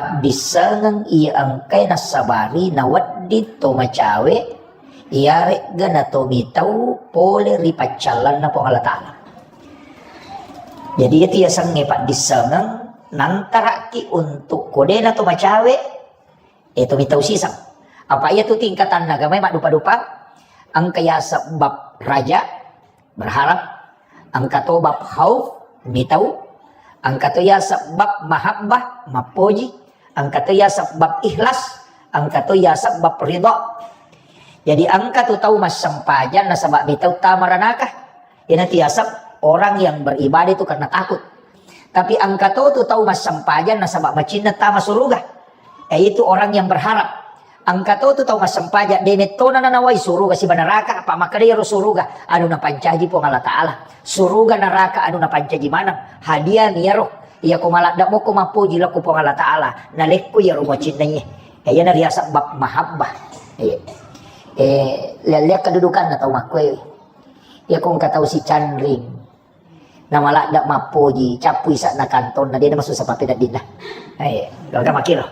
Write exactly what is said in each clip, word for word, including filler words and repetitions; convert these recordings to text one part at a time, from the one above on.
Paddissengeng iya engkae nassabari nawedding to macawe, iyaregga natomitau pole ri paccallanna Puang Allah Ta'ala. Jadi, iyatu yasengnge paddissengeng, nantaraki untuk kodena to macawe, eh, tomitau siseng. Apa iyatu tingkatanna agamae maddupa-dupa, engka yaseng bab raja, berharap, engka to bab khauf, mitau, engka to yaseng bab mahabbah, mappoji, engka to yaseng bab ikhlas, engka to yaseng bab ridha. Jadi engka tu tau massempajang nasaba mitau tama ranaka. Iyana tu yaseng orang yang beribadah itu karena takut. Tapi engka to tu tau massempajang nasaba macinna tama suruga. Yaitu orang yang berharap. Engka to tu tau massempajang, de mettona nanawai suruga siba neraka, apa makkeda iyaro suruga anu napancaji Puang Allah Ta'ala. Suruga neraka anu napancaji maneng. Hadiah mi iyaro. Iyako maladde moko mappoji lao ko Puang Allah Ta'ala, nalekko iyaro macinnaiye. Eh, iyana riaseng bab mahabbah. Eh, eh, lihat-lihat kedudukanna tau makkoe. Iyako engka tau sicanring. Namaladde mappoji, cappu isa'na kantonna, de namasussa pappeneddinna. Eh, gaga makkiro.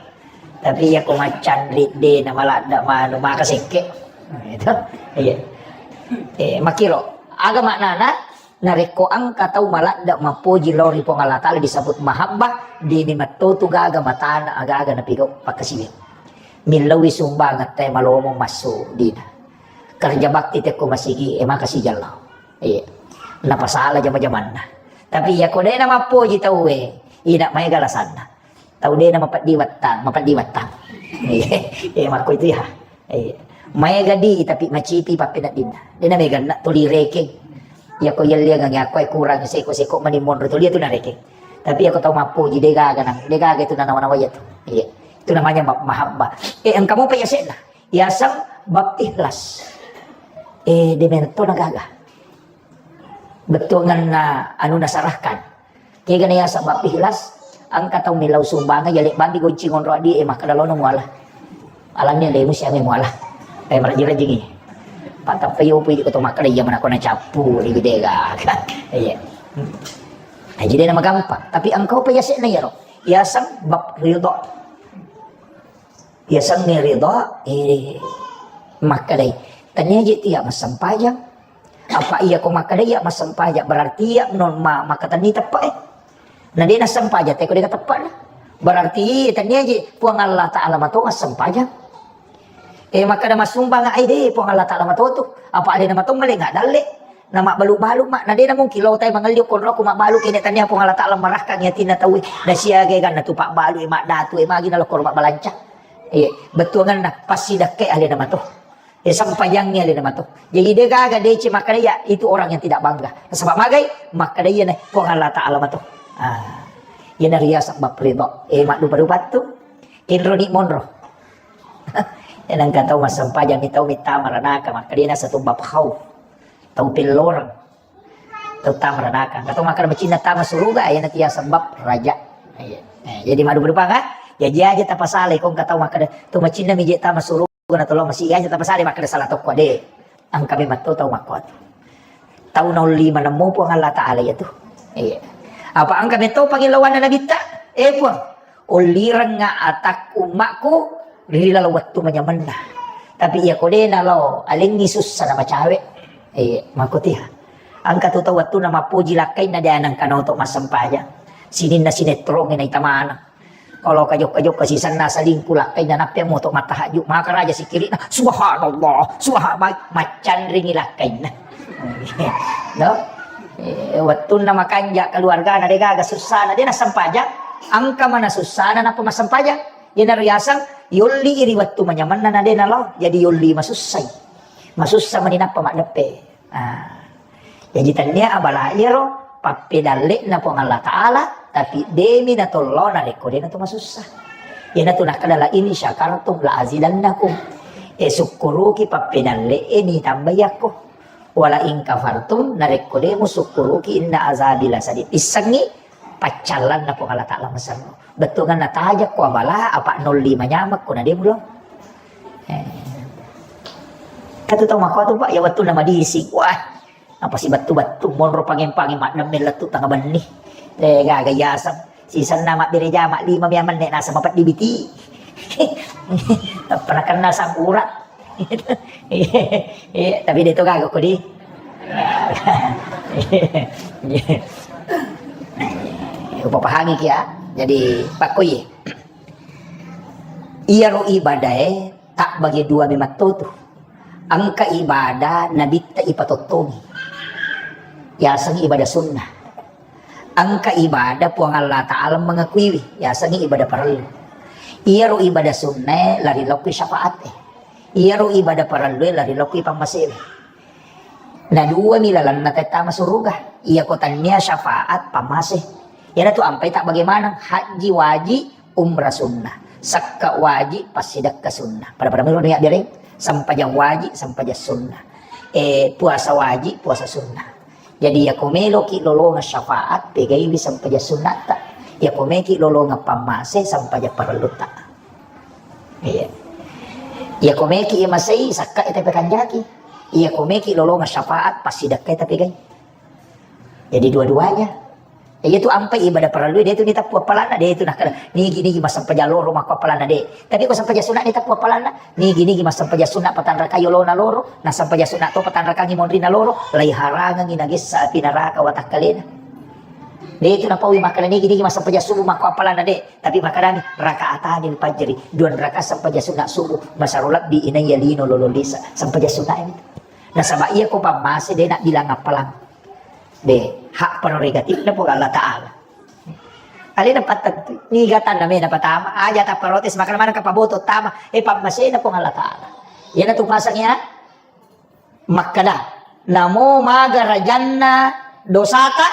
Tapi iyako maccanring de namaladde manu maka sekke. Eh, itu. Iya. Eh, makkiro. Aga maknana, narekko engka tau maladde mappoji lao ri Puang Allah Ta'ala disebut mahabbah, de memetto tu gaga matana aga-aga napigau pakkasiwiang. Millaui sumbangeng te malomo massu dina. Kerja bakti tekko masigi, eh, maka sijalla. Iya. Napasala jama-jamanna. Tapi iyako de namappoji tauwe, ina maega alasanna. Tau de namapeddi wattang, mapeddi wattang. Iya, iya, makko itu ya. Iya. Maega di, tapi macipi pappeneddinna. De namega na tuli rekeng. Iyako yelliangang iyako kurang seko-seko mani monro tuli itu narekeng. Tapi iyako tau mappoji de gaga nang, de gaga itu nanawa-nawa itu. Iya. Itu namanya ma-, mahabbah. Eh, engka mopa yasenna. Yaseng bab ikhlas. Eh, de memetto na gaga. Bettuanganna anu nasarahkan. Kegana yaseng bab ikhlas, engka tau millau sumbangeng, yale bammi gonci ngonro adi, eh, makkeda lono muala. Alanni lemu siame muala. Eh, marajing-rajingi. Patappa yopo iko to makkeda iya manako nacappu, ri gede gaga. Iya. Nah, jadi nama gampang. Tapi engka pa yasenna yaro. Yaseng bab ridha. Yasengnge ridha, eh, makkedai, tania je tia massempajang. Apa iya ko makkedai iya massempajang, berarti iya non ma-, makkatenni teppe, eh. Na de nassempajang, teko de teppena. Berarti tania je Puang Allah Ta'ala mato massempajang. Eh, makkeda massumbang ai de Puang Allah Ta'ala mato tu. Apa de na mato male nggak dalle. Na mabbalu-balu ma, na de na mungkin lo tai mangelli okko roko mabbalu kene tania Puang Allah Ta'ala marahkangi atinna tauwe. Na siaga ganna tu pabbalu e maddatu e magi na lokko mabbalanca. Iya, bettuanganna pasti dakke alena mato. Eh, sempajangngi alena mato. Jadi de gaga de ce makkeda iya, itu orang yang tidak bangga. Sebab magai, makkeda iya na Puang Allah Ta'ala mato. Ah. Iya na riaseng bab ridha. Eh, maddupa-dupa tu. Kenro ni monro. Enang ka tau massempajang mi tau mittama ranaka, makkeda na satu bab khauf. Tau pelloreng. Tau tama ranaka. Engka to makkeda macinna tama suruga, iyana tia sebab raja. Iya. Eh, jadi maddupa-dupa ka? Jaji aja tapasalai ko engka tau makkeda to macinna mi je tama suruga na tolong masih aja tapasalai makkeda salah tokko de. Engka memang to tau makko tu. Tau naulli manemmu Puang Allah Ta'ala iya tu. Iya. Apa engka metto pangilauanna nabitta? Eh Puang, ullirengnga atakku ummakku ri laleng wettu manyamenna. Tapi iya ko de nalao, alengngi sussa na macawe. Eh, makkutia. Engka tu tau wettunna mappoji lakkainna de nengka naoto massempajang. Sininna sinetrongnge naita maneng. Kalau kajokka-jokka sisenna selingkuh lakkainna nappe moto mattahajju. Maka raja sikirina, subhanallah, subhan-, ma-, maccanringi lakkainna. No? Eh, wettunna makanja keluargana de gaga sussana, de nassempajang. Engka mana sussana nappa massempajang. Iyana riaseng yolli ri wettu manyamenna na de nalao. Jadi yolli masussai. Masussa mani nappa maddeppe. Ah. Jadi tania abala iyaro pappedalle'na Puang Allah Ta'ala, tapi demi natollo narekko de natu masussa. Iyana tu nakkeda la in syakartum la azidannakum. E sukkuruki pappedalle'e ni tambai akko. Wala in kafartum, narekko de musukkuruki inna azabi lasadid. Issengngi paccallanna Puang Allah Ta'ala maserro. Bettuanganna tajakko abala, apa nolli manyamekko na de mulo. Eh. Katu tau makko tu, Pak, ya wettunna madising. Wah, apa si bettu-bettu monro pangeng-pangeng maddemme lettu tanga benni. Eh, gaga yaseng. Sisenna mabbere jama lima mia menne nasa mapeddi biti. Pernah kenal sang urat. Iya, tapi de' to gaga ko di. Upapahangi ki ya. Jadi, pakkoye. Iyaro ibadae tabbagi dua memetto tu. Engka ibadah nabitta ipatottongi. Yasengngi ibadah sunnah. Engka ibadah Puang Allah Ta'ala mengakuiwi, yasengngi ibadah parellu. Iyaro ibadah sunnae lari lokki syafaatte. Iyaro ibadah parellue lari lokki pammasewe. Na duami lalenna tette masuruga. Iyako tannia syafaat pammase. Iyanatu ampai tak bagaimana? Haji wajib, umrah sunnah. Sakka wajib, passidekka sunnah. Pada-pada melo nia biareng. Sempajang wajib, sempajang sunnah. Eh, puasa wajib, puasa sunnah. Jadi, iyako meloki lolongeng syafaat, pegaiwi sempajang sunnatta. Iyako meki lolongeng pammase, sempajang parellutta. Iya. Iyako meki imasei, sakka ita pekanjaki. Iyako meki lolongeng syafaat, passidekka ita pegai. Jadi, dua-duanya. Iya tu ampai ibadah parellu, de' tu nitappu appalanna, de' tu nakkeda, nigi-nigi massempajang loro makko appalanna, de'. Tapi ko sempajang sunna nitappu appalanna, nigi-nigi massempajang sunna patanrakai olona loro, na sempajang sunna to patanrakangi monrinna loro, laiharangangi nagessa api naraka watakkalena. De' tu napaui makkeda nigi-nigi massempajang subuh makko appalanna, de'. Tapi makkedani, rakaatanil fajri, dua rakaat sempajang sunna subuh, masaro lebbi inaiya lino lolo lisa, sempajang sunna ini. Nasaba iya ko pammase, de' nabbilang appalang. De', hak prerogatifna Puang Allah Ta'ala. Alena pattentu, niga tanna mena patama, aja tapparotes, makana maneng kapaboto tama, eh, pammasena Puang Allah Ta'ala. Iyanatu pasang ya, makkeda, namo maga rajanna dosata,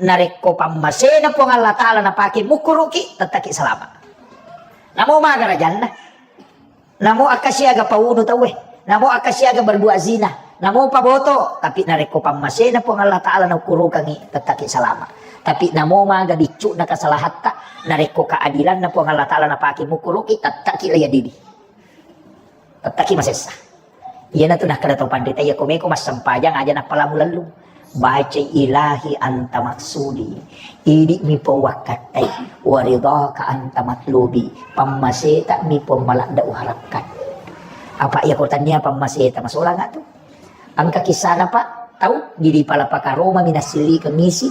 narekko pammasena Puang Allah Ta'ala napake mukkuruki, tettaki salama. Namo maga rajanna. Namo akkasiaga paunu tauwe, namo akkasiaga berbuat zina, namo paboto, tapi narekko pammasena Puang Allah Ta'ala naukkurukangi, tettaki salama. Tapi namo maga biccu'na kasalahatta, narekko keadilanna Puang Allah Ta'ala napake mukkuruki, tettaki laya didi. Tettaki masessa. Iyanatu nakkeda tau panrita, iya ko meko massempajang aja nappalamu lellung. Bacai ilahi anta maksudi. Idi'mi pouwakkattai. Waridhaka anta matlubi. Pammaseta mi Puang maladda uharapkan. Apa iya ko tania pammaseta masolanga tu. Engka kisana, Pak, tau di, di pala pakaroma mi nasillikeng isi.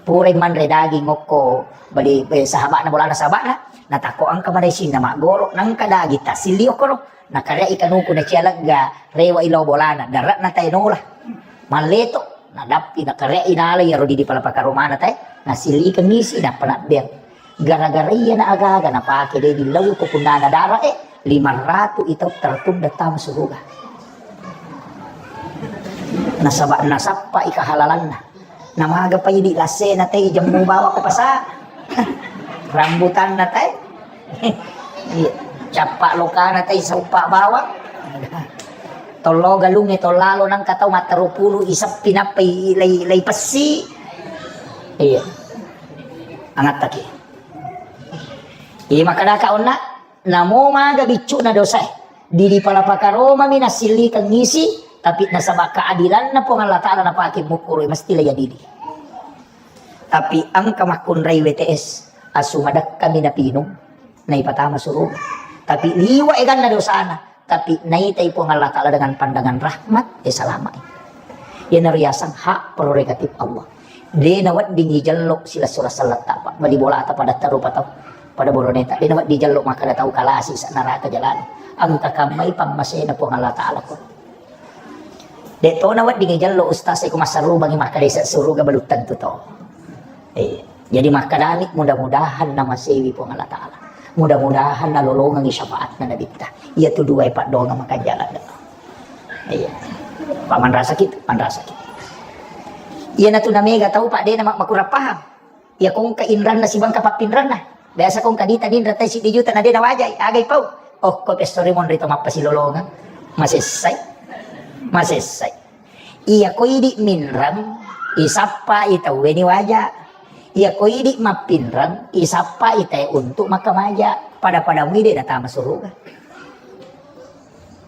Purai manre daging okko bali, eh, sahabakna, bolana sahabakna. Natakko engka mana isinna maggoro. Nangka daging tasilli okkoro. Nakareai kanuku nacia legga, rewa ilo bolana, dare'na tae nola. Malleto, nadappi nakareai nala iyaro didi pala pakaromana tae, nasilikeng isi, nappa nabbeang. Gara-gara iyana aga-aga napake de dillau ko punnana dara e, lima ratu itau tertunda tama suruga. Nasaba nasappai kahalalanna. Namaga pa idi lassena tai jemmu bawang ko pasa. Rambutanna tai. Iya. Cappa lokana tai sauppa bawang. Tollo galungnge tollalo nangka tau matteru pulu iseppi nappa i-, lei, lei pessi. Iya. Angattaki. Iya, makkadaka onna. Namo maga biccu'na dosae. Didi pala pakaromami nasillikeng isi, tapi nasaba keadilanna Puang Allah Ta'ala napake mukkuru, mesti laya didi. Tapi engka makkunrai W T S, asu madekkami napinung, naipatama suruga. Tapi liwa eganna dosana, tapi naitai Puang Allah Ta'ala dengan pandangan rahmat, eh, salamai. Iyanaro yaseng hak prerogatif Allah. De naweddingi jello silessureng selletta, Pak. Bali bolata pada terru patau. Pada boroneta. De nawedding jello makkeda tau kalasi sa neraka jalani. Engka kammai pammasena Puang Allah Ta'ala ko. De to naweddingi jello ustaz e ko massarubangi makkeda isa suruga belum tentu to. Eh, jadi makkedami mudah-mudahan namasewi Puang Allah Ta'ala. Mudah-mudahan nalolongengi syafaatna Nabitta. Iya tu dua paddoangeng makanjala. Iya. Pak manrasaki tu, manrasaki. Iyanatu namega tau, Pak, de na mak-, makurang paham. Iya ko engka inranna sibawa engka pappinranna. Biasa ko engka dita ninra tai siddi juta na de nawajai, agai pau. Oh, ko pessori monri to mappasilolongeng. Masessai. Masessai. Iya ko idi minrang, isappai tauwe ni waja. Iya ko idi mappinrang, isappai tae untuk makkamaja. Pada-pada mui de natama suruga.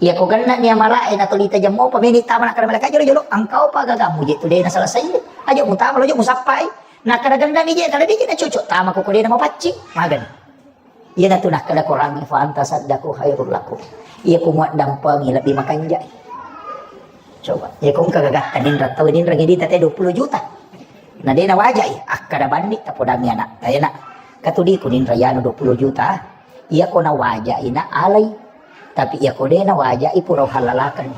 Iya ko genna ni amala e natolita jammo pa meni tama nakkeda malaika jolo-jolo, engka opa gagamu je tu de naselesai. Aja mutama lo je musappai. Nakkeda gennami je, tala biji na cocok tama ko dena mapaccing, magani. Iyanatu nakkeda Quran, "Fa anta saddaku khairul lakum." Iya ku muaddampengi lebbi makanjai. Coba, iya ko engka gagatta ninra tau ninra ngedi tate dua puluh juta. Na dena wajai, akkeda bandi tapodangi anak. Ayo nak, katudiku ninra yanu dua puluh juta. Iya ko nawajai na alai. Tapi iya ko dena wajai pura halalakan.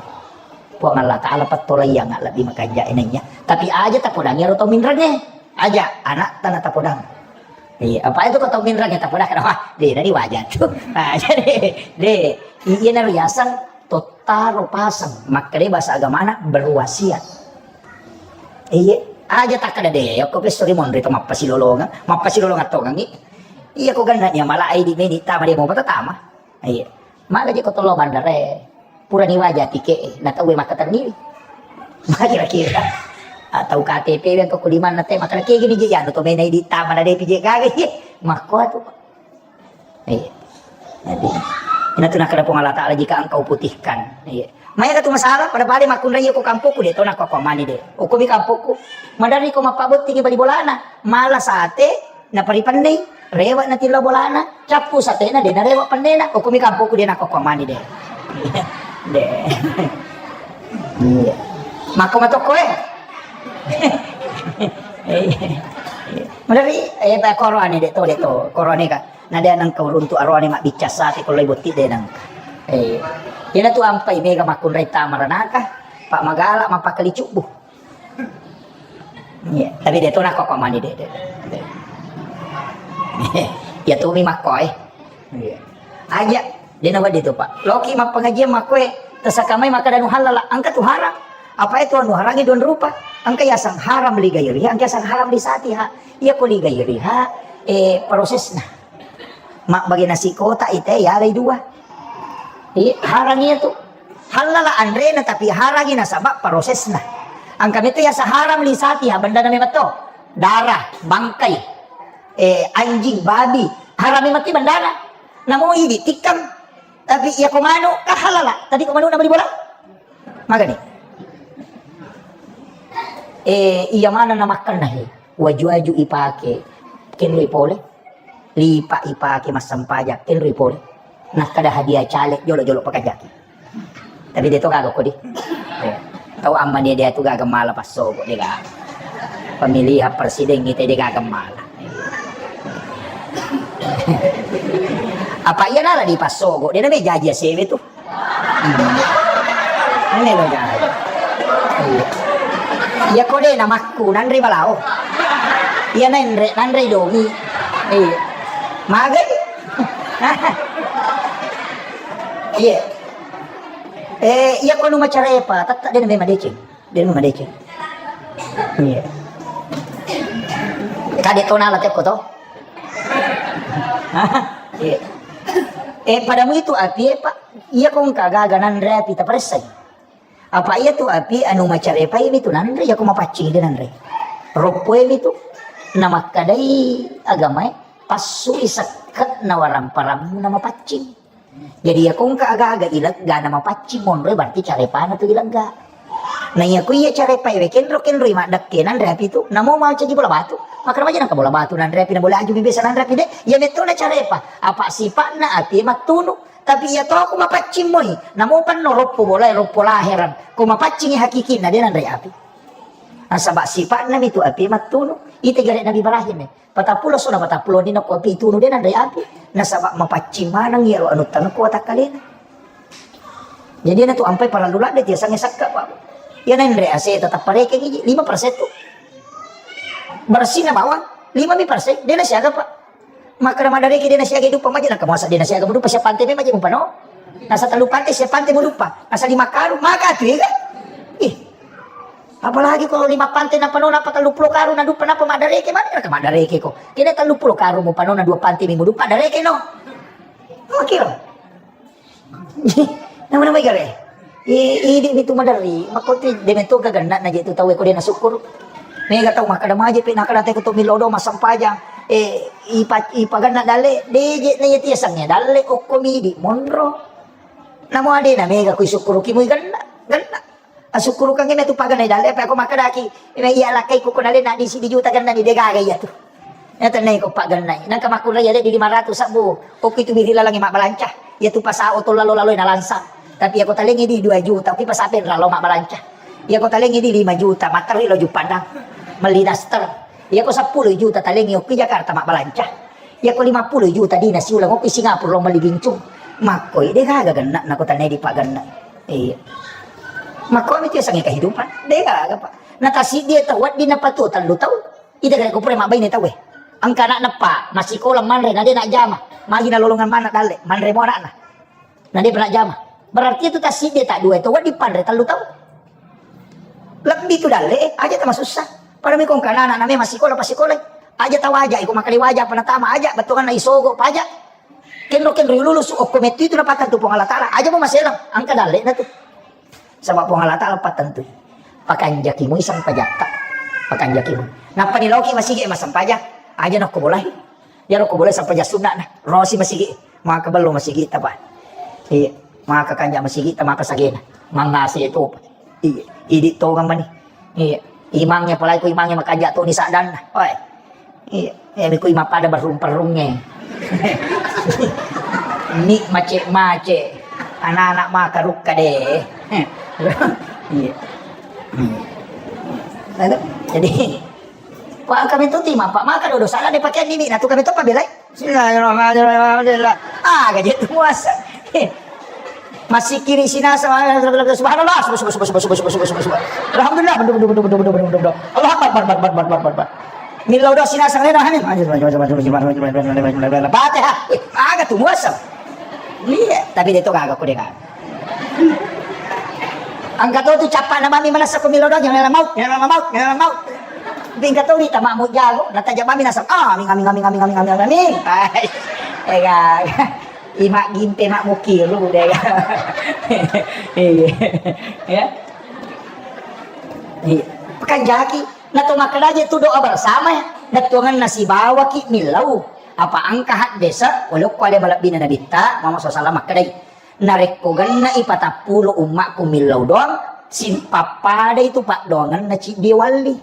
Puang Allah Ta'ala pattolaiang lebbi makanjai naiya. Tapi aja tapodangi ero tau minrange. Aja, anak tana tapodang. Iya, apa itu kau tau minrange tapodang? Wah, deh, tadi wajar tuh. Nah, jadi, deh, iya na riasang tottaro pasang. Makkeda bahasa agamana berwasiat. Iya, aja takkeda deh, okko pesto ri monri to mappasilolongang, mappasilolongang tongangi. Iya ko ganna nia mala aidi meni tama dia mau tama. Iya. Maga je ko tollo bandare. Purani waja tike, na tau makkatenni. Kira-kira. Atau K T P yang ko kuliman na te makkeda kegi ni je anu to mena idi tama na depi je gaga. Iya. Makko tu. Iya. Jadi, ina tu nakkeda Puang Allah Ta'ala jika engkau putihkan. Iya. Maya tu masalah, pada bale makkunrai ko kampokku de to nakko mani de. Okko mi kampokku. Madari ko mappabotti bali bolana. Mala sate, naparipennei, rewe' natillau bolana, cappu satena, de' narewe' pennena, okko mi kampokku de' nakkokko mani de'. De'. Iya. Makko matokko e. Madari, eh, pa koroane de' to, de' to, koroane ka. Na de' nengka uruntu aroane mabbicca sate ko lai botti de' nengka. Eh, ina tu ampai mega makkunrai tama ranaka, pa magala mappakali cubbu. Iya, tapi de' to nakko mani de', de'. Iya tu mi makko e. Iya. Aja, de' nawedding tu, Pak. Loki mappengajian makko e, tersaka mai makkeda anu halal, engka tu haram. Apa itu anu harangi dua rupa? Engka yasang haram li gairiha, engka yasang haram li satiha. Iya ko li gairiha, eh, prosesna. Mabbage nasi kotak ite yalai dua. Iya, harang iya tu. Hallala anrena tapi harangi nasaba prosesna. Engka metu yasa haram li satiha bendana memang to. Darah, bangkai, eh, anjing, babi. Haram memang ti bendana. Namo idi tikkang. Tapi iya ko manu, ka hallala. Tadi ko manu na bali bola? Magani. Eh, iya mana na makkanna he. Waju-waju ipake. Kenroi pole. Lipa ipake massempajang, tenroi pole. Nakkeda hadiah caleg jolo-jolo pakajaki. Tapi de' to gaga kodi. Tau amma dia, dia tu gaga mala passogo de' gaga. Pemilihan presiden kita de' gaga mala. Apa iya nala di passogo, de' na me jaji asewe tu. Ini lo, guys. Iya. Iya, ko de' namakku nanre balao. Iya, nanre, nanre domi. Iya. Magai. Iya. Eh, iya, ko anu macarepa, tetta de' na me madeceng. De' na me madeceng. Iya. Kade' to nala tekko to. Iya. Eh, padamu itu api, eh, Pak. Iya, ko engka gaga nanre api taparessai. Apa iya tu api anu macarepai mi tu nanre, iya ko mapaccing de' nanre. Roppoe mi tu. Namakkadai agamae, passui sekke'na waramparammu na mapaccing. Jadi iya ko engka aga-aga ilegga na mapaccing monroe berarti carepana tu ilegga. Na iya ko iya carepae we kenro-kenroi maddekke nanre api tu, namo macaji bola batu. Makkeda maja nengka bola batu nanre api, na bola aju mi biasa nanre api de'. Iya metto na carepa. Apa sipa'na api mattunu. Tapi iya to ko mapaccing moi, namo penno roppo bolae, roppo laheran. Ko mapaccingi hakikinna de' nanre api. Nasaba sipa'na mi tu api mattunu. Ite gare' Nabi Ibrahim e. Patappulo sona patappulo ni nako api tunu de' nanre api. Nasaba mapaccing maneng iyaro anu tanekko watakkalena. Jadi na tu ampai parallu ladde tiasangnge sakka, Pak. Iya nanre ase tetap pareke gigi lima persen tu. Bersihna bawang lima mi persen, de' na siaga, Pak. Makkeda maddareke de' nasiaga duppa maja, naka masa de' nasiaga duppa sia pante me maja mupano. Nasa tellu pante sia pante mu duppa. Nasa lima karung maka tu ega. Ih. Apalagi kalau lima pante napano napa tellu pulo karung na duppa napa maddareke, maddareke ko. Kena tellu pulo karung mupano na dua pante mi mu duppa dareke no. Oke lo. Nama-nama igare. I, idi mitu maderri, makkote de' metto gaganna na je tu tau e ko de' nasukkuru. Mega tau makkeda maje pe nakkeda te ko to millau do massempajang. Eh, ipa, ipaganna dalle, de' je na yati yasengnge dalle okko midi monro. Namo ade na mega ku isukkuruki mui ganna, ganna. Asukkurukengngi metu pagennai dalle, apa ko makkedaki, iya lakkai ko nale na di sidi juta gennani, de gaga iya tu. Iya tennai ko pagennai. Nangka makkunrai iya de di lima ratus sabbu. Okki tu biri lalangi mabbalanca. Iya tu pasa oto lalo-lalo na lansang. Tapi iya ko talengi di dua juta, okki pasa penra lao mabbalanca. Iya ko talengi di lima juta, materi lo Juppandang. Melli daster. Iya ko seppulo juta talengi okki Jakarta mabbalanca. Iya ko lima puluh juta dina siulang okki Singapura lo melli bincung. Makkoi de gaga genna na ko tennai di pagennai. Iya. Makko mi tu yasengnge kehidupan. De gaga, Pak. Na tasiddi tau wedding napatu tellu tau. Ida gare ko pura mabbaine tau e. Engka anakna, Pak, massikola manre na de najjama. Magi nalolongeng maneng dalle, manre mo anakna. Na de najjama. Berarti itu tasiddi ta dua tau wedding panre tellu tau. Lebbi tu dalle, eh, aja tamasussa. Pada mi ko engka anakna me massikola, passikolai. Aja tawaja, iko makkeda waja, apa natama aja, bettuanna isogo, paja. Kenro-kenro lulusu, okko mettu itu napattentu Puang Allah Ta'ala. Aja mo maselang, engka dalle'na tu. Saba' Puang Allah Ta'ala pattentui. Pakanjaki mui sempajatta. Pakanjaki mui. Nappa ni laoki masigi massempajang. Aja nokko bolai. Iyaro ko bolai sempajang sunna'na. Rosi masigi. Maka bello masigi tapa. Iya. Maka kanja masigi ta maka sagena. Mangase topa. Iya. Idi tongang mani. Iya. Imangnge apalagi ko imangnge makanja toni saddanna. Oi. Iya, eh, ko mappada barrung-perrungnge. Ni mace-mace. Anak-anak maka rukka de. Iya. Hmm. Lalu, jadi, Pak, kami tu timang, Pak, maka dodo salah dia pakai nini, nah tu kami tu pabelai. Bismillahirrahmanirrahim. Alhamdulillah. Ah, gaji tu muasa. Masih kiri sini, subhanallah, subhanallah, subhanallah, subhanallah, subhanallah. Alhamdulillah, betul, betul, betul. Allah Akbar, Akbar, Akbar, Akbar, Akbar, Akbar. Millau dosi nasang lena, hani. Fatihah. Wih, aga tu muaseng. Iya, tapi dia tu kagak, aku dengar. Angka tu tu capa na mami manasa ku millau dosi, yang mau, yang mau, yang mau. Bingka tu di tamamu jago, nataja mami nasang. Amin, amin, amin, amin, amin, amin, amin. Ega. Ima gimpe mak mukiru dega. Iya. Ya. Iya. Pekan jaki. Na to makkeda je tu doa bersama, na tuanganna sibawaki millau. Apa engka haddese, walaupun ada malebbina Nabitta, Muhammad sallallahu alaihi wasallam makkedai. Narekko genna i patappulo ummakku millau doang, simpappada itu paddoanganna ciddi walli.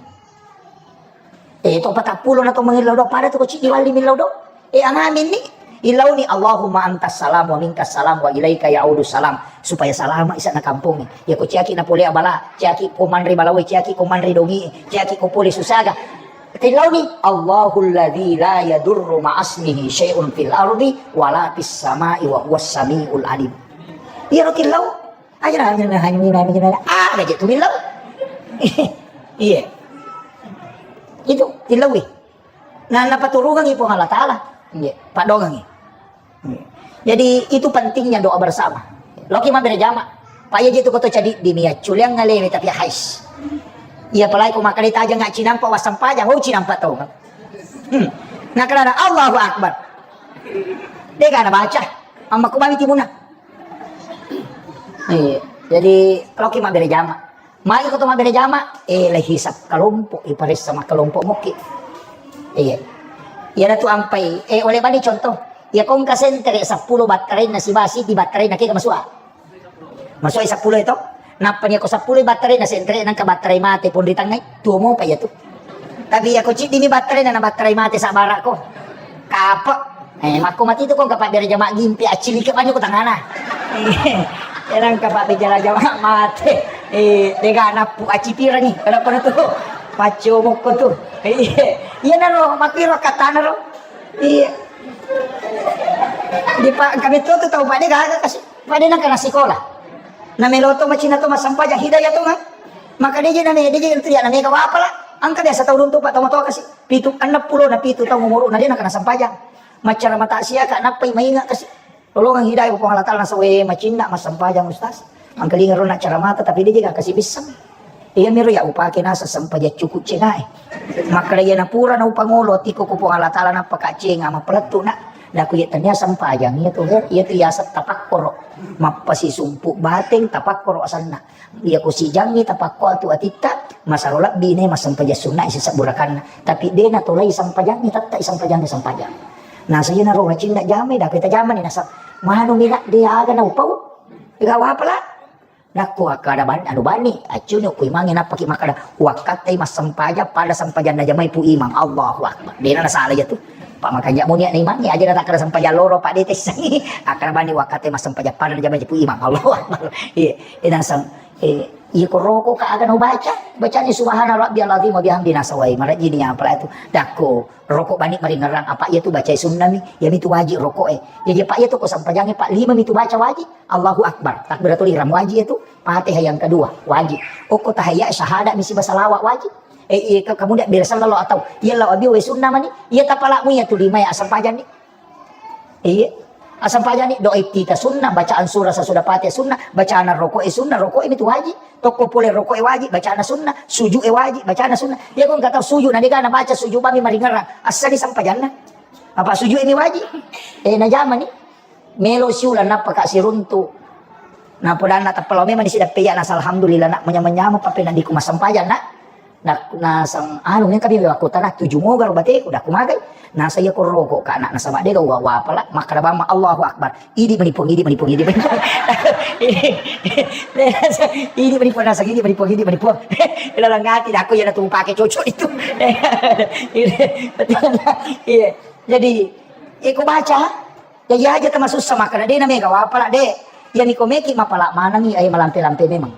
Eh, to patappulo na to millau doang, pada tu ko ciddi walli millau doang. Eh, angaminni. Illauni, Allahumma antas salam wa minkas salam wa ilaika ya'udus salam. Supaya salama isa'na kampongnge. Iya ko ciaki na pole abala, ciaki ko manre balawe, ciaki ko manre dongi, ciaki ko pole susaga. Tillauni, Allahul ladzi la yadurru ma'asmihi syai'un fil ardi wala fis sama'i wa huwas sami'ul alim. Iya ro tillau. Aja na, aja na, aja na, aja na. Ah, gaji tu millau. Iya. Itu tillaui. Na, napaturungengngi Puang Allah Ta'ala. Nggih, paddoangengngi. Nggih. Jadi, itu pentingnya doa bersama. Loki mabbere jama. Pak, iya jitu koto cadi di mia culiang ngalewe tapi hais. Iya, apalagi ko makkeda tajang nggak cinampa wassempajang, oh, cinampa tau. Hmm. Nah, karena Allahu Akbar. Dia kan baca. Amma ko mami timuna. Iya. Jadi, loki mabbere jama. Magi ko to mabbere jama, eh, le hisab kelompok, iparessa makkelompok mokki. Iya. Iya tu ampai, eh, oleh bani contoh. Iya ko engka sentere seppulo battarainna sibasi di battarainna kega masua. Masua seppulo itu. Nappa ni ko seppulo battarainna sentere nangka battarai mate pon ri tangai, tuo mopa iya tu. Tapi iya ko ciddi ni battarainna na battarai mate sabara ko. Kape. Eh, makko mati tu ko engka pabbere jama gimpi, accilike banyu ko tangana. Eh, erang ka pabbere jama mate. Eh, dega nappu accipirangi. Kada kono tu. Paccio mokko tu. Eh, iya naro, makkiro katana ro. Iya. Di pa-, kami tu, tu tau pada gaga kasi. Pada nang kana sikola. Na melo to macina to massempajang hidayah to ngan. Maka deje na me, deje tu ya na mega wapala. Angka biasa tau runtu pa tau matoa kasi. Pitu, enneng pulo na pitu taung umuruna, de nakana sempajang. Maccaramata sia ka nappai mainga kasi. Lolongang hidayah Puang Allah Ta'ala, nasawe macinna massempajang ustaz. Angkalinga rona caramata tapi de jega kasi bisseng. Iya miro ya upake nasa sempajang cukup cengae. Makkeda iya napura na upangolo tiko ku Puang Allah Ta'ala nappa ka cenga mapelettu na. Daku iya tania sempajang iya tu, iya tu yaseng tapakkoro. Mappasisumpu bateng tapakkoro asanna. Iya ko sijangngi tapakko atu atitta, masaro lebbi ne massempajang sunna sisebbu rakanna. Tapi de natolai sempajangngi, tetta i sempajangngi sempajang. Nasa iya naro macinna jamai, dape tajamani nasa manu mina de aga na upau. Ega wapala. Nakko akkada ban-, anu bani, accuni ku imangnge nappaki makkada, "Wakkattai massempajang pada sempajanna jamai pu imang." Allahu Akbar. Dena nasala iya tu. Pak makanja munia na imangnge aja natakkada sempajang loro, Pak, de tessangi. Akkada bani, "Wakkattai massempajang pada jamai pu imang." Allahu Akbar. Iya, ina sang, eh, iya ko roko ka aga no baca. Bacani subhana rabbiyal azim wa bihamdi nasawai. Marajini apala tu. Dakko. Roko bani maringerrang, apa iya tu bacai sunnami, iya mitu wajib roko e. Jadi apa iya tu ko sempajangnge, Pak, lima mitu baca wajib. Allahu Akbar. Takbiratul ihram wajib itu. Fatihah yang kedua wajib. Okko tahiyat syahadat misi basalawa wajib. Eh, iya ke-, kemudian biasa lalo atau iya lao abi we sunnah mani, iya tapalamu iya tu lima ya sempajang ni. Iya. Asempajang ni doa iftitah sunnah, bacaan surah sesudah Fatihah sunnah, bacaan roko e sunnah, roko e mitu wajib. Tokko pole roko e wajib, bacana sunnah, sujud e wajib, bacana sunnah. Iya ko engka tau sujud, na dega na baca sujud bami maringerrang. Assani sempajanna. Apa sujud ini wajib? Eh, na jamani. Melo siula nappa ka siruntu. Na podanna tappalo memang disidappe ya, nasa alhamdulillah, nak, menyama-nyama pape na diku massempajang, nak. Na, nasang anu, nengka bibi wakko tanah tuju moga ro bateku, dah kumagai. Nasa iya ko roko ka, nak, nasaba dega wa, wa pala, makkada bamma Allahu Akbar. Idi mani Puang, idi mani Puang, idi mani Puang. Idi mani Puang, nasa idi mani Puang, idi mani Puang. Ila langati, dah aku iya na tu pake cocok itu. Iya. Jadi, iko baca, ya, iya aja tamasussa makkada, de na mega wapala, de. Iya miko meki mapala manengi, ayo malampe-lampe memang.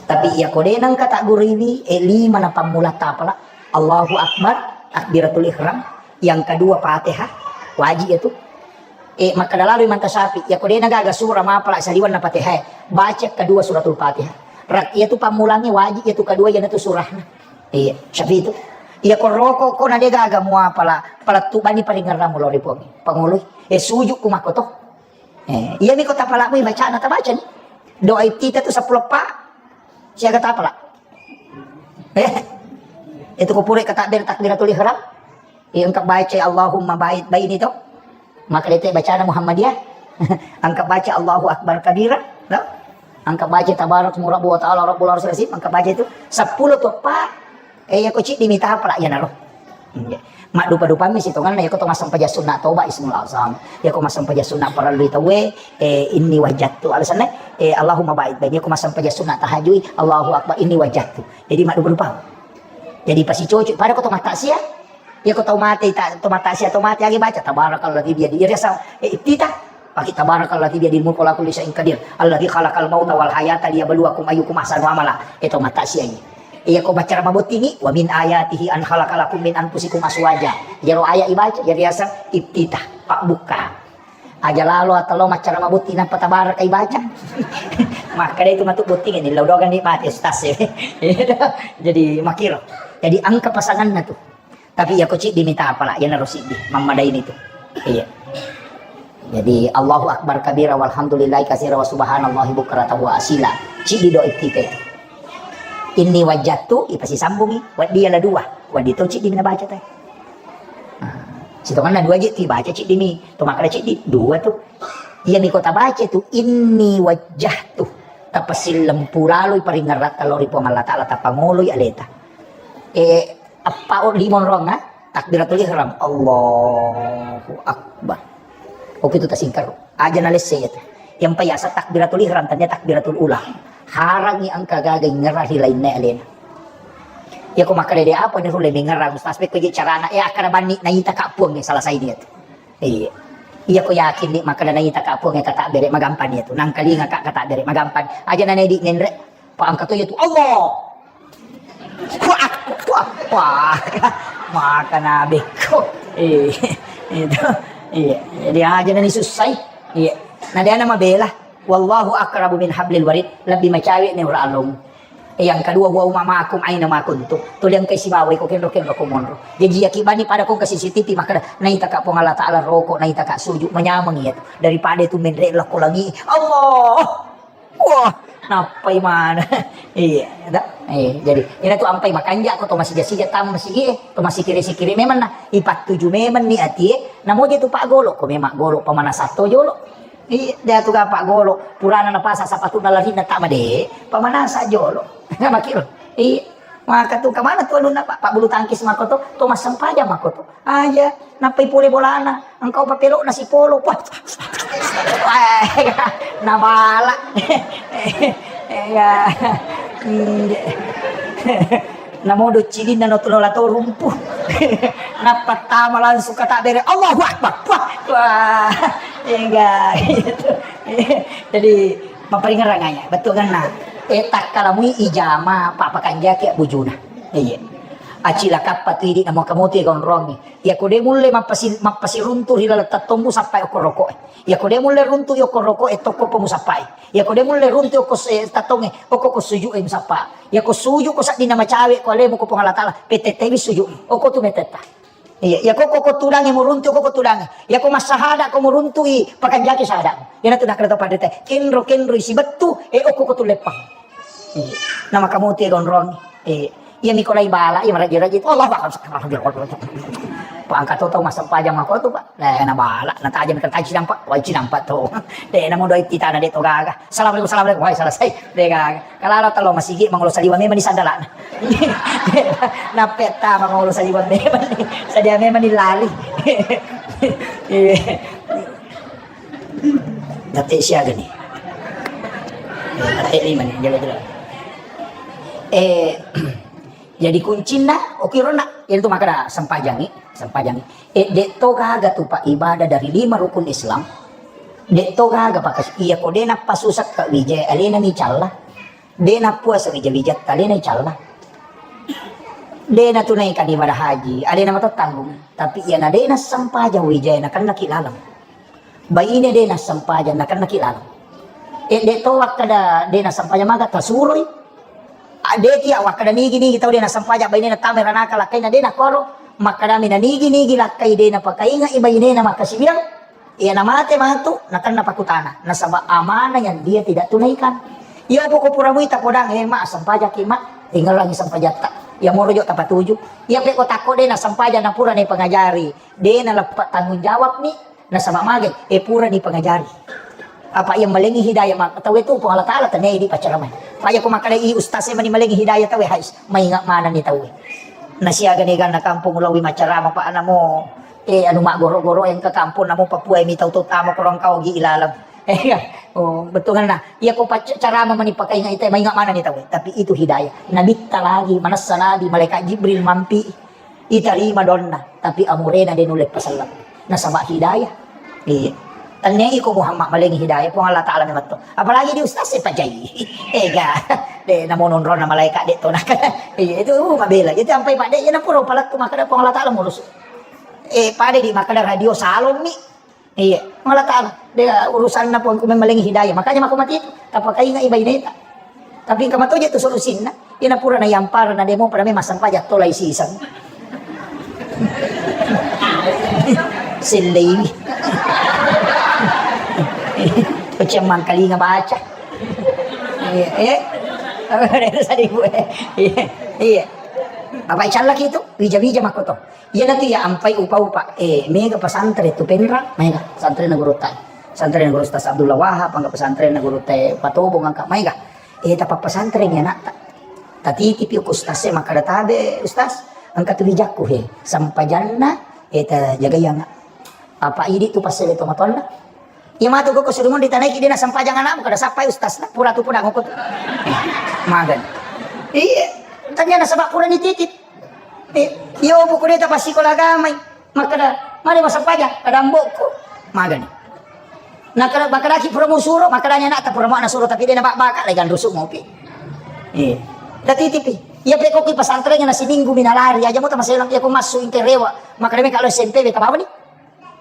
Tapi iya ko de nengka tagguriwi, eh, lima na pammula tapala. Allahu Akbar, takbiratul ihram. Yang kedua Fatihah, wajib itu. Eh, makkada lalu Imam Syafi'i, iya ko de na gaga surah mapala saliwan na Fatihah, baca kedua suratul Fatihah. Rak-, iya tu pammulangi wajib, iya tu kedua, iya na tu surahna. Iya, Syafi'i itu. Iya ko roko ko na de gaga muapala, palettu bani paringerrang mulo ri Puang. Pangoloi. Eh, sujud ku makko to. Eh, iya mi ko tapalamu bacana tabaca ni. Doa iftitah tu seppulo pa. Siaga tapala. Eh, itu ko pura ka takbir, takbiratul ihram. Iya, engka baca Allahumma ba'id baini to. Maka dete bacana Muhammadiyah. Engka baca Allahu Akbar kabira, no? Engka baca tabarak mu rabbu wa ta'ala rabbul arsyil azim, engka baca itu seppulo to pa. Eh, iya ko ciddi mita apa lah, iya naro. Iya. Maddupa-dupammi sitonganna, iya ko to massempajang sunna toba ismul azam. Iya ko massempajang sunna parellu tauwe, eh, inni wajjattu. Alasanna, eh, Allahumma ba'id baini, iya ko massempajang sunna tahajui, Allahu Akbar, inni wajjattu. Jadi maddupa-dupa. Jadi pasicoco, pada ko to mattaksiah. Iya ko tau mate, ta-, to mattaksiah, to mate, agi baca, tabarakalladzi biyadihi. Iya riasang, eh, iftitah. Pake tabarakalladzi biyadihil mulku wa huwa ala kulli syai'in qadir. Alladzi khalaqal mauta wal hayata liyabluwakum ayyukum ahsanu amala. Eh, to mattaksiah iya. Iya ko baca mabottingi, wa min ayatihi an khalaqa lakum min anfusikum azwaja. Iyaro ayat ibaca, iya riasang iftitah, pabbukka. Aja lalo atau lo maccara mabutti nappa tabaraka ibaca. Makkeda itu matu botting ini, lo dogang ni mati ustaz ya. Jadi makiro. Jadi engka pasanganna tu. Tapi iya ko ciddi mita apa lah, iya naro siddi. Mammadaini tu. Iya. Jadi Allahu Akbar kabira walhamdulillahi katsira wa subhanallahi bukratan wa asila. Ciddi do ittite. Inni wajjahtu, ipasisambungi. Waddi ala dua. Waddi to ciddi mina baca te. Nah, sitonganna dua je, ti baca ciddi mi. To makkeda ciddi, dua tu. Iya mi ko tabaca tu, inni wajjahtu. Tapasillempuraloi paringerratta lao ri Puang Allah Ta'ala, tapangoloi aleta. Eh, eppa o lima onrong, ha? Takbiratul ihram. Allahu Akbar. Oke tu tasingkaro. Aja nalesse iya tu. Yang payasa takbiratul ihram, tania takbiratul ula. Harangi engka gaga ingerra ri lainna alena. Iya ko makkedede apa ni rulle mengerra Ustaz, pekko je carana, eh, akkeda banni naita ka Puang, eh, salah saini iya tu. Iya. Iya ko yakin ni makkeda naita ka Puang e kata bere magampang iya tu. Nangkalinga ka kata bere magampang. Aja na nedi ngenre. Pa engka to iya tu. Allah. Wah, wah, wah. Maka nabe ko. Iya. Itu. Iya. Jadi aja na ni sussai. Iya. Na de na mabela. Wallahu aqrabu min hablil warid. Lebih macawe ni ura alung. Yang kedua, wa huwa ma'akum aina ma kuntum. Tuli engkai sibawa iko kenro-kenro ko monro. Jaji yaki bani pada ko ke C C T V makkeda, naita ka Puang Allah Ta'ala roko, naita ka sujud, manyameng iya tu. Daripada tu menre lako langi. Allah. Wah, nappai mana? Iya, da. Eh, jadi, ina tu ampai makanja ko to masija-sija tam masigi, to masikiri-sikiri memang na ipattuju memang ni atie, namoja tu pak golo, ko memang golo pamanasan to jolo. Iya, de tu gapa golo, purana napasa sapatuna larinna tak made, pamanasa jolo. Makiro. Iya. Maka tu kemana tu anunna, Pak? Pak bulu tangkis mako to, to massempajang mako to. Aja, nappai pole bolana, engkau papelo nasi polo. Wah. Nabala. Ya. Namo doccilinna no tulola to rumpu. Nappa tama langsung kata bere, "Allahu Akbar." Wah, wah. Enggak gitu. Jadi maparingerang aja, betul kan? Nah, eh, takkalamui ijama papa kanjaki bujuna. Iya. Acilakappa tu idi namo kamote gonrongi. Iya ko de mulle mappasi-, mappasiruntu ri laleng tattommu sappai okko rokok. Iya ko de mulle runtu okko rokok e tokko pomu sappai. Iya ko de mulle runtu okko se-, tattongnge, okko ko suju e musappa. Iya ko suju ko saddinna macawe ko alemu ko Puang Allah Taala, petettewi suju. Okko tu metetta. Iya, iya ko, ko, ko tudangnge muruntu ko, ko tudangnge. Iya ko massahada ko muruntu i pakanjaki sahada. Iya natu nakkeda to padete. Kenro, kenro isi bettu, e okko ko tu leppang. Iya. Nama kamu tu gonrong. Iya. Iya mikolai bala, iya maraji-raji. Allah Akbar. Pak angkat to tau massempajang mako tu, Pak. Nah, na bala, na tajam kan taji nampak, wajib nampak to. Deh, namu doi titana de to gaga. Assalamualaikum, assalamualaikum. Wah, selesai. De gaga. Kalala talo masigi mangolo saliwa memang ni sandalana. Nappetta mangolo saliwa memang ni. Sadia memang ni lali. Iya. Nate siaga ni. Nate lima ni, jelo-jelo. Eh, jadi kuncinna, oke rona, itu maka sempajangi, sempajangi. Eh, de to gaga tu Pak ibadah dari lima rukun Islam. De to gaga pakas iya ko de nappa susakka wijai alena ni calla. De nappuasa wija-wijatta alena ni calla. De natunaikan ibadah haji alena matottanggung. Tapi iya na de nassempajang wijai nakennaki laleng. Baine de nassempajang nakennaki laleng. E de to wakkada de nassempajang maga tasuroi. A, de tiya wakkada nigi-nigi tau de nassempajang baine natama ranaka lakkaina de nakoro. Makkadami na nigi-nigi lakkai de napakaingai bainena makkasiwiang. Iya namate matu, nakenna pakutana, nasaba amanah yang dia tidak tunaikan. Iya poko pura muita podang, eh, Mak, sempajaki, Mak. Ringellangi sempajatta. Iya moro jo tapatuju. Iya peko takko de na sempajang na pura ni pengajari. De na leppe tanggung jawab ni, nasaba magai, eh, pura ni pengajari. Apa iya malengi hidayah mak tau itu Puang Allah Taala tenei di pacaramai. Pak ya ko makkada i ustaz e mani malengi hidayah tau e hais. Maingat mana ni tau e. Nasiaga ni ganna kampung ulawi macarama Pak namo. Eh, anu maggoro-goro engka kampong namo Papua mi tau to tama korong kau gi ilalang. Eh, oh, betul kan nah. Iya ko pac-, carama mani pakai ingat ita, maingat mana ni tau. Tapi itu hidayah. Nabitta lagi, manessa nabi, malaikat Jibril mampi. Itarima donna, tapi amurena de nulle paselleng. Nasaba hidayah. Iya. Tannei ko Muhammad malengi hidayah, Puang Allah Taala memang to. Apalagi di ustaz e pajai. Ega. De namo nonrona malaikat de to nak. Iya, itu, uh, mabela. Itu sampai Pak de, ya napuro palakku makkada Puang Allah Taala murus. Eh, pada di makkada radio salon mi. Iya, Allah Taala. De urusanna Puangku memmalengi hidayah. Makanya mako mati itu. Tapakaingai baineta. Tapi engka matoje tu solusinna. Iya napura na yampara na demo pada memang sampaja tolai sisang. Selleimi. Pecah mangkalinga baca. Iya, eh. Apa itu sadibu, eh? Iya, iya. Apa icallaki itu? Wija-wija makko to. Iyanatu iya ampai upa-upa, eh, mega pesantren tu Penrang, mega pesantren gurutta. Pesantren guru Ustaz Abdullah Wahab, angka pesantren gurutta Patobong, angka mega. Eh, tapa pesantren ya nak. Tatitipi ku ustaz e makkada tabe, ustaz, angka tu wijakku he. Sampajanna, eh, ta jagai anak. Apa idi tu pasele to matonna. Iya matu koko suruh di tanah iki dia nak sampajang anakmu kada sappai ustaz nak pura tu pura ngoko tu. Magan. Iya, tanya nasaba pura ni titip. Eh, iyo buku dia tapa sekolah agamai. Makkada, mane masampaja, kada ambokku. Magani. Nakada, makkadaki pura musuro, makkadanya nak pura mau nasuro tapi dia nabak baka lagi rusuk mopi. Eh. Datitipi. Iya pekoki pesantrennya nasi minggu minalari aja mau tamaselang iya ko masuk ingke rewa. Makkada meka lo S M P beta bawa ni.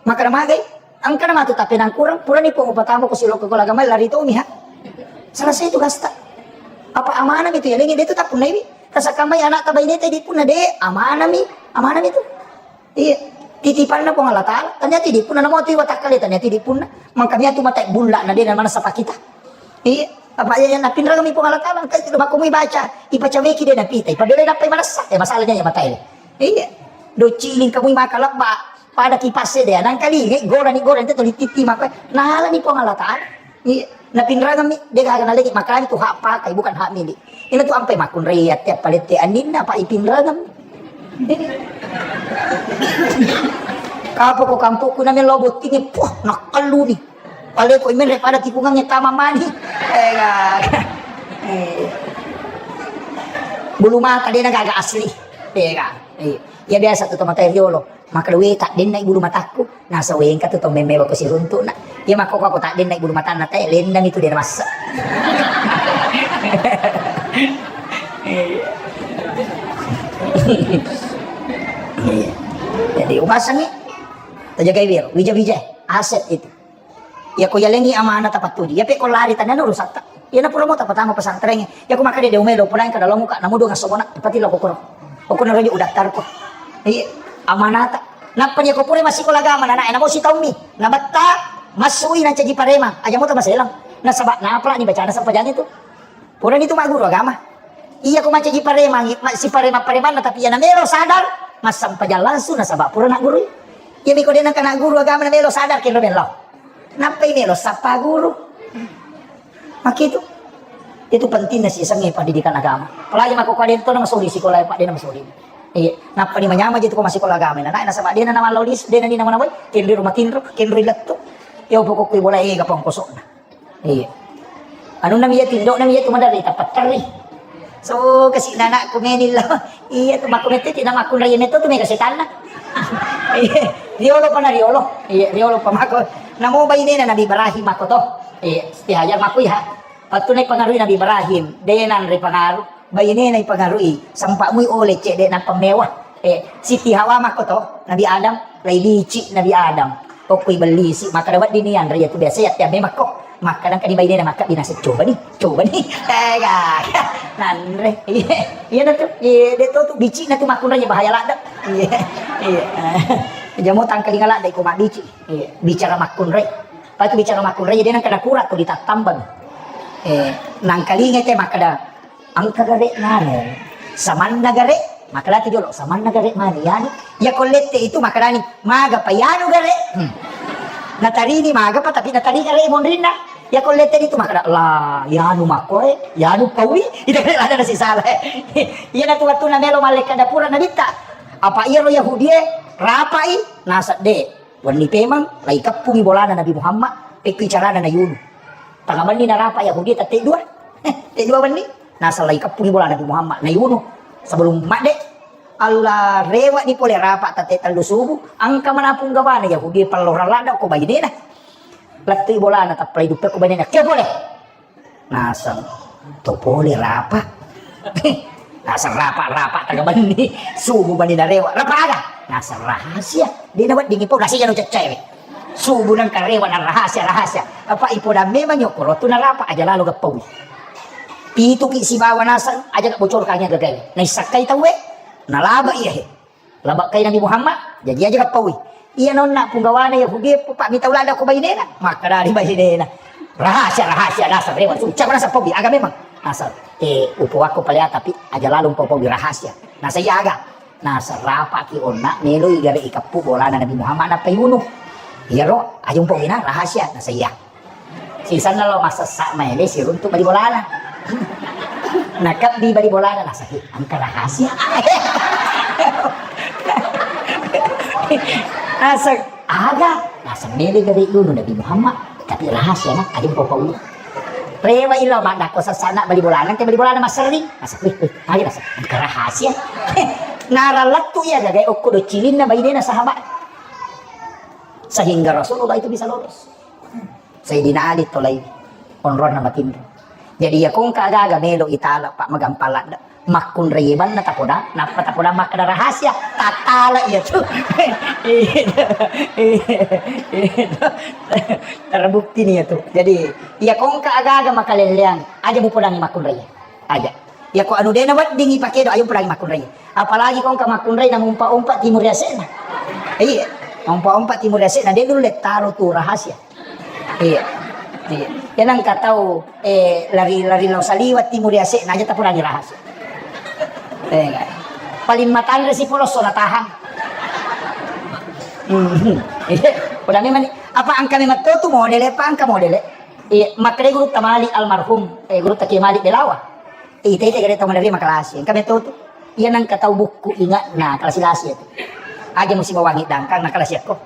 Makkada magai. Angkana matu tapi nang kurang pura ni pung upatamu ko siloko ko lagamai lari to miha. Selesai itu gasta. Apa amanah itu ya lengi dia itu tak punai. Tasakamai anak tabaine tadi punna de amanah mi, amanah mi itu. Iya. Titipanna Puang Allah Taala. Tania tidi punna namo tu watakkale tania tidi punna. Mangka mia tu mata bulla na de na manessa pakita. Iya. Apa iya na pinrang mi Puang Allah Taala engka itu makko mui baca. Ipacaweki de na pita. Ipabelai nappai manessa. Eh masalahnya ya mata ele. Iya. Docciling kamui maka lebba. Pada kipas de nangkalingai gorani gorani tu lititi maka. Nalani Puang Allah Taala. Iya, napinrangeng mi, de gaga nalegi makkada tu hak pakai, bukan hak milik. Ina tu ampai makkunrai atti appalette anninna, apa ipinrangeng mi. Kapo ko kampokku nami lo bottingi, puh, nakkalluni. Pale ko imenre pada tikungangnge tama mani. Eh, gaga. Bulu mata de' na gaga asli. Iya kan? Iya. Iya biasa tu tomatoa riolo. Makkeda, "We, taddenna i bulu matakku." Naseng, "We, engka tu tau memmelo ko siruntu'na." Iya makkokko, "Taddenna i bulu matanna te, lennang itu de' na massa." Iya. Iya. Jadi, upasangi, tajagai wiro, wija-wija, aset itu. Iya ko yalengi amanah tapattuju. Iya pe ko lari tania urusatta. Iya na pura mo tapatama pesantren. Iya ko makkeda de' umelo pura engka dalam muka namu dua ngasomona. Pati lo kokoro. Kokoro rojo udaftar ko. Iya, amanata. Nappa iya ko pura massikola agama nana, namo sitaummi. Nabetta, massui nancaji parema. Aja mo tamaselang. Nasaba napalani bacana sempajang itu. Purani tu magguru agama. Iya ko mancaji paremang, ma-, si paremang-paremanna, tapi iya namelo sadar, massempajang langsung nasaba pura naggurui. Iya miko de' nangka nagguru agama namelo sadar kenro melo. Nappai melo sappa guru. Makkitu. Itu pentingna sisengnge pendidikan agama. Apalagi makkokko de' to namasuli sikola, Pak, de' namasuli. Iya, nappa ni manyama je tu ko massikola agama. Nah, nasaba de' na namallao lisu, de' na ni namanawai, kenro rumah tinro, kenro lettu. Iya pokokku bola ega pongkosokna. Iya. Anunna mi iya, tindo'na mi iya tu maderri tapatterri. So, kasi' nanakku meni lo. Iya tu makku mette ti namakkunrai metto tu mega setanna. Iya, riolo pa na riolo. Iya, riolo pa makko. Namo bainena Nabi Ibrahim makko to. Iya, Siti Hajar makku iya. Pattu na ipangarui Nabi Ibrahim, de' nanre pangaru. Bainena ipangarui, sempa mui oleh cedde' nappa mewah. Eh, Siti Hawa makko to, Nabi Adam, lai bici' Nabi Adam. Okko ibellisi, makkeda wedding ni anre iya tu biasa iya tiamme makko. Makkeda engka ni bainena makka binasa, "Coba ni, coba ni." Eh, gaga. Nanre. Iya, iya na tu. Iya, de' to tu bici' na tu makkunrai bahaya ladde'. Iya, iya. Jamo tangkalinga ladde' ko mabbici'. Iya, bicara makkunrai. Patu bicara makkunrai, de' nangka nakura ko ditattambang. Eh, nangkalinga te makkeda, "Engka gare' nanu, samanna gare'," makkedatu jolo, "Samanna gare' mani yanu." Iya ko lette itu makkedani, "Maga pa yanu gare'?" Hmm. Natarini maga pa, tapi natari gare' monrinna. Iya ko lette itu makkeda, "La, yanu makkoe, yanu paui." Ita gare' lada nasi salah. Iya na tu wettunna melo mallekka dapura nabitta. Apa iyaro Yahudie rapai nasedde. Wenni pemeng, lai keppungi bolana Nabi Muhammad, pekkui carana nayunu. Tengnga benni narapa Yahudi tette dua. Tette dua benni, naseng lai keppungi bolana Nabi Muhammad, nayunu. Sebelum madde, Allah rewe'ni pole rapa tette tellu subuh, engka mana punggawana Yahudi pellorang ladde' ko bainena. Lettui bolana, tappalai duppe ko bainena. Kio pole? Naseng, to pole rapa. Naseng rapa, rapa tengnga benni. Subuh benni narewe'. Rapa aga? Naseng rahasia. De' naweddingi pau, naseng iyanu ceccewe. Subuh nengka rewe' na rahasia, rahasia. Apa ipoda memang yokko rotu narapa aja lalo gappaui. Pituki sibawa naseng aja bocorkangi gagae. Naissakkai tauwe. Nalaba iya he. Labakkai Nabi Muhammad, jaji aja gappaui. Iya nonna punggawana Yahudi, Pak, mita ulada ko bainena. Makkadani bainena. Rahasia, rahasia, naseng rewe'. Ucap naseng paui, aga memang. Naseng, eh, upoakko pale, tapi aja lalo umpapaui rahasia. Naseng iya aga. Naseng rapaki onna, meloi gare' ikeppu bolana Nabi Muhammad nappa iunu. Iyaro, aja umpapaui na rahasia. Naseng iya. Sisenna lo massessa maele siruntu' bali bolana. Nakebbi bali bolana, naseng, "Engka rahasia." Naseng, "Aga?" Naseng, "Mele gare' unu Nabi Muhammad, tapi rahasia na, aja umpapaui." Rewe'i lo maddakko sessana bali bolana, engka bali bolana masserring. Naseng, "Wih, wih, aga?" Naseng, "Engka rahasia." Naralettu iya gagae okko docilinna bainena sahabat. Sehingga Rasulullah itu bisa lolos. Sayyidina Ali tolai onronna matinro. Jadi iya kongka aga-aga melo itala, Pak, magampang ladde'. Makkunrai banna tapoda, nappa tapoda makkeda rahasia, tattala iya tu. Iya tu. Iya tu. Terbukti ni iya tu. Jadi iya kongka aga-aga makalelleang, aja mupodangi makkunrai. Aja. Iya ko anu de' naweddingi pakedo, aja mupodangi makkunrai. Apalagi kongka makkunrai na mumpa-umpa timur yase'na. Iya. Mumpa-umpa timur yase'na, de' nulle taro tu rahasia. Iya. Iya. Iya nengka tau, eh, lari-lari lao saliweng timur yase'na aja tapodangi rahasia. Eh, enggak. Paling matanre si polosso natahang. Hmm. Iya. Udah memang ni, apa engka memang to tu modele, apa engka modele? Iya, makkeda gurutta Malik almarhum, eh, gurutta Kiai Malik Belawa. Ita-ita gare' tau maderri makalasi. Engka metto tu. Iya nengka tau bukku ingatna kalasi-lasi itu. Aja musibawangi dangkang na kalasi akko.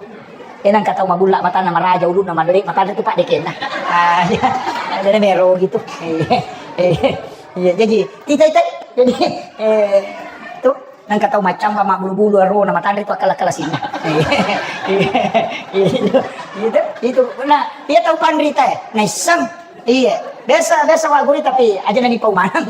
Eh, nengka tau mabulla matanna, maraja ulunna, maderri matanna tu paddekenna. Ah, iya. Ada mero gitu. Iya. Iya. Iya, jadi, tita, tita, jadi, eh, tu, nangka tau maccamba mabbulu-bulu arona, matanre tu akala-kala sinna. Iya, iya, iya, itu, itu, itu. Nah, iya tau panrita, eh. Naisseng. Iya, biasa, biasa wa guri tapi aja nani pau maneng.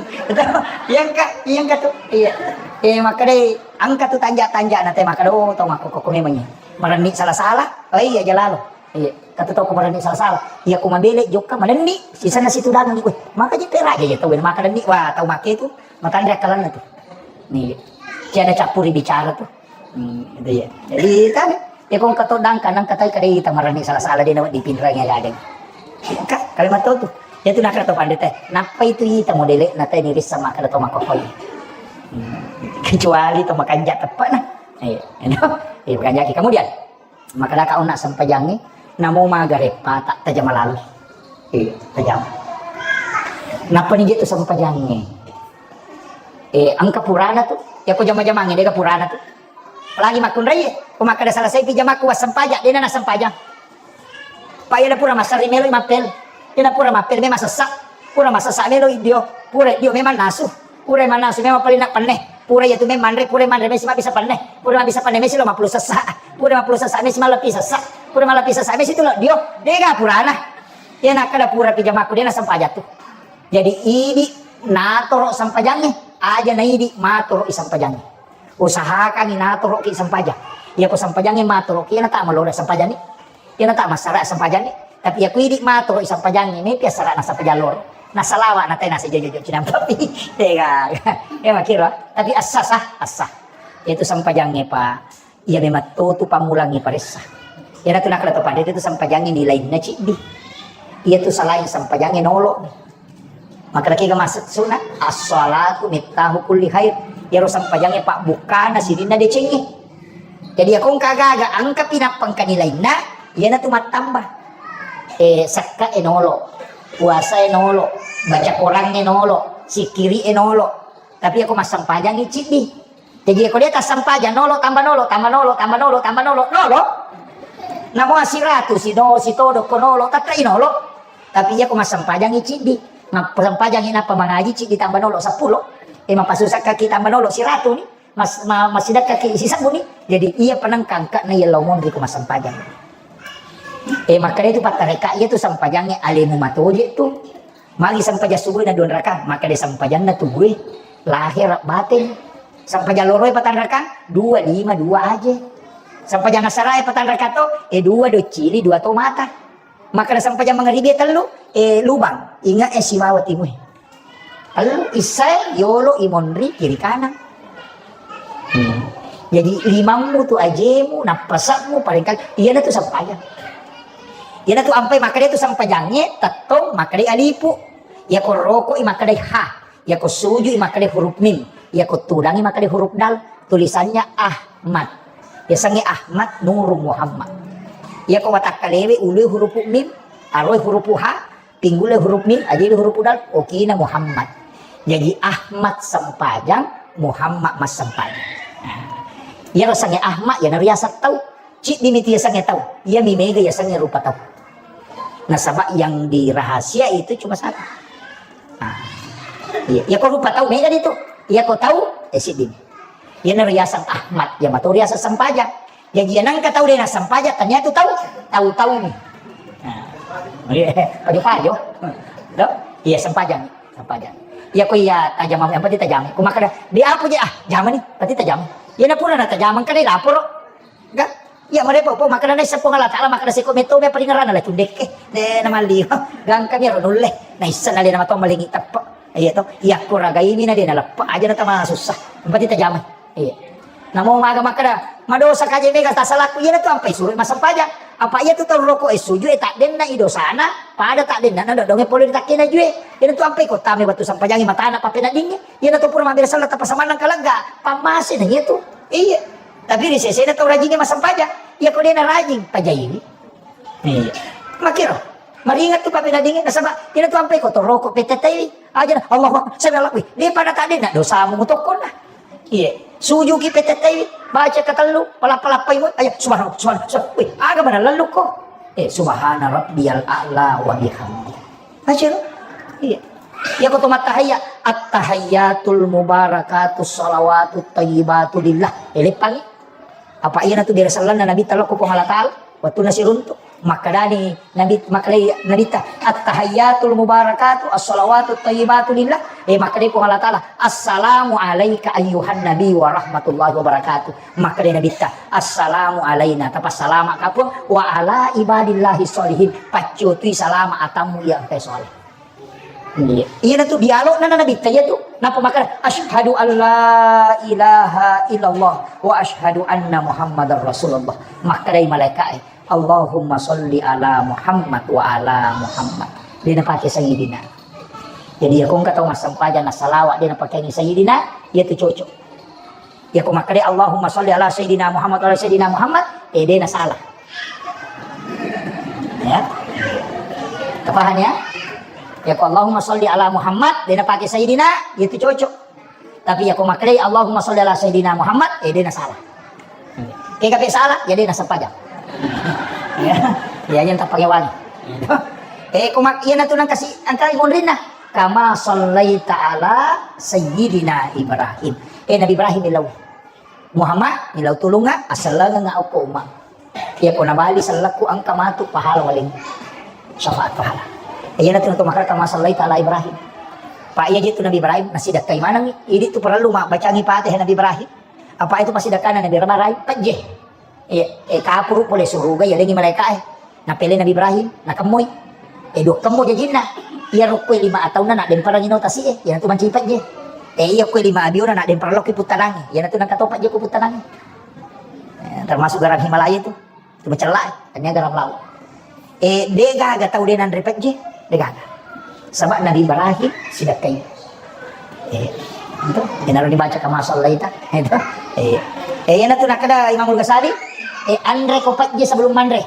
Iya, engka, iya, engka tu. Iya. Eh, makkedai, engka tu tanja-tanja, na te makkeda, oh, tau makkokko memang iya. Marenni sala-sala, oh iya, aja lalo. Iya, kata tau ko marenni sala-sala. Iya, ko mabele jokka marenni, sisana situdangan, weh, maka ji peraja ya tau, maka renni, wah, tau make tu, matanre akkalanna tu. Nih, tiada campuri bicara tu. Hmm, itu ya. Jadi, kan, ya, kong kato dangka, nang katai kadai ita marenni sala-sala, dia nawat dipinrang ya gadeng. Ka, kalimat tau tu. Ya tu nakara tau pandai teh. Napa itu ita modele na teh nirissa maka tau makkokoi. Hmm. Kecuali tau makanja tepat nah. Iya, you know? Iya, makanja ki. Kemudian, Makkedaka onna sempajangnge, namo maga reppa, ta-, tajama lalo. Iya, tajama. Nappa ni je tu sempajangnge. Eh, engka purana tu. Yako jama-jamangnge, dega purana tu. Apalagi makkunraie, ko makkeda selesai pi jamakku, wassempajang, dena nassempajang. Pa iyana pura massari melo mappel. Iyana pura mappel memang sessa. Pura massessa melo idio. Pura idio memang nasu. Pura mannasu memang paling nak penne. Pura iya tu memang manre, pura manre mesi mabbisa penne. Pura mabbisa penne mesi lo mappulu sessa. Pura mappulu sessa mesi mallepi sessa. Pura mallepi sessa mesi tu lo dio. Dega purana. Iya nakkeda pura pi jamakku, dena sempajang tu. Jadi idi natoro sempajangnge. Aja na idi matoro i sempajangnge. Usahakangngi natoroki sempajang. Iya ko sempajangnge matoroki, iya nata malora sempajangnge. Iya nata massara sempajangnge. Tapi iya ko idi matoro i sempajangnge, mepi assara na sempajang loro. Na salawa na tena sejojo cinampa pi. Tega. Ya makiro. Tapi assa sah, assa. Itu sempajangnge pa. Iya memang to tu pammulangnge paressa. Iya natu nakala to pada itu sempajangnge nilainna ciddi. Iya tu salain sempajangnge nolo. Maka lagi ga maksud sunat, as-salatu miftahu kulli khair. Iyaro sempajangnge pabbukkana sininna decengnge. Jadi, iya ko engka aga-aga, engka pi nappa engka nilainna, iyana tu mattamba. Eh, sekka e nolo, puasa e nolo, baca Quran e nolo, sikiri e nolo. Tapi iya ko massempajang i ciddi. Jadi, iya ko dia tassempajang nolo, tamba nolo, tamba nolo, tamba nolo, tamba nolo, nolo. Namo siratu, sino, sitodo ko nolo, tatta i nolo. Tapi iya ko massempajang i ciddi, massempajangngi nappa mangaji ciddi tamba nolo seppulo, e, mapasusa kaki tamba nolo siratu ni, mas-, ma-, masidekkaki sisebbu ni. Jadi iya penengkangka na iya lao monri ko massempajang. E, makkeda itu pattareka iya tu sempajangnge alemu matoje tu. Magi sempajang subuh na dua raka, makkeda sempajanna tu gue lahir batin. Sempajang loro e patang raka, dua, lima, dua aje. Sempajang asara e patang raka to, e dua doccili, dua to mata. Makkeda sempajang mangaribi e tellu, eh, lubang. Ingat, eh, sibawa timue. Tellu issae, yolo, imonri, kiri kanan. Hmm. Jadi limammu tu ajemu, nappasakmu, paling kali, iyana tu sempajang. Iyana tu ampai makkeda tu sempajangnge, tettong makkeda alipu. Iya ko rokoi makkeda ha. Yako sujui makkeda huruf mim, yako tudangi makkeda huruf dal, tulisannya Ahmad. Yasengnge Ahmad Nurung Muhammad. Yako watakkalewe ulue huruf mim, aroe huruf ha, pinggule huruf mim, ajele huruf dal, okina Muhammad. Jadi Ahmad sempajang, Muhammad massempajang. Nah, iyaro sengnge Ahmad, iyana riaseng tau. Ciddi mi tu yasengnge tau. Iya mi mega yasengnge rupa tau. Nasaba yang dirahasia itu cuma satu. Nah, iya, iya ko rupa tau mega itu. Iya ko tau, eh, siddi mi. Iya naro yaseng Ahmad, iya mato riaseng sempajang. Jadi iya nengka tau de nassempajang, ternyata tau, tau-tau mi. Nah, iya, pajo-pajo. Do? Iya sempajang, sempajang. Iya ko iya tajama, yang penting tajama. Ko makkeda, di apa je ah, jama ni, berarti tajama. Iya na pura na tajama, kan laporo. Ga? Iya, marepo, po, makkeda naisseng Puang Allah Taala, makkeda seko metto me paringerana la cundekke. De namalli. Gangka mi ro nulle. Naisseng na de namato malingi teppe. Iya to. Iya ko ragaimi na de naleppe aja na tama susah. Yang penting tajama. Iya. Namo maga makkeda, madosa kaje mega tasalaku, iya na tu ampai suro massempajang. Apa iya tu tau roko e suju e taddenna i dosana, pada taddenna na dodonge pole ditakkena jue. Iya na tu ampai ko tame wettu sempajangi matana papenaddingi. Iya na tu pura mabbere sella tappa samannang kalegga. Pammase na iya tu. Iya. Tapi ri sesena tau rajingnge massempajang. Iya ko dena rajing, pajaiwi. Iya. Makiro. Maringat tu papenaddingi nasaba ina tu ampai ko toroko petetaiwi. Aja na, Allahu Akbar, sami Allah. Wih, de pada taddenna dosamu mutokkonna. Iya. Sujuki petetaiwi, baca katellu, palappa-lappai mo. Aja, subhanallah, subhanallah, subhanallah. Wih, aga mana lellukko. Eh, subhana rabbiyal a'la wa bihamdi. Baca lo. Iya. Iya ko to mattahayya, At-tahiyyatul mubarakatus shalawatut thayyibatu lillah. Eleppangi. Apa iyanatu biasa sellenna Nabitta lokko Puang Allah Ta'ala, wettunna siruntu. Makkedani Nabi, makkedai Nabitta, "At-tahiyyatul mubarakatu, as-shalawatut thayyibatu lillah." Eh, makkedai Puang Allah Ta'ala, "Assalamu alaika ayyuhan nabi wa rahmatullahi wa barakatuh." Makkedai Nabitta, "Assalamu alaina," tapassalama ka Puang, "wa ala ibadillahi sholihin," paccotui salama atammu iya engkae soleh. Iya. Iyanatu dialogna na Nabitta iyatu. Nappa makkeda, "Asyhadu an la ilaha illallah wa asyhadu anna Muhammadar Rasulullah." Makkedai malaika'e, "Allahumma sholli ala Muhammad wa ala Muhammad." De napake sayyidina. Jadi, iya ko engka tau massempajang na salawat de napakeangi sayyidina, iyatu cocok. Iya ko makkeda, "Allahumma sholli ala sayyidina Muhammad wa ala sayyidina Muhammad," eh, de nasalah. Ya. Tapahang ya? Iya ko, "Allahumma sholli ala Muhammad," de napake sayyidina, iyatu cocok. Tapi iya ko makkeda, "Allahumma sholli ala sayyidina Muhammad," eh, de nasalah. Kega pe salah, iya de nassempajang. Ya. Iya, yang tapakewangi. Eh, ko mak-, iyanatu nangkasi, angkai monrinna. "Kama shallaita ala sayyidina Ibrahim." Eh, Nabi Ibrahim millau. "Muhammad, millau tulungnga, asellengengnga okko umma. Iya ko nabali sellekku engka matu pahala waleng. Syafaat pahala." Iyanatu natu makkeda, "Kama shallaita ala Ibrahim." Pa iya je tu Nabi Ibrahim, nasidakkai manengngi. Idi tu perlu mabbacangi Fatihah Nabi Ibrahim. Apa itu pasidakkana Nabi Ibrahim? Pejje. Iya, eh, kapuru pole suruga, yalengi malaika'e. Napele Nabi Ibrahim, nakemmoi. Eh, dua kemmo jajinna. Iya rokkoi lima ataunna, nak demparang ino tasi, eh. Iyanatu manci pejje. Eh, iya koi lima abiona, nak demparang lokki puttanangi. Iyanatu nangka topa je ko puttanangi. Eh, termasuk garam Himalaya itu. Itu macella, eh. Tania garam laut. Eh, de gaga tau de nanre pejje, de gaga. Saba Nabi Ibrahim sidakkai. Eh, itu, iyanaro dibaca kama shallaita. Itu. Eh, eh, iyanatu nakkeda Imamul Ghazali, eh, anre ko pejje sebelum manre.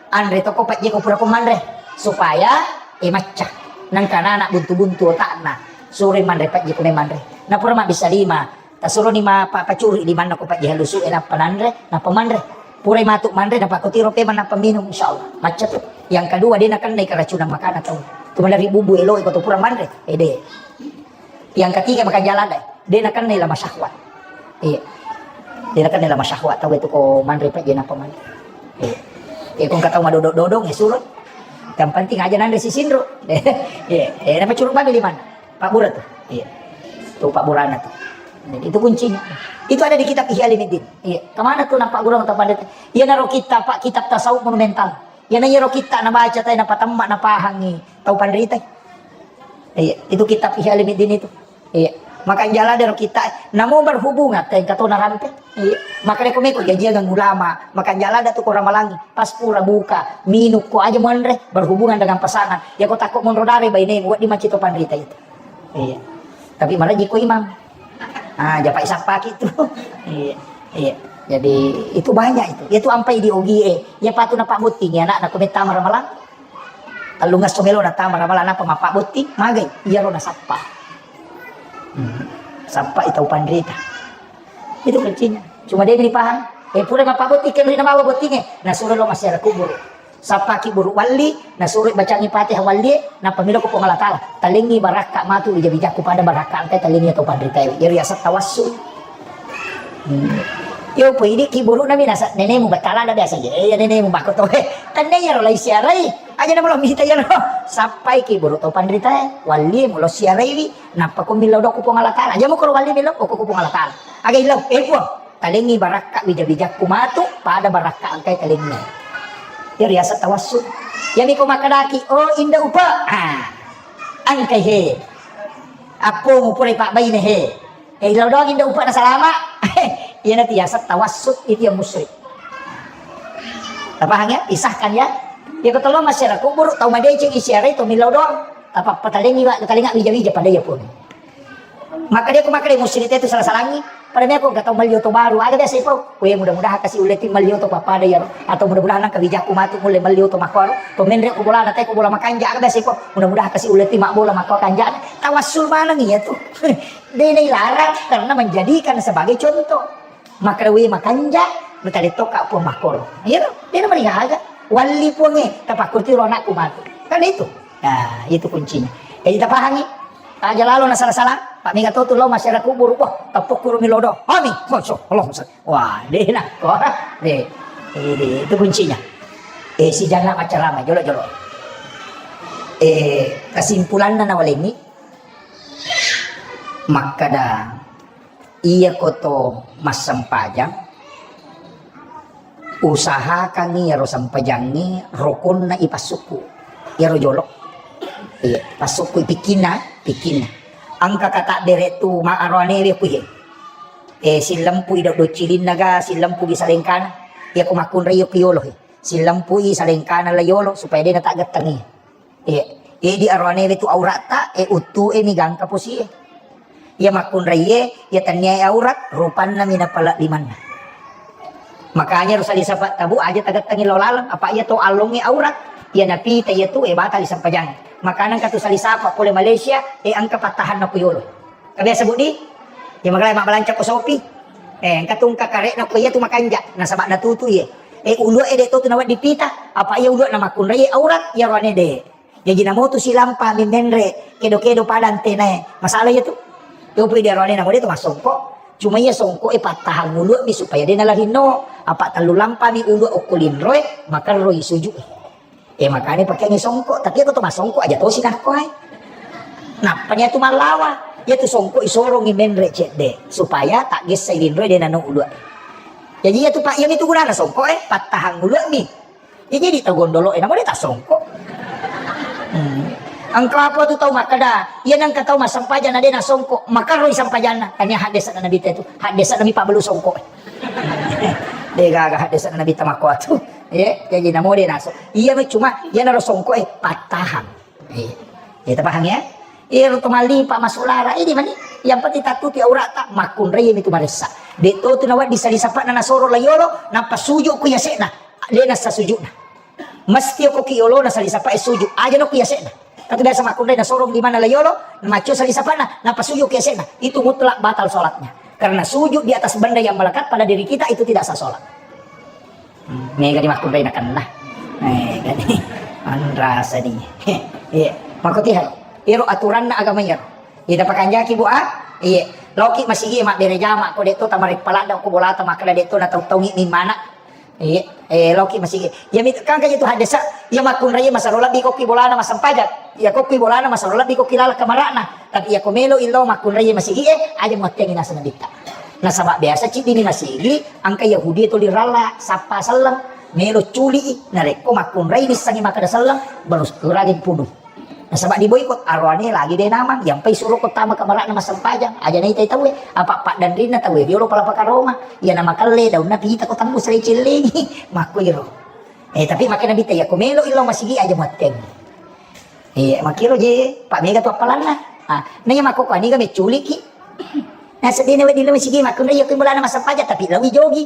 Anre to ko pejje ko pura ko manre. Supaya, eh, macca. Nangka nana buntu-buntu otakna. Sure manre pejje ko manre. Napura mabbissa lima. Tasuroni ma-, pa-, pacuri limanna ko pajjahe lusu e nappa nanre, nappa manre. Purai matu manre, nappa ko tiro pemang nappa minum, insyaallah. Macca tu. Yang kedua, de nakennai keracunan makanan tau. Tu maderri bubu elo e ko to pura manre. Eh, de. Yang ketiga, makan jalan dai. De nakennai lama syahwat. Iya. De nakennai lama syahwat tau itu ko manre pajjahe nappa manre. Iya. Eh, ko engka tau madodong-dodong, eh, suro. Yang penting aja nanre sisinro. Iya. Eh, nappa curu babi limanna. Pabbura tu. Iya. Tu pabburana tu. Jadi itu kuncinya. Itu ada di kitab Ihya Ulumuddin. Iya. Kemana tu nampak gurung atau pandita? Iyanaro kitab, Pak, kitab tasawuf monumental. Iyana iyaro kitab nabaca tai, napatemma, napahangi tau panrita. Iya, itu kitab Ihya Ulumuddin itu. Iya. Makan jala dero kitab, namo berhubungan tai engka to narampe. Iya. Makanya ko meko jajiang ulama, makan jala da tu ko ramalangi. Pas pura buka, minum ko aja manre, berhubungan dengan pasangan. Ya ko takut monro dare bainemu, wedding macito panrita itu. Iya. Tapi maraji ko imam. Ah, japai sappaki tu. Iya. Iya. Jadi itu banyak itu. Itu ampai di ogi e. Ya patu napabbotting ya anak, nak ko mettama ramalang. Tellungesso melo nattama ramalang, napa mapabbotting, magai. Iyaro nasappa. Hmm. Sappa itau panrita. Itu kuncinya. Cuma dia dipaham. Eh, pura mapabbotting, kan rina bawa botting e. Nasuro lo masyarakat kubur. Sappaki buru walli, nasuro bacangi Fatihah walli, nappa melo ko Puang Allah Ta'ala. Talengi barakka matu wija-wijakku pada barakka engkai talengi atau panritae. Jadi asal tawassul. Hmm. Yo, po idi ki buru nami nasa, nenemu batala na biasa je. Eh, ya nenemu bako to. Eh, tenne yaro lai siarai. Aja na melo mita yaro. Sappai ki buru to panritae, walli melo siarai wi. Nappa ko millau doko Puang Allah Ta'ala. Aja mo ko walli millau, ko Puang Allah Ta'ala. Aga illau, eh, Puang. Talengi barakka wija-wijakku matu, pada barakka engkai talengi. Ya riaseng tawassul. Yami ko makkedaki, "Oh, inda upa." Ah. Engkai he. Appomu purai pabbaine he. Eh, ilo doang inda upa nasalama. Iyanatu riaseng tawassul, itu yang musyrik. Tapahang ya? Pisahkan ya. Ya ko tolong masyarakat kubur, tau madeceng isiarai, tau millau doang. Tapappa talengi wa, talenga wija-wija pada ya pun. Maka dia, ko maka dia musyrik itu salah-salangi. Pada meko engka tau melli oto baru, aga biasa ipau. Weh, mudah-mudahan kasi ulle ti melli oto pappada iyaro. Atau mudah-mudahan engka wijakku matu mulle melli oto makkoro. Pemenre ko bola na te ko bola makanja, aga biasa ipau. Mudah-mudahan kasi ulle ti mabbola makko kanja. Tawassul maneng iya tu. De nailarang karena menjadikan sebagai contoh. Maka weh makanja, mutale toka Puang makkoro. Iya tu, de na mariaga. Walli Puange, tapakkurti ro anakku matu. Kan itu. Nah, itu kuncinya. Jadi tapahangi. Aja lalo na salah-salah. Pak mega to tu lo masyarakat kubur, wah, tepuk kurung lodo. Amin. Masya Allah, Ustaz. Wah, deh nah. Wah, deh. Eh, deh, itu kuncinya. Eh, si jana macarama, jolo-jolo. Eh, kesimpulanna nawalengi, makkada, iya koto massempajang, usahakangngi iyaro sempajangnge rokonna ipassukku. Iyaro jolo. Iya, passukku pikkinna, pikkinna. Engka kata bere tu ma aroanewe kuhe. Eh, sillempu i do cilinna ga, sillempu gi salengkana. Iya ko makkunrai yo ku yolo he. Sillempu i salengkana la yolo supaya de na taggettengi. Iya. Jadi aroanewe tu auratta, e uttu e mi gangka posi e. Iya makkunrai e, iya tennia e aurat, rupanna mi napala limanna. Makanya ro sali sapa tabu aja tagettengi lao laleng, apa iya to allongnge aurat, iya napita iya tu e batali sempajang. Makana engka tu sali sapa pole Malaysia, e engka pattahanna ku yolo. Kabiasa budi, iya magalai mabbalanca ko sopi. Eh, engka tu engka karekna ko iya tu makanja, nasaba natutu iye. Eh, ulua e de to tu nawedding pita, apa iya ulua na makkunrai aurat, iya roane de. Jaji namo tu silampa mi menre, kedo-kedo pada antenae. Masalah iya tu. Yo pui de roane namo de tu masongko. Cuma iya songko e pattahang ulua mi supaya de nalarinno. Apa tellu lampa mi ulua okko linroe, makerroi suju. Eh, makanya pakeangngi songko, tapi aku tu masongko aja tosi nakko ai. Nappa nia tu mallawa, iya tu songko isorongi menre cedde supaya tak gessa linroe de nano ulua. Jadi iya tu pak, iya mi tu gunana songko e, pattahang ulua mi. Ya, jadi tau gondolo e, namo de tak songko. Hmm. Engka apa tu tau makkada, iya nengka tau massempajang na de na songko, makarroi sempajanna. Tania haddesa na nabi tu, haddesa na mi pak belu songko. De gaga haddesa na nabi tamakko atu. Iya, jadi namo de naso. Iya, cuma iya naro songko e pattahang. Iya. Iya, tapahang ya? Iya, ro to malli pak masulara, ini mani. Yang penting tatuti aurat tak makkunrai mi tu maressa. De to tu nawa di sali sapa na nasoro la yolo, nappa suju ku yasena. De nasa sujuna. Mesti ko ki yolo na sali sapa e suju. Aja no ku yasena. Tapi biasa makkunrai nasoro di mana la yolo, maco sali sapa na, nappa suju ku yasena. Itu mutlak batal sholatnya. Karena sujud di atas benda yang melekat pada diri kita itu tidak sah sholat. Hmm, mega di makkunrai nakenna. Mega di. Anrasa di. Iya. Makutihan. Iro aturanna agama iro. Ida pakanjaki bu ah. Iya. Loki masigi mabbere jama ko detto tamare palada ko bolata makkeda detto na tau taungi mi mana. Iya. Eh, loki masigi. Ya mit kan kaji tu haddesa. Ya makkunrai masaro lebbi ko ki bolana masempajang. Iya ko ki bolana masaro lebbi ko ki lala kamarana. Tapi iya ko melo illo makkunrai masigi e aja muattengi naseng ditta. Nasaba biasa ciddi ni masigi, engka Yahudi tuli ralla, sappa selleng, melo culi i, narekko makkunrai nissengi makkeda selleng, baru ragi punu. Nasaba di boikot, aroane lagi de namang, yampai suro ko tama kamarana massempajang, aja naitai tauwe, apa paddanrinna tauwe, riolo pala pakaroma, iya namakelle, daunna pita ko tembus ri cellengi, makkuiro. Eh, tapi makkeda Nabitta, iya ko melo illo masigi aja muatteng. Iya, makkiro je, pak mega tu appalanna. Ah, na iya makkoko aniga mecculiki. Naseddena wedding lo masigi makkunrai iya ko bolana massempajang, tapi lawi jogi.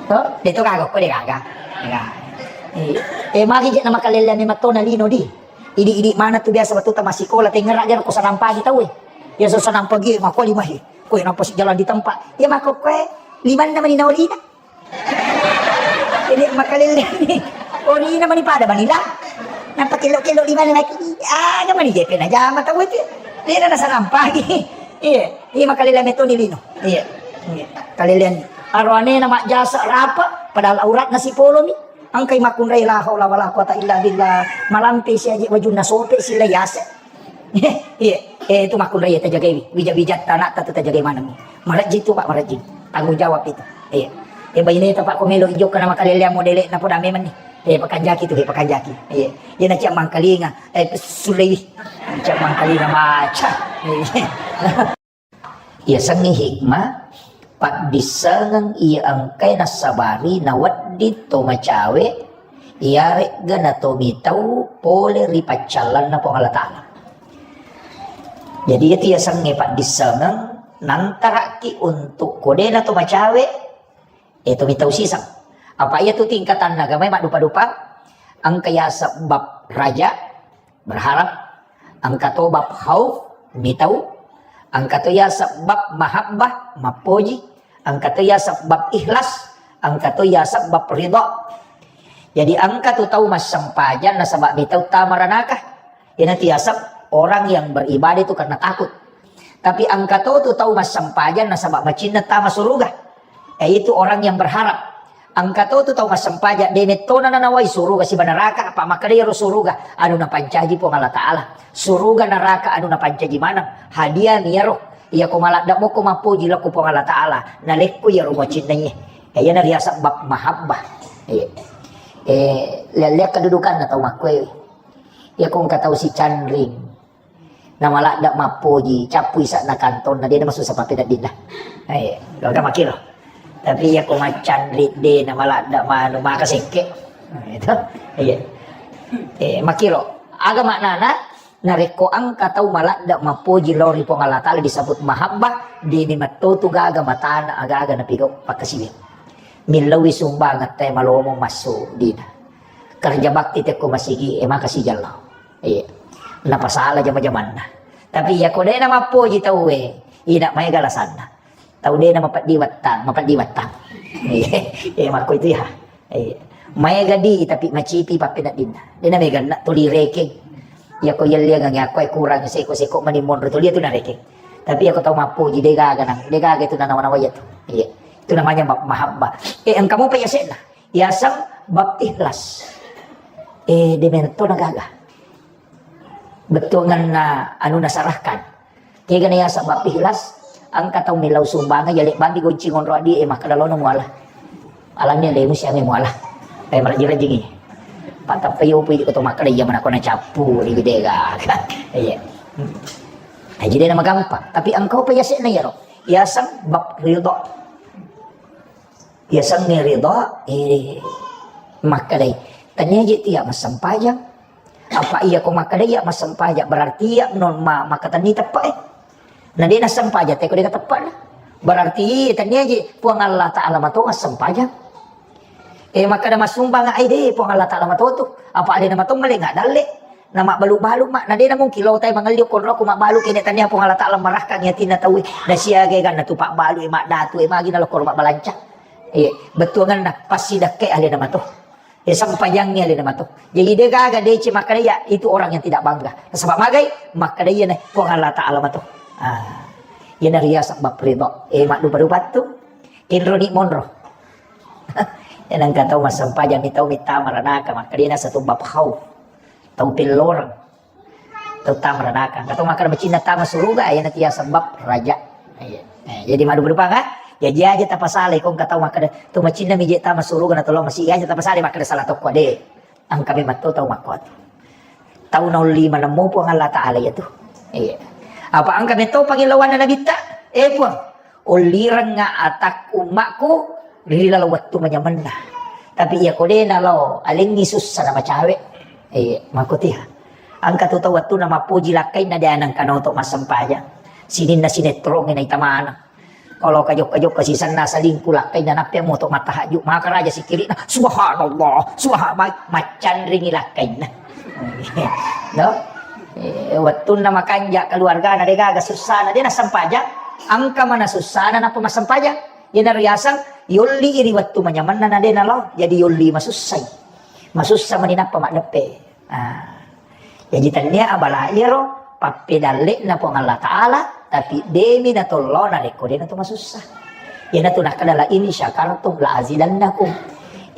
To, de to gaga ko de gaga. Gaga. Eh, eh, magi je na makalelleang memettona lino di. Idi-idi mana tu biasa wettu ta massikola tengera gero ko sanang pagi tau e. Ya so sanang pagi mako lima he. Ko nampa si jalan di tempat. Ya mako koe limanna mani naolina. Ini makalelleang ni. Olina mani pada mani lah. Nampa kelok-kelok limanna lagi. Ah, mani jepe na jama tau e. Lina na sanang pagi. Iya, iya makalelleang metoni lino. Iya. Iya. Kalelleang. Aroane na majjasa rapa, padahal auratna sipolomi. Engkai makkunrai la haula wala quwata illa billah. Malampe si aje wajunna sope si la yase. Iya. Eh, itu makkunrai tajagai. Wija-wija tanak tu tajagai maneng. Marajji tu pak marajji. Tanggung jawab itu. Iya. Eh, baine tu pak ko melo ijokka na makalelleang modele na poda memang ni. Eh, pakanjaki tu, eh, pakanjaki. Iya. Iya na ciak mangkalinga. Eh, sulei. Ciak mangkalinga maca. Iya. Iyasengnge hikmah, paddissengeng iya engkae nassabari nawedding to macawe, iyaregga natomitau pole ri paccallanna Puang Allah Ta'ala. Jadi, iyatu iyasengnge paddissengeng, nantaraki untuk kodena to macawe, eh, tomitau siseng. Apa iyatu tingkatanna agamae maddupa-dupa, engka yaseng bab raja, berharap, engka to bab khauf, mitau, engka to yaseng bab mahabbah, mappoji, engka to yaseng bab ikhlas, engka to yaseng bab ridha. Jadi engka tu tau massempajang nasaba mitau tama ranaka. Iyanatu yaseng Orang yang beribadah itu karena takut. Tapi engka to tu tau massempajang nasaba macinna tama suruga. Yaitu orang yang berharap. Engka to tu tau massempajang, de mettona nanawai suruga siba neraka, apa makkeda iyaro suruga anu napancaji Puang Allah Ta'ala. Suruga neraka anu napancaji maneng. Hadiah mi iyaro. Iyako maladde moko mappoji lao ko Puang Allah Ta'ala, nalekko iyaro macinna iye. Iyana riaseng bab mahabbah. Eh, eh, lea-lea kedudukanna tau makkoe. Iyako engka tau sicanring. Namaladde mappoji, cappui ise'na kantonna, de namasussa pappeneddinna. Eh, gangka makkiro. Tapi iyako macanring de namaladde manu maka sekke. Nah, itu. Iya. Eh, makkiro. Aga maknana? Narekko engka tau maladde mappoji lao ri Puang Allah Ta'ala disebut mahabbah, de memetto tu gaga matana aga-aga napigau pakkasiwiang. Millauwi sumbangeng te malomo massu dina. Kerja bakti tekko masigi, eh, maka sijang lao. Iya. Napasala jama-jamanna. Tapi iyako de namappoji tauwe, ina maega alasanna. Tau de namapeddi wattang, mapeddi wattang. Iya, iya, makko itu ya. Iya. Maega di tapi macipi pappeneddinna. De namega na tuli rekeng. Iyako yelliangang iyako kurang seko-seko mani monro tuli itu narekeng. Tapi iyako tau mappoji de gaga nang, de gaga itu nanawa-nawa iya tu. Iya. Itu namanya ma-, mahabbah. Eh, engka mopa yase'na. Yaseng bab ikhlas. Eh, de memetto na gaga. Bettuanganna anu nasarahkan. Kegana yaseng bab ikhlas, engka tau millau sumbangeng, yale bandi gonci ngonro adi, eh, makkeda lono muala. Alani alemu siame muala. Eh, marajing-rajingi. Patappa yopu idi ko to makkeda iya manako nacappu ri bidega. Iya. Hmm. Eh, jadi nama gampang. Tapi engka pa yase'na iyaro. Yaseng bab ridho. Yasengnge ridha, eh, makkedai, "Tania je tia massempajang." Apa iya ko makkedai iya massempajang, berarti iya non ma-, makkatenni teppe, eh. Na de nassempajang, teko de teppena. Berarti tania je Puang Allah Ta'ala mato massempajang. Eh, makkeda massumbang ai de Puang Allah Ta'ala mato tu. Apa de namato male nggak dalle. Na mabbalu-balu ma, na de na mungkin lo tai mangelli okko roko mabbalu kene tania Puang Allah Ta'ala marahkangi atinna tauwe. Na siaga ganna tu pabbalu e maddatu e magi na lokko mabbalanca. Iya, bettuanganna passidakkai alena mato. Ya, sempajangngi alena mato. Jadi de gaga de ce makkeda ya, itu orang yang tidak bangga. Nasaba magai, makkeda iya na Puang Allah Ta'ala mato. Ah. Iya na riaseng bab ridha. Eh, maddupa-dupa tu. Kenroni monro. Ya, nengka tau massempajang ni tau mitta maranaka, makkeda na satu bab khauf. Tau pelloreng. Tau tama ranaka. Engka to makkeda macinna tama suruga, iyana tia sebab raja. Iya. Eh, jadi maddupa-dupa kan? Jaji aja tapasalai ko engka tau makkeda, to macinna mi je tama suruga na tolong masih aja tapasalai makkeda salah tokko de. Engka memang to tau makkuatu. Tau naolli manemmu Puang Allah Ta'ala iya tu. Iya. Apa engka metto pangilauanna nabitta? Eh, Puang. Ollirengnga atakku ummakku ri laleng wettu manyamenna. Tapi iya ko de nalo alengngi sussa na macawe. Eh, makkutia. Engka tu tau wettunna mappoji lakkainna de nengka noto massempajang. Sininna sinetrongnge naita maneng. Kalau kajokka-jokka sisenna selingkuh lakkainna nappe moto matahajju maka raja sikirina subhanallah, subhanallah, maccanringi lakkainna. No? Eh, wettunna makanja keluargana de gaga sussana, de nassempajang. Engka mana sussana nappa massempajang. Iyana riaseng yolli ri wettu manyamenna na de nalo, jadi yolli masussai. Masussa mani nappa maddeppe. Ah. Jadi tania abala iyaro pappedalle'na Puang Allah Ta'ala, tapi demi natollo narekko de natu masussa. Iyana tu nakkeda la in syakartum la azidannakum.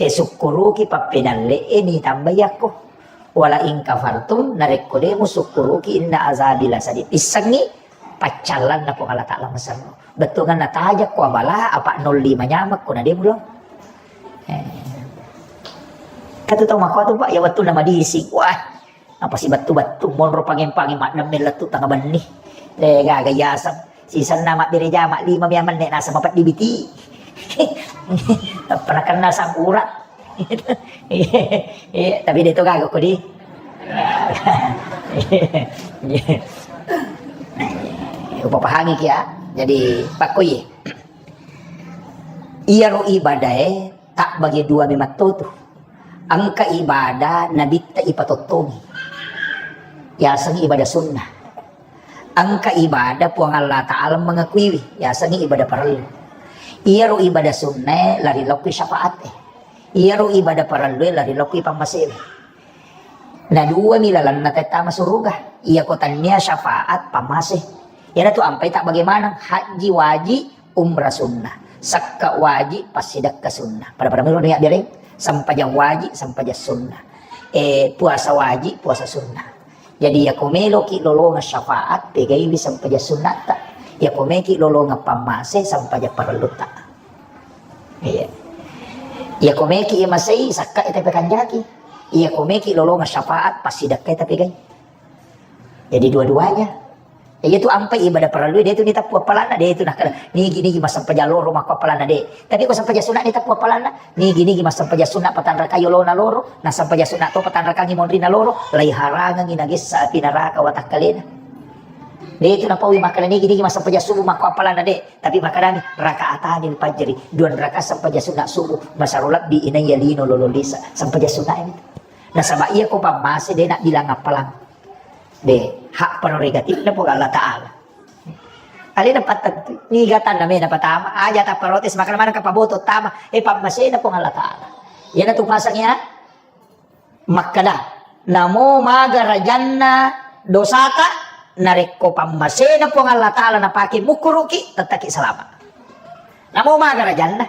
Eh, sukkuruki pappedalle e ni tambai yakko. Wala in kafartum, narekko de musukkuruki inna azabi lasadid. Issengngi paccallanna Puang Allah Ta'ala maserro. Bettuanganna tajakko abala, apa nolli manyamekko na de mulo. Eh. Katu tau makkuatu, Pak, ya wettunna madising. Wah, apa si bettu-bettu monro pangeng-pangeng maddemme lettu tanga benni. Eh, gaga yaseng. Sisenna mabbere jama lima mia menne nasa mapeddi biti. Pernah kenal sang urat. Iya, tapi de to gaga ko di. Upapahangi kia. Jadi pakko iye. Iyaro ibadae tabbagi dua mematto tu. Engka ibadah nabitta ipatottongi. Yaseng ibadah sunnah. Engka ibadah Puang Allah Ta'ala mengakuiwi, yasengngi ibadah parellu. Iyaro ibadah sunnae lari lokki syafaate. Iyaro ibadah parellue lari lokki pammasewe. Na dua mi lalenna tette masuruga. Iya ko tania syafaat pammase. Iyanatu ampai tak bagaimana haji wajib, umrah sunnah. Sakka wajib, passidakka sunnah. Pada-pada melo niat biareng. Sempajang wajib, sempajang sunnah. Eh, puasa wajib, puasa sunnah. Jadi, iya ko meloki lolongeng syafaat, pegaiwi sempajang sunnatta. Iya ko meki lolongeng pammase, sempajang parellutta. Iya. Iya ko meki masei, sakka ita pekanjaki. Iya ko meki lolongeng syafaat, passidakka ita pegai. Jadi dua-duanya. Iya tu ampai ibadah parellu, de tu nitappu appalanna, de tu nakkeda, nigi, nigi massempajang loro makko appalanna, de. Tapi ko sempajang sunna nitappu appalanna, nigi, nigi massempajang sunna patanrakai olona loro, na sempajang sunna to patanrakangi monrina loro, laiharangangi nagessa api naraka watakkalena. De tu napaui makkeda, nigi, nigi massempajang subuh makko appalanna, de. Tapi makkedami, rakaatanil fajri, dua rakaat sempajang sunna subuh, masaro lebbi inaiya lino lolo lisa, sempajang sunna ini. Nasaba iya ko pammase, de nak bilang appalang. De, hak prerogatifna Puang Allah Ta'ala. Alena pattentu, niga tanna mena patama, aja ta protes, makana maneng ka paboto tama, eh, pammasena Puang Allah Ta'ala. Iyana tu pasang ya, makkeda, namo maga rajanna dosata, narekko pammasena Puang Allah Ta'ala napake mukkuruki, tettaki salama. Namo maga rajanna.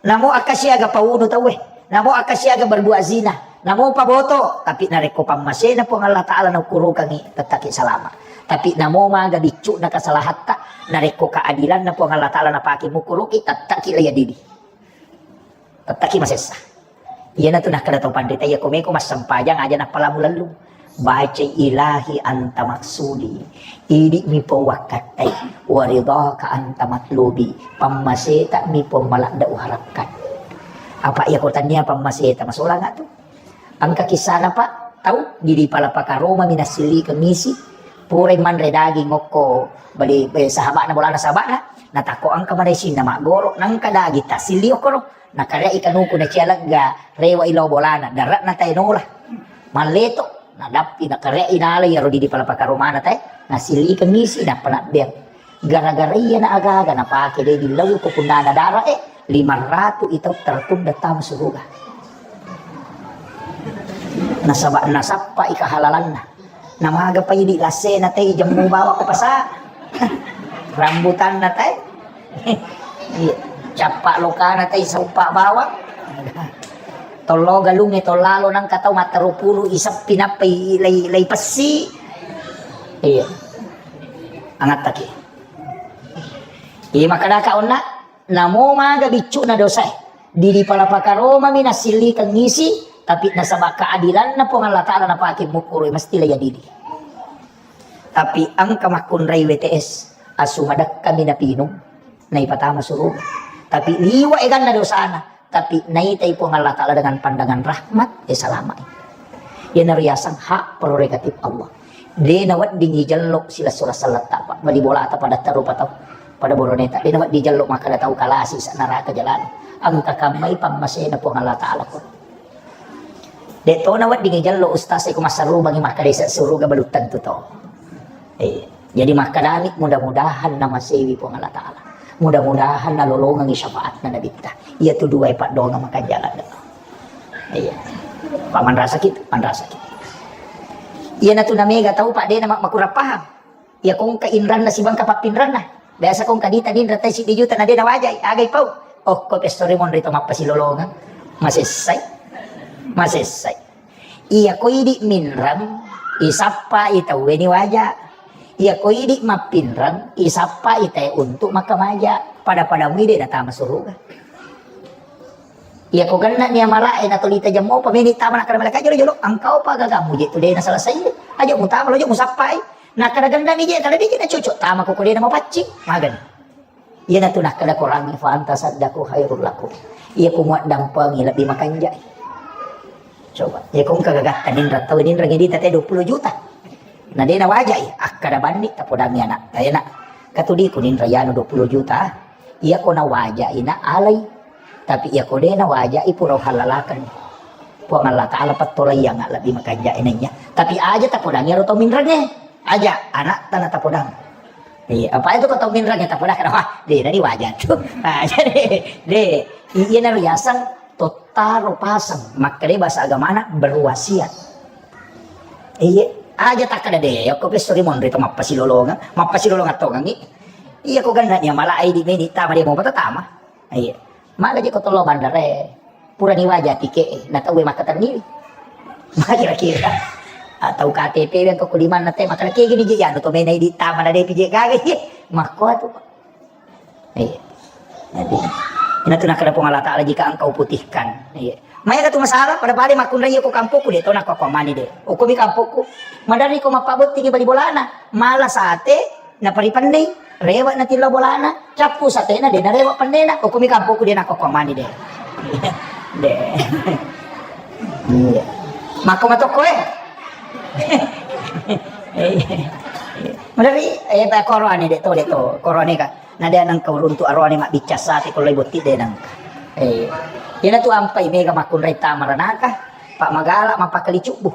Namo akka siaga paunu tauwe, namo akka siaga berbuat zina, namo paboto, tapi narekko pammasena Puang Allah Ta'ala naukurukangi, tettaki salama. Tapi namo maga biccu'na kasalahatta, narekko keadilanna Puang Allah Ta'ala napake mukuruki, tettaki laya didi. Tettaki masessa. Iyanatu nakkeda tau panrita, iya ko meko massempajang aja nappalamu lellung. Bacai, "Ilahi anta maksudi, idi'mi Puang wakkattai, waridhaka anta matlubi, pammaseta mi Puang maladda uharapkan." Apa iya ko tania pammaseta masolang tu? Engka kisana, Pak, tau di, di pala pakaroma mi nassillikeng isi, purai manre daging okko bali, eh, sahabana, bolana sahabana, natakko engka maresinna maggoro, nangka daging tassilli okkoro. Nakare'i kanuku nacia legga, rewa'i lao bolana, dare'na tae nola. Malleto, nadappi nakare'i nala iyaro didi pala pakaromana tae, nasillikeng isi, nappa nabbeang. Gara-gara iyana aga-aga napake de dillau ko punnana dara e, lima ratu itau tertunda tama suruga. Nasaba nasappa i kahalalanna. Namaga pa idi lassena tei jemmu bawang ko pasa. Rambutanna tei. Iya. Cappa lokana tei sauppa bawang. Tollo galungnge tollalo nangka tau matteru pulu iseppi nappa i-, lei, lei pessi. Iya. Angattaki. Iya, makkadaka onna. Namo maga biccu'na dosae, didi pala pakaromami nassillikeng isi, tapi nasaba keadilanna Puang Allah Ta'ala napake mukkuru, mesti la iya didi. Tapi engka makkunrai W T S, asu madekkami napinung, naipatama suruga. Tapi liwa eganna dosana, tapi naitai Puang Allah Ta'ala dengan pandangan rahmat, e salamai. Iyanaro yaseng hak prerogatif Allah. De naweddingi jello silessureng selletta, Pak. Bali bolata pada tarupa tau. Pada boroneta. De nawedding jello makkada tau kalasi sa neraka jalani. Engka kammai pammasena Puang Allah Ta'ala ko. De to naweddingi jello ustaz e ko massarubangi makkada isa suruga balu tentu to. Eh, jadi makkadami mudah-mudahan namasewi Puang Allah Ta'ala. Mudah-mudahan nalolongengi syafaatna Nabitta. Iya tu dua e paddoangeng makanjala. Iya. Pak, manrasaki, manrasaki. Iyanatu namega tau, Pak, de nama-, makurang paham. Iya kongka inranna sibangka pappinranna. Biasa kongka dita ninra tai siddi juta na de nawajai, agai pau. Oh, ko pessori monri to mappasilolongeng. Masessai. Masessai. Iya ko idi minreng, isappai tauwe ni waja. Iya ko idi mappinreng, isappai tae untuk makkamaja. Pada-pada mui de natama suruga. Iya ko genna ni amala e natolita jammo pa meni tama nakkada malaika jolo-jolo, engka opa gagamu je tu de naselesai. Aja mutama lo, aja musappai. Nakkada genna mi je, kada de je nacocok tama ko, ko de namapaccing. Magani. Iyanatu nakkada Korangnge, "Fa anta saddaku khairul lakum." Iya ko muaddampengi lebbi makanjai. Coba, iya ko engka gagatta ninra tau ninra ngedita te dua puluh juta. Na de nawajai, akkada banni tapodangi anak. Tayana. Katudi ko ninra yanu dua puluh juta. Iya ko nawajai na alai. Tapi iya ko de nawajai pura halalakan. Puang Allah Ta'ala pattolaiang lebbi makanjai naiya. Tapi aja tapodangi aro tau minrangnge. Aja anak tana tapodang. Iya, apa itu kata minrang kita pernah kena, wah, de, nani wajar tu. Ah, jadi, de, iya naro yaseng tottaro paseng, makkeda bahasa agamana berwasiat. Iya, aja takkada de, okko pesso ri monri to mappasilolongeng, mappasilolongeng tongengi. Iya ko ganna nia mala ai di meni tama de mo patatama. Iya. Maga je ko tollo bandara e. Purani waja tike e, na tau e makkatenni. Ma kira-kira. Atau K T P we ko kulimanna te makkada kegini je anu to mena idi tama na de pije gaga. Iya. Makko atu. Iya. Jadi, ina tu nakkeda Puang Allah Ta'ala, "Jika engkau putihkan." Iya. Maega tu masalah, pada-pada makkunrai ko kampokku de, to nakko mani de. Okkomi kampokku. Maderri ko mappabottingi bali bolana, mala sate, naparipennei, rewe natillau bolana, cappu satena de narewe pennena, okkomi kampokku de nakko mani de. De. Iya. Makko matokko e. Iya. Maderri, eh, korone de to, de to, korone ka. Na de nengka uruntu arone mabbicca sate ko lai botti de nengka. Eh, iyana tu ampai mega makkunrai tama ranaka, pak magala mappakali cubbu.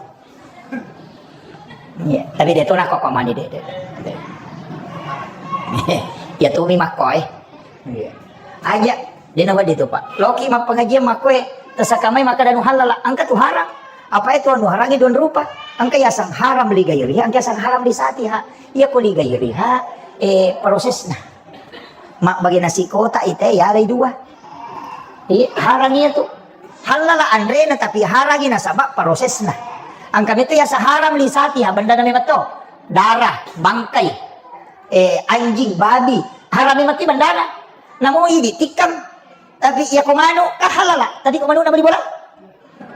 Iya, tapi de to nakko mani de, de, de. Iya tu mi makko e. Iya. Aja, de na wedding tu, Pak. Loki mappengajian makko e, tesakamai makkada nu halala, engka tu haram. Apa itu anu harangi dua rupa? Engka yaseng haram li gairiha, engka yaseng haram li satiha. Iya ko li gairiha, eh, prosesna. Mabbage nasi kotak ite yalai dua. Iya, harang iya tu. Hallala anrena tapi harangi nasaba prosesna. Engka metu yaseng haram li satiha bendana memang to. Darah, bangkai, eh, anjing, babi, haram memang ti bendana. Namo idi tikkang. Tapi iya ko manu, ka halala. Tadi ko manu na bali bola?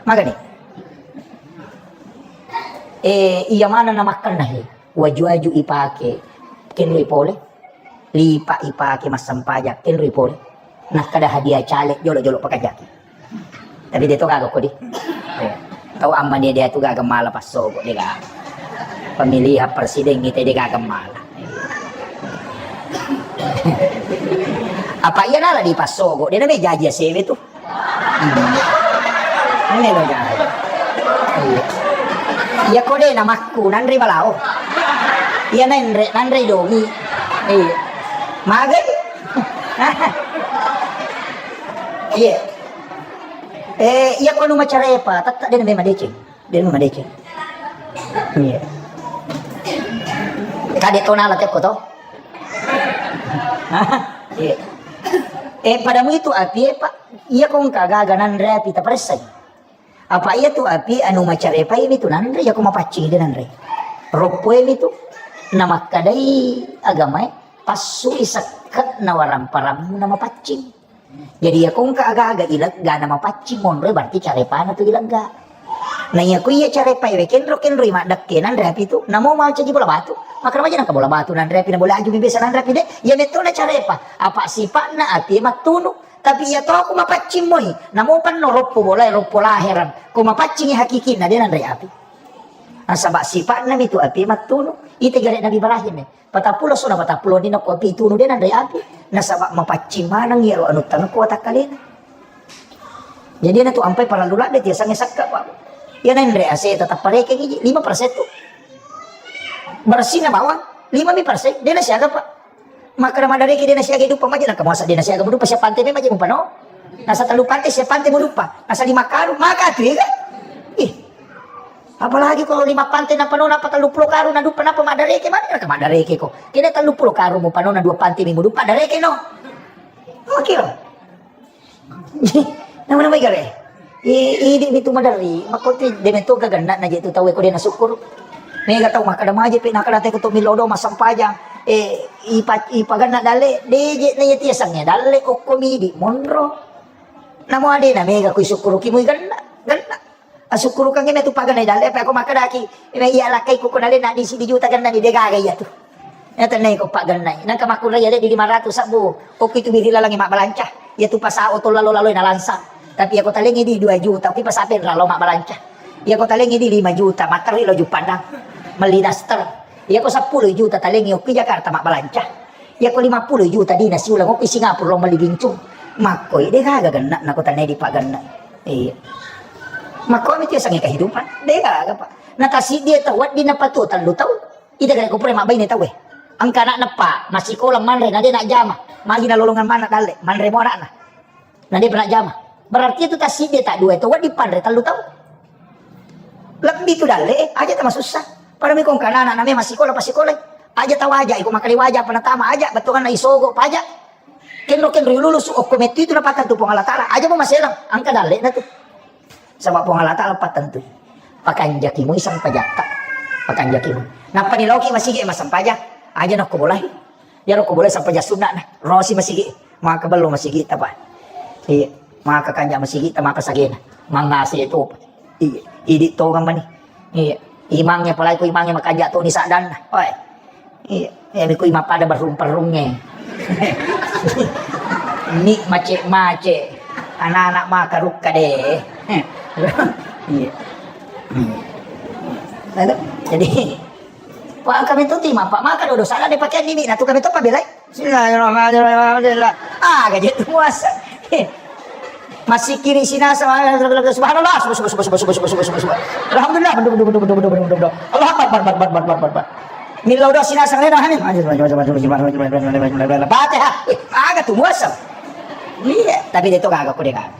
Magani. Eh, iya mana na makkanna he. Waju-waju ipake. Kenroi pole. Lipa ipake massempajang, kenroi pole. Nakkada hadiah caleg jolo-jolo pakajaki. Tapi de to gaga kodi. Eh, tau ammani de tu gaga mala passogo de gaga. Pemilihan presiden kita de gaga mala. Apa iya nala di passogo, de na me jaji asewe tu. Hmm. Ini lo, guys. Iya. Iya, ko de namakku, nanre balao. Iya, nanre, nanre domi. Iya. Magai. Iya. Eh, iya, ko nu macarepa, tetap de na me madeceng. De na me madeceng. Iya. Kade to nala tekko to. Iya. Eh, padamu itu api, eh, Pak. Iya, ko engka gaga nanre api taparessai. Apa iya tu api anu macarepai mi tu nanre, iya ko mapaccing de nanre. Roppoe mi tu. Namakkadai agamae, passui sekketna waramparammu na mapaccing. Jadi iya ko engka aga-aga ilegga na mapaccing monroe berarti carepana tu ilegga. Na iya ko iya carepai we kenro-kenroi maddekke nanre api tu, namo mancaji bola batu. Makkeda maja nangka bola batu nanre api na bola aju mi biasa nanre api de. Iya metto na carepa. Apa sipatna api mattunu. Tapi iya to ko mapaccing moi, namo panno roppo bolae, roppo laherang. Ko mapaccing hakikinna de nanre api. Nasaba sipatna mi tu api mattunu. Ite gare Nabi Ibrahim e. Patappulo sona patappulo dina ko api tunu de nanre api. Nasaba mapaccing maneng iyaro anu tangko watakkalena. Jadi na tu ampai parallu ladde tiasange sakka, Pak. Iya nanre ase tetap pareke gigi lima persen tu. Bersihna bawang lima mi persen, de na siaga, Pak. Makkeda maddareke de na siaga duppa maje, naka muasa de na siaga duppa siap pante me maje mupano. Nasa tellu pante siap pante mu duppa. Nasa lima karung, maka tu ega. Ih. Apalagi kalau lima pante na pano napa tellu pulo karung na duppa napa maddareke, mana naka maddareke ko. Kena tellu pulo karung mu pano na dua pante mi mu duppa dareke no. Oke lo. Nama-nama igare. I, idi mitu maderri, makkote de metto gaganna na je tu tau ko de na syukur. Mega tau makkeda maje pe nakkeda te ko to millo do massempajang. Eh, ipa, ipaganna dalle, de je na yati asengnge dalle okko midi monro. Namo ade na mega kui syukur ki mui ganna, ganna. Asukkurukengngi metu paganai dalle, apa ko makkedaki, iya lakkai ko kona lena di sidi juta gannani de gaga iya tu. Iya tennai ko pagannai. Nangka makkunrai iya de di lima ratus sabbu. Okko itu biri lalangi mabbalanca. Iya tu pasao to lalo-lalo na lansang. Tapi iya ko talengi di dua juta, okko pasape lalo mabbalanca. Iya ko talengi di lima juta, matterri lo Juppandang. Melli daster. Iya ko seppulo juta talengi okko Jakarta mabbalanca. Iya ko lima puluh juta dina siulang okko Singapura lo melli bincung. Makkoi de gaga ganna na ko tennai di paganna. Iya. Makkomi tu yasengnge kehidupan. De gaga, Pak. Na tasiddi tau wedding napatuo tellu tau. Ita gare ko pura mabbaine tau e. Engka anakna, Pak, massikola manre na de najjama. Magi nalolongeng manna dalle, manre mo anakna. Na depa najjama. Berarti itu tasiddi ta dua itu wedding panre tellu tau. Lebbi tu dalle, eh, aja tamasussa. Pada mi kong kana anak name masikola, pasikola. Aja tawaja, iko makali waja, apa natama aja, bettuanna isogo, paja. Kenro-kenro lulusu, okko mettu itu napattentu Puang Allah Ta'ala. Aja mo maselang, angka dalle na tu. Saba Puang Allah Ta'ala pattentui. Pakanjaki mui sampajatta. Pakanjaki mui. Nappa ni loki masigi masampaja. Aja nokko bolai. Iyaro ko boleh sampaja sunna na. Rosi masigi. Maka bello masigi ta pa. Iya. Maka kanja masigi ta maka sagena. Mangase to. Iya. Idi to mani. Iya. Imangnya palai ko imangnya makanja to ni sadanna. Oi. Iya. Iya, ko imang pada berrung-perrungnge. Ni mace-mace. Anak-anak maka rukka deh. Iya. Iya. Jadi, Pak, kami tu timang, Pak, maka dodo sana deh pakai nini, nah tu kami tu pabelai. Bismillahirrahmanirrahim. Alhamdulillah. Ah, gaji tu puasa. Masih kiri sini sama subhanallah, subhanallah, subhanallah, subhanallah, subhanallah, subhanallah. Alhamdulillah, betul, betul, betul. Allah Akbar, bar, bar, bar. Millau doa sini asal rena hani. Fatihah. Eh, aga tu puasa. Iya, tapi dia tu kagak, aku dia kagak.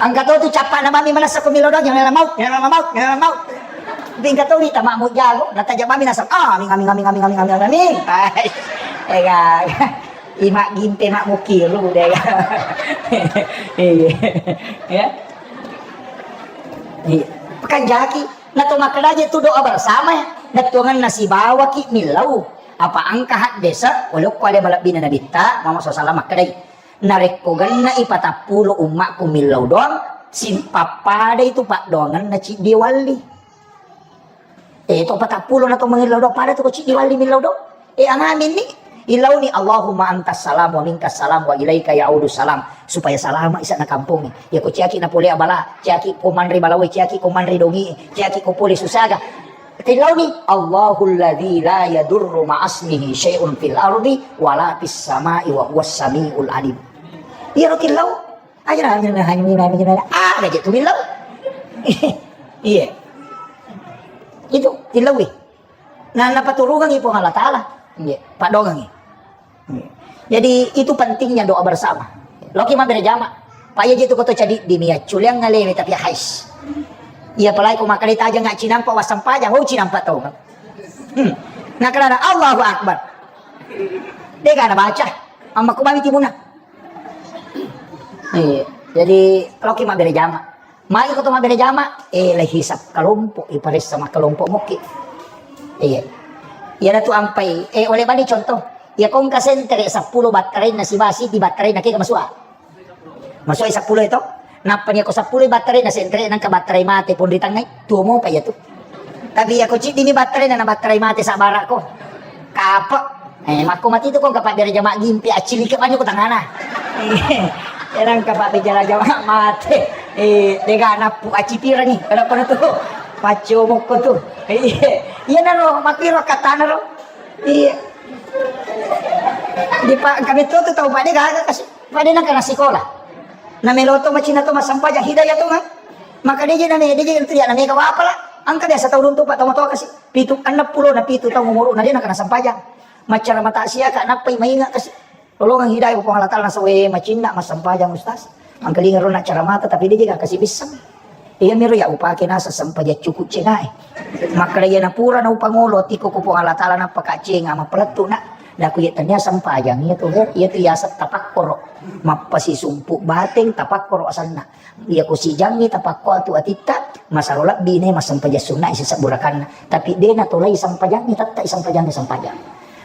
Angka to tu capa na mami manassa ko millau doang, jangan mau, jangan mau, jangan mau. Bingka to wita mamu jago, nataja mami nasa, ah, amin, amin, amin. Ai, ega, ima gimpe mak mukiru deh. Iya. Ya. Iya. Pekan jaki, na to makkeda je tu doa bersama, na tuangan nasi bawaki millau. Apa angka haddesa, walau kuale malebbina nabitta, Muhammad sallallahu alaihi wasallam makkedai. Narekko genna'i patappulo ummakku millau doang, sim-, pappadai tu paddoangenna ciddi walli. Eh, to patappulo na to mangillau doang, pada tu ko ciddi walli millau doang. Eh, angaminni, ilauni, Allahumma antas salam wa minkas salam wa ilaika ya'udu salam. Supaya salama isa na kampongnge. Ya ko ciaki na polea bala, ciaki ko manre balawe, ciaki ko manre dongi, ciaki ko pole susaga. Tilauni, Allahul ladzi la yadurru ma'asmihi syai'un fil ardi wala fis sama'i wa huwas samiul alim. Iyaro tilau. Aja na, aja na, aja na, aja na, aja na. Ah, aja tu tilau. Iya. Itu tilau. Nah, napaturungangi Puang Allah Ta'ala. Iya, padongangi. Jadi, itu pentingnya doa bersama. Loki mabbere jama. Pak Yaji tu koto cadi di nia culiang ngalewe tapi hais. Iya, apalagi ko makkeda taja nggak cinampa wassampajang, oh cinampa tau. Hmm. Nah, karena Allahu Akbar. Dega na baca. Amma ko mami timuna. Iya. Jadi, loki mabbere jama. Magi ko to mabbere jama, eh, lei hisap kelompok, iparessa makkelompok mokki. Iya. Iya na tu ampai, eh, oleh bani contoh. Iya kongka sentere seppulo battarainna siba siti battarainna kega masua. Masua seppulo itu. Nappa ni ko seppulo battarainna sentere nangka battarai mate pun ritangngai, tuo mopa iya tu. Tapi iya ko ciddi ni battarainna na battarai mate sabara ko. Kapa. Eh, makko mati tu ko engka pabbere jama gimpi, accilike banyu ko tangana. Iya, engka pabbere jama mate. Eh, dega nappu acipirani. Kenapa tu? Paccio mokko tu. Iya, iya naro, makkiro katana ro. Iya. Di pa, kami tu tu tau pada gaga kasi. Pada nak kena sekolah. Na melo to macina to masampajang hidayah tu kan. Maka dia je na me, dia je tu ya na mega wapala. Angka biasa tau runtu pak tau matoa kasi. Pitu, enneng pulo na pitu taung umuruna, de nakana sampajang. Maccara mata sia ka nappai mainga kasi. Lolongang hidayah Puang Allah Ta'ala, nasawe macinna massampajang ustaz. Mangkalinga ro na cara mata tapi de jega kasi bissang. Iya miro ya upake nasa sampajang cukup cengae. Makkeda iya napura na upangolo tiko ko Puang Allah Ta'ala nappa ka cenga mapalettu na. Naku iya tania sampajang iya tu, iya tu yaseng tapakkoro. Mappasisumpu bateng tapakkoro asanna. Iya ko sijangngi tapakko atu atitta, masaro lebbi ne massempajang sunna isi sebburakanna. Tapi de natolai sempajangngi, tetta i sempajangngi sempajang.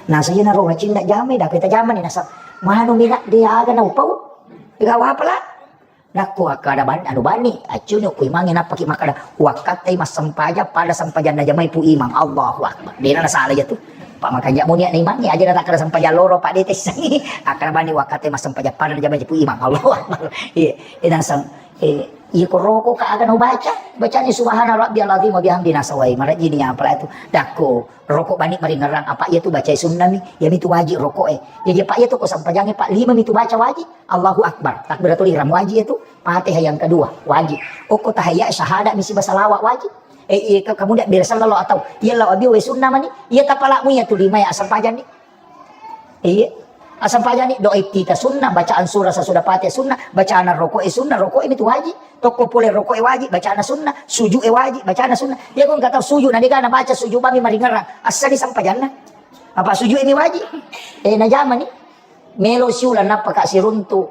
Nasa iya naro wacinna jamai, dape tajamani nasa manu mina de aga na upau. Ega wapala. Nakko akkada ban-, anu bani, accuni ku imangi nappaki makkada, wakkattai massempajang pada sempajanna jamai pu imang. Allahu Akbar. De na nasala iya tu. Pak makanja mo niat na imangi aja na takkada sempajang loro, Pak de tessangi. Akkada bani wakkattai massempajang pada jamai pu imang. Allahu Akbar. Iya. Inasang, eh, iya ko roko ka aga naubaca, bacani subhana rabbiyal azim wa bihamdi nasawai, marajini apala itu. Dakko, roko bani maringerang apa iya tu bacai sunnami, iya mitu wajib roko e. Jadi apa iya tu ko sampajangi pak lima mitu baca wajib, Allahu Akbar, takbiratul ihram wajib itu, Fatihah yang kedua wajib. Oko tahiyat syahadat misi basalawa wajib. Eh, iya ke-, kemudian bela sallallahu atau iya lau abi we sunna mani, iya tapalamu iya tu lima ya sampajang ni. Iya. Asempajang ni doa iftitah sunnah, bacaan surah sesudah Fatihah sunnah, bacaan rokok e sunnah, rokok e mitu wajib. Tokko pole rokok e wajib, bacana sunnah, sujud e wajib, bacana sunnah. Iya ko engka tau sujud na dega na baca sujud bami maringerang. Assani sempajanna. Apa sujud e mi wajib? Eh, najama ni. Melo siulang nappa ka siruntu.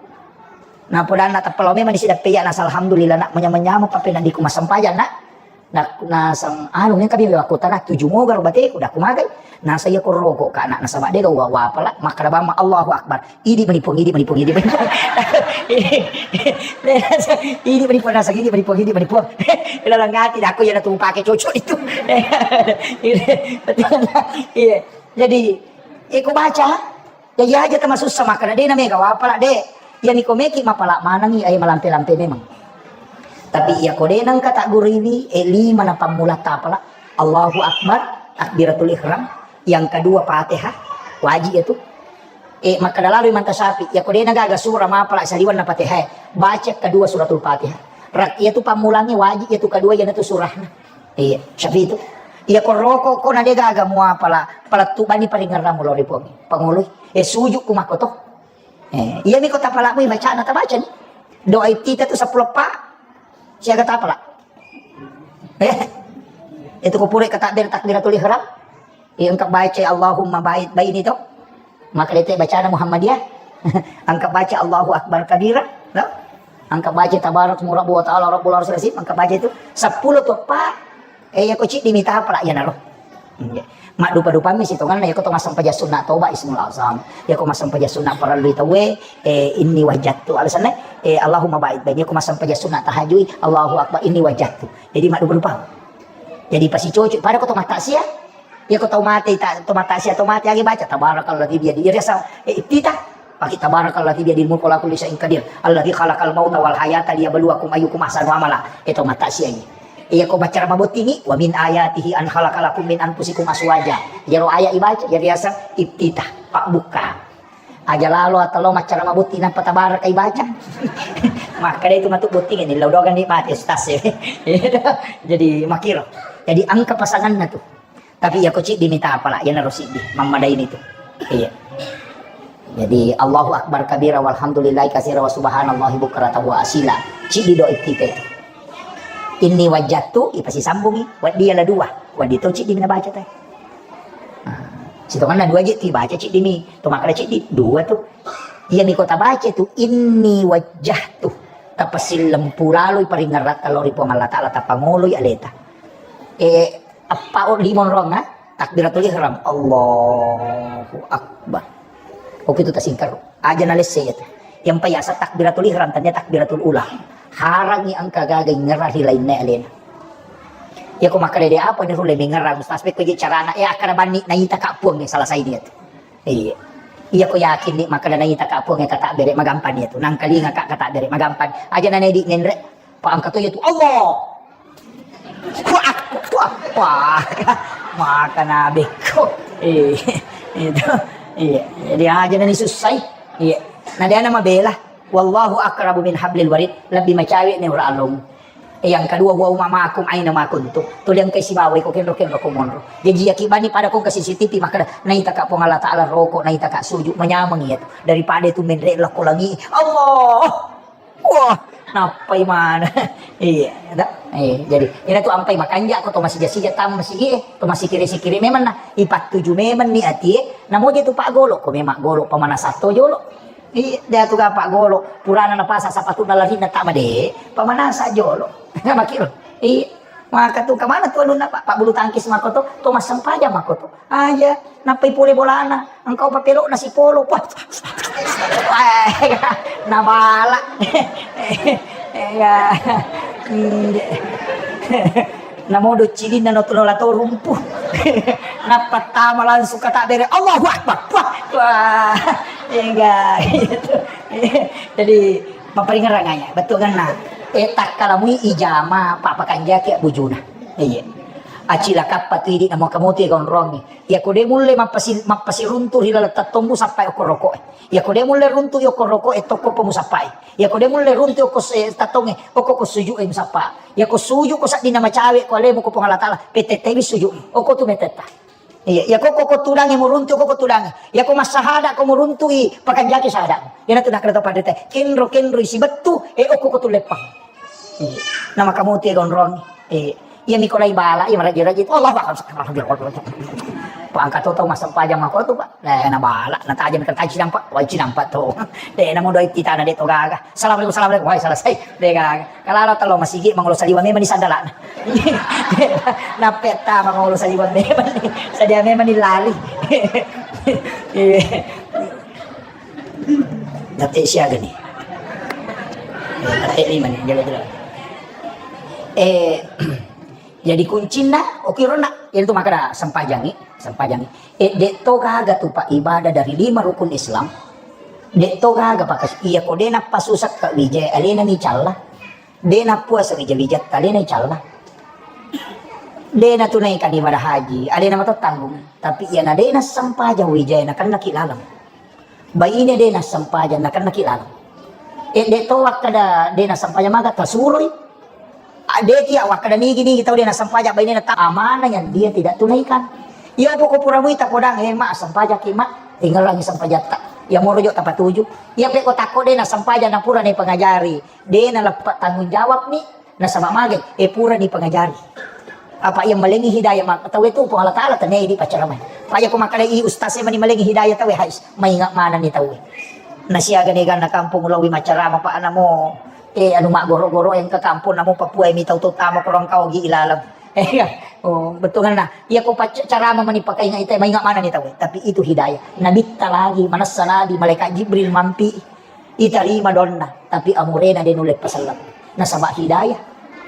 Na podanna tappa lao memang ni sidappeya nasa alhamdulillah nak manyameng-nyameng papena diku massempajang nak. Na, nasang anu mengka bilang aku tanah tuju moga ro bateku dah kumagai. Nasa iya ko rokok ka nak nasaba dega wa wapala makkada bama Allahu Akbar. Idi mani puang, idi mani puang, idi mani puang. Idi mani puang, nasa idi mani puang, idi mani puang. Ila langati dah aku ya natu pake cocok itu. Iya. Jadi, iko baca. Jaji aja tamasussa makkeda, de na mega wapala, de. Iyami ko meki mapala manengi, ae malampe-lampe memang. Tapi iya ko de nengka tagguriwi, e lima na pammula tapala. Allahu Akbar, takbiratul ihram. Yang kedua Fatihah, wajib itu. E makkeda lalu Imam Tasyafi, iya ko de na gaga surah mapala saliwan na Fatihah, baca kedua suratul Fatihah. Rak, iya tu pammulangi wajib, iya tu kedua, iya na tu surahna. Iya, Syafi'i itu. Iya ko rokok ko na de gaga muapala, palettu bani paringerramu lao ri Puang. Pangoloi. Eh, sujud ku makko to. Eh, iya mi ko tapalamu bacana tabaca ni. Doa iftitah tu seppulo pa. Siaga tapala. Eh, itu ko pura ka takbir, takbiratul ihram. Iya, engka baca Allahumma ba'id baini to. Maka dete bacana Muhammadiyah. Engka baca Allahu Akbar kabira, no? Engka baca tabarak murabbu wa ta'ala rabbul arsyil azim, engka baca itu seppulo toppa. Eh, iya ko ciddi mita apa iya naro. Iya. Maddupa-dupammi sitonganna iya ko to massempajang sunna toba ismul azam. Iya ko massempajang sunna parellu tauwe, eh, inni wajjattu. Alasanna, eh, Allahumma ba'id baini. Iya ko massempajang sunna tahajui, Allahu Akbar inni wajjattu. Jadi maddupa-dupa. Jadi pasicoco, pada ko to mattaksiah. Iya ko tau mate, ta-, to mattaksiah, tau mate agi baca, tabarakalladzi biyadi. Iya riasa, eh, iftitah. Pake tabarakalladzi biyadil mulku wa huwa ala kulli syai'in qadir. Alladzi khalaqal mauta wal hayata liyabluwakum ayyukum ahsanu amala. Eh, to mattaksiah iya. Iya ko baca mabottingi, wa min ayatihi an khalaqa lakum min anfusikum azwaja. Iyaro ayat ibaca, iya riasa iftitah, pabbukka. Aja lalo atau lo maccara mabotting nampa tabaraka ibaca. Makkeda itu matu botting ini, lo dogan ni mati, ustaz. Jadi makiro. Jadi engka pasanganna tu. Tapi iya ko ciddi mita apala, iyanaro siddi, mammadaini tu. Iya. Jadi Allahu Akbar kabira walhamdulillahi katsira wa subhanallahi bukratan wa asila. Ciddi doa iftitah itu. Inni wajjattu, ipasisambungi, waddi ala dua. Waddi to ciddi mina baca teh. Nah, sitonganna dua je tu ibaca ciddi mi. To makkeda ciddi, dua tu. Iya mi ko tabaca tu inni wajjahtu. Tapasillempu laloi paringeratta lao ri Puang Allah Taala, tapangoloi aleta. Eh, Eppa o lima onrong, ha? Takbiratul ihram. Allahu Akbar. Oke tu tasingkaro. Aja nalesse iya tu. Yang payasa takbiratul ihram, tania takbiratul ula. Harangi engka gaga ingerang ri lainna alena. Iya ko makkeda de apa ni rulle mengerang ustaz, pekko je carana, eh, akkada banni naita ka Puang, eh, salah saini iya tu. Iya. Iya ko yakin ni makkeda naita ka Puang, eh, kata bere magampang iya tu. Nangkalinga ka kata bere magampang. Aja nanedi ngenre. Pa engka to iya tu Allah. Wah, wah, wah. Maka nabekko. Eh, itu. Iya, jadi aja nani sussai. Iya. Nah, dia nama bela. Wallahu aqrabu min hablil warid. Lebih macawe ni ura along. Eh, yang kedua, wa huma ma'akum aina ma kuntum. Tuli engkai sibawa iko kenro-kenro ko monro. Jadi iya ki bani pada ko ke C C T V makkeda naita ka Puang Allah Taala roko, naita ka sujud, manyameng iya tu. Daripada itu menre lako langi. Allah. Wah, nappai mana? Iya, da? Eh, jadi, ina tu ampai makanja ko to masija-sija tam masigi, eh, to masikiri-sikiri memang na, ipattuju memang ni ati, eh, namo je tu pak golo, ko memang golo pemanasan to jolo. Iya, dia tu ga pak golo, purana na pasa sapatu na lari na tak made, pemanasan jolo. Makiro. Iya. Maka tu kemana tu alunna, Pak? Pak bulu tangkis mako to, to massempajang mako to. Aja, nappai pole bolana. Engkau papelok nasi polo. Wah. Nabala. Ya. Namodo cidinna no tulola to rumpu. Nappa tama langsung kata bere. Allahu Akbar. Wah. Wah. Enggak. Jadi, Mapparingerrang aya, bettuanna. Eh, takkalamui ijama, pappakanjaki abbujuna. Iya. Acila kappa tu idi namo kamotu ya gonrongi. Iya ko de mulle mappasi-, mappasiruntu ri laleng tettong musappai okko roko e. Iya ko de mulle runtu okko roko e tokko po musappai. Iya ko de mulle runtu okko se-, tettong e, okko ko suju e musappa. Iya ko suju ko saddina macawe ko alemu ko Puang Allah Taala, petettewi suju. Okko tu metetta. Iya, iya, ko, ko, ko tudangnge muruntu, ko, ko tudangnge. Iya, ko massahada, ko muruntu i, pakanjaki sahada. Iyana tu nakkeda to panrita, kenro, kenro isi bettu, e, okko ko tulleppang. Iya. Nama kamu tu ya gondrong. Iya. Iya, miko lai bala, iya, maraji-raji. Allahu Akbar. Pak, angkat to, tau massempajang mako tu, Pak. Eh, na bala, na tajam, kan taji nampak, wajib nampak to. De, namu doi titana de to gaga. Assalamualaikum, assalamualaikum. Wai, selesai. De gaga. Kalala telo masigi mangolo saliwang memang ni sandalana. Nappetta mangolo saliwang memang ni. Sadia memang ni lali. Iya. Tapi siaga ni. Tapi ni mana? Jala-jala. Eh, jadi kuncinna, oke, rona. Itu maka sempajangi, sempajangi. Eh, de to gaga tu, Pak, ibadah dari lima rukun Islam. De to gaga, Pak, kas-, iya ko de napasusa ka wija, alena ni calla. De nappuasa wija-wijatta, alena calla. De natunaikan ibadah haji, alena mato tanggung. Tapi iya na de nassempajang wija, nakennaki laleng. Baine de nassempajang, nakennaki laleng. Eh, de to wakkada de nassempajang maga tasuroi. Ah, de tiya wakkada nigi-nigi tau de nassempajang bainena ta-, amanah yang dia tidak tunaikan. Iya poko pura muita podang, eh, Mak, sempajaki, Mak. Tinggalangi sempajatta. Iya moro jo tapatuju. Iya peko takko de nassempajang napura ni pengajari. De naleppe tanggung jawab ni, nasaba magai, eh, pura ni pengajari. Apa iya malengi hidayah, Mak? Tau itu Puang Allah Taala tenei di pacaramai. Pak, iya ko makkada i ustaz e mani malengi hidayah tau e, hais, mainga mana ni tau e. Nasiaga ni ganna kampung ulawi macarama, Pak, namo, eh, anu, maggoro-goro yang ke kampung, namo Papua mi tau terutama korang kau gi ilalam. Eh, iya. Oh, betul kan, nah. Iya ko pac-, carama mani pakai ingat itu, mainga mana ni tau e. Tapi itu hidayah. Nabitta lagi, manassa nabi, malaikat Jibril mampi. Itarima donna, tapi amurena de nulle paselleng. Nasaba hidayah.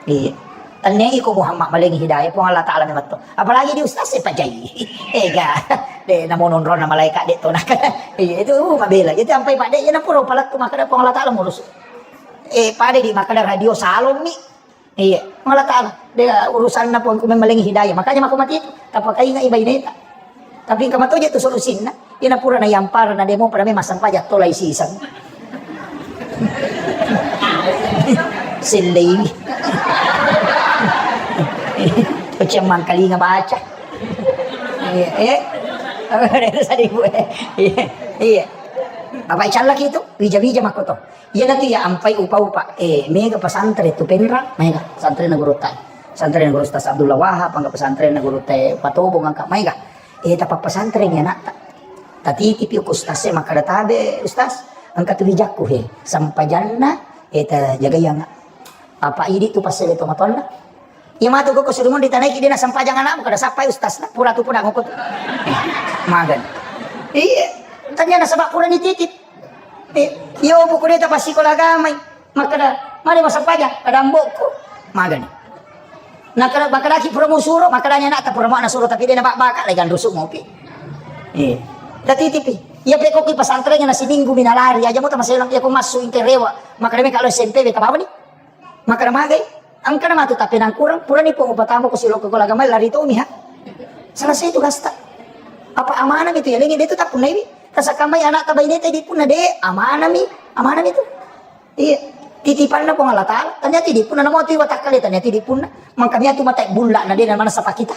Iya. Tennei ko Muhammad malengi hidayah, Puang Allah Taala memang to. Apalagi di ustaz e pajai. Ega. De namo nonrona malaikat de to nak. Iya, itu, uh, mabela. Itu sampai Pak de, iya napura palettu makkada Puang Allah Taala murus. Eh, pada di makkada radio salon mi. Iya, Allah Taala. De urusanna Puangku memang malengi hidayah. Makanya mako mati itu. Tapakaingai baineta. Tapi engka matoje tu solusinna. Iyana pura nayampara na demo pada memang sampajang tolai siseng. Sellei. Pecah mangkalinga baca. Iya, eh. Apa yang salah itu? Iya, iya. Apa callaki itu? Wija-wija makko to. Iyanatu iya ampai upa-upa, eh, mega pesantren tu Penrang, mega pesantrenna gurutta. Pesantrenna guru Ustaz Abdullah Wahab, engka pesantrenna gurutta Patobong, engka mega. Eh, tapapesantren iya anakta. Tatitipi ku ustaz e, makkada tabe, Ustaz, engka tu wijakku he, sempajanna, eh, tajagai ana. Apa idi tu passele tomatoanna? Iya matu koko surumun ditanaiki dena sempajang anakmu, kada sappai ustaz na, pura tu pura ngoko tu. Magan. Iya, tanya nasaba pura nititip. Eh, iyo, buku deta passikola agamai. Makkada, mane massempajang? Kada ambokku. Magani. Nakkada, makkadaki pura musuro, makkadani anakta pura muana suro, tapi dena bak-, baka legan rusuk mopi. Eh. Tatitipi. Iya pekkoki pesantrennya na siminggu mi nalari, aja muta maselang, iya ko massu ingke rewa. Makkada meka lo S M P beta bawani. Makkada magai, engkana matu tappenangkurang, purani pong upatamu ko silokko ko lagamai lari tomi ha. Selesai tugasta. Apa amanah mi tu ya, lengi de tu tappunnai mi. Tasakamai anakta baineta idi punna de, amanah mi, amanah mi tu. Iya, titipanna Puang Allah Taala. Ternyata idi punna namo tu watakkale, ternyata idi punna. Mangka miatu mata bulla na de na manassa pakita.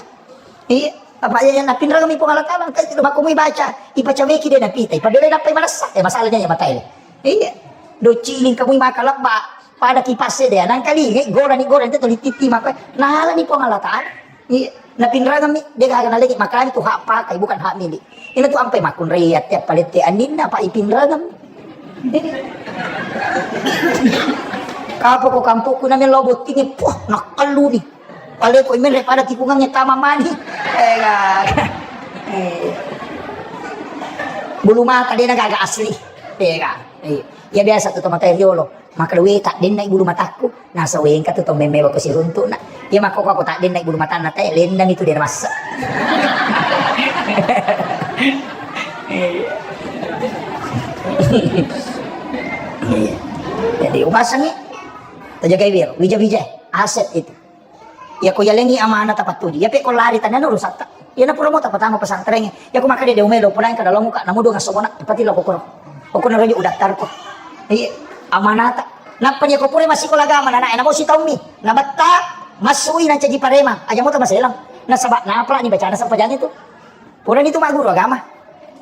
Iya, apa iya napinrang mi Puang Allah Taala, engka itu makko mui baca, ipacaweki de napita, ipabelai nappai manassa. Eh, masalahnya ya matae. Iya. Docciling kamui maka lebba. Pada kipas de, nangkalingai, gorani, gorani, tetto littitti maka. Nalani Puang Allah Taala. Iya. Napinrangemmi, de gaga nalegi, makalani tu hak pakai, bukan hak milik. Ina tu ampai makkunrai atti appalette anninna, apa ipinrangem. Kapoko kampokku nami lo bottingi, puh, nakkalluni. Paleko imenre pada tikungangnge tama mani. Eh, gaga. Eh. Bulu mata dena gaga asli. Eh, gaga. Eh. Ya biasa tu tomatoa riolo. Makkeda, "We, taddennai bulu matakku." Nasa, "We, engka tu tau memmewa ko siruntu'na." Iya makkoko, "Taddennai bulu matanna te, lennang itu de massa." Iya. Iya. Jadi, upasangi, tajagai wiro, wija-wija, aset itu. Iya ko yalengi amanah tapattuju. Iya pe ko lari tania urusatta. Iya na pura mo tapatama pesantrengnge. Iya ko makkeda de umelo puraeng kada lomuka namu dua ngasomona. Ipati lo kokoro. Okko na rojo udaftarko. Iya, amanata. Nappa iya ko pura massikola agama nana ena mo sitaummi. Nabetta massui na caji parema. Aja mo tamaselang. Nasaba napalani bacana sempajang itu. Purani tu magguru agama.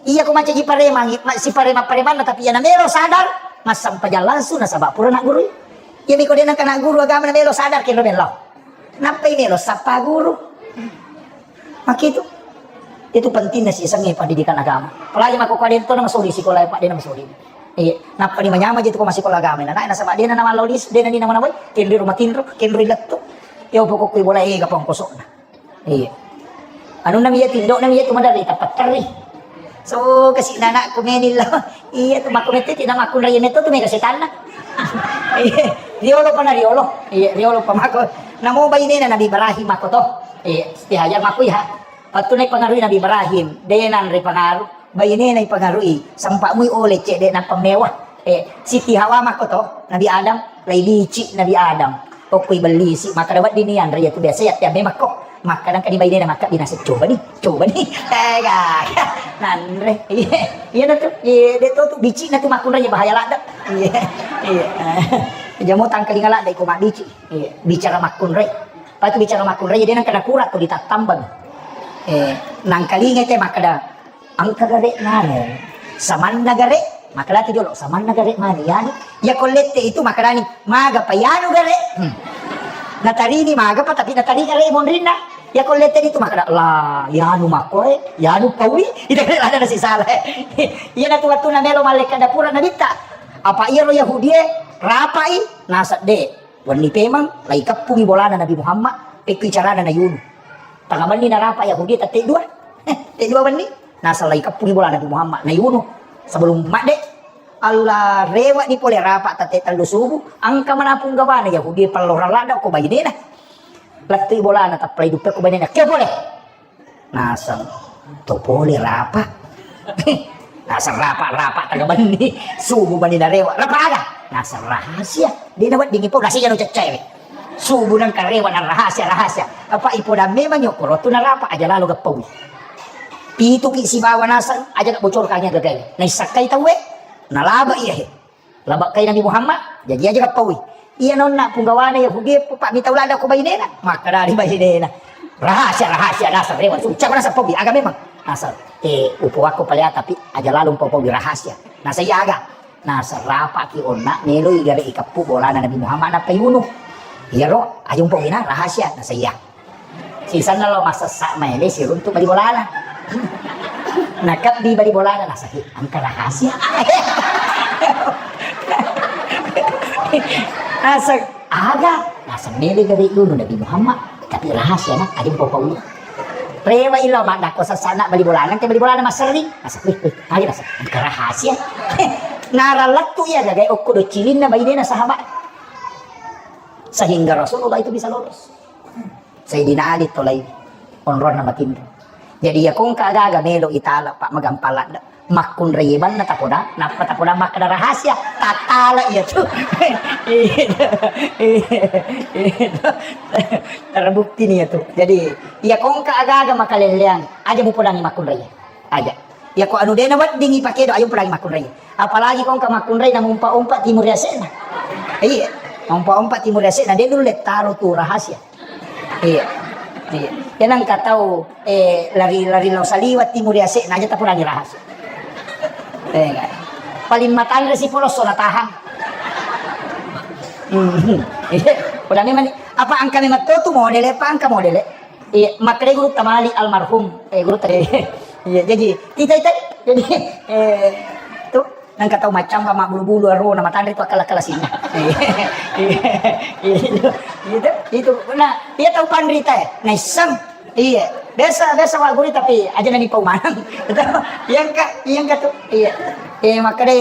Iya ko mancaji paremang, ma-, si paremang-paremanna, tapi iya namelo sadar, massempajang langsung nasaba pura naggurui. Iya miko de nangka nagguru agama namelo sadar kenro melo. Nappai melo sappa guru. Makitu. Itu pentingna sisengnge pendidikan agama. Apalagi mako kade to na masoli sikola, Pak, de na masoli. Iya, nappa ni manyama je tu ko masikola agama. Nah, nasaba de na namallo lisu, de na ni namanawai, kenro rumah tinro, kenro lettu. Yo pokok kui bola ega pangkosokna. Iya. Anunna mi iya, tindo'na mi iya tu maderri tapatterri. So, kasi nanakku menillo. Iya tu makku mette tidak makkunrai metto tu mega setanna. Iya. Riolo pa na riolo. Iya, riolo pa makko. Namo bainena Nabi Ibrahim makko to. Iya, istihajar makku iya. Pattu nai pengaruhi Nabi Ibrahim, de nanre pengaruh. Bainena ipangarui, sempa mui oleh cedde nappa mewah. Eh, Siti Hawa makko to, Nabi Adam, lai lici Nabi Adam. Tokko ibellisi, makkada wedding ni anre iya tu biasa ya tiap makko. Makkada engka di bainena makka binasa, coba ni, coba ni. Eh, gaga. Nanre. Iya, iya na tu. Iya, de to tu bici na tu makkunrai bahaya ladde. Iya. Iya. Jamo tangkalinga ladde ko mabbici. Iya, bicara makkunrai. Patu bicara makkunrai, de nangka nakura tu ditattambang. Eh, nangkalinga te makkada Engka gare nanu, samanna gare, makkada tu jolo, samanna gare mani, yanu. Iya ko lette itu makkadani, maga pa yanu gare. Hmm. Natarini maga pa, tapi natari gare monrinna. Iya ko lette itu makkada, la, yanu makkoe, yanu paui, ita gare lada nasi salah. Iya na tu wattu na melo mallekka dapura nabitta. Apa iya ro Yahudie, rapai, nasadde. Wenni pemeng, lai keppungi bolana Nabi Muhammad, pekkui carana nayunu. Tanga benni narapa Yahudi tette dua. Tette dua benni, naseng lai keppungi bolana Nabi Muhammad, nayunu. Sebelum madde, Allah rewa ni pole rapa tette tellu subuh, engka mana punggawana Yahudi pellorang ladde ko bainena. Lettui bolana, tappalai duppe ko bainena. Kio pole? Naseng, to pole rapa. Naseng rapa, rapa tanga benni. Subuh benni narewa. Rapa aga? Naseng rahasia. De naweddingi pau, naseng anu ceccewe. Subuh nangka rewa na rahasia, rahasia. Apa ipoda memang yokko rotu narapa aja lalo gappaui. Pituki sibawa naseng, aja gak bocor kanya gagai. Naissakkai tauwe, nalaba iya he. Labakkai Nabi Muhammad, jaji aja kappaui. Iya nonna punggawana Yahudi, Pak, mitau lada ko bainena. Makkadani bainena. Rahasia, rahasia, naseng rewa. Ucap naseng paui, aga memang. Naseng, eh, upoakko palea, tapi aja lalo paui rahasia. Naseng iya aga. Naseng rapaki onna, meloi gare ikeppu bolana Nabi Muhammad nappa yunu. Iyaro, aja umpaui na rahasia. Naseng iya. Sisenna lo massessa maele siruntu bali bolana. Nakebbi bali bolana, naseng, "Hi, engka rahasia." Naseng, "Aga?" Naseng, "Mele gare yunu Nabi Muhammad, tapi rahasia na, aja mpopau." Rewa ilo maddakko sessana bali bolana, engka bali bolana masserring. Naseng, "Wih, wih, aga?" Naseng, "Engka rahasia." Naralettu iya gagai okko docilinna bainena sahabat. Sehingga Rasulullah itu bisa lolos. Sayyidina Ali tolai onronna matinro. Jadi iya kongka gaga melo itala, Pak, magampang ladde. Makkunrai banna tapoda, nappa tapoda makkeda rahasia, tattala iya tu. Iya tu. Iya tu. Terbukti ni iya tu. Jadi iya kongka gaga makalelleang, aja mupodangi makkunrai. Aja. Iya ko anu dena weddingi pakedo, ayo mupodangi makkunrai. Apalagi kongka makkunrai na mumpa-umpa timur yase'na. Iya. Mumpa-umpa timur yase'na, de dulu lettaro tu rahasia. Iya. Iya. Iya nangka tau, eh, lari-lari lao saliwa timur yase'na aja tapodangi rahasia. Eh, enggak. Paling matanre si polosso na tahang. Hmm. Iya. Udah memang ni, apa engka memang to tu modele, apa engka modele? Iya, makkeda gurutta mali almarhum, eh, gurutta. Iya, jadi, tita, tita, jadi, eh, tu, nangka tau maccamba mabbulu-bulu arona matanre tu akkala-kala sinna. Iya, iya, iya, itu, itu, itu. Nah, iya tau panrita, eh, naisseng. Iya, biasa, biasa wa guri tapi aja nani pau maneng. Iya engka, iya engka tu, iya. Iya, makkeda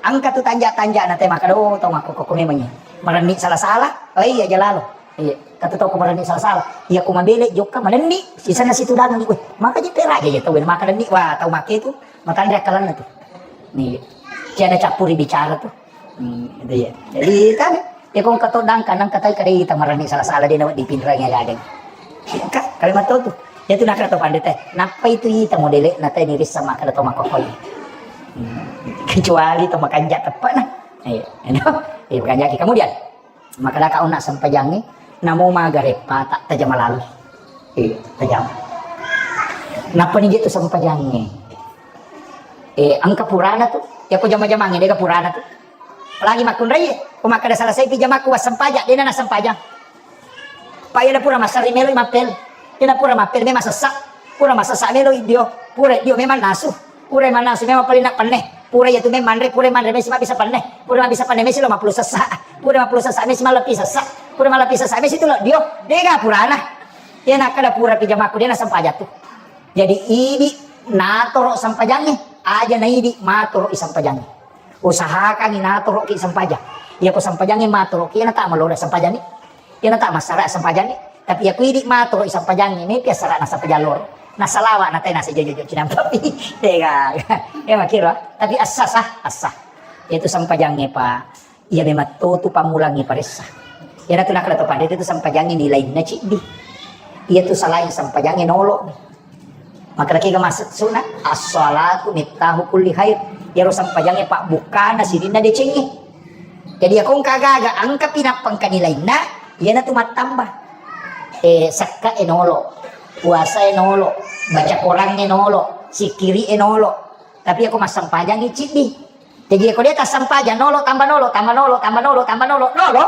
engka tu tanja-tanja na te makkeda, oh, tau makkokko memang iya. Marenni sala-sala, oh iya, aja lalo. Iya, kata tau ko marenni sala-sala. Iya, ko mabele jokka malenni, sisenna situdangi. Weh, maka ji peraja ya tau, maka lenni, wah, tau make tu, matanre akkalanna tu. Nih, tiada campuri bicara tu. Hmm, itu ya. Jadi, kan, ya, kong kato dangka, nang katai kadai ta marenni sala-sala, dia nawa dipinrangi ada-ada. Ka, kalimat tau tu. Ya tu nakala tau pandai teh. Napa itu ita modele, na teh ni rissa maka tau makokoi. Hmm, kecuali tau makanja tepat nah. Iya, you know? Iya, makanja ki. Kemudian, Makkadaka onna sempajangnge, namo maga reppa ta-, tajama lalo. Iya, tajama. Nappa ni je tu sempajangnge. Eh, engka purana tu. Yako jama-jamangnge, dega purana tu. Apalagi makkunraie. Ko makkeda selesai pi jamakku, wassempajang, dena nassempajang. Pa iyana pura massari melo i mappel. Iyana pura mappel memang sessa. Pura massessa melo i dio. Pura dio memang nasu. Pura mannasu memang paling nak penne. Pura iya tu memang manre, pura manre mesi mabbisa penne. Pura mabbisa penne mesi lo mappulu sessa. Pura mappulu sessa mesi mallepi sessa. Pura mallepi sessa mesi tu lo dio. Dega purana. Iyana kada pura pi jamakku, dena sempajang tu. Jadi idi natoro sempajangnge, aja na idi matoro i sempajangnge. Usahakangi natoroki sempajang. Iya ko sempajangnge matoroki, iyana tak malora sempajangnge. Iyana tak massara sempajangnge. Tapi iya ko idi matoro i sempajangnge, mepi assara na sempajang loro. Na salawa na tena sejojo cinampa pi. Tega. Ya makiro. Tapi assa sah, assa. Itu sempajangnge, Pak. Iya memang to tu pammulangngi paressa. Iyana tu nakkeda to pada itu sempajangnge nilainna ciddi. Iya tu salain sempajangnge nolo. Makkeda kega maksudna, as-salatu miftahu kulli khair. Iyaro sempajangnge pabbukkana sininna decengnge. Jadi iya ko engka aga-aga, engka pi nappa engka nilainna, iyana tu mattamba. Eh, sekka e nolo, puasa e nolo, baca Quran e nolo, sikiri e nolo. Tapi iya ko massempajangngi ciddi. Jaji, ko dia tassempajang nolo, tambah nolo, tambah nolo, tambah nolo, tambah nolo, nolo.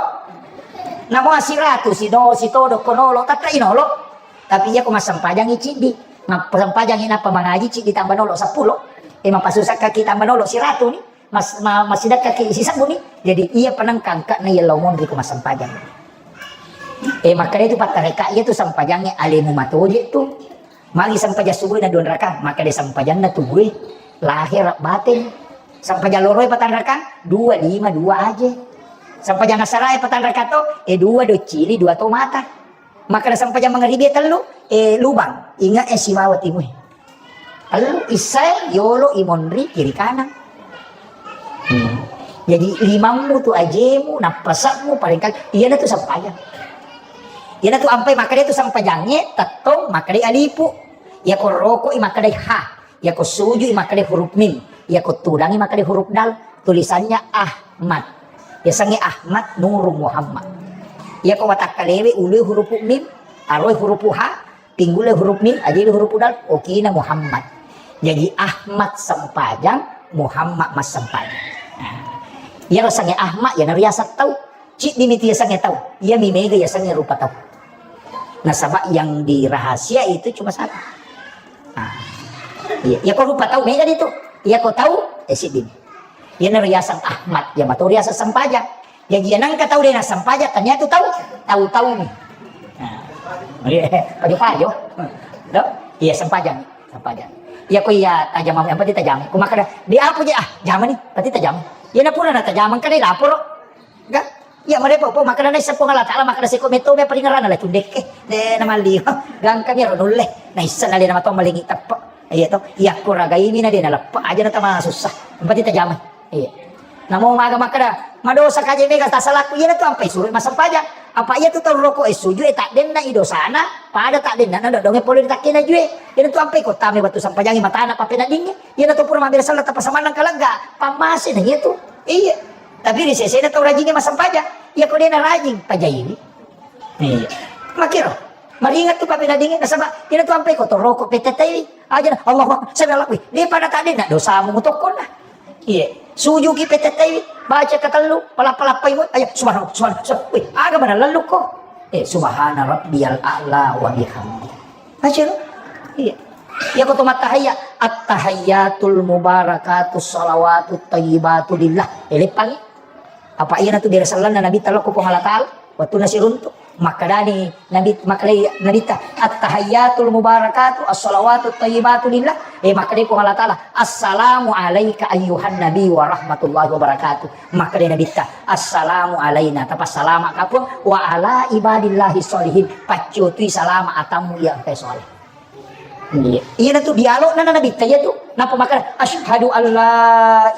Namo siratu, si no, si todo ko nolo, tettai nolo. Tapi iya ko massempajangngi ciddi. Massempajangngi nappa mangaji ciddi tambah nolo seppulo. Eh, mapasusa kaki tambah nolo siratu ni. Mas, ma, masidakkaki sisebbu ni. Jadi iya penengkangka na iya lao monri ko massempajang. Eh, makkeda itu pattareka iya tu sempajangnge alemu matoje tu. Magi sempajang subuh na dua rakang, makkeda sempajanna tubuh, lahir batin. Sempajang loro e patang rakang, dua, lima, dua aja. Sempajang asara e patang rakang to, eh, dua doccili, dua to mata. Makkeda sempajang mangaribi e tellu, eh, lubang, ingat eh sibawa timue. Tellu issae, yolo, imonri, kiri kanan. Hmm. Jadi limammu tu ajemu, nappasakmu, paling kali, iyana tu sempajang. Iyana tu ampai makkeda tu sempajangnge, tettong makkeda alipu. Iya ko rokoi makkeda ha. Iya ko sujui makkeda huruf mim. Iya ko tudangi makkeda huruf dal. Tulisannya Ahmad. Yasengnge Ahmad Nurung Muhammad. Iya ko watakkalewe ulue huruf mim, aroi huruf ha, pinggule huruf mim, ajeli huruf dal, okina Muhammad. Jadi Ahmad sempajang, Muhammad massempajang. Nah, iyaro sengnge Ahmad, iyana riaseng tau. Ciddi mi tu yasengnge tau. Iya mi mega yasengnge rupa tau. Nasaba yang dirahasia itu cuma satu. Nah, iya, iya ko rupa tau mega itu. Iya ko tau, eh, siddi mi. Iyana riaseng Ahmad, iya mato riaseng sempajang. Jaji iya nengka tau de nassempajang, tania tu tau, tau-tau mi. Nah, iya, pajo-pajo. Do? Iya, sempajang, sempajang. Iya ko iya tajama, yang penting tajama. Ko makkeda, di apa je, ah, jama ni, penting tajama. Iyana pura na tajama, kada laporo. Ga? Iya, marepo, po, makkeda naisseng Puang Allah Taala, makkeda seko metto me paringerana la cundekke. De namalli. Gangka mi ro nulle. Naisseng na de namato malingi teppe. Iya to. Iya ko ragaimi na de naleppe aja na tama susah. Yang penting tajama. Iya. Namo maga makkeda, madosa kaje mega tasalaku, iyana tu ampai suro massempajang. Apa iya tu tau roko e suju e taddenna i dosana, pada taddenna na dodonge pole ri takkena jue. Iyana tu ampai ko tame wettu sempajangi matana pappeneddingngi. Iyana tu pura mabbere sella tappa samannang kalegga, pammase na iya tu. Iya. Tapi ri sesena tau rajingnge massempajang. Iya ko de narajing, pajaiwi. Iya. Makkiro. Maringat tu pappeneddingngi nasaba iyana tu ampai ko toroko petettaiwi. Aja na, Allahu Akbar, sami Allahu. Wih, de pada taddenna dosamu mutokkonna. Iya. Sujuki petettaiwi, baca katellu, palappa-lappai mo, aja subhanallah, subhanallah, subhanallah. Wih, aga mana lellukko. Eh, subhana rabbiyal a'la wa bihamdi. Baca lo. Iya. Iya ko to mattahayya, at-tahayyatul mubarakatus salawatut thayyibatu lillah. Eh, leppangi. Apa iyana tu bere sellanna Nabitta lokko Puang Allah Taala, wettunna siruntu. Makkedani Nabi, makkedai Nabitta, "At-tahayyatul mubarakatu, as-salawatut thayyibatu lillah." Eh, makkedai Puang Allah Taala, "Assalamu alaika ayyuhan nabi wa rahmatullahi wa barakatuh." Makkedai Nabitta, "Assalamu alaina," tapassalama ka Puang, "wa ala ibadillahi sholihin," paccotui salama atammu iya engkae soleh. Iya. Iyana tu dialogna na Nabitta iya tu. Nappa makkeda, "Asyhadu an la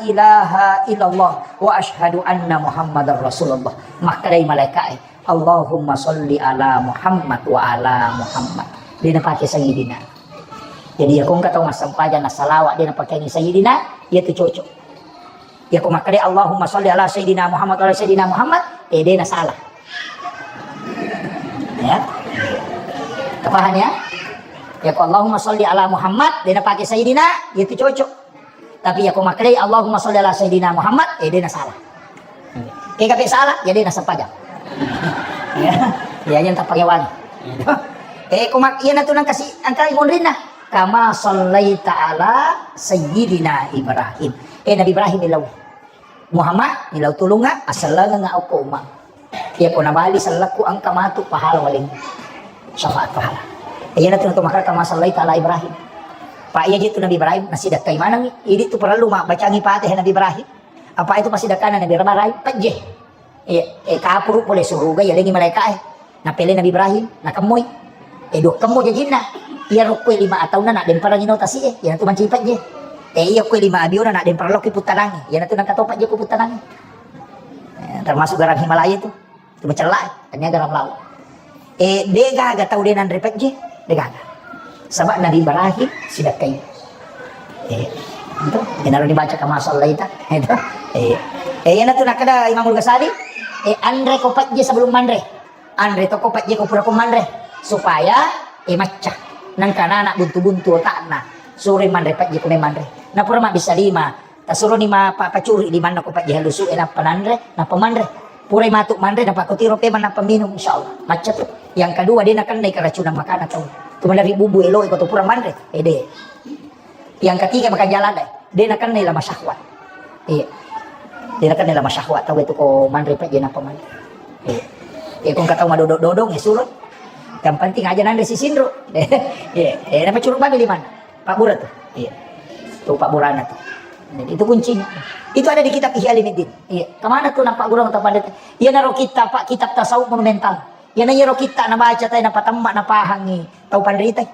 ilaha illallah wa asyhadu anna Muhammadar Rasulullah." Makkedai malaika'e, "Allahumma sholli ala Muhammad wa ala Muhammad." De napake sayyidina. Jadi iya ko engka tau massempajang na salawat de napakeangi sayyidina, iya tu cocok. Iya ko makkeda Allahumma sholli ala sayyidina Muhammad wa ala sayyidina Muhammad, eh, de na salah. Ya. Paham ya? Yako Allahumma sholli ala Muhammad, de' napake Sayyidina, itu cocok. Tapi yako makkedai Allahumma sholli ala Sayyidina Muhammad, eh, de' nasalah. Kega pe salah, ya de' nasempajang. Ya, ya, yang tak pakai wangi. Eh, ko mak-, iya natu nang kasi, angka imunrinna. Kama shallaita ala Sayyidina Ibrahim. Eh, Nabi Ibrahim ilau. Muhammad, ilau tulunga, asallangenga okko umma. Iya ko nabali sellekku engka matu pahala waleng. Syafaat pahala. Iya natu natu makkeda kama shallaita ala Ibrahim. Pa iya je tu Nabi Ibrahim, nasidakkai maneng. Idi tu perlu ma bacangi Fatihah Nabi Ibrahim. Apa itu pasti dakana Nabi Ibrahim? Pejje. Iya, eh, kapuru pole suruga, yalengi malaika, eh. Napele Nabi Ibrahim, nakemmoi. Eh, dua kemmo jajinna. Iya rokkoi lima ataunna nak demparang ino tasi, eh. Iya tu manci pejje. Eh, iya koi lima abiona nak demparang lokki puttanangi. Iya tu nangka topa je ku puttanangi. Eh, termasuk garam Himalaya tu. Tu macellai, tania garam laut. Eh, de' gaga tau de' nanre pejje, de' gaga. Sabab Nabi Ibrahim sidakkai. Eh, itu, iyanaro dibaca kama shallaita, itu. Eh, eh, iyanatu nakkeda Imamul Ghazali, eh, anre ko pejje sebelum manre. Anre to ko pejje ko pura ko manre. Supaya, eh, macca. Nangka anak buntu-buntu otakna. Sure manre pejje ko manre. Napura mabbissa lima. Tasuroni ma-, pa-, pacuri limanna ko pajji halusu e, nappa nanre, nappa manre. Purai matu manre, nappa ko tiro pemang, nappa minum, insya Allah. Macca tu. Yang kedua, de' nakennai keracunan makanan tau. Tu manre bubu elo, iko tu pura manre. Eh, de'. Yang ketiga, makan jalan deh. De' nakennai lama syahwat. Iya. De' nakennai lama syahwat tau itu ko manre pajji nappa manre. Iya. Iya, ko engka tau madodong-dodong, ya suruh. Yang penting aja nanre sisinro. Iya. Eh, nappa curu babi limanna. Pabbura tu. Iya. Tu pabburana tu. Jadi, itu kuncinya. Itu ada di kitab Ihya Ulumuddin. Iya. Kemana tu nampak gurung atau pandai? Iya, naro kitab, Pak, kitab tasawuf monumental. Iya, na iyaro kitab nabaca tai, napatemma, napahangi tau pandai tai.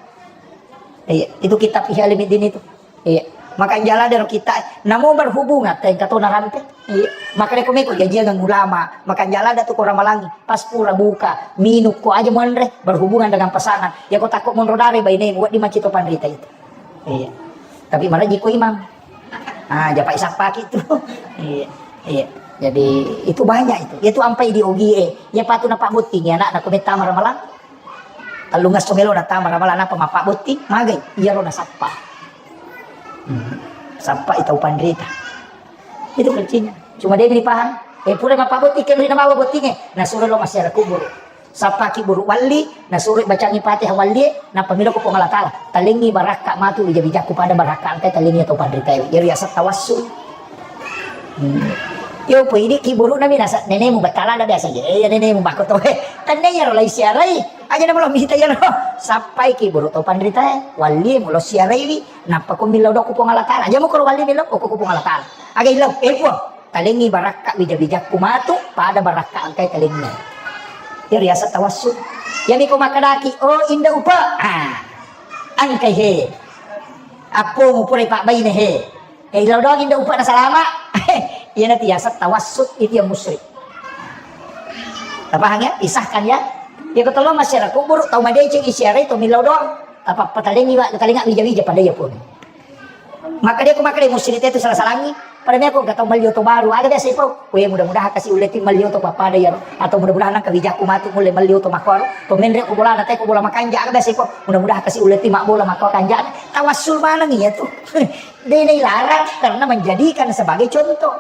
Iya, itu kitab Ihya Ulumuddin itu. Iya. Maka jala dero kitab, namo berhubungan tai engka to narampe. Iya. Maka deko meko jajian dengan ulama, maka jala ada tu korang malangi. Pas pura buka, minum ko aja monre, berhubungan dengan pasangan. Ya ko takut monro dare bainemu, wedding macito pandai tai itu. Iya. Tapi maraji ko imam. Ah, japai sappaki tu. Iya. Iya. Jadi itu banyak itu. Itu ampai di ogi e. Ya patu na pabotting ya anak, nak ko metta maramalang. Tellung esso melo na tama ramalang, apa mapabotting, magai. Iya ro na sappa. Hmm. Sappa itau pandrita. Itu kuncinya. Cuma dia dipaham. Eh, pura mapabotting kan rina bawa botting e. Nah, suruh lo masih ada kubur. Sappaki buruk walli, nasuro bacangi Fatihah walli, nappa melo ko Puang Allah Taala. Talengi barakka matu wija-wijakku pada barakka engkai talengi atau panritae. Jadi asal tawassul. Hmm. Yo po idi ki buruk nami nasa nenemu batala ada biasa je. Eh, ya nenemu bako to. Eh, tanda ya ro lai siarai. Aja nama lo mita ya lo. Sappai ki buruk to panritae. Walli mulo siarai wi. Nappa ko milo doku Puang Allah Taala. Aja mo ko walli milo ko Puang Allah Taala. Aga ilo, eh, Puang. Talengi barakka wija-wijakku matu, pada barakka engkai talengi. Iya riaseng tawassul. Iyami ko makkedaki, "Oh, Inda Upa." Ah. Engkai he. Appomu purai pabbaine he. Eh, ilo doang Inda Upa nasalama. Iyana tu riaseng tawassul, itu yang musyrik. Tapahang ya? Pisahkan ya. Ya ko tolong masyarakat kubur, tau madeceng isiarai, tau milo doang. Apa patalengi wa, talenga wija-wija pada ya pun. Maka dia ko makkeda musyrik itu salah-salangi. Pada meko engka tau melli oto baru, aga biasa ipau. Weh, mudah-mudahan kasi ulle ti melli oto pappada iyaro. Atau mudah-mudahan engka wijakku matu mulle melli oto makkuaro. Pemenre ko bola na te ko bola makanja, aga biasa ipau. Mudah-mudahan kasi ulle ti mabbola makko kanja. Tawassul maneng iya tu. De' nailarang karena menjadikan sebagai contoh.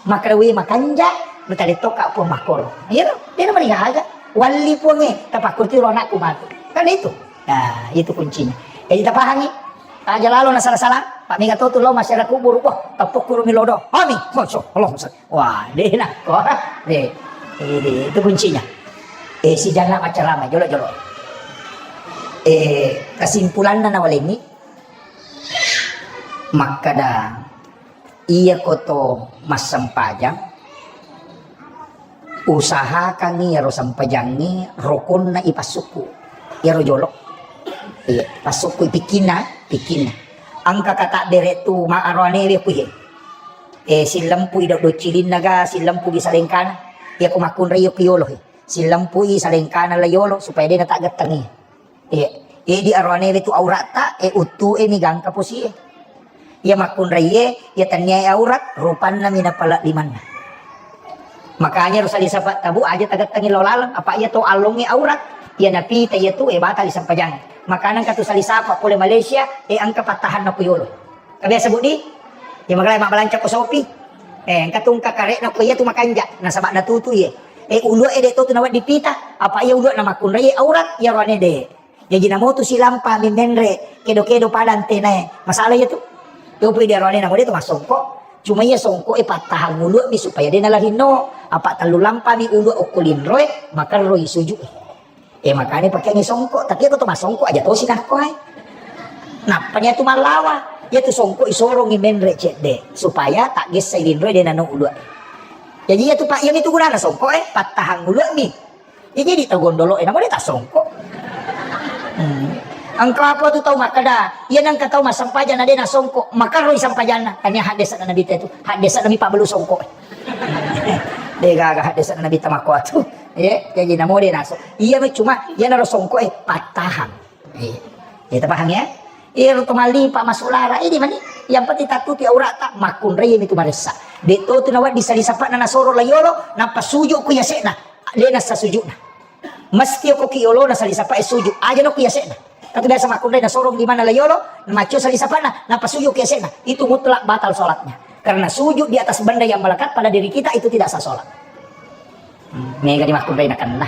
Makkeda weh makanja, mutale tokka Puang makkoro. Iya tu, de' namarigaga. Walli Puang e, tapakkurti ro anakku matu. Kan itu. Nah, itu kuncinya. Jadi tapahangi. Aja lalo na sala-sala, Pak, mega to tu lo masyarakat kubur, wah, tepuk kurung milodo. Amin. Masya Allah, Ustaz. Wah, de' na. Wah, de'. Eh, de', itu kuncinya. Eh, si jana macarama, jolo-jolo. Eh, kesimpulanna nawalengi, makkeda, iya ko to massempajang, usahakangngi iyaro sempajangnge rokonna ipassukku. Iyaro jolo. Iya, passukku pikkinna, pikkinna. Engka kata bere tu ma aroanewe kuhe. Eh, sillempu i do-, docilinna ga, sillempu gi salengkana. Iya ko makkunrai iyo ki yolo he. Sillempu i salengkana la yolo supaya de' na taggettengi. Iya. Jadi aroanewe tu auratta, e, uttu e mi gangka posi e. Iya makkunraie, iya tanniae aurat, rupanna mi napala limanna. Makanya ro sali sapa tabu aja tagettengi lo laleng, apa iya to allongnge aurat. Iya napita iya tu, eh, batali sempajang. Makana engka tu sali sapa pole Malaysia, eh, engka pattahanna ku yolo. Kabiasa budi? Ya magala mabbalanca ko sopi. Eh, engka tu engka karekna ko iya tu makanja, nasaba natutu iye. Eh, ulua e de to tu nawedding pita, apa iya ulua na makkunrai aurat, iya roane de. Jaji namotu silampa mi menre, kedo-kedo pada antenae. Masalah iya tu. Yopi dia roane namo de to masongko. Cuma iya songko e pattahang ulua mi supaya de nalarinno. Apa tellu lampa mi ulua okko linroe, makerroi suju. Eh, makanya pakeangngi songko, tapi aku tu masongko aja tosi nakko ai. Nappa nia tu mallawa, iya tu songko isorongi menre cedde supaya tak gessa linroe de nano ulua. Jadi iya tu pak, iya mi tu gunana songko eh, pattahang ulua mi. Ya, jadi tau gondolo, eh, namo de tak songko. Hmm. Engka apa tu tau makkeda, iya nengka tau massempajang na de nasongko, makarroi sempajanna. Tania haddesa na nabi tu, haddesa na mi pabelu songko. De gaga haddesa na nabi tamakko tu. Ya, jadi namo de naso. Iya mi cuma, iya naro songko, eh, pattahang. Iya. Ya, tapahang ya? Iya, ro to malli pak masulara, ini mani. Yang penting tatuti aurata, makkunrai mi tu maressa. De to tu nawa di sali sapa na nasoro layolo, nappa suju ku yasena. De nasa sujuna. Mesti ko ki yolo na sali sapa e suju. Aja no ku yasena. Tapi biasa makkunrai nasorong di mana layolo, macio sali sapa na, nappa suju ku yasena. Itu mutlak batal sholatnya. Karena sujud di atas benda yang melekat pada diri kita itu tidak sah sholat. Hmm, mega di makkunrai nakenna.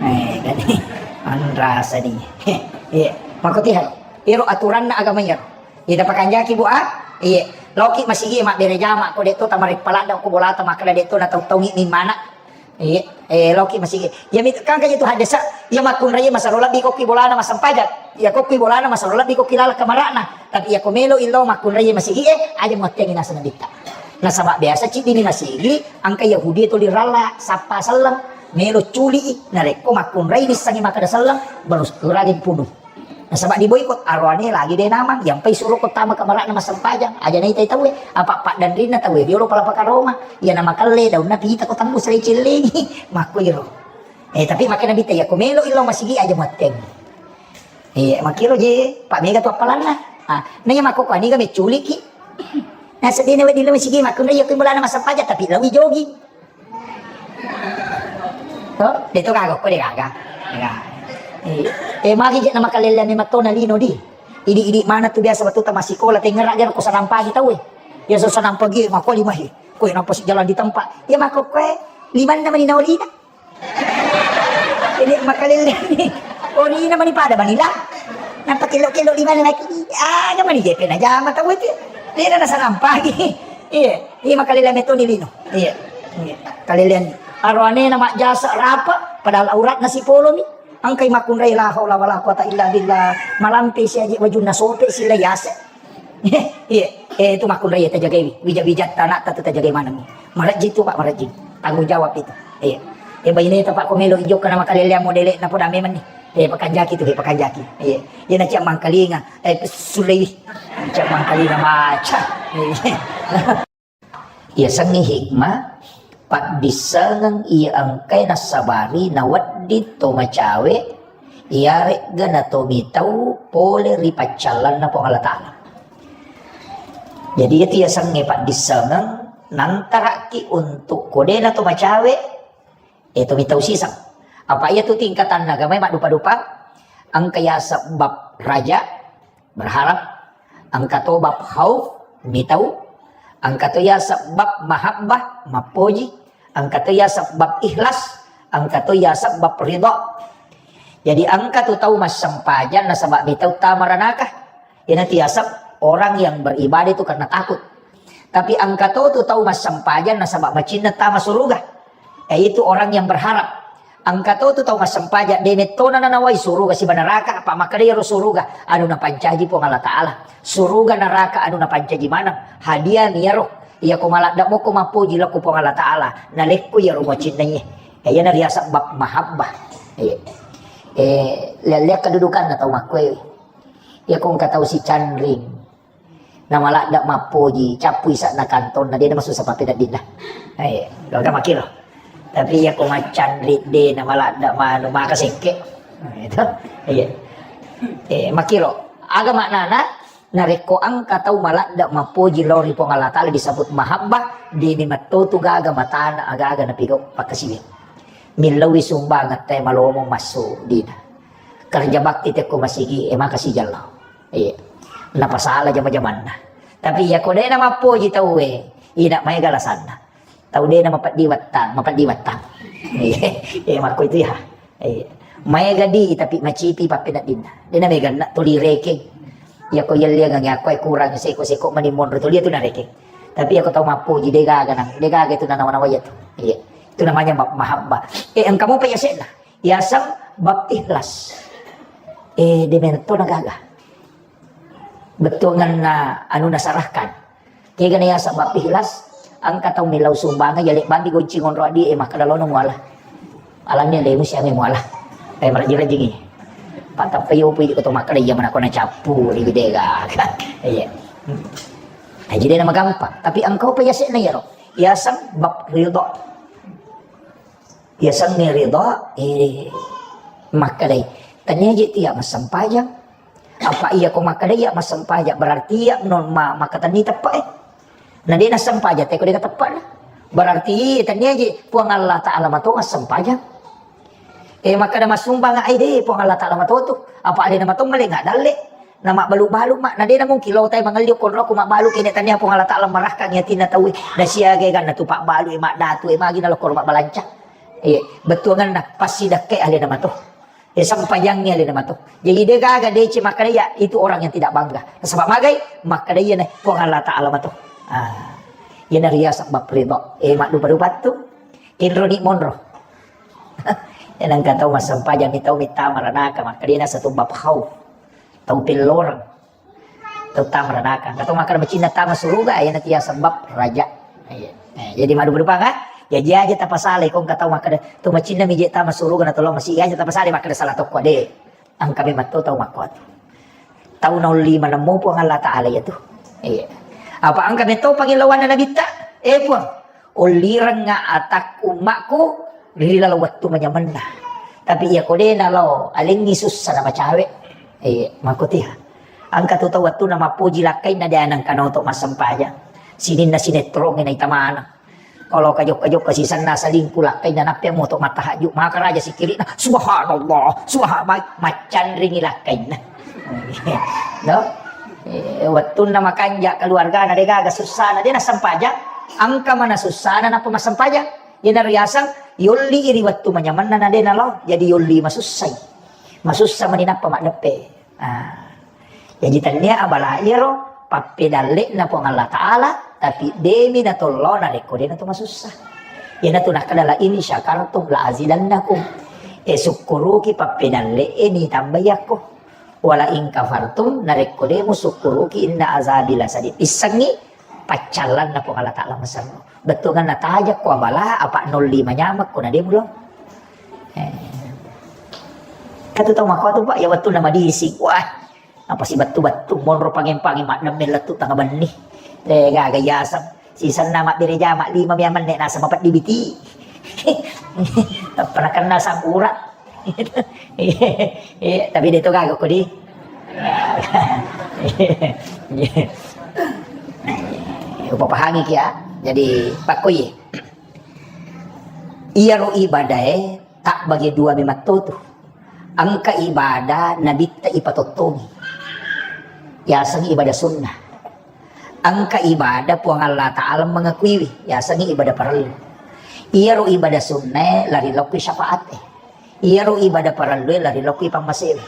Mega di. Anrasa di. Iya. Makko tiharo. Iro aturanna agama iyaro. Iya, pakanjaki, Bu, ah? Iya. Loki masigi mabbere jama ko de to tamare paladda ko bolata makkeda de to na tau-taungi mi mana. Iya. Eh, loki masigi. Ya mit kan kaje tu haddesa. Ya makkunrai masaro lebbi ko ki bolana massempajang. Ya ko ki bolana masaro lebbi ko ki laleng kamarana. Tapi ya ko melo illo makkunrai masigi eh aja muattengi naseng nabitta. Nasaba biasa ciddi ni masigi, engka Yahudi tuli ralla, sappa selleng, melo culi i, narekko makkunrai nissengi makkeda selleng, baru ragin punu. Nasaba di boikot, aroane lagi de namang, yampai suro ko tama kamarana massempajang, aja naitai tauwe, apa paddanrinna tauwe, riolo pala pakaroma, iya namakelle, daunna pita ko tembus ri cellengi, makko iro. Eh, tapi makkeda nabitta, iya ko melo illo masigi aja muatteng. Iya, makkiro je, pak mega tu appalanna. Ah, na iya makko ko aniga mecculiki. Naseddena wedding lo masigi makkunrai iya ko bolana massempajang, tapi lawi jogi. To, de to gaga ko de gaga. Ya. Eh, eh, magi je na makalelle ame matona lino di. Idi-idi mana tu biasa wettu ta massikola tengngera gero ko sanang pagi tauwe. Ya so sanang pagi makko lima he. Ko napa si jalan di tempat. Ya makko koe limanna mani naolina. Ini makalelle ni. Olina mani pada manila. Napa kelo-kelo lima lagi. Ah, mana jepe na jama tauwe ti. Lena na sanang pagi. Iya, iya makalele metoni lino. Iya. Iya. Kalelean. Aroane na majjasa rapa, padahal auratna sipolo mi. Engkai makkunrai la haula wala quwata illa billah. Malampe si aji wajunna sope si layase. Iya. Eh, itu makkunrai tajagai. Wija-wija tanak tu tajagai maneng. Marajji tu, Pak, marajji. Tanggung jawab itu. Iya. Eh, baine tu, Pak, ko melo ijo kana makalelean modele na poda memang ni. Eh, pakanjaki tu, eh, pakanjaki. Iya. Iya na ciak mangkalinga. Eh, sulei. Ciak mangkalinga maca. Iya. Iya, sengngi hikmah, paddissengeng iya engkai nassabari nawedding to macawe, iyaregga na to mitau pole ri paccallanna Puang Allah Ta'ala. Jadi, iya tiasengnge paddissengeng, nantaraki untuk kodena to macawe, eh, to mitau siseng. Apa iya tu tingkatanna agamae maddupa-dupa, engka yaseng bab raja, berharap, engka to bab khauf, mitau, engka to yaseng bab mahabbah, mappoji, engka to yaseng bab ikhlas, engka to yaseng bab ridha. Jadi engka tu tau massempajang nasaba mitau tama ranaka. Ina tiaseng orang yang beribadah itu karena takut. Tapi engka to tu tau massempajang nasaba macinna tama suruga. Yaitu orang yang berharap. Engka to tu tau massempajang, de mettona nanawai suruga siba neraka, apa makkeda iyaro suruga anu napancaji Puang Allah Ta'ala. Suruga neraka anu napancaji maneng. Hadiah mi iyaro. Iya ko maladde moko mappoji lao ko Puang Allah Ta'ala. Nalekko iyaro macinna iye. Iya na riaseng bab mahabbah. Iya. Eh, lihat-lihat kedudukanna tau makkoe. Iya ko engka tau sicanring. Namaladde mappoji, cappu ise'na kantonna, de namasussa pappeneddinna. Eh, gaga makkiro. Tapi iya ko maccanri de namaladde manu maka sekke. Itu. Iya. Eh, makkiro. Aga maknana, narekko engka tau maladde mappoji lao ri Puang Allah Ta'ala disebut mahabbah, de memetto tu gaga matana aga-aga napigau pakkasiwiang. Millau sumbangetta malomo massu dina. Kerja bakti tekko masigi, e maka sijallo. Iya. Napasala jama-jamanna. Tapi iya ko dena mappoji tauwe, ina maega lasanna. Tau dena mapeddi wattang, mapeddi wattang. Iya, iya, makko itu ya. Iya. Maega di, tapi macipi pappeneddinna. Dena mega na tuli rekeng. Iya ko yelliangang iya ko kurang seko-seko mani monro tuli itu narekeng. Tapi iya ko tau mappoji degaga nang, degaga itu nanawa-nawa iya tu. Iya. Itu namanya ma-, mahabbah. Eh, engka mopa yasenna. Yaseng bab ikhlas. Eh, demento nagaga. Bettuanganna anu nasarahkan. Kega na yaseng bab ikhlas, engka tau millau sumbangeng, yale bandi gonci ngonro adi, eh, makkeda lono muala. Alani lemu siame muala. Eh, maraji-rajingi. Patappa yopu iko to makkeda iya manako na cappu ri bidega. Iya. Nah, jadi nama gampang. Tapi engka pa yasenna yaro. Yaseng bab ridho. Yasengnge ridha, eh, makkedai, "Tania je tia massempajang." Apa iya ko makkedai iya massempajang, berarti iya non ma-, makkatenni teppe, eh. Na de nassempajang, teko de teppena. Berarti tania je Puang Allah Ta'ala mato massempajang. Eh, makkeda massumbang ai de Puang Allah Ta'ala mato tu. Apa de namato male nggak dalle. Na mabbalu-balu ma, na de na mungkin lo tai mangelli okko roko mabbalu kene tania Puang Allah Ta'ala marahkangi atinna tauwe. Na siaga ganna tu pabbalu e maddatu e magi na lokko mabbalanca. Iya, bettuanganna passidakkai alena mato. Eh, sempajangngi alena mato. Jadi de gaga de ce makkeda iya, itu orang yang tidak bangga. Nasaba magai makkeda iya na Puang Allah Ta'ala mato. Ah. Iya na riaseng bab ridha. Eh, maddupa-dupa tu. Kenro ni monro. Ya nangka tau massempajang ni tau mitta maranaka makkeda na satu bab khauf. Tau pelloreng. Tau tama ranaka. Engka tau makkeda macinna tama suruga, iyana tia sebab raja. Iya. Eh, jadi madu berubah kan? Jaji aja tapasalai ko engka tau makkeda tu macinna mije tama suruga na tolong masih aja tapasalai makkeda salah tokko de. Engka memang tau tau makkuatu. Tau naulli manemmu Puang Allah Ta'ala ya tu. Iya. Apa engka metto pangilauanna nabitta? Eh Puang, ullirengnga atakku ummakku ri laleng wettu manyamenna. Tapi iya ko de nalao alengngi sussa na macawe. Eh, makkutia. Engka tu tau wettunna mappoji lakkainna de nengka noto massempajang. Sininna sinetrongnge naita maneng. Kalau kajokka-jokka sisenna selingkuh lakkainna nappe moto mattahajud maka raja sikirina subhanallah, subhanallah, maccanringi lakkainna. No? Eh, wettunna makanja keluargana de gaga sussana de nassempajang. Engka mana sussana nappa massempajang. Iyana riaseng yolli ri wettu manyamenna na de nalao, jadi yolli masussai. Masussa mani nappa maddeppe. Ah. Jadi tania abala iyaro pappedalle'na Puang Allah Ta'ala, tapi demi natollo narekko de natu masussa. Iyana tu nakkeda la in syakartum la azidannakum. E sukkuruki pappedalle e ni tambai yakko. Wala in kafartum narekko de musukkuruki inna azabi lasadid. Issengngi paccallanna Puang Allah Ta'ala maserro. Bettuanganna tajakko abala, apa nolli manyamekko na de mulo. Eh. Katu tau makkuatu, Pak, ya wettunna madising. Wah, apa si bettu-bettu monro pangeng-pangeng maddemme lettu tanga benni. Eh, gaga yaseng. Sisenna mabbere jama lima mia menne nasa mapeddi biti. Pernah kenal sakura. Iya, tapi de to gaga ko di. Upapahangi kia. Jadi pakkoye. Iyaro ibadae tabbage dua mematto tu. Engka ibadah nabitta ipatottongi. Yaseng ibadah sunnah. Engka ibadah Puang Allah Ta'ala mengakuiwi, yasengngi ibadah parellu. Iyaro ibadah sunnae lari lokki syafaat e. Iyaro ibadah parellue lari lokki pammasewe.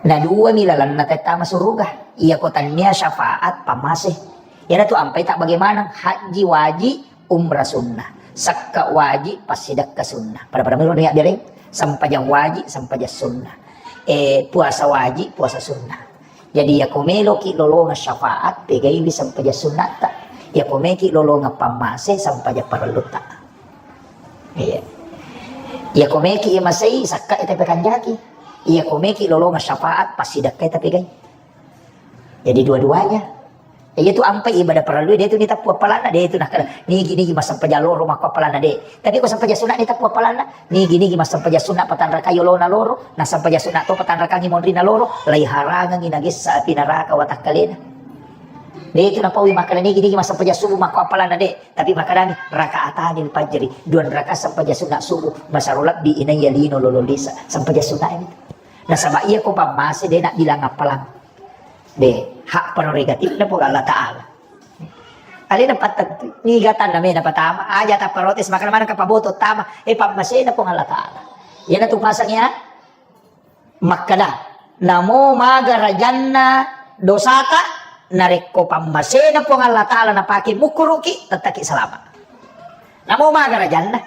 Na duami lalenna tettama suruga. Iyako tannia syafaat pammase. Iyanatu ampai tak bagaimana haji wajib, umrah sunnah. Sakka wajib, passidakka sunnah. Pada-pada miro niat biareng. Sempajang wajib, sempajang sunnah. Eh, puasa wajib, puasa sunnah. Jadi, iyako meloki lolongeng syafaat, pegaiwi sempajang sunnatta. Iyako meki lolongeng pammase, sempajang parellutta. Iya. Iyako meki imasei, sakka ita pekanjaki. Iyako meki lolongeng syafaat, passidakka ita pegai. Jadi, dua-duanya. Iya tu ampai ibadah parellu, de tu niteppu appalanna, de tu nakkeda, nigi-nigi massempajang loro makko appalanna, de. Tapi ko sempajang sunna niteppu appalanna, nigi-nigi massempajang sunna patanrakai olona loro, na sempajang sunna to patanrakangi monrina loro, laiharangengi nagessa api naraka watakkalena. De' tu napaui makkeda nigi-nigi massempajang subuh makko appalanna de', tapi makkedami rakaatanil fajri, dua rakaat sempajang sunna subuh, masaro lebbi inaiya lino lolo lisa, sempajang sunna ini. Nasaba' iya ko pammase de' nabbilang appalang. De', hak prerogatifna Puang Allah Ta'ala. Alena pattentu, niga tanna mena patama, aja tapparotes, makkeda maneng ka paboto tama, eh, pammasena Puang Allah Ta'ala. Iyana tu pasang ya, makkeda, namo maga rajanna dosata, narekko pammasena Puang Allah Ta'ala napake mukkuruki, tettaki salama. Namo maga rajanna.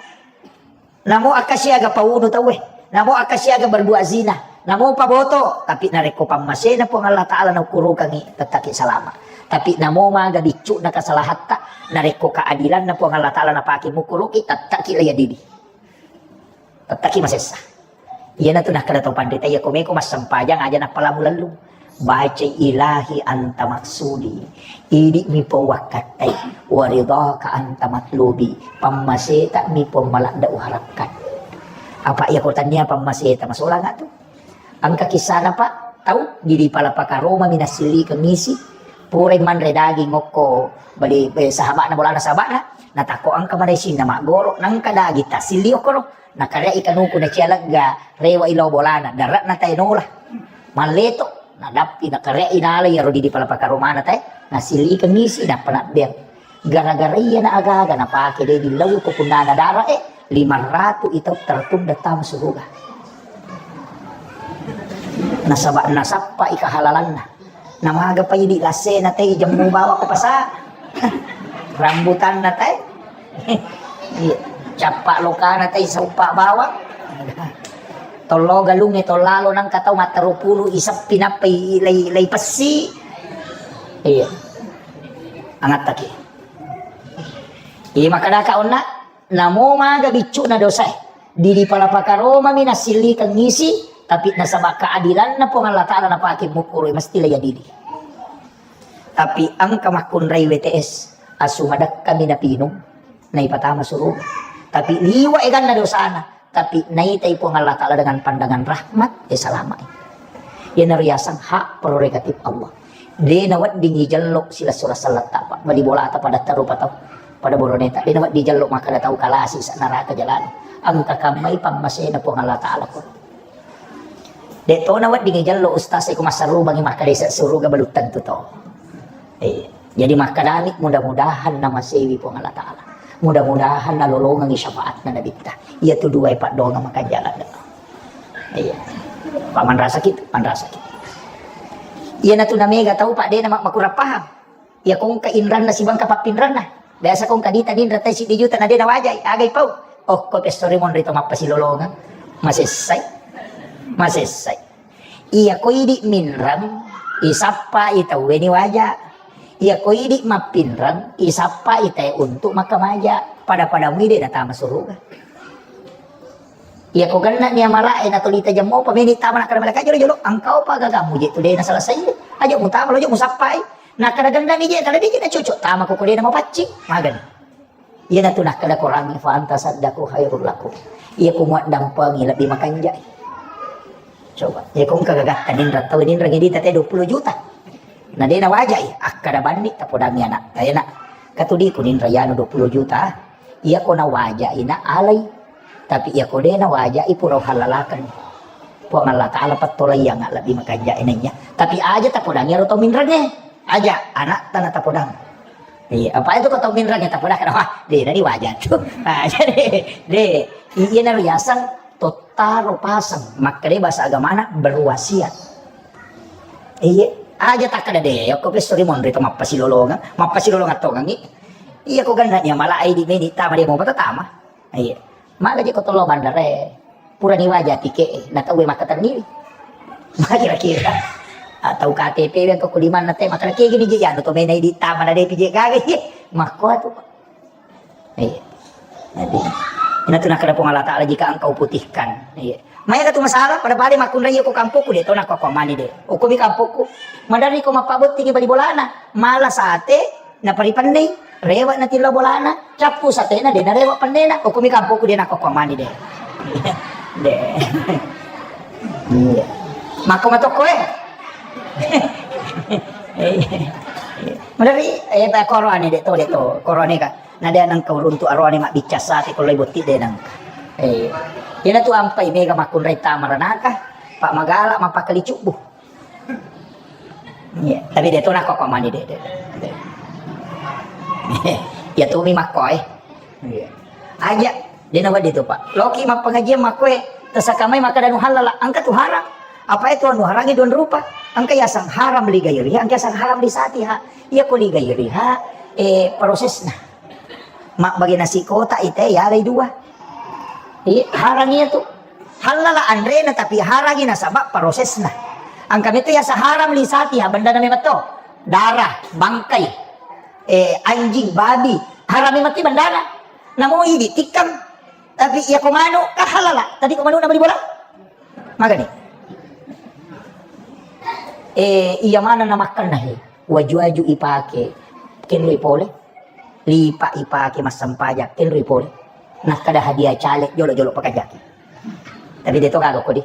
Namo akka siaga paunu tauwe, namo akka siaga berbuat zina, namo paboto, tapi narekko pammasena Puang Allah Ta'ala naukkurukangi, tettaki salama. Tapi namo maga biccu'na kasalahatta, narekko keadilanna Puang Allah Ta'ala napake mukkuruki, tettaki laya didi. Tettaki masessa. Iyana tu nakkeda tau panrita, iya ko meko massempajang aja nappalamu lellung. Bacai, "Ilahi anta maksudi, idi'mi Puang wakkattai, wa ridhaka anta matlubi, pammaseta mi Puang maladda uharapkan." Apa iya ko tania pammaseta masolang tu. Engka kisana, Pak, tau di, di pala pakaroma mi nassillikeng isi, purai manre daging okko bali, eh, sahaba'na, bolana sahaba'na, natakko engka mana isinna maggoro, nangka daging tassilli okkoro. Nakare'i kanuku nacia legga, rewe'i lao bolana, dare'na tae nola. Malleto, nadappi nakare'i nala iyaro didi pala pakaromana tae, nasillikeng isi, nappa nabbeang. Gara-gara iyana aga-aga napake de' dillau ko punnana dara'e, lima ratu itau tertunda tama suruga. Nasaba' nasappa'i kehalalanna. Namaga pa idi lassena te jemmu bawang ko pasa. Rambutanna te. Iya. Cappa lokana te sauppa bawang. Tollo galungnge tollalo nangka tau mattaro pulu iseppi nappa i-, lei, lei pessi. Iya. Angattaki. Iya, makkadaka onna. Namo maga biccu'na dosae, didi pala pakaromami nassillikeng isi, tapi nasaba keadilanna Puang Allah Ta'ala napake mukkuru, mesti laya didi. Tapi engka makkunrai W T S, asu madekkami napinung, naipatama suruga. Tapi liwa eganna dosana, tapi naitai Puang Allah Ta'ala dengan pandangan rahmat, eh, salamai. Iyanaro riaseng hak prerogatif Allah. De' naweddingngi jello silessureng selletta, Pak. Bali bolata pada tarupa tau. Pada boroneta. De' nawedding jello makkeda tau kalasi sa neraka jalani. Engka kammai pammasena Puang Allah Ta'ala ko. De' to naweddingngi jello ustaz e ko massarubangngi makkeda ise suruga belum tentu to. Eh, jadi makkedami mudah-mudahan namasewi Puang Allah Ta'ala. Mudah-mudahan nalolongengngi syafaatna Nabitta. Iya tu dua e paddoangeng makanjala. Iya. Pak, manrasaki, manrasaki. Iyanatu namega tau, Pak, de' na ma-, makurang paham. Iya ko engka inranna sibawa engka pappinranna. Biasa ko engka dita ninra tai siddi juta na de' nawajai, agai pau. Oh, ko pessori monri to mappasilolongeng. Masessai. Masessai. Iya ko idi minreng, isappai tauwe ni waja. Iya ko idi mappinreng, isappai tae untuk makkamaja. Pada-pada mui de' natama suruga. Iya ko genna ni amala e natolita jammo pa meni tama nakkeda malaika jolo-jolo, engka opa gagamu je tu de' naselesai. Aja mutama lo, aja musappai. Nakkeda genna ni je, kada de' je nacocok tama ko, ko de' namapaccing. Magani. Iyanatu nakkeda Korangnge, "Fa anta saddaku khairul lakum." Iya ko muaddampengi lebbi makanjai. Coba, iya ko engka gagatta ninra tau ninra ngedita te dua puluh juta. Na de' nawajai, akkeda banni tapodangi anak. Tayana. Katudiku ninra yanu dua puluh juta. Iya ko nawajai na alai. Tapi iya ko de' nawajai pura uhallalakeng. Puang Allah Ta'ala pattolaiang lebbi makanjai naiya. Tapi aja tapodangi aro tau minrengnge. Aja anatta na tapodang. Iya, apa itu ko tau minrengnge tapodang, wah, de' nani waja tu. Nah, jadi, de', i-, iyanaro riaseng tottaro paseng, makkeda bahasa agamana berwasiat. Iya, aja takkeda de', ko pessori monri to mappasilolongeng, mappasilolongeng tongengi. Iya ko genna ni amala e idi meni tama de' mopa tatama. Iya. Maga je ko tollo bandara e. Purani waja tike e, na tau e makkatenniwi. Ma kira-kira. Atau K T P we ko kulimanna te makkeda kegini je yanu to mena idi tama na de' pi je gaga. Iya. Makko atu. Iya. Jadi, inatu nakkeda Puang Allah Ta'ala, "Jika engkau putihkan." Iya. Maya tu masalah, pada-pada makkunrai ko kampokku de' to nakko mani de'. Okkomi kampokku. Maderri ko mappabottingi bali bolana. Mala sate, naparipennei, rewe' natillau bolana, cappu satena de' narewe' pennena, okkomi kampokku de' nakko mani de'. De'. Iya. Makko matokko e. Iya. Maderri, eh, ba, koroane de to, de to, koroane ka. Na de nengka uruntu aroane mabbicca sate ko lai botti de nengka. Eh, iyana tu ampai mega makkunrai tama ranaka, pa magala mappakali cubbu. Iya, tapi de to nako ko mani de, de, de. Iya tu mi makko, eh. Iya. Aja, de na wedding tu, Pak. Loki mappengajian makkoe, tesakamai makkeda anu halala, engka tu haram. Apa itu anu harangi dua rupa? Engka yaseng haram li gairiha, engka yaseng haram li satiha. Iya ko li gairiha, eh, prosesna. Mabbage nasi kotak ite yalai dua. Iya, harangi itu. Halala anrena tapi harangi nasaba prosesna. Engka metu yaseng haram li satiha, bendana memang to. Darah, bangkai, eh, anjing, babi, haram memang ti bendana. Namo idi tikkang. Tapi iya ko manu, ka halala. Tadi ko manu na beli bola? Magani. Eh, iya mana na makkanna he. Waju-waju ipake. Kenroi pole. Lipa ipake massempajang. Kenroi pole. Nakkada hadiah caleg jolo-jolo pakajaki. Tapi de to gaga ko di.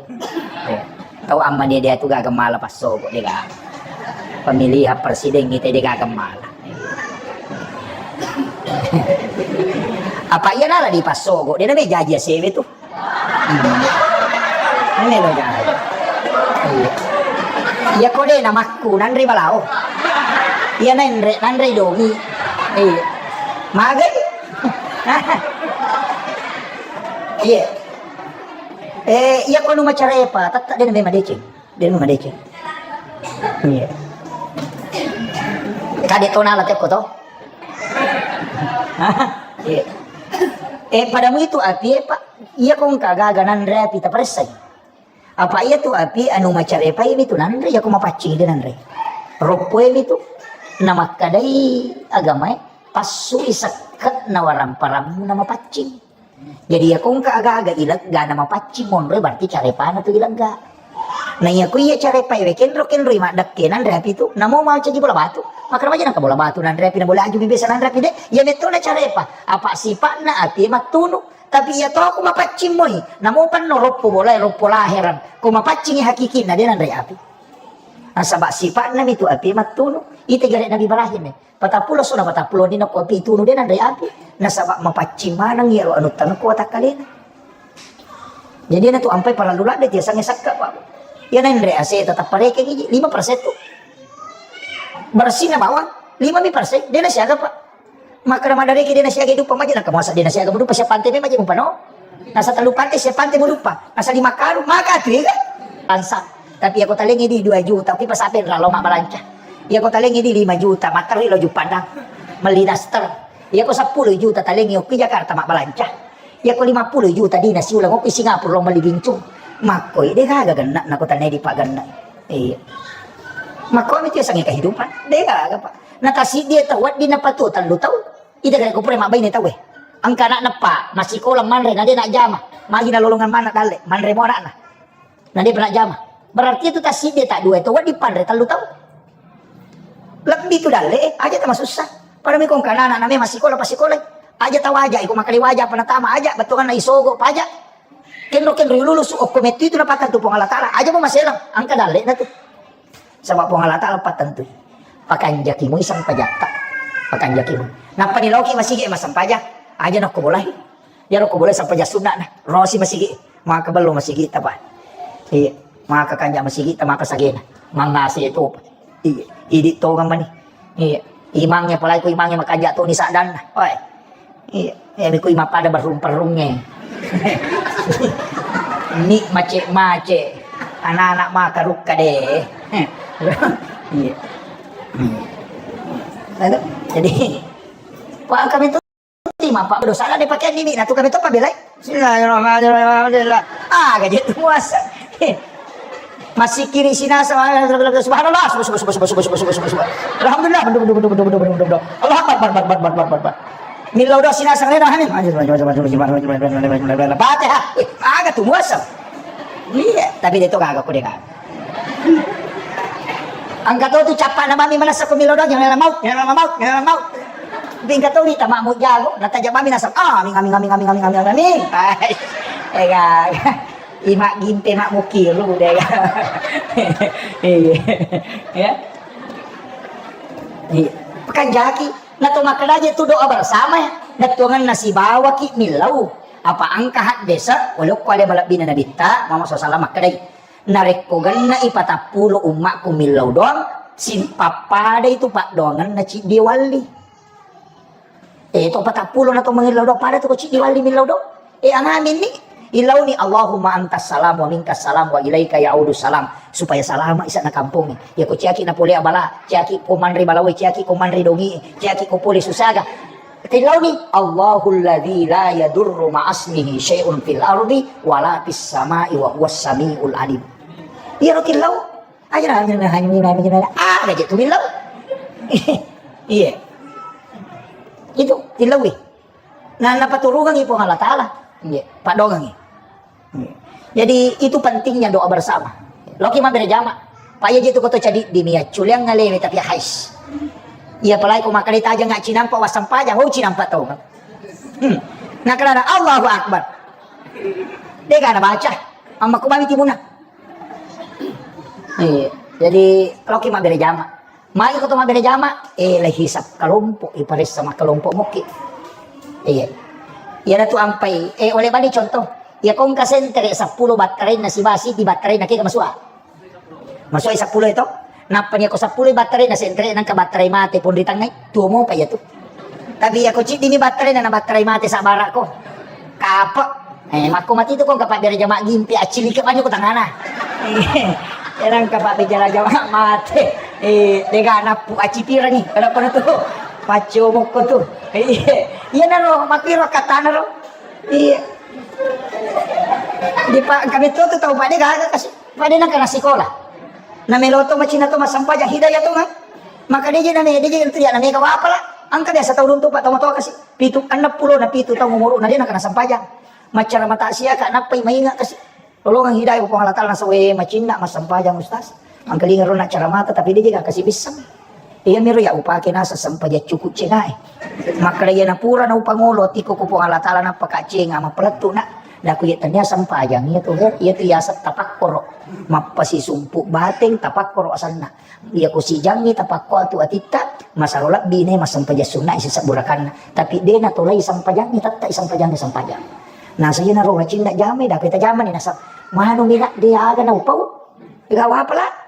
Eh, tau amma de, de tu gaga mala passogo de gaga. Pemilihan presiden kita de gaga mala. Apa iya nala di passogo, de na me jaji asewe tu. Hmm. Ini lo gaga. Iya. Iya ko de na makku nanre balao. Iya nanre, nanre dongi. Iya. Magai. Iya. Eh, iya ko anu macarepa, tette de na me madeceng. De na me madeceng. Iya. Kade to nala tekko to. Iya. Eh, padamu itu api, eh, Pak. Iya ko engka gaga nanre api taparessai. Apa iya tu api anu macarepai mi tu nanre, iya ko mapaccing de nanre. Roppoe mi tu. Na makkadai agamae, passui sekke'na waramparammu na mapaccing. Jadi, iya ko engka aga-aga ilegga na mapaccing monroe, berarti carepana tu ilegga. Na iya ko iya carepae we kenro-kenroi maddekke nanre api tu, namo macaji bola batu. Makkeda maja nangka bola batu nanre api, na bola aju mi biasa nanre api de, iya metto na carepa. Apa sipa'na api mattunu. Tapi iya to ko mapaccing moi, namo panno roppo bolae, roppo laherang. Ko mapaccingi hakikinna de nanre api. Nasaba sipa'na mi tu api mattunu. Ite gare Nabi Ibrahim e. Patappulo sona patappulo dina ko api tunu de nanre api. Nasaba mapaccing maneng iyaro anu tanu ko watakkalena. Jadi na tu ampai parallu ladde tiasange sakka, Pak. Iya nanre ase tetap pareke gigi lima persen tu. Bersihna bawang lima mi persen, de na siaga, Pak. Makkeda madareki de na siaga dupa maja, naka muasa de na siaga dupa siap pante me maja mupano. Nasa tellu pante, siap pante mudupa. Nasa lima karung, maka tu, iya kan? Angsa. Tapi iya ko talengi di dua juta, ki pasape ralo mabbalanca. Iya ko talengi di lima juta, materi lo Juppandang. Melli daster. Iya ko seppulo juta talengi okki Jakarta mabbalanca. Iya ko lima puluh juta dina siulang okki Singapura lo melli bincung. Makkoi de gaga genna na ko tanai di pagenna. Iya. Makkoi mi tu sangi kehidupan. De gaga, Pak. Na tasiddi tau wedding napatu tellu tau. Ita gare ko pura mabbaine tauwe. Engka anakna pa, massikola manre, na de najjama. Magi nalolongeng maneng dalle, manre mo anakna. Na de pernah jama. Berarti itu tasiddi ta dua itu wedding panre tellu tau. Lebbi tu dalle, aja tamasussa. Pada mi ko engka anakna me massikola, passikolai. Aja tawaja, iko makkeda waja, apa natama aja, bettuanna isogo, paja. Kenro-kenro lulusu, okko mettu itu napattentu Puang Allah Taala. Aja mo maselang, engka dalle na tu. Saba Puang Allah Taala pattentui. Pakanjaki mui sempajatta. Pakanjaki mui. Nappa ni loki masigi massempajang. Aja nokko bolai. Iya rokko bolai sempajang sunna na. Rosi masigi. Maka bello masigi tapa. Iya. Maka kanja masigi ta maka sagena. Mangase topa. Iya. Idi tongang mani. Iya. Imangnge, apalagi ko imangnge makanja toni saddanna. Oi. Iya. Iya, mi kui mappada berrung-perrungnge. Ni mace-mace. Anak-anak maka rukka de. Iya. Hmm. Lalu, jadi, wah, kami tu Ti mappa dosa na de pakeang nini, na tu kami to pabelai. Bismillahirrahmanirrahim. Alhamdulillah. Ah, gaji tu muasa. Masikiri sinasa, subhanallah, subhanallah, subhanallah, subhanallah, subhanallah. Alhamdulillah, bedu, bedu, bedu. Allah Akbar, bar, bar, bar. Millau doa sinasa, ngena, hamin. Fatihah. Aga tu muasa. Iya, tapi de to gaga ko de gaga. Engka to tu cappa'na mami manessa ko millau doang, nyala maut, nyala maut, nyala maut. Engka to wita ma'mu jago, nataja mami nasa, amin, amin, amin, amin, amin, amin, amin. Ega, ima gimpe ma'mu kiru dega. Iya. Ya. Iya. Kan jaki, na to makkeda je tu doa bersama, na tuanganna sibawaki millau. Apa engka haddese, walaupun ada malebbina Nabitta, Muhammad sallallahu alaihi wasallam makkedai. Narekko gennai patappulo ummakku millau doang, si-, pappada itu paddoangenna ciddi walli. Eh, to patappulo na to mangillau doang, pada tu ko ciddi walli millau doang. Eh, angaminni, illauni, "Allahumma antas salam wa minkas salam wa ilaika ya'udu salam." Supaya salama isa na kampongnge. Ya ko ciaki na polea bala, ciaki ko manre balawe, ciaki ko manre dongi, ciaki ko pole susaga. Tillauni, "Allahul ladzi la yadurru ma'asmihi syai'un fil ardi wa la fis sama'i wa huwas sami'ul alim." Iya ro tillau. Aja na, aja na, aja na, aja na, aja tu bilang. Iya. Itu, tilawi. Nah, napaturungangi Puang Allah Ta'ala. Iya, padongangi. Iya. Jadi, itu pentingnya doa bersama. Loki mabbere jama. Pak Yaji itu koto cadi di mia culiang ngalewe tapi hais. Iya, apalagi ko makkeda taja nggak cinampa wassampajang, oh cinampa tau. Hmm. Nah, karena Allahu Akbar. Dia gak ada baca. Amma ku mami timuna. Iya. Jadi, loki mabbere jama. Magi ko to mabbere jama, eh, lagi hisap kelompok, iparessa ma kelompok mukki. Iya. Iya na tu ampai, eh, oleh bani contoh. Iya kongka sentere sepuluh baterai na sibasi di baterai na kega masua. Masua sepuluh itu. Nappa ni ko sepuluh baterai na sentere nangka baterai mate pun ritangngai. Tuo mopa iya tu. Tapi iya ko ciddi ni baterai na, na baterai mate sabara ko. Kape. Eh, makko mati tu ko engka pabbere jama gimpi, accilike banyu ko tangana. Eh, engka pabbere jama mate. Eh, dega nappu acipirani. Kenapa tu? Pacco mokko tu. Eh, iya naro, makkiro katana ro. Iya. Di pa, kami tu tu tau pada gaga kasi. Pada nang kana sikola. Na melo to macina to massempajang hidayah to, kan? Maka deje na me, deje tu ya na mega wapala. Angka biasa tau runtu pa tau matoa kasi. Pitu, enneng pulo na pitu taung umuruna, de' nakana sempajang. Maccara mata sia ka nappai mainga kasi. Lolongang hidayah Puang Allah Ta'ala, nasawe macinna massempajang ustaz. Angkalinga ro na cara mata tapi de' je ga kasi bissang. Iya miro ya upake nasa sempajang cukup cengae. Makkeda iya napura na upangolo tiko ku Puang Allah Ta'ala nappa ka cenga mappalettu na. Naku iya tania sempajang iya tu, iya tu yaseng tapakkoro. Mappasisumpu bateng tapakkoro asanna. Iya ko sijangngi tapakko atu atitta, masaro lebbi ne massempajang sunna isi sebburakanna. Tapi de' natolai sempajangngi, tetta i sempajangngi sempajang. Nasa iya naro wacinna jamai, dape tajamani nasa manu mina de' aga na upau. Ega wapala.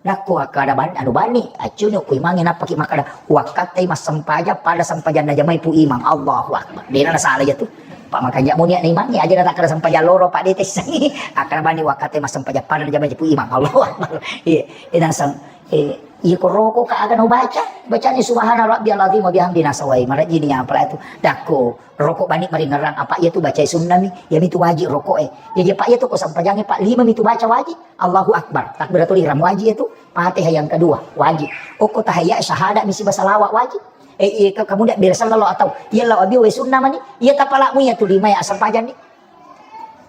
Nakko akkada ban-, anu bani, accuni ku imangi nappaki makkada, wakkattai massempajang pada sempajanna jamai pu imang. Allahu Akbar. De' na nasala iya tu. Pak makanja muni na imangi aja na takkada sempajang loro, Pak de' tessangi. Akkada bani wakkattai massempajang pada jamai pu imang. Allahu Akbar. Iya. Inasang, eh, iya ko roko ka aga na ubaca, bacani subhana rabbiyal azim wa bihamdi nasawai, marajini apa itu. Dakko, roko bani maringerang apa iya tu bacai sunnami, iya mitu wajib roko e. Iya, iya, Pak, iya tu ko sempajangi, Pak, lima mitu baca wajib. Allahu Akbar, takbiratul ihram wajib itu. Fatihah yang kedua wajib. Okko tahiyat syahadat misi basalawa wajib. Eh, iya, ke-, kemudian bela sallallahu atau iya lau abi we sunnah mani, iya tapalamu iya tu lima ya asempajang ni.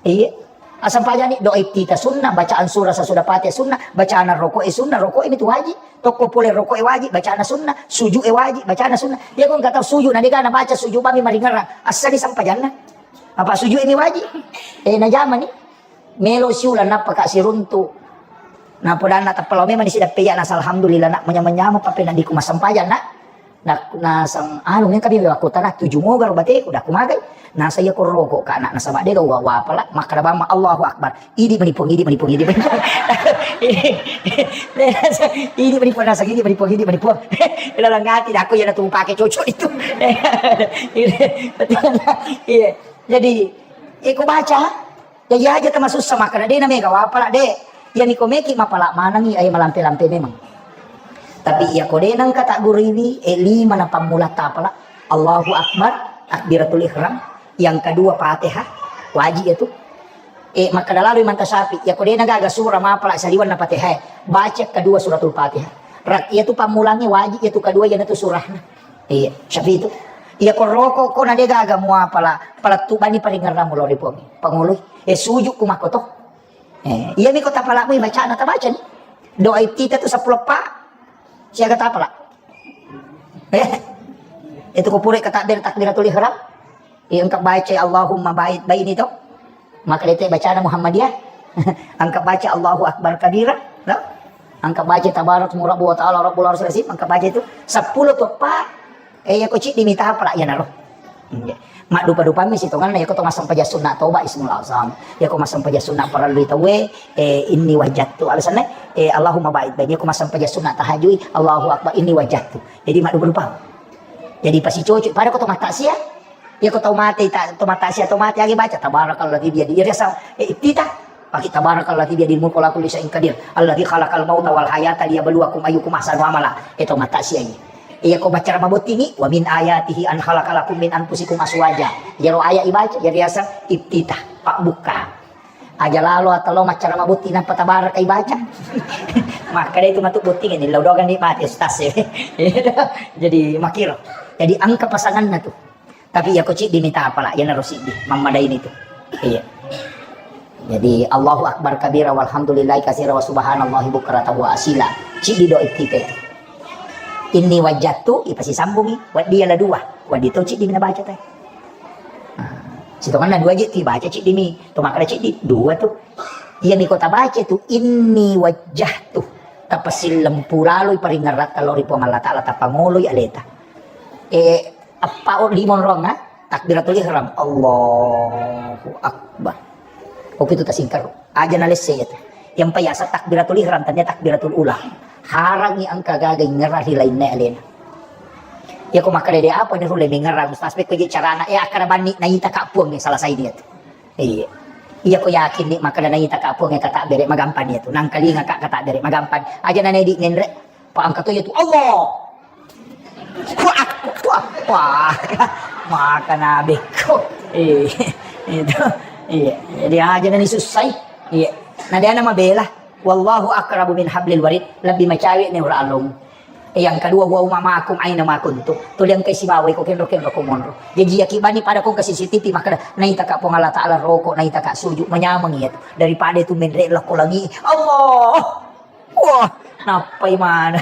Iya. Asempajang ni, doa iftitah sunnah, bacaan surah sesudah Fatihah sunnah, bacaan rokok e sunnah, rokok ini tu wajib. Tokko pole rokok e wajib, bacaan sunnah, sujud e wajib, bacaan sunnah. Iya ko engka tau sujud, na de' ga na baca sujud bami maringerang. Asali sempajanna. Apa sujud ini wajib? Eh, na jamani. Melo siulang nappa ka siruntu. Na podanna tappa lao memang disidappe iya nasa alhamdulillah nak manyameng-nyameng pappena diku massempajang nak. Nak nasang anu mengka bilang aku tanah tuju moga ro bateku dah kumagai. Nasa iya ko roko ka nak nasaba de' ga wa wapala makkada bama Allahu Akbar. Idi mani Puang, idi mani Puang, idi mani Puang. Idi mani Puang, nasa idi mani Puang, idi mani Puang. Ilaleng ati dah aku iya natu pake cocok itu. Iya. Jadi iko baca. Jaji aja tamasussa makkeda de' na mega wapala de'. Iyami ko meki mapala manengi, eh, malampe-lampe memang. Tapi iya ko de' nengka taggurui, eh, lima na pammula tapala. Allahu Akbar, takbiratul ihram. Yang kedua Fatihah, wajib itu. Eh, makkeda lalu Imam Tasyafi, iya ko de' na gaga surah mapala saliwan na Fatihah, baca kedua suratul Fatihah. Rak, iya tu pammulangi wajib, iya tu kedua iya na tu surahna. Iya, Syafi'i itu. Iya ko roko ko na de' gaga muapala, palettu bani paringerang mulo ri Puang. Pangoloi. Eh, sujud ku makko to. Eh, iya mi ko tapala mui bacana tabaca ni. Doa iftitah tu seppulo pa. Siaga tapala. Eh. Itu ko pura ka takbir takbiratul ihram. Iya engka baca Allahumma ba'id baini to. Maka dete bacana Muhammadiyah. Engka baca Allahu Akbar kabira, no? Engka baca tabarak murabbu wa ta'ala rabbul arsyil azim, engka baca itu seppulo toppa. Eh, iyako ciddi mita pala iyanaro. Iya. Maddupa-dupammi sitonganna iyako to massempajang sunna toba ismul azam. Iyako massempajang sunna parellu tauwe, eh, inni wajjahtu. Alasanna, eh, Allahumma ba'id baini. Iyako massempajang sunna tahajjud, Allahu akbar, inni wajjahtu. Jadi maddupa-dupa. Jadi pasicoco, pada ko to mattaksiah. Iyako tau mate, ta-, to mattaksiah, tau mate agi baca tabarakalladzi biyadi. Iya, riasa, eh, iftitah. Pake tabarakalladzi biyadil mulku wa huwa ala kulli syai'in qadir. Alladzi khalaqal mauta wal hayata liyabluwakum ayyukum ahsanu amala. Eh, to mattaksiah iya. Iyako baca mabottingi, wa min ayatihi an khalaqa lakum min anfusikum azwaja. Iyaro ayat ibaca, iya riasa iftitah, pabbukka. Aja lalo atau lo maccara mabotting nampa tabaraka ibaca. Makkeda itu matu botting ini, lo dogan ni mati ustaz ya. Jadi makiro. Jadi engka pasanganna tu. Tapi iyako ciddi mita pala, iyanaro siddi, mammadaini tu. Iya. Jadi Allahu akbar kabira walhamdulillahi katsira wa subhanallahi bukratan wa asila. Ciddi do iftitah itu. Inni wajjahtu, ipasisambungi, wedding iya la dua. Wedding to ciddi mina baca teh. Nah, sitonganna dua je tu ibaca ciddi mi. To makkeda ciddi, dua tu. Iya mi ko tabaca tu, inni wajjahtu. Tapasilleng pulaloi paringeratta lao ri Puang Allah Ta'ala, tapangoloi aleta. Eh, Eppa o lima onrong, ha? Takbiratul ihram. Allahu Akbar. Oke tu tasingkaro. Aja nalesse iya tu. Yang payasa takbiratul ihram, tania takbiratul ula. Harangi engka gaga ingerang ri lainna alena. Iyako makkeda de apa ni rule mengerang, ustaz, pekko je carana, eh, akkeda banni naita ka puang, eh, selesai dia tu. Iya. Iyako yakin ni makkeda naita ka puang, eh, kata bere magampang dia tu. Nangkalinga ka kata bere magampang. Aja nanedi ngenre. Pa engka to iya tu, Allah. Wah, wah, wah. Maka nabekko. Iya, itu. Iya, jadi aja nani susai. Iya. Nah, dia nama bela. Wallahu aqrabu min hablil warid. Lebih macawe ni ura along. Yang kedua, wa huwa ma'akum aina ma kuntum. Tuli engka sibawa iko kenro-kenro ko monro. Jadi yaki bani pada ko ke C C T V makkeda naita ka Puang Allah Ta'ala roko, naita ka sujud, manyameng iya tu. Daripada tu menre lako langi. Allah. Wah, nappai mana?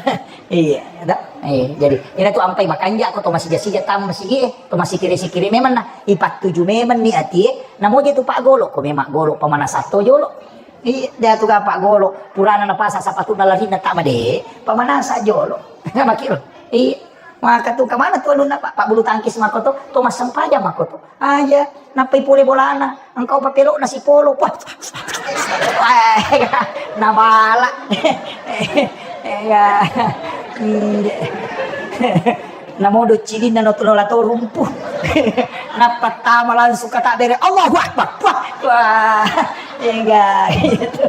Iya, da. Iya, jadi ina tu ampai makanja ko to masija-sija tam masigi, eh, to masikiri-sikiri memang na ipattuju memang ni ati, eh. Namo je tu pak golo ko memang golo pamanasa to jolo. Iya, dia tu gapa golo, purana napasa sapatu na lari na tama de, pamanasa jolo. Makiro. Iya. Maka tu kemana tu alunna pak, pak bulu tangkis mako to, to massempajang mako to. Aja, nappai pole bolana, engkau papelok nasi polo, wah, nabala. Ya. Namodo cidinna no tulola to rumpu. Nappa tama langsung kata bere, Allahu Akbar. Wah, wah. Enggak gitu.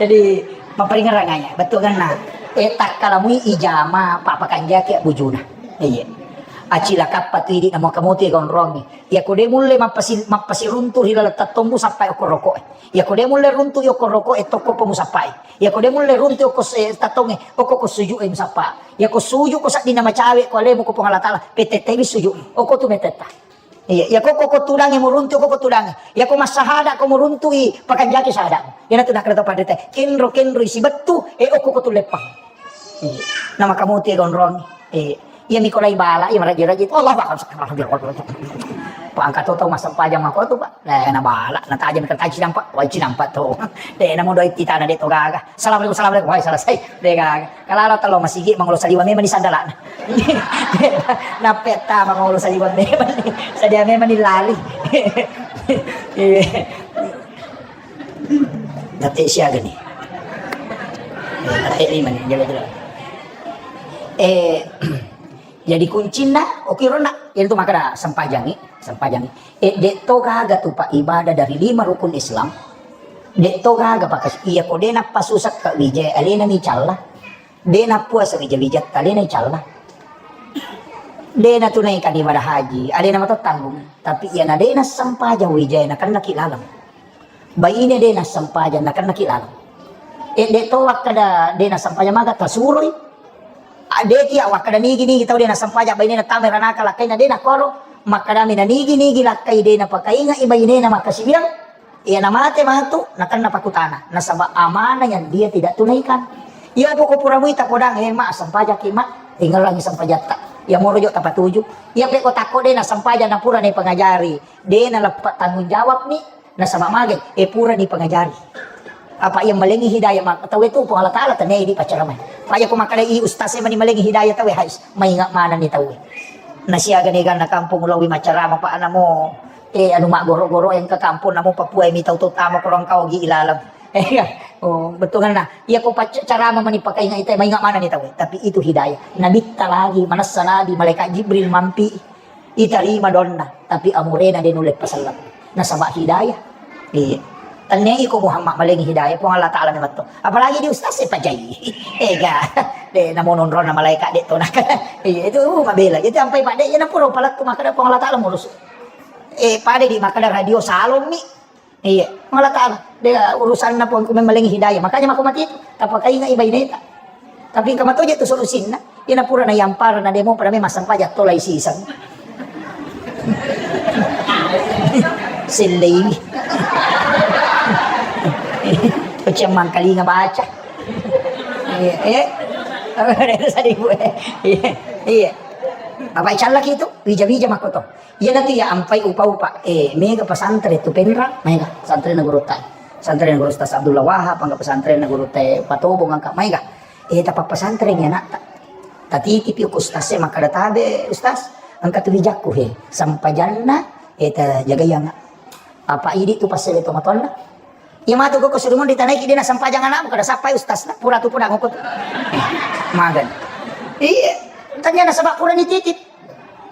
Jadi maparingerang aja, betul kan nah. Eh, takkalamui ijama, papa kanjaki bujuna. Iya. Acilakappa tu idi namo kamote konrongi. Iyako de mulle mappasi-, mappasiruntu ri laleng tattommu sappai okko roko'e. Iyako de mulle runtu okko roko'e tokko po musappai. Iyako de mulle runtu okko se-, tattongnge, okko ko suju'e musappa. Iyako suju ko saddinna macawe ko alemu ko Puang Allah Ta'ala, petettewi suju'mu. Okko tu metetta. Iya, iyako ko, ko tudangnge muruntu ko, ko tudangnge. Iyako massahada ko muruntu i pakanjaki sahada. Iyana tu nakkeda to padrita. Kenro-kenro isi bettu, e okko ko tu leppang. Iya. Nama kamu tie gondrong. Iya. Iya, mikolai bala, iya, maraji-raji. Allahu Akbar. Pak, angkat to tau massempajang mako tu, Pak. Eh, na bala, na tajam kan kaji nampak, wajib nampak to. De, namu doi titana de to gaga. Assalamualaikum, assalamualaikum. Wai, selesai. De gaga. Kalala telo masigi mangolo saliwa memang ni sandalana. Nappetta mangolo saliwa memang ni. Sadia memang ni lali. Iya. Nate siaga ni. Eh, nate lima ni, jela-jela. Eh, jadi kuncinna, oke, rona. Itu maka sempajangi, sempajangi. Eh, de to gaga tu, Pak, ibadah dari lima rukun Islam. De to gaga, Pak, iya ko de napasusak ka wija, alena mi calla. De nappuasa wija-wijatta, alena calla. De natunaikan ibadah haji, alena mato tanggung. Tapi iya na de nassempajang wija, nakennaki laleng. Baine de nassempajang, nakennaki laleng. Eh, de to wakkada de nassempajang maga tasuroi. Ah, de kia wakkada nigi-nigi tau de nassempajang bainena tama ranaka lakkaina de nakoro, makkadami na nigi-nigi lakkai de napakaingai bainena makkasiwiang, iya namate matu, nakenna pakutana, nasaba amanah yang dia tidak tunaikan. Iya poko pura muita podang, eh, ma, sempajaki, ma, ringellangi sempajatta. Iya moro jo tapatuju. Iya peko takko de nassempajang napura ni pengajari, de naleppa tanggung jawab ni, nasaba mage, eh, pura ni pengajari. Apa iya malengi hidayah ma-, tauwe tu Puang Allah Ta'ala tenei di paccaramai. Apa iya ko makkeda i ustaz e mani malengi hidayah tauwe, hais, mainga manenni tauwe. Nasiaga neganna kampung ulawi maccarama pa namo, eh, anu maggoro-goro engka kampung namo Papua mi tau to tama korong kau gi ilalang. Eh, iya. Oh, betul kan? Nah, iya ko paccarama mani pakainga ita mainga manenni tauwe. Tapi itu hidayah. Nabitta lagi, manessa nabi, malaikat Jibril mampi. Itarima doanna, tapi amurena de nulle paselleng. Nasaba hidayah. Iya. Tennia iko Muhammad malengi hidayah, Puang Allah Ta'ala memang to. Apalagi di ustaz e pajai. Ega. De namo nonrona malaikat de to nak. Iya, itu mabela. Itu ampai pak de, iya napura palettu makkeda Puang Allah Ta'ala murusu. Eh, pada di makkeda radio salon mi. Iya, Puang Allah Ta'ala. De urusanna Puang ku memang malengi hidayah. Makanya mako mati itu. Tapakainga i baineta. Tapi engka matoje tu solusinna. Iyana pura na yampara na demo pada memang sampajang tolai siseng. Selleimi. Kucing mangkalinga baca. Iya, eh. Iya, iya. Apa callaki itu? Bija-bija makko to. Iyanatu iya ampai upa-upa. Eh, mega pesantren tu Penrang, mega pesantren guru tai. Pesantren guru Ustaz Abdullah Wahab, angka pesantren guru tai Patobong angka mega. Eh, tapa pesantren ya nak. Tatitipi ku ustaz e makkeda tabe ustaz, engka tu bijakku he. Sampajanna, eh, ta jagai anak. Apa idi tu pasal itu matonna. Iya matu koko suruh mun ditanaiki dia na sampajang anakmu kada sappai ustaz na pura tu pura ngoko tu. Magan. Iya, tanya nasaba pura nititip.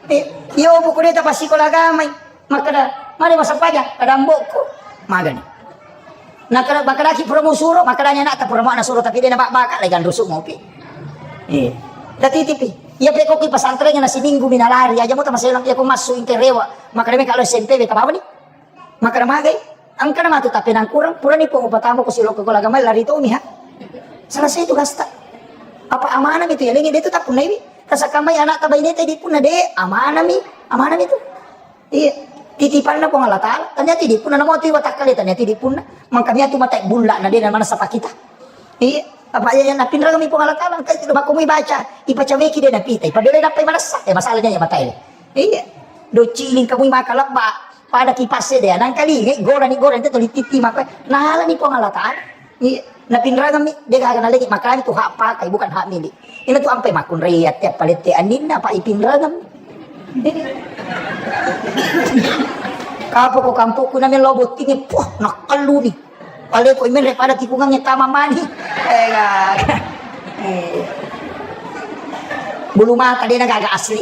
Eh, iyo buku dia tapa sikola agamai. Makkeda, mari masampajang, kada ambokku. Magani. Nah, kada, makkedaki pura musuro, makkedanya nak pura mau nasuro tapi dia na bak-baka lagi kan rusuk ngopi. Iya. Tatitipi. Iya pe koki pesantrennya na siminggu minalari aja mau tamaselang iya ko masuk ingke rewa. Makkeda me kalau S M P beta bawa ni. Makkeda magai. Engka na matu tappenangkurang, purani pong upatamu ko silokko ko lagamai lari tomi ha. Selesai tugasta. Apa amanah mi tu ya lengi de tu tapunnai wi. Tasakamai anak tabaineta di punna de amanah mi, amanah mi tu. Iya. Titipanna Puang Allah Ta'ala. Ternyata di punna namo tu watakkale ternyata di punna. Mangkami atu mata bulla na de na mana sapa kita. Iya. Apa ya napinrang mi Puang Allah Ta'ala. Engka itu makko mi baca. Ipacaweki de napita. Ipabele nappai manassa. Eh masalahnya ya mata ini. Iya. Dociling kamu maka lebba. Pada kipas de nangkalingai gorani gorani tu lititti maka nalani Puang Allah Ta'ala. Iya. Napinrangami de gaga nalengi makani tu hak pakai bukan hak milik. Ina tu ampai makunrai atti appalette anninna apa ipinrangami. Kapo ko kampokku nameng lo bottingi puh nakkalluni. Pale ko imenre pada tikungangnge tama mani. Eh, gaga. Eh. Bulu mata de na gaga asli.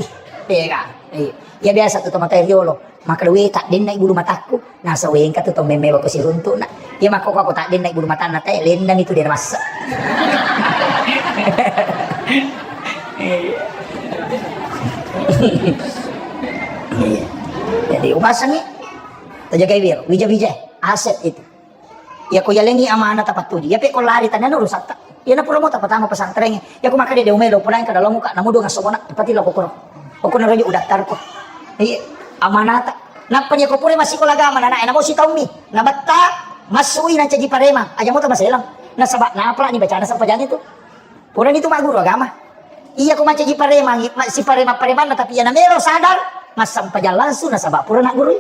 Eh, gaga. Eh. Ya biasa tu tomatai riolo. Makkeda, "We, taddennai bulu matakku." Nasa, "We, engka tu tau memmewa ko siruntu'na." Iya makkoko, "Ko taddennai bulu matanna te, lennami tu de namassa." Iya. Jadi, upasangi, tajagai wiro, wija-wija, aset itu. Iya ko yalengi amanah tapattuju. Iya pe ko lari tania no rusatta. Iya na pura mo tapatama pesantren. Iya ko makkeda de umelo pura engka dalam muka namu dua ngasomona. Pati lo kokoro. Kokoro raja udaftar ko. Iya amanata. Nappa iya ko pura masikola agama na na mo sitaummi. Na betta masui na caji parema. Aja mo tamaselang. Nasaba napra ni bacana sampajang itu. Purani tu magguru agama. Iya ko mancaji paremang, ma-, si paremang-paremanna, tapi iya namelo sadar, massempajang langsung nasaba pura naggurui.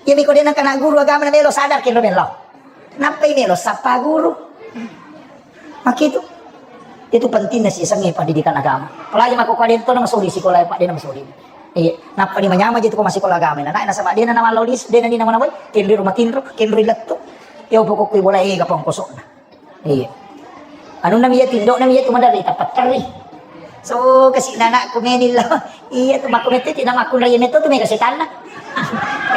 Iya miko de nangka nagguru agama namelo sadar kenro melo. Nappai melo sappa guru. Makitu. Itu pentingnya sih sengi pendidikan agama. Apalagi mako kalian tu nama soli sikola pak de nama soli. Iya, nappa di manyama je tu ko masikola agama. Nah, nasaba de na nama lolis, de na ni nama nawai, kenro rumah tinro, kenro lettu. Yo pokokku bola ega pongkosokna. Iya. Anunna mi iya tindokna mi iya tu maderri tapatterri. So kasi nanakku meni lo. Iya tu makku mette tidak makkunrai metto tu mega setanna.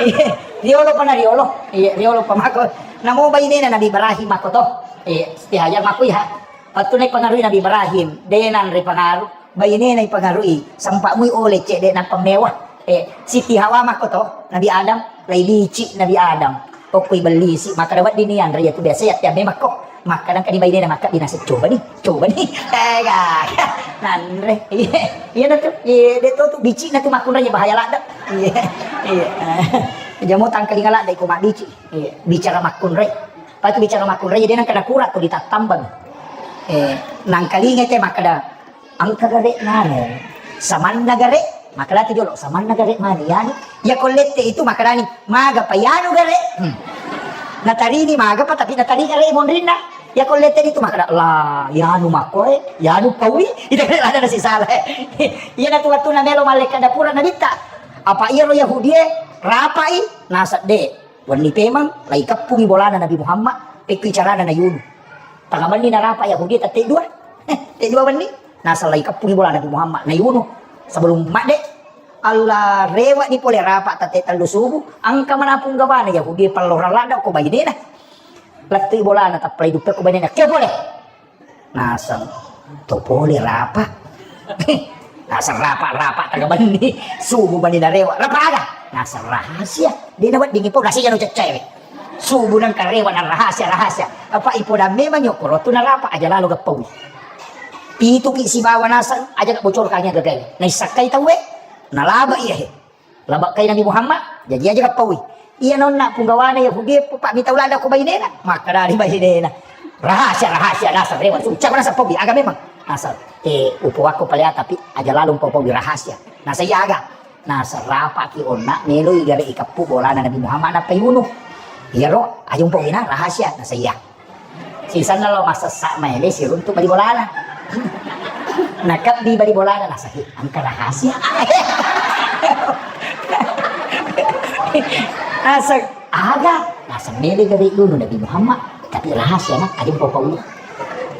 Iya. Riolo pa na riolo. Iya, riolo pa makko. Namo bainena Nabi Ibrahim makko to. Iya, istihajar makku ya. Pattu nai pengaruh Nabi Ibrahim, denan ri pengaruh. Bainena ipangaruhi, sempa mui oleh cedde nappa mewah. Eh, Siti Hawa makko to, Nabi Adam, lai lici Nabi Adam. Okkoi bellisi, maka dapat dini anre ya tu biasa ya tiap memang kok. Maka dan kadi bainena maka dinasek coba nih, coba nih. Eh, gak. Nanre. Iya, iya na tu. Iya, de to tu bici na tu makkunranya bahaya ladde. Iya. Iya. Jamo tangkalinga ladde ko mak bici. Iya, bicara makkunrai. Patu bicara makkunrai dia nang kena kurat tu ditattambang. Eh, nangkalinga te maka da Engka gare nano, samanna gare, makkalati jolo, samanna gare mani, yani, iya ko lette itu makkalani, maga pa yanu gare, hmm. Natarini maga pa, tapi natari gare monrinna. Iya ko lette itu makkeda, "La, iyanu makkoe, iyanu paui," itu kan ada nasi salah. Iya na tu wattu na melo mallekka dapura Nabitta. Apa iyaro Yahudie rapai, nasedde. Wenni pemeng, lai keppungi bolana Nabi Muhammad, pekki carana na yunu. Tanga benni narapa Yahudi tette dua. Tette dua benni, naseng lai keppungi bola Nabi Muhammad, na yunu. Sebelum madde, Allah rewa ni pole rapa tette tellu subuh, engka mana punggawana Yahudi pellorang ladda ko bainena. Lettui bolana tappalai duppe ko bainena. Kio pole? Naseng to pole rapa. Naseng rapa, rapa tanga benni. Subuh benni narewa. Rapa aga? Naseng rahasia. De naweddingi pau, naseng jano ceccewe. Subuh nengka rewa na rahasia, rahasia. Apa ipoda memang nyokoro tu narapa aja lalo gappaui. Pituki sibawa naseng aja bocorkangi gagae. Naissakkai tauwe. Nalaba iya he. Labakkai Nabi Muhammad, jaji aja kappaui. Iya nonna punggawana Yahudi, Pak, mita ulada ko bainena. Makkadani bainena. Rahasia, rahasia, naseng rewa. Ucap naseng paui, aga memang. Naseng, eh, upowakko palea, tapi aja lalo paui rahasia. Naseng iya aga. Naseng rapaki onna, melo igare ikeppu bolana Nabi Muhammad, nappa iunu. Iyaro, aja umpauina, rahasia. Naseng iya. Sisenna lo massessa maele siruntu bali bolana. Nakebbi bali bolana, naseng, "He, engka rahasia." Naseng, "Aga?" Naseng, "Mele gabe unu Nabi Muhammad, tapi rahasia na, aja mpopau."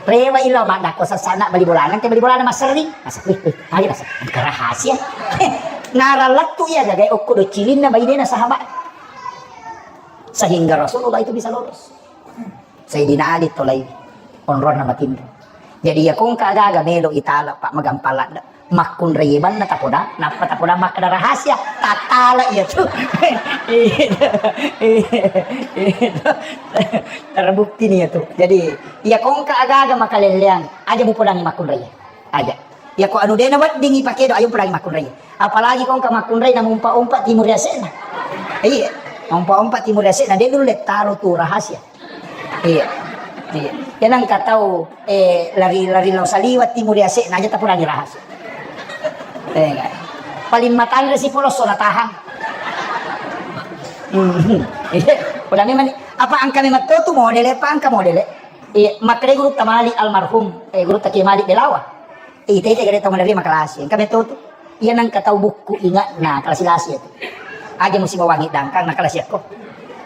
Rewa ilo maddakko sessana bali bolana, engka bali bolana masserring. Naseng, "Wih, wih, aga?" Naseng, "Engka rahasia." Naralettu iya gagai okko do cilinna bainena sahabat. Sehingga Rasulullah itu bisa lolos. Sayyidina Ali tolai onronna matinro. Jadi iya kongka gaga melo itala, Pak, magampang ladde. Makkunrai banna tapoda, nappa tapoda makkeda rahasia, tattala iya tu. Terbukti nih ya tu. Jadi iya kongka gaga makalelleang, aja mupodangi makkunrai. Aja. Iya ko anu dena weddingi pakedo, ayo podangi makkunrai. Apalagi kongka makkunrai namumpa-umpa timur yase'na. Iya. Umpa-umpa timur yase'na, de dulu lettaro tu rahasia. Iya. Iya. Ya nengka tau, eh, lari-lari lao saliwa timur yase'na aja tapodangi rahasia. Eh, enggak. Paling matanre si poloso na tahang. Hmm. Iya. Udah memang ni, apa engka memang to tu modele, apa engka modele? Iya, makkeda gurutta Malik almarhum, eh, gurutta Kiai Malik Belawa. Ita-ita gare tau maderri makalasi, engka metto tu. Iya nengka tau bukku ingatna kalasi-lasi itu. Aja musim wangi dangkang na kalasi akko.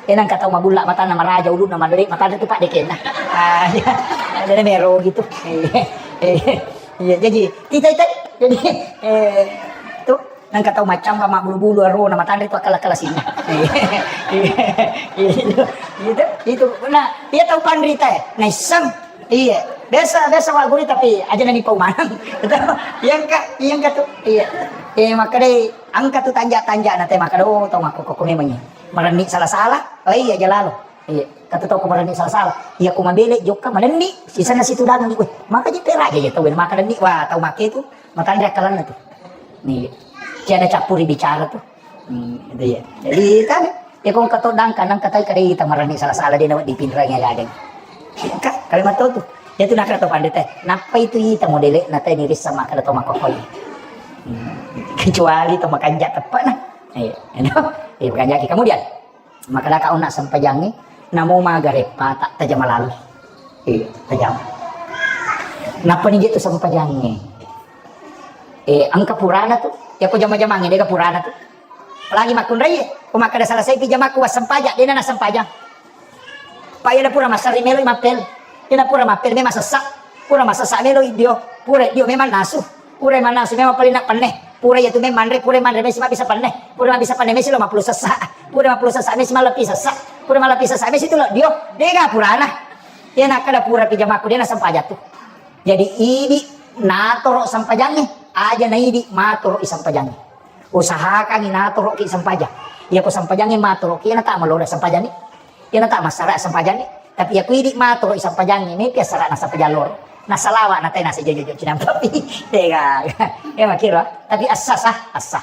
Eh, nengka tau mabulla matanna maraja ulunna maderi matanna tu pak dekenna. Ah, iya. Ada mero gitu. Iya, iya, iya, jadi ita-ita, jadi, eh, tu. Nengka tau maccamba mabbulu-bulu arona matanre tu akkala-kala sinna. Iya, iya, itu, itu. Nah, iya tau panrita ya. Naisseng. Iya. Biasa, biasa wa guri tapi aja nani pau maneng. Iya engka, iya engka tu. Iya. Eh, makkadai engka tu tanja-tanja na te makkada, oh, tau makkokko memang iya. Marenni sala-sala. Oh iya, aja lalo. Iya. Kata tau ko marenni sala-sala. Iya ko mabele jokka marenni. Sisana situ dagang. Weh, maka ji peraja ya tau maka denni. Wah, tau make tu. Matanre akkalanna tu. Nih, tiada campuri bicara tu. Hmm, itu ya. Jadi, kan, ya, kong kato dangka, nang katai kadai tamarani salah-salah dia nawat dipinrangi ada. Ka, kalimat tu tu. Ya tu nakala to pandai teh. Napa itu ita modele na teh diri sama kada to makokoi. Hmm, kecuali to makanja tepat nah. Iya, you know? Iya, makanja ki. Kemudian, Makkedaka onna sempajangnge, namo maga reppa ta-, tajama lalo. Iya, tajama. Nappa ni je tu sempajangnge. Eh, engka purana tu. Ya ko jama-jamangnge, dega purana tu. Apalagi makkunrai, ko makkeda selesai pi jamakku wassempajang, dena nassempajang. Pa iya pura massari melo mappel. Iyana pura mappel memang sessa. Pura massessa melo dio. Pura dio memang nasu. Pura mannasu memang paling nak penne. Pura iya tu memang manre, pura manre mesi mabbisa penne. Pura mabbisa penne mesi lo mappulu sessa. Pura mappulu sessa mesi mallepi sessa. Pura mallepi sessa mesi tu lo dio. Dega purana. Iyana kada pura pi jamakku dena sempajang tu. Jadi idi natoro sempajangnge. Aja na idi matoro i sempajangnge. Usahakangi natoroki sempajang. Iya ko sempajangnge matoroki, iyana ta malora sempajangnge. Iyana ta massara sempajangnge. Tapi iya ko idi matoro i sempajangnge, mepi assara na sempajang loro. Na salawa na tena sejojo cinampa pi. Tega. Ya makiro. Tapi assa sah, assa.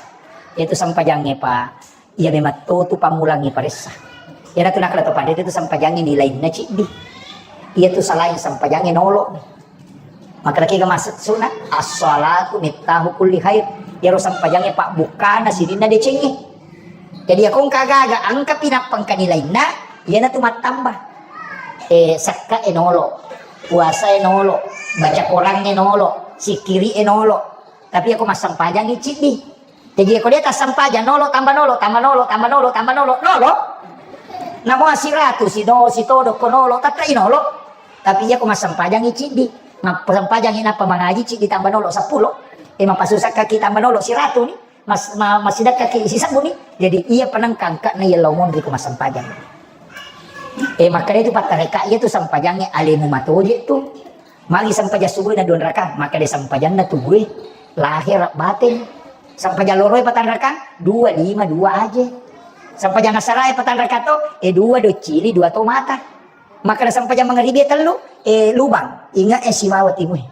Itu sempajangnge pa. Iya memang to tu pammulangnge paressa. Iyana tu nakala to pandai tu sempajangnge nilainna ciddi. Iya tu salain sempajangnge nolo. Makkeda kega maksudna, "As-shalatu miftahu kulli khair." Iyaro sempajangnge pabbukkana sininna decengnge. Jadi, iya ko engka gaga, engka pi nappa engka nilainna, iyana tu mattamba. Eh, sekka e nolo. Puasae nolo, baca Korangnge nolo, sikkiri'e nolo. Tapi iyako massempajangngi ciddi. Jaji iyako de' tassempajang nolo, tambah nolo, tambah nolo, tambah nolo, tambah nolo, nolo. Namo siratu, sino, sitodo ko nolo, tette'i nolo. Tapi iyako massempajangngi ciddi. Massempajangngi nappa mangaji ciddi tambah nolo seppulo. E, mappasusakkaki tambah nolo siratu ni. Mas-, ma-, massidekkaki sisebbu ni. Jadi iya penengkangka na iya lao monri ko massempajang. E, makkeda itu pattareka, iya tu sempajangnge alemu matoje tu. Magi sempajang subuh na dua rakaat, makkeda sempajanna tubue, lahir batin. Sempajang loroe patang rakaat, dua, lima, dua aje. Sempajang asarae patang rakaat to, e, dua doccili, dua to mata. Makkeda sempajang mangaribi tellu, e, lubang, inge e sibawa timue.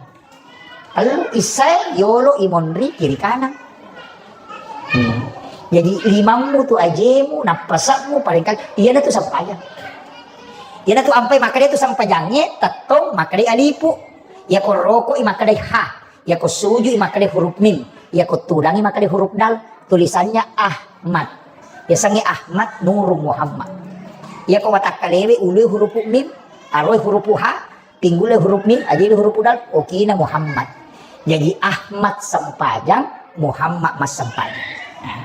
Tellu issae, yolo, imonri, kiri kanan. Hmm. Jadi limammu tu ajemu, nappasakmu, paling kali, iyana tu sempajang. Iyana tu ampai makkeda tu sempajangnge, tettong, makkedai alipu. Iyako rokoi makkedai ha. Iyako sujui makkedai huruf mim. Iyako tudangi makkedai huruf dal. Tulisannya Ahmad. Yasengnge Ahmad Nurung Muhammad. Iyako watakkalewe ulue huruf mim, aroe huruf ha, pinggule huruf mim, ajele huruf dal, okina Muhammad. Jadi Ahmad sempajang, Muhammad massempajang. Nah,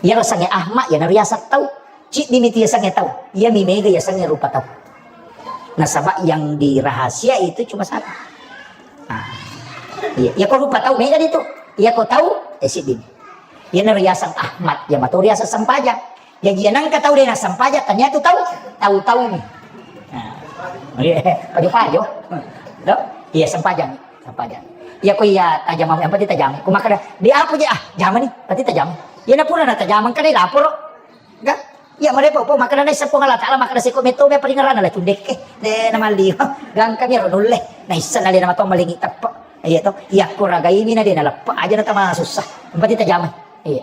iyaro sengnge Ahmad, iyana riaseng tau. Ciddi mi tu yasengnge tau. Iyami mega yasengnge rupa tau. Nasaba yang dirahasia itu cuma satu. Nah, iya, iyako rupa tau mega ditu. Iyako tau, e, siddi. Iyana riaseng Ahmad, iya mato riaseng sempajang. Jaji iya nengka tau de' nassempajang, tania tu tau, tau-tau ni. Nah, iya, pajo-pajo. Do? Iya, sempajang, sempajang. Iyako iya tajamang, yang penting tajamang. Ku makkeda, di apa je, ah, jamang ni, berarti tajamang. Iyana pura na tajamang, kan laporo. Ga? Iya, marepo, po, makkeda naisseng Puang Allah Taala, makkeda seko metto me paringerana la cundekke. De' namalli. Gangkami ro nulle. Naisseng na de' namato malingi teppe. Iya to. Iyako ragaimi na de' naleppa aja na tama susah. Yang penting tajamang. Iya.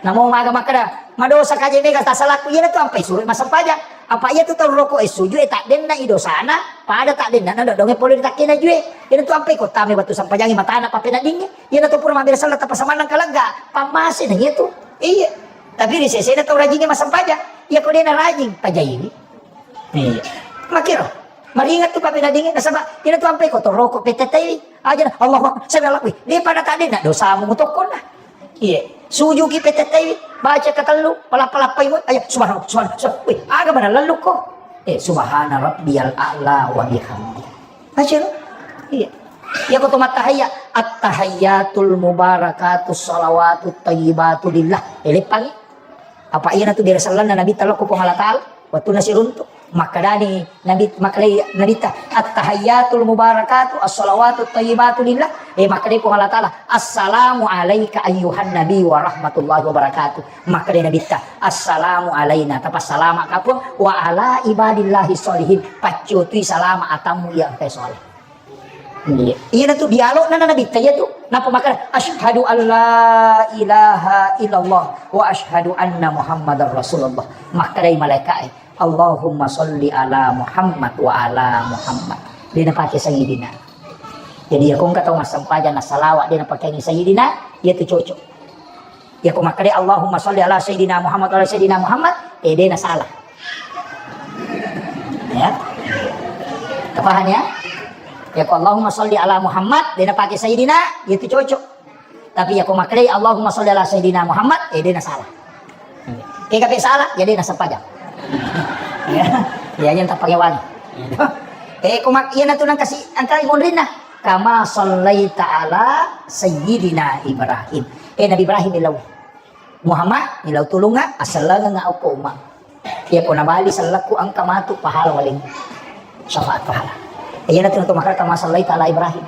Namo maga makkeda, madosa kaje mega tasalaku, iyana tu ampai suro massempajang. Apa iya tu tau roko e suju e taddenna i dosana, pada taddenna na dodonge pole ri takkena jue. Iyana tu ampai ko tame wettu sempajangi matana pappeneddingnge. Iyana tu pura mabbere selleng tappa samannang kalegga, pammase na iya tu. Iya. Tapi ri sesena tau rajingnge massempajang. Iyako de' narajing, pajaiwi. Iya. Makkiro, maringet tu pappeneddingnge, nasaba iyana tu ampai ko to roko pettetei. Aja na, Allahu Akbar, sami Allahu, wih, de' pada taddenna dosamu mutokkonna. Iya, sujuki pettetei, baca katellu, palappa-lappai mo, aja, subhanallah, subhanallah, subhanallah. Wih, aga mana lellukko? Eh, subhana rabbiyal a'la wa bihamdi. Baca lo. Iya. Iya, ko to mattahiyya, at-tahiyyatul mubarakatus salawatut thayyibatu lillah. Eh, leppangi. Apa iyana tu bere sellenna Nabitta lokko Puang Allah Taala, wettunna siruntu. Makkedani Nabi, makkedai Nabitta, "At-tahiyyatul mubarakatu, as-salawatut thayyibatu lillah." Eh, makkedai Puang Allah Taala, "Assalamu alaika ayyuhan nabi wa rahmatullahi wa barakatuh." Makkedai Nabitta, "Assalamu alaina," tapassalama ka Puang, "wa ala ibadillahi sholihin." Paccutui salama atammu iya engkae soleh. Iya. Iyana tu dialogna na Nabitta iya tu. Nappa makkeda, "Asyhadu an la ilaha illallah wa asyhadu anna Muhammadar Rasulullah." Makkedai malaika'e, "Allahumma sholli ala Muhammad wa ala Muhammad." De' napake sayyidina. Jadi, iya ko engka tau massempajang na salawat de' napakeangi sayyidina, iya tu cocok. Iya ko makkeda, "Allahumma sholli ala sayyidina Muhammad wa ala sayyidina Muhammad," eh, de' nasalah. Ya. Paham ya? Iya ko, "Allahumma sholli ala Muhammad," de' napake sayyidina, iya tu cocok. Tapi iya ko makkeda, "Allahumma sholli ala sayyidina Muhammad," eh, de' nasalah. Kega pe salah, iya de' nasempajang. Ya. Ya, yang tapake wali. Eh, ko mak-, iyana tu nangkasi, angkai monrinna. "Kama shallaita ala sayyidina Ibrahim." Eh, Nabi Ibrahim ilau. "Muhammad, ilau tulungnga, asellengengnga okko umma." Iya ko nabali sellekku engka matu pahala waling. Syafaat pahala. Iyana tu natu makkeda, "Kama shallaita ala Ibrahim."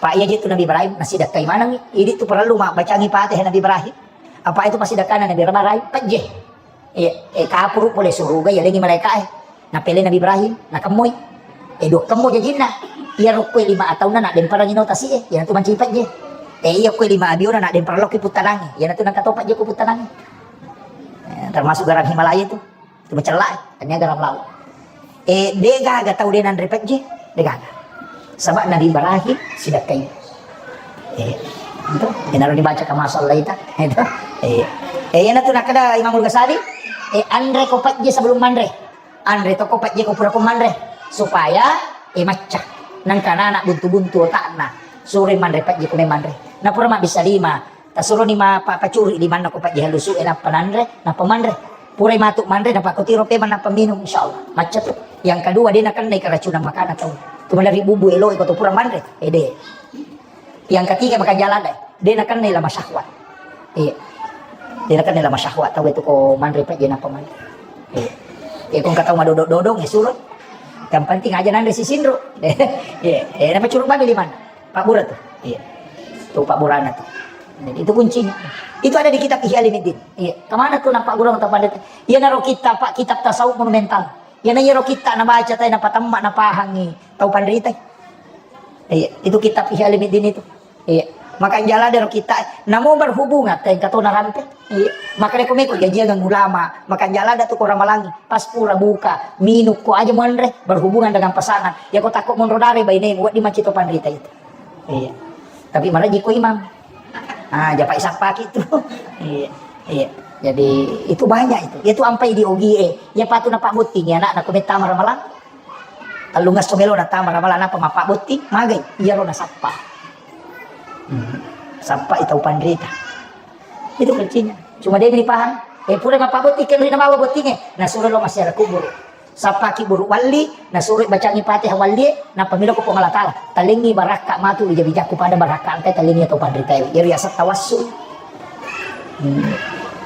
Pa iya je tu Nabi Ibrahim, nasidekkai manengngi. Idi tu parellu mabbacangi Fatihah Nabi Ibrahim. Apa itu pasidekkana Nabi Ibrahim? Pejje. Iya, eh, kapuru pole suruga, yalengi malaika'e. Napele Nabi Ibrahim, nakemmoi. Eh, dua kemmo jajinna. Iya rokkoe lima ataunna, nak demperangi no tasi'e. Iyana tu mancaji pejje. Eh, iya koe lima abiona, nak demperang lokki puttanangnge. Iyana tu nangka to pejje ko puttanangnge. Eh, termasuk garang Himalaya itu. Tu macella'e, tania garam laut. Eh, de' gaga tau de' nanre pejje, de' gaga. Saba' Nabi Ibrahim sidekkai. Eh, itu, enaro dibaca kama shallaita. Itu. Eh, eh, iyana tu nakkeda Imamul Ghazali, eh, anre ko pejje sebelum manre. Anre to ko pejje ko pura ko manre. Supaya, eh, macca. Nangka anak buntu-buntu otakna, suroi manre pajji ko manre. Napura mabbissa lima, tasuroni ma pa-, pacuri limanna ko pajji halusu e nappa nanre, nappa manre. Purai matu manre, nappa ko tiro pemang nappa minum, insyaallah. Macca tu. Yang kedua, de nakennai keracunan makanan tau. Tu maderri bumbu elo ko tu pura manre. Eh, de. Yang ketiga, makan jala de. De nakennai lama syahwat. Iya. De nakennai lama syahwat tau itu ko manre pajji nappa manre. Iya. Iya, ko engka tau madodong-dodong, ya suroi. Yang penting aja nanre sisinro. Iya, iya, nappa curu bagi limanna. Pabbura tu. Iya. Tu pabburana tu. Jadi itu kuncinya. Itu ada di kitab Ihya Ulumuddin. Iya. Kemana tu nappa guru atau pandita? Iya, naro kitab, Pak, kitab tasawuf monumental. Iya, na iyaro kitab nabaca tai, napatemma, napahangi tau panrita. Iya, itu kitab Ihya Ulumuddin itu. Iya. Makan jala dero kitab. Namo berhubungan tai engka to narampe. Iya. Maka reko meko jajiang ulama, makan jala ada tu ko ramalangi. Pas pura buka, minum ko aja monre berhubungan dengan pasangan. Ya ko takut monro dare bainemu, wedding macito panrita itu. Iya. Tapi maraji ko imam. Ah, japai sappaki tu. Iya. Iya. Jadi itu banyak itu. Itu ampai di ogie. Ya patu napabbotting ya anak, naku mettama ramalang. Tellungesso melo nattama ramalang, apa mapabbotting? Magai. Iyaro nasappa. Hmm. Sappa itau panrita. Itu kuncinya. Cuma dia dipaham. Eh, pura mapabbotting, kan rina mawa bottinge. Nasuro lo masyarakat kubur. Sappaki buru walli, nasuroi bacangi Fatihah wallie, nappa milo ko Puang Allah Taala. Talengi barakka matu wija-wijakku pada barakka engkai talengi atau panritae. Jadi asal tawassul. Hmm.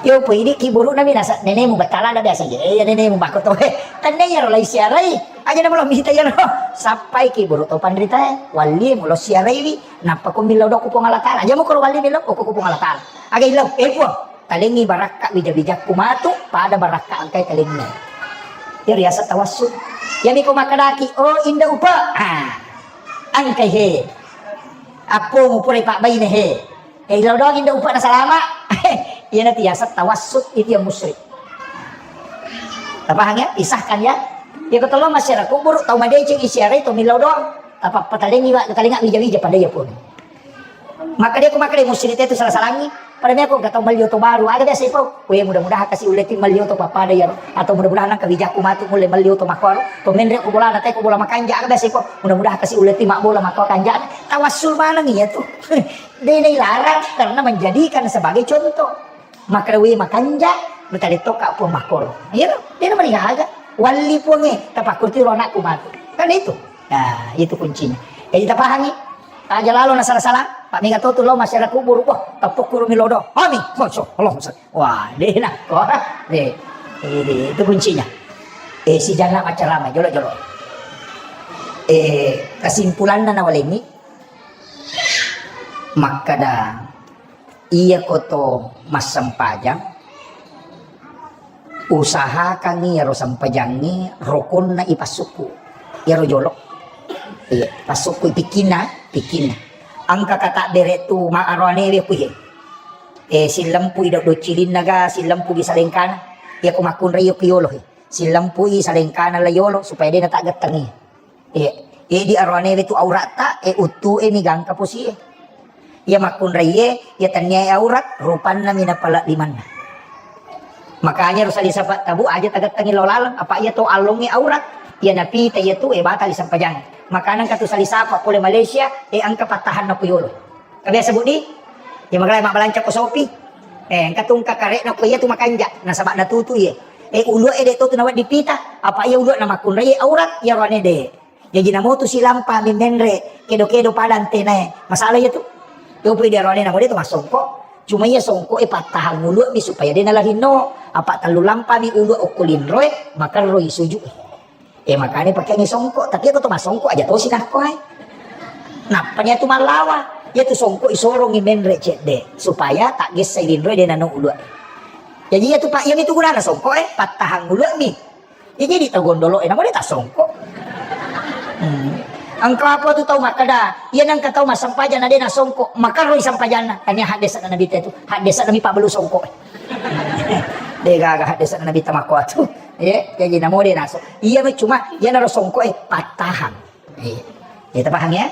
Yo, po idi ki buru nami nasa nenemu batala ada biasa je. Eh, ya nenemu bako to. Eh, tenne ya ro lai siarai. Aja nama lo mita ya ro. Sappai ki buru to panritae, wallie mulo siaraiwi, nappa ko milo doku Puang Allah Taala. Aja mu ko walli milo, ko Puang Allah Taala. Aga ilau, eh, Puang. Talengi barakka wija-wijakku matu, pada barakka engkai talengi. Iya riaseng tawassul. Iyami ko makkedaki, "Oh, Inda Upa." Ah. Engkai he. Appomu purai pabbaine he. Eh, ilo doang Inda Upa nasalama. Iyana tiaseng tawassul, itu yang musyrik. Tapahang ya? Pisahkan ya. Ya ko tolong masyarakat kubur, tau madeceng isiarai, tau milau doang. Apa patalengi wa, talenga wija-wija pada ya pun. Maka dia, ko maka dia musyrik itu salah-salangi. Pada meko engka tau melli oto baru, aga biasa ipo. Weh, mudah-mudahan kasi ulle ti melli oto pappada iyaro. Atau mudah-mudahan nangka wijakku matu mulle melli oto makkoro. Pemenre ko bola nate ko bola makanja, aga biasa ipo. Mudah-mudahan kasi ulle ti mabbola makko kanja. Tawassul maneng iya tu. Dia dilarang karena menjadikan sebagai contoh. Maka weh makanja, mutale toka pun makkoro. Iya lo, dia meriaga. Walli puange, tapakkurti ro anakku matu. Kan itu. Nah, itu kuncinya. Jadi tapahangi. Aja lalo na sala-sala, Pak, mega to tu lo masyarakat kubur, wah, tepuk kurumi lodo. Amin. Masya Allah, Ustaz. Wah, deh nah, kok. Deh. Ini itu kuncinya. Eh, si jana macarama, jolo-jolo. Eh, kesimpulanna nawalengi, makkada, iya koto massempajang, usahakangngi iyaro sempajangnge rokonna ipassukku. Iyaro jolo. Iya, passukku pikkinna, pikkinna. Engka kata bere tu ma aroanewe kuhe. Eh, sillempu i do-, docilinna ga, sillempu gi salengkana. Iya ko makkunrai iyo ku yolo he. Sillempu i salengkana la yolo supaya de nataggettengi. Iya. Jadi aroane wetu auratta, e, uttu e mi gangka posi e. Iya makkunraie, iya tennia e aurat, rupanna mi napala limanna. Makanya ro sali sapa tabu aja tagattangi lao laleng, apa iya to allongnge aurat, iya napita iya tu, e, batali sempajang. Makana engka tu sali sapa pole Malaysia, e, engka pattahanna ku yolo. Kabiasa budi? Ya magala mabbalanca ko sopi. Eh, engka tungka karekna ko iya tu makanja, nasaba natutu iye. Eh, ulua e de to tu nawedding pita, apa iya ulua na makkunrai aurat, iya roane de. Jaji namotu silampa mi menre, kedo-kedo pada antenae. Masalah iya tu. Yopo ide roane namo de to massongko. Cuma iya songko e pattahang ulua mi supaya de nalarinno. Apa tellu lampa mi ulua okko linroe, makerroi suju. Eh, makanya pakeangngi songko, tapi aku tu masongko aja tosi nakko ai. Nappa nia tu mallawa, iya tu songko isorongi menre cedde supaya tak gessa linroe de nano ulua. Jadi iya tu pak, iya mi tu gunana songko e, pattahang ulua mi. Ya jadi tau gondolo e namo de tak songko. Hmm. Engka apa tu tau makkeda, iya nangka tau massempajang na de na songko, makarroi sempajanna. Tania haddesa na nabi tu, haddesa nabi pabelu songko e. De gaga haddesa na nabi tamakko tu. Iya, jadi namo de naso. Iya, cuma iya naro songko e pattahang. Iya. Iya, tapahang ya?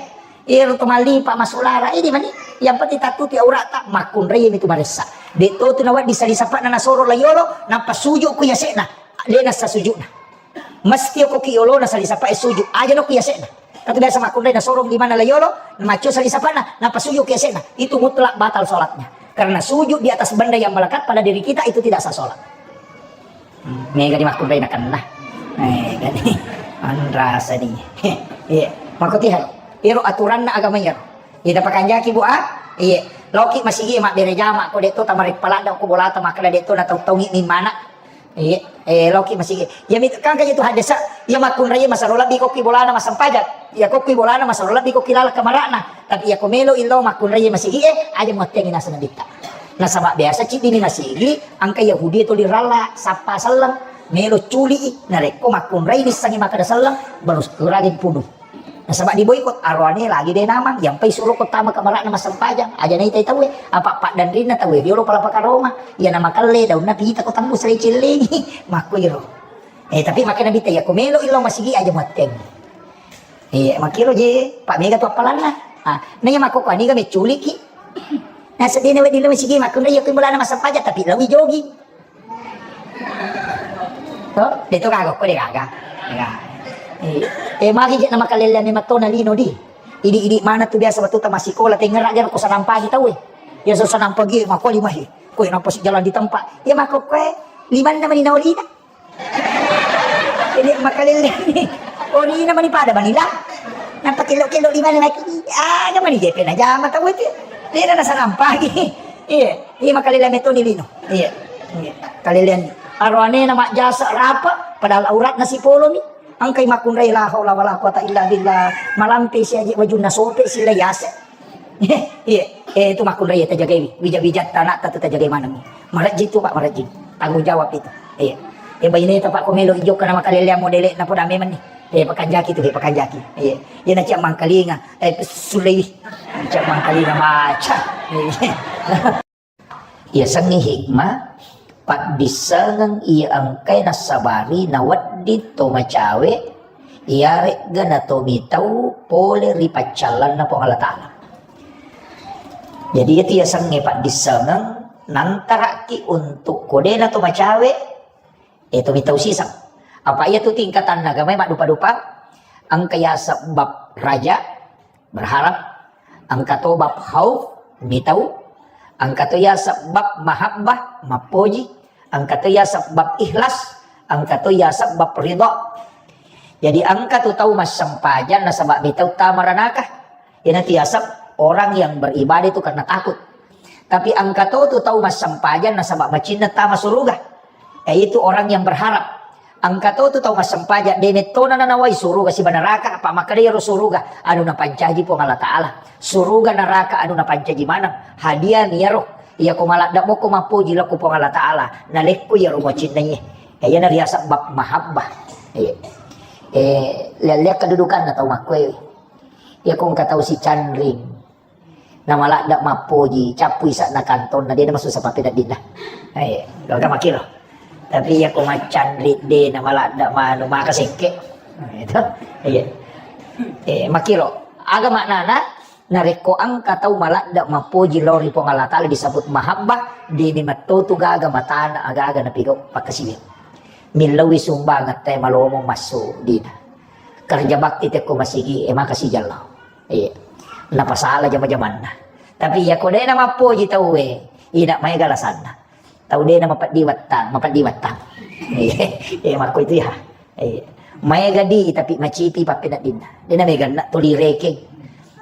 Iya, ro to malli pa masulara ini mani. Yang penting tatuti aurata, makkunrai mi tu maressa. De to tu nawa di sali sapa na nasoro layolo, nappa suju ku yasena. De nasa sujuna. Mesti ko ki yolo na sali sapa e suju. Aja no ku yasena. Tapi biasa makkunrai nasorong di mana layolo, macio sali sapana, napasuju ke sena. Itu mutlak batal sholatnya. Karena sujud di atas benda yang melekat pada diri kita itu tidak sah sholat. Hmm, mega di makkunrai nakenna. Mega di. Anrasa di. Iya, makutihan. Iro aturanna agama iyaro. Ita pakanjaki, Bu, ah? Iya. Loki masigi mabbere jama ko detto tamare paladda ko bolata makkeda detto na tau-taungi ni mana. Iya. Eh, loki masigi. Ya mit kan kaji tu hadesa. Ya makkunrai masaro lebbi ko ki bolana massempajang. Ya ko ki bolana masaro lebbi ko ki lala kamarana. Tapi ya ko melo illo makkunrai masigi eh aja muattengi nasa nabitta. Nasaba biasa ciddi ni masigi angka Yahudi tuli ralla sappa selleng. Melo culi narekko makkunrai nissangi makkeda selleng baru kuragi punu. Nasaba diboikot, aroane lagi de namang, yampai suruh ko tama kamarana massempajang, aja naitai tauwe, apa paddanrinna tauwe, riolo pala pakaroma, iya namakelle daunna pita ko tammu sere cellengi, makkuiro. Eh, tapi makanya bita ya, ko melo illo masigi aja muatteng. Iya, makkiro je, pak mega tu appalanna. Ah, nanya makko ko aniga meculiki. Nah, sedene wedi lo masigi makkunrai ya ko bolana massempajang, tapi lawi jogi. To, de to gaga ko de gaga. Gaga. Eh, eh, magi je nama kalellean ni matona lino di. Idi-idi mana tu biasa batuta massikola tengera jaro ko sanampangi tauwe. Ya so sanampangi makko lima he. Ko nampa si jalan di tempat. Ya makko koe limanna mani naolina. Ini makalellean ni. Olina mani pada manila. Nampa kello-kello limanna lagi. Ah, mani jepe na jama tauwe tu. Lina na sanampangi. Iya. Iya, makalellean metoni lino. Iya. Iya. Kalellean. Aroanena majjasa rapa, padahal auratna sipolomi. Angkai makkunrai la haula wala quwata illa billah. Malampe si aji wajunna sope si layase. Iya. Eh, itu makkunrai tajagai. Wija-wija tanak tatu tajagai maneng. Marajji tu, Pak, marajji. Tanggung jawab itu. Iya. Eh, baine itu, Pak, komelo ijokka nama kalellean modele na poda memang ni. Eh, pakanjaki tu, eh, pakanjaki. Iya. Iya, na ciak mangkalinga. Eh, sulei. Ciak mangkalinga maca. Iya. Iyasengnge hikmah, paddissengeng iya engkae nassabari nawedding to macawe, iyaregga natomitau pole ri paccallanna Puang Allah Ta'ala. Jadi, iyatu iyasengnge paddissengeng, nantaraki untuk kodena to macawe, eh, tomitau siseng. Apa iyatu tingkatanna agamae maddupa-dupa, engka yaseng bab raja, berharap, engka to bab khauf, mitau, engka to yaseng bab mahabbah, mappoji, engka to yaseng bab ikhlas, engka to yaseng bab ridha. Jadi engka tu tau massempajang nasaba mitau tama ranaka. Iyanatu yaseng orang yang beribadah itu karena takut. Tapi engka to tu tau massempajang nasaba macinna tama suruga. Yaitu orang yang berharap. Engka to tu tau massempajang, de mettona nanawai suruga siba neraka, apa makkeda iyaro suruga anu napancaji Puang Allah Ta'ala. Suruga neraka anu napancaji maneng. Hadiah mi iyaro. Iya ko maladde moko mappoji lao ko Puang Allah Ta'ala. Nalekko iyaro macinnai. Eh, iyana riaseng bab mahabbah. Eh, eh, lihat-lihat kedudukanna tau makkoe. Iya ko engka tau sicanring. Namaladde mappoji, cappui ise'na kantonna, de namasussa pappeneddinna. Eh, gaga makkiro. Tapi iya ko maccanri de namaladde manu maka sekke. Itu. Iya. Eh, makkiro. Aga maknana, narekko engka tau maladde mappoji lao ri Puang Allah Ta'ala disebut mahabbah, de ni metto tu gaga matana aga-aga napigau pakkasiwiang. Millaui sumbangeng te malomo massu dina. Kerja bakti tekko masigi, eh, maka sijallao. Iya. Napasala jama-jamanna. Tapi iya ko de namappoji tauwe, ina maega alasanna. Tau de namapeddi wettang, mapeddi wettang. Iya, iya, makko itu ya. Iya. Maega di tapi macipi pappeneddinna. De namega na tuli rekeng.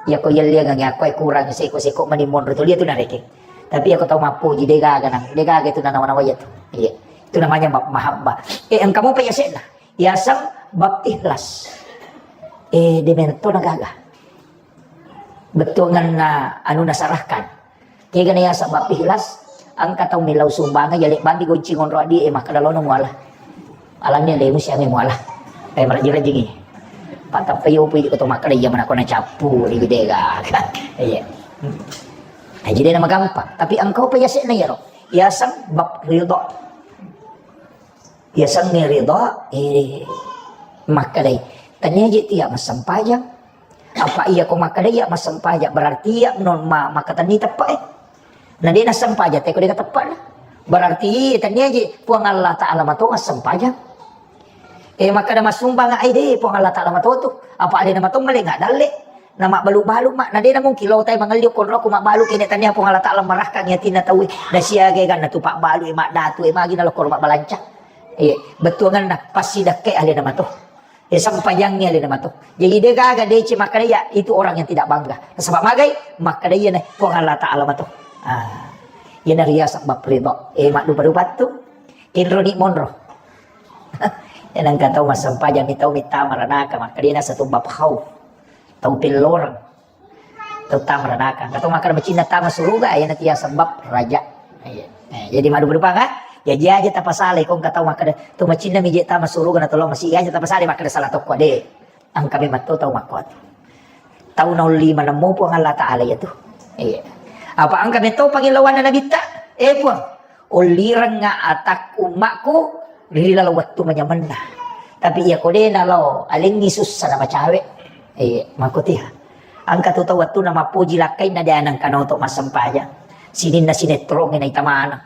Iya ko yelliangang iya ko kurang seko-seko mani monro tuli itu narekeng. Tapi iya ko tau mappoji de gaga nang, de gaga itu nanawa-nawa iya tu. Iya. Itu namanya ma-, mahabbah. Eh, engka mopa yase'na. Yaseng bab ikhlas. Eh, de metto na gaga. Bettuanganna anu nasarahkan. Kega na yaseng bab ikhlas, engka tau millau sumbangeng, yale bandi gonci ngonro adi, eh, makkeda lono muala. Alani alemu siame muala. Eh, marajing-rajingi. Patappa yopo idi ko to makkeda iya manako na cappu, di gede gaga. Iya. Hmm. Eh, jadi nama gampang. Tapi engka pa yase'na iyaro. Yaseng bab ridha. Yasengnge ridha, eh, makkedai, tania je tia massempajang. Apa iya ko makkedai iya massempajang, berarti iya non ma-, makkatenni teppe, eh. Na de nassempajang, te ko de teppe na. Berarti tania je Puang Allah Ta'ala mato massempajang. Eh, makkeda massumbang ai de, Puang Allah Ta'ala matotu. Apa alena matomma le nggak dalle. Na mabbalu-balu ma, na dena mungkin lo tai mangelli konroku mabbalu kene tania Puang Allah Ta'ala marakka nyatina taui. Da siaga ganna tu pabbalu e maddatu e magi na lokor mabbalanca. Eh, bettuanganna pasti dakke alena mato. Eh, sempajangi alena mato. Jadi de gaga dece makkeda ya itu orang yang tidak bangga. Sebab magai makkeda iya na Puang Allah Ta'ala mato. Ah. Iya na riaseng bab ridho. Eh, maddupa-dupa tu. Kenroni monro. Ya, nengka tau massempajang mi tau mitta maranaka, makkedina satu bab khau. Tau pelloreng. Tau tama maranaka. Engka tau makkeda macinna tama suruga, ya, na tiaseng bab raja. Iya. Eh, jadi maddupa-dupa, ha? Jaji aja tapasalai, ko engka tau makkeda, tu macinna mi je tama suruga, na tolong masih aja tapasalai, makkeda salah tokko, de. Engka memang to tau makkuatu. Tau naolli manemmu Puang Allah Ta'ala iya tu. Iya. Apa engka metto pangillawanna Nabitta? Eh, Puang, ollirengnga atakku, ummakku, ri laleng wettu manyamenna. Tapi iya ko de nalao, alengngi sussa na macawe. Iya, makkotiha. Engka tu tau wettunna mappoji lakkainna de nengka naoto massempajang. Sininna sinetrongnge naita maneng.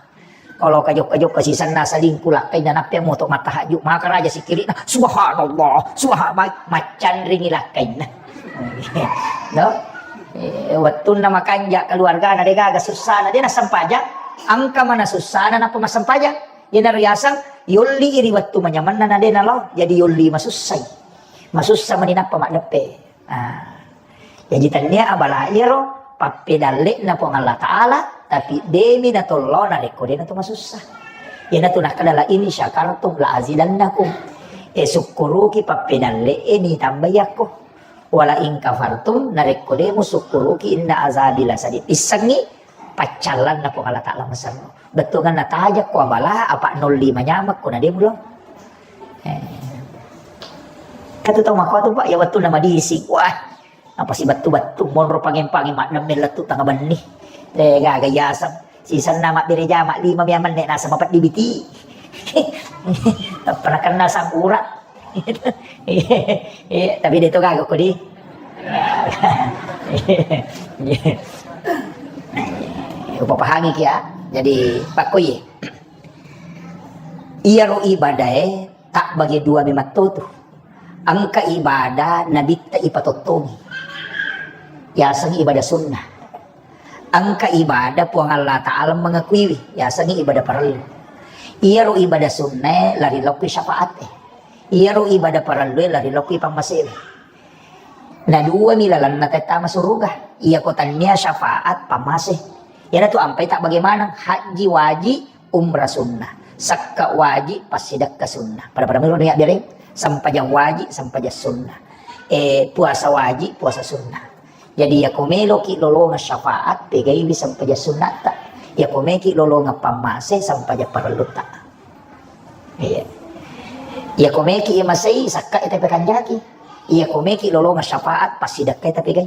Kalau kajokka-jokka sisenna selingkuh lakkainna nappe moto mattahajju, maka raja sikkiri'na, "Subhanallah, subhan-," ma-, maccanringi lakkainna. No? Eh, wettunna makanja keluargana de gaga sussana, de nassempajang, engka mana sussana nappa massempajang. Iyana riaseng, yolli ri wettu manyamenna na de nalao, jadi yolli masussai. Masussa mani nappa maddeppe. Ah. Jaji tennia abala iyaro pappedalle'na Puang Allah Ta'ala, tapi demi natollo narekko de natu masussa. Iyanatu nakkeda la in syakartum la azidannakum. E sukkuruki pappedalle'e ni tambai yakko. Wala in kafartum narekko de musukkuruki inna azabi lasadid. Issengngi paccallanna Puang Allah Ta'ala maserro. Bettuanganna tajakko abala apa nolli manyamekko na de mulo. Eh. Katu tau makko tu Pak, ya wettunna madising. Wah, apa si bettu-bettu monro pangeng-pangeng maddemme lettu tanga benni. Eh, gaga yaseng. Sisenna mabbere jama lima mia menne nasa mapeddi biti. Pernah kenal sangkura. Iya, tapi de to gaga ko di. Upapahangi kia. Jadi pakko iye. Iyaro ibadae tabbage dua memetto tu. Engka ibadah nabitta ipatottongi. Yaseng ibadah sunnah. Engka ibadah Puang Allah Ta'ala mengakuiwi, yasengngi ibadah parellu. Iyaro ibadah sunnae lari lokki syafaate. Iyaro ibadah parellue lari lokki pammasewe. Na dua mi lalenna tette masuruga. Iyako tannia syafaat pammase. Iyanatu ampai tak bagaimana haji waji, umrah sunnah. Sakka waji, passidekka sunnah. Pada-pada miro ni abbereng, sempajang waji, sempajang sunnah. Eh, puasa waji, puasa sunnah. Jadi, iyako meloki lolongeng syafaat, pegaiwi sempajang sunnatta. Iyako meki lolongeng pammase, sempajang parellutta. Iya. Iyako meki imasei, sakka ita pekanjaki. Iyako meki lolongeng syafaat, passidekka ita pegai.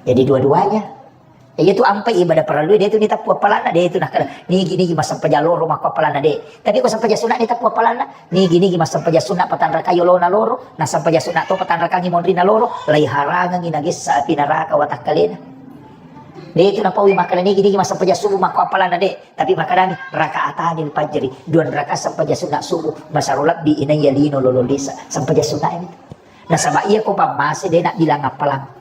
Jadi dua-duanya. Iya tu ampai ibadah parellu, de tu ni tappu appalanna, de tu nakkeda, nigi-nigi massempajang loro makko appalanna, de. Tapi ko sempajang sunna ni tappu appalanna, nigi-nigi massempajang sunna patanrakai olona loro, na sempajang sunna to patanrakangi monrina loro, lai harangangi nagessa api naraka watakkalena. De tu napaui makkeda nigi-nigi massempajang subuh makko appalanna, de. Tapi makkedami, "Rakaatanil fajri, dua rakaat sempajang sunna subuh, masaro lebbi inaiya lino lolo lisa, sempajang sunna ini." Nasaba iya ko pammase de nak bilang appalang.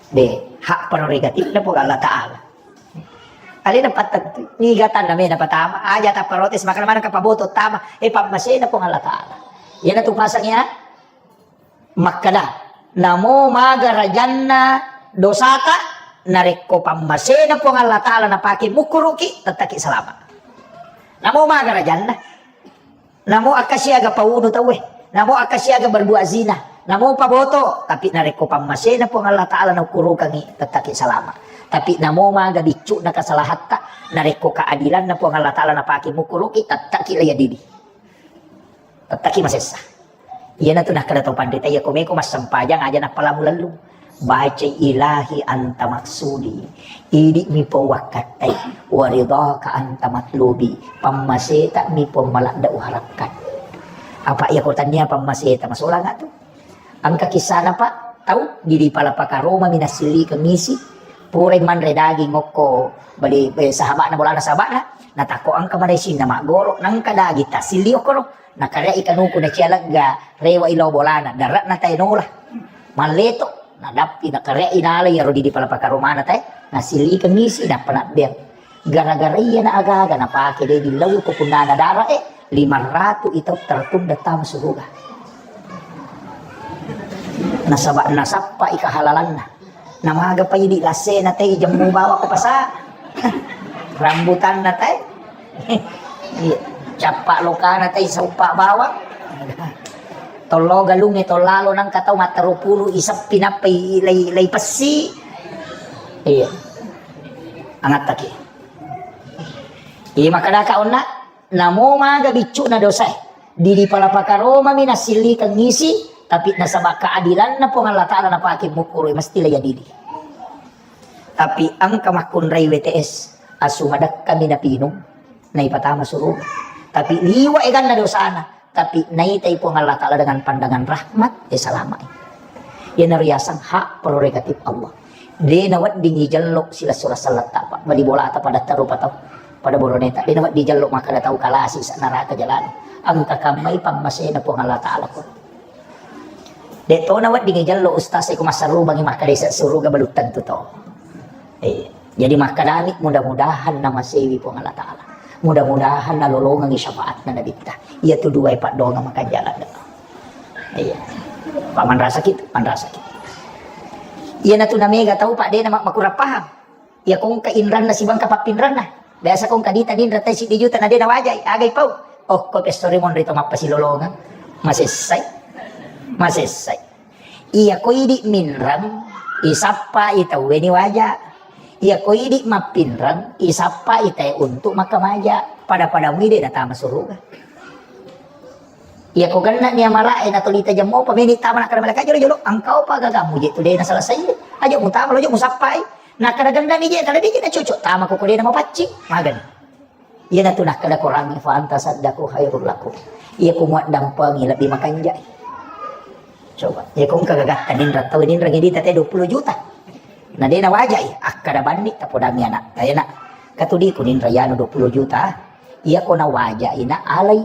De, hak prerogatifna Puang Allah Ta'ala. Alena pattentu, niga tanna mena patama, aja ta protes, makana mana ka paboto tama, eh, pammasena Puang Allah Ta'ala. Iyana tu pasang ya, makkeda, namo maga rajanna dosata, narekko pammasena Puang Allah Ta'ala napake mukkuruki, tettaki salama. Namo maga rajanna. Namo akkasiaga paunu tauwe, namo akkasiaga berbuat zina, namo paboto, tapi narekko pammasena Puang Allah Ta'ala naukkurukangi, tettaki salama. Tapi namo maga biccu'na kasalahatta, narekko keadilanna Puang Allah Ta'ala napake mukkuruki, tettaki laya didi. Tettaki masessa. Iyanatu nakkeda tau panrita, iya ko meko massempajang aja nappalamu lellung. Bacai, "Ilahi anta maksudi, idi'mi pau wakkattai, waridhaka anta matlubi, pammaseta mi Puang maladda uharapkan." Apa iya ko tania pammaseta masolang tu? Engka kisana Pak, tau di, di pala pakaroma mi nasilli kemisi, purai manre daging okko bali, eh, sahabana bolana sahabana, natakko engka maraising na maggoro, nangka daging tasilli okkoro. Nakareai kanuku nacia legga, rewa ilo bolana, dare'na tae nola. Malleto, nadappi nakareai nala iyaro didi pala pakaromana tae, nasillikeng isi, nappa nabbeang. Gara-gara iyana aga-aga napake de dillau ko punnana dara e, lima ratu itau tertunda tama suruga. Nasaba nasappai kahalalanna. Namaga pa idi lassena tei jemmu bawang ko pasa. Rambutanna tei. Iya. Cappa lokana tei sauppa bawang. Tollo galungnge tollalo nangka tau matteru pulu iseppi nappa i-, lei, lei pessi. Iya. Angattaki. Iya, makkadaka onna, namo maga biccu'na dosae. Didi pala pakaromami nassillikeng isi, tapi nasaba keadilanna Puang Allah Ta'ala napake mukkuru, mesti la iya didi. Tapi engka makkunrai W T S, asu madekkami napinung, naipatama suruga. Tapi liwa eganna dosana, tapi naitai Puang Allah Ta'ala dengan pandangan rahmat, eh, salamai. Iyanaro yaseng hak prerogatif Allah. De naweddingi jello silessureng selletta, Pak. Bali bolata pada terru patau, pada boroneta. De nawedding jello makkada tau kalasi sa neraka jalani. Engka kammai pammasena Puang Allah Ta'ala ko. De to naweddingi jello ustaz e ko massarubangi makkada isa suruga belum tentu to. Eh, jadi makkadami mudah-mudahan namasewi Puang Allah Ta'ala. Mudah-mudahan nalolongengi syafaatna Nabitta. Iya tu dua paddoangeng makanjala. Iya. Pak manrasaki tu, manrasaki. Iyanatu namega tau, Pak, de nama-, makurang paham. Iya kongka inranna sibangka pappinranna. Biasa kongka dita ninra tai siddi juta na de nawajai, agai pau. Oh, ko pessori monri to mappasilolongeng. Masessai. Masessai. Iya ko idi minreng, isappai tauwe ni waja. Iya ko idi mappinreng, isappai tae untuk makkamaja. Pada-pada mui de natama suruga. Iya ko genna ni amala e natolita jemmo pa meni tama nakkada malaikat jolo-jolo, engkau pa gagamu je tu de naselesai. Aja mutama lo je musappai. Nakkada genna ni je tala de je nacocok tama ko ko de namapaccing. Magani. Iyanatu nakkada Quran, "Fa anta saddaqu khairul lakum." Iya ko muaddampengi lebbi makanjai. Coba, iya ko engka gagatta ninra tau ninra ngedi tate dua puluh juta. Na de nawajai, akkada banni tapodangi anak. Ayo nak, katudiku ninra yanu dua puluh juta. Iya ko nawajai na alai.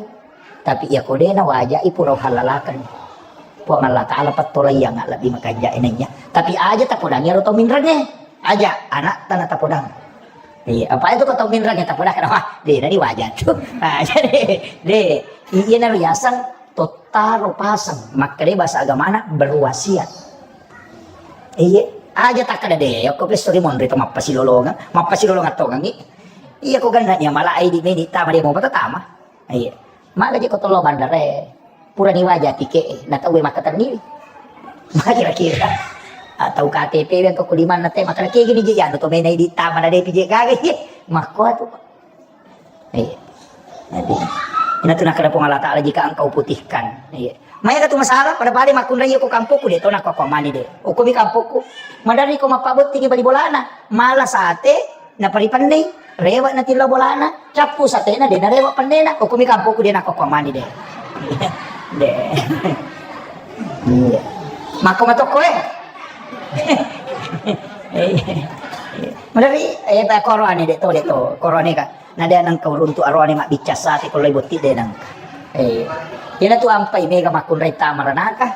Tapi iya ko de nawajai pura halalakan. Puang Allah Ta'ala pattolaiang lebbi makanjai naiya. Tapi aja tapodangi aro tau minrengnge. Aja anak tana tapodang. Iya, apa itu kau tau minreng ya tapodang, wah, de nani wajar tu. Ah, jadi, de, iya na riasang tottaro pasang, makkeda bahasa agamana berwasiat. Iya, aja takkeda de, ko pesso ri monri to mappasilolongang, mappasilolongang tongangi. Iya ko ganna nia mala ai di meni tama dia mau tama. Iya. Maga je ko tollo bandara e. Purani waja tike e, na tau e makkatenni. Ma kira-kira. Atau K T P we ko kulimanna te makkeda kegi ni je anu to mena idi tama na de pi je gaga ye. Makko atu. Iya. Jadi, ina tu nakkeda Puang Allah Ta'ala jika engkau putihkan. Iya. Maya tu masalah pada bale makkunrai ko kampokku de to nakko mani de. Okko mi kampokku. Madari ko mappabotti ki bali bolana. Mala sate Naparipennei, rewe' natillo bolana, cappu satena, de narewe' pennena, okkomi kampokku de nakkokko mani de. De. Iya. Makko matokko e. Madari, eh, pa korone de to, de to, korone ka. Na de nengka uruntu arone mabbicca sate ko lai botti de nengka. Eh, ina tu ampai mega makkunrai tama ranaka,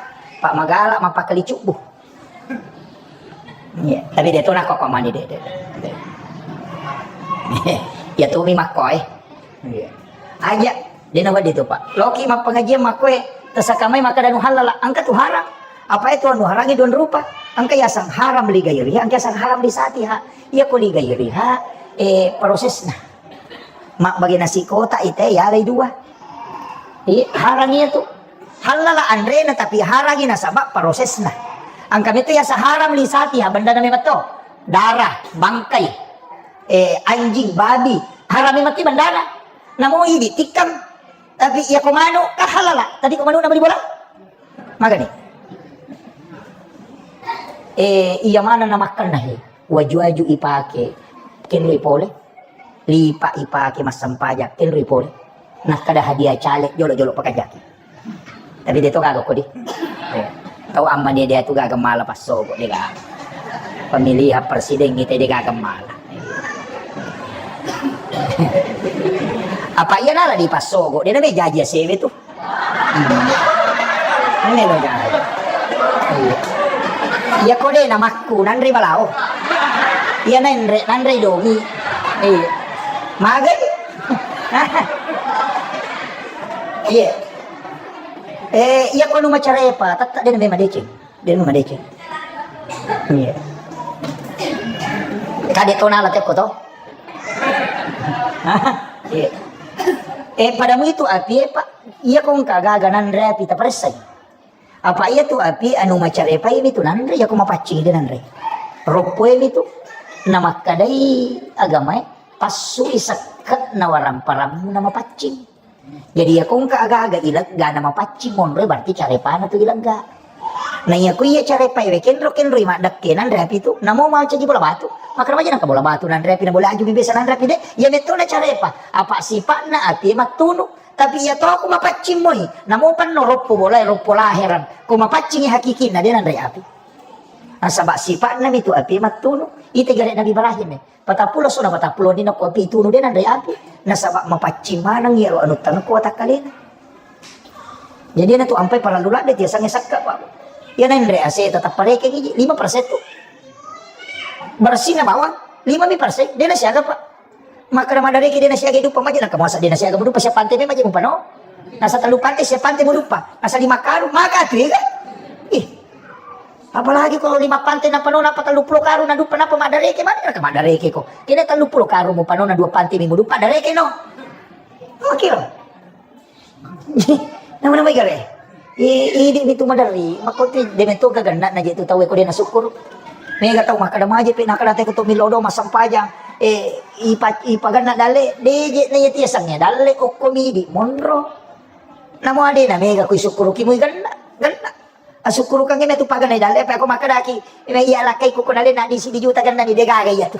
pa magala mappakali cubbu. Iya, tapi de to nakko mani de, de, de. Iya, tumi makko e. Iya. Aja, de na wedding tu, Pak. Loki mappengajian makko e, tersaka mai makkeda anu halal, engka tu haram. Apa itu anu harangi dua rupa? Engka yaseng haram li gairiha, engka yaseng haram li satiha. Iya ko li gairiha, eh, prosesna. Mabbage nasi kotak ite yalai dua. Iya, harang iya tu. Hallala anrena tapi harangi nasaba prosesna. Engka meto yaseng haram li satiha bendana memang to. Darah, bangkai, eh, anjing, babi, haram memang ti bendana. Namo idi tikkang. Tapi iya ko manu ka halala. Tadi ko manu na bali bola? Magani. Eh, iya mana na makkanna he. Waju-waju ipake. Kenroi pole. Lipa ipake massempajang, tenroi pole. Nakkeda hadiah caleg jolo-jolo pakajaki. Tapi de to gaga kodi. Eh, tau amma de, de tu gaga mala passogo de gaga. Pemilihan presiden kita de gaga mala. Apa iya nala di passogo, de nabe jaji asewe tu. Ini lo, Jang. Iya. Iya, kode namakku, nanre balao. Iya, nanre, nanre domi. Iya. Magai. Iya. Eh, iya, ko anu macarepa, tette' de' na memang deceng. De' na memang deceng. Iya. Kade' to nala tekko to. Iya. Eh, padamu itu api, eh, Pak. Iya, ko engka gaga nanre api, taparessai. Apa iya tu api anu macarepai mi tu nanre, iya ko mapaccing de' nanre. Roppoe mi tu. Namakkadai agamae, passui sekke'na waramparammu na mapaccing. Jadi, iya ko engka aga-aga ilegga na mapaccing monroe, berarti carepana tu ilegga. Na iya ko iya carepae we kenro-kenroi maddekke nanre api tu, namo macaji bola batu. Makkeda maja nengka bola batu nanre api, na bola aju mi biasa nanre api de'. Iya metto na carepa. Apa sipa'na api mattunu. Tapi iya to ko mapaccing moi, namo panno roppo bolae, roppo laheran. Ko mapaccingi hakikinna de' nanre api. Nasaba sipa'na mi tu api mattunu. Ite gare' Nabi Ibrahim e. Patappulo sona patappulo ni nako api tunu de' nanre api. Nasaba mapaccing maneng iyaro anu tanekko watakkalena. Jadi na tu ampai parallu ladde tiasangnge sakka, Pak. Iya nanre ase tetap pareke gigi lima persen tu. Bersihna bawang lima mi persen, de' na siaga, Pak. Makkeda maddareke de' na siaga duppa maja, naka masa de' na siaga duppa siap pante me maja mupano. Nasa tellu pante siap pante mu duppa. Nasa lima karung maka tu ya. Ih. Apalagi kalau lima pante na pano napa tellu pulo karung na duppa napa maddareke, mana ka maddareke ko. Kena tellu pulo karung mu pano na dua pante mi mu duppa dareke no. Oke lo. Nama-nama igare. I, idi mi tu maderri, makko ti de' metto ka genna'na je tu tau e ko de' nasukkuru. Mega tau makkeda maje pe nakkeda te ko to millau do massempajang. Eh, ipa, ipagenna dalle, de' je na iya tiasangnge dalle okko mi idi monro. Namo ade na mega ku isukkuruki mu igenna, genna. Asukkurukengngi metu pagenna dalle, apa ko makkedaki, iya lakkai ko, ko dalle na di sidi juta genna ni de' gaga iya tu.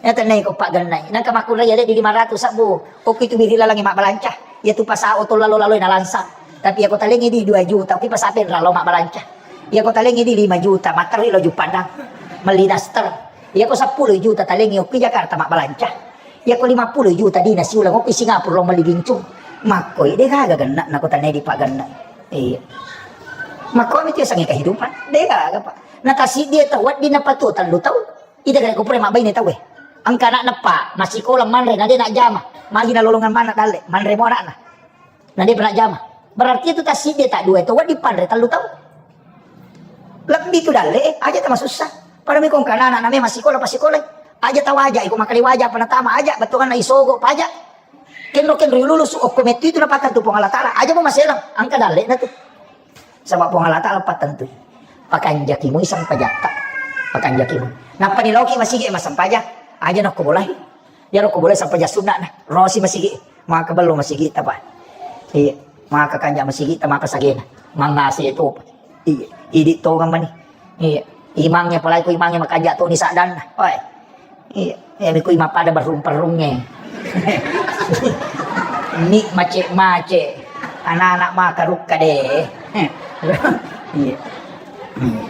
Iya tenna ko pagennai. Nangka makkunrai iya de' di lima ratus sabbu. Okko itu biri lalangi mabbalanca. Iya tu pasao to lalo-lalo na lansang. Tapi iya ko talengngi di dua juta, okko pasape lalo mabbalanca. Iya ko talengngi di lima juta, matterri lo Juppandang. Melli daster. Iya ko seppulo juta talengngi okko Jakarta mabbalanca. Iya ko lima pulo juta dina siulang okko Singapura lo melli bincung. Makkoi de' gaga genna na ko tanai di pagenna. Iya. Makko mi tiasangnge kehidupan. De' gaga, Pak. Na tasiddi tau wedding napatu tellu tau. Ita gare ko pura mabbaine tau e. Engka anakna pa massikola manre na de' najjama. Magi nalolongeng maneng dalle, manre mo anakna. Na de' pernah jama. Berarti itu tasiddi ta dua itu wedding panre tellu tau. Lebbi tu dalle, eh, aja tamasussa. Pada mi ko engka anakna memang sikola, pasikola. Aja tawaja, iko makkeda waja, apa natama aja, bettuanna isogo, paja. Kenro-kenro lulusu, okko metu itu napattentu Puang Allah Ta'ala. Aja mo maselang, engka dalle na tu. Saba' Puang Allah Ta'ala pattentui. Pakanjaki mui sempajatta. Pakanjaki mui. Nappa ni loki masigi massempajang. Aja nokko bolai. Iya nokko bolai sempaja sunna na. Rosi masigi. Maka bello masigi tapa. Iya. Maka kanja masigi ta maka sagena. Mangase itu. Iya. Idi tongang mani. Iya. Imangnya apalagi ku imangnya makanja to ni sadanna. Oi. Iya, iya, mi kui mappada berrung-perrungnge. Ni mace-mace. Anak-anak maka rukka de. Iya. Hmm.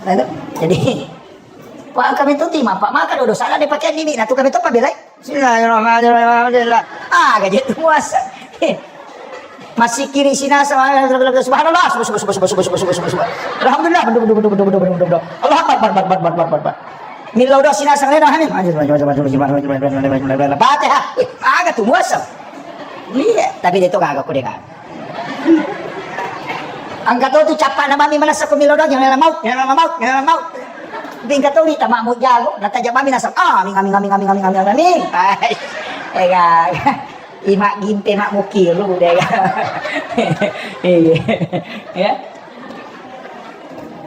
Lalu, jadi, wa kami tu tima, Pak, maka dodo salah de pakai nini, nah tu kami tu pabelai. Bismillahirrahmanirrahim. Alhamdulillah. Ah, gaji tu muasa. Masih kiri sini, subhanallah, subhanallah, subhanallah, subhanallah, subhanallah, subhanallah. Alhamdulillah, betul, betul, betul, betul, betul, betul, betul. Allahu Akbar, Akbar, Akbar, Akbar, Akbar, Akbar. Millau doa sini asal lena, hani. Fatihah. Wih, aga tu muasal. Iya, tapi dia tu kagak, aku dengar. Angkat tu capa nama mi mana saku millau doa, jangan mau, jangan mau, jangan mau. Bingka tu di tamak mu jago, nata jama mi nasab. Amin, amin, amin, amin, amin, amin, amin. Hai. Ega. Imak gimpe mak mukiru deh. Iya. Ya.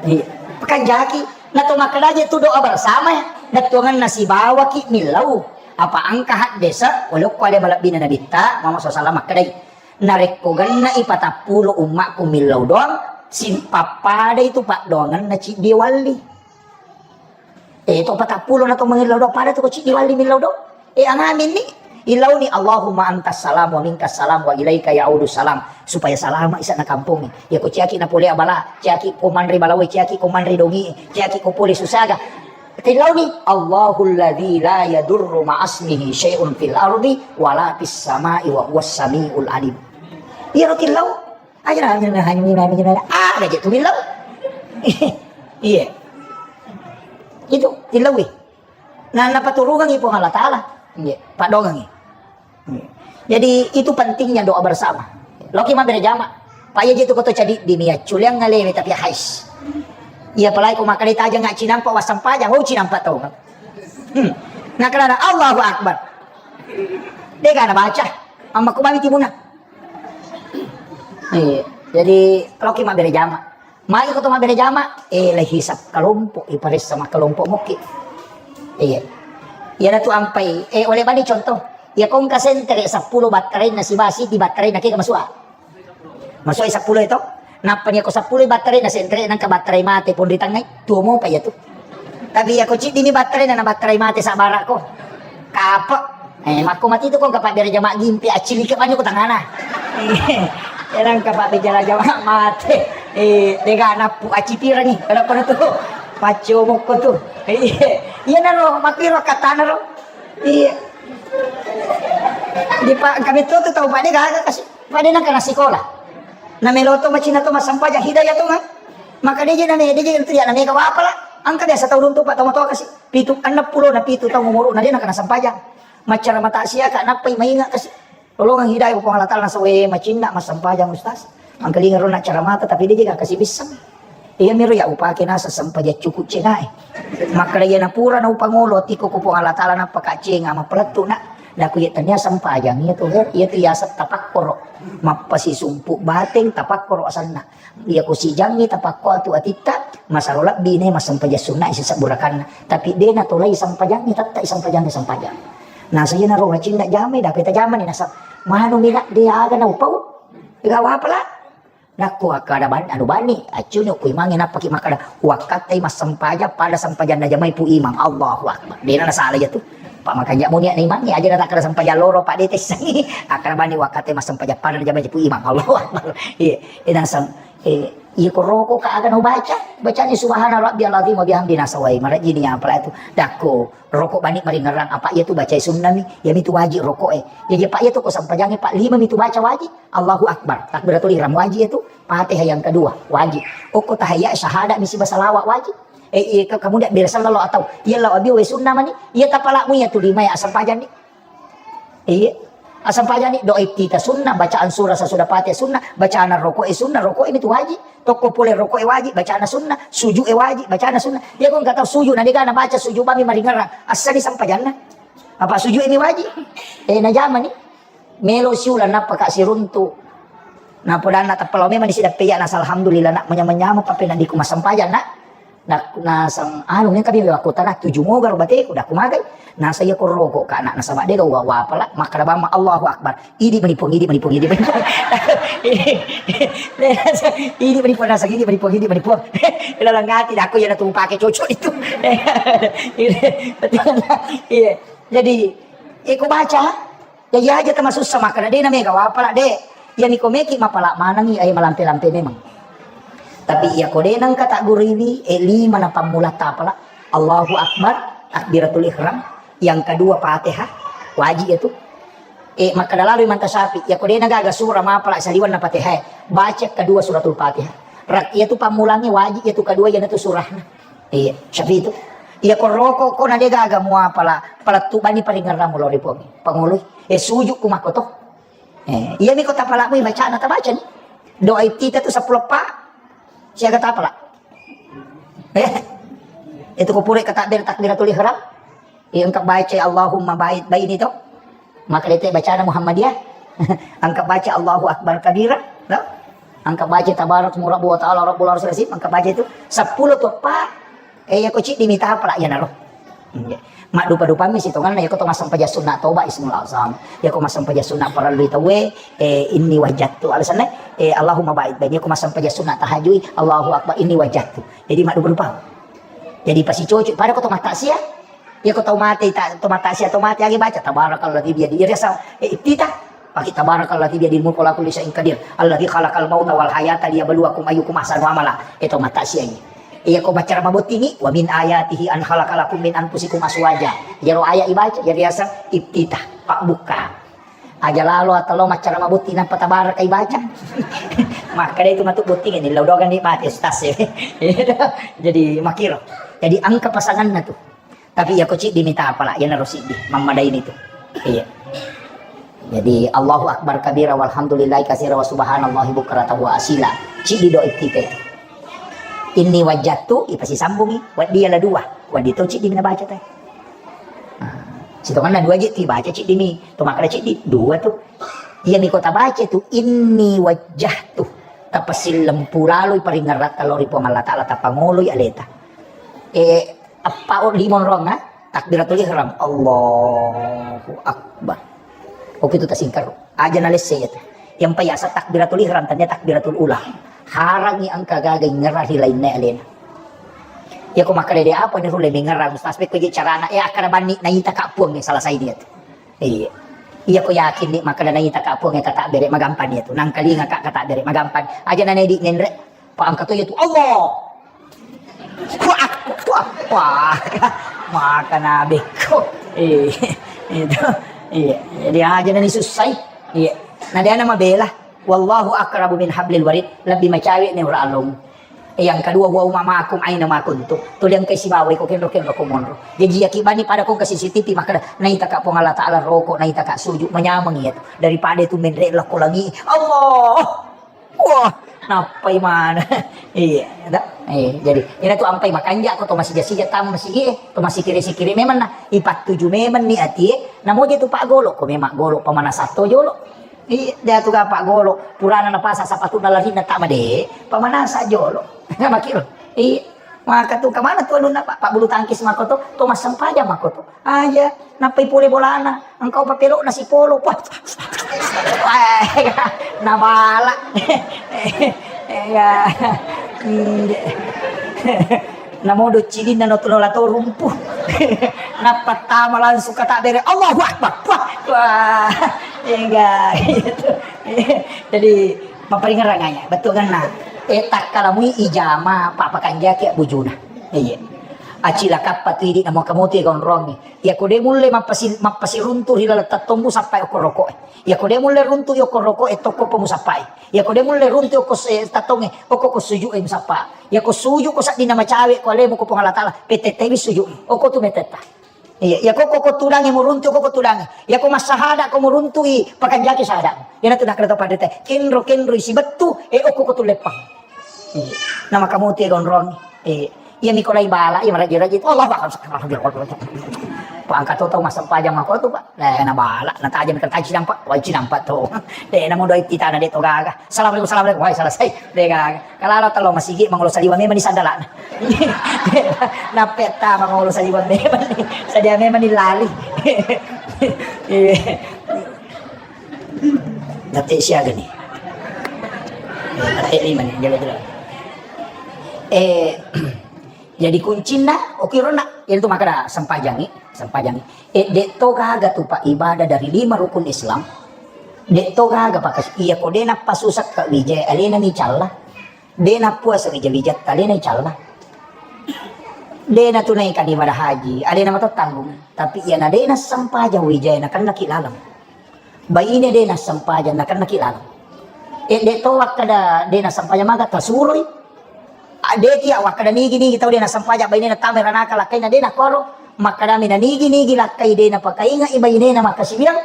Iya. Pekanjaki. Nato makkeda je tu doa bersama. Nattuanganna sibawaki millau. Apa engka haddese, walokko ada malebbina nabitta, Muhammad sallallahu alaihi wasallam makkedai. Narekko gennai patappulo ummakku millau doang, simpappada itu paddoanganna ciddi walli. Eh, to patappulo na to mangillau do, pada tu ko ciddi walli millau do. Eh, angamin ni. Illauni, Allahumma antas salam wa minkas salam wa ilaika ya'udus salam. Supaya salama isa na kampung. Ya ko ciaki na polea bala, ciaki ko manre balawe, ciaki ko manre dongi, ciaki ko pole susaga. Tillauni, Allahul ladzi la yadurru ma'asmihi syai'un fil ardi wala fis sama'i wa huwas sami'ul alim. Iyaro tillau. Aja na, aja na, aja na, aja na, aja na. Ah, ada je tu bilang. Iya. Itu, tilawi. Nah, napaturungangi Puang Allah Ta'ala. Iya, padongangi. Iya. Jadi, itu pentingnya doa bersama. Loki mabbere jama. Pak, iya je tu koto cadi di mia culiang ngalewe tapi hais. Iya, apalagi ko makkeda taja nggak cinampa wassampajang, oh, cinampa tau. Hmm. Nah, karena Allahu Akbar. Dega na baca. Amma ko mami timuna. Iya. Jadi, loki mabbere jama. Magi ko to mabbere jama, eh, lagi hisap kelompok, iparessa makkelompok mukki. Iya. Iya tu ampai, eh, oleh bani contoh. Iya ko engka sentere seppulo battarainna siba, sidi battarainna kega masua. Masua seppulo itu. Nappa ni ko seppulo battarainna sentere nangka battarai mate pun ritangai, tuo mopa iya tu. Tapi iya ko ciddi ni battarainna na battarai mate sabara ko. Kape. Eh, makko mati tu ko engka pabbere jama gimpi, accilike banyu ko tangana. Eh, nangka pabbere jama mate. Eh, dega nappu accipirangi. Kada kono tu. Paccio mokko tu. Eh, iya naro, makkiro katana ro. Iya. Di pa, kami tu tu tau pada gaga kasi. Pada nangka na sikola. Na melo to macina to massempajang hidayah to, kan? Maka deje na me, deje tu ya na mega wapala. Angka biasa tau runtu pak tau matoa kasi. Pitu, enneng pulo na pitu tau umuru na de nangka na sempajang. Maccara mata sia ka nappai mainga kasi. Lolongang hidayah Puang Allah Ta'ala nasawe macinna massempajang ustaz. Angkalinga ro na cara mata tapi deje ga kasi bissang. Iya miro ya upake nasa sempajang cukup cengae. Makkeda iya napura na upangolo tiko ko Puang Allah Ta'ala nappa ka cenga mapelettu na. Daku iya tania sempajang iya tu, iya tu iya tapakkoro. Mappasi sumpu bateng tapakkoro asanna. Iya ko sijangngi tapakko atu atitta, masaro lebbi ne massempajang sunna sisa burakanna. Tapi de natolai sempajangngi, tetta sempajangngi sempajang. Nasa iya naro macinna jamai, daku iya tajamani nasa manu mina de aga na upau. Ga wapala. Nakko akkada ban-, anu bani, accuni ku imangnge nappaki makkada, "Wakkattai massempajang pada sempajang najamai pu imang." Allahu Akbar. Dena nasala iya tu. Pak makanja munia na imangnge aja natakkada sempajang loro, Pak, de tessangi. Akkada bani wakkattai massempajang pada najamai pu imang. Allahu Akbar. Iya, dena sang, eh, iya ko roko ka aga no baca. Bacani subhana rabbiyal azim wa bihamdi nasawai. Marajini apala itu. Dakko. Rokok bani maringerrang, apa iya tu bacai sunnami, iya mitu wajib rokok e. Jadi apa iya tu ko sempajangnge, Pak, lima mitu baca wajib. Allahu Akbar, takbiratul ihram wajib itu, Fatihah yang kedua wajib. Okko tahiyat syahadat misi basalawat wajib. Eh, iya ke-, kemudian bila sallallahu atau iya lawa biu we sunnah mani, iya tapalamu iya tu lima ya asempajang ni. Iya. Asempajang ni doa iftitah sunnah, bacaan surah sesudah Fatihah sunnah, bacaan rokok e sunnah, rokok e mitu wajib. Tokko pole rokok e wajib, bacana sunnah, sujud e wajib, bacana sunnah. Iya ko engka tau sujud, na dega na baca sujud bami maringerrang. Assani sempajanna. Apa sujud ini wajib? Eh, najamani. Melo siula nappa ka siruntu. Na podanna tappa lao memang disidappe iya nasa alhamdulillah nak manyameng-nyameng pappena diku massempajang nak. Na, nasang anu mengka bilang aku tanah tujuh moga ro bateku dah kumagai. Nasa iya ko rokok ka nak nasaba dega wa, wa pala makkada bamma Allahu Akbar. Idi mani Puang, idi mani Puang, idi mani Puang. Idi mani Puang, nasa idi mani Puang, idi mani Puang. Ila langati dah aku iya natu pake cocok itu. Iya. Jadi, iko baca, ya iya aja termasuk sama karena de na mega wapala de. Iya miko meki mapala manangi, eh, malampe-lampe memang. Tapi iya ko de nengka tak guriwi, eh, lima na pammula tapala. Allahu Akbar, takbiratul ihram. Yang kedua Fatihah, wajib itu. Eh, makkada lalu Imam Tasyafi, iya ko de na gaga surah mapala saliwan na Fatihah, baca kedua suratul Fatihah. Rak, iya tu pammulangi wajib, iya tu kedua, iya tu surahna. Iya, Syafi itu. Iya ko roko ko na de gaga muapala, palettu bani paringerramu lao ri Puang. Pangoloi. Eh, sujud ku makko to. Eh, iya mi ko tapalamu bacana tabaca ni. Doa iftitah tu seppulo pa. Siaga tapala. Eh, itu ko pura katakbir, takbiratul ihram. Iya, engka baca Allahumma ba'id baini to. Maka dete bacana Muhammadiyah. Engka baca Allahu Akbar kabira, no? Engka baca tabarak murabbu wa ta'ala rabbul arsyil azim, engka baca itu seppulo to pa. Eh, iya ko ciddi mita apa lah iya naro. Iya. Maddupa-dupammi sitonganna, iya ko to massempajang sunna toba ismul azam. Iya ko massempajang sunna parellu tauwe, eh, inni wajjattu. Alasanna, eh, Allahumma ba'id baini, iya ko massempajang sunna tahajui, Allahu Akbar, inni wajjattu. Jadi maddupa-dupa. Jadi pasicoco, pada ko to mataksia. Iya ko tau mate, ta-, to mataksia, to mate agi baca tabarakalladzi biyadihi. Iya rasa, eh, iftitah. Pake tabarakalladzi biyadihil mulku wa huwa ala kulli syai'in qadir. Alladzi khalaqal mauta wal hayata liyabluwakum ayyukum ahsanu amala. Eh, to mataksia ini. Iya ko baca mabottingi, "Wa min ayatihi an khalaqa lakum min anfusikum azwaja." Iya ro ayat ibaca, iya rasa iftitah, pabbuka. Aja lalo atau lo maccara mabotting nappa tabaraka ibaca. Makkeda itu matu botting ini, lo dogang ni mati, ustaz, ya. Jadi makiro. Jadi engka pasanganna tu. Tapi iya ko ciddi mita apala, iya naro siddi, mammadaini tu. Iya. Jadi Allahu Akbar kabira walhamdulillahi katsira wa subhanallahi bukratan wa asila. Ciddi do ittite. Inni wajjahtu, ipasisambungi, waddi ala dua. Waddi to ciddi mina baca te. Nah, sitonganna dua je ti baca ciddi mi. To makkeda ciddi, dua tu. Iya mi kota baca tu, inni wajjahtu. Tapasillempuraloi paringerratta lao ri Puang Allah Ta'ala, tapangoloi aleta. Eh, eppa o lima onrong, ha? Takbiratul ihram. Allahu Akbar. Oke tu tasingkaro. Aja nalesse ya tu. Yang payasa takbiratul ihram, tanya takbiratul ula. Harangi engka gaga ingerra ri lainna alena. Ya ko makkeda de apa ni rulle mengerang ustaz, pekko je carana, eh, akkada banni naita ka puang ya salah sai dia tu. Iya. Iya ko yakin ni makkeda naita ka puang ya kata bere magampang ya tu. Nangkalinga ka kata bere magampang. Aja nane di ngenre. Pak angkat tu ya tu. Allah. Wah, wah, wah. Maka nabe ko. Eh, itu. Iya. Jadi aja nani susai. Iya. Nah, dia nama bela. Wallahu aqrabu min hablil warid. Lebih macawe ni ura alung. Eh, yang kedua, wa umamakum aina ma kuntum. Tuli engkai sibawa iko kenro-kenro ko monro. Jadi yaki bani pada ko ke C C T V makkeda naita ka Puang Allah Ta'ala roko, naita ka sujud, manyameng iya tu. Daripada tu menre lako langi. Allah. Wah, nappai mana? Iya, da. Eh, jadi ina tu ampai makanja ko to masija-sija tam masigi, to masikiri-sikiri memang na ipattuju memang ni atie. Namo je tu pak golo ko memang golo pemanasan to jolo. Iya, dia tu gapak golo. Purana napasa sapatu nalarinna tak made. Pamanasa jolo. Makiro. Iya. Maka tu kemana tu anunna pak, pak bulu tangkis mako tu, to massempajang mako tu. Aja, nappai pole bolana. Engkau papelo nasi polo. Wah. Nabala. Ya. Hmm. Namo do cidinna no tulola to rumpu. Nappa tama langsung kata bere. Allahu Akbar. Wah. Wah. Enggak gitu. Jadi maparingerang aja. Betul kan nah. Eh takkala mui ijama papa kanjaki bujuna. Iya. Acila kappa tu idi namo kamu tu gonrongi. Ya ko de mulle mappasi mappasi runtu ri laleng tattombu sappai okko roko. Ya ko de mulle runtu okko roko e tokko pomu sappai. Ya ko de mulle runtu okko se- tattonge okko ko suju e musappa. Ya ko suju ko saddinna macawe ko alemu ko Puang Allah Ta'ala, petettewi suju. Okko tu metetta. Iya, iya ko ko tudangi muruntu ko ko tudangi. Ya ko massahada ko muruntu i pakanjaki sahada. Yana tu nakkeda to padete. Kenro kenro isi bettu e okko ko tu leppang. Iya. Nama kamu tu gonrong. Iya. Iya mi ko lai bala, iya meraji-raji. Allahu Akbar. Pak angkat to tau massempajang mako tu, Pak. Nah, na bala, na tajam kan taji nampak, wajib nampak tu. Deh, namu doi titana de to gaga. Assalamualaikum, assalamualaikum. Wah, selesai. De gaga. Kalau ada telo masigi mangolo saliwa memang di sandalana. Napetta mangolo saliwa memang. Sadia memang di lali. Iya. Nate siaga ni. Eh, nate lima ni, jalo-jalo. Eh, jadi kuncinna, oke rona, itu maka sempajangi, sempajangi. Eh, de to gaga tu pak ibadah dari lima rukun Islam. De to gaga pakas iya ko de nappa susak ka wijai alena ni calla. De nappuasa wija-wijatta alena ni calla. De natunaikan ibadah haji, alena matottanggung. Tapi iya na de nassempajang wijai nakennaki laleng. Baine de nassempajang nakennaki laleng. Eh, de to wakkada de nassempajang maga tasuroi. Ah, de tiya wakkada nigi-nigi tau de nassempajang bainena tama ranaka lakkaina de nakkoro. Makkadami na nigi-nigi lakkai de napakaingai bainena makkasiwiang.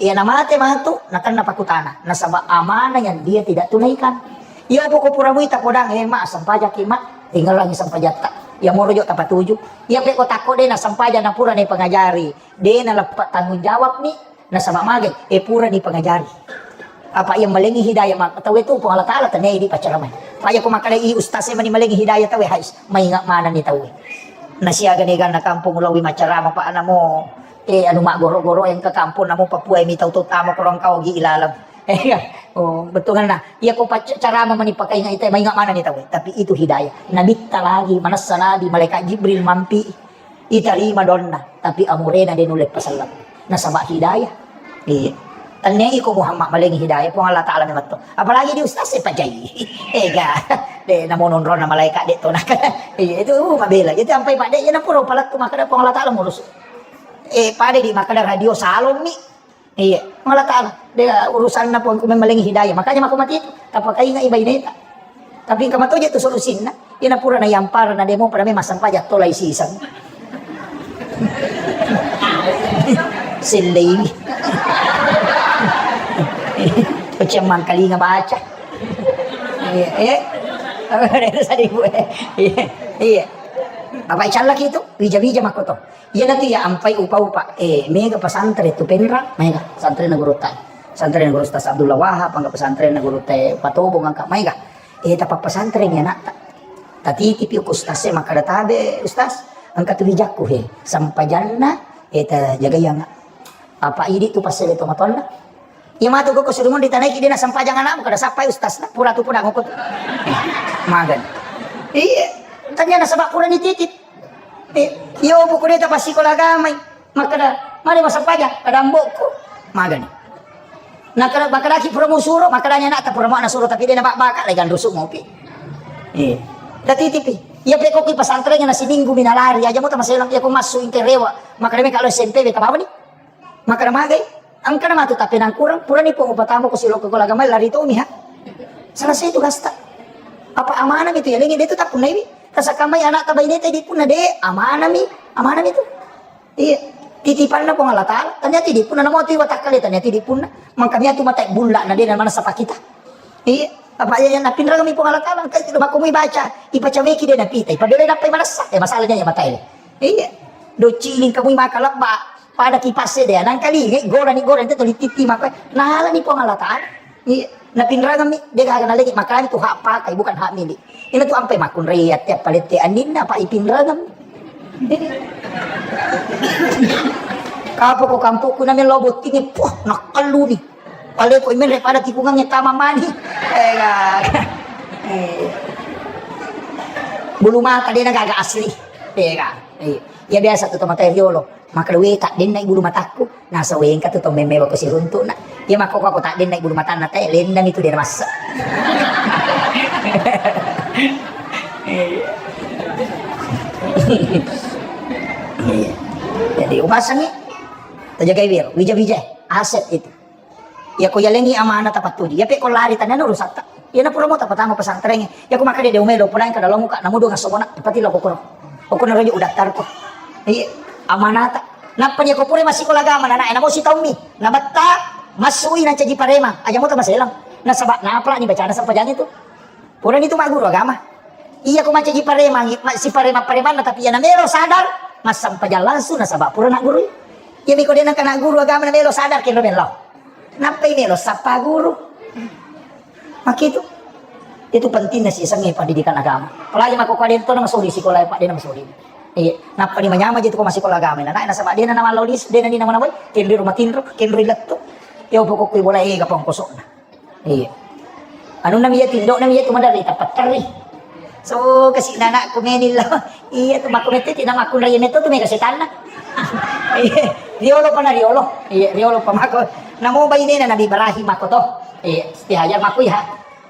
Iya namate matu nakenna pakutana nasaba amanah yang dia tidak tunaikan. Iya poko pura muita podang eh ma sempajaki ma ringellangi sempajatta. Iya moro jo tapatuju. Iya peko takko de nassempajang napura ni pengajari de naleppe tanggung jawab ni. Nasaba magai, eh, purani pangajari. Apa iya malengi hidayah ma-, tauwe tu Puang Allah Ta'ala tenei di paccaramai. Apa iya ko makkadai ustaz e mani malengi hidayah tauwe, hais, mainga manenni tauwe. Nasiaga ni ganna kampung ulawi maccarama pa namo, eh, anu maggoro-goro engka kampung namo Papua mi tau to tama korong kau gi ilalang. Eh, oh, betul kan nah. Iya ko paccarama mani pakainga ita mainga manenni tauwe. Tapi itu hidayah. Nabitta lagi, manessa nabi, malaikat Jibril mampi. Itarima donna, tapi amurena de nulle paselleng. Nasaba hidayah. Iya. Tennei ko Muhammad malengi hidayah, Puang Allah Ta'ala memetto. Apalagi di ustaz e pajai. Ega. De namo nonrona malaikat de tonak. Iya, itu uh, mabela. Jadi sampai pada iya napuro palettu makkada Puang Allah Ta'ala murus. Eh, pada di makkada radio salon mi. Iya, Puang Allah Ta'ala. De urusanna Puangku memmalengi hidayah. Makanya mako mati itu, tapakaingai baineta. Tapi engka matoje tu solusinna. Ina pura na yampara na demo pada memang sampaja tolai sisang. Sellei. Pecah mangkalinga baca. Iya, eh. Iya, iya. Apa icallaki itu? Wija-wija makko to. Iyanatu iya ampai upa-upa. Eh, mega pesantren tu Penrang, mega pesantrenna gurutta. Pesantrenna guru Ustaz Abdullah Wahab, angka pesantrenna gurutta Patobong angka mega. Eh, tapa pesantren ya anakta. Tatitipi ku Ustaz e makkada tabe, Ustaz, angka tu wijakku he. Sampajanna, eh, ta jagai anak. Apa idi tu pasele tomatoanna? Iya matu koko suruh mun ditanaiki dena sampajang anakmu kada sappai Ustaz na pura tu pura ngoko tu. Magan. Iya, tanya nasaba pura nititip. Eh, iyo, buku deta passikola agamai. Makkada, mari massappaja, kada ambokku. Magani. Nakada, makkadaki pura musuro, makkadanya anakta pura mau nasuro, tapi dena bak-, baka, legan rusuk mopi. Eh. Datitipi. Iya pekko ki pesantren na siminggu minalari, aja mo tamaselang, iya ko massu ingke rewa. Makkada meka lo S M P beta bawani. Makkada magai, engkana matu tapi nangkurang, purani pong upatamu ko siloko ko lagamai lari tomi ha. Selesai tugasta. Apa amanah mi tu ya, lengi de tu tak punai mi. Tasakamai anak tabai de tadi punna de, amanah mi, amanah mi tu. Iya, titipanna Puang Allah Taala. Tania tidi punna namo tu watakkale tania tidi punna. Mangka mia tu mata bulla na de na manasa pakita. Iya, apa iya napinrang mi Puang Allah Taala, engka itu makko mui baca, ipacaweki de napita, ipadele nappai manassa. Eh, masalahnya ya mata ele. Iya. Docili engka mui maka lebba, pada kipasse de, nangkalingai gorani gorani tu lititi maka. Nalani Puang Allah Taala. Iya, napinrangan mi, de gaga nalegi makanya tu hak pakai bukan hak milik. Ina tu ampai makkunrai atti appalette anninna apa ipinrangan. Kapo ko kampokku na melo bottingi, puh, nakkaluni. Pale ko imenre pada tikungangnge tama mani. Eh, gaga. Eh. Bulu mata de na gaga asli. Eh, gaga. Eh. Ya biasa tu tomatoa riolo. Makkeda, "We, taddenna i bulu matakku." Nasa, "We, engka tu tau memmeba ko siruntu'na." Iya, makkoko ko taddenna i bulu matanna te, lennang itu de massa. Iya. Iya. Jadi, upasangi, tajagai wiro, wija-wija, aset itu. Iya ko yalengi amanah tapattuju. Iya pe ko lari tanya urusatta. Iya na pura mo tapatama pesantren. Iya ko makkeda de umai lo pulai kada lo muka namu dua ngasomona. Pati lo kokoro. Kokoro rojo udaftar ko. Iya amanata. Nappa iya ko pura massikola agama nana ena mo sitaummi. Nabetta masui nancaji parema. Aja mo tamaselang. Nasaba napalani bacana sampajang itu. Purani tu magguru agama. Iya ko mancaji paremang, ma-, si paremang-paremanna, tapi iya namelo sadar, massempajang langsung nasaba pura naggurui. Iya miko de nangka nagguru agama namelo sadar kenro melo. Nappai melo sappa guru. Makitu. Itu pentingna sisengnge pendidikan agama. Apalagi mako kade to na masoli sikola, Pak, de na masoli. Iya, nappa ni manyama je tu ko masikola agama. Nah, nasaba de na namallo lisu, de na ni namanawai, kenro rumah tinro, kenro lettu. Iya pokokku bola ega pongkosokna. Iya. Anunna mi iya tindo'na mi iya tu maderri tappa terri. So, kasi nanakku menillo. Iya tu makku mette ti na makkunrai metto tu mega setanna. Iya. Riolo pa na riolo. Iya, riolo pa makko. Namo bainena Nabi Ibrahim makko to. Iya, Siti Hajar makku iya.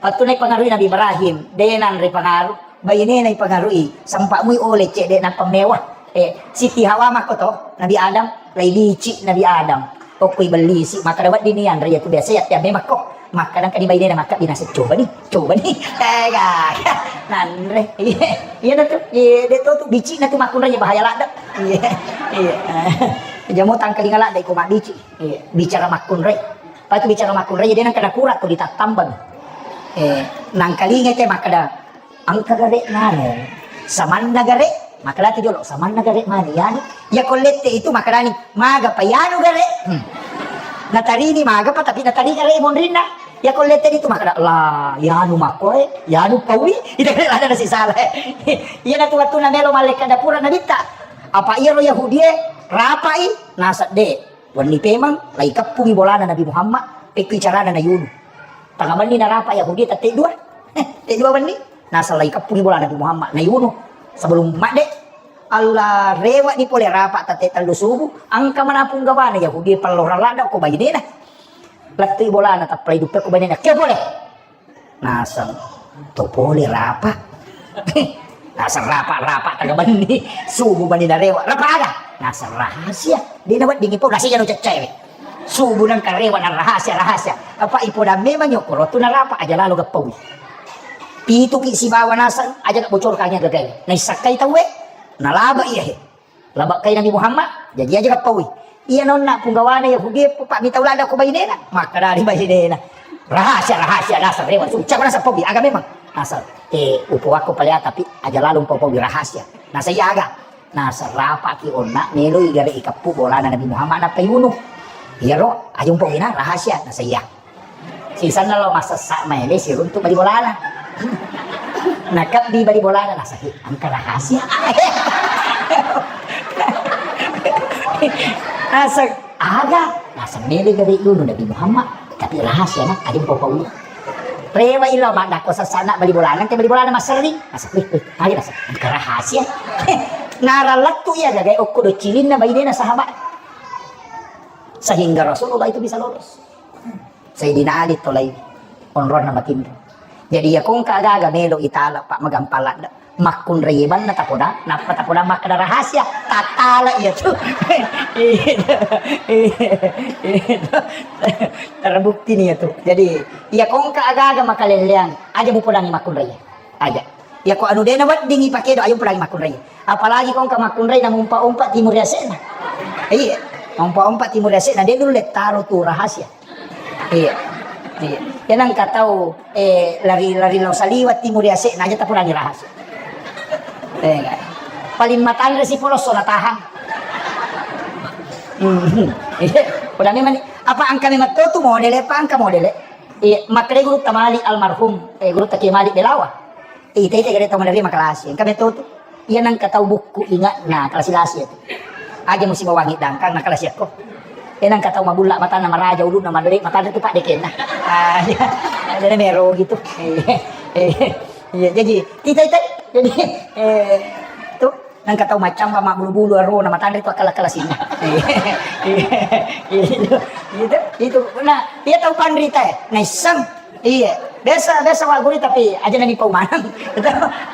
Pattu na ipangarui Nabi Ibrahim, de nanre pangaru. Bainena ipangarui, sempa mui oleh cedde nappa mewah. Eh, Siti Hawa makko to, Nabi Adam, lai bici Nabi Adam. Okko ibellisi, makkada wedding ni anre iya tu biasa ya tiap makko. Makkada engka di bainena makka binasa coba ni, coba ni. Eh, gaga. Nanre. Iya, iya na tu. Iya, de to tu bici na tu makkunrai bahaya ladde. Iya. Iya. Jamo tangkalinga ladde ko mabbici. Iya, bicara makkunrai. Patu bicara makkunrai, de nangka nakura tu ditattambang. Eh, nangkalinga te makkada Engka gare nanu, samanna gare, makkeda tu jolo, samanna gare mani, yanu. Iya ko lette itu makkedani, magapa yanu gare? Hmm. Natarini magapa, tapi natari gare monrinna. Iya ko lette itu makkeda, la, yanu makkoe, yanu paui, ita gare lada nasi salah. Iya natu wattunna melo mallekka dapura nabitta. Apa iyaro Yahudie, rapai, nasedde. Wenni pemeng, lai keppungi bolana Nabi Muhammad, pekki carana nayunu. Tanga benni narapa Yahudi tette dua. Tette dua benni. Naseng lai keppungi bolana Nabi Muhammad, nayunu. Sebelum madde, Allah rewa ni pole rapa tette tellu subuh, engka manapung gawana Yahudi pellorang ladda ko bainena. Lettui bolana, tappalai duppe ko bainena. Ke pole? Naseng to pole rapa. Naseng rapa, rapa tanga benni. Subuh benni narewa. Rapa aga? Naseng rahasia. De naweddingi pau, naseng jano ceccewe. Subuh nengka rewa na rahasia, rahasia. Apa ipodang memang yokkoro tu narapa aja lalo gappaui. Pituki sibawa naseng aja bocor kanya gagai. Naissakkai tauwe, nalaba iya he. Labakkai Nabi Muhammad, jadi aja gappaui. Iya nonna punggawana Yahudi, Pak, mita ulada ko bainena. Maka dari bainena. Rahasia, rahasia, naseng rewa. Ucap naseng paui, aga memang. Naseng, eh, upoakko pale, tapi aja lalo umpapaui rahasia. Naseng iya aga. Naseng rapaki onna meloi gare ikeppu bolana Nabi Muhammad nappa ibunuh. Iyaro aja umpapaui na rahasia, naseng iya. Sisenna lo massessa maele siruntu bali bolana. Nakebbi bali bolana, naseng, "Hi, engka rahasia." Naseng, "Aga?" Naseng, "Mele gare ibunuh Nabi Muhammad, tapi rahasia na, aja umpapaui." Rewa ilo maddakko sessana bali bolana, engka bali bolana masserring. Naseng, "Wih, wih, aja," naseng, "engka rahasia." Naralettu iya gagai okko docilinna bainena sahabat. Sehingga Rasulullah itu bisa lolos. Sayyidina Ali tolai onronna matinro. Jadi, iya kongka aga-aga melo itala, Pak, magampang ladde. Makkunrai banna tapoda, nappa tapoda makkeda rahasia, tattala iya tu. Itu, itu. Terbukti nih ya tu. Jadi, iya kongka aga-aga makalelleang, aja mupodangi makkunrai. Aja. Iya ko anu dena weddingi pakedo, ayo mupodangi makkunrai. Apalagi kongka makkunrai na mumpa-umpa timur yase'na. Iya, mumpa-umpa timur yase'na, de dulu lettaro tu rahasia. Iya. Iya. Ya nengka tau, eh, lari-lari lao saliwa timur yase'na aja tapodangi rahasia. Eh, paling matanre si polosso na tahang. Hmm. Iya. Udah memang ni, apa engka memang to tu modele, apa engka modele? Iya, makkeda gurutta mali almarhum, eh, gurutta Kiai Malik Belawa. Ita-ita gare tau maderri makalasi. Engka metto tu. Iya nengka tau bukku ingatna kalasi-lasi itu. Aja musibawangi dangkang na kalasi akko. Iya nengka tau mabulla matanna maraja ulunna maderri matanna tu paddekenna. Ah, iya. Jadi mero gitu. Iya. Iya, jadi ita-ita jadi eh tu nengka tau maccamba mabbulu-bulu arona matanre tu akkala-kalasinna. Iya. Iya. Itu, itu. Nah, iya tau panrita e. Naisseng. Iya, biasa, biasa wa guri tapi aja nani pau maneng.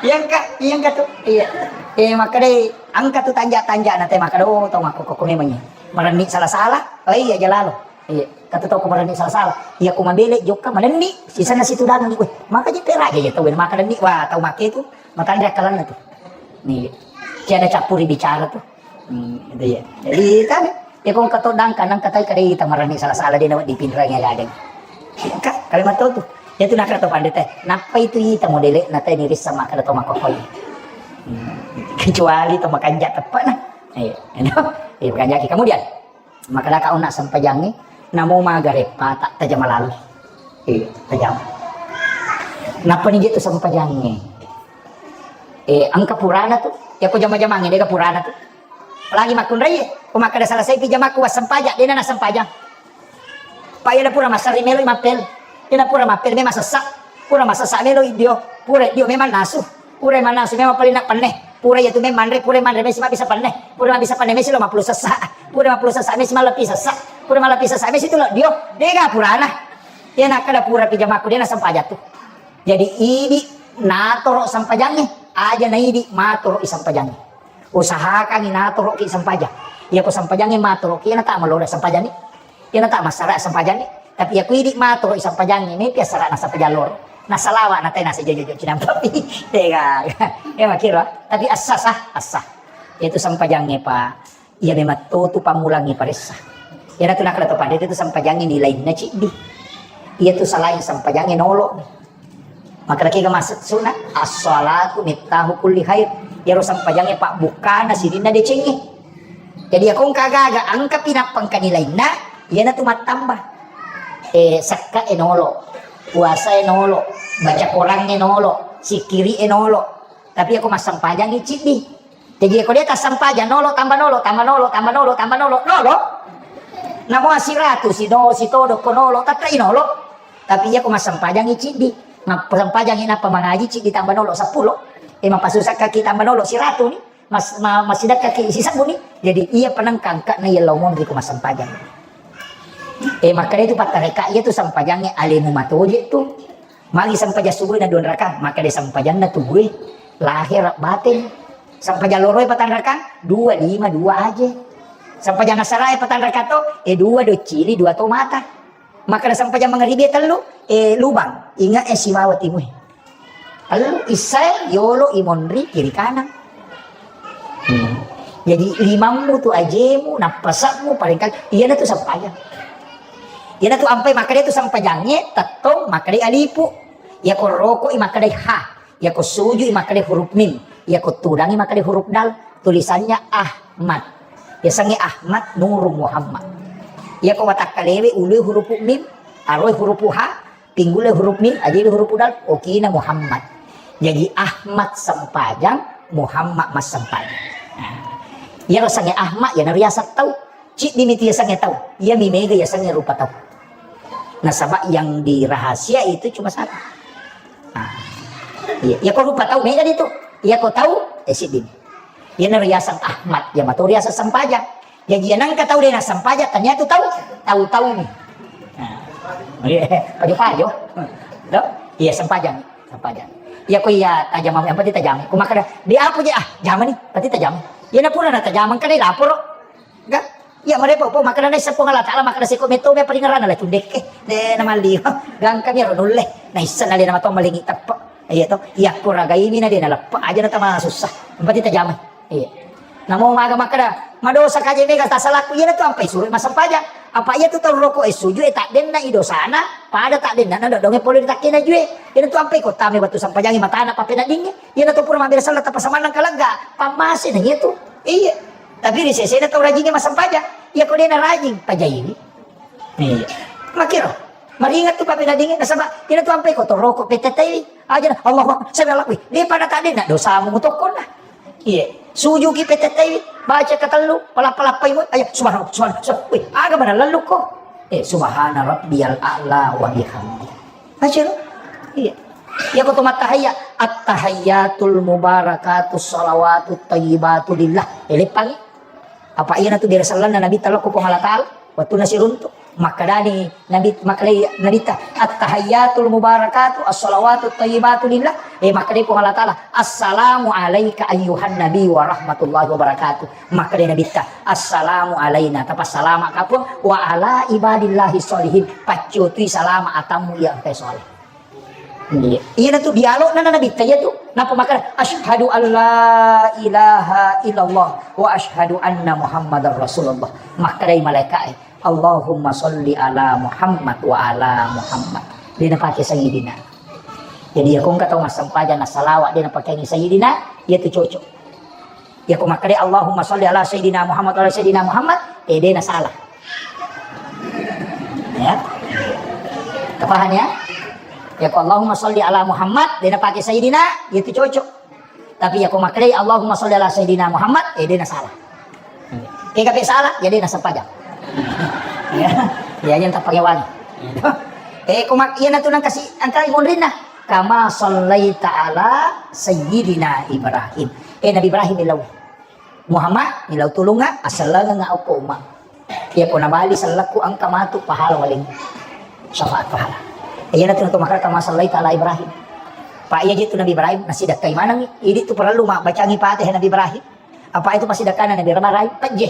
Iya engka, iya engka tu. Iya. Eh, makkeda engka tu tanja-tanja na te makkeda, oh, tau makkokko memang iya. Marenni sala-sala. Oh iya, aja lalo. Iya, kata tau ko marenni sala-sala. Iya, ko mabele jokka manenni, sisana situ dagang. Weh, maka je peraja ya tau makkeda ni, wah, tau make tu matanre akkalanna tu. Iya. Tiada campuri bicara tu. Hmm, itu ya. Jadi, kan, ya, kong kato dangka, nang katai kadai ita marani salah-salah dia nawat dipinrang ya gadeng. Ka, kalimat tu tu. Ya tu nakra to pandita. Nappa itu ita modele na tai nirissa makkeda to makkokoi. Hmm. Kecuali to makanja tepat nah. Iya, you know? Iya, makanja. Kemudian, makkeda ka onna sempajangnge, namo maga reppa tak tajama lalu. Iya, tajama. Nappa ni je tu sempajangnge. Eh, engka purana tu. Ya ko jama-jamangnge, dega purana tu. Apalagi makkunrai, ko makkeda selesai pi jamakku, wassempajang, dena nassempajang. Pa iya pura massari melo mappel. Iya pura mappel, memang sessa. Pura massessa melo idio. Pura idio memang nasu. Pura mannasu memang paling nak penne. Pura iya tu memang manre, pura manre mesi mabbisa penne. Pura mabbisa penne mesi lo mappulu sessa. Pura mappulu sessa mesi mallepi sessa. Pura mallepi sessa mesi tu lo dio. Dega purana. Iya nakkeda pura pi jamakku, dena sempajang tu. Jadi idi natoro sempajangnge, aja na idi matoro i sempajangnge. Usahakangi natoro ki sempajang. Iya ko sempajangnge matoro ki, iya na tak malora sempajangnge. Iya na tak massara sempajangnge. Tapi iya ko idi matoro i sempajangnge, mepi assara na sempajang loro. Na salawa na tena sejojo cinampa pi. Tega. Ya makiro. Tapi assa sah, assa. Itu sempajangnge pa. Iya memang to tu pammulangngi paressa. Iyana tu nakkeda to pandita tu sempajangnge nilainna ciddi. Iya tu salain sempajangnge nolo. Maka lagi ga maksud sunat, as-salatu miftahu kulli khair. Iyaro sempajangnge pabbukkana sininna decengnge. Jadi iya ko engka aga-aga engka pinappangka nilainna, iyana tu mattamba. Eh, sekka e nolo, puasa e nolo, baca Quran e nolo, sikiri e nolo. Tapi iya ko massempajangngi ciddi. Jaji, ko de tassempajang, nolo, tamba nolo, tamba nolo, tamba nolo, tamba nolo, nolo. Namo siratu, sino, sitodo, ko nolo, tette'i nolo. Tapi iya ko massempajangngi ciddi. Massempajangngi nappa mangaji ciddi tamba nolo seppulo. Eh, mappasusakki tamba nolo siratu ni. Mas, ma, masidekkaki sisebbu ni. Jadi, iya penengkangka na iya lao monri ko massempajang. Eh, makkeda itu pattareka, iya tu sempajangnge alemu matoje tu. Magi sempajang subuh na dua rakang, makkeda sempajanna tubuh e, lahir batin. Sempajang loro e patang rakang, dua, lima, dua aja. Sempajang asarae patang rakaat to, e dua doccili, dua to mata. Makkeda sempajang mangaribi tellu, e lubang. Ingat e sibawa timue. Tellu, issae, yolo, imonri, kiri kanan. Hmm. Jadi limammu tu ajemu, nappasakmu, paling kali, iyana tu sempajang. Iyana tu ampai makkeda tu sempajangnge, tettong, makkeda alipu. Iyako rokoi makkeda ha. Iyako sujui makkeda huruf mim, iyako tudangi makkeda huruf dal, tulisannya Ahmad. Yasengnge Ahmad Nurung Muhammad. Iyako watakkalewe ulue huruf mim, aroe huruf ha, pinggule huruf mim, ajele huruf dal, okina Muhammad. Jadi Ahmad sempajang, Muhammad massempajang. Nah, iyaro sengnge Ahmad, iyana riaseng tau. Ciddimi tu yasengnge tau, iyami mega yasengnge rupa tau. Nasaba yang dirahasia itu cuma satu. Nah, iya, iyako rupa tau mega itu. Iyako tau, eh, siddimi. Iyana riaseng Ahmad, iya mato riaseng sempajang. Jadi iya nengka tau de nassempajang, ternyata tau, tau-tau ni. Nah, iya, pajo-pajo. Lo? Iya, sempajang, sempajang. Iyako iya tajama, yang penting tajama. Ku makkeda, di apa je, ah, jama ni, penting tajama. Iyana pura natajama, kan laporo. Ga? Iya, marepo po makkeda naisseng Puang Allah Taala, makkeda seko metto me paringerana la cundekke. De namalli. Gangkami ro nulle. Naisseng na de namato malingi teppe. Iya to. Iya ko ragaimi na de naleppe aja na tama susah. Yang penting tajama. Iya. Namo maga makkeda, madosa kaje mega tasalaku, iyana tu ampai suro massempajang. Apa iya tu tau roko e suju e taddenna i dosana, pada taddenna na dodonge pole ritakkena jue. Iyana tu ampai ko tame wettu sempajangi matana pappeneddingnge. Iyana tu pura mabbere sella tappa samannang kalegga, pammase na iya tu. Iya. Tapi ri sesena tau rajingnge massempajang. Iya ko dena rajing, pajaiwi. Iya. Makkiro, maringat tu pappeneddingnge, nasaba iyana tu ampai ko toroko petetaiwi. Aja na, Allahu Akbar, sami Allahu Akbar. Depa na taddenna dosamu mutokkonna. Iya. Sujuki petetaiwi, baca katellu, palappa-lappai mu, aja subhanallah, subhanallah, subhanallah. Wih, aga mana lellukko? Eh, subhana rabbiyal a'la wa bihamdi. Baca lo? Iya. Iya ko to mattahiyya, at-tahiyyatul mubarakatus shalawatut thayyibatu lillah. Eh, leppangi. Apa iyana tu biasa sellanna Nabi talokko Puang Allah Taala, wettunna siruntu. Makkedani Nabi, makkedai Nabitta, "At-tahiyyatul mubarakatu, as-salawatut thayyibatu lillah." Eh, makkedai Puang Allah Taala, "Assalamu alaika ayyuhan nabi wa rahmatullahi wa barakatuh." Makkedai Nabitta, "Assalamu alaina," tapassalama ka Puang, "wa ala ibadillahi sholihin," paccutui salama atammu iya engkae soleh. Iya. Iyana tu dialogna na Nabitta iya tu. Nappa makkeda, "Asyhadu an la ilaha illallah wa asyhadu anna Muhammadar Rasulullah." Makkedai malaika'e, "Allahumma sholli ala Muhammad wa ala Muhammad." De napake sayyidina. Jadi iya ko engka tau massempajang na salawat de napakeangi sayyidina, iya tu cocok. Iya ko makkeda Allahumma sholli ala sayyidina Muhammad wa ala sayyidina Muhammad, eh, de nasalah. Ya. Tapaham ya? Iya ko Allahumma sholli ala Muhammad, de napake sayyidina, iya tu cocok. Tapi iya ko makkeda Allahumma sholli ala sayyidina Muhammad, eh, de nasalah. Kega pe salah, iya de nassempajang. Ya. Ya, yang tapake wali. Eh, ko mak-, iyana tu nang kasi, angkai monrinna. Kama shallaita ala sayyidina Ibrahim. Eh, Nabi Ibrahim ilau. Muhammad, ilau tulunga, asellengenga okko umma. Iya ko nabali sellekku engka matu pahala waling. Syafaat pahala. Iyana tu natu makkeda kama shallaita ala Ibrahim. Pa iya je tu Nabi Ibrahim, nasidakkai maneng. Idi tu perlu ma bacangi Fatihah Nabi Ibrahim. Apa itu pasidakkana Nabi Ibrahim? Pejje.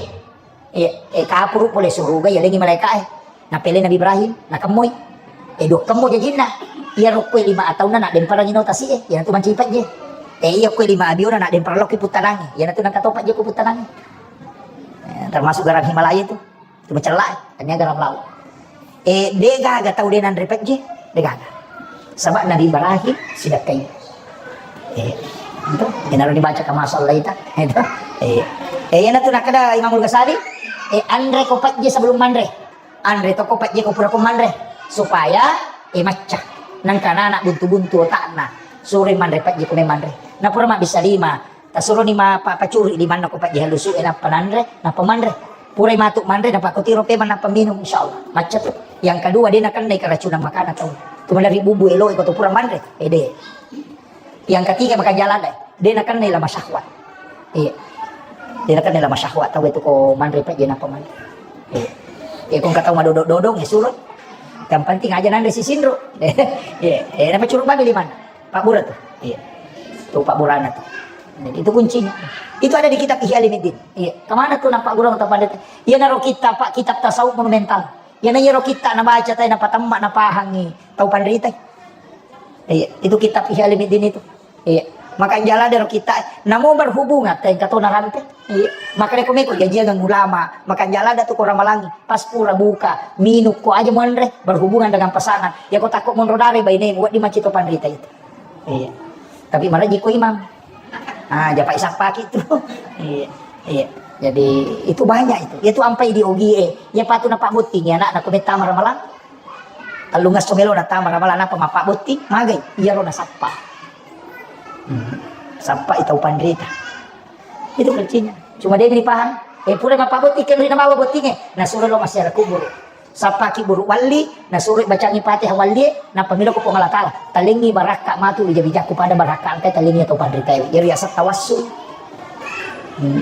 Eh, eh, kapuru pole suruga, yalengi malaika'e. Napele Nabi Ibrahim, nakemmoi. Eh, dua kemmo jajinna. Iya rokkoe lima ataunna, nak demparang ino tasi'e, iyanatu mancaji pejje. Eh, iya koe lima abiona, nak demparang lokki puttanangnge, iyanatu nangka to pejje ko puttanangnge. Eh, termasuk garam Himalaya itu. Itu macella'e, tania garam laut. Eh, degaga tau de nanre pejje, degaga. Saba Nabi Ibrahim sidakkai. Eh, itu, iyanaro dibaca kama shallaita. Itu. Eh, eh, iyanatu nakkeda Imamul Ghazali, eh, anre ko pejje sebelum manre. Anre to ko pejje ko pura ko manre. Supaya, eh, macca. Nangka nana buntu-buntu otakna. Sure manre pejje ko manre. Napura mabbissa lima. Tasuroni ma pa-, pacuri limanna ko pejje halusu e nappa nanre, nappa manre. Purai matu manre, nappa ko tiro pemeng nappa minum, insyaallah. Macca tu. Yang kedua, de nakennai keracunan makanan tau. Cuma dari bubu elo ko tu pura manre. Eh, de. Yang ketiga, makan jalan deh. De nakennai lama syahwat. Iya. De nakennai lama syahwat tau itu ko manre pejje nappa manre. Iya. Eh, ko engka tau madodong-dodong, ya suruh. Yang penting aja nanre sisinro. Iya. Eh, nappa curu babi limanna. Pabbura tu. Iya. Tu pabburana tu. Jadi, itu kuncinya. Itu ada di kitab Ihya Ulumuddin. Iya. Kemana tuh nampak gurung atau pandai? Iya, naro kitab, Pak, kitab tasawuf monumental. Iya, na iyaro kitab nabaca tai, napatemma, napahangi tau panrita. Iya, itu kitab Ihya Ulumuddin itu. Iya. Makanja ladde ro kitab, namo berhubungan tai engka to narampe. Iya. Makanya ko meko jajiang dengan ulama, makanja ladde tu ko ramalangi. Pas pura buka, minum ko aja monre, berhubungan dengan pasangan. Ya ko takut monro dare bainemu, wedding macito panrita itu. Iya. Tapi maraji ko imam. Ah, japai sappaki tu. Iya. Iya. Jadi itu banyak itu. Itu ampai di ogi e. Ya patu napabbotting ya anak, naku metta maramalang. Tellungesso melo na tama ramalang, napa mapabbotting? Magai. Iyaro nasappa. Hmm. Sappa itau panrita. Itu kuncinya. Cuma dia dipaham. Eh, pura mapabbotting, kan rina bawa botting e. Nasuro lo masyarakat kubur. Sappaki buru walli, nasuro bacangi Fatihah walli, nappa milo ko Puang Allah Taala. Talengi barakka matu wija-wijakku pada barakka engkai talengi atau panritae. Jadi asal tawassul. Hmm.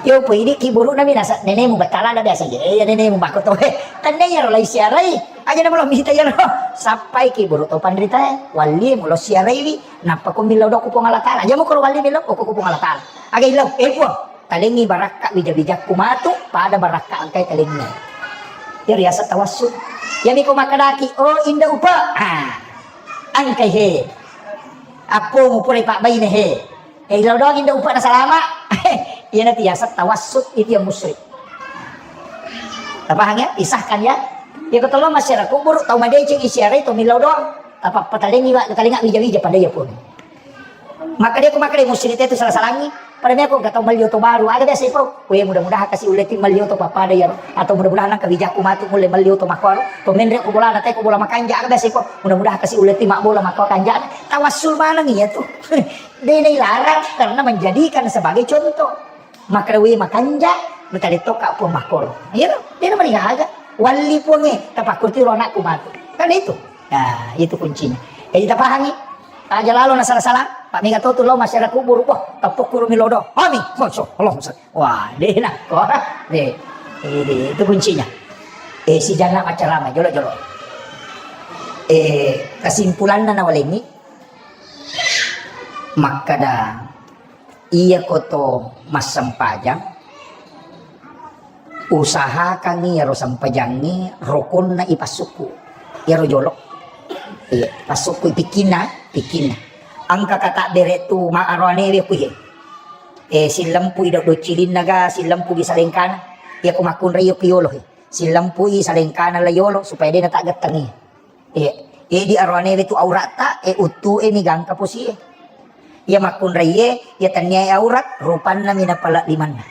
Yo, po idi ki buru nami nasa, nenemu batala na biasa je. Eh, ya nenemu bako to. Eh, tanda ya ro lai siarai. Aja na belum mita ya ro. Sappai ki buru to panritae, walli mulo siarai wi. Nappa ko milo doku Puang Allah Taala. Aja mo ko walli milo, ko Puang Allah Taala. Aga ilau, eh, Puang. Talengi barakka wija-wijakku matu, pada barakka engkai talengi. Iya riaseng tawassul. Iyami ko makkedaki, "Oh, Inda Upa." Ah. Engkai he. Appomu pura pabbaine he. Eh, ilo doang Inda Upa nasalama. Iyana tu riaseng tawassul, itu yang musyrik. Tapahang ya? Disahkan ya. Ya ko tolong masyarakat kubur, tau madeceng isiarai, tau milo doang. Tapa patalengi wa, talenga wija-wija pada iya pun. Makkeda ko makkeda musyrik itu salah-salangi. Pada meko engka tau melli oto baru, aga biasa ipau. Weh, mudah-mudahan kasi ulle ti melli oto pappada iyaro. Atau mudah-mudahan nang kebijakku matu mulle melli oto makkoro. To menre ko bola na te ko bola makanja, aga biasa ipau. Mudah-mudahan kasi ulle ti mabbola makko kanja. Tawassul maneng iya tu. De nailarang karena menjadikan sebagai contoh. Makkeda weh makanja, mutale tokka Puang makkoro. Iya to? De namarigaga. Walli Puang e, tapakkurti ro anakku matu. Kan itu. Nah, itu kuncinya. Jadi tapahangi. Aja lalo na sala-sala, Pak, mega to tu lo masyarakat kubur, wah, tepuk kurung mi lodo. Amin. Masya Allah, Ustaz. Wah, de na ko. De. Eh, de, itu kuncinya. Eh, si jana macarama, jolo-jolo. Eh, kesimpulanna nawalengi, makkeda iya ko to massempajang, usahakangngi iyaro sempajangnge rokonna ipassukku. Iyaro jolo. Iya, passukku pikkinna, pikkinna. Engka kata bere tu ma aroanewe kuhe. Eh, sillempu i do-, docilinna ga, sillempu gi salengkana. Iya ko makkunrai iyo ku yolo he. Sillempu i salengkana la yolo supaya de na taggettengi. Iya. Edi aroane wetu auratta, e, uttu e mi gangka posie. Iya makkunraie, iya tenniae aurat, rupanna mi napala limanna.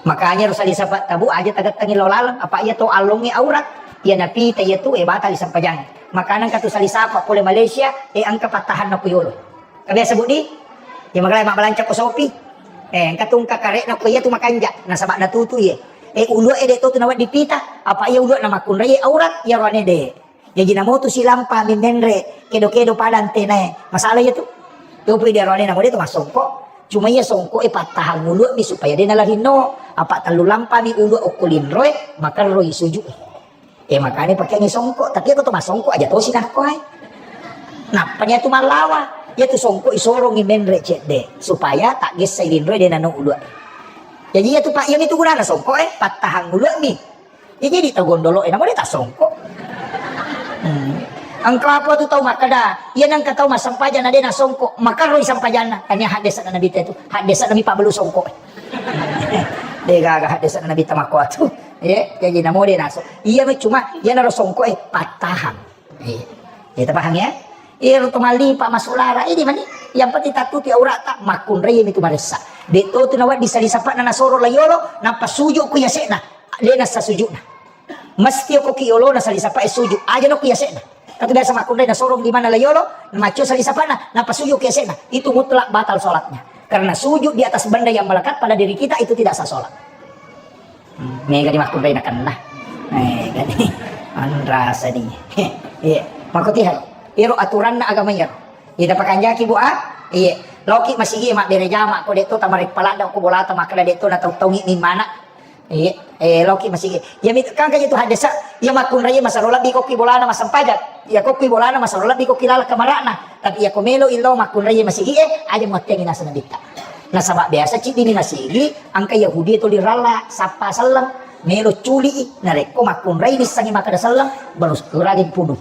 Makanya ro sali sapa tabu aja tagettengi lao laleng, apa iya to allongnge aurat. Iya napita iya tu, e, batali sempajang. Makana engka tu sali sapa pole Malaysia, e, engka pattahanna ku yolo. Kabiasa budi? Iya magalai mabbalanca ko sopi. E, engka tu engka karekna ko iya tu makanja, nasaba natutu iye. E, ulue de to tu nawedding pita, apa iya ulue na makkunraie aurat, iya roane de. Jaji namo tu silampa mi menre, kedo-kedo pada antenae. Masalah iya tu. Topi di aroane namo de to massongko. Cuma iya songko e pattahang ulue mi supaya de nalarinno. Apa tellu lampa mi ulue okko linroe, makerroi sujud e. E makane pakeangi songko, tapi aku to massongko aja tosi nakko ai. Nappa nia tu mallawa. Iya tu songko isorongi menre cedde supaya tak gessai linroe de nano ulue. Jaji iya tu Pak, iya mi tu gunana songko e, pattahang ulue mi. Iya, jadi tau gondolo e, namo de tassongko. Hmm. Engka apa tu tau makkeda, iya nengka tau massempajang na de nassongko, makarroi sempajanna. Tania haddesa na Nabi tu, haddesa na mi pabelu songko. De gaga haddesa na Nabi tamakko tu. Iya, jadi namo de naso. Iya, cuma iya naro songko e pattahang. Iya. Iya, tapahang ya? Iya, ro to mallipa masulara, ini mani. Yang penting tatuti aurata, makkunrai mi tu maressa. De to tu nawaddi sali sapana nasoro layolo, nappa sujud ku yasena. De nasa sujudna. Mesti ko ki yolo na sali sapa e sujud. Aja no ku yasena. Katu biasa makkunrai nasorong di mana layolo, maco sali sapana, nappa sujud ku yasena. Itu mutlak batal sholatnya. Karena sujud di atas benda yang melekat pada diri kita itu tidak sah sholat. Hmm, mega di makkunrai nakenna. Mega di. Anrasa di. Iya. Makutihan. Iro aturanna agama iyaro. Iya, pakanjaki, Bu, ah? Iya. Loki masigi mabbere jama ko de to tamarek palada ko bolata makkeda de to na tau-taungi ni mana. Iya, eh, loki masigi. Ya mit kan kaje tu haddesa. Iya makkunraie masero lebbi kokki bolana massempajang. Iya kokki bolana masero lebbi kokki laleng kamara'na. Tapi iya ko melo illau makkunraie masigi'e, aja muattengi naseng nabitta. Nasaba biasa ciddini masigi, engka Yahudi tuli ralla, sappa selleng, melo culi'i. Narekko makkunrai nissengngi makkeda selleng, balus kuragi punu.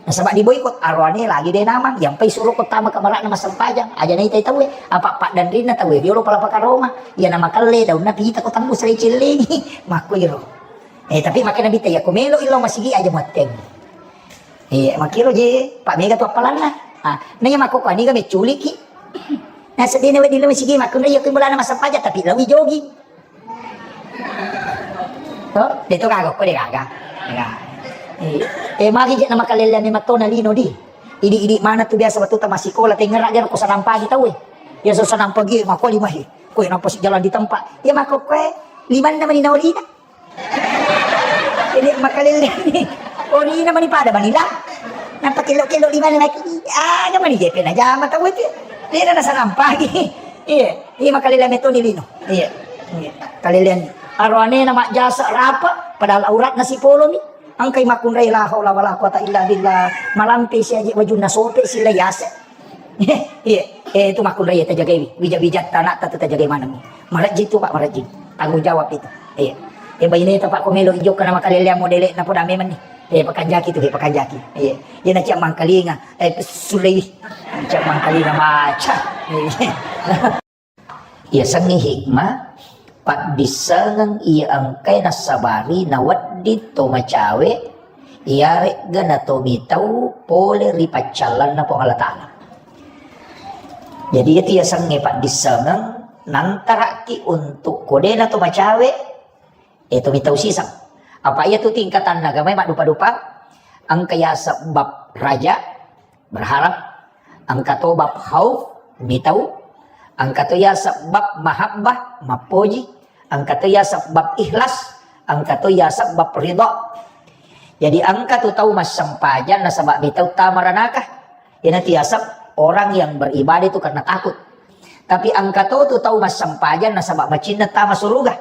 Nasaba diboikot, aroane lagi de namang, yampai suro ko tama kamara'na massempajang, aja naitai tauwe, apa paddanrinna tauwe, riolo pala pakaroma, iya namakelle daunna pita ko tembus ri cillingi, makkuiro. Eh, tapi makkeda nabitta, iya ko melo illau masigi aja muatteng. Iya, makkiro je, pak mega tu appalanna. Ah, na iya makkokko aniga mecculiki. Nah, sedihna wedding lao masigi, makkunrai iya ko bolana massempajang, tapi lawi jogging. To, de to gaga, ko de gaga. Gaga. Eh, eh, magi je na makalelleang memettona lino di. Idi-idi mana tu biasa wettu ta massikola, tengngera gero ko sanang pagi tauwe. Ya so sanang pagi, mako lima he. Ko nampa si jalan di tempat. Ya mako koe, limanna mani naolina. Jadi makalelleang ni. Olina mani pada mani lah. Nampa kello-kello limanna lagi. Ah, ga mani jepe na jama tauwe tu. Dena na sanang pagi. Iya, iya makalelleang metoni lino. Iya. Iya. Kalelleang. Aroanena majjasa rapa, padahal auratna sipolomi. Engkai makkunrai la haula wala quwata illa billah. Malampe si aji wajunna sope si layase. Iya. Eh, itu makkunrai tajagai. Wija-wijatta anakta tu tajagai maneng. Marajji tu, Pak, marajji. Tanggung jawab itu. Iya. Eh, baineta, Pak, ko melo ijokka na makalelleang modele na poda memang ni. Eh, pakanjaki tu, eh, pakanjaki. Iya. Iya na ciak mangkalinga. Eh, sulei. Ciak mangkalinga maca. Iya. Iyasengnge hikmah, paddissengeng iya engkae nassabari nawedding to macawe, iyaregga natomitau pole ri paccallanna Puang Allah Ta'ala. Jadi, iyatu iyasengnge paddissengeng, nantaraki untuk kodena to macawe, eh, tomitau siseng. Apa iyatu tingkatanna agamae maddupa-dupa, engka yaseng bab raja, berharap, engka to bab khauf, mitau, engka to yaseng bab mahabbah, mappoji, engka to yaseng bab ikhlas, engka to yaseng bab ridha. Jadi engka tu tau massempajang nasaba mitau tama ranaka. Iyanatu yaseng orang yang beribadah itu karena takut. Tapi engka to tu tau massempajang nasaba macinna tama suruga.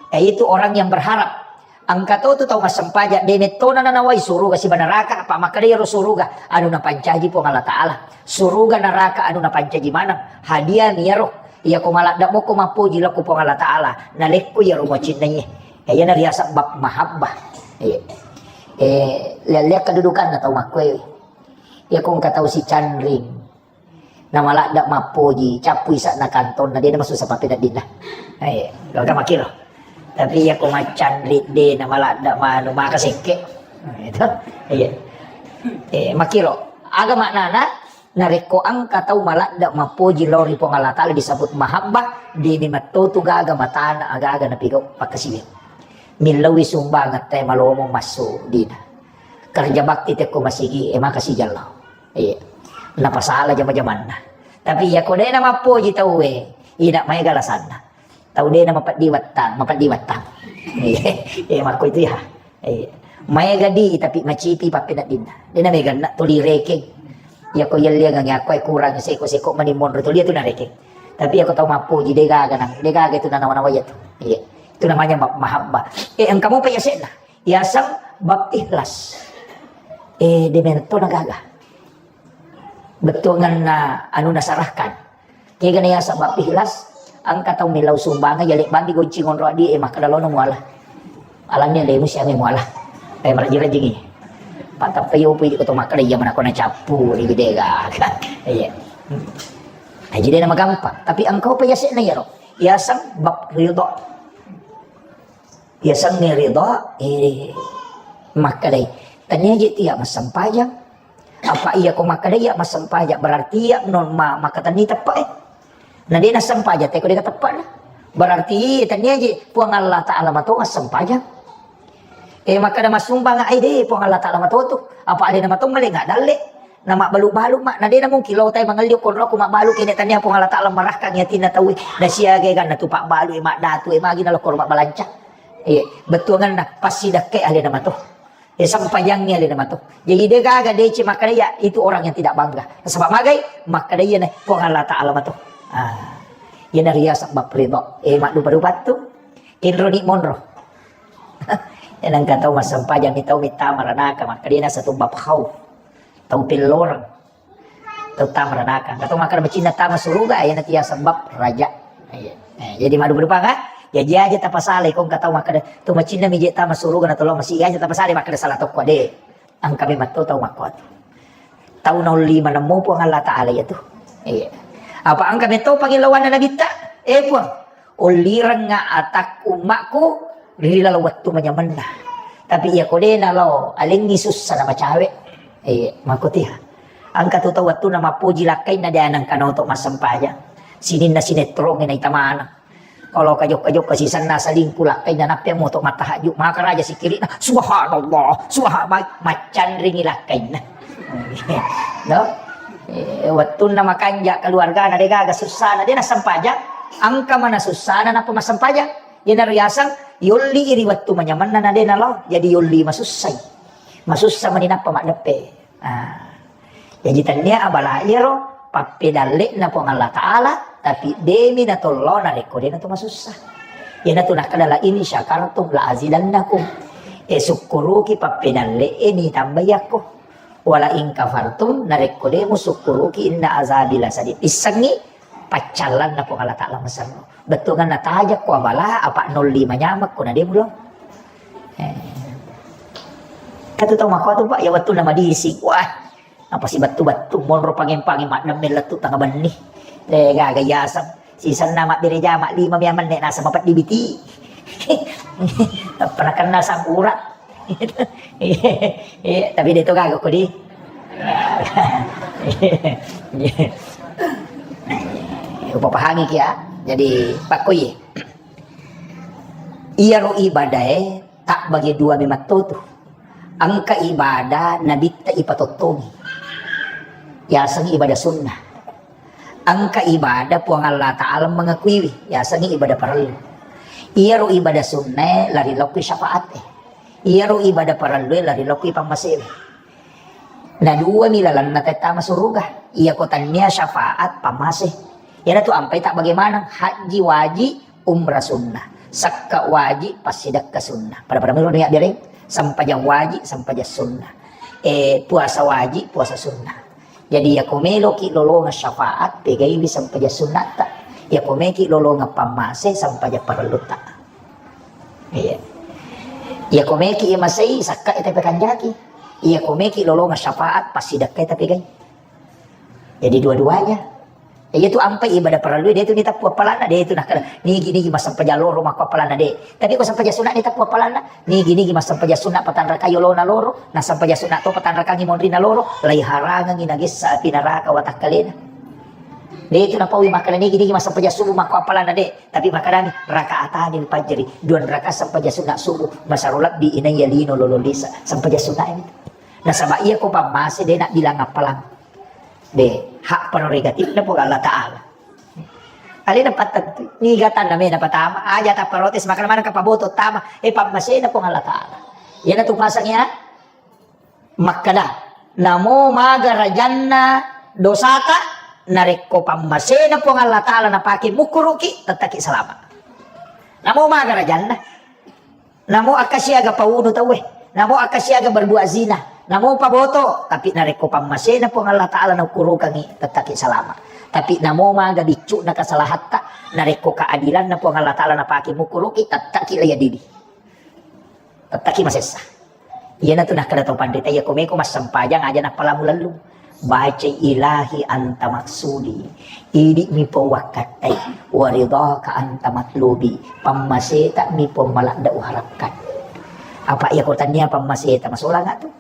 Yaitu orang yang berharap. Engka to tu tau massempajang, de mettona nanawai suruga siba naraka, apa makkeda iyaro suruga anu napancaji Puang Allah Ta'ala. Suruga naraka anu napancaji maneng. Hadiah mi iyaro. Iya ko maladde moko mappoji lao ko Puang Allah Ta'ala. Nalekko iyaro macinna iye. Eh, iyana riaseng bab mahabbah. Eh, eh, lea-lea kedudukanna tau makkoe. Iya ko engka tau sicanring. Namaladde mappoji, cappui ise'na kantonna, de namasussa pappeneddinna. Eh, gaga makkiro. Tapi iya ko maccanring de namaladde manu maka sekke. Itu. Iya. Eh, makkiro. Aga maknana, narekko engka tau maladde mappoji lao ri Puang Allah Ta'ala disebut mahabbah, de memetto tu gaga matana aga-aga napigau pakkasiwiang. Millauwi sumbangeng te malomo massu dina. Kerja bakti tekko masigi, eh, maka sijallau. Iya. Napasala jama-jamanna. Tapi iya ko dena mappoji tauwe, ina maega alasanna. Tau dena mapeddi wattang, mapeddi wattang. Iya, iya, makko itu ya. Iya. Maega di, tapi macipi pappeneddinna. Dena mega na tuli rekeng. Iya ko yelliangang iya ko kurang seko-seko mani monro tuli itu narekeng. Tapi iya ko tau mappoji degaga nang, degaga itu nanawa-nawa iya tu. Iya. Itu namanya ma-, mahabbah. Eh, engka mopa yase'na. Yaseng bab ikhlas. Eh, de meto na gaga. Bettuanganna anu nasarahkan. Kega na yaseng bab ikhlas, engka tau millau sumbangeng, yale bandi gonci ngonro adi, eh, makkeda lono muala. Alani lemu siame muala. Eh, marajing-rajingi. Patappa yopu idi ko to makkeda iya manako na cappu ri gede gaga. Iya. Aji de na magampang, tapi engka pa yase'na iyaro. Yaseng bab ridha. Yasengnge ridha, eh, makkedai, tania je tu iya massempajang. Apa iya ko makkedai iya massempajang, berarti iya non ma-, makkatenni teppe, eh. Na de nassempajang, teko de teppena. Berarti tania je Puang Allah Ta'ala mato massempajang. Eh, makkeda massumbang ai de Puang Allah Ta'ala mato tu. Apa de na mato male nggak dalle. Na mabbalu-balu ma, na de na mungkin lo tai mangelli okko roko mabbalu kene tania Puang Allah Ta'ala marahkangi atinna tauwe. Na siaga ganna tu pabbalu e maddatu e magi na lokko mabbalanca. Iya, bettuanganna passidakkai alena mato. Ya, sempajangngi alena mato. Jadi de gaga de ce makkeda ya, itu orang yang tidak bangga. Sebab magai, makkeda iya na Puang Allah Ta'ala mato. Ah. Iya na riaseng bab ridha. Eh, maddupa-dupa tu. Inro ni monro. Nengka tau massempajang mi tau mitta maranaka, makkeda naseng tau bab khauf. Tau pelloreng. Tau tama ranaka. Engka to makkeda macinna tama suruga, iyana tu yaseng bab raja. Iya. Eh, jadi maddupa-dupa kan? Jaji aja tapasalai ko engka tau makkeda, tu macinna mi je tama suruga na tolong masi aja tapasalai makkeda salah tokko de. Engka memang to tau makkuatu. Tau naolli manemmu Puang Allah Ta'ala iyatu. Iya. Apa engka metto pangilauanna Nabitta? Eh, Puang, ollirengnga atakku ummakku ri laleng wettu manyamenna. Tapi iya ko de nalao, alengngi sussa na macawe. Eh, makkutia. Engka tu tau wettunna mappoji lakkainna de nengka naoto massempajang. Sininna sinetrongnge naita maneng. Kalau kajokka-jokka sisenna selingkuh lakkainna nappe moto mattahajju. Maka raja sikirina, "Subhanallah, subhanallah." Maccanringi lakkainna. No? Eh, wettunna makanja keluargana de gaga sussana de nassempajang. Engka mana sussana nappa massempajang. Iyana riaseng yolli ri wettu manyamenna na de nalao. Jadi yolli masussai. Masussa mani nappa maddeppe. Ah. Jaji tennia abala iyaro pappedalle'na Puang Allah Ta'ala, tapi demi natollo narekko de natu masussa. Iyanatu nakkeda la in syakartum la azidannakum. E sukkuruki pappedalle'e ni tambai yakko. Wala in kafartum narekko de musukkuruki inna azabi lasadid. Issengngi paccallanna Puang Allah Ta'ala maserro. Bettuanna tajak ko abala apa nolli manyameng ko na de mulo. Eh. Katu tau makkuatu, Pak, ya wettunna madisi. Wah, apa si bettu-bettu monro pangeng-pangeng maddemme lettu tanga benni. Eh, gaga yaseng. Sisenna mabbere jama lima mia menne naseng mapeddi biti. Pernah kenal sangkura. Eh, tapi de to gaga ko di. Upapahangi kia. Jadi pakkoi. Iyaro ibadae tabbage dua memattotu. Engka ibadah nabitta ipatottongi. Yaseng ibadah sunnah. Engka ibadah Puang Allah Ta'ala mengakuiwi, yaseng ibadah parellu. Iyaro ibadah sunnae lari lokki syafaat e. Iyaro ibadah parellue lari lokki pammasewe. Na dua mi lalenna tau tama suruga. Iyako tannia syafaat pammase. Iyanatu ampai tak bagaimana? Haji wajib, umrah sunnah. Sakka wajib, passidekka sunnah. Pada-pada melo niat biareng. Sempajang wajib, sempajang sunnah. Eh, puasa wajib, puasa sunnah. Jadi, iyako meloki lolongeng syafaat, pegaiwi sempajang sunnatta. Iyako meki lolongeng pammase, sempajang parellutta. Iya. Iyako meki imasei, sakka ita pekanjaki. Iyako meki lolongeng syafaat, passidekka ita pegai. Jadi dua-duanya. Iya tu ampai ibadah parellu, de tu nitappu appalanna, de tu nakkeda, nigi-nigi massempajang loro makko appalanna, de. Tapi ko sempajang sunna nitappu appalanna, nigi-nigi massempajang sunna patanrakai olona loro, na sempajang sunna to patanrakangi monrinna loro, laiharangangi nagessa api naraka watakkalena. De tu napaui makkeda, nigi-nigi massempajang subuh makko appalanna, de. Tapi makkedami, "Rakaatanil fajri, dua rakaat sempajang sunna subuh, masaro lebbi inaiya lino lolo lisa." Sempajang sunna ini. Nasaba iya ko pammase de nabbilang appalang. De, hak prerogatifna Puang Allah Ta'ala. Alena pattentu, niga tanna mena patama, aja ta protes, makana maneng ka paboto tama, eh, pammasena Puang Allah Ta'ala. Iyana tu pasang ya, makkeda, namo maga rajanna dosata, narekko pammasena Puang Allah Ta'ala napake mukkuruki, tettaki salama. Namo maga rajanna. Namo akka siaga paunu tauwe, namo akka siaga berbuat zina, namo paboto, tapi narekko pammasena Puang Allah Ta'ala naukkurukangi, tettaki salama. Tapi namo maga biccu'na kasalahatta, narekko keadilanna Puang Allah Ta'ala napake mukkuruki, tettaki laya didi. Tettaki masessa. Iyanatu nakkeda tau panrita, iya ko meko massempajang aja nappalamu lellung. Bacai, "Ilahi anta maksudi, idi'mi pau wakkattai, waridhaka anta matlubi, pammaseta mi pau maladda uharapkan." Apa iya ko tania pammaseta masolang tu?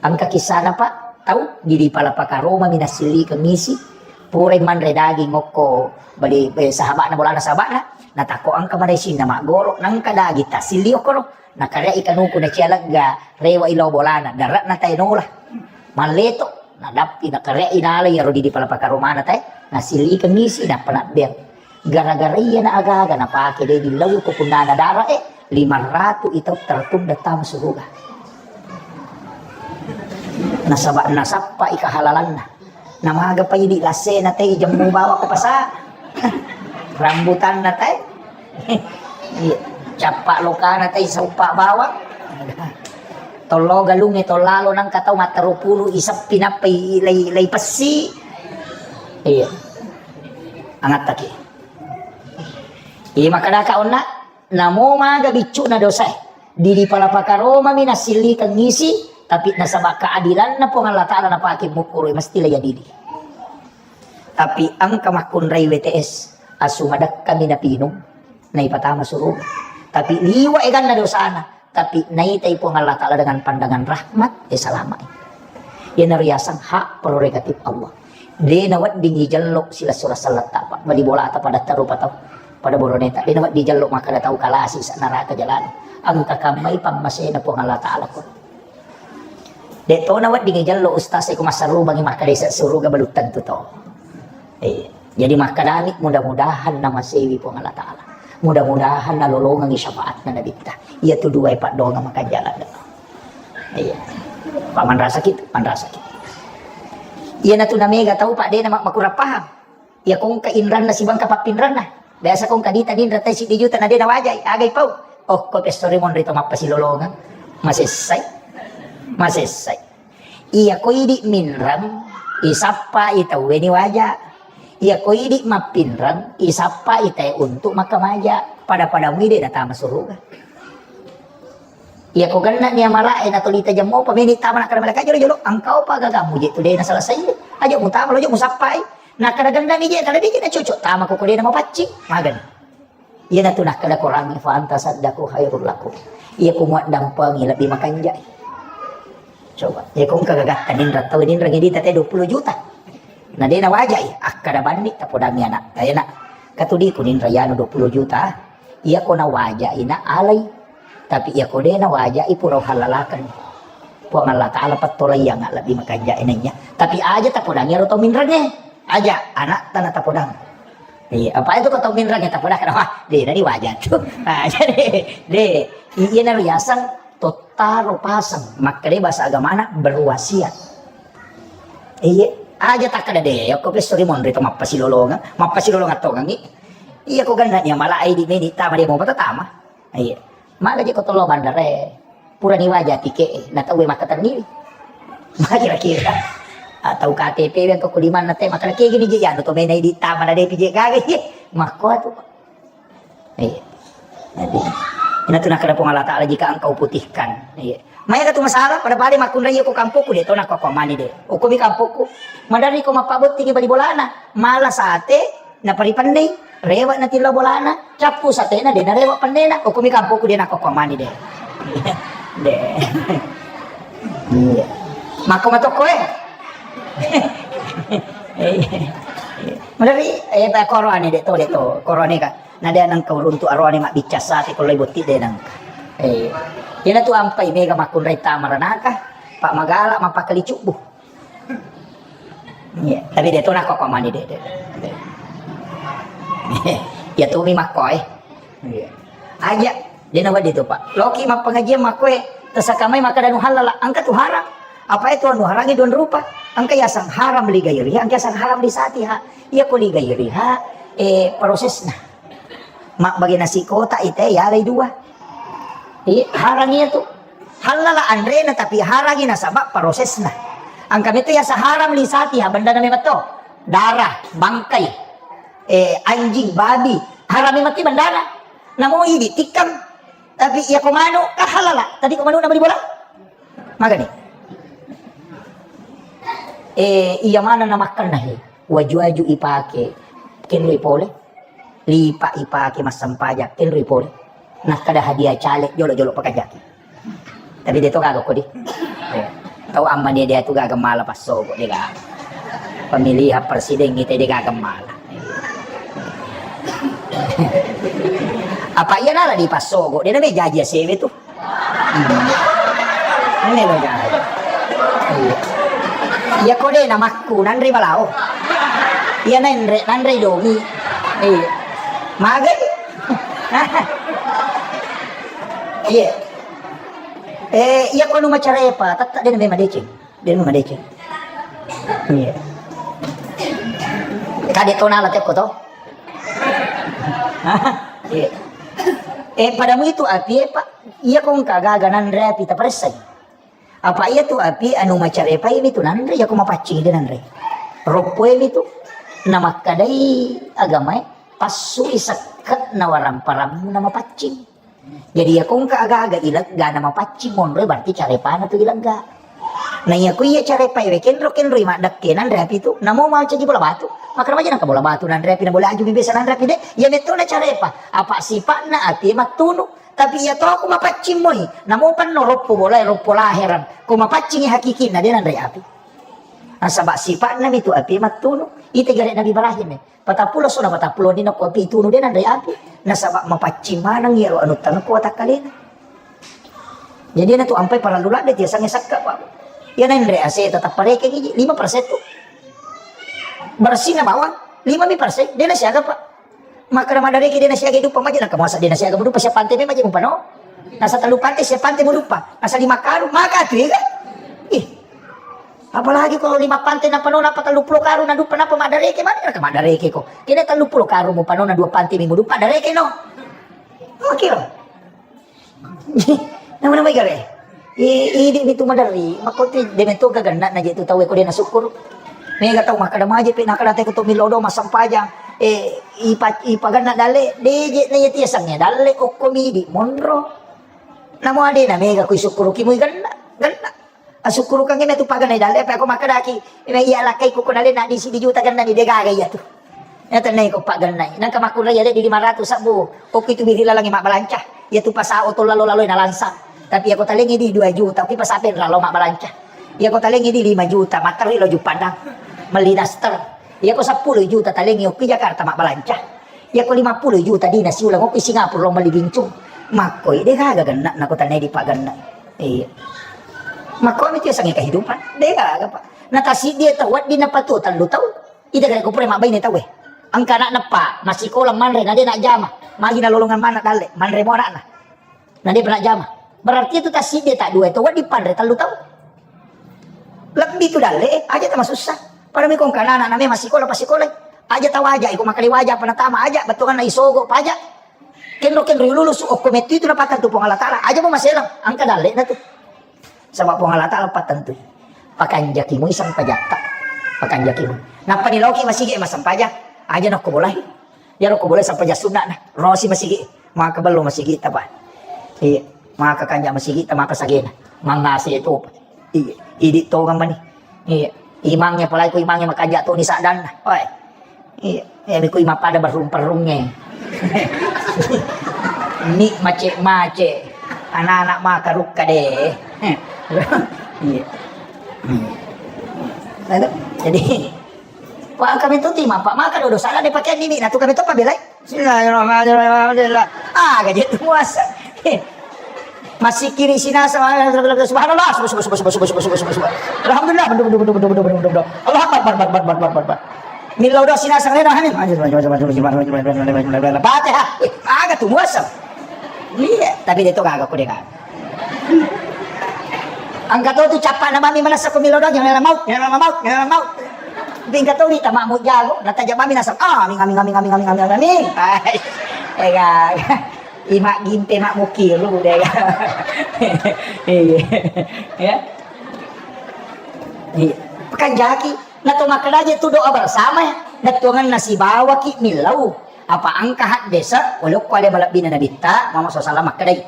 Engka kisana, Pak, tau gidi pala pakaroma mi nasillikeng isi, purai manre daging okko bali, eh, sahabana bolana sahabana, natakko engka maresinna maggoro, nengka daging tasilli okkoro. Nakareai kanuku nacia legga, rewa'i lao bolana, dare'na tae nola. Malleto, nadappi nakareai nala iyaro didi pala pakaromana tae, nasillikeng isi, nappa nabbeang. Gara-gara iyana aga-aga napake de dillau ko punnana dara e, lima ratu itau tertunda tama suruga. Nasaba nasappai kahalalanna. Namaga pa idi lassena tei jemmu bawang ko pasa. Rambutanna tei. Iya. Cappa lokana tei sauppa bawang. Tollo galungnge tollalo nangka tau matteru pulu iseppi nappa i-, lei, lei pessi. Iya. Angattaki. Iya, makkedaka onna, namo maga biccu'na dosae. Didi pala pakaromami nassillikeng isi, tapi nasaba keadilanna Puang Allah Ta'ala napake mukkuru, mesti la iya didi. Tapi engka makkunrai W T S, asu madekkami napinung, naipatama suruga. Tapi liwa eganna dosana, tapi naitai Puang Allah Ta'ala dengan pandangan rahmat, eh, salamai. Iyanaro yaseng hak prerogatif Allah. De naweddingi jello silessureng selletta, Pak. Bali bolata pada tarupa tau, pada boroneta. De nawedding jello makkeda tau kalasi sa neraka jalani. Engka kammai pammasena Puang Allah Ta'ala ko. De to naweddingi jello ustaz e ko massarubangi makkeda isa suruga belum tentu to. Iya. Jadi makkedami mudah-mudahan namasewi Puang Allah Ta'ala. Mudah-mudahan nalolongengi syafaatna Nabitta. Iya tu dua paddonga makanja ladde. Iya. Pak manrasaki, manrasaki. Iya natu namega tau Pak de na mak-, makurang paham. Iya kongka inranna sibangka pappinranna. Biasa kongka dita ninra tai siddi juta na de nawajai, agai pau. Oh, ko pessori monri to mappasilolongeng. Masessai. Masessai. Iya ko idi minreng, isappa itaue ni waja. Iya ko idi mappinreng, isappa itae untuk makkamaja. Pada-pada mui de natama suruga. Iya ko genna ni amala e natolita jammo pa meni tama nakkeda malaikat jolo-jolo, engkau pa gaga muje tu de na selesai. Aja mutama lo, aja musappai. Nakkeda genna ni je, kada de je na cocok tama ko ko de na mapaccing. Magani. Iyanatu nakkeda Quran, "Fa anta saddaku khairul lakum." Iya ko muaddampengi lebbi makanjai. Coba, iya ko engka gagatta ninra tau ninra ngedi tete dua puluh juta. Na de nawajai, akkeda banni tapodangi anak. Tayana, katudiku ninra yanu dua puluh juta. Iya ko nawajai na alai. Tapi iya ko de nawajai pura halalaken. Puang Allah Ta'ala pettolayang lebbi makanjai nanya. Tapi aja tapodangi aro tau minrenge. Aja anak tana tapodang. Iya, apa itu ko tau minreng ya, tapoda kada, wah, de, nani wajar tu. Ah, jadi, de, iya naro yaseng tottaro paseng, makkeda bahasa agamana berwasiat. Iya, aja takkeda de, ko pessori monri to mappasilolongan, mappasilolongan tongangi. Iya ko ganna nya mala ai di meni tama de mo tama. Iya. Maga je ko tollo bandara e. Purani waja tike e, na tau e makkatenni. Ma kira-kira. Atau K T P we ko kulimanna te makkeda ke gini je anu to mena idi tama na de pije gaga ye. Makko atu. Iya. Jadi, ina tu nakkeda Puang Allah Ta'ala jika engkau putihkan. Iya. Maya tu masalah pada-pada makkunrai ko kampokku de to nakko mani de. Okko mi kampokku. Madari ko mappabottingi bali bolana. Mala sate Naparipennei, rewe' natillau bolana, cappu satena, de' narewe' pennena, okkomi kampokku de' nakkokkoang mani de'. De'. Iya. Makko matokko e. Maderri, eh, pa koroane de' to, de' to, koroane ka. Na de' nengka uruntu aroane mabbicca sate ko lai botti de' nengka. Eh, iyanatu ampai mega makkunrai tama ranaka, pa magala mappakkali cubbu. Iya, tapi de' to nakkokkoang mani de', de'. Iya tumi makko e. Iya. Aja, de' nawedding tu, Pak. Loki mappengajian makko e, tesaka mai makkeda nu halal, engka tu haram. Apa itu anu harangi dua rupa? Engka yaseng haram li gairiha, engka yaseng haram li satiha. Iya ko li gairiha, eh, prosesna. Mabbage nasi kotak ite yalai dua. Iya, harang iya tu. Hallala anrena tapi harangi nasaba prosesna. Engka metu yaseng haram li satiha bendana memang to. Darah, bangkai, eh, anjing, babi, haram memang ti bendana. Namo idi tikkang. Tapi iya ko manu, ka halala. Tadi ko manu na bali bola? Magani. Eh, iya mana na makkanna he. Waju-waju ipake. Kenroi pole. Lipa ipake massempajang, kenroi pole. Nakkeda hadiah caleg jolo-jolo pakajaki. Tapi de' to gaga kodi. Eh, tau ammani de' tu gaga mala passogo de' gaga. Pemilihan presiden kita de' gaga mala. Apa iya nala di passogo, de' na me jaji asewe tu. Ini lo, guys. Iya. Iya, ko de' namakku, nanre balao. Iya, nanre, nanre domi. Iya. Magai. Iya. Eh, iya, ko nu macarepa, tetta de' na memang deceng. De' na memang deceng. Iya. Kade' to nala tekko to. Iya. Eh, padamu itu api, eh, Pak. Iya, kong kagaga nanre api, taparessai. Apa iya tu api anu macarepai mi tu nanre, iya ko mapaccing de nanre. Roppoe mi tu. Namakkadai agamae, passui sekke'na waramparammu na mapaccing. Jadi, iya ko engka aga-aga ilegga na mapaccing monroe, berarti carepana tu ilegga. Na iya ko iya carepae we kenro-kenroi maddekke nanre api tu, namo mancaji bola batu. Maka remaja nangka bola batu nanre api, na bola aju mi biasa nanre api de, iya metto na carepa. Apa sipa'na api mattunu. Tapi iya to ko mapaccing moi, namo panno roppo bolae, roppo laherang. Ko mapaccingi hakikinna, de nanre api. Nasaba sipa'na mi tu api mattunu. Ite gare Nabi Ibrahim e. Patappulo sona patappulo dina ko api tunu de nanre api. Nasaba mapaccing maneng iyaro anu tangko watakkalena. Jadi na tu ampai parallu ladde tiasange sakka, Pak. Iya nanre ase tetap parekeng iji, lima persen tu. Bersihna bawang, lima mi persen, de na siaga, Pak. Makkeda maddareke de na siaga duppa maje, naka muasa de na siaga muduppa sia pante me maje mupano. Nasa tellu pante sia pante muduppa. Nasa lima karung, maka tu ega. Ih. Apalagi kalau lima pante napano napa tellu pulo karung na duppa napa maddareke, mana naka maddareke ko. Kene tellu pulo karung mupano na dua pante mi muduppa dareke no. Oke lo. Nama-nama gare. I, idi mi tu maderri, makko tu de metto gaganna na je tu tau ko de na syukur. Mega tau makkeda maje pe nakkeda te ko to millau do massempajang. Eh, ipa, ipaganna dalle, de je na yati asangnge dalle okko midi monro. Namo ade na mega kui syukur ki mui ganna, ganna. Asukkurukengngi metu paganna dalle, apa ko makkedaki, ina iya lakkai ko, ko dalle na di sidi juta ganna ni de gaga iya tu. Iya tennai ko pagannai. Nangka makkunrai iya de di lima ratus sabbu. Okko itu biri lalangi mabbalanca. Iya tu pasao to lalo-lalo na lansang. Tapi iya ko talengi di dua juta, tapi pasape lalo mabbalanca. Iya ko talengi di lima juta, matterri lo Juppandang. Melli daster. Iya ko seppulo juta talengi okko Jakarta mabbalanca. Iya ko lima puluh juta dina siulang okko Singapura lo melli bincung. Makkoi de gaga ganna na ko tennai di paganna. Iya. Makko mi tu yasengnge kehidupan. De gaga, Pak. Na tasiddi tau wedding napatuo tellu tau. Ita gare ko pura mabbaine tau e. Engka anakna, Pak, massikola manre na de najjama. Magi nalolongeng manna dalle, manre mo anakna. Na de pa najjama. Berarti itu tasiddi ta dua itu wedding panre tellu tau. Lebbi tu dalle, eh, aja tama sussa. Pada mi ko engka anakna me massikola, passikolai. Aja tawaja, iko makkeda waja apa natama aja, bettuanna isogo paja. Kenro-kenro lulusu okko mettu itu napattentu Puang Allah Taala. Aja mo maselang, engka dalle na tu. Saba Puang Allah Taala pattentui. Pakanjaki mui sempajatta. Pakanjaki mui. Nappa ni laoki masigi e massempajang. Aja nokko bolai. Iyaro ko bolai sempajang sunna na. Rosi masigi. Maka bello masigi ta, Pak. Iya. Maka kanja masigi ta, maka sagena. Mangase to, Pak. Iya. Idi to mani. Iya. Imangnya, apalagi ko imangnya makanja to ni saddanna. Oi. Iya. Eh, ko imang pada berrung-perrungnge. Ni mace-mace. Anak-anak maka rukka de. Iya. Hmm. Lalu, jadi, Pak, kami tu timang, Pak, maka dodo salah de pakai nini, na tu kami tu pabelai. Bismillahirrahmanirrahim. Alhamdulillah. Ah, gaji tu muasa. Masih kiri sina sama, subhanallah. Subhanallah. Alhamdulillah. Allahu Akbar, Akbar, Akbar, Akbar, Akbar, Akbar. Millau doa sina sama, Fatihah. Aga tu muasa. Iya, tapi dia tu kagak, aku dia kagak. Engka to tu cappa'na mami manessa ko millau doang, nyala maut, nyala maut, nyala maut. Engka to wita ma'mu jago, nataja mami naseng, amin, amin, amin. Ega, ima gimpe ma'mu kiru, dega. Iya. Ya. Iya. Pekan jaki, na to makkeda je tu doa bersama, na tuanganna sibawaki millau. Apa engka haddese, walaupun ada malebbina nabitta, Muhammad sallallahu alaihi wasallam makkedai.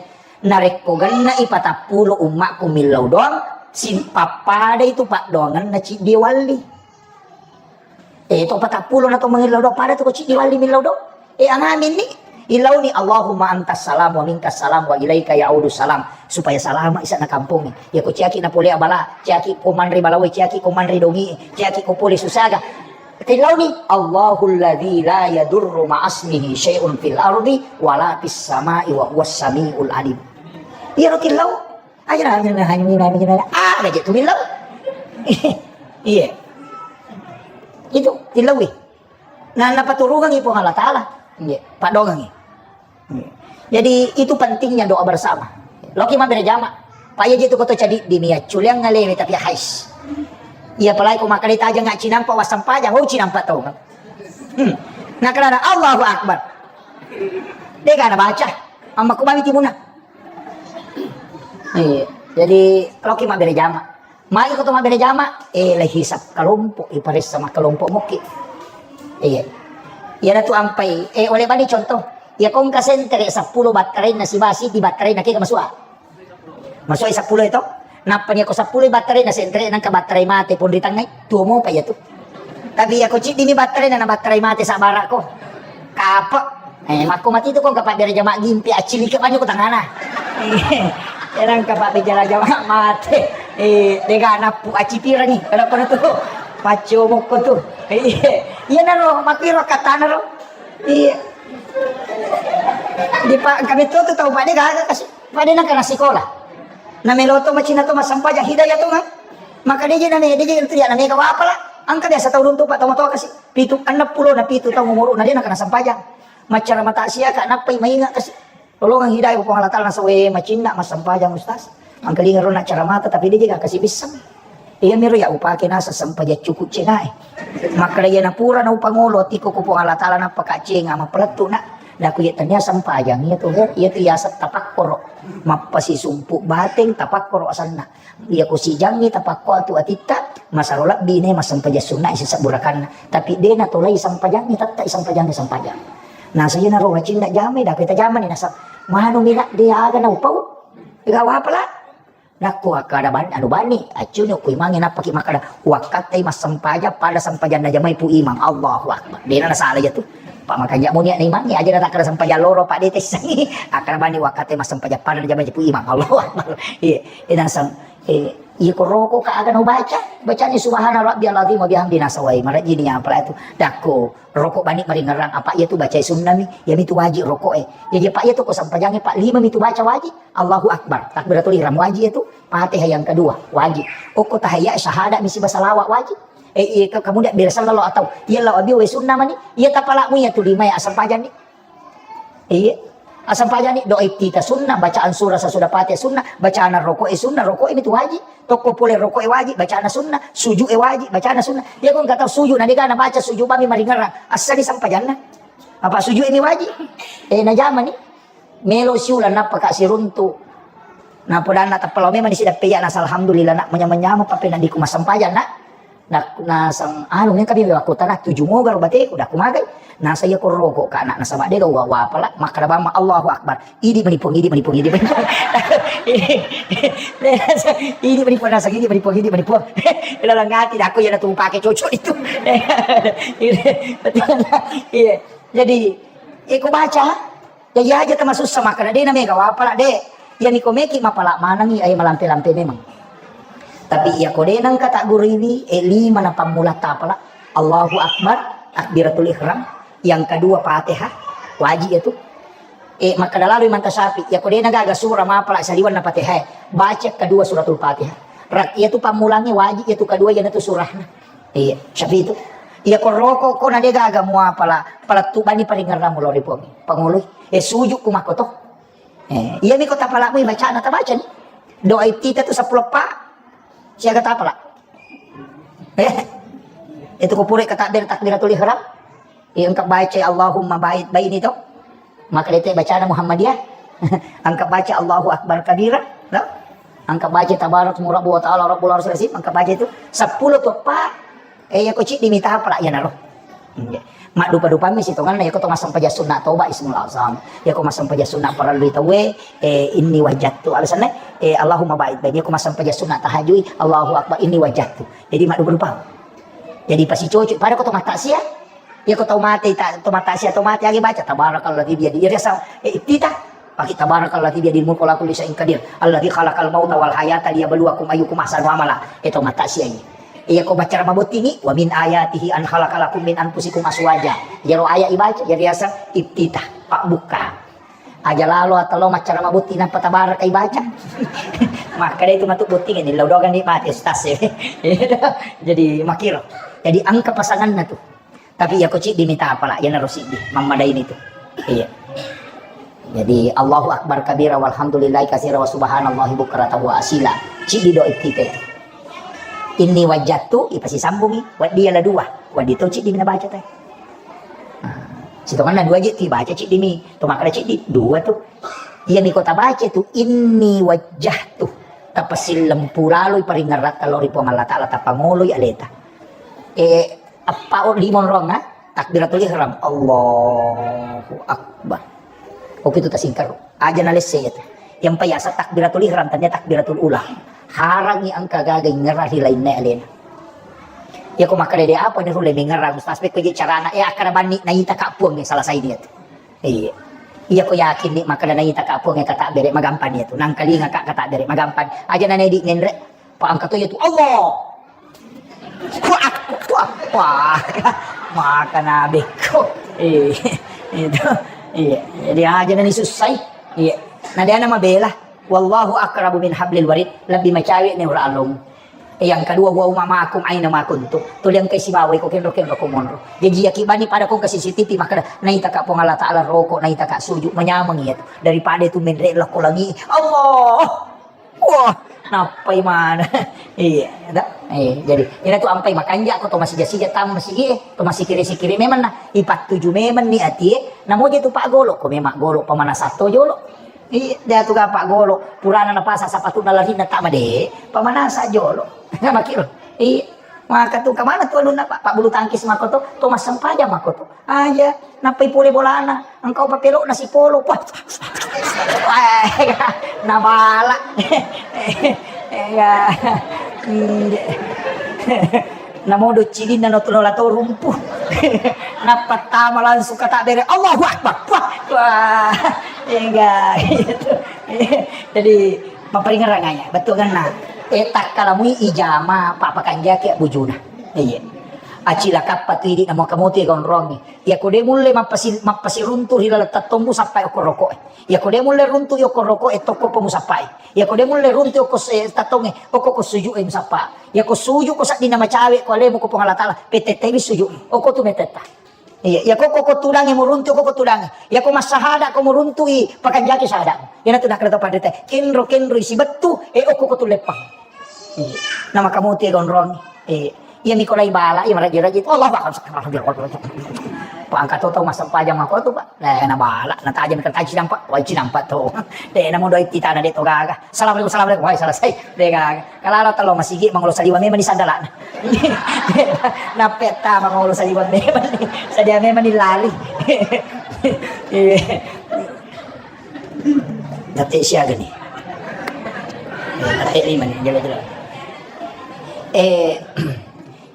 Narekko genna'i patappulo ummakku millau doang, sim-, pappada itu paddoangenna ciddi walli. Eh, to patappulo na to mangillau doang, pada tu ko ciddi walli millau doang. Eh, angaminni, ilauni, Allahumma antas salam wa minkas salam wa ilaika ya'udu salam. Supaya salama isa'na kampongnge. Ya ko ciaki na pole abala, ciaki ko manre balawe, ciaki ko manre dongi, ciaki ko pole susaga. Tilauni, Allahul ladzi la yadurru ma'asmihi syai'un fil ardi wala fis sama'i wa huwas samiul alim. Iya ro tilau. Aja na, aja na, aja na, aja na, aja na. Ah, aja tu tilau. Iya. Itu tilaui. Nah, napaturungangi Puang Allah Taala. Iya, padongangi. Jadi, itu pentingnya doa bersama. Loki mabbere jama. Pak, iya je tu koto cadi di mia culiang ngalewe tapi hais. Iya, apalagi ko makkeda taja nggak cinampa wassampajang, oh, cinampa tau. Hmm. Nah, karena Allahu Akbar. Dega na baca. Ammakku mami timunna. Iya. Jadi, loki mabbere jama. Magi ko to mabbere jama, eh, lagi hisap kelompok, iparessa makkelompok mukki. Iya. Iya tu ampai, eh, oleh bani contoh. Iya kongka sentere sepuluh batterainna siba sidi batterainna kega masua. Masua sepuluh itu. Nappa ni ko sepuluh batterainna sentere nangka batterai mate pun ritangngai. Tuo mopa iya tu. Tapi iya ko ciddi ni batterai na batterai mate sabara ko. Kape. Eh, makko mati tu ko engka pabbere jama gimpi accilike banyu ko tangana. Eh, engka pabbere jama mate. Eh, dega nappu acipira ni. Kenapa tu? Pacco mokko tu. Eh, iya naro, makiro katana ro. Iya. Di pa, kami tu tu tau pada gaga kasi. Pada nak kena sekolah. Na melo to macina to masampajang hidayah tu kan. Maka deje na me, deje tu ya na mega wapala. Angka biasa tau runtu pak tau matoa kasi. Pitu, enam puluh na pitu tau umuru na dia na kena sampajang. Maccara mata sia kak nappai mainga kasi. Lolongang hidayah Puang Allah Taala nasawe macinna masampajang ustaz. Angkalinga rona cara mata tapi deje gak kasi bissang. Iya miro ya upake nasa sampajang cukup cengai. Makkeda iya napura na upangolo tiko ku Puang Allah Taala nappa kaccenga mapelettu na. Daku iya tania sampajang iya tu he, iya tu yasa tapakkoro. Mappasi sumpu bateng tapakkoro asanna. Iya ko sijangngi tapakko atu atitta, masaro lebbi ne masampajang sunna isi sabburakanna. Tapi de na tolai sampajangngi tatta sampajangngi sampajang. Nasa iya naro wacinna jamai daku iya tajamani nasa. Manu mina de aga na upau. Ega wapala. Nakko akkada ban-, anu bani, accuni ku imangnge nappaki makkada, "Wakkattai massempajang pada sempajang najamai Pu Imang." Allahu Akbar. Dena nasala iya tu. Pak makanja muni na imangnge aja natakkada sempajang loro, Pak, de tessangi. Akkada bani, "Wakkattai massempajang pada najamai Pu Imang." Allahu Akbar. Iya, eh, nasang, eh, iya ko roko ka aga no baca, bacani subhana rabbiyal azim wa bihamdi nasawai. Marajini apa itu? Dakko roko bani maringerang apa iya tu bacai sunnami, iya mi tu wajib roko e. Iya, iya, Pak, iya tu ko sempajangi, Pak, lima mi tu baca wajib. Allahu Akbar, takbiratul ihram wajib itu, Fatihah yang kedua wajib. Okko tahiyat syahadat misi basalawa wajib. Eh, iya, ke-, kemudian bila sallallahu atau iya Allah abi we sunnah mani, iya tapalamu iya tu lima ya asam pajan ni. Iya. Asam pajan ni doa iftitah sunnah, bacaan surah sesudah Fatihah sunnah, bacaan rokok eh sunnah, rokok ini tu wajib. Tokko pole rokok eh wajib, bacaan sunnah, sujud eh wajib, bacaan sunnah. Iya ko engka tau sujud na dega na baca sujud bami maringerang, asali sampajanna. Apa sujud ini wajib? Eh, najama ni. Melo siulang nappa ka siruntu. Napodanna tappa lao memang disidappe iya nasa alhamdulillah nak manyameng-nyameng pappeneddikku massempajang nak. Nak nasang anu mengka bilang aku tanah tuju moga ro bateku dakku magai. Nasa iya ko roko ka nak nasaba dega wa wapala makkada bamma Allahu Akbar. Idi mani Puang, idi mani Puang, idi mani Puang. Idi mani Puang, nasang idi mani Puang, idi mani Puang. Ilalang ati dakku iya natu pake cocok itu. Iya. Jadi iko baca. Jaji aja tamasussa makkeda de na mega wapala de. Iya miko meki mapala manengi ai malampe-lampe memang. Tapi iya ko de nengka tak gurui eh lima na pammula tapala. Allahu Akbar, takbiratul ihram, yang kedua Fatihah, wajib itu. Eh makkeda lalu Imam Tasyafi, iya ko de na gaga surah mapala saliwan na Fatihah, baca kedua suratul Fatihah. Rak iya tu pammulangi wajib iya tu kedua iya na tu surahna. Iya, Syafi'i itu. Iya ko roko ko na de gaga muapala, palettu bani paringerang mulo ri Puang. Pangoloi. Eh sujud ku makkoto. Eh, iya mi ko tapalamu bacana tabaca ni. Doa iftitah tu sepuluh pa. Siaga tapala. Eh. Itu ko pura kata ber takbiratul ihram. Iya engka baca Allahumma ba'id baini to. Maka dete bacana Muhammadiyah. Engka baca Allahu Akbar kabira, no? Engka baca tabarak mu Rabbu wa ta'ala Rabbul Arsyil Azim, engka baca itu sepuluh tu pa. Eh, iya ko ciddi mita apa lah iya naro. Iya. Maddupa-dupammi sitonganna iya ko to massempajang sunna toba ismul azam. Iya ko massempajang sunna parellu tauwe, eh, inni wajjahtu. Alasanna, eh, Allahumma ba'id baini. Iya ko massempajang sunna tahajui, Allahu Akbar, inni wajjahtu. Jadi maddupa-dupa. Jadi pasicoco pada ko to mattaksiah. Iya ko tau mate, ta-, to mata sia to mate agi baca tabarakalladzi biyadi. Iya riasa, eh, iftitah. Pake tabarakalladzi biyadil mulku wa huwa ala kulli syai'in qadir. Alladzi khalaqal mauta wal hayata liyabluwakum ayyukum ahsanu amala. Eh, to mata sia iya. Iya ko baca mabottingi, wa min ayatihi an khalaqa lakum min anfusikum azwaja. Iya ro ayat ibaca, iya riasa iftitah, pabbuka. Aja lalo atau lo maccara mabotting nampa tabaraka ibaca. Maka itu matu botting ini lo dogan di mati ustaz. Jadi makiro. Jadi engka pasanganna tu. Tapi iya ko ciddi mita apala, iyanaro siddi, mammadaini tu. Iya. Jadi, Allahu Akbar kabira, walhamdulillahi katsira, wa subhanallahi bukratan wa asila. Ciddi doa iftitah itu. Inni wajjahtu, ipasisambungi, waddi ala dua. Waddi to ciddi mina baca teh. Nah, Sitongenna dua je tu ibaca, ciddi mi. To makkeda ciddi, dua tu. Iya mi ko tabaca tu, inni wajjahtu. Tapasilleng pulaloi paringeratta lao ri Puang Allah Ta'ala, tapangoloi aleta. Eh, eppa o lima onrong, ha? Takbiratul ihram. Allahu Akbar. Oke tu tasingkaro. Aja nalesse iya tu. Yang payasa takbiratul ihram, tania takbiratul ula. Harangi engka gaga ingerang ri lainna alena. Iya ko makkeda de apa ni rulle mengerang, Ustaz, pekko je carana, eh, akkeda banni naita ka Puang, eh, selesai dia tu. Iya. Iya ko yakin ni makkeda naita ka Puang, eh, kata bere magampang dia tu. Nangkalinga ka kata bere magampang. Aja nane di ngenre, pa engka to iya tu. Allah. Wah, wah, wah. Maka nabekko. Iya. Itu. Iya. Jadi aja nani susai. Iya. Nah, dia nama bela. Wallahu aqrabu min hablil warid, lebbi macawe ni ura along. Yang kedua, wa huma ma'akum aina ma kuntum. Tuli engkai sibawa iko kenro-kenro ko monro. Jaji yaki bani pada ko engka C C T V makkeda, naita ka Puang Allah Ta'ala roko, naita ka sujud, manyameng iya tu. Daripada tu menre lao ko langi. Allah. Wah, nappai mana? Iya, da. Eh, jadi, ina tu ampai makanja ko to masija-sija tam masigi, eh, to masikiri-sikiri memang na ipattuju memang ni atie, namo je tu paggolo ko memang golo pamanasa to jolo. Iya, dia tu gapa golo, purana napasa sapatuna larinna tama de, pamanasa jolo. Makiro. Iya. Maka tu kemana tu alunna, Pak? Pak bulu tangkis mako tu, tu massempajang mako tu. Aja, nappai pole bolana, engkau papelok nasi polo. Wah. Wah, nabala. Iya. Hmm. Namo do cidinna no tulola to rumpu. Nappa tama langsung kata bere, Allahu Akbar. Wah, wah. Enggak gitu. Jadi, mapparingerang aja, betul kan? Nah, eh, takkalamui ijama, papa kanjaki bujuna. Iya. Acilakappa tu idi namo kamote gonrongi. Iya ko de mulle mappasi-, mappasiruntu ri laleng tattommu sappai okko roko e. Iya ko de mulle runtu okko roko e, tokko po musappai. Iya ko de mulle runtu okko se-, tattonge, okko ko suju e musappa. Iya ko suju ko saddinna macawe ko alemu ko Puang Allah Ta'ala, petettewi suju. Okko tu metetta. Iya, iya ko, ko, ko tudangi muruntu ko, ko tudangi. Iya ko massahada ko muruntu i, pakanjaki sahada. Iya natu nakkeda to padrita, kenro, kenro isi bettu, e okko ko tu leppang. Iya. Nama kamu tie gonrong. Iya. Iya mi ko lai bala, iya maraji-raji. Allahu Akbar. Pangkat to tau massempajang mako tu, Pak. Eh, na bala, na tajam kan taji nampak, wai ci nampak to. De namo doi titana de to gaga. Assalamualaikum, assalamualaikum. Wai selesai. De gaga. Kalala talo masigi mangolo saliwa memang ni sandalana. Nappetta mangolo saliwa memang ni. Sadia memang ni lali. Iya. Nate siaga ni. Nate lima ni, jela-jela. Eh,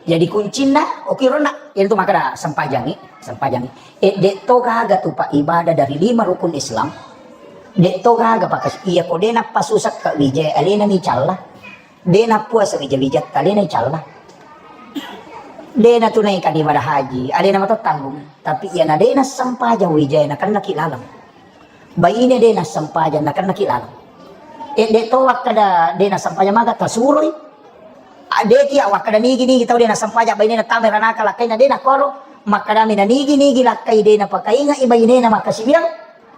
jadi kuncinna, oke rona, itu maka sempajangi, sempajangi. Eh, de to gaga tu Pak ibadah dari lima rukun Islam. De to gaga Pak, iya ko de nappa susak ka wija, alena mi calla. De nappuasa wija-wijatta, alena calla. De natunaikan ibadah haji, alena mato tanggung. Tapi iya na de nassempajang wija, nakennaki laleng. Baine de nassempajang, nakennaki laleng. Eh, de to wakkeda de nassempajang maga tasuroi. Ah, de kia wakkeda nigi-nigi tau de nassempajang baine natama ranaka lakkaina de nakoro. Makkadami na nigi-nigi lakkai de napakaingai bainena makkasiwiang.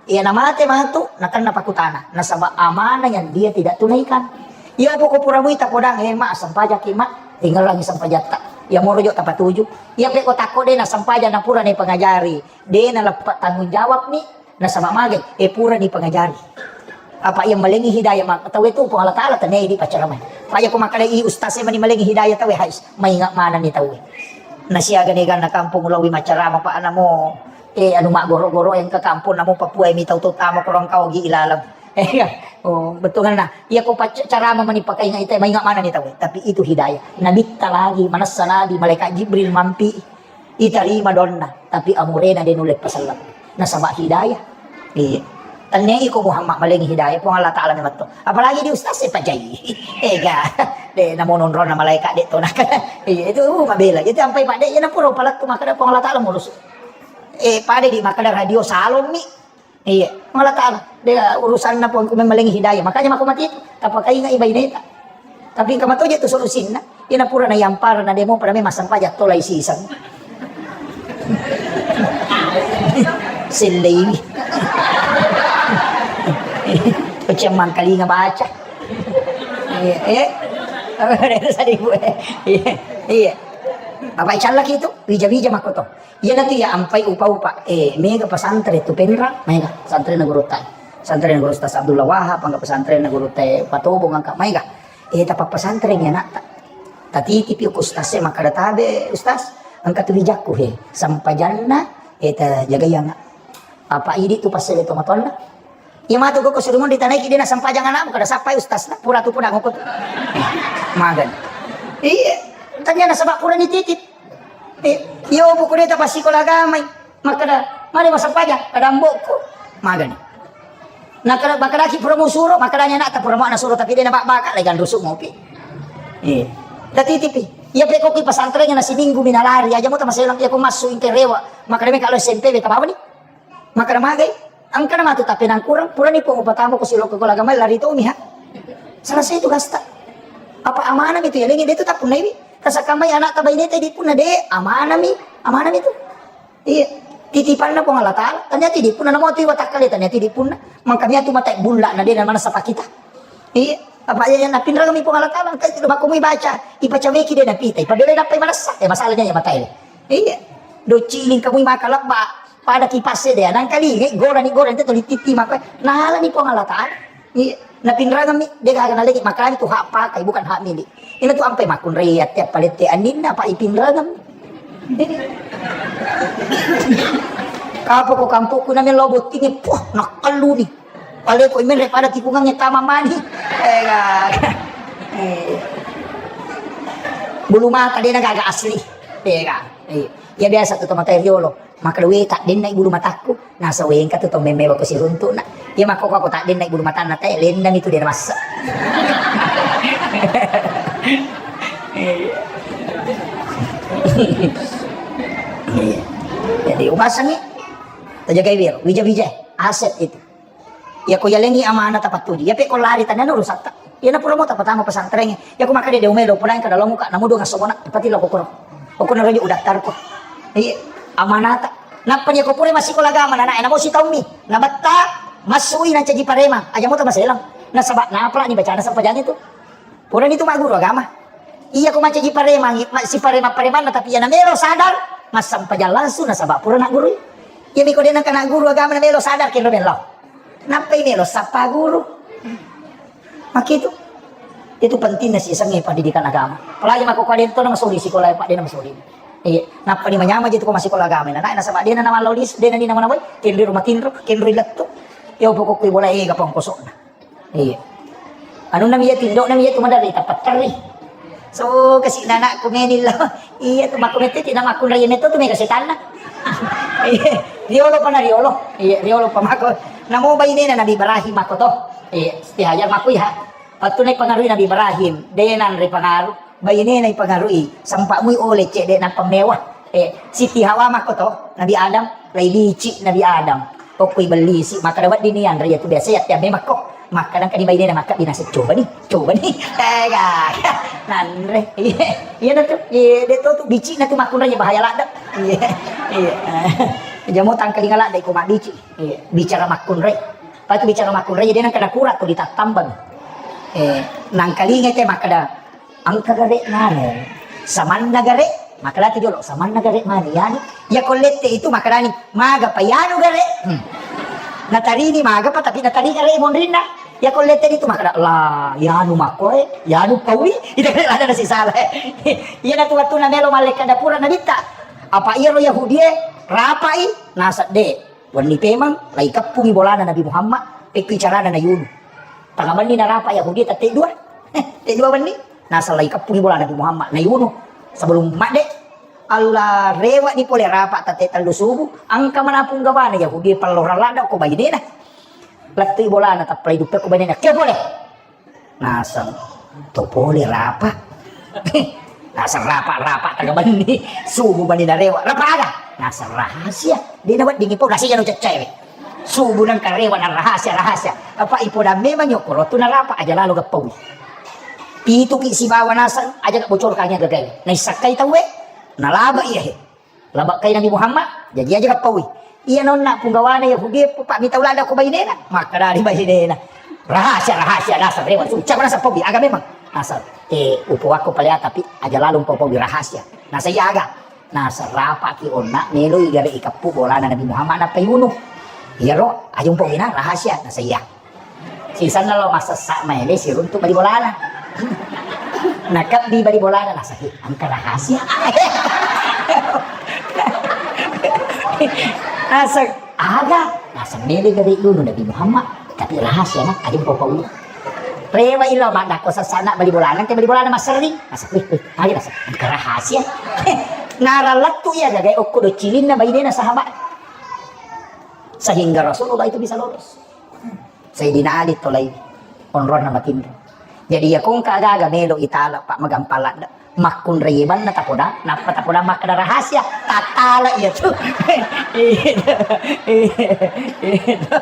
Iya namate matu, nakenna pakutana. Nasaba amanah yang dia tidak tunaikan. Iya poko pura muita podang, eh, ma, sempajaki, ma. Tinggalangi sempajatta. Iya moro jo tapatuju. Iya peko takko de nassempajang napura ni pengajari. De naleppa tanggung jawab ni. Nasaba magai, eh, purani pengajari. Apa iya malengi hidayah ma-, tauwe tu Puang Allah Ta'ala tenei di paccaramai. Paya ko makalai ustaz e mani malengi hidayah tauwe hais, mainga manani tauwe. Nasiaga neganna kampung ulawi maccarama pa anamo, eh, anu maggoro-goro yang ke kampung namo Papua mi tau tama korong kau gi ilalang. Eh, ya. Oh, betul kan? Nah, iya ko paccarama mani pakainga ita mainga manani tauwe. Tapi itu hidayah. Nabitta lagi, manessa nabi, malaikat Jibril mampi. Itarima donna, tapi amurena de nulle paselleng. Nasaba hidayah. Iya. Tennei ko Muhammad malengi hidayah, Puang Allah Ta'ala memetto. Apalagi di ustaz e pajai. Ega. De namo nonrona malaikat de tona. Iya, itu, uh, mabela. Jadi ampai Pak de, iya napura palettu makkeda Puang Allah Ta'ala murus. Eh, pada di makkeda radio salon mi. Iya, Allah Ta'ala. De urusanna Puang ku memang malengi hidayah. Makanya mako mati itu. Tapakaingai baineta. Tapi engka matoje tu solusinna. Ina pura na yampara na demo pada memang sampajang tolai siseng. Selleiwi. Peceng mangkalinga baca. Iya, eh. Iya, iya. Apa icallaki itu, wija-wija makko to. Iyanatu iya ampai upa-upa, eh, mega pesantren tu Penrang, mega pesantren gurutta. Pesantren guru Ustaz Abdullah Wahab, angka pesantren guru te Patobong, angka mega. Eh, tapa pesantren ya nak. Tatitipi ku Ustaz, eh, makkada tabe, Ustaz, angka tu wijakku, he. Sampajanna, eh, ta jagai anak. Apa idi tu pasal itu matonna. Iya matu koko suruh mun ditanaiki dia na sampajang anakmu, kada sappai Ustaz, na pura tu pura ngoko tu. Magan. Iya, tanya nasaba pura nititip. Eh, iyo, buku dia tapa sikola agamai. Makkada, mari masampaja, kada ambokku. Magani. Nah, kada, makkadaki pura musuro, makkadanya nak pura mau nasuro, tapi dia na bak-, baka, lagi rusuk mopi. Eh. Dati tipi. Iya, pekko ki pesantren na siminggu minalari, aja mau tamaselang, iya, ko masuk ingke rewa. Makkada meka lo S M P, beta bawa ni. Makkada magai, angkana matu tapi nangkurang, purani pong upatamu ko silo ko lagamai lari to miha. Selesai itu gasta. Apa amanah itu ya, lengi dia itu tak punai wi. Tasakamai anak tabai neta di punna de, amanah mi, amanah mi tu. Iya. Titipanna Puang Allah Ta'ala. Tanya tidi punna namo tu iwa takkale, tanya tidi punna. Mangkami atu mata bulla na de na mana sapa kita. Iya. Apa ya, ya napinrang mi Puang Allah Ta'ala. Engka itu makko mui baca. Ipacaweki de napita. Ipabele nappai manassa. Eh, masalahnya ya mata ini. Iya. Dociling kamu maka lebba. Pada kipas de. Nangkali. Gora ni gora. Itu tuli titi maka. Nala ni Puang Allah Ta'ala. Iya, napinrangeng mi, de gaga nalegi, makanya tu hak pakai, bukan hak milik. Ina tu ampai makkunrai ate palette anninna, apa ipinrangeng. Kapo ko kampokku nameng lo bottinge, puh, nakkaluni. Pale ko imenre pada tikungangnge tama mani. Eh, gaga. Eh. Bulu mata de na gaga asli. De gaga. Eh. Ya biasa tu tomatoa riolo. Makkeda, "We, taddenna i bulu matakku." Nasa, "We, engka tu tau memmewa ko siruntu'na." Iya, makkoko ko taddenna i bulu matanna te, lennang itu de namassa. Iya. Iya. Jadi, upasangi, tajagai wiro, wija-wija, aset itu. Iya ko yalengi amanah tapattuju. Iya pe ko lari tanya no rusatta. Iya na pura mo tapatama pesantren. Iya ko makkeda de umelo pura engka dalong ka namu dua ngasomona. Pati lo kokoro. Kokoro raja udah tarko. Iya amanata. Nappa iya ko pura masikola agama nana, eh, namo sitaummi. Nabetta masui na caji parema. Aja mo tamaselang. Nasaba napala ni bacana sampajang itu. Purani tu magguru agama. Iya ko mancaji paremang, ma-, si paremang-paremanna, tapi iya namelo sadar, massampajang langsung nasaba pura naggurui. Iya miko de nangka nagguru agama namelo sadar kenro melo. Nappai melo sappa guru. Makitu. Itu pentingnya sih sengi pendidikan agama. Apalagi mako kalian tu nama soli sikola, Pak, de nama soli. Iya, nappa ni manyama je tu ko masikola agama. Nah, nasaba de na nama lolis, de na ni nama nawai, kenro rumah tinro, kenro lettu. Yo pokokku bola ega pongkosokna. Iya. Anunna mi iya, tindokna mi iya tu maderri tapatterri. So, kasi nanakku meni lo. Iya tu makko mette ti na makkunrai metto tu mega setanna. Iya. Riolo pa na riolo. Iya, riolo pa makko. Namo bainena Nabi Ibrahim makko to. Iya, Siti Hajar makko iya. Pattu nai pengaruhi Nabi Ibrahim, de nanre pengaruh. Bainena ipangarui, sempa mui oleh cedde nappa mewah. Eh, Siti Hawa makko to, Nabi Adam, lai lici Nabi Adam. Okkoi bellisi, makkada wedding ni anre iya tu biasa ya, tiap memang kok. Makkada engka ni bainena makka binasa, "Coba ni, coba ni." Eh, ga, nanre. Iya, iya na tu. Iya, de to tu bici na tu makkunrai bahaya ladde. Iya, iya. Jamo tangkalinga ladde ko mabbici. Iya, bicara makkunrai. Patu bicara makkunrai, de nangka nakura tu ditattambang. Eh, nangkalinga te makkada, Engka gare nanu, samanna gare, makkedati jolo, samanna gare mani, yanu. Iya ko lette itu makkedani, maga pa yanu gare. Hmm. Natarini maga pa, tapi natari gare monrinna. Iya ko lette itu makkeda, la, yanu makkoe, yanu paui, ida gare lada nasi salah. Iya natu wattu na melo mallekka dapura nabitta. Apa iyaro Yahudie, rapai, nasedde. Wenni pemeng, lai keppungi bolana Nabi Muhammad, pekki carana na yunu. Tangamenni narapa Yahudi tette dua. Te dua wenni, nasallai keppungi bolana Nabi Muhammad, na yunu. Sebelum madde, Allah rewa ni pole rapa tette tellu subuh, engka mana punggawana Yahudi pellorang ladda ko bainena. Lettui bolana, tappalai duppe ko bainena. Kio pole? Naseng to pole rapa. Naseng rapa, rapa tengah benni. Subuh mani narewa. Rapa aga? Naseng rahasia. De naweddingi pau, nasi jano ceccewe. Subuh nang karewa na rahasia, rahasia. Apa ipo dan memang nyokoro tu narapa aja lalo gappaui. Pituki sibawa naseng aja gak bocor kanya gagai. Naisakkai tauwe. Nalaba iya he. Labakkai Nabi Muhammad, jaji aja kappaui. Iya nonna punggawana Yahudi, pak mitau lada ko bainena. Makkadari bainena. Rahasia, rahasia, nasar rewa. Ucap nasar paui, aga memang. Nasar. Eh, upoakko palea, tapi aja lalo paui rahasia. Nasaiyaga? Naserrapaki onna, meloi gare ikeppu bolana Nabi Muhammad nappa iunu. Iyaro, aja mupogina rahasia, nasaiya. Sisenna lo massessa maele siruntu bali bolana. Nakebbi bali bolana, nasai, engka rahasia. Naseng, aga? Naseng, mele gare iunu Nabi Muhammad, tapi rahasia na, aja mupogina. Rewa ilo maddakko sessana bali bolana, engka bali bolana masserring. Naseng, wih, wih, aja naseng, engka rahasia. Naralettu iya gagai okko docilinna bainena sahabat. Sehingga Rasulullah itu bisa lolos. Sayyidina Ali tolai onronna matinro. Jadi iya kongka gaga melo itala pak magampang ladde. Makkunrai banna tapoda, nappa tapoda makkeda rahasia, tattala iya tu. Iya tu. Iya tu.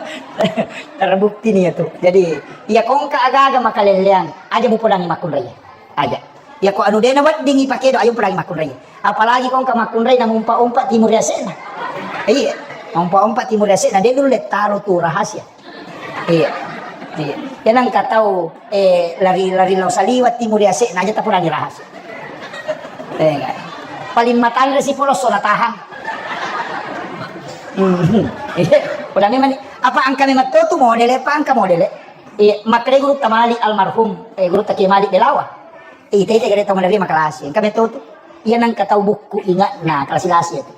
Terbukti nih ya tu. Jadi iya kongka aga-aga makalelleang, aja mupodangi makkunrai. Aja. Iya ko anu dena weddingi pakedo, ayo mupodangi makkunrai. Apalagi kongka makkunrai na mumpa-umpa timur yase'na. Iya. Mumpa-umpa timur yase'na, de dulu lettaro tu rahasia. Iya. Iya. Ya nangka tau, eh, lari, lari lao saliwa timur yase'na aja tapodangi rahasia. Eh, enggak. Paling matanre si poloso na tahang. Hmm. Iya. Udah memang ni, apa angka memang to tu modele, apa angka modele? Iya, makkeda gurutta Malik almarhum, eh, gurutta Kiai Malik Belawa. Ita-ita gare tau maderri makalasi, engka metto tu. Iya nangka tau bukku ingatna kalasi-lasi itu.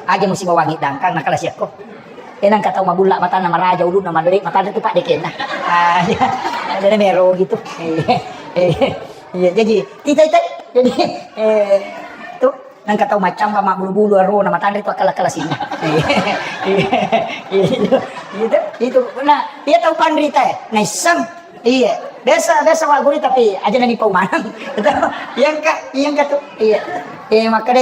Aja musim wangi dangkang na kalasi akko. Iya nangka tau mabulla matanna maraja ulunna maderi matanna tu pak dekenna. Ah, iya. Jadi mero gitu. Iya, iya, iya, jadi ita-ita, jadi, eh, tu. Nangka tau maccamba mabbulu-bulu arona matanre tu akkala-kala sinna. Itu, itu, itu. Nah, iya tau panrita ya, naisseng. Iya, biasa, biasa wa guri tapi aja nani pau maneng. Iya engka, iya engka tu. Iya. Eh, makkeda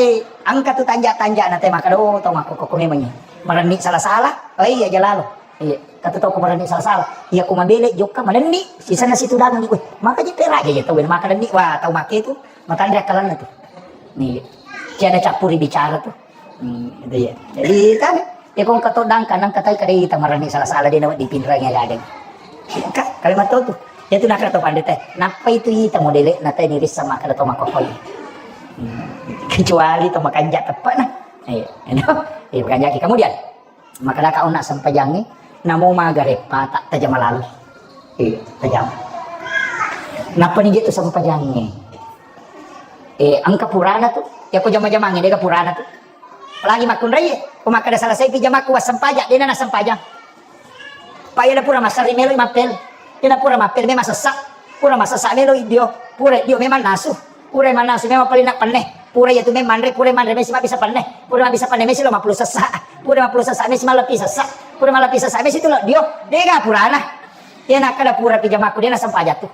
engka tu tanja-tanja na te makkeda, oh, tau makkokko memang iya. Marenni sala-sala. Oh iya, aja lalo. Iya, kata tau ko marenni sala-sala. Iya, ko mabele jokka marenni, sisenna situ dagang. Weh, maka ji peraja ya tau, maka denni, wah, tau make tu. Matanre akkalanna tu. Nih, tiada campuri bicara tu. Hmm, itu ya. Jadi, kan, ya, kong kato dangka, nang katai kadai ita marenni sala-sala dena wedding pinrangi aga-aga. Ka, kalimat tau tu. Ya tu nakara tau pandita. Nappa itu ita modele na tai nirissa makkeda tau makkokoi. Hmm, kecuali tau makanja teppa na. Iya, you know? Iya, makanja ki. Kemudian, makkedaka onna sempajangnge, namo magareppa ta-, tajama lalo. Iya, tajama. Nappa ni je tu sempajangnge. Eh, engka purana tu. Ya ko jama-jamangnge dega purana tu. Apalagi makkunrai, ko makkeda selesai pi jamakku wassempajang, dena nassempajang. Pa iyana pura massari meloi mappel. Iyana pura mappel memang sessa. Pura massessa meloi dio. Pura dio memang nasu. Pura mannasu memang paling nak penne. Pura iyatu memang manre, pura manre mesi mabbisa penne. Pura mabbisa penne mesi lo mappulo sessa. Pura mappulo sessa mesi mallepi sessa. Pura mallepi sessa mesi tu lo dio. Dega purana. Iyana kada pura pi jamakku dena sempajang tu.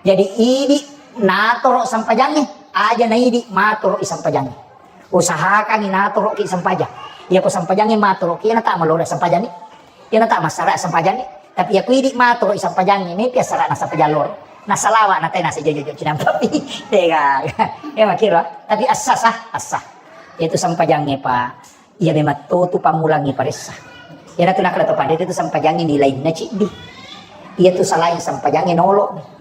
Jadi idi natoro sempajangnge. Aja na idi matoro i sempajangnge. Usahakangngi natoroki sempajang. Iya ko sempajangnge matoroki, iyana ta malora sempajangnge. Iyana ta massara sempajangnge. Tapi iya ko idi matoro i sempajangnge, mepi assarana sempajang loro. Nasalawa na tena sejojo cinampa pi. Tega. Ya makiro. Tapi assa sah, assa. Itu sempajangnge pa. Iya memang to tu pammulangngi paressa. Iyana tu nakala to pada itu sempajangnge nilainna ciddi. Iya tu salain sempajangnge nolo.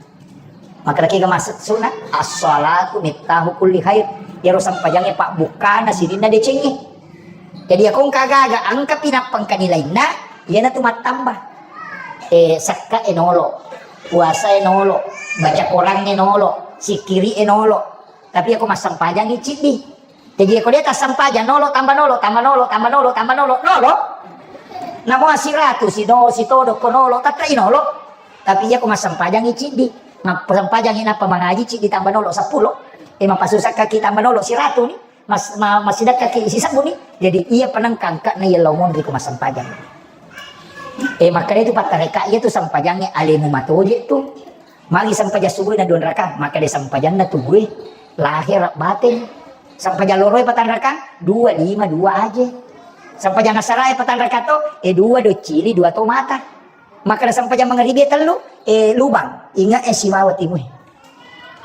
Makkeda kega maksud sunat, as-salatu miftahu kulli khair. Iyaro sempajangnge pabbukkana sininna decengnge. Jadi iya ko engka gaga engka pi nappa engka nilainna, iyana tu mattamba. Eh, sekka e nolo, puasa e nolo, baca Quran e nolo, sikiri e nolo. Tapi iya ko massempajangngi ciddi. Jadi iya ko de tassempajang nolo, tamba nolo, tamba nolo, tamba nolo, tamba nolo, nolo. Namo siratu, sino, sitodo ko nolo, tettai nolo. Tapi iya ko massempajangngi ciddi, massempajangngi nappa mangaji ciddi tamba nolo seppulo. Eh, mapasusa kaki tamba nolo siratu ni, mas-, ma-, masidekkaki sisebbu ni. Jadi iya penengkangka na iya lao monri ko massempajang. Eh, makkeda itu pattareka iya tu sempajangnge alemu matoje tu. Magi sempajang subuh na dua rakaat, makkeda sempajanna tubuh, lahir batin. Sempajang loroe patang rakaat, dua lima dua aje. Sempajang asarae patang rakaat to, eh, dua doccili, dua to mata. Makkeda sempajang mangaribi tellu, eh, lubang. Ingat eh sibawa timue.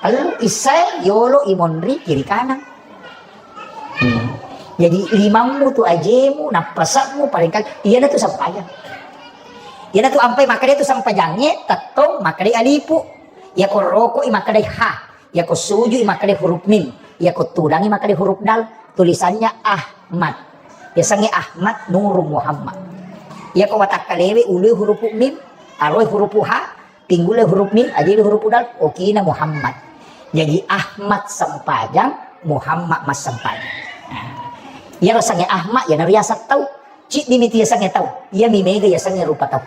Tellu issae, yolo, imonri, kiri kanan. Hmm. Jadi limammu tu ajemu, nappasakmu paling kali, iyana tu sempajang. Iyana tu ampai makkeda tu sempajangnge, tettong makkeda alipu. Iya ko roko i makkeda ha. Iya ko suju i makkeda huruf mim. Iyako tudangi makkeda huruf dal, tulisannya Ahmad. Yasengnge Ahmad Nurung Muhammad. Iyako watakkalewe ulue hurupu mim, aroe hurupu ha, pinggule hurup mim, ajewe hurupu dal, okina Muhammad. Jadi Ahmad sempajang, Muhammad massempajang. Nah, iyaro sengnge Ahmad, iyana riaseng tau. Ciddimi tu yasengnge tau. Iyami mega yasengnge rupa tau.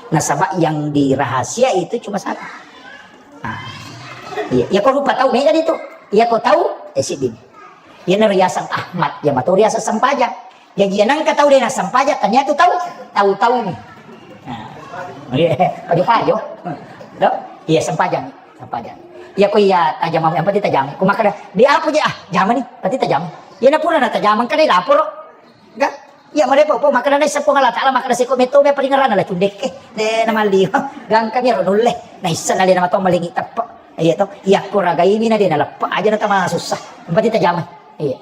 Nasaba yang dirahasia itu cuma satu. Nah, iya, iyako rupa tau mega itu. Iyako tau, eh, siddimi. Iyana riaseng Ahmad, iya mato riaseng sempajang. Jaji, iya nengka tau de nassempajang, tania tu tau, tau-tau ni. Nah, iya, pajo-pajo. Do? Iya, sempajang, sempajang. Iyako iya tajamang, yang penting tajamang. Ku makkeda, "Di apa je ah, jamang ni, penting tajamang." Iyana pura natajamang, kan laporo. Enggak? Iya, madepo, po, makkeda naisseng Puang Allah Taala, makkeda seko metto me paringerana la cundekke. De namalli. Gangkami ro nulle. Naisseng na de namato malingi teppe. Iya to, iyako ragaimi na de naleppe aja na tama susah. Yang penting tajamang. Iya.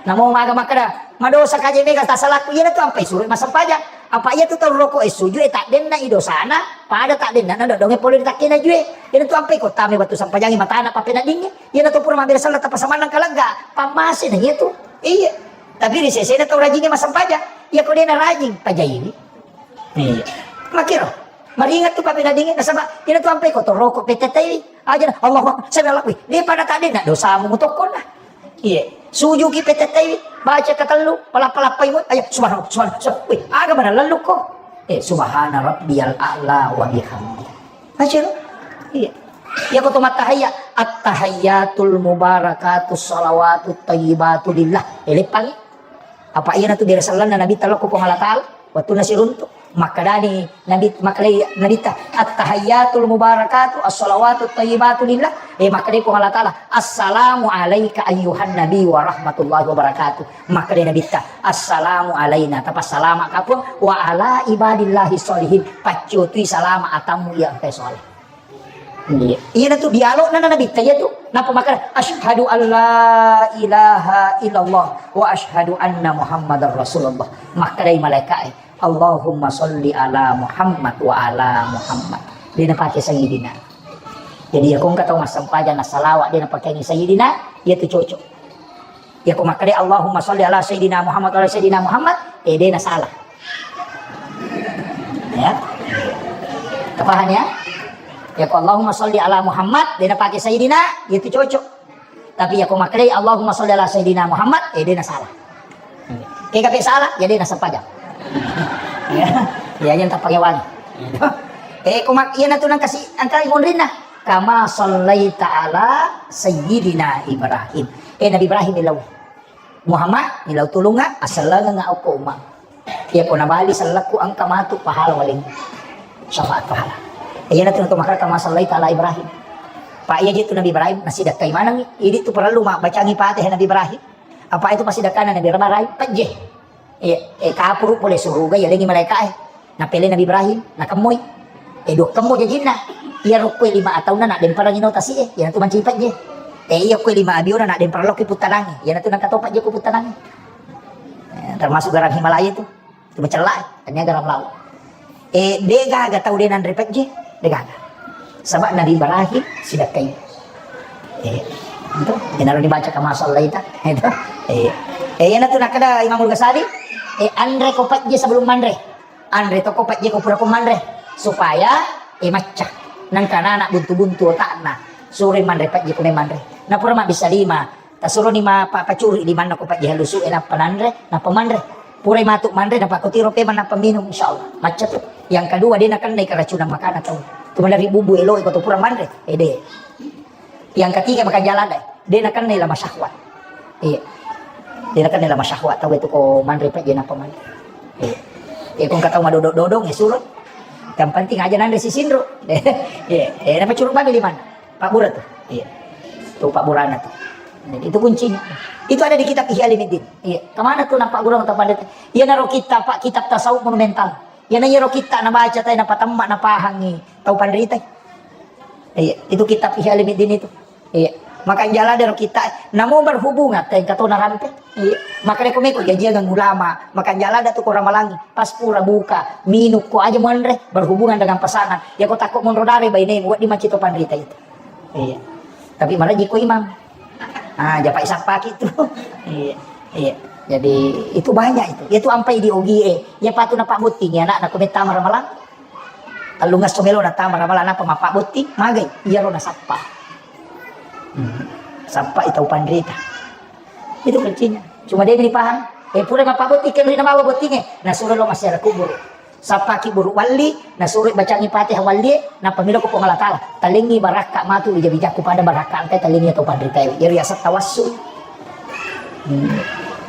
Namo maga makkeda, madosa kaje mega tasalaku, iyana tu ampai suro massempajang. Apa iya tu tau roko e suju e taddenna i dosana, pada taddenna na dodonge pole ri takkena jue. Iyana tu ampai kota me batu sempajangi matana papenaddinge. Iyana tu pura mabbere sella tappa samannang kalegga, pammase na iya tu. Iya. Tapi ri sesena tau rajinge massempajang. Iyako de narajing, pajaiwi. Iya. Makiro. Maringat tu papenaddinge nasaba iyana tu ampai ko toroko petetewi. Aja na, Allahu Akbar, sami Allahu. Wih, de pada taddenna dosamu mutokkonna. Iya. Sujuki petetewi, baca katellu, palappa-lappai mo. Aja, subhanallah, subhanallah, subhanallah. Wih, aga mana lelluko. Eh, subhana rabbiyal a'la wa bihamdi. Baca lo. Iya. Iya ko to mattahayya, attahayyatul mubarakatus salawatut thayyibatu lillah. Eh, leppangi. Apa iyana tu biasa sellanna Nabitta lokko Puang Allah Taala, wettunna siruntu. Makkedani Nabi, makkedai Nabitta, "At-tahayyatul mubarakatu, as-salawatut thayyibatu lillah." Eh, makkedai Puang Allah Taala, "Assalamu alaika ayyuhan nabi wa rahmatullahi wa barakatuh." Makkedai Nabitta, "Assalamu alaina," tapassalama ka Puang, "wa ala ibadillahi sholihin," paccutui salama atammu iya engkae soleh. Iya. Iyana tu dialogna na Nabitta iya tu. Napa makkeda, "Asyhadu an la ilaha illallah wa asyhadu anna Muhammadar Rasulullah." Makkedai malaika'e, "Allahumma sholli ala Muhammad wa ala Muhammad." De napake sayyidina. Jadi, iya ko engka tau massempajang na salawat de napakeangi sayyidina, iya tu cocok. Iya ko makkeda, "Allahumma sholli ala sayyidina Muhammad wa ala sayyidina Muhammad," eh, de nasala. Ya. Tapahang ya? Iya ko, "Allahumma sholli ala Muhammad," de napake sayyidina, iya tu cocok. Tapi iya ko makkeda, "Allahumma sholli ala sayyidina Muhammad," eh, de nasala. Kega pe sala, ya de nasempajang. Ya, ya, yang tapake wangi. Eh, ko mak-, iyana tu nang kasi, angka monrinna. "Kama shallaita ala sayyidina Ibrahim." Eh, Nabi Ibrahim ilau. Muhammad, ilau tulunga, asellengenga okko umma. Iya ko nabali sellekku engka matu pahala waling. Syafaat pahala. Iyana tu natu makkeda, "Kama shallaita ala Ibrahim." Pa iya je tu Nabi Ibrahim, nasidakkai maneng, idi tu parellu mabbacangi Fatihah Nabi Ibrahim. Apa itu pasidakkana Nabi Ibrahim? Pejje. Iya, eh, kapuru pole suruga, iya lengi malaika e. Napele Nabi Ibrahim, nakemmoi. Eh, dua kemmo jajinna. Iya rokko lima ataunna nak demperangi no tasi e, iya tu manci pejje. Eh, iya ko lima abiona nak demperang lokki puttanangi. Iya tu nangka to pejje ko puttanangi. Eh, termasuk garam Himalaya itu. Itu macella e, tania garam laut. Eh, de gaga tau de nanre pejje, de gaga. Saba Nabi Ibrahim sidakkai. Eh, itu, enaro dibaca kama shallaita. Itu. Eh, eh, iyana tu nakkeda Imamul Ghazali, eh, anre ko pejje sebelum manre. Anre to ko pejje ko pura ko manre. Supaya, eh, macca. Nangka nana buntu-buntu otakna. Sure manre pejje ko manre. Na pura mabbissa lima. Tasuroni ma-, pa-, pacuri limanna ko pajjaha lusu e, nappa nanre, nappa manre. Purai matu manre, nappa ko tiro pemang, nappa minum, insya Allah. Macca tu. Yang kedua, de nakennai keracunan makanan tau. Cuma dari bumbu elo e ko to pura manre, eh, de. Yang ketiga, makan jalan deh. De nakennai lama syahwat. Iya. De nakennai lama syahwat tau itu ko manre pejje nappa manre. Iya. Eh, ko engka tau madodong-dodong, eh, suro. Yang penting aja nanre sisinro. Iya. Eh, nappa curu bagi limanna. Pabbura tu. Iya. Tu pabburana tu. Jadi, itu kuncinya. Itu ada di kitab Ihya Ulumuddin. Iya. Kemana tu nampak guru atau pandita? Iya, naro kitab, Pak, kitab tasawuf monumental. Iya, na iyaro kitab nabaca tai, napatemma, napahangi tau panrita. Iya, itu kitab Ihya Ulumuddin itu. Iya. Makan jala dero kitab. Namo berhubungan tai engka to narampe. Iya. Maka deko meko jajian dengan ulama. Makan jala ada tu ko Ramalangi. Pas pura buka, minum ko aja monre, berhubungan dengan pasangan. Ya ko takut monro dare bainemu, wedding macito panrita itu. Iya. Tapi maraji ko imam. Ah, japai sappaki tu. Iya, iya. Jadi itu banyak itu. Itu ampai di ogie. Ya patu napabbottingi anakna ko mettama ramalang. Tellungesso melo natama ramalang, napa mapabbotting, magai. Iyaro nasappa. Hmm. Sappai tau panrita. Itu kuncinya. Cuma de' dipaham. Eh, pura mapabbotting, kan rina mawa bottinge. Nasuro lo masyarakat kubur. Sappaki buru walli, nasuro bacangi Fatihah wallie, nappa melo ko Puang Allah Taala. Talengngi barakka matu wija-wijakku pada barakka engkai talengngi tau panritae. Iyaro yaseng tawassul. Hmm.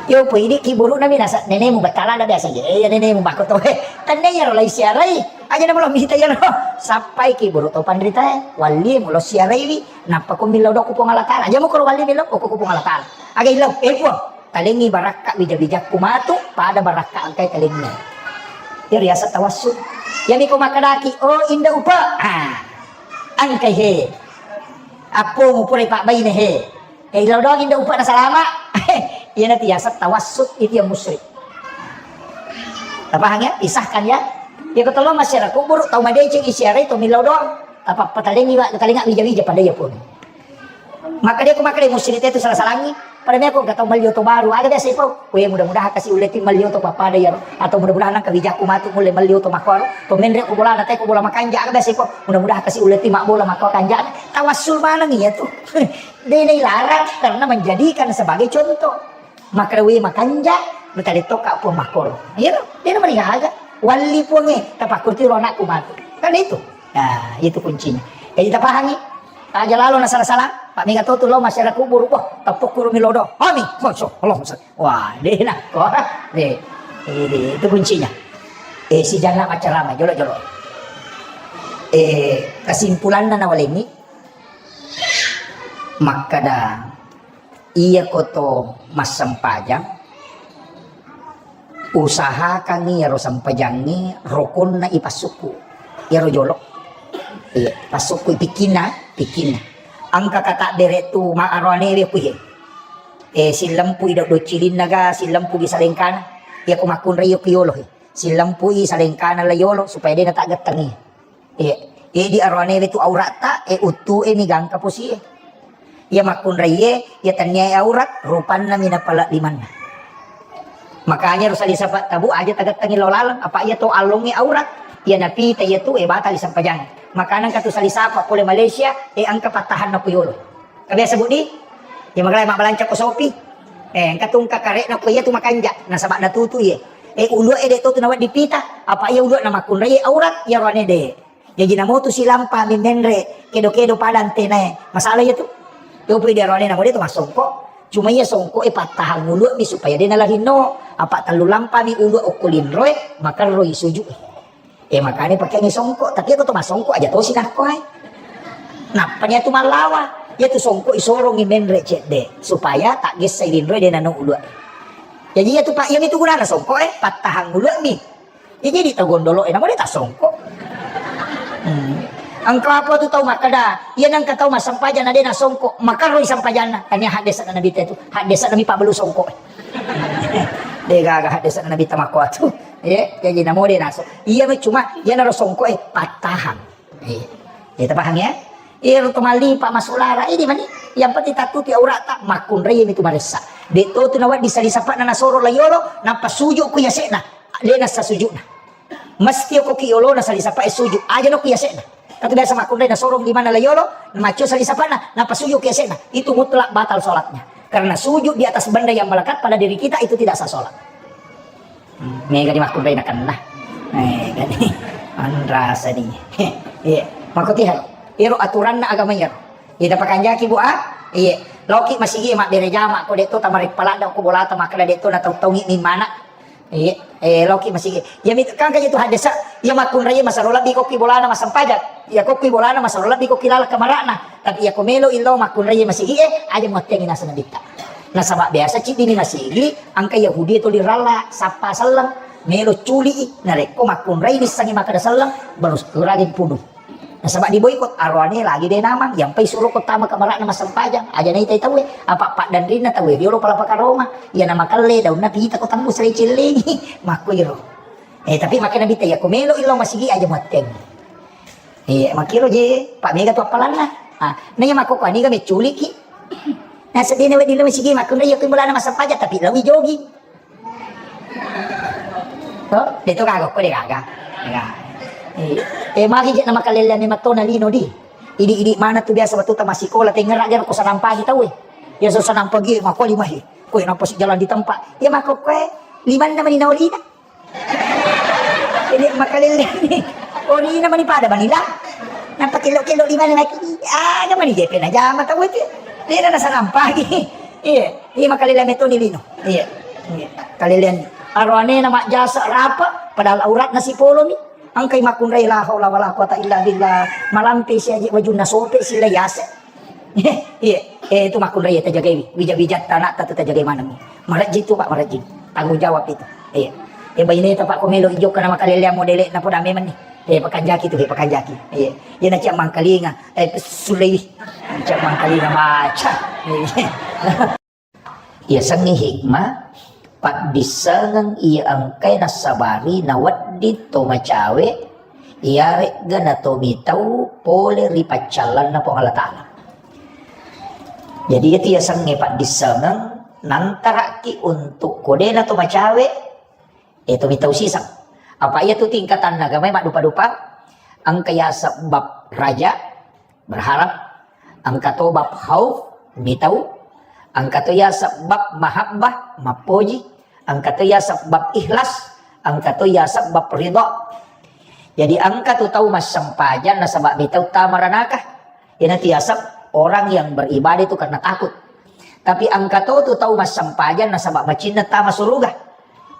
Yo, po idi ki buru nami nasa nenemu batala ada biasa je. Eh, ya nenemu mako to. Eh, tenne yaro lai siarai. Aja nama lo mita yaro. Sappai ki buru tau panritae. Wallie mulo siaraiwi. Nappa ko millau doku Puang Allah Taala. Aja muko wallie millau ko Puang Allah Taala. Aga illau. Eh, Puang. Talengngi barakka wija-wijakku matu, pada barakka engkai talengngi. Iya riaseng tawassul. Iyami ko makkedaki, "Oh, Inda Upa." Ah. Engkai he. Appomu pura pabbaine he. Eh, illau doang Inda Upa nasalama. Iyana tiaseng tawassul, itu yang musyrik. Tapahang ya? Pisahkan ya. Ya ko tolong masyarakat kubur, tau madeceng isiarai, tau millau doang. Tapa patalengngi wa, talengnga wija-wija pada iya pun. Maka dia ko makkeda musyrik itu salah-salangi. Pada meko engka tau melli oto baru, aga biasa ipau. Weh, mudah-mudahan kasi ulle ti melli oto pappada iyaro. Atau mudah-mudahan nangka wijakku matu mulle melli oto makkoro. To menre ko bola na te ko bola makanja, aga biasa ipau. Mudah-mudahan kasi ulle ti mabbola makko kanja. Tawassul maneng iya tu. De' nailarang karena menjadikan sebagai contoh. Makkeda weh makanja, mutale tokka puang makkoro. Iya, de' namarigaga. Walli puange, tapakkurti ro anakku matu. Kan itu. Nah, itu kuncinya. Jadi tapahangi. Aja lalo na sala-sala. Pak mega to tu lo masyarakat kubur. Wah, tapukku rumi lodo. Amin. Masya Allah. Wah, de' nakko. De'. Eh, de', itu kuncinya. Eh, si jana macarama jolo-jolo. Eh, kesimpulanna nawalengi makkeda iya ko to massempajang, usahakangngi iyaro sempajangnge rokonna ipassukku. Iyaro jolo. Iya, passukku pikkinna, pikkinna. Engka kata bere tu ma aroanewe kuhe. Eh, sillempu i do cilinna ga, sillempu gi salengkana. Iya ko makkunrai iya ku yolo he. Sillempu i salengkana la yolo supaya de' nataggettengi. Iya. Edi aroanewe tu auratta, e uttu e mi gangka posie. Iya makkunraiye, iya tenniae aurat, rupanna mi napala limanna. Makanya ro sali sapa tabu aja tagattangi lao laleng, apa iya to allongnge aurat, iya napita iya tu e batali sempajang. Makana engka tu sali sapa pole Malaysia, e engka pattahanna ku yolo. Kabiasa budi? Iya magalai mabbalanca ko sopi. Eh, engka tu engka karekna ko iya tu makanja, nasaba natutu iye. Eh, ulua e de to tu nawedding pita, apa iya ulua na makkunrai aurat, iya roane de. Jaji namotu silampa mi menre, kedo-kedo pada antenae. Masalah iya tu. Yo pui diarone namo de to massongko. Cuma iya songko e pattahang ulua mi supaya de nalarinno. Apa tellu lampa mi ulua okko linroe, makerroi suju. Eh, makanya pakeangi songko, tapi aku to massongko aja tosi nakko ai. Nappani atu mallawa. Iya tu songko isorongi menre cedde supaya tak gessai linroe de nano ulua. Jadi iya tu pak, iya mi tu gunana songko e, pattahang ulua mi. Ya, jadi tau gondolo, eh, namo de tassongko. Hmm. Engka apa tu tau makkeda, iya nengka tau massempajang na de nassongko, makarroi sempajanna. Tania haddesa na Nabi tu, haddesa Nabi pabelu songko. De gaga haddesa Nabi tamakko tu. Ya, jadi namo de naso. Iya, cuma iya naro songko, eh, pattahang. Eh, ya, tapahang ya? Eh, ro to malli pak masulara, ini mani. Yang penting tatupi aurata, makkunrai mi tu maressa. De to tu nawaddi sali sapana nasoro layolo, nappa suju ku yasena. De nassa sujuna. Mesti ko ki yolona sali sapa e suju. Aja no ki yasena. Katu biasa makkunrai nasoro di mana la yolo, macio sali sapana, nappa suju ki yasena. Itu mutlak batal sholatnya. Karena sujud di atas benda yang melekat pada diri kita itu tidak sah sholat. Hmm, mega di makkunrai nakenna. Mega di. Anrasa di. Iya, makotihal. Iro aturanna agama iyaro. Iya, pakanjaki bu ah. Iya, loki masigi mabbere jama ko detto tamare paladda ko bolata makkeda detto na tau-taungi mi mana. Iya, eh, loki masigi. Iya, mit-, kan kaja tu haddesa, iya makkunrai masaro lebbi kokki bolana massempajang. Iya, kokki bolana masaro lebbi kokki laleng kamarana. Tapi iya ko melo illo makkunrai masigi, eh, aja muattengi naseng nabitta. Nasaba biasa ciddi ni masigi, engka Yahudi tuli ralla, sappa selleng, melo culi i, narekko makkunrai nissengi makkeda selleng, baru kuragi punu. Nasaba diboikot, aroane lagi de namang, yampai suro ko tama kamarana massempajang, aja naitai tauwe, apa paddanrinna tauwe, riolo pala pakaroma, iya namakelle, daunna pita ko tammu sere cillingi, makkuiro. Eh, tapi makkeda nabitta, iya ko melo illo masigi aja muatteng. Eh, makkiro je, pak mega tu appalanna. Ah, naiya makkoko aniga mecculiki. Seddena wedding lo masigi makkunrai iya ko bolana massempajang tapi lawi jogi. To, de to gaga ko de gaga. Ya. Eh, eh, magi je nama kalelle memang to na lino di. Idi-idi mana tu biasa waktu ta masikola tengera dia ko sanampa di tau. Ya so sanampa gi mako lima he. Ko nampa si jalan di tempat. Ya mako ko limanna mani naolina. Ini makalelle ni. Orina mani pada manila. Nampa kelo-kelo lima na lagi. Ah, na mani jepe na jama tau itu. Dia na sanampa gi. Iya, iya makalelle metoni lino. Iya. Iya. Kalelleanni. Aroane na majjasa rapa, padahal auratna sipolomi. Engkai makkunrai la haula wala quwata illa billah. Malampe si aje wajunna sope si layase. Iya, eh, itu makkunrai tajagai. Wija-wija tanak tatu tajagai maneng. Marajji tu Pak, marajji. Tanggung jawab itu. Iya. Eh, baine ta Pak ko melo ijo kana makalelleang modele na poda memang ni. Eh, pakanjaki tu, eh, pakanjaki. Iya. Iya na ciak mangkalinga. Eh, sulei. Ciak mangkalinga maca. Iya. Iyasengnge hikmah, paddissengeng iya engkae nassabari nawedding to macawe, iyaregga nato mitau pole ri paccallanna Puang Allah Ta'ala. Jadi, itu yasengnge paddissengeng, nantaraki untuk kodena to macawe, eh, to mitau siseng. Apa iya tu tingkatanna agamai maddupa-dupa, engka yaseng bab raja, berharap, engka to bab khauf, mitau, engka to yaseng bab mahabbah, mappoji, engka to yaseng bab ikhlas, engka to yaseng bab ridha. Jadi engka tu tau massempajang nasaba mitau tama ranaka. Iyanatu yaseng orang yang beribadah itu karena takut. Tapi engka to tu tau massempajang nasaba macinna tama suruga.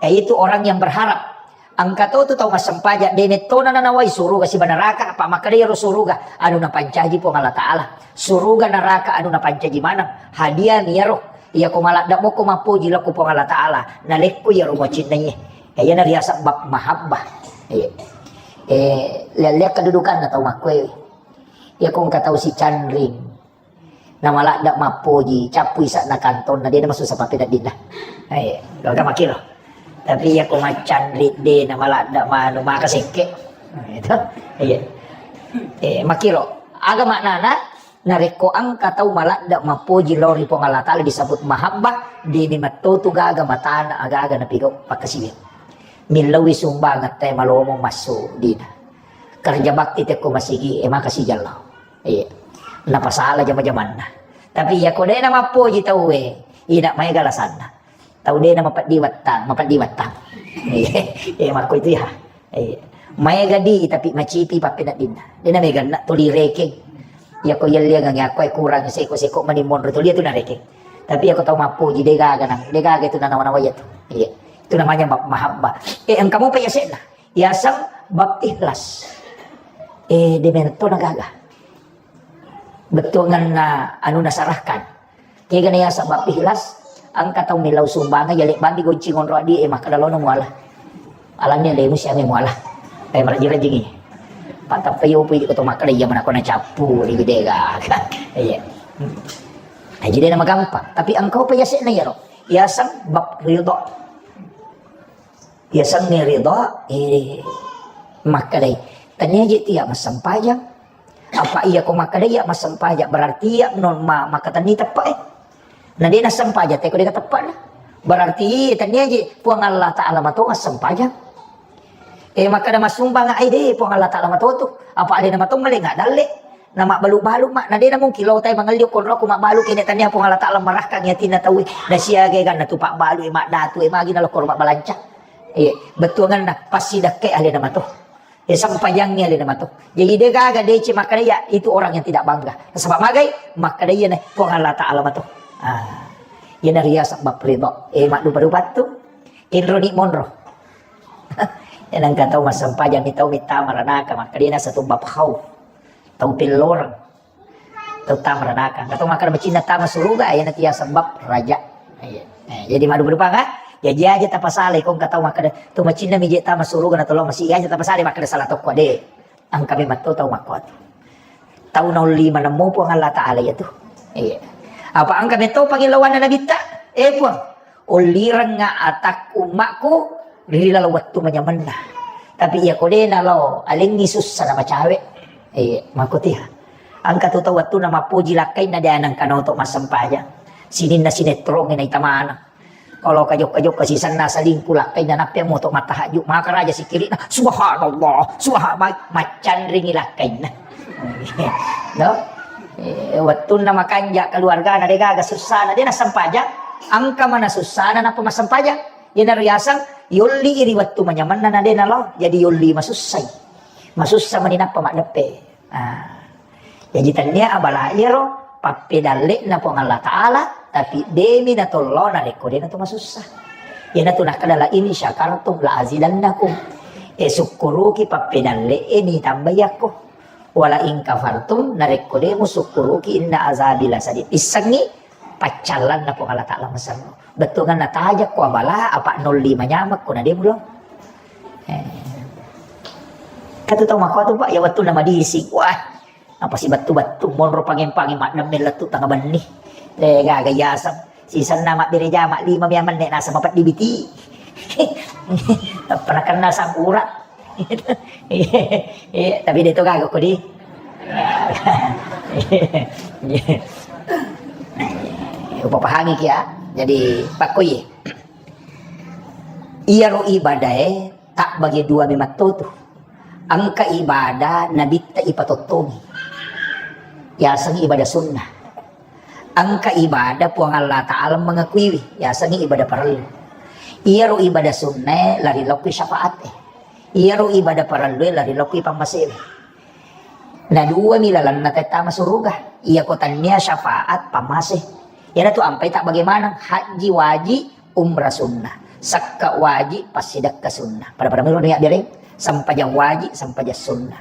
Yaitu orang yang berharap. Engka to tu tau massempajang, de mettona nanawai suruga siba neraka, apa makkeda iyaro suruga anu napancaji Puang Allah Ta'ala. Suruga neraka anu napancaji maneng. Hadiah mi iyaro. Iyako maladde moko mappoji lao ko Puang Allah Ta'ala, nalekko iyaro macinnaiye. Eh, iyana riaseng bab mahabbah. Eh, eh, lihat-lihat kedudukanna tau makkoe. Iyako engka tau sicanring. Namaladde mappoji, cappu ise'na kantonna, de namasussa pappeneddinna. Eh, gaga makkiro. Tapi iyako maccanri de namaladde manu maka sekke. Itu. Iya. Eh, makkiro. Aga maknana? Narekko engka tau maladde mappoji lao ri Puang Allah Ta'ala disebut mahabbah, de memetto tu gaga matana aga-aga napigau pakkasiwiang. Millauwi sumbangeng te malomo massu dina. Kerja bakti tekko masigi, eh, maka sijallau. Iya. Napasala jama-jamanna. Tapi iyako de namappoji tauwe, ina maega alasanna. Tau de namapeddi wattang, mapeddi wattang. Iya, iya, makko itu ya. Iya. Maega di tapi macipi pappeneddinna. De namega na tuli rekeng. Iyako yelliangang yakko kurang seko-seko mani monro tuli tu narekeng. Tapi iyako tau mappoji de gaga nang, de gaga itu nanawa-nawa iya tu. Iya. Itu namanya ma-, mahabbah. Eh, engka mopa yase'na. Yaseng bab ikhlas. Eh, de mentona gaga. Bettuanganna anu nasarahkan. Kegana yaseng bab ikhlas, engka tau millau sumbangeng, yalebbanni gonci ngonro adi, eh, makkeda laono muala. Alanni alemu siame muala. Eh, marajing-rajingi. Patappa yopo idi ko to makkeda iya manako nacappu, ri bidega. Iya. Hmm. Eh, jadi nama gampang. Tapi engka pa yase'na iyaro. Yaseng bab ridha. Yasengnge ridha, eh, makkedai, tania je tia massempajang. Apa iya ko makkedai iya massempajang, berarti iya non ma-, makkatenni teppe, eh. Na de nassempajang, teko de teppena. Berarti tania je Puang Allah Ta'ala mato massempajang. Eh, makkeda massumbang ai de Puang Allah Ta'ala mato tu. Apa de namato male nggak dalle. Na mabbalu-balu ma, na de namungkin lo tai mangelli okko roko mabbalu kene tania Puang Allah Ta'ala marakkangi atinna tauwe. Na siaga ganna tu pabbalu e maddatu e magi na lokko mabbalanca. Iya, bettuanganna pasti dekke alena mato. Eh, sempajangngi alena mato. Jadi de gaga dece makkeda iya itu orang yang tidak bangga. Sebab magai makkeda iya na Puang Allah Ta'ala mato. Ah. Iya na riaseng bab ridha. Eh, maddupa-dupa tu. Kenroni monro. Iya nengka tau massempajang ni tau mitta maranaka makkeda iya na satu bab khauf. Tau pelloreng. Tau tama ranaka. Engka tau makkeda macinna tama suruga, iyanatu yaseng bab raja. Iya. Eh, jadi maddupa-dupa, ha? Jaji aja tapasalai ko engka tau makkeda, tu macinna mi je tama suruga na tolong masi, aja tapasalai makkeda salah tokko de. Engka memang to tau makkuatu. Tau naolli manemmu Puang Allah Ta'ala iya tu. Iya. Apa engka metto pangilauanna Nabitta? Eh, Puang, ollirengnga atakku ummakku ri laleng wettu manyamenna. Tapi iya ko de nalao alengngi sussa na macawe. Eh, makkutia. Engka tu tau wettunna mappoji lakkainna de nengka naoto massempajang. Sininna sinetrongnge naita maneng. Kalau kajokka-jokka sisenna selingkuh lakkainna, nappe moto mattahajud, maka raja sikkiri'na, "Subhanallah, subha-," ma-, maccanringi lakkainna. No? Eh, wettunna makanja keluargana, de gaga sussana, de nassempajang, engka mana sussana nappa massempajang. Iyanaro yaseng yolli ri wettu manyamenna na de nalao, jadi yolli masussai. Masussa mani nappa maddeppe. Ah. Jaji tennia abala iyaro pappedalle'na Puang Allah Ta'ala, tapi demi natollo narekko de natu masussa. Iyanatu nakkeda, "La in syakartum la azidannakum." E, sukkuruki pappedalle'e, ni tambai yakko. "Wala in kafartum," narekko de musukkuruki, "inna azabi lasadid." Issengngi paccallanna Puang Allah Ta'ala maserro. Bettuanna tajakko abala, apa nolli manyamekko na de mulo. Eh. Katu tau makko tu, Pak, ya wettunna madising. Wah, apa si bettu-bettu monro pangeng-pangeng maddemme lettu tengah benni. Eh, gaga yaseng. Sisenna mabbere jama lima mia menne nasa mapeddi biti. Pernah kenal sangkura. Eh, tapi de to gaga ko di. Upapahangi kia. Jadi, pakkoye. Iyaro ibadae tabbage dua memetto tu. Engka ibadah nabitta ipatottongi. Yaseng ibadah sunnah. Engka ibadah Puang Allah Ta'ala mengakuiwi, yaseng ibadah parellu. Iyaro ibadah sunnae lari lokki syafaate. Iyaro ibadah parellue lari lokki pammasewe. Na duami lalenna tettama suruga. Iyako tannia syafaat pammase. Iyanatu ampai tak bagaimana? Haji waji, umrah sunnah. Sakka waji, passidekka sunnah. Pada-pada melo nia bereng, sempajang waji, sempajang sunnah.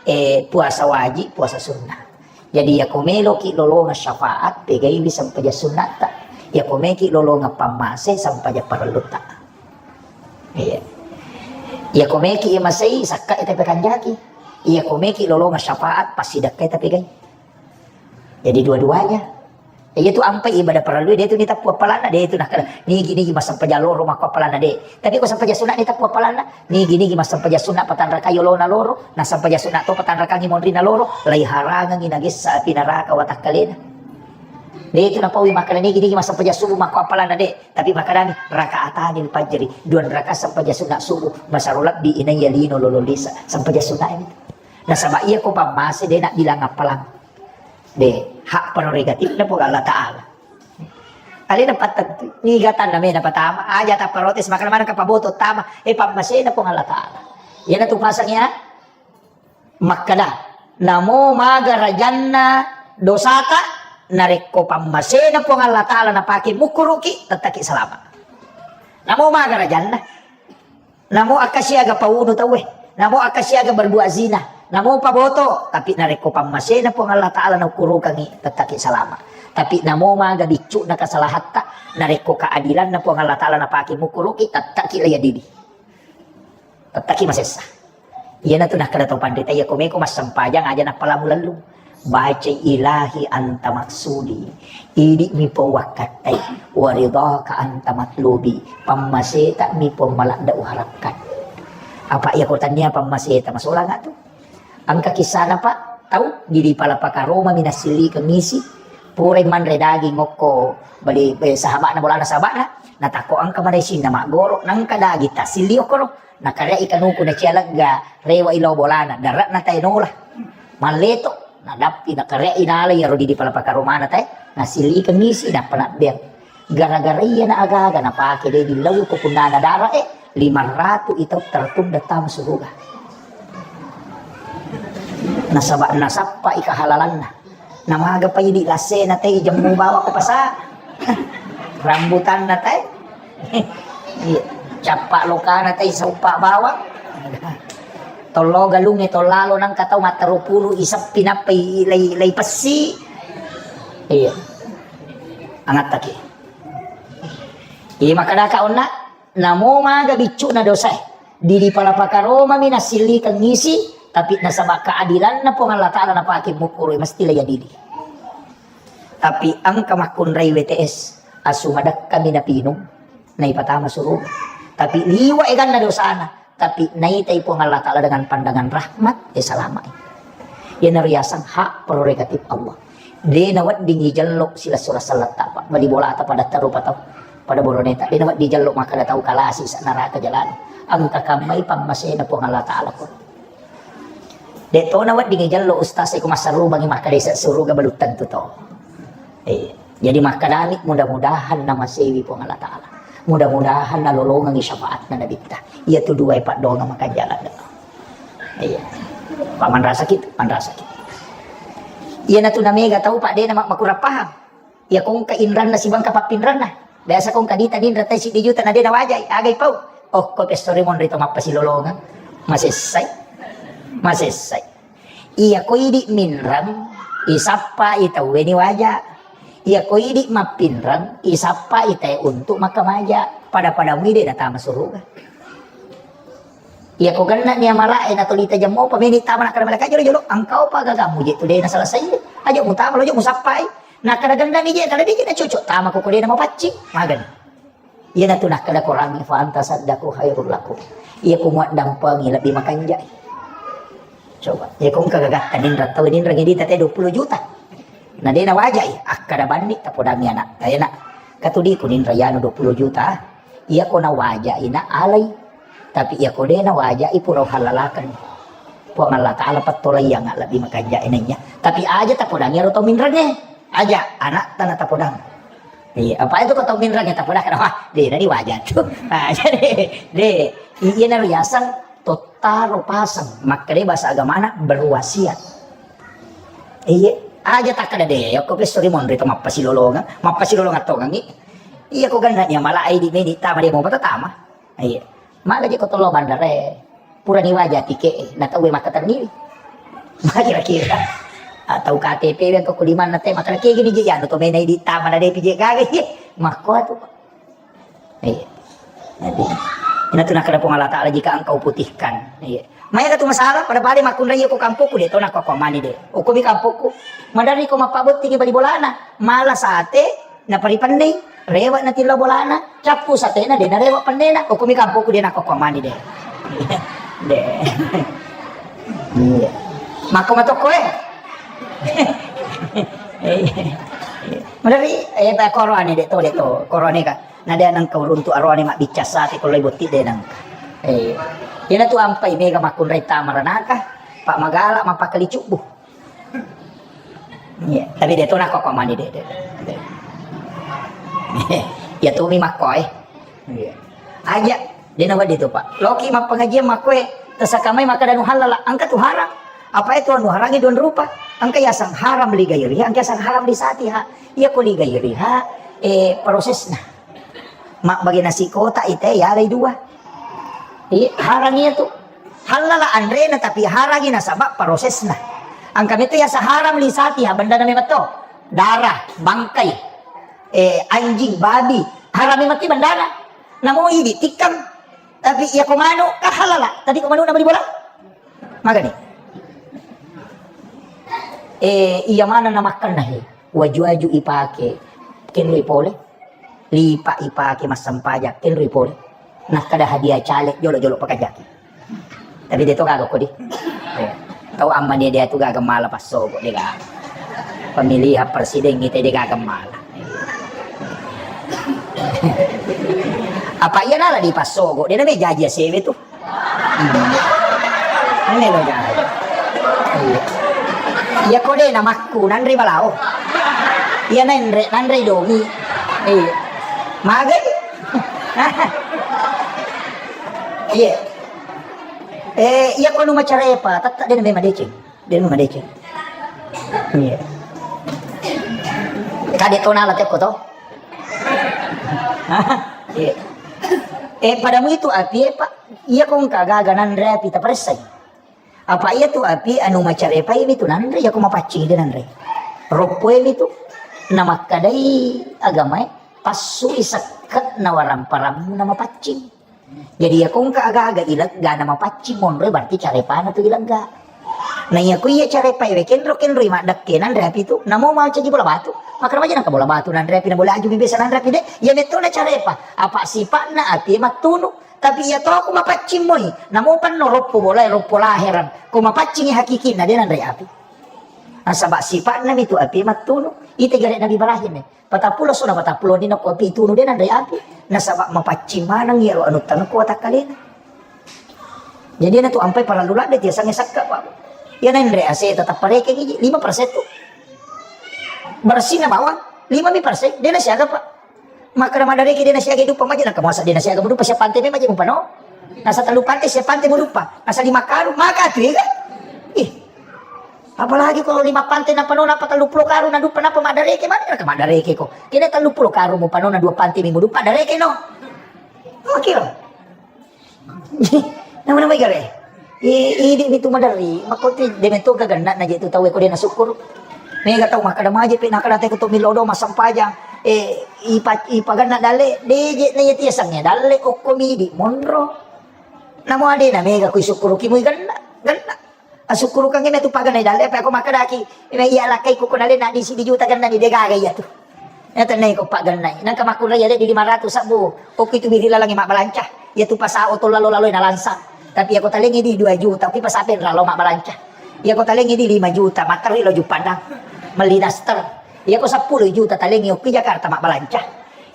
Eh, puasa waji, puasa sunnah. Jadi, iyako meloki lolonga syafaat, pegaiwi sempajang sunnatta. Iyako meki lolonga pammase, sempajang parellutta. Iya. Iyako meki masei, sakka ita pekanjaki. Iyako meki lolonga syafaat, passidekka ita pegai. Jadi dua-duanya. Iya tu ampai ibadah parellu, de tu nitappu appalanna, de tu nakkeda, "Nigi-nigi massempajang loro makko appalanna," de. Tapi ko sempajang sunna nitappu appalanna, "Nigi-nigi massempajang sunna patanrakai olona loro, na sempajang sunna to patanrakangi monrina loro, laiharangangi nagessa api naraka watakkalena." De tu napaui makkeda, "Nigi-nigi massempajang subuh makko appalanna," de. Tapi makkedami, "Rakaatanil fajri, dua rakaat sempajang sunna subuh, masaro lebbi inaiya lino lolo lisa, sempajang sunna ini." Nasaba iya ko pammase de nak bilang appalang. De, hak prerogatifna Puang Allah Ta'ala. Alena pattentu, niga tanna mena patama, aja ta protes, makana maneng ka paboto tama, eh, pammasena Puang Allah Ta'ala. Iyana tu pasang ya, makkada, namo maga rajanna dosata, narekko pammasena Puang Allah Ta'ala napake mukkuruki, tettaki salama. Namo maga rajanna. Namo akka siaga paunu tauwe, namo akka siaga berbuat zina, namo paboto, tapi narekko pammasena Puang Allah Ta'ala naukurukangi, tettaki salama. Tapi namo maga biccu'na kesalahatta, narekko keadilanna Puang Allah Ta'ala napake mukuruki, tettaki laya didi. Tettaki masessa. Iyanatu nakkeda tau panrita, iya komeko massempajang aja nappalamu lellung. Bacai, "Ilahi anta maksudi, idi'mi pong wakkattai, waridhaka anta matlubi, pammaseta mi pong maladda uharapkan." Apa iya ko tania pammaseta masolanga tu? Engka kisana, Pak, tau di, di pala pakaroma mi nassillikeng isi, purai manre daging okko bali, eh, sahabana, bolana sahabana, natakko engka mana isinna maggoro, nengka daging tassilli okkoro. Nakare'i kanuku nacia legga, rewa ilo bolana, dare'na tae nola. Malleto, nadappi nakare'i nala iyaro didi pala pakaromana tae, nasilikeng isi, nappa nabbeang. Gara-gara iyana aga-aga napake de dillau ko punnana dara e, lima ratu itau tertunda tama suruga. Nasaba nasappa i kehalalanna. Namaga pa idi lassena tei jemmu bawang ko pasa. Rambutanna tei. Iya. Cappa lokana tei sauppa bawang. Tollo galungnge tollalo nangka tau mattaro pulu iseppi nappa i-, lei, lei pessi. Iya. Angattaki. Iya makadaka onna. Namo maga biccu'na dosae, didi pala pakaromami nassillikeng isi, tapi nasaba keadilanna Puang Allah Ta'ala napake mukkuru, mesti laya didi. Tapi engka makkunrai W T S, asu madekkami napinung, naipatama suruga. Tapi liwa eganna dosana, tapi naitai Puang Allah Ta'ala dengan pandangan rahmat, e salamai. Iyanaro yaseng hak prerogatif Allah. De' naweddingngi jello silessureng selletta, Pak. Bali bolata pada terru patau, pada boroneta. De' nawedding jello makkeda tau kalasi sa neraka jalani. Engka kammai pammasena Puang Allah Ta'ala ko. De' to naweddingngi jello ustaz e ko massarubangngi makkeda ise suruga belum tentu to. Eh, jadi makkedami mudah-mudahan namasewi Puang Allah Ta'ala. Mudah-mudahan nalolongengngi syafaatna Nabitta. Iyatu duae paddoangeng makanja' ladde'. Iya. Pak manrasaki, manrasaki. Iyanatu namega tau, Pak, de' nama-, makurang paham. Iya ko engka inranna sibawa engka pappinranna. Biasa ko engka dita ninra tai siddi juta na de' nawajai, aga ipau? Okko pessori monri to mappasilolongeng. Masessai. Masessai. Iya ko idi' minreng, isappai tauwe ni waja. Iya ko idi' mappinreng, isappai taue untuk makkamaja. Pada-pada mui de' natama suruga. Iya ko genna ni amala e natolita jammo pa meni tama nakkeda malaika jolo-jolo, engka opa gagamu je tu de' naselesai de'. Aja mutama lo, aja musappai. Nakkeda genna ni je, tala de' je nacocok tama ko, ko de' namapaccing. Magani. Iyanatu nakkeda Korangnge, "Fa anta saddaqu khairul lakum." Iya ko muaddampengi lebbi makanjai. Coba, iya ko engka gagatta ninreng tau, ninreng idi' tette dua puluh juta. Na de' nawajai, akkeda banni tapodangngi ana'ta, "Ena, katudiku ninreng iyanu dua puluh juta." Iya ko nawajai na alai. Tapi iya ko de' nawajai pura uhallalakeng. Puang Allah Ta'ala pattolaiyangnga lebbi makanjai naiya. Tapi aja tapodangngi ero tau minrengnge. Aja ana'ta na tapodang. Iya, apa itu ko tau minreng ya tapodang, wah, de' nani waja tu. Ah, jadi, de', i-, iyana riaseng tottaro paseng, makkeda bahasa agamana berwasiat. Iya, aja takkeda de', yako pesso ri monri to mappasilolongeng, mappasilolongeng tongengi. Iya ko genna ni amala e di meni tama de' mo bata tama. Iya. Maga je ko tollo bandara e. Purani waja tike e, na tau e makkatenni. Kira-kira. Atau K T P we engka ko limanna te, makkeda kegi ni je anu to mena idi' tama na de' pi je gaga. Iya. Makko tu. Iya. Jadi, ina tu nakkeda Puang Allah Ta'ala, "Jika engkau putihkan." Iya. Maya tu masalah, pada-pada makkunrai ko kampokku de' to nakko mani de'. Okko mi kampokku. Maderri ko mappabottingi bali bolana. Mala sate, Naparipennei, rewe' natillau bolana, cappu satena, de' narewe' pennena, okko mi kampokku de' nakko mani de'. De'. Iya. Makko matokko e. Maderri, eh, pa koroane de' to, de' to, koroane ka. Na de' nengka uruntu aroane mabbicca sate ko lai botti de' nengka. Eh, iyana tu ampai mega makkunrai tama ranaka, pa magala mappakali cubbu. Iya, tapi de' to nakko mani de', de'. Iya tu mi makko e. Iya. Aja, de' nawedding tu, Pak. Loki mappengajian makko e, tesaka mai makkeda anu hallala, engka tu haram. Apa itu anu harangi dua rupa? Engka yaseng haram li gairiha, engka yaseng haram li satiha. Iya ko li gairiha, eh, prosesna. Mabbage nasi kotak ite yalai dua. Iya, harang iya tu. Hallala anrena tapi harangi nasaba prosesna. Engka meto yaseng haram li satiha bendana memang to. Darah, bangkai, eh, anjing, babi. Haram memang ti bendana. Namo idi' tikkang. Tapi iya ko manu' ka hallala. Tadi ko manu' na bali bola. Magani. Eh, iya maneng na makkenna he. Waju-waju ipake. Kenroi pole. Lipa' ipake massempajang, kenroi pole. Nakkeda hadiah caleg jolo-jolo pakajaki. Tapi de' to gaga kodi. Eh, tau amma de' de' tu gaga mala passogo de' gaga. Pemilihan presiden ite de' gaga mala. Apa iya nala di passogo, de' name jaji asewe tu. Iya. Anne lo jaji. Iya. Iya ko de' namakku nanre balao. Iya nanre, nanre domi. Iya. Magai. Iya. Eh, iya ko anu macarepa, tette de' name madeceng. De' name madeceng. Iya. Kade' to nala tekko to. Iya. Eh, padamu itu api, eh, Pak. Iya ko engka gaga nanre api taparessai. Apa iya tu api anu macarepai mi tu nanre, iya ko mapaccing de' nanre. Roppoe mi tu. Namakkedai agamae, passui sekke' na waramparammu na mapaccing. Jadi iya ko engka aga-aga ilegga na mapaccing monroe berarti carepana tu ilegga. Na iya ko iya carepai we kenro-kenroi maddekke nanre api tu, namo macaji bola batu. Makkeda maja nengka bola batu nanre api, na bola aju mi biasa nanre api de'. Iya metto na carepa. Apa sipa'na api mattunu. Tapi iya to ko mapaccing moi, namo penno roppo bolae, roppo laherang. Ko mapaccingi hakikinna de' nanre api. Nasaba sipa'na mi tu api mattunu. Ite gare Nabi Ibrahim e. Patappulo sona patappulo ni nako api tunu de nanre api. Nasaba mapaccing maneng iyaro anu taneng ko watakkalena. Jadi na tu ampai parallu ladde tiasange sakka, Pak. Iya nanre ase tetap pareke gigi lima persen tu. Bersihna bawang lima mi persen, de nasiaga, Pak. Makkeda maddareke de nasiaga duppa maje, naka masa de nasiaga duppa siap pante me maje mupano. Nasa tellu pante siap pante muduppa. Nasa lima karung maka tu ya. Ih. Apalagi kalau lima pante napano napa tellu puluh karung naduppa napa maddareke mani naka maddareke ko. Kene tellu puluh karung mupano na dua pante mi muduppa dareke no. Oke lo. Nama-nama igare. I, idi mitu maderri, makko ti de metto gaganna na je tu tau ko de nasukkuru. Mega tau makkeda maje pe nakkeda te ko to millau do massempajang. Eh, ipa, ipaganna dalle, de je na yati yasangnge dalle okko midi monro. Namo ade na mega kui sukkuruki mui ganna, ganna. Asukkurukangngi metu paganna dalle, apa ko makkedaki, iya lakkai ko dalle na di sidi juta ganna ni de gaga iya tu. Iya tennai ko paggannai. Nangka makkunrai iya de di lima ratus sabbu. Okki tu biri lalangi mabbalanca. Iya tu pasao to lalo-lalo na lansang. Tapi iya ko talengi di dua juta, okki pasape ralo mabbalanca. Iya ko talengi di lima juta, materi lo Juppandang. Melli daster. Iya ko seppulo juta talengi okki Jakarta mabbalanca.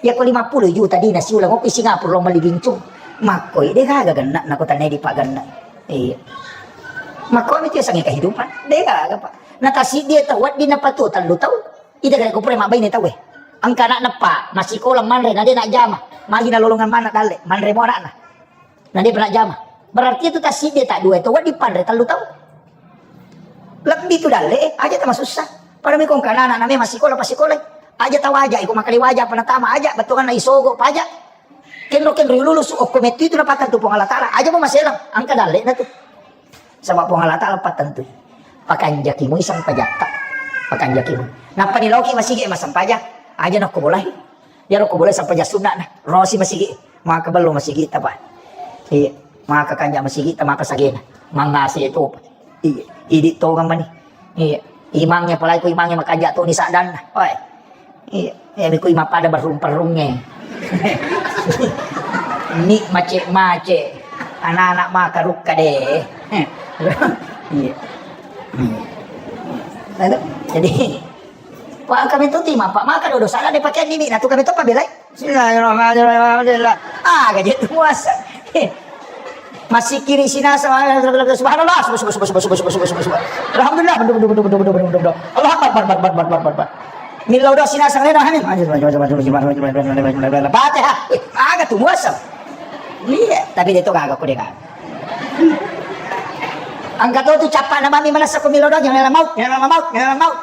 Iya ko lima puluh juta di nasiulang okki Singapura lo melli bincung. Makkoi de gaga ganna na ko tennai di paggannai. Iya. Makko mi tu yasengnge kehidupan. De gaga, Pak. Na tasiddi tau wedding napatu tellu tau. Ita gare ko pura mabbaine tauwe. Engka anakna pa, massikola manre, na de najjama. Magi nalolongeng maneng dalle, manre mo anakna. Na de pernah jama. Berarti itu tasiddi ta dua itu wedding panre tellu tau. Lebbi tu dalle, eh, aja tamasussa. Pada mi ko engka anak-anak na memang massikola, passikolai. Aja tawaja, iko makkeda waja, apa natama aja, bettuanna isogo, paja. Kenro-kenro lulus, okko mettu itu napattentu Puang Allah Ta'ala. Aja mo maselang, engka dalle na tu. Saba Puang Allah Ta'ala pattentui. Pakanjaki mui sempajatta. Pakanjaki mui. Nappa ni loki masigi massempajang. Aja nokko bolai. Ya nokko bolai sempajang sunna na. Rosi masigi. Maka bello masigi tapa. Iya. Maka kanja masigi ta maka sagena. Mangase itu. Iya. Idi tongang mani. Iya. Imangnge apalagi ko imangnge makanja toni saddanna. Oi. Iya, iya, mi kui mappada berrung-perrungnge. Ni mace-mace. Anak-anak maka rukka de. Iya. Nah, itu. Jadi, Pak, kami tu timang, Pak, maka dodo salah de pakai ni, nah, tu kami tu pabelai. Bismillahirrahmanirrahim. Alhamdulillah. Ah, gaji tu muasa. Massikiri sinaseng, subhanallah, subhanallah, subhanallah, subhanallah, subhanallah. Alhamdulillah, bedu, bedu, bedu. Allahu Akbar, Akbar, Akbar, Akbar, Akbar. Millau do sinaseng lena hani. Fatihah. Eh, aga tu muaseng. Iya, tapi de to gaga ko de gaga. Engka to tu cappa na mami manessa ko millau do, yang lena maut, yang lena maut, yang lena maut.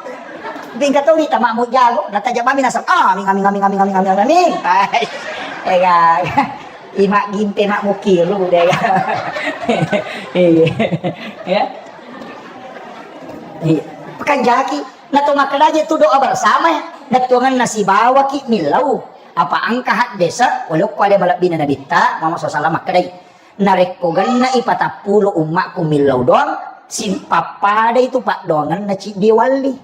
Tingkat to wita mamu jago, nataja mami naseng. Amin, amin, amin. Eh, gaga. Ima gimpe mak mukiru de. Iya. Ya. Iya. Pekan jaki. Na to makkeda je tu doa bersama, bettuanganna sibawaki millau. Apa engka haddese, walokko ada malebbina nabitta, Muhammad sallallahu alaihi wasallam makkedai. Narekko genna i patappulo ummakku millau doang, simpappada itu paddoanganna ciddi walli.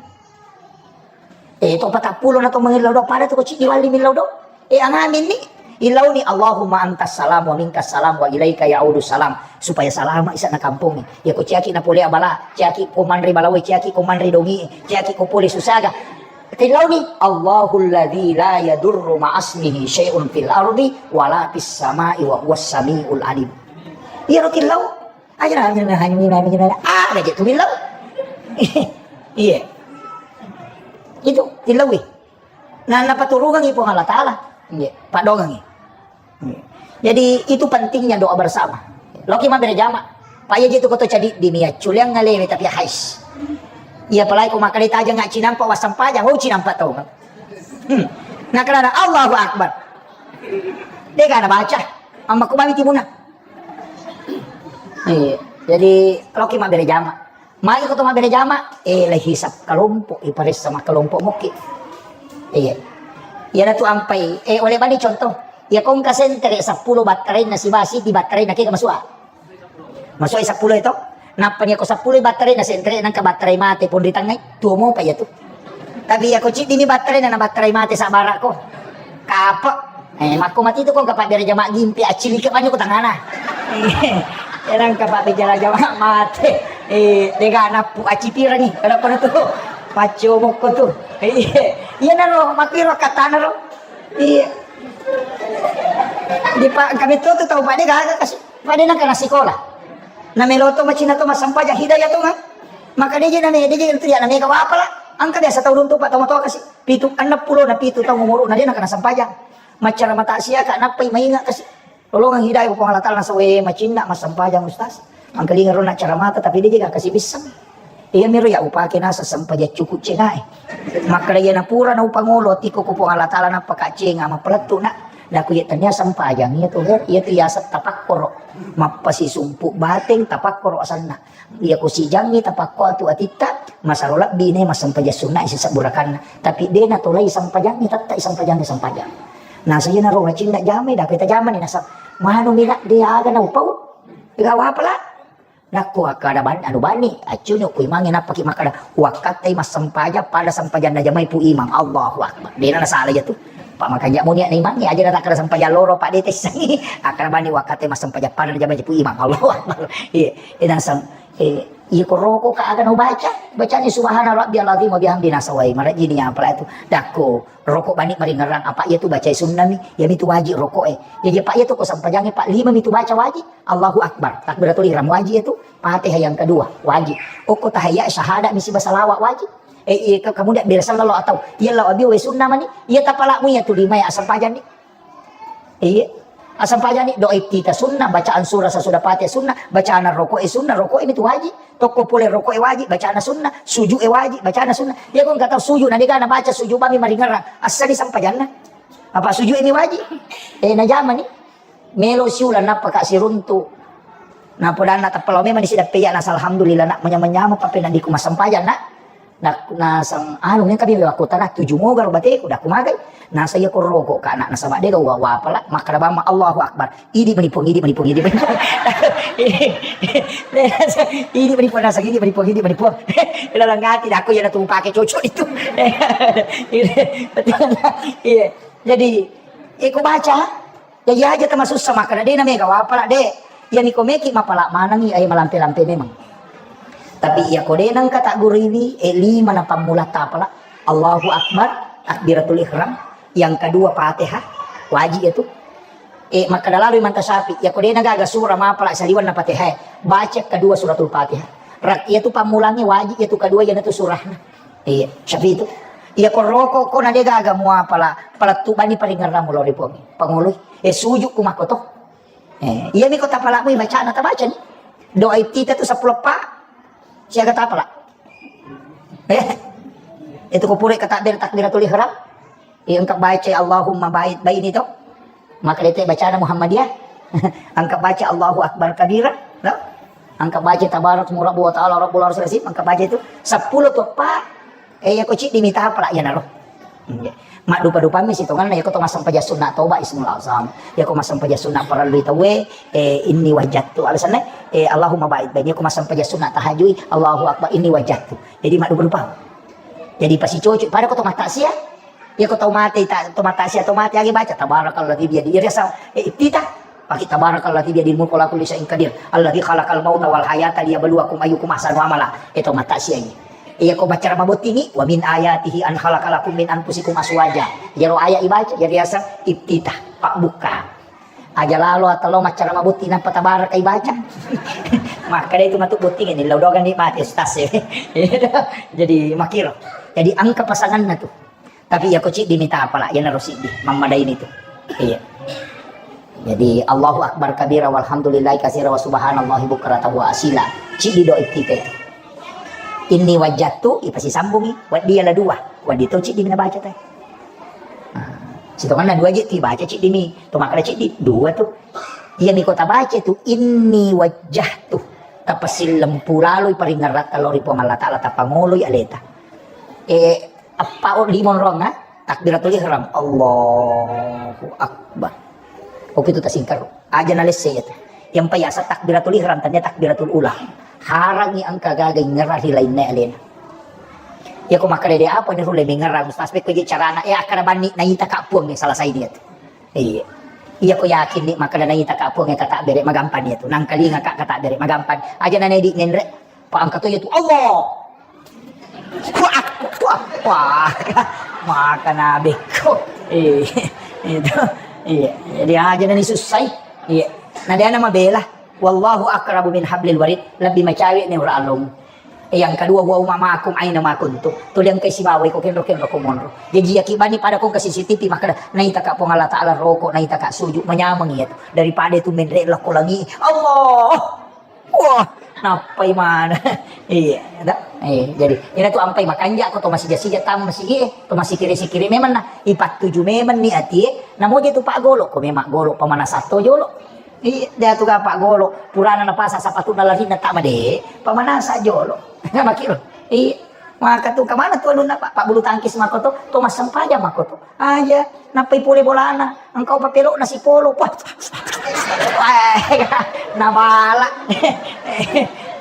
Eh, to patappulo na to mangillau do, pada tu ko ciddi walli millau do. Eh, angaminni. Ilauni, Allahumma antas salam wa minkas salam wa ilaika ya'udus salam. Supaya salama isa na kampongnge. Ya ko ciaki na pole abala, ciaki ko manre balawe, ciaki ko manre dongi, ciaki ko pole susaga. Tilauni, Allahul ladzi la yadurru ma'asmihi syai'un fil ardi wala fis sama'i wa huwas sami'ul alim. Iya ro tilau. Aja na, aja na, aja na, aja na. Ah, aja tu bilau. Iya. Itu tilaui. Na, napaturungengngi Puang Allah Ta'ala. Nggih, paddoangengngi. Nggih. Jadi, itu pentingnya doa bersama. Loki mabbere jama. Pak, iya jitu koto cadi di mia culiang ngalewe tapi hais. Iya, apalagi ko makkeda tajang nggak cinampa wassampajang, oh, cinampa tau. Hmm. Nah, karena Allahu Akbar. Dia gak ada baca. Amma ku mami timuna. Iya. Jadi, loki mabbere jama. Magi ko to mabbere jama, eh, lai hisap kelompok, iparessa makkelompok mokki. Iya. Iya tu ampai, eh, oleh bani contoh. Iya ko engka sentere seppulo battarainna siba siddi battarainna kega masua. Masua seppulo itu. Nappa ni ko seppulo battarainna sentere nangka battarai mate pon ri tangai, tuo mopa iya tu. Tapi iya ko ciddi ni battarainna na battarai mate sabara ko. Kape. Eh, makko mati tu ko engka pabbere jama gimpi, accilike banyu ko tangana. Eh, erang ka pabbere jama mate. Eh, dega nappu accipirangi. Kada pada tu. Pacciomokko tu. Iya. Iyanaro makkiro katana ro. Iya. Di pa kami tu tu tau pada gaga kasi. Pada nak kena sekolah. Na meloto macina tu masampaja hidayah tu ngai. Maka dia je name dia je tu ya name ka wapala. Angka biasa tau runtu pak tau motoa kasi. Pitu enam puluh na pitu tau umur na dia nak kena sampaja. Macara mata sia ka nappai mainga kasi. Lolongeng hidayah Puang Allah Ta'ala nasaba, "Eh, macinna massempajang, Ustaz." Engkalinga ro naccaramata, tapi de' je gaga sibisseng. Iyamiro ya upake naseng sempajang cuku' cengae. Makkeda iya napura naupangolo atikku ku Puang Allah Ta'ala nappa ka cenga mappalettu' na. Naku iya tania sempajang iya tu, he, iya tu yaseng tapakkoro. Mappasisumpu bateng tapakkoro asenna. Iya ko sijangngi tapakko atu atitta, masaro lebbi ne massempajang sunna sisebbu rakanna. Tapi de' natolai sempajangngi, tette' sempajangngi sempajang. Nasa iyanaro macinna jamai, dako ita jamani nasa manu mina de' aga naupau. Ega wapala. Nakko akkada ban-, anu bani, accuni ku imangnge nappaki makkada, "Wakkattai massempajang pada sempajanna jamai Pu Imang." Allahu Akbar. De' nasala iya tu. Pak makanja' muni na imangnge aja natakkada sempajang loro, Pak de' tessangi. Akkada bani wakkattai massempajang pada jamai Pu Imang. Allahu Akbar. Iya, ina sang, eh, iya ko roko ka aga no baca, bacani subhana rabbiyal azim wa bihamdi nasawai, marajini apa itu. Dakko, roko bani maringerang apa iya tu bacai sunnami, iya mi tu wajib roko e. Jadi apa iya tu ko sempajangnge Pak lima mi tu baca wajib. Allahu Akbar, takbiratul ihram wajib itu, Fatihah yang kedua wajib. Okko tahiyat syahadat misi basalawa wajib. Eh, iya, ke-, kemudian bila sallallahu atau iya Allah abi we sunnah mani, iya tapalamu iya tu lima ya asempajang ni. Iya. Asempajang ni doa iftitah sunnah, bacaan surah sesudah Fatihah sunnah, bacaan rokok e sunnah, rokok ini tu wajib. Tokko pole rokok e wajib, bacaan sunnah, sujud e wajib, bacaan sunnah. Iya ko engka tau sujud na dega na baca sujud bami maringerang, assani sempajanna. Apa sujud ini wajib? Eh, na jamani. Melo siulang nappa ka siruntu. Napodanna tappa lao memang disidappe ya nasa alhamdulillah nak manyameng-nyameng pappena diku massempajang nak. Nak nasang anu nengka bilang aku tanah tujuh moga ro bateku dah kumagai. Nasa iya ko roko ka nak nasaba dega wa wapala makkada bamma Allahu Akbar. Idi mani puang, idi mani puang, idi mani puang. Idi mani puang nasa idi mani puang, idi mani puang. Ila langati dah aku ya natu pake cocok itu. Iya. Jadi iko baca Jadi aja tamasussa makkeda de' na mega wapala de'. Iya miko meki mapala manengi ae malampe-lampe memang. Tapi iya ko de' nengka tagguriwi e lima na pammula tapala. Allahu Akbar, takbiratul ihram. Yang kedua Fatihah, wajib itu. E makkeda lalu Imam Tasyafi, iya ko de' na gaga surah mapala saliwan na Fatihah. Baca kedua suratul Fatihah. Rak iya tu pammulangi wajib iya tu kedua iya tu surahna. Iya, Syafi itu. Iya ko roko ko na de' gaga muapala, palettu bani paringerang mulo ri Puang. Pangoloi. Eh, sujud ku makko to. Eh, iya mi ko tapalamu bacana tabaca ni. Doa iftitah tu seppulo pa. Siaga tapala. Eh, itu ko pura ka takbir, takbiratul ihram. Iya engka baca Allahumma ba'id baini to. Maka dete bacana Muhammadiyah. Engka baca Allahu Akbar kabira, no? Engka baca tabarak murabbu wa ta'ala rabbul arsyil azim, engka baca itu seppulo to pa. Eh, iya ko ciddi mita apa lah iya naro. Iya. Maddupa-dupammi sitonganna iya ko to massempajang sunna toba ismul azam. Iya ko massempajang sunna parellu tauwe, eh, inni wajjahtu. Alasanna, eh, Allahumma ba'id baini, iya ko massempajang sunna tahajui, Allahu Akbar inni wajjahtu. Jadi maddupa-dupa. Jadi pasicoco pada ko to mataksia. Iya ko tau mate, ta-, tau mate sia, tau mate agi baca, "Tabarakalladzi biyadihi." Iya, riasa, eh, iftitah. Pake, "Tabarakalladzi biyadihil mulku wa huwa ala kulli syai'in qadir. Alladzi khalaqal mauta wal hayata liyabluwakum ayyukum ahsanu amala." Eh, tau mate sia iya. Iya ko baca mabottingi, "Wa min ayatihi an khalaqa lakum min anfusikum azwaja." Iya ro ayat ibaca, iya riasa iftitah, pabbuka. Aja lalo atau lo maccara mabotting nampa tabaraka ibaca. Makkeda itu matu botting ini, lo dogang ni mate, ustaz, ya. Jadi makiro. Jadi engka pasanganna tu. Tapi iya ko ciddi mita apala, iyanaro siddi, mammadaini tu. Iya. Jadi, Allahu Akbar kabira, walhamdulillahi katsira, wa subhanallahi bukratan wa asila. Ciddi doa iftitah itu. Inni wajjahtu, ipasisambungi, wedding iya la dua. Wedding to ciddi mina baca te. Nah, sitonganna dua je, ti baca ciddi mi. To makkeda ciddi, dua tu. Iya mi ko tabaca tu, inni wajjahtu. Tapasillempulalo paringeratta lao ri Puang Allah Ta'ala, tapangoloi aleta. Eh, Eppa o lima onrong, ha? Takbiratul ihram. Allahu Akbar. Oke tu tasingkaro. Aja nalesse iya tu. Yang payasa takbiratul ihram, tania takbiratul ula. Harangi engka gaga ingerang ri lainna alena. Iya ko makkeda de apa ni rulle mengerang ustaz, pekko je carana, eh, akkeda banni naita ka puang ni salah saini iya tu. Iya. Iya ko yakin ni makkeda naita ka puang ka takbere magampang iya tu. Nangkalinga ka ka takbere magampang. Aja nanedi ngenre. Pa engka to iya tu. Allah. Ku ak-, Wah, wah, maka nabekko. Iya, itu. Iya, jadi aja nani sussai. Iya. Nah, dia nama bela. Wallahu aqrabu min hablil warid. Lebih macawe ni ura alung. Yang kedua, wa ma'akum aina ma kuntum. Tuli engkai sibawa iko kenro-kenro ko monro. Jadi, yaki bani pada kong ke C C T V, maka naita ka Puang Allah Ta'ala roko, naita ka sujud, manyameng iya tu. Daripada itu menre lako langi. Allah. Wah, nappai mana? Iya, da. Eh, jadi, ina tu ampai makanja ko to masija-sija tam masigi, to masikiri-sikiri memang na ipattuju memang ni ati, eh. Namoja tu pak golo ko memang golo pemanasan to jolo. Iya, dia tu gapa golo, purana napasa sapatu nalarinna tak made, pemanasan jolo. Makiro. Iya. Maka tu kemana tu alunna pak, pak bulu tangkis mako to, to massempajang mako to. Aja, nappai pole bolana. Engkau papelokna sipolo. Wah. Nabala.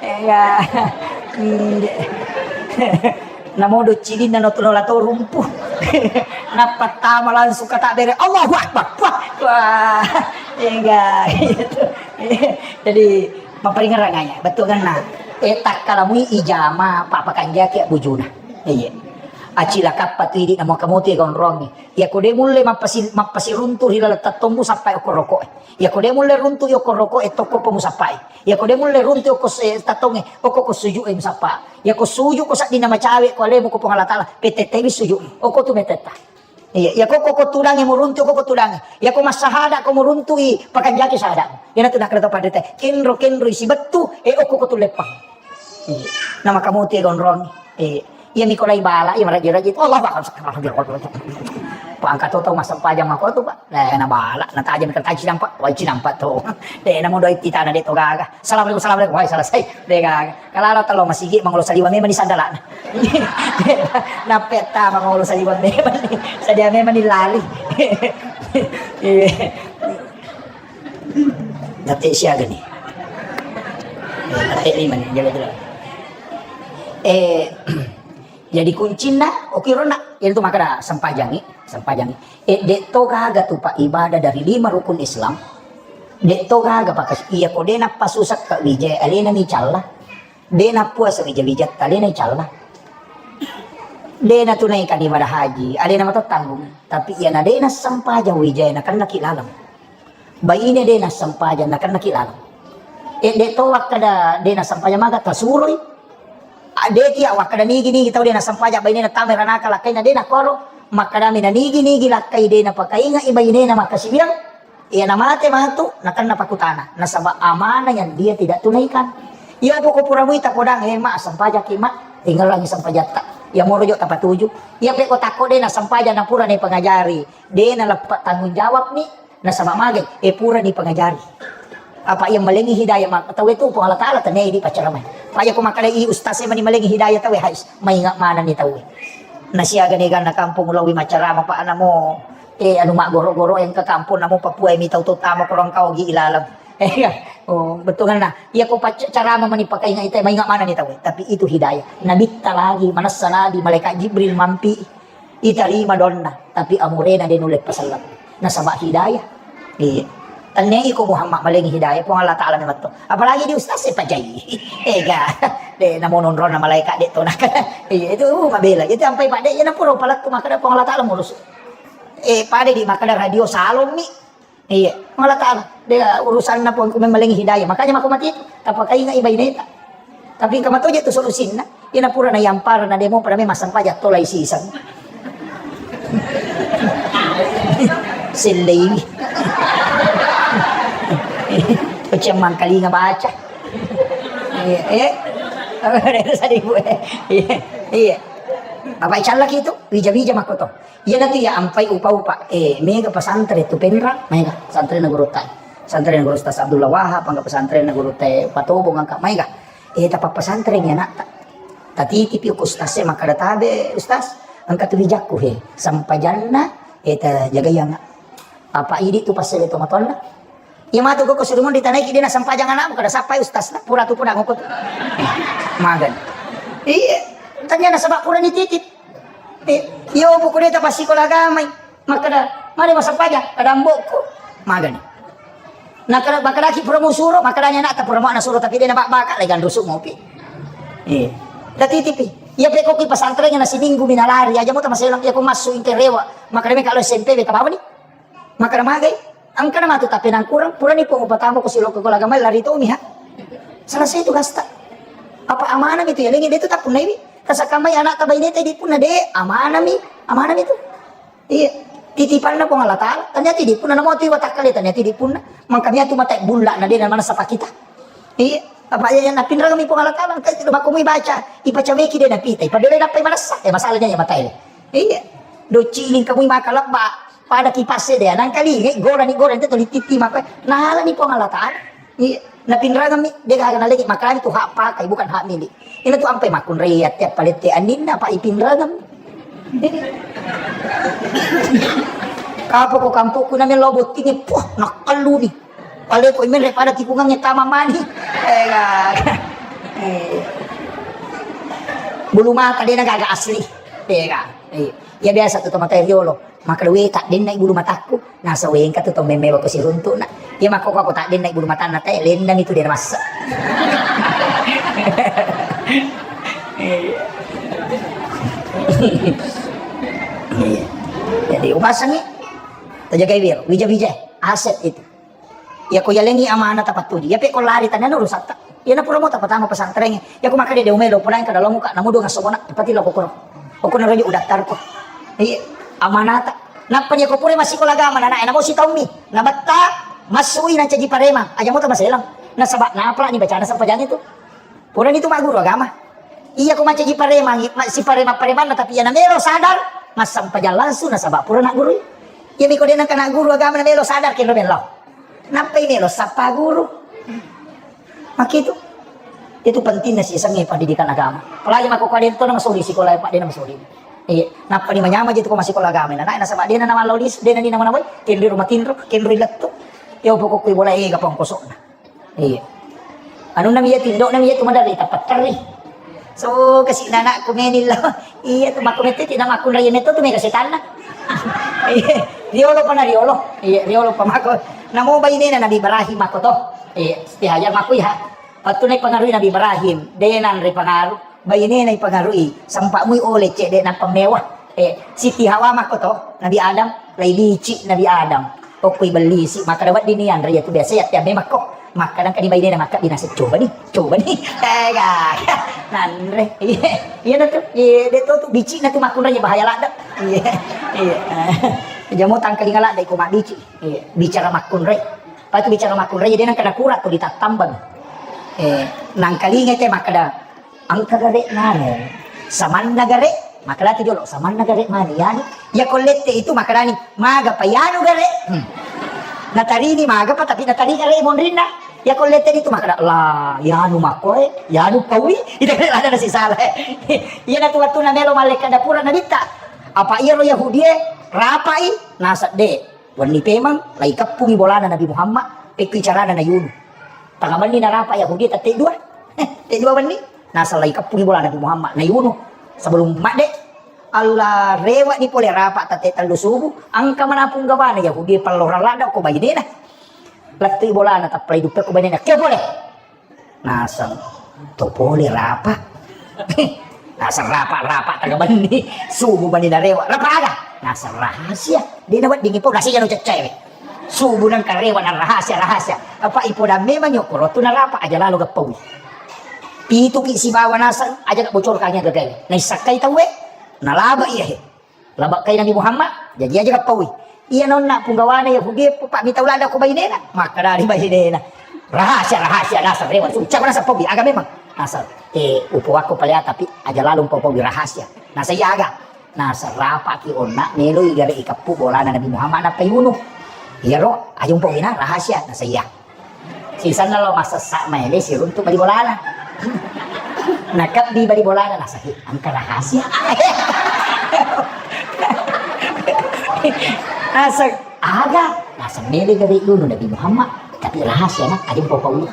Ya. Namo do cidinna no tulola to rumpu. Napattama langsung kata bere. Allahu Akbar. Wah. Wah. Enggak gitu. Jadi maparingerang aja. Betul kan nah. Eh takkalamui ijama papa kanjaki bujuna. Iya. Acilakappa tu idi namo kamote gondrongi. Iyako de mulle mappasi-, mappasiruntu ri laleng tettong musappai okko roko'e. Iyako de mulle runtu okko roko'e tokko pa musappai. Iyako de mulle runtu okko se-, tettongnge, okko ko suju'e musappa. Iyako suju ko saddinna macawe ko alemu ko Puang Allah Ta'ala, petettewi suju. Okko tu metetta. Iya, iyako ko, ko tudange muruntu ko, ko tudange. Iyako massahada ko muruntu i pakanjaki sahada. Iyana tu nakkeda to padrete. Kenro, kenro isi bettu, e okko ko tu leppang. Iya. Nama kamu tu gondrong. Iya. Iya, Nikolai bala, iya, maraja-raja itu. Allahu Akbar. Pak, angkat tau massempajang mako tu, Pak. Nah, na bala, na tajam kan taji nampak, wajib nampak tu. Deh, namu doi titana deh to gaga. Assalamualaikum, assalamualaikum. Wah, selesai. Deh gaga. Kalau ada telo masigi mangolo saliwa memang di sandalana. Napetta mangolo saliwa memang. Sadia memang ni lali. Iya. Tapi siaga nih. Tapi lima nih, jelas-jelas. Eh, Jadi kuncinna, okironna, iyanatu makkeda sempajangngi, sempajangngi. Eh, de' to gaga tu, Pak, ibadah dari lima rukun Islam. De' to gaga, Pak, kas-, iya ko de' nappa susakka wija, alena ni calla. De' nappuasa wija-wijatta, alena ni calla. De' natunaikan ibadah haji, alena mato tanggung. Tapi iyana de' nassempajang wija, nakennaki laleng. Baine de' nassempajang, nakennaki laleng. E, de' to wakkeda de' nassempajang maga tasuroi. A, de' tia wakkeda nigi-nigi tau de' nassempajang bainena tama ranaka lakkaina de' nakkoro. Makkedami na nigi-nigi lakkai de' napakaingai bainena makkasiwiang. Iya namate matu, nakenna pakutana. Nasaba amanah yang dia tidak tunaikan. Iya poko pura muita podang, eh, ma, sempajaki, ma. Tinggalangi sempajatta. Iya moro jo tapatuju. Iya peko takko de' nassempajang napura ni pengajari. De' naleppe tanggung jawab ni. Nasaba magai, eh, purani pangajari. Apa iya malengi hidayah ma-, tauwe tu Puang Allah Ta'ala tennia idi paccaramai. Pa iya ko makkeda i ustaz e mani malengi hidayah tauwe, hais, mainga manenni tauwe. Nasiaga ni ganna kampung ulawi maccarama pa namo, eh, anu maggoro-goro engka kampung namo Papua mi tau to tama korang kau gi ilalang. Eh, iya. Oh, betul kan nah. Iya ko paccarama mani pakainga ita mainga manenni tauwe. Tapi itu hidayah. Nabitta lagi, manessa nabi, malaikat Jibril mampi. Itarima donna, tapi amurena de' nulle paselleng. Nasaba hidayah. Iya. Tennia iko Muhammad malengi hidayah, Puang Allah Ta'ala memang to. Apalagi di ustaz e pajai. Ega. De' namo nonrona malaikat de' to nak. Iya, itu, uh, mabela. Itu ampai Pak de', iya napuro palakku makkeda Puang Allah Ta'ala murus. Eh, pada di makkeda radio salon mi. Iya, Allah Ta'ala. De' urusanna Puangku memang malengi hidayah. Makanya mako mati itu. Tapakaingai baineta. Tapi engka matoje tu solusinna. Ina pura na yampara na demo pada memang sampajang tolai siseng. Sellei. Pecah mangkalinga baca. Iya, eh. Iya, iya. Apa icallaki itu? Wija-wija makoto. Iyanatu iya ampai upa-upa, eh, mega pesantren tu Penrang, mega pesantrenna gurutta. Pesantrenna guru Ustaz Abdullah Wahab, angka pesantrenna gurutta Patobong, angka mega. Eh, tapa pesantren iya anakta. Tatitipi ku ustaz e makkeda tabe, Ustaz, engka tu wijakku he. Sampajanna, eh, tajagai anak. Apa idi tu passele tomatoanna? Iya matu koko suruh mun ditanaiki de' nassempajang anakmu, kada sappai ustaz na, pura tu pura ngoko tu. Magan. Iya, tanya nasaba pura nititip. Eh, iya opo ko de' tapassikola agamai. Makkeda, mane massempajang, kada ambokku. Magani. Nakkeda, makkedaki pura musuro, makkedani anakta pura mau nasuro, tapi de' nabak-baka, legan rusuk mopi. Iya. Tatitipi. Iya pekko ki pesantren na siminggu mi nalari, aja mo tamaselang, iya ko massu ingke rewa, makkeda meka lo S M P beta bawani. Makkeda magai, engka na matu tapi nangkurang, purani pong upatama ko silokko ko lagamai lari to mi ha. Selesai tugasta. Apa amanah mi tu ya, lengi de tu tak punai mi. Tasakamai anak tabai de tadi punna de, amanah mi, amanah mi tu. Iya, titipanna Puang Allah Taala. Tania tidi punna namo tu watakkale tania tidi punna. Mangka mia tu mata bulla na de na manessa pakita. Iya, apa iya na pinrang mi Puang Allah Taala, engka itu makko mui baca, ipacaweki de na pita, ipadele nappai manessa. Eh, masalahnya ya mata ele. Iya. Docili kamui maka lebba, pada kipas de, nangkalingai gorani gorani tu lititi maka. Nalani Puang Allah Taala. Iya, napinrangeng mi, de gaga nalegi makkeda tu hak pakai, bukan hak milik. Ina tu ampai makkunrai atti appalette anninna, apa ipinrangeng mi. Kapo ko kampokku na melo bottingi, puh, nakkelluni. Pale ko imenre pada tikungangnge tama mani. Eh, gaga. Eh. Bulu mata de na gaga asli. Eh, gaga. Eh. Ya biasa tu tomatoa riolo. Makkeda, "We, taddenna i bulu matakku." Naseng, "We, engka tu tau memmewa ko siruntu'na." Iya makko ko, "Taddenna i bulu matanna te, lennang itu de massa." Iya. Iya. Jadi, upasangi, tajagai wiro, wija-wija, aset itu. Iya ko yalengi amanah tapattuju. Iya pe ko lari tania urusatta. Iya na pura mo tapatama pesantren. Iya ko makkeda de umelo pura engka dalam muka namu dua ngasomona. Pati lo kokoro. Kokoro rojo udaftar ko. Iya amanata. Nappa iya ko pura masikola agama nana ena mo sitaummi. Nabetta masui na caji parema. Aja mo tamaselang. Nasaba napala ni bacana sempajang itu. Purani tu magguru agama. Iya ko mancaji paremang, ma-, si paremang-paremanna, tapi iya namelo sadar, massempajang langsung nasaba pura naggurui. Iya miko de nangka nagguru agama namelo sadar kenro melo. Nappai melo sappa guru. Makitu. Itu pentingna sisengnge pendidikan agama. Apalagi makko ko de to na masuli sikola, Pak, de na masuli. Iya, nappa ni manyama je tu ko masikola agama. Nah, nasaba de na namallo lisu, de na ni namanawai, kenro rumah tinro, kenro lettu. Yo pokokku bola ega pongkosokna. Iya. Anunna mi iya, tindo'na mi iya tu maderri tapatterri. So, kasi nanakku menillo. Iya tu makko mette ti namakkunrai metto tu mega setanna. Iya, riolo pa na riolo. Iya, riolo pa makko. Namo bainena Nabi Ibrahim makko to. Iya, istihaja makko iya. Pattu na ipangarui Nabi Ibrahim, de nanre pangaru. Bainena ipangarui, sempa mui ole cedde nappa mewah. Eh, Siti Hawa makko to, Nabi Adam, lai bici Nabi Adam. Okko ibellisi, makkeda wedding ni anre iya tu biasa iya tiamme makko. Makkeda engka ni bainena makka binasa coba ni, coba ni. Eh, gaga. Nanre. Iya, iya na tu. Iya, de to tu bici na tu makkunrai bahaya ladde. Iya. Iya. Jamo tangkalinga ladde ko mabbici. Iya, bicara makkunrai. Patu bicara makkunrai, de nangka nakura tu ditattambang. Eh, nangkalinga te makkeda Engka gare' nanu, samanna gare', makkedatu jolo, samanna gare' mani, yanu. Iya ko lette itu makkedani, magapa yanu gare'? Hmm. Natarini magapa, tapi natari gare' monrinna. Iya ko lette itu makkeda, la, yanu makkoe, yanu paui, ida gare' lada nasi salah. Iya natu wettunna melo mallekka dapura nabitta. Apa iyaro Yahudie, rapai, nasedde. Wenni pemeng, lai keppungi bolana Nabi Muhammad, pekkui carana nayunu. Tengnga benni narapa Yahudi tette dua. Tette dua benni, naseng lai keppungi bolana Nabi Muhammad, nayunu. Sebelum madde, Allah rewe'ni pole rapa tette tellu subuh, engka mana punggawana Yahudi pellorang ladde ko bainena. Lettui bolana, tappalai duppe ko bainena. Kio pole? Naseng, to pole rapa. Naseng rapa, rapa tengnga benni. Subuh mani narewe'. Rapa aga? Naseng rahasia. De' naweddingi pau, naseng iya no ceccewe. Subuh nengka rewe' na rahasia, rahasia. Apa ipoda memang yokko rotu narapa aja lalo gappaui. Pituki sibawa naseng, aja gak bocor kanya gagai. Naissakkai tauwe, nalaba iya he. Labakkai Nabi Muhammad, jaji aja kappaui. Iya nonna punggawana Yahudi, pak mitau lada ko bainena, makkadari bainena. Rahasia, rahasia, naseng rewe', suca ko naseng paui, aga memang. Naseng, eh, upoakko pale, tapi aja lalo umpapaui rahasia. Naseng iya aga. Naseng rapaki onna, meloi gare' ikeppu bolana Nabi Muhammad nappa iunu. Iyaro, aja umpauina rahasia, naseng iya. Sisenna lo massessa maele siruntu bali bolana. Nakebbi bali bolana, naseng, "Engka rahasia." Naseng, "Aga?" Naseng, "Mele gare' dulu Nabi Muhammad, tapi rahasia na, aja umpapaui."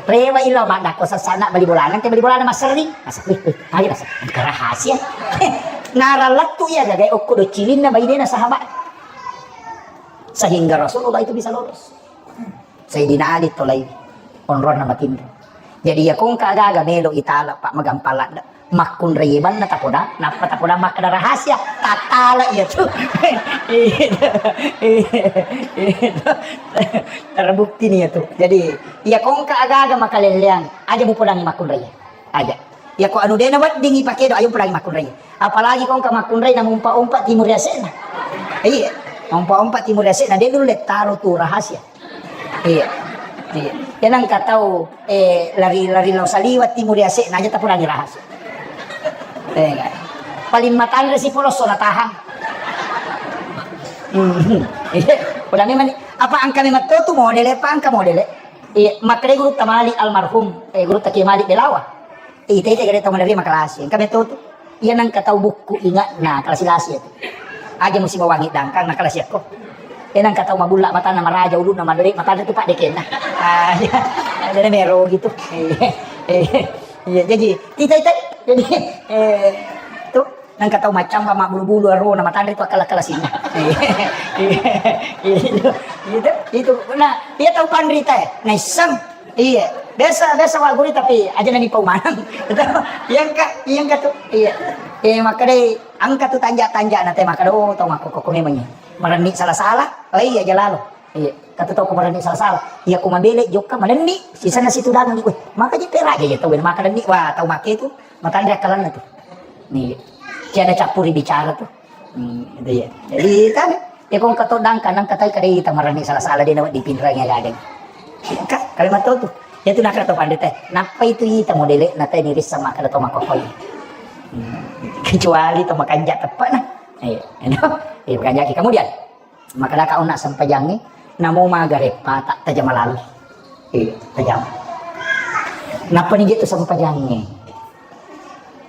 Rewe'i lo maddakko sessana bali bolana, te bali bolana masserring. Naseng, "Wih, wih, aja," naseng, "engka rahasia." Naralettu iya gagai okko docilinna bainena sahabat. Sehingga Rasulullah itu bisa lolos. Sayyidina Ali tolai onronna matinro. Jadi iya ko engka aga-aga melo itala, pak, magampang ladde. Makkunrai banna tapoda, nappa tapoda makkeda rahasia, tattala iya tu. Iya tu. Iya tu. Terbukti nih ya tu. Jadi, iya kongka aga-aga makalelleang, aja mupodangi makkunrai. Aja. Iya ko anu dena weddingi pakedo, ayo podangi makkunrai. Apalagi kongka makkunrai na mumpa-umpa timur yase'na. Iya. Mumpa-umpa timur yase'na, de dulu le taro tu rahasia. Iya. Iya. Ya nangka tau, eh, lari-lari lao saliwa timur yase'na aja tapodangi rahasia. Eh, enggak. Paling matanre si polosso na tahang. Hmm. Iya. Udah memang ni, apa angka memang to tu modele, apa angka modele? Iya, makkedai gurutta Malik almarhum, eh, gurutta Kiai Malik Belawa. Ita-ita gare tau maderri makalasi. Engka metto tu. Iya nangka tau bukku ingatna kalasi-lasi itu. Aja musi bawangi dangkang na kalasi akko. Eh nangka tau mabulla matanna maraja ulunna maderri matanna tu paddekenna. Ah, iya. Ada mero gitu. Iya. Iya, jadi ita-ita jadi eh tu Nangka tau maccamba mabbulu-bulu arona matanre tu akkala-kala sinna. Itu, itu, itu. Nah, iya tau panrita e, naisseng. Iya, biasa, biasa wa guri tapi aja nani pau maneng. Iya engka, iya engka tu. Iya. Eh, makkadai engka tu tanja-tanja na te makkada, oh, tau makkokko memang iya. Marenni sala-sala. Oh iya, aja lalo. Iya, kata tau ko marenni sala-sala. Iya ko mabele jokka marenni, sisana situ dagang. Weh, maka je peraja je tau makkada ni, wah, tau make tu matanre akkalanna tu. Nih, tiada campuri bicara tuh. Hmm, itu ya. Jadi, kan, ya, kong kato dangka, nang katai kadai tamarani salah-salah dia nawat dipinrang ya gadeng. Kan, kalimat tuh. Ya, tuh, nak, atau pandai teh. Napa itu ita modele, na teh, diri sama kada to makokoi. Hmm, kecuali to makanja tepat, nah. Iya, you know? Iya, makanja. Kemudian, Makkadaka onna sempajangnge, namo maga reppa ta-, tajama lalo. Iya, tajama. Nappa ni je tu sempajangnge.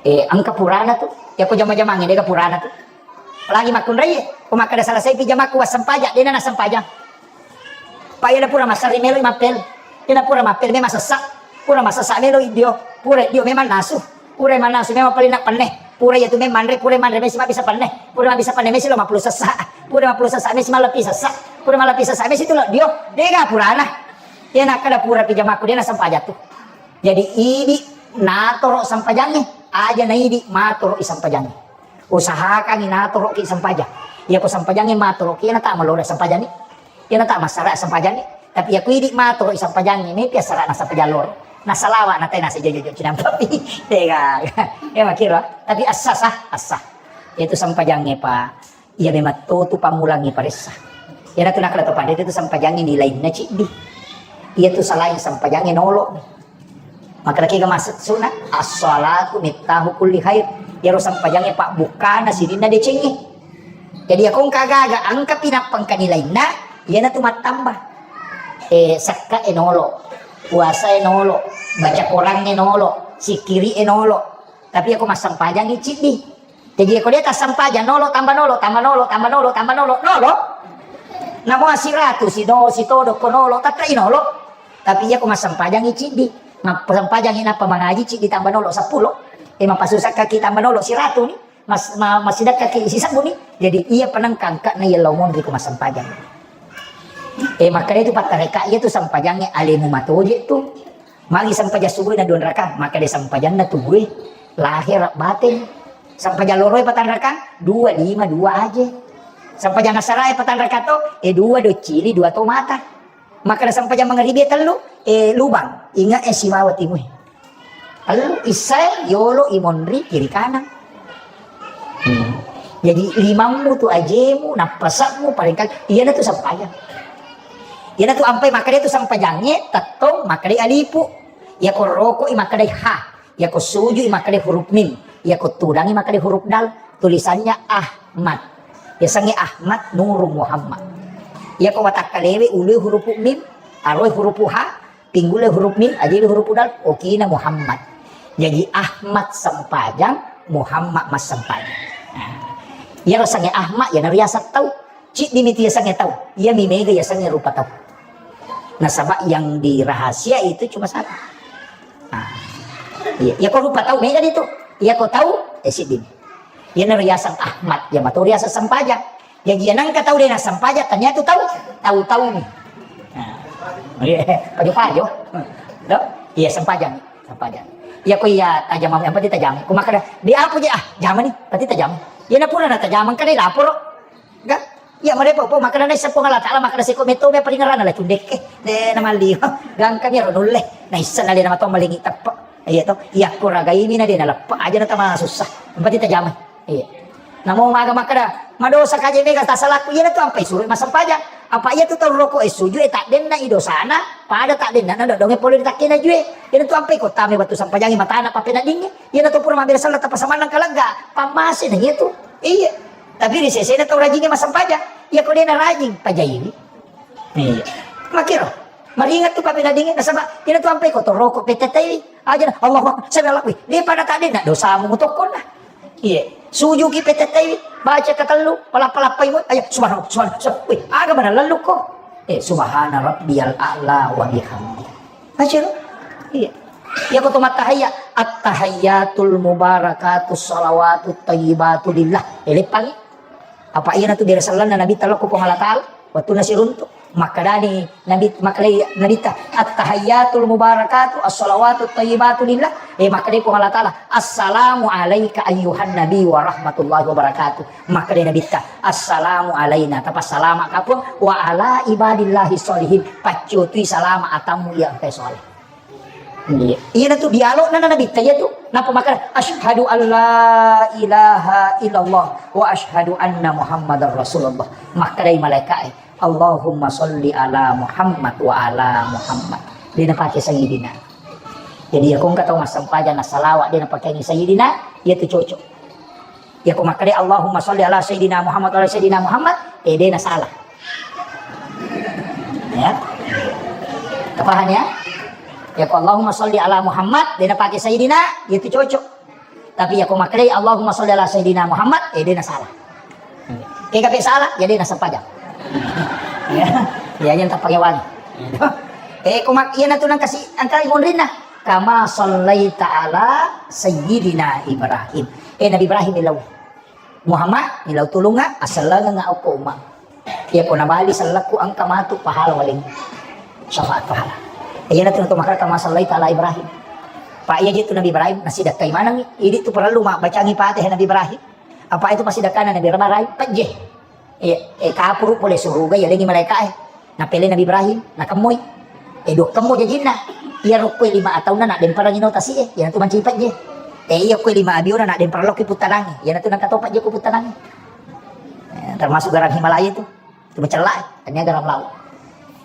Eh, engka purana tu. Ya ko jama-jamangnge, dega purana tu. Apalagi makkunrai, ko makkada selesai pi jamaku wassempajang, dena nassempajang. Pa iya pura massari melo mappel. Dena pura mappel, memang sessa. Pura massessa melo idio. Pura idio memang nasu. Pura mannasu memang paling nak penne. Pura iya tu memang manre, pura manre mesi mabbisa penne. Pura mabbisa penne mesi lo mappulu sessa. Pura mappulu sessa mesi mallepi sessa. Pura mallepi sessa mesi tu lo dio. Dega purana. Iya nakkada pura pi jamaku dena sempajang tu. Jadi idi natoro sempajangnge. Aja na idi matoro i sempajangnge. Usahakangi natoroki sempajang. Iya ko sempajangnge matoroki, iya nata malore sempajangnge. Iya nata massara sempajangnge. Tapi iya ko idi matoro i sempajangnge, mepi assara na sempajang loro. Na salawa na tena sejojo cinampa pi. Tega. Ya makiro. Tapi assa sah, assa. Itu sempajangnge pa. Iya memang to tu pammulangi paressa. Iya natu nakala to pandai itu sempajangnge nilainna ciddi. Iya tu salain sempajangnge nolo. Maka lagi ga maksudna, as-salatu miftahu kulli khair. Iyaro sempajangnge pabbukkana sininna decengnge. Jadi, iya ko engka aga-aga, engka pi nappa engka nilainna, iyanatu mattamba. Eh, sakka e nolo, puasa e nolo, baca Quran e nolo, sikiri e nolo. Tapi iya ko massempajangngi ciddi. Jadi, iya ko de tassempajang nolo, tamba nolo, tamba nolo, tamba nolo, tamba nolo, nolo. Namo siratu, sino, sitodo ko nolo, tette i nolo. Tapi iya ko massempajangngi ciddi, massempajangngi nappa mangaji ciddi tamba nolo seppulo. Eh, mapasusa kaki tamba nolo siratu ni, mas-, ma-, masidakkaki sisebbu ni. Jadi iya penengkangka na iya lao monri ko massempajang. Eh, makkada itu pattareka, iya tu sempajangnge alemu matoje tu. Magi sempajang subuh na dua rakang, makkada sempajanna tubuh, lahir batin. Sempajang loro e patang rakang, dua, lima, dua aja. Sempajang asara e patang rakang to, eh, dua do cili, dua to mata. Makkada sempajang mangaribi e tellu, eh, lubang. Ingat e sibawa timui. Tellu issae yolo imonri kiri kanan. Hmm. Jadi limammu tu ajemu, nappasakmu paling kali. Iyana tu sempajang. Iyana tu ampai makkada tu sempajangnge tettong makkada alipu. Iya ko roko i makkada ha. Iya ko suju i makkada huruf mim. Iya ko tudangi makkada huruf dal. Tulisannya Ahmad. Yasengnge Ahmad Nurung Muhammad. Iya ko watakkalewe ului huruf mim, aroi huruf ha, pinggule huruf mim, ajili huruf dal, okina Muhammad. Jadi Ahmad sempajang, Muhammad massempajang. Nah, iyaro yasengnge Ahmad, iyana riaseng tau. Ciddi mi tu yasengnge tau. Iya mi mega yasengnge rupa tau. Nasaba yang dirahasia itu cuma satu. Nah, iya, iya ko rupa tau mega itu. Iya ko tau, eh, siddi. Iyanaro riaseng Ahmad, iya mato riaseng sempajang. Jaji iya nengka tau de nassempajang, tania tu tau, tau-tau ni. Nah, iya, pajo-pajo. Do? Iya sempajang, sempajang. Iya ko iya tajama, yang penting tajama. Ko makkeda, "Di apa je?" Ah, jamani, berarti tajama. Iya na pura na tajama, kan laporo. Ga? Iya, marepo, po, makkeda naisseng Puang Allah Ta'ala, makkeda seko metto me paringerana la cundekke. De na malli. Gangkami ro nulle. Naisseng na de na mato malingi teppe. Iya to. Iya ko ragaimi na de na leppe aja na tama susah. Yang penting tajama. Iya. Namo maga makkeda, madosa kaje mega tasalaku, iyanatu ampai suro massempajang. Apa iyatu tau roko e suju e taddenna i dosana, pada taddenna na dodonge pole ri takkena jue. Iyanatu ampai ko tame wettu sempajangi matana pappeneddingnge. Iyanatu pura mabbere selleng tappa samannang kalegga, pammase na iyatu. Iya. Tapi ri sesena tau rajingnge massempajang. Iya ko dena rajing, pajaiwi. Iya. Makiro. Maringat tu pappeneddingnge nasaba iyanatu ampai ko toroko petettaiwi. Aja na, Allahu Akbar, sami Allahu. Wih, de pada taddenna dosamu mutokkonna. Iya. Sujuki petettaiwi, baca katellu, palappa-lappai mo. Aja, subhanallah, subhanallah, subhanallah. Wih, aga mana lellukko. Eh, subhana rabbiyal a'la wa bihamdi. Baca lo. Iya. Iya ko to mattahayya, at-tahayyatul mubarakatus salawatut thayyibatu lillah. Eh, leppangi. Apa iyanatu bere sellenna Nabitta lokko Puang Allah Ta'ala, wettunna siruntu. Makkedani Nabi, makkedai Nabitta, "At-tahayyatul mubarakatu, as-salawatut thayyibatu lillah." Eh, makkedai Puang Allah Ta'ala, "Assalamu alaika ayyuhan nabi wa rahmatullahi wa barakatuh." Makkedai Nabitta, "Assalamu alaina," tapassalama ka Puang, "wa ala ibadillahi sholihin," paccutui salama atammu iya engkae soleh. Iya. Iyanatu dialogna na Nabitta iyatu. Nappa makkeda, "Asyhadu an la ilaha illallah wa asyhadu anna Muhammadar Rasulullah." Makkedai malaika'e, "Allahumma sholli ala Muhammad wa ala Muhammad." De napake sayyidina. Jadi, iya ko engka tau massempajang na salawat de napakeangi sayyidina, iyatu cocok. Iya ko makkeda, "Allahumma sholli ala Sayyidina Muhammad wa ala Sayyidina Muhammad," eh, de na salah. Ya. Tapaham ya? Iya ko, "Allahumma sholli ala Muhammad," de napake Sayyidina, iyatu cocok. Tapi iya ko makkeda, "Allahumma sholli ala Sayyidina Muhammad," eh, de na salah. Kega pe salah, iya de na sempajang. Ya. Iya, yang tapake wangi. Eh, ko mak-, iyanatu nang kasi, angkai monrinna. "Kama shallaita ala Sayyidina Ibrahim." Eh, Nabi Ibrahim millau. Muhammad, millau tulungnga, asellengengnga okko umma. Iya ko nabali sellekku engka matu pahala waleng. Syafaat pahala. Iyanatu natu makkeda, "Kama shallaita ala Ibrahim." Pa iya je tu Nabi Ibrahim, nasidakkai manengngi. Idi tu perlu mabbacangi Fatihah Nabi Ibrahim. Apa itu masidakkana Nabi Ibrahim? Pejje. Iya, eh, kapuru pole suruga, yalengi malaika'e. Napele Nabi Ibrahim, nakemmoi. Eh, dua kemmo jajinna. Iya rokkoi lima ataunna, nak demperangi no tasi'e, iyanatu mancaji pejje. Eh, iya koi lima abiona, nak demperang lokki puttanangi, iyanatu nangka to pejje ko puttanangi. Eh, termasuk garam Himalaya itu. Itu macella, eh. Tania garam laut.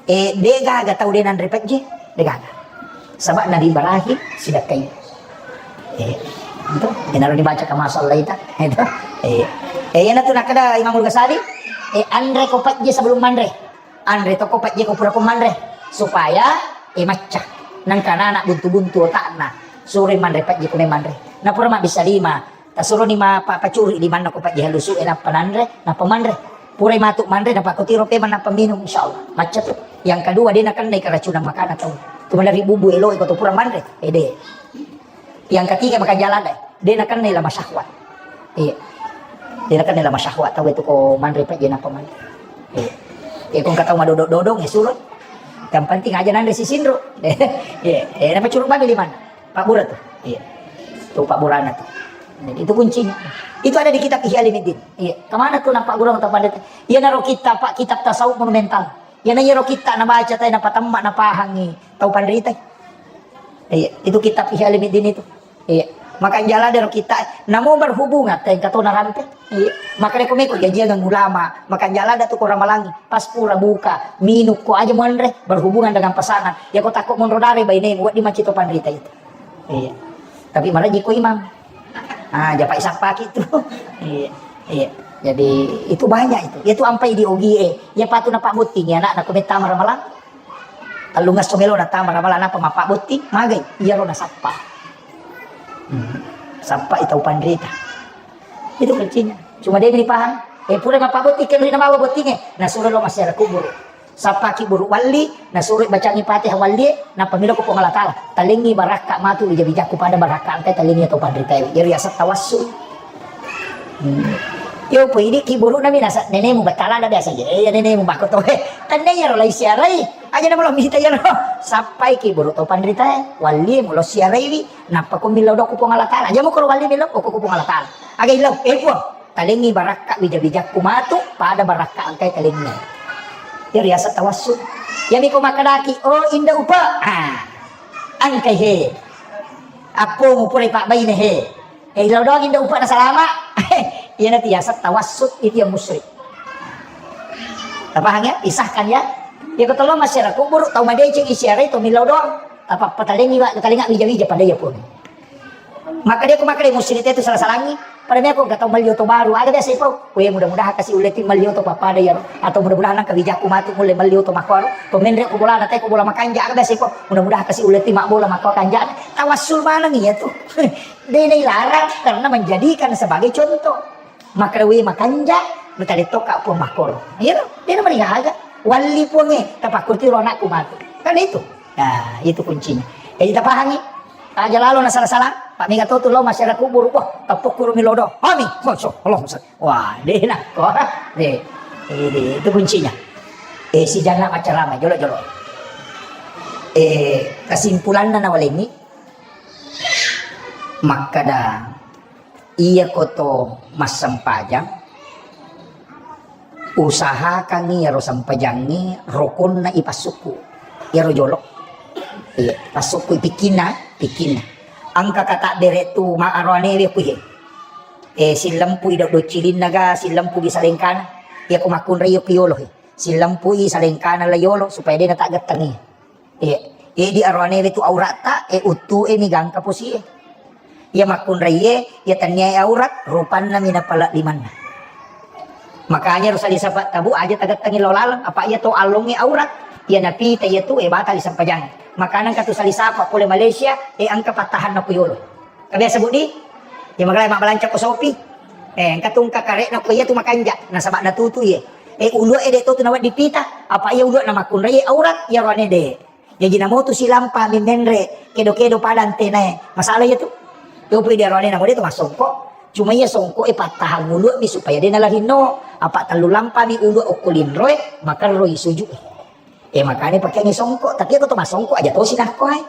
Eh, de gaga tau de nanre pejje, de gaga. Saba Nabi Ibrahim sidakkai. Eh, itu, iyanaro dibaca kama shallaita, itu. Eh, eh, iyanatu nakkeda Imamul Ghazali, eh, anre ko pejje sebelum manre. Anre to ko pejje ko pura ko manre. Supaya, eh, macca. Nangka nana buntu-buntu otakna. Suro manre pejje ko manre. Napura mabbissa lima. Tasuroni ma-, pa-, pacuri limanna ko pajje halusu e, nappa nanre, nappa manre. Purai matu manre, nappa ko tiro pemeng, nappa minum, insyaallah. Macca tu. Yang kedua, de nakennai keracunan makanan tau. Tu manre bumbu elo e ko to pura manre. Eh, de. Yang ketiga, makan jalan deh. De nakennai lama syahwat. Iya. De nakennai lama syahwat tau itu ko manre pajje nappa manre. Iya. Eh, ko engka tau madodong-dodong, eh, suro. Yang penting aja nanre sisinro. Iya. Eh, nappa curu bagi limanna. Pabbura tu. Iya. Tu pabburana tu. Jadi itu kuncinya. Itu ada di kitab Ihya Ulumuddin. Iya. Kemana tu nampak gurung atau pandai? Iya naro kitab, Pak, kitab tasawuf monumental. Iya na iyaro kitab nabaca tai, napatemma, napahangi tau panrita. Iya, itu kitab Ihya Ulumuddin itu. Iya. Makan jala dero kitab, namo berhubungan tai engka to narampe. Iya. Maka rekomeko jajiang ulama, makan jala da tu ko ramalangi. Pas pura buka, minum ko aja muanre, berhubungan dengan pesanan. Ya ko takut monro dare bainemu, wedding macito panrita itu. Iya. Tapi maraji ko imam. Ah, japai sappaki tu. Iya. Iya. Jadi itu banyak itu. Ya tu ampai di ogi e. Ya patu na pabotting ya anak na ko metta maramalang. Tellungesso melo na tama ramalang apa mapabotting, magai. Iya ro na sappa. Hmm. Sappa itau panrita. Itu kuncinya. Cuma dia ini paham. Eh, pura mapabotting, kan rina bawa botting e. Nah, suruh lo masih ada kubur. Sappaki buruk walli, nasuro bacangi Fatihah walli, nappa melo ko Puang Allah Ta'ala. Talengi barakka matu bija-bijakku pada barakka engkai talengi atau panritae. Jadi asa tawassul. Hmm. Yo, pui idi ki buruk nami nasa nenemu batala na biasa je. Eh, ya nenemu bako to. Eh, tenne yaro lai siarai. Aja na mulo mita yaro. Sappai ki buruk to panrita, eh. Walli mulo siarai wi. Nappa ko millau doku Puang Allah Taala. Aja muko walli millau doku Puang Allah Taala. Aga illau, eh, Puang. Talengngi barakka wija-wijakku matu, pada barakka engkai talengngi. Ya riasa tawassul. Ya miko makkadaki, oh, inda upa. Ah. Engkai he. Appomu purai pabbaine he. Eh, illau doang inda upa na salama. Iyana tiasa tawassul itu yang musyrik. Tapahang ya? Isahkan ya. Ya ketolo masyarakat kubur tau madeceng isiarai tau millau doang. Tapappa talengngi wa talenga wija-wija pada ya pun. Maka dia ko maka dia musyrik itu salah-salangi. Pada meko engka tau melli oto baru, aga biasa ipau. Weh, mudah-mudahan kasi ulle ti melli oto pappada iyaro. Atau mudah-mudahan engka wijakku matu mulle melli oto makkuaro. To menre ko bola na te ko bola makanja, aga biasa ipau. Mudah-mudahan kasi ulle ti mabbola makko kanja. Tawassul maneng iya tu. De nailarang karena menjadikan sebagai contoh. Maka weh makanja, mutale tokka Puang makkoro. Iya to? De na marigaga. Walli Puangnge, tapakkurti ro anakku matu. Kan itu. Nah, itu kuncinya. Jadi tapahangi. Aja lalo na salah-salah. Pak mega to tu lo masyarakat kubur. Wah, tapakkurumi lodo. Amin. Masya Allah. Wah, de na. Wah, de. Eh, de, itu kuncinya. Eh, si jangan macarama, jolo-jolo. Eh, kesimpulanna nawalengi. Makkada, iya koto massempajang, usahakangngi iyaro sempajangnge rokonna ipassukku. Iyaro jolo. Iya, passukku pikkinna, pikkinna. Engka kata bere tu ma aroanewe kuhe. Eh, sillempu i do cilinna ga, sillempu gi salengkana. Iya ko makkunrai iyo ku yolo he. Sillempu i salengkana la yolo supaya de na taggettengi. Iya. Edi aroanewe tu auratta, e uttu e mi gangka posie. Iya makkunraie, iya tanniae aurat, rupanna mi napala limanna. Makanya ro sali sapa tabu aja tagettengi lao laleng, apa iya to allongnge aurat. Iya napita iya tu e batal sempajang. Makana engka tu sali sapa pole Malaysia, e engka pattahanna ku yolo. Kabiasa budi? Iya magalai mabbalanca ko sopi. Eh, engka tu engka karekna ko iya tu makanja, nasaba natutu iye. Eh, ulua e de to tu nawedding pita, apa iya ulua na makkunrai aurat, iya roane de. Jaji namotu silampa mi menre, kedo-kedo pada antenae. Masalah iya tu. Yopi di aroane namo de to massongko. Cuma iya songko e pattahang ulua mi supaya de nalarinno. Apa tellu lampa mi ulua okko linroe, makerroi suju. Eh, makanya pakeangi songko, tapi aku to massongko aja tosi nakko ai.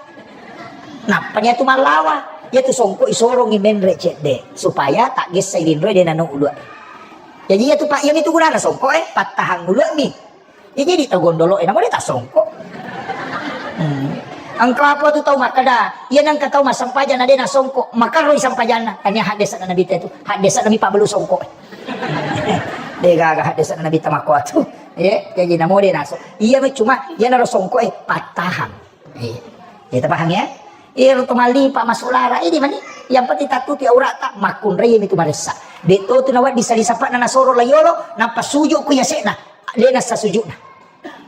Nappa nia tu mallawa, iya tu songko isorongi menre cedde supaya tak gessai linroe de nano ulua. Jadi iya tu pak, iya mi tu gunana songko e, pattahang ulua mi. Ya, jadi tau gondolo e, namo de tassongko. Hmm. Engka apa tu tau makkeda, iya nengka tau massempajang na de nassongko, makarroi sempajanna. Tania haddesa na Nabi te tu, haddesa na mi pabbalu songko. De gaga haddesa na Nabi tamakko tu. Ya, jadi namo de naso. Iya me cuma, iya naro songko e pattahang. Iya. Ya, tapahang ya? Iya, ro to malli pak masulara, ini mani. Yang penting tatuti aurata, makkunrai mi tu maressa. De to tu nawaddi sali sapana nasoro layolo, nappa suju ku yasena. De nassa sujuna.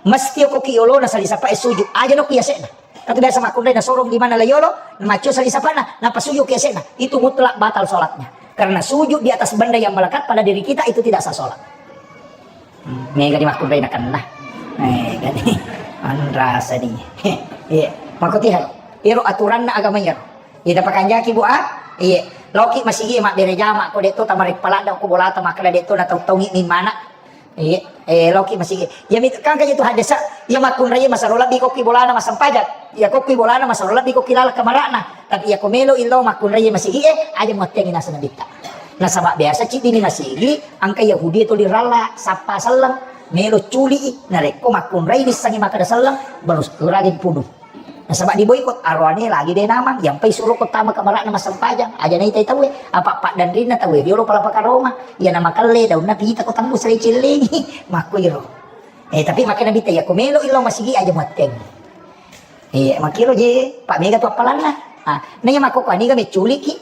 Mesti ko ki yolona sali sapa e sujud. Aja no ki yasekna. Tapi biasa makkunrai nasorong di mana la yolo, macio sali sapana, nappa sujud ki yasekna. Itu mutlak batal sholatnya. Karena sujud di atas benda yang melekat pada diri kita itu tidak sah sholat. Hmm, mega di makkunrai nakenna. Mega di. Anrasa di. Iya. Makutihan. Iro aturanna agama iro. Iya, pakanjaki bu ah. Iya. Loki masigi mabbere jama ko detto tamarek palada ko bolata makkeda detto na tau-taungi mi mana. Iya, eh, loki masigi. Ya mit-, kan kaja tu haddesa, ya makkunrai masaro lebbi ko ki bolana massempajang. Ya ko ki bolana masaro lebbi ko ki lala kamarana. Tapi ya ko melo illo makkunrai masigi e, aja muattengi nasa nabitta. Nasaba biasa ciddi ni masigi, angka Yahudi to liralla, sappa selleng, melo culi i, narekko makkunrai nissengi makkeda selleng, baru ragin punu. Nasaba diboikot, aroane lagi de namang, yampai suro ko tama kamarana massempajang, aja naitai tauwe, apa paddanrinna tauwe, riolo pala pakaroma, iya namakelle, daunna pita ko tembus ri cellengi, makkuiro. Eh, tapi makkeda Nabitta, iya ko melo illo masigi aja muatteng. Eh, makkiro je, pak mega tu appalanna. Ah, na iya makko ko aniga mecculiki.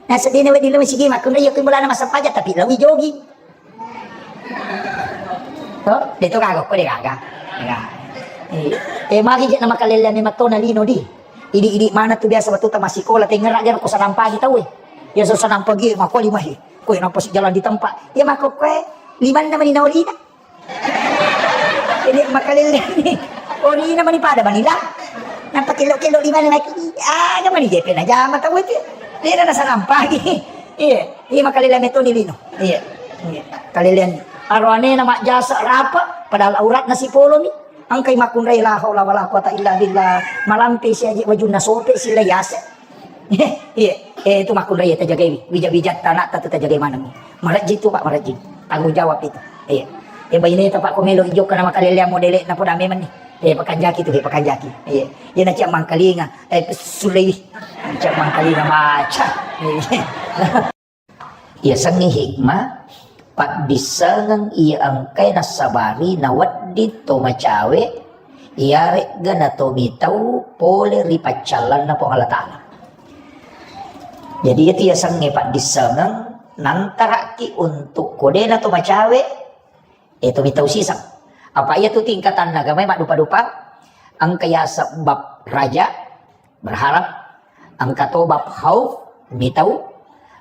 Nasedene wedding lo masigi makkunrai iya ko bolana massempajang, tapi lawi jogging. To, de to gaga ko de gaga. Ya. Eh, eh, magi je na makalelle ame matona lino di. Idi-idi mana tu biasa wettu ta massikola tengera gero ko sanang pagi tau e. Ya so sanang pagi mako lima he. Ko nampa si jalan di tempat. Ya mako ko e limanna mani naorina. Ini makalelle ni. Orina mani pada mani lah. Nampa kelo-kelo limanna lagi. Ah, ga mani jepe na jama tau e. Lena na sanang pagi. Iya, iya makalelle metoni lino. Iya. Iya, kalelean. Aroanena majjasa rapa, padahal auratna sipolomi. Engkai makkunrai la haula wala quwata illa billah. Malampe siaji wajunna sope sila yase. Iya, eh, itu makkunrai tajagai. Wija-wijatta anakta tu tajagai maneng. Marajji tu, Pak, marajji. Tanggung jawab itu. Iya. Eh, baineta, Pak, ko melo ijokka nama kalelean modele na poda memang ni. Eh, pakanjaki tu, eh, pakanjaki. Iya. Iya na ciak mangkalinga. Eh, sulei. Ciak mangkalinga maca. Iya. Iyasengnge hikmah, paddissengeng iya engkae nassabari nawedding to macawe, iyaregga natomitau pole ri paccallanna Puang Allah Ta'ala. Jadi, iyatu iyasengnge paddissengeng, nantaraki untuk kodena to macawe, eh, tomitau siseng. Apa iyatu tingkatanna agamae maddupa-dupa, engka yaseng bab raja, berharap, engka to bab khauf, mitau,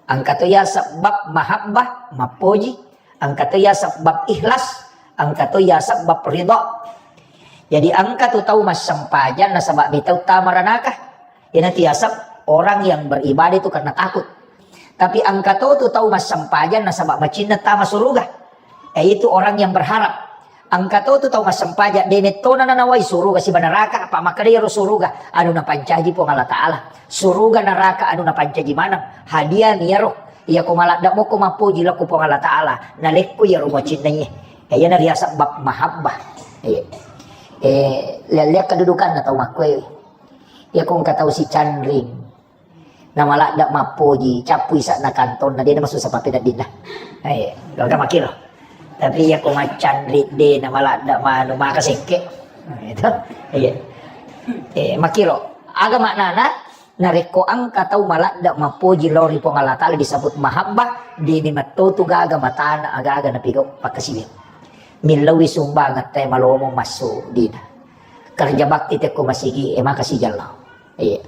engka to yaseng bab mahabbah, mappoji, engka to yaseng bab ikhlas, engka to yaseng bab ridha. Jadi engka tu tau massempajang nasaba mitau tama ranaka. Iyanatu yaseng orang yang beribadah itu karena takut. Tapi engka to tu tau massempajang nasaba macinna tama suruga. Yaitu orang yang berharap. Engka to tu tau massempajang, de mettona nanawai suruga siba neraka, apa makkeda iyaro suruga anu napancaji Puang Allah Ta'ala. Suruga neraka anu napancaji maneng. Hadiah mi iyaro. Iyako maladde moko mappoji lao ko Puang Allah Ta'ala, nalekko iyaro macinna iye. Eh, iyana riaseng bab mahabbah. Eh, eh, lea-lea kedudukanna tau makkoe. Iyako engka tau sicanring. Namaladde mappoji, cappui ise'na kantonna, de namasussa pappeneddinna. Eh, gangka makkiro. Tapi iyako maccanring de namaladde manu maka sekke. Itu. Iya. Eh, makkiro. Aga maknana, narekko engka tau maladde mappoji lao ri Puang Allah Ta'ala disebut mahabbah, de memetto tu gaga matana aga-aga napigau pakkasiwiang. Millauwi sumbangeng te malomo massu dina. Kerja bakti tekko masigi, eh, maka sijalla. Iya.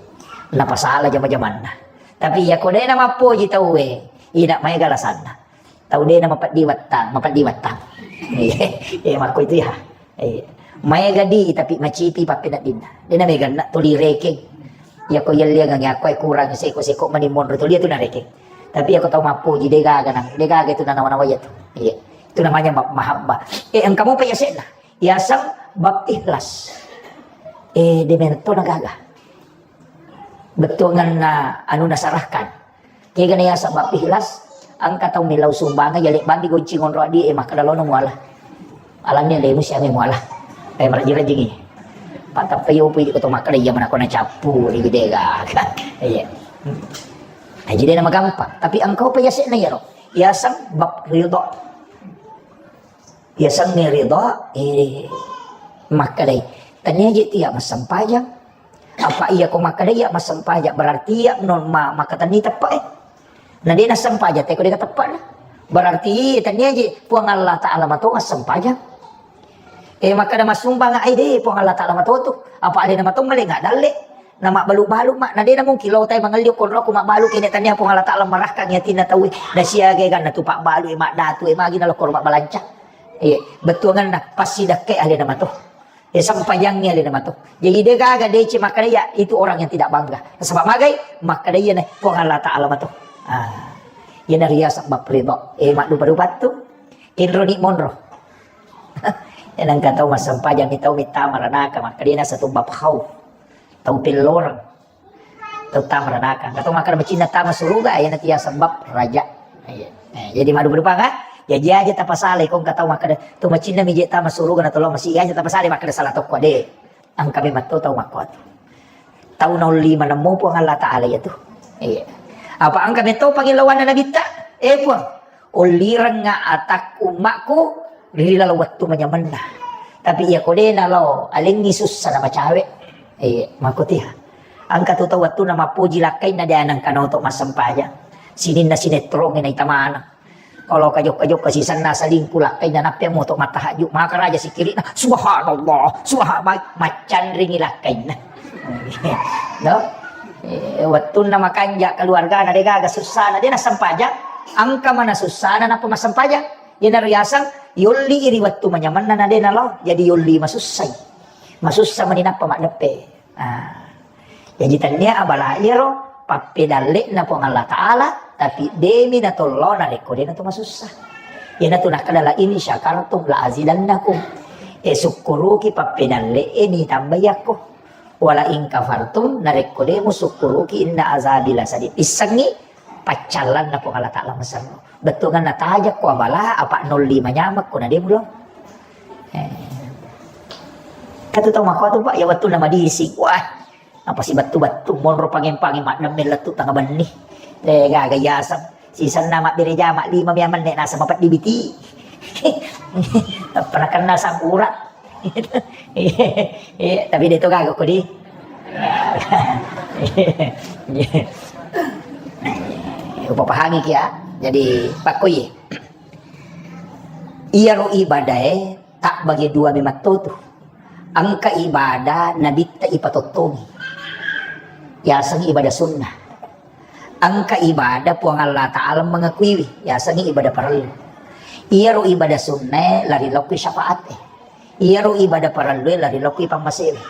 Napasala jama-jamanna. Tapi iyako de namappoji tauwe, ina maega alasanna. Tau de namapeddi wattang, mapeddi wattang. Iya, iya, makko itu ya. Iya. Maega di, tapi macipi pappeneddinna. De namega na tuli rekeng. Iyako yelliangang yakko kurang seko-seko mani monro tuli itu narekeng. Tapi iyako tau mappoji de gaga nang, de gaga itu nanawa-nawa iya tu. Iya. Itu namanya ma-, mahabbah. Eh, engka mopa yase'na. Yaseng bab ikhlas. Eh, de memetto na gaga. Bettuangenna anu nasarahkan. Kegana yaseng bab ikhlas, engka tau millau sumbangeng, yale bandi goncing onro adi, eh, makkeda lono muala. Alanni lemu siame muala. Eh, marajing-rajingi. Patappa yopu idi ko to makkeda iya manako nacappu, ri gede gaga. Iya. Hmm. Eh, jadi nama gampang. Tapi engka pa yase'na iyaro. Yaseng bab ridha. Yasengnge ridha, eh, makkedai, tania je tia massempajang. Apa iya ko makkedai iya massempajang, berarti iya no ma-, makkatenni teppe, eh. Na de nassempajang, teko de teppena. Berarti tania je Puang Allah Ta'ala mato massempajang. Eh, makkeda massumbang, ai de Puang Allah Ta'ala mato tu. Apa adena mato male nggak dalle. Na mabbalu-balu ma, na de na mungkin lo tai mangelli okko roko mabbalu kene tania Puang Allah Ta'ala marahkangi atinna tauwe. Na siaga ganna tu pabbalu e maddatu e magi na lokko mabbalanca. Iya, bettuanganna passidakkai alena mato. Ya sempajangi alena mato. Jadi de gaga de ce makkeda ya itu orang yang tidak bangga. Sebab magai makkeda iya na Puang Allah Ta'ala mato. Ah. Iya na riaseng bab ridha. Eh, maddupa-dupa tu. Inro ni monro. Ya nangka tau massempajang ni tau mitta maranaka makkeda na satu bab khauf. Tau pelloreng. Tau tama ranaka. Engka to makkeda macinna tama suruga, iyana tia sebab raja. Iya. Eh, jadi maddupa-dupa kan? Jaji aja tapasalai ko engka tau makkeda to macinna mi je tama suruga na tolong masih aja tapasalai makkeda salah tokko de. Engka memang to tau makkuatu. Tau naulli manemmu Puang Allah Ta'ala iya tu. Iya. Apa engka metto pangillawanna nabitta? Eh Puang, ullirengnga atakku ummakku ri laleng wettu manyamenna. Tapi iya ko de nalo alengngi sussa na macawe. Eh, makkutia. Engka tu tau wettunna mappoji lakkainna de nengka noto massempajang. Sininna sinetrongnge naita maneng. Kalau kajokka-jokka sisenna selingkuh lakkainna nappe moto mattahajju maka raja sikirina subhanallah subhanallah maccanringi lakkainna. No? Eh, wettunna makanja keluargana de gaga sussana de nassempajang. Engka mana sussana nappa massempajang. Iyana riaseng yolli ri wettu manyamenna na de nalo, jadi yolli masussai. Masussa mani nappa maddeppe. Ah. Jadi tania abala iyaro pappedalle'na Puang Allah Ta'ala, tapi demi natollo narekko de nato masussa. Iyanatu nakkeda, "La in syakartum la azidannakum." E, sukkuruki pappedalle e ni tambai yakko. "Wa la in kafartum," narekko de musukkuruki, "inna azabi lasadid." Issengngi paccallanna Puang Allah Ta'ala maserro. Bettuanna tajakko abala, apa nolli manyamekko na de mulo. Eh. Katu tau makkuatu, Pak, ya wettunna madising. Wah, apa si bettu-bettu monro pangeng-pangeng maddemme lettu tanga benni. Eh, gaga yaseng. Sisenna mabbere jama lima mia menne nasa mapeddi biti. Pernah kenal sakura. Iya, tapi de to gaga ko di. Upapahangi ki ya. Jadi, pakkoi. Iyaro ibadae tabbage dua memattotu. Engka ibadah nabitta ipatottongi. Yaseng ibadah sunnah. Engka ibadah Puang Allah Ta'ala mengakuiwi. Yaseng ibadah parellu. Iyaro ibadah sunnae lari lokki syafaat e. Iyaro ibadah parellue lari lokki pammasewe.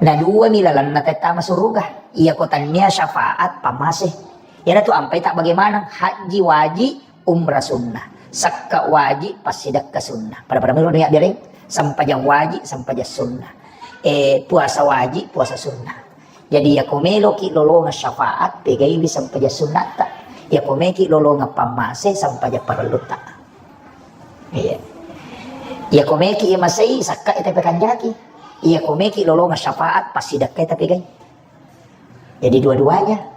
Na duami lalenna tette masuruga. Iyako tannia syafaat pammase. Iyanatu ampai tak bagaimana? Haji waji, umrah sunnah. Sakka waji, passidakka sunnah. Pada-pada miro niat biareng. Sempajang waji, sempajang sunnah. Eh, puasa waji, puasa sunnah. Jadi, iyako meloki lolongeng syafaat, pegaiwi sempajang sunnatta. Iyako meki lolongeng pammase, sempajang parellutta. Iya. Iyako meki imasei, sakka ita pekanjaki. Iyako meki lolongeng syafaat, passidakka ita pegai. Jadi dua-duanya.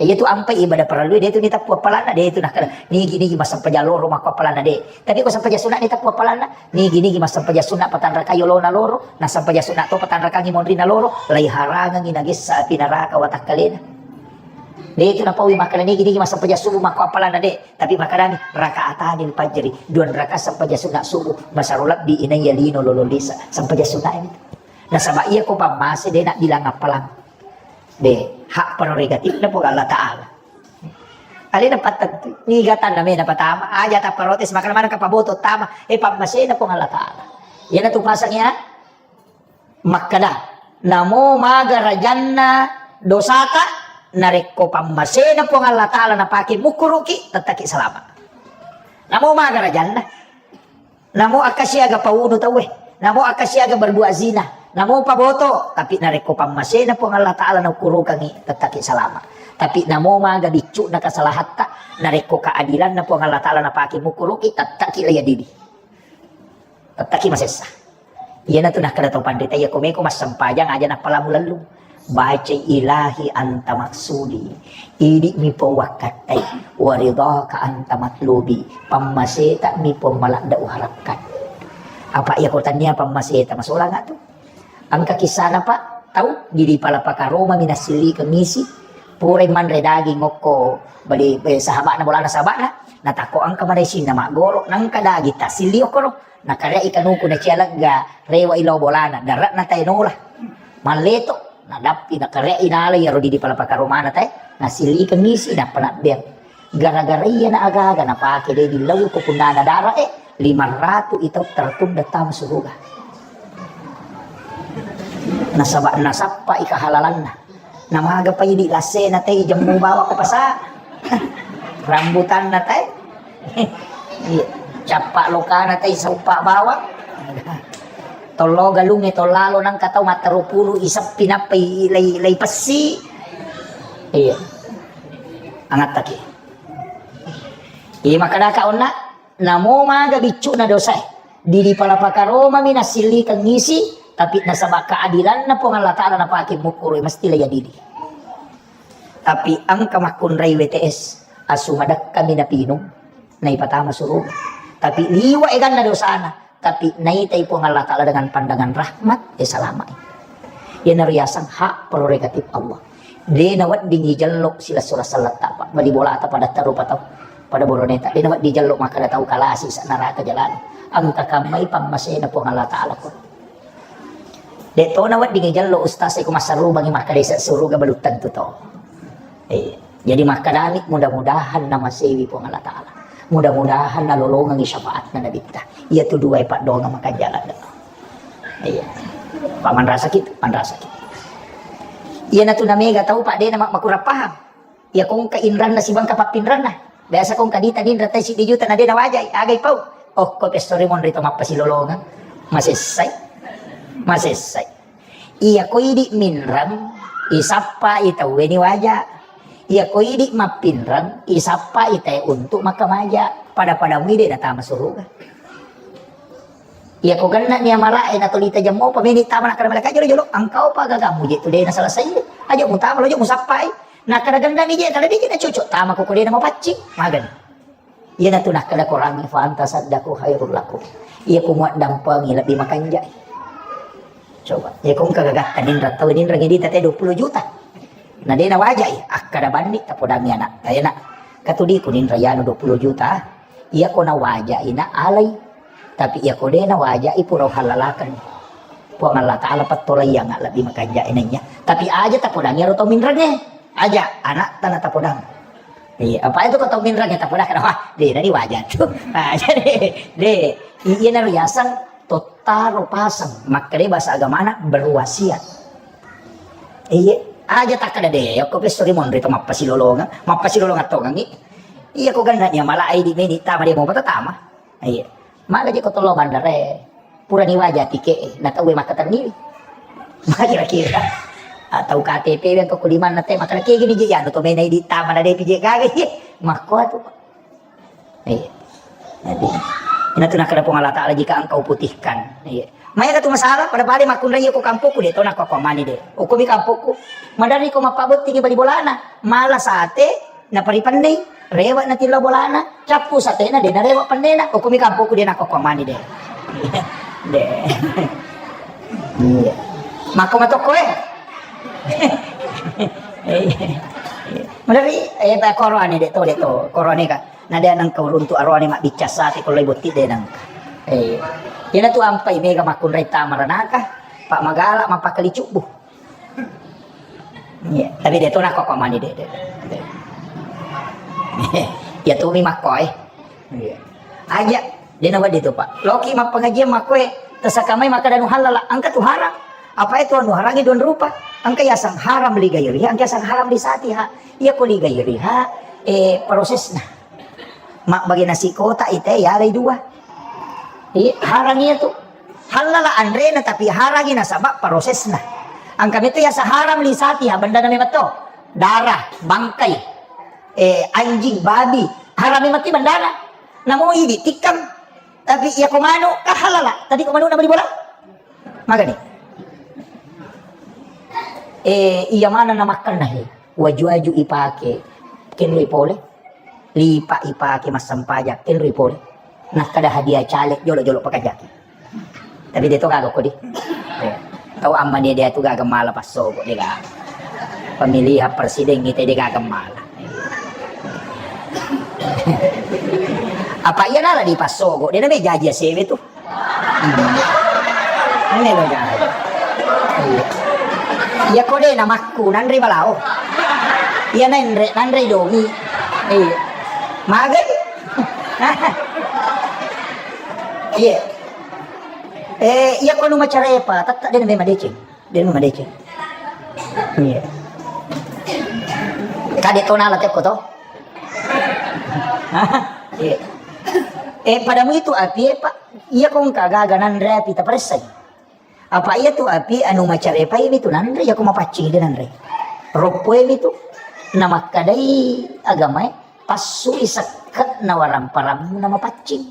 Iya tu ampai ibadah parellu, de tu nitappu appalanna, de tu nakkeda, "Nigi-nigi massempajang loro makko appalanna, de." Tapi ko sempajang sunna nitappu appalanna, "Nigi-nigi massempajang sunna patanrakai olona loro, na sempajang sunna to patanrakangi monrina loro, laiharangangi nagessa api naraka watakkalena." De tu napaui makkeda, "Nigi-nigi massempajang subuh makko appalanna, de." Tapi makkedami, "Rakaatanil fajri, dua rakaat sempajang sunna subuh, masaro lebbi inaiya lino lolo lisa." Sempajang sunna ini. Nasaba iya ko pammase de nak bilang appalang. De, hak prerogatifna Puang Allah Ta'ala. Alena pattentu, niga tanna mena patama, aja ta protes, makkeda maneng ka paboto tama, eh, pammasena Puang Allah Ta'ala. Iyana tu pasang ya, makkeda, namo maga rajanna dosata, narekko pammasena Puang Allah Ta'ala napake mukkuruki, tettaki salama. Namo maga rajanna. Namo akka siaga paunu tauwe, namo akka siaga berbuat zina, namo paboto, tapi narekko pammasena Puang Allah Ta'ala naukkurukangi, tettaki salama. Tapi namo maga biccu'na kasalahatta, narekko keadilanna Puang Allah Ta'ala napake mukkuruki, tettaki laya didi. Tettaki masessa. Iyana tu nakkeda tau panrita, iya ko meko massempajang aja nappalamu lellung. Bacai, "Ilahi anta maksudi, idi'mi pong wakkattai, waridhaka anta matlubi, pammaseta mi pong maladda uharapkan." Apa iya ko tania pammaseta masolang tu? Engka kisana, Pak, tau di, di pala pakaroma mi nassillikeng isi, purai manre daging okko bali, eh, sahabana bolana sahabana, natakko engka maresinna maggoro, nengka daging tassilli okkoro. Nakareai kanuku nacia legga, rewa i lao bolana, dare'na tae nola. Malleto, nadappi nakareai nala iyaro didi pala pakaromana tae, nasillikeng isi, nappa nabbeang. Gara-gara iyana aga-aga napake de dillau ko punnana dara e, lima ratu i tau tertunda tama suruga. Nasaba nasappa i kehalalanna. Namaga pa idi lassena tei jemmu bawang ko pasa. Rambutanna tei. Iya. Cappa lokana tei sauppa bawang. Tollo galungnge tollalo nangka tau mattaro pulu iseppi nappa i-, lei, lei pessi. Iya. Angattaki. Iya, makkedaka onna. Namo maga biccu'na dosae, didi pala pakaromami nassillikeng isi, tapi nasaba keadilanna Puang Allah Ta'ala napake mukkuru, mesti la iya didi. Tapi engka makkunrai W T S, asu madekkami napinung, naipatama suruga. Tapi liwa eganna dosana, tapi naitai Puang Allah Ta'ala dengan pandangan rahmat, eh, salamai. Iyanaro yaseng hak prerogatif Allah. De naweddingi jello silessureng selletta, Pak. Bali bolata pada tarupa tau. Pada boroneta. De nawedding jello makkeda tau kalasi sa neraka jalani. Engka kammai pammasena Puang Allah Ta'ala ko. De to naweddingi jello ustaz e ko massarubangi makkeda ise suruga belum tentu to. Eh, jadi makkedami mudah-mudahan namasewi Puang Allah Ta'ala. Mudah-mudahan nalolongengi syafaatna Nabitta. Iya tu dua e paddoangeng makanjala. Iya. Pak, manrasaki tu, manrasaki. Iyanatu namega tau, Pak, de nama makurang paham. Iya kongka inranna sibangka pappinranna. Biasa kong kadita ninra tai siddi juta na de nawajai, agai pau. Okko pessori monri to mappasilolongeng. Masessai. Masessai. Iya ko idi minreng, isappa i tauwe ni waja. Iya ko idi mappinreng, isappa i tae untuk makkamaja. Pada-pada mui de natama suruga. Iya ko genna ni amara e natolita jammo pa meni tama nakkada malaika jolo-jolo, engka opa gaga muje tu de naselesai. Aja mutama lo, aja musappai. Nakkada genna mi je, kada de je nacocok tama ko ko de namapaccing. Magani. Iyanatu nakkeda Korangnge, "Fa anta saddaku khairul lakum." Iya ku muaddampengi lebbi makanjai. Coba, iya ko engka gagatta ninreng tau ninreng edita te dua puluh juta. Na de nawajai, akkeda banni tapodangi anak. Tayana, katudiku ninreng yanu dua puluh juta. Iya ko nawajai na alai. Tapi iya ko de nawajai pura halalaken. Puang Allah Ta'ala pattolaiang lebbi makanjai naiya. Tapi aja tapodangi aro tau minrengnge. Aja, anatta na tapodang. Iya, apa itu kata minreng kita pernah kena wah, de, nani wajar tu. Nah, jadi, de, iya na riasang totaro pasang, makkeda bahasa agamana berwasiat. Iya, aja takkeda de, aku pessori monri to mappasilolongan, mappasilolongan tongangi. Iya, ko ganna nia mala ai di meni tama de mau tama. Iya. Maga je ko tollo bandare. Purani waja tike e, na tauwe makkatenniwi. Ma kira-kira. Atau K T P we engka ko limanna te, makkeda ke gini je, anu to mena idi tama na depi je gaga, iye. Makko atu. Iya. Jadi, ina tu nakkeda Puang Allah Ta'ala, "Jika engkau putihkan." Iya. Maya katu masalah, pada-pada makkunrai ko kampokku de, to nakko mani de. Okko mi kampokku. Madari ko mappabottingi bali bolana. Mala sate, Naparipennei, rewe' natillau bolana, cappu satena, de narewe' pennena, okkomi kampokku de nakokko mani de. De. Iya. Makko matokko e. Iya. Meneri, eh, ba, korone de to, de to, korone ka. Na de nengka uruntu arone mabbicca sate ko lai botti de nengka. Eh. Iyana tu ampai mega makkunrai tamaranaka, Pak Magala mappakali cubbu. Iya, tapi de to nakko mani de, de, de. Iya tu mi makko e. Iya. Aja, de na wedding tu, Pak. Loki mappengajian makko e, tesakamai makkeda anu halal, engka tu haram. Apa itu anu harangi dua rupa? Engka yaseng haram li gairiha, engka yaseng haram li satiha. Iya ko li gairiha, eh, prosesna. Mabbage nasi kotak ite yalai dua. Iya, harangi itu. Halala anrena tapi harangi nasaba prosesna. Engka metu yaseng haram li satiha bendana memang to. Darah, bangkai, eh, anjing, babi, haram memang ti bendana. Namo idi tikkang. Tapi iya ko manu ka halala. Tadi ko manu na bali bola. Magani. Eh, iya mana na makkanna he. Waju-waju ipake. Kenroi pole. Lipa ipake massempajang, tenroi pole. Nakkeda hadiah caleg jolo-jolo pakajaki. Tapi de to gaga kodi. Eh, tau amma de, de tu gaga mala passogo de gaga. Pemilihan presiden ite de gaga mala. Apa iya nala di passogo, de na me jaji asewe tu. Ini lo, guys. Iya. Iya, ko de namakku, nanre balao. Iya, nanre, nanre domi. Iya. Magai. Iya. Eh, iya, ko nu macarepa, tetap de na memang deceng. De na memang deceng. Iya. Kade to nala tekko to. Iya. Eh, padamu itu api, eh, Pak. Iya, ko engka gaga nanre api taparessai. Apa iya tu api anu macarepai mi tu nanre, iya ko mapaccing de nanre. Roppoe mi tu. Namakkadai agamae, passui sekke na waramparammu na mapaccing.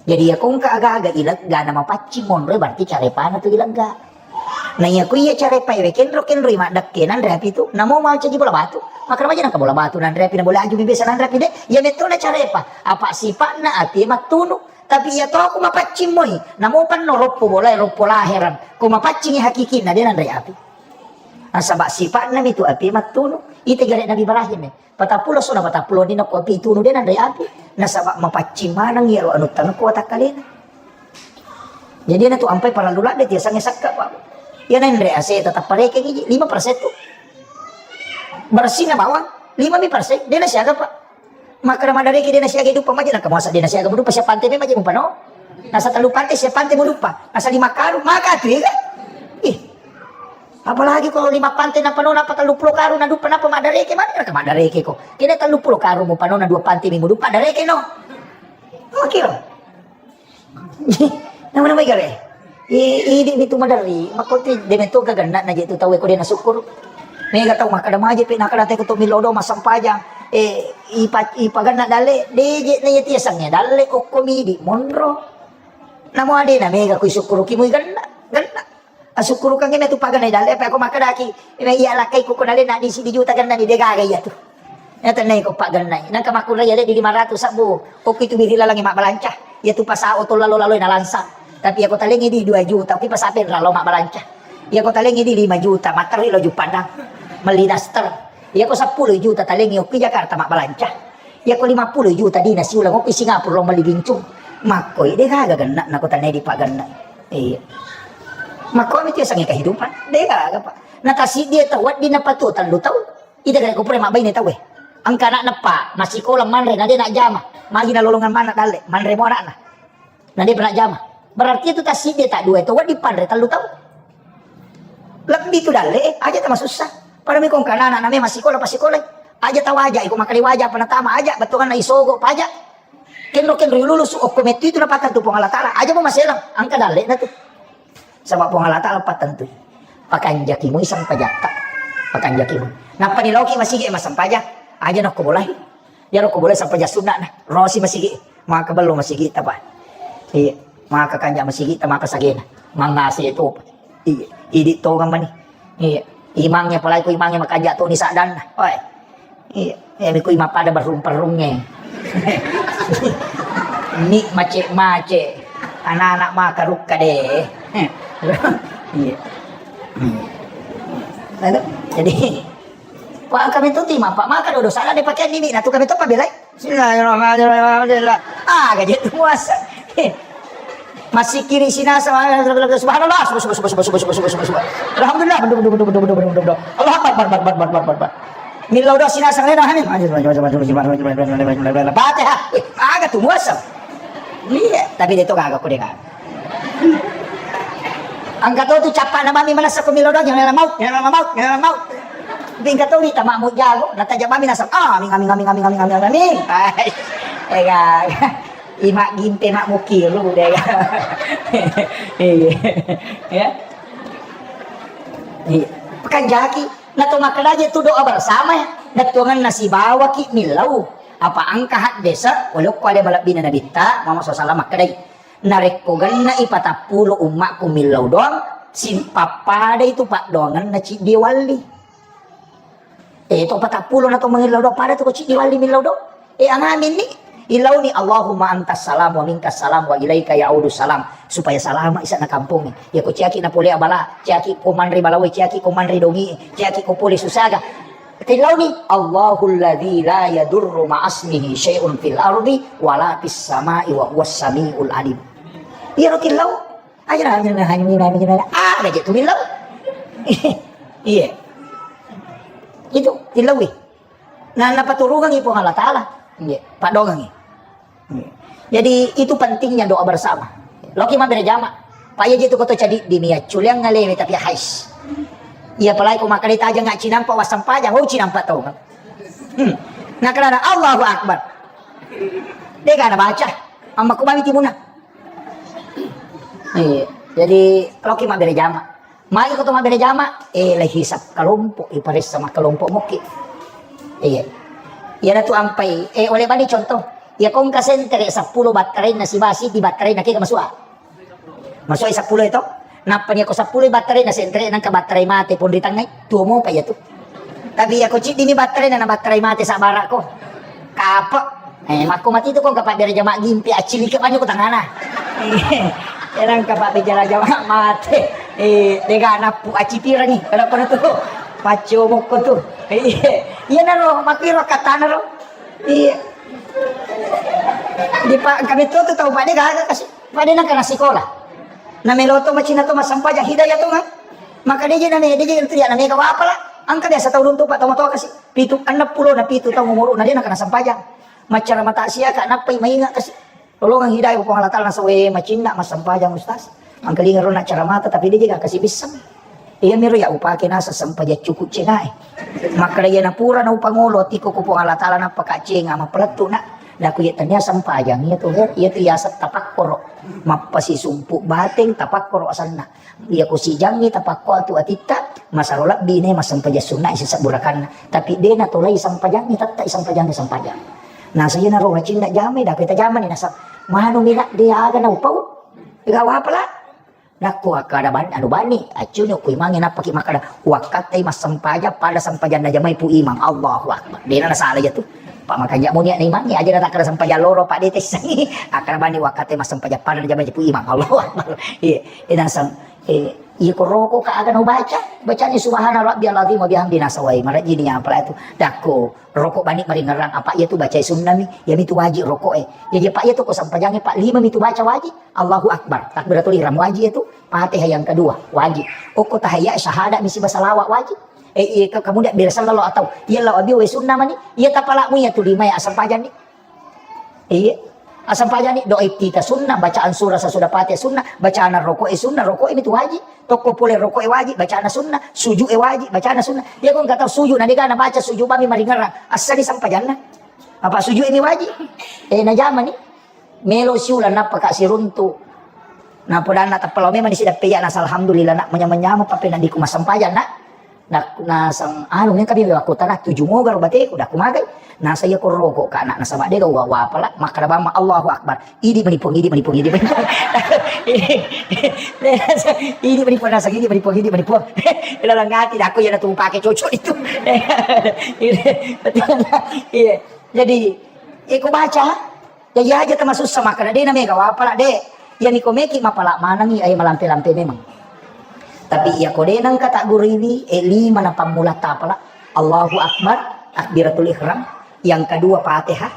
Jadi iya ko engka aga-aga ilegga na mapaccing monroe berarti carepana tu ilegga. Na iya ko iya carepai we kenro-kenroi maddekke nanre api tu, namo mancaji bola batu. Makkeda maja nangka bola batu nanre api na bola aju mi biasa nanre api de. Iya metto na carepa. Apa sipatna api mattunu. Tapi iya to ko mapaccing moi, namo panno roppo bolae, roppo laherang. Ko mapaccingi hakikinna, de nanre api. Nasaba sipatna mi tu api mattunu. Ite gare Nabi Ibrahim e. Patappulo sona patappulo dino ko api tunu, de nanre api. Nasaba mapaccing maneng iyaro anu tanu ko watakkalena. Jadi na tu ampai parallu ladde tiasange sakka, Pak. Iya nanre ase tetap pareke gigi, lima persen tu. Bersihna bawang, lima mi persen, de na siaga, Pak. Makkeda madareki de nasiaga duppa maje, naka masa de nasiaga muduppa, sia pante me maje mupano. Nasa tellu pante, sia pante muduppa. Nasa lima karung, maka tu, iya kan? Ih. Apalagi ko lima pante na panona apa telluppulo karung na duppa napa maddareke, mana ka maddareke ko. Kene telluppulo karung mo panona dua pante mi muduppa dareke no. Oke lo. Nama-nama gare. I, idi mitu maderri, makko ti de metto gaganna na je tu tau ko de na syukur. Mega tau makkada maje pe nakada te ko to millau do massempajang. Eh, ipa, ipaganna dalle, de je na yati asangnge dalle okko midi monro. Namo ade na mega kui syukur ki mui ganna, ganna. Asukkurukengngi metu paganna dalle, apa ko makkadaki, ina iya lakkai ko kona lena di sidi juta gannani de gaga iya tu. Ina tennai ko paganna. Nangka makkurra iya de di lima ratus sabbu. Ko itu biri lalangi mabbalanca. Iya tu pasao to lalo-lalo na lansang. Tapi iya ko talengi di dua juta, ki pasape lalo mabbalanca. Iya ko talengi di lima juta, materi lo Jupadang. Meli daster. Iya ko seppulo juta talengi okki Jakarta mabbalanca. Iya ko lima puluh juta dina siulang okki Singapura lo meli bincung. Makkoi de gaga ganna na ko tanai di paganna. Iya. Makko mi tiasangnge kehidupan. De gaga, Pak. Na tasiddi tau wedding napatu tellu tau. Ida gare ko pura mabbaine tau e. Engka anakna, Pak, massikola manre na de najjama. Magi na lolongan mana dalle, manre mo anakna. Na de pernah jama. Berarti itu tasiddi tak dua itu wedding panre tellu tau. Lebbi tu dalle, eh, aja tama susah. Pada mi kong kana anak name massikola, passikolai. Aja tawaja, iko makkali waja, apa natama aja, bettuanna isogo, paja. Kenro-kenro lulus, okko mettu itu napatang tu Puang Allah Ta'ala. Aja mo maselang, angka dalle na tu. Saba Puang Allah Ta'ala pattentui. Pakanjaki mui sampajatta. Pakanjaki mui. Nappa ni loki masigi massempajang. Aja nokko bolai. Iyaro ko boleh sampajang sunna na. Rosi masigi. Maka bello masigi tapa. Iya. Maka kanja masigi ta maka sagena. Mangase itu. Iya. Idi tongang mani. Iya. Imangnya palai ko imangnya makanja to ni sadanna. Oi. Iya. Ya miku ima pada berrung-perrungnge. Ni mace-mace. Anak-anak maka rukka deh. Iya. Aduh, jadi Pak kami tu timang, Pak maka dodo salah dia pakai nini, nah tu kami tu pabelai. Bismillahirrahmanirrahim. Alhamdulillah. Ah, gaji tu puasa. Masih kiri sini sama subhanallah, subhanallah, subhanallah, subhanallah, subhanallah. Alhamdulillah, bedu, bedu, bedu. Allah Akbar, bar, bar, bar. Millau doa sini sama lena, hani. Fatihah. Wih, aga tu puasa. Iya, tapi dia tu kagak, aku dia kagak. Angka to tu cappa na mami manassa ko millau doang, jangan mau, jangan mau, jangan mau. Bingka to ni tama mu jago, na taja mami nasa. Ah, amin, amin, amin. Ai, ega. Ima gimpe mak mukiru dega. Iya. Ya. Iya. Pekan jaki, na to makkeda je tu doa bersama, na tuangan nasi bawa ki millau. Apa angka haddesa, walau ko ada balabbina nabitta, Muhammad sallallahu alaihi wasallam makkedai. Narekko genna'i patappulo ummakku millau doang, sipappadai tu paddoangenna ciddi walli. Eh, to patappulo na to mangillau doang, pada tu ko ciddi walli millau doang. Eh, angaminni, ilauni Allahumma antas salam wa minkas salam wa ilaika ya'udu salam. Supaya salama isa'na kampongnge. Ya ko ciaki na pole abala, ciaki ko manre balawe, ciaki ko manre dongi, ciaki ko pole susaga. Tilauni, Allahul ladzi la yadurru ma'asmihi syai'un fil ardi wala fis sama'i wa huwas sami'ul alim. Iyaro tilau. Aja, aja, aja, aja, aja, aja, ah, aja tu tilau. Iya. Itu tilau. Nah, napaturungangi Puang Allah Ta'ala. Iya, padongangi. Jadi, itu pentingnya doa bersama. Loki mabbere jama. Pak, iya jitu koto cadi dini ya, culiang ngalewe tapi hais. Iya, apalagi ko makkeda taja nggak cinampa wassampajang, oh, cinampa tau. Hmm. Nah, karena Allahu Akbar. Dega na baca. Amma ko mami timuna. Iya. Jadi, loki mabbere jama. Magi ko to mabbere jama, eh, lei hisap kelompok, iparessa makkelompok mokki. Iya. Iyana tu ampai, eh, oleh bani contoh. Iya ko engka sentere seppulo battarainna siba siddi battarainna kega masua. Masua seppulo itu. Nappa ni ko seppulo battarainna sentere nangka battarai mate pon ritangngai, tuo mopa iya tu. Tapi iya ko ciddini battarainna na battarai mate sabara ko. Kape. Eh, makko mati tu ko engka pabbere jama gimpi, accilike banyu ko tangana. Eh, erang ka pabbere jama mate. Eh, dega nappu acipirani. Kenapa tu? Paccio mokko tu. Eh, iya naro, makkiro katana ro. Iya. Di pa, kami tu tu tau pada gaga kasi. Pada nak kena sekolah. Na meloto macina to massempajang hidayah tu kan. Maka deje na me, deje tu ya na mega wapala. Angka biasa tau runtu pa tau matoa kasi. Pitu, enneng pulo na pitu taung umuruna, de nakana sempajang. Maccaramata siaka nappai mainga kasi. Lolongang hidayah Puang Allah Ta'ala, nasawe macinna massempajang ustaz. Angkalinga ronna caramata tapi de jega kasi bisseng. Iya miro ya upake naseng sempajang cuku cengae. Makkeda iya napura na upangolo tiko ku Puang Allah Taala nappa ka cenga mapelettu na. Naku iya tania sempajang iya tu, iya tu yaseng tapakkoro. Mappasisumpu bateng tapakkoro asenna. Iya ko sijangngi tapakko atu atitta, masaro lebbi ne massempajang sunna sisa burakanna. Tapi de natolai sempajangngi, tetta sempajangngi sempajang. Nasa iya naro racinna jamai, dape tajamani nasa manu mina de aga na upau. Ega wapala. Nakko akkada bani, anu bani, accuni ku imangnge nappaki makkada, wakkattai massempajang pada sempajang najamai pu imang. Allahu Akbar. Dena nasala iya tu. Pak makanja muni na imangnge aja natakkada sempajang loro, Pak, de tessangi. Akkada bani wakkattai massempajang pada najamai pu imang. Allahu Akbar. Iya, e nasang, e, iya ko roko ka aga no baca, bacani subhana rabbiyal azim wa bihamdi nasawai. Marajini apala itu. Dakko roko bani maringerang apa iya tu bacai sunnami, iya mitu wajib roko e. Iya, iya, Pak, iya tu ko sempajangnge, Pak, lima mitu baca wajib. Allahu Akbar, takbiratul ihram wajib itu. Fatihah yang kedua wajib. Okko tahiyya syahadat misi basalawat wajib. Eh, iya, ke-, kemudian bila sallallahu atau iya lau abi we sunnah mani, iya tapalamu iya tu lima ya asempajang ni. Iya. Asempajang ni doa iftitah sunnah, bacaan surah sesudah Fatihah sunnah, bacaan rokok e sunnah, rokok ini tu wajib. Tokko pole rokok e wajib, bacaan sunnah, sujud e wajib, bacaan sunnah. Iya ko engka tau sujud na dega na baca sujud bami maringerang, assani sempajanna. Apa sujud ini wajib? Eh, najama ni. Melo siulang nappa ka siruntu. Napodanna tappa lao memang disidappe iya nasa alhamdulillah nak manyameng-nyameng pappena diku massempajang nak. Nak nasang anu ne kami wakko tanah tuju moga ro bateku dakku magai. Nasa iya ko roko ka nak nasaba dega wa wapala makkada bamma Allahu Akbar. Idi mani puang, idi mani puang, idi mani puang. Idi mani puang nasa, idi mani puang, idi mani puang. Ilalang ati dakku iya natu pake cocok itu. Iya. Jadi iko baca. Jaji aja temasussa makkeda de na mega wapala de. Iya niko meki mapala manengi ai malampe-lampe memang. Tapi iya ko de nengka tak guriwi, eh, lima na pammula tapala. Allahu Akbar, takbiratul ihram. Yang kedua Fatihah,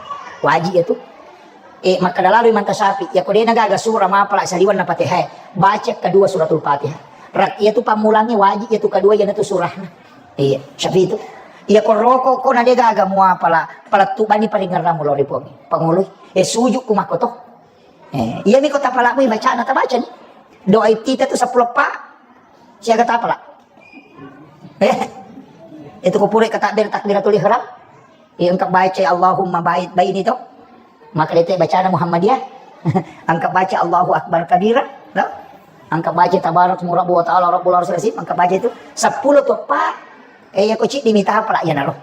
wajib itu. Eh, makkeda lalu Imam Tasyafi, iya ko de na gaga surah mapala saliwan na Fatihah, baca kedua suratul Fatihah. Rak iya tu pammulangi wajib iya tu kedua iya na tu surahna. Iya, Syafi itu. Iya ko roko ko na de gaga muapala, palettu bani paringerang mulo ri puang. Pangului. Eh, sujud ku makko to. Eh, iya mi ko tapalamu bacana tabaca ni. Doa iftitah tu sepuluh pa. Siaga tapala. Eh, itu ko pura ka takbir, takbiratul ihram. Iya engka baca Allahumma ba'id baini to. Maka dete bacana Muhammadiyah. Engka baca Allahu Akbar kabira, no? Engka baca tabarak murabbu wa ta'ala rabbul arsyil azim, engka baca itu sepuluh to pa. Eh, iya ko ciddi mita apa lah iya naro.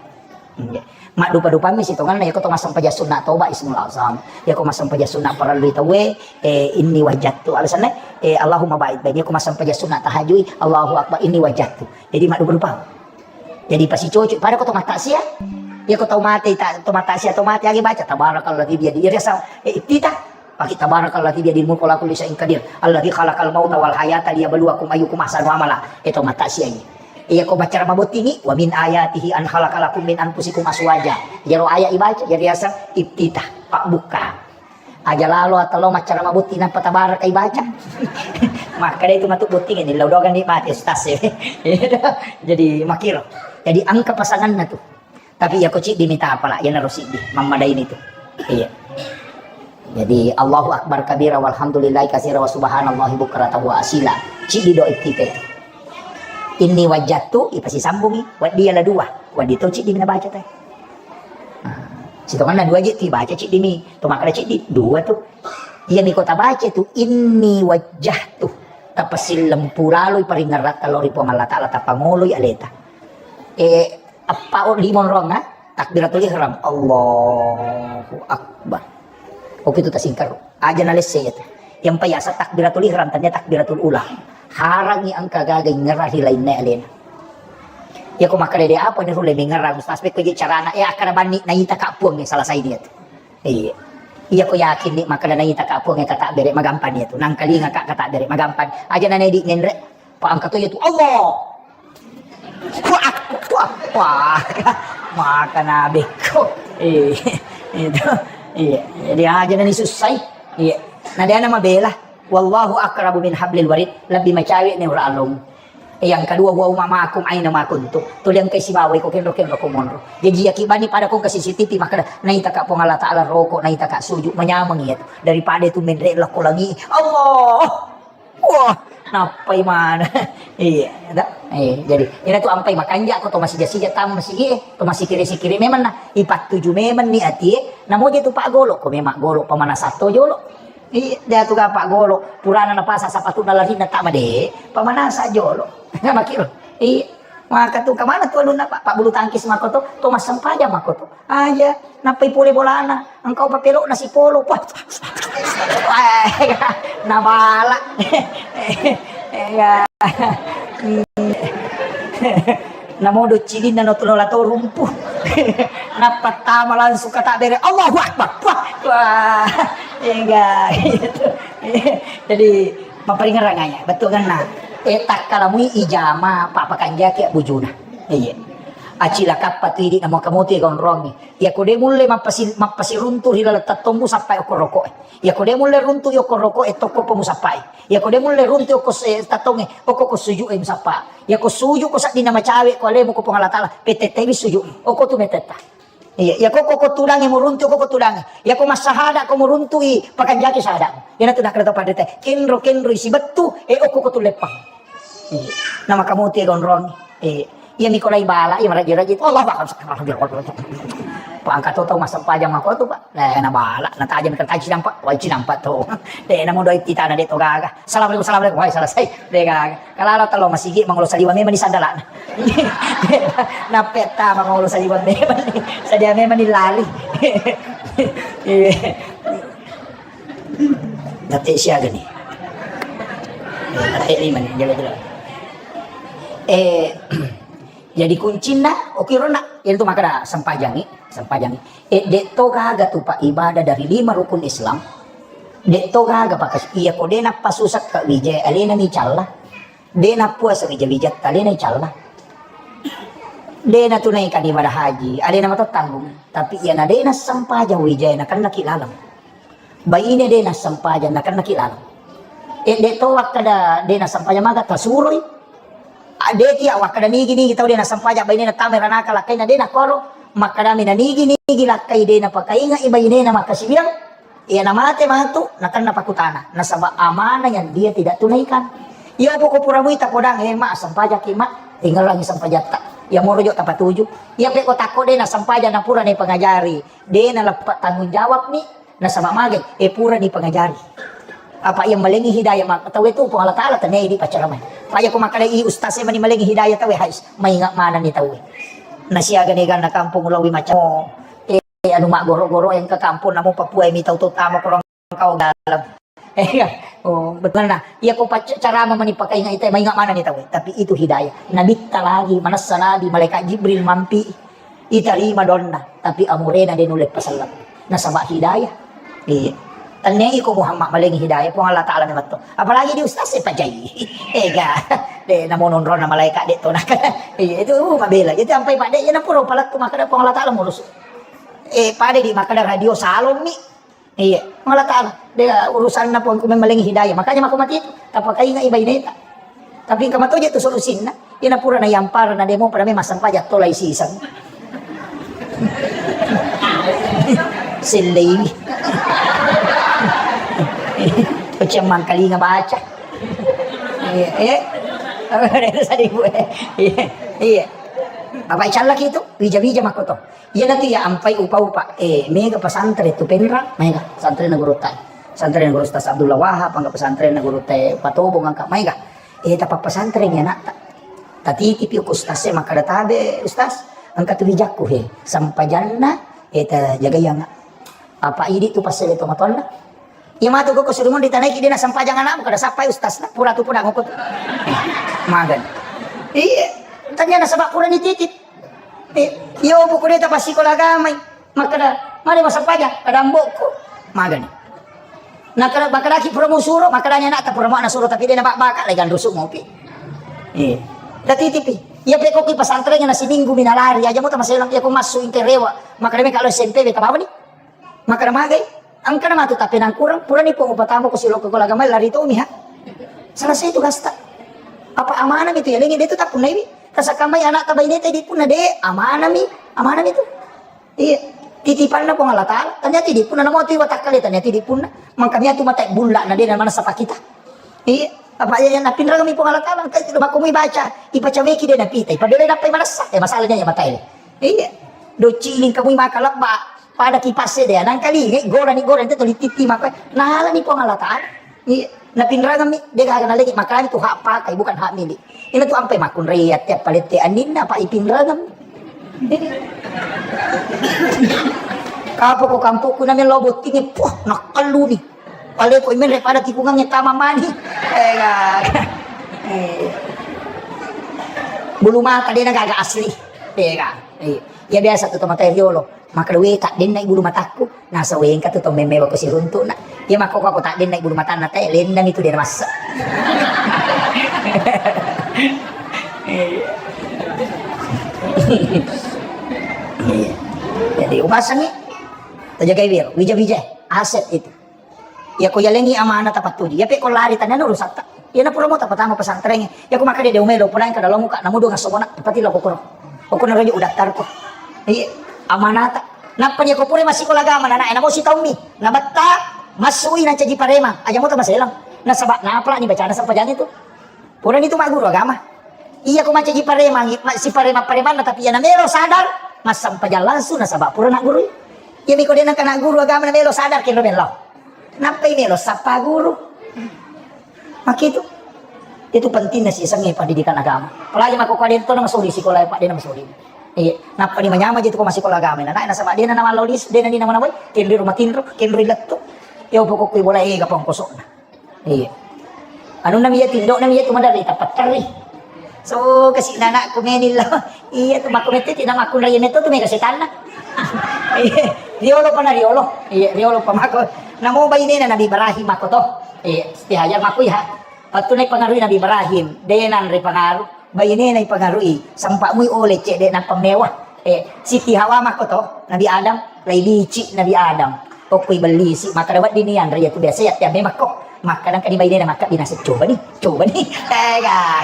Maddupa-dupammi sitonganna, iya ko to massempajang sunna toba ismul azam. Iya ko massempajang sunna parellu tauwe, eh, inni wajjahtu. Alasanna, eh, Allahumma ba'id baini. Iya ko massempajang sunna tahajui, Allahu Akbar, inni wajjahtu. Jadi maddupa-dupa. Jadi pasicoco, pada ko to mataksia. Iya ko tau mate, ta-, to mataksia, to mate agi baca tabarakalladzi biyadi. Iya rasa, eh, iftitah. Pake tabarakalladzi biyadil mulku wa huwa ala kulli syai'in qadir. Alladzi khalaqal mauta wal hayata liyabluwakum ayyukum ahsanu amala. Eh, to mataksia ini. Iya ko baca mabottingi, wa min ayatihi an khalaqa lakum min anfusikum azwaja. Jaro ayat ibaca, jadi rasa iftitah, pabbuka. Aja lalo atau lo maccara mabutti nappa tabaraka ibaca. Makkeda itu matu botting ini lo dogan ni mati stas. Jadi makiro. Jadi engka pasanganna tu. Tapi iya ko ciddi mita apa lah, iya naro siddi. Mammadaini tu. Iya. Jadi Allahu Akbar kabira walhamdulillahi katsira wa subhanallahi bukratan wa asila. Ciddi doa iftitah itu. Inni wajjahtu, ipasisambungi. Waddi ala dua. Waddi to ciddi mina baca teh. Nah, sitonganna dua je tu ibaca ciddi mi. To makkeda ciddi, dua tu. Iya mi ko tabaca tu, inni wajjahtu. Tapasilleng pulaloi paringeratta lao ri Puang Allah Taala, tapangoloi aleta. Eh, eppa o lima onrong, ha? Takbiratul ihram. Allahu Akbar. Oke tu tasingkaro. Aja nalesse iya tu. Yang payasa takbiratul ihram, tania takbiratul ula. Harangi engka gaga ingerang ri lainna alena. Iya ko makkeda de apa ni rulle mengerang Ustaz, pekko je carana, eh, akkada banni naita ka puang, eh, selesai dia tu. Iya. Iya ko yakin ni makkeda naita ka puang, eh, kata bere magampang dia tu. Nangkalinga ka kata bere magampang. Aja nana di ngenre, pa engka to iya tu. Allah. Wah, wah, wah. Maka nabekko. Iya. Itu. Iya. Jadi aja nani susai. Iya. Nah, dia nama bela. Wallahu aqrabu min hablil warid, lebbi macawe ni ura along. Yang kedua, wa huwa ma'akum aina ma kuntum. Tuli engkai sibawa iko kenro-kenro ko monro. Jaji yaki bani pada ko ke C C T V makkeda, naita ka Puang Allah Taala roko, naita ka sujud, manyameng iya tu. Daripada itu menre lako langi. Allah. Wah, Nappai mana? Iya, da? Eh, jadi, ina tu ampai makanja ko to masija-sija tama masigi, eh, to masikiri-sikiri memang na, ipattuju memang ni atie, namoja tu paggolo ko memang golo pamanasa to jolo. Iya, dia tu ga paggolo, purana napasa sapatu na larinna tama de, pamanasa jolo. Makiro. Iya. Maka tu kemana tu alunna, Pak? Pak bulu tangkis mako to, to massempajang mako to. Aja, nappai pole bolana, engkau papelok nasi polo. Wah, nabala. Iya. Namodo cilinna no tulola to rumpu. Nappa tama langsung kata bere, Allahu Akbar. Wah, wah. Enggak gitu. Jadi, mapparingerang aja, betul kan? Nah, eh, takkalamui ijama, Pak, pakanjaki bujuna. Iya. Acilakappa tu idi namo kamuti gonrongi. Iya ko de mulle mappasi-, mappasiruntu ri laleng tattommu sappai okko rokoe. Iya ko de mulle runtu okko rokoe tokko pomu sappai. Iya ko de mulle runtu okko se-, tattonge, okko ko suju e musappa. Iya ko suju ko saddinna macawe ko alemu ko Puang Allah Taala, petettewi suju. Okko tu metetta. Iya, iya ko, ko, ko tudange muruntu ko, ko tudange. Iya ko massahada ko muruntui pakanjaki sahada. Iyana tu nakkeda to padrita. Kenro, kenro isi bettu, eh, okko ko tulleppang. Iya. Nama kamu tie gonrong. Iya. Iya miko lai bala, iya maraji-raji. Allah Akbar. Pak angkat to tau massempajang mako tu, Pak. Eh, na bala, na tajam ke taji nampak, wai nampak to. Eh, namu doi titana de to gaga. Assalamualaikum, assalamualaikum. Wai selesai. De gaga. Kalala talo masigi mangolo saliwang memang ni sandalana. Nappetta mangolo saliwang memang ni. Sadia memang ni lali. Iya. Nate siaga ni. Nate lima ni, jelo-jelo. Eh, jadi kuncinna, okirona, itu maka sempajangi, sempajangi. Eh, de to gaga tu Pak ibadah dari lima rukun Islam. De to gaga Pak, iya ko de nappasusa ka wijai alena ni calla. De nappuasa wija-wijatta, alena icalla. De natunaikan ibadah haji, alena mato tanggung. Tapi iyana de nassempajang wijai, nakennaki laleng. Baine de nassempajang, nakennaki laleng. Eh, de to wakkada de nassempajang maga tasuroi. Ah, de tia wakkada nigi-nigi tau de nassempajang baine natama ranaka lakkaina de nakoro. Makkadami na nigi-nigi lakkai de napakaingai bainena makkasiwiang. Iya namate matu, nakenna pakutana. Nasaba amanah yang dia tidak tunaikan. Iya poko pura muita podang, eh, Mak, sempajaki, Mak. Ringellangi sempajatta. Iya moro jo tapatuju. Iya peko takko de na sempajang na pura ni pengajari. De na leppe tanggung jawab ni, nasaba magai, eh, pura ni pengajari. Apa iya malengi hidayah mak tau itu Puang Allah Taala tenei di pacaramai. Pak ya ko makkada i ustaz e mani malengi hidayah tau e hais. Maingat mana ni tau e. Nasiaga ni ganna kampung ulawi macam. Eh, anu maggoro-goro engka kampong namo Papua e mitau to tama korang kau dalam. Eh, iya. Oh, betul nah. Iya ko pac-, cara mani pakai ingat ita, maingat mana ni tau. Tapi itu hidayah. Nabitta lagi, manessa nabi, malaikat Jibril mampi. Itarima donna, tapi amurena de nulle paselleng. Nasaba hidayah. Iya. Tennei ko Muhammad malengi hidayah, Puang Allah Taala memetto. Apalagi di ustaz e pajai. Ega. De namo nonrona malaikat de to nak. Iya, itu, uh, mabela. Itu sampai pada iya napuro palettu makkada Puang Allah Taala murus. Eh, pada di makkada radio salon mi. Iya, Puang Allah Taala. De urusanna Puang ku memmalengi hidayah. Makanya mako mati itu. Tapaka ingat ibaineta. Tapi engka matoje tu solusinna. Iya napura na yampara na demo pada memang sampaja tolai sisang. Sellei. Uceng mangkalinga baca. Iya, eh. Apa ada tadi gue? Iya, iya. Apa icallaki itu? Wija-wija makoto. Iyanatu iya ampai upa-upa, eh, mega pesantren tu Penrang, mega pesantren na gurutta. Pesantren na guru Ustaz Abdullah Wahab, angka pesantren na gurutta Patobong, angka mega. Eh, tapa pesantren ya nak. Tatitipi ku ustaz e makkada tabe, ustaz, angka tu wijakku he. Sampajanna, eh, ta jagai anga. Apa idi tu pasal itu matonna. Iya matu koko suruh di tanai ki dena sampajang anakmu kada sappai ustaz na pura tu pura ngoko tu. Magan. Iya, tanya nasaba pura ni titip. Eh, iyo, buku deta pas sikola agamai. Makkada, mane masampaja? Kada ambokku. Magani. Nakada, makkadaki pura musuro, makkadani anakta pura muana suro, tapi dena bak-, baka legan rusuk mopi. Eh. Tatitipi. Iya pekoki pesantren na siminggu minalari aja mota maselang iya ko massu ingke rewa. Makkada meka lo S M P beta bawani. Makkada magai, engkana matu tappenangkurang, purani pong upatamu ko siloko ko lagamai lari tomi ha. Selesai tugasta. Apa amanami tu yalengi de tu tappunnaiwi. Tasakamai anakta baineta di punna de, amanami, amanami tu. Iya. Titipanna Puang Allah Taala. Tanya ti di punna namo tu watakkale tanya ti di punna. Mangkami atu mata bulla na de na manasa pakita. Iya. Apa iya napinrengmi Puang Allah Taala, engka itu makko mui baca, ipacaweki de napita, ipabelai nappai manessa. Eh, masalahnya ya matae. Iya. Docciling kamui maka lebba, pada kipasse de, nangkalingai, gorani, gorani, itu lititi maka, nalani Puang Allah Taala. Iya. Napinrengmi, de gaga nalegi, makanya itu hak pakai, bukan hak milik. Ini tuh ampe makkunrai, ate palette anninna, apa ipinrengmi. Kapo ko kampokku namelo bottingi, puh, nakkelluni. Pale ko imenre pada tikungangnge tama mani. Eh, ga. Eh. Bulu mata de na gaga asli. Eh, ga. Eh. Ya biasa tu tomatoa riolo. Maka we tak denna bulu matakku. Nasa wengka tu tong memmelo ko siruntuk na. Ya makko ko tak denna bulu matanna te lendang itu de na massa. Eh. Eh. Jadi upasangi. Tajagai wir, wija-wija, aset itu. Iya ko yalengi amanah tapattuju. Iya pe ko lari tania urusatta. Iya na pura mo tapatama pesantren. Iya ko makkeda de umelo pura engka dalam muka namu dua ngasomona pati lo kokoro. Kokoro raja udaftar ko. Iya amanata. Nappa iya ko pura masikola agama nana namo sitaummi. Nabetta masui nancaji parema. Aja mo tamaselang. Nasaba napala ni bacana sempajang itu. Purani tu magguru agama. Iya ko mancaji paremang, ma-, si paremang-paremang, tapi iya namelo sadar, massempajang langsung nasaba pura nagguru. Iya miko de nangka nagguru agama namelo sadar kenro melo. Nappai melo sappa guru. Makitu. Itu pentingnya sih sengi pendidikan agama. Apalagi mako kau dento nama soli sekolah, Pak, de nama soli. Iya, nappa ni manyama je tu ko masikola agama. Nah, nasaba de na nama lolis, de na ni nama nawai, kenro rumah tinro, kenro lettu. Yo pokok kui bola ega pongkosokna. Iya. Anu nami iya tindo nami iya tu madari tapatterri. So kasi nana ku menil lo. Iya tu makku mette ti nama ku raya metto tu mega setanna. Iya. Riolo pa na riolo. Iya, riolo pa mako. Namo bainena Nabi Ibrahim mako to. Iya, istihajar mako iya. Pattu nai pengaruh Nabi Ibrahim, denan ri pengaruh. Bainena ipangarui, sempa mui oleh cedde nappa mewah. Eh, Siti Hawa makko to, Nabi Adam, lai lici Nabi Adam. Okko ibellisi, maka dapat dini anre ya tu biasa ya tiap makko. Maka nang kadi bainena maka binasa coba nih, coba nih. Eh, gak,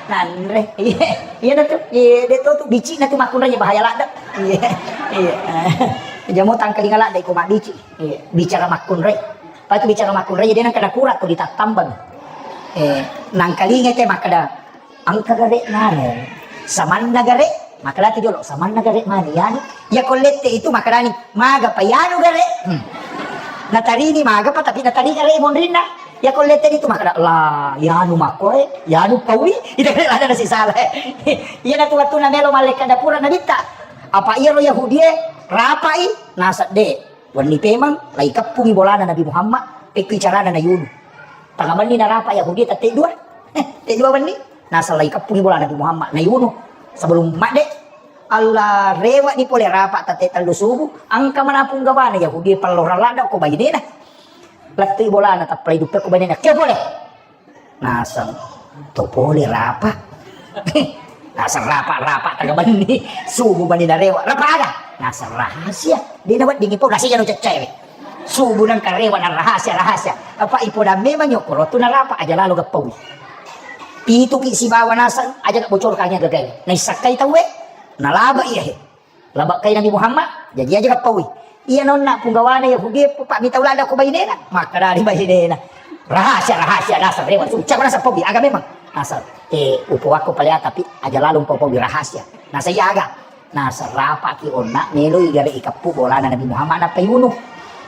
nanre. Iya, iya dah tu. Iya, dia tu tu bici na tu makunre ya bahaya lada. Iya, iya. Jamo tangkalinga lada iko mak bici. Iya, bicara makunre. Apa itu bicara makunre, jadi nang kena kurat tu ditattambang. Eh, nang kalinga te makada Engka gare nanu, samanna gare, makkadati jolo, samanna gare mani, yanu. Iya ko lette itu makkedani, maga pa yanu gare. Hmm. Natarini maga pa, tapi natari gare monrinna. Iya ko lette itu makkada, la, yanu makkoe, yanu paui, ita gare lada nasi salah. Iya natu wattu namelo mallekka dapura nabitta. Apa iyaro Yahudie, rapai, nasedde. Wenni pemeng, lai keppungi bolana Nabi Muhammad, pekkui carana nayunu. Tanga benni narapa Yahudi tette dua. Tette dua benni. Nasallai keppungi bola Nabi Muhammad. Nayunu. Sebelum madde. Allah rewa ni pole rapa tette tellu subuh. Angka mana punggawana Yahudi pellorang lada ko bainena. Lettui bolana tappalai duppe ko bainena. Kio pole. Naseng. To pole rapa. Naseng rapa-rapa tega benni. Subuh benni narewa. Rapa aga. Naseng rahasia. Dia na wedding ipo. Nasi jano ceccewe. Subuh nang karewa na rahasia-rahasia. Apa ipoda memang yokko rotu narapa aja lalo gappaui. Pituki sibawa naseng aja gak bocor kanya gagai. Naisakkai tauwe. Nalaba iya he. Laba kai Nabi Muhammad. Jadi aja gappaui. Iya nonna punggawana Yahudi pak mitau lada ko bainena. Maka dari bainena. Rahasia-rahasia naseng rewa. Ucap naseng paui. Aga memang. Naseng. Eh, upo wakko pale tapi aja lalo paui rahasia. Naseng iya aga. Naseng rapaki onna meloi gare ikeppu bolana Nabi Muhammad nappa iwunu.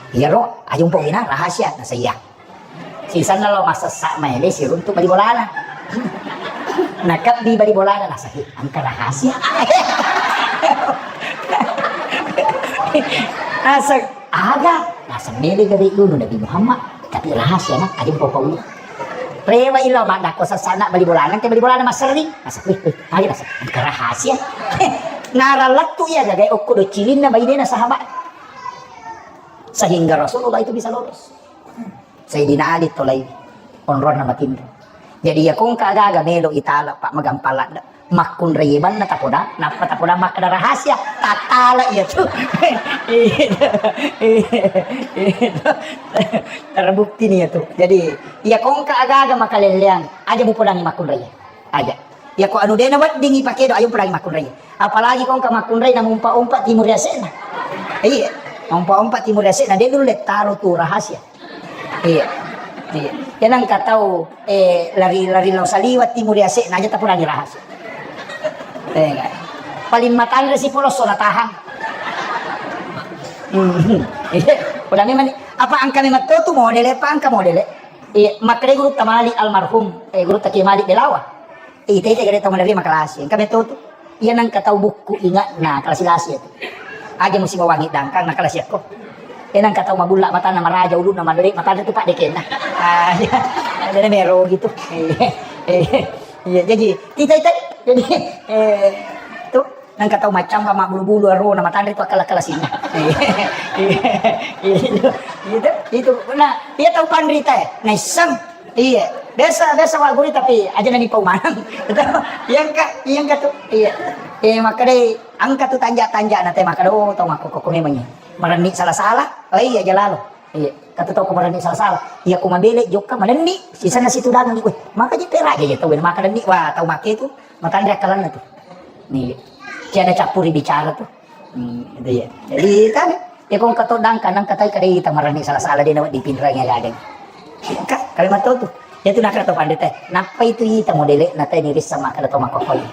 Iyaro ajumpa wina rahasia naseng iya. Sisenna lo massessa maele siruntu bali bolana. Nakebbi bali bolana naseng, "He, engka rahasia." Naseng, "Aga?" Naseng, "Meloi gare iwunu Nabi Muhammad." Tapi rahasia na, aja mpopau. Rewa ilo maddakko sessana bali bolana, engka bali bolana masserring. Masa, wih, wih, aja masa, engka rahasia. Naralettu iya gagai okko do cilinna bainena sahabat. Sehingga Rasulullah itu bisa lolos. Sayyidina Ali tolai onronna matinro. Jadi ya kongka gaga melo itala pak magampang ladde. Makkunrai banna tapoda, nappa tapoda makkeda rahasia, tattala iya tu. Iya tu. Iya tu. Terbukti ni iya tu. Jadi, iya kongka aga-aga makalelleang, aja mupodangi makkunrai. Aja. Iya ko anu dena wedding ipake do, ayo podangi makkunrai. Apalagi kongka makkunrai na mumpa-umpa timur yasena. Iya. Mumpa-umpa timur yasena, de dulu le taro tu rahasia. Iya. Iya. Iya, nangka tau, eh, lari, lari lao saliwa timuri ase, naja tapurani rahasia. Eh, paling matanre si polosso na tahang. Hmm. Iya. Udah memang ni, apa angka memang to tu modele, apa angka modele? Iya, makkeda gurutta Malik almarhum, eh, gurutta Kiai Malik Belawa. Ita-ita gede tau maderri makalasi. Engka metto tu. Iya nangka tau bukku ingatna kalasi-lasi itu. Aja musi bawangi dangkang na kalasi akko. Iya nangka tau mabulla matanna maraja ulunna maderi matanna tu paddekenna. Ah, iya. Jadi mero gitu. Iya. Iya, iya. Iya, jadi ita-ita jadi eh tu nangka tau macamba mabbulu-bulu aro na matanna tu akala-kalasinna. Iya. Iya. Iya, itu, itu. Nah, iya tau panrita ya. Naisseng. Iya, biasa, biasa wa gurita tapi aja nani pau maneng. Iya engka, iya engka tu. Iya. Eh, makkeda engka tu tanja-tanja na te makkeda, oh, tau makkokko memang iya. Marenni sala-sala. Oh iya, aja lalo. Iya, kata tau ko marenni sala-sala. Iya ko mabele jokka marenni, sisana situ dagang. Weh, maka je peraja je tau makkeda ni, wah, tau makke tu, matanre akkalanna tu. Nih, tiada campuri bicara tu. Hmm, itu ya. Jadi, kan, ya, kong kato dangka, nang katai kadai ita marani sala-sala dena dipinrangi ada. Ka, kalimat tu. Ya, tu nakra to pandita. Napa itu ita modele, na tadi rissa makkeda to makkokoi.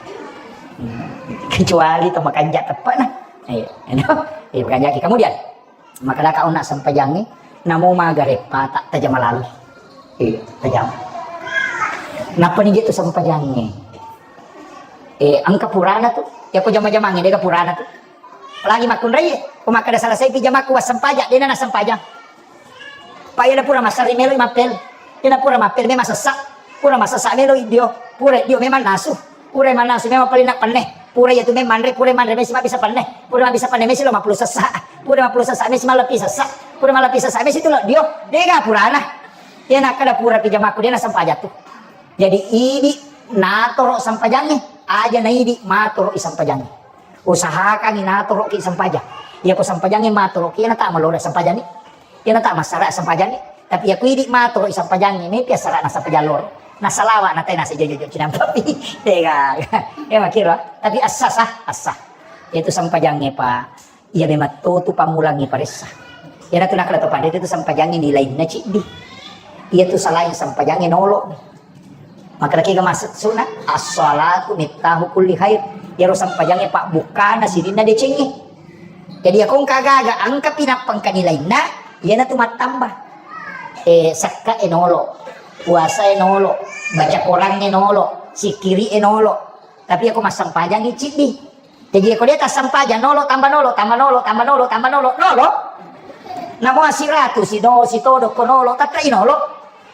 Hmm, kecuali to makanja tepat, nah. Iya, you know? Iya, makanja. Kemudian, makkeda ka onna sempajangi, namo maga reppa tak tajama lalu. Iya, tajama. Napa ni je tu sempajangi? Eh, engka purana tu. Ya, ko jama-jamangi, dega purana tu. Lagi makkunrai, ko makkeda selesai pi jamakku, wassempajang, dena nassempajang. Pa iya na pura massari melo mappel. Iya na pura mappel memang sessa. Pura massessa melo idio. Pura idio memang nasu. Pura mannasu memang paling nak penne. Pura iya tu memang manre, pura manre mesi mabbisa penne. Pura mabbisa penne mesi lo mappulu sessa. Pura mappulu sessa mesi mallepi sessa. Pura mallepi sessa mesi tu lo dio. Dega purana. Iya nakkeda pura pi jamakku, dena sempajang tu. Jadi idi natoro sempajangi. Aja na idi matoro i sempajangi. Usahakangi natoroki sempajang. Iya ko sempajangi matoroki, iya na tak malora sempajangi. Iya na tak massara sempajangi. Tapi iya ko idi matoro i sempajangi, mepi assara na sempajang loro. Na salawa na tena sejojo-jojo cinampa pi. Tega. Ya makiro. Tapi assa sah, assa. Itu sempajangi pa. Iya memang to tu pammulangi paressa. Iya na tu nakala to pandita tu sempajangi nilainna ciddi. Iya tu salain sempajangi nolo. Makkeda kega maksudna, as-salatu miftahu kulli khair. Iyaro sempajangnge pabbukkana sininna decengnge. Jadi iya ko engka gaga engka pinappa engka nilainna, iyanatu mattamba. Eh, sekka e nolo, puasa e nolo, baca Quran e nolo, sikkiri e nolo. Tapi iya ko massempajangngi ciddi. Jaji, ko de tassempajang, nolo, tamba nolo, tamba nolo, tamba nolo, tamba nolo, nolo. Namo siratu, sino, sitodo, ko nolo, tette i nolo.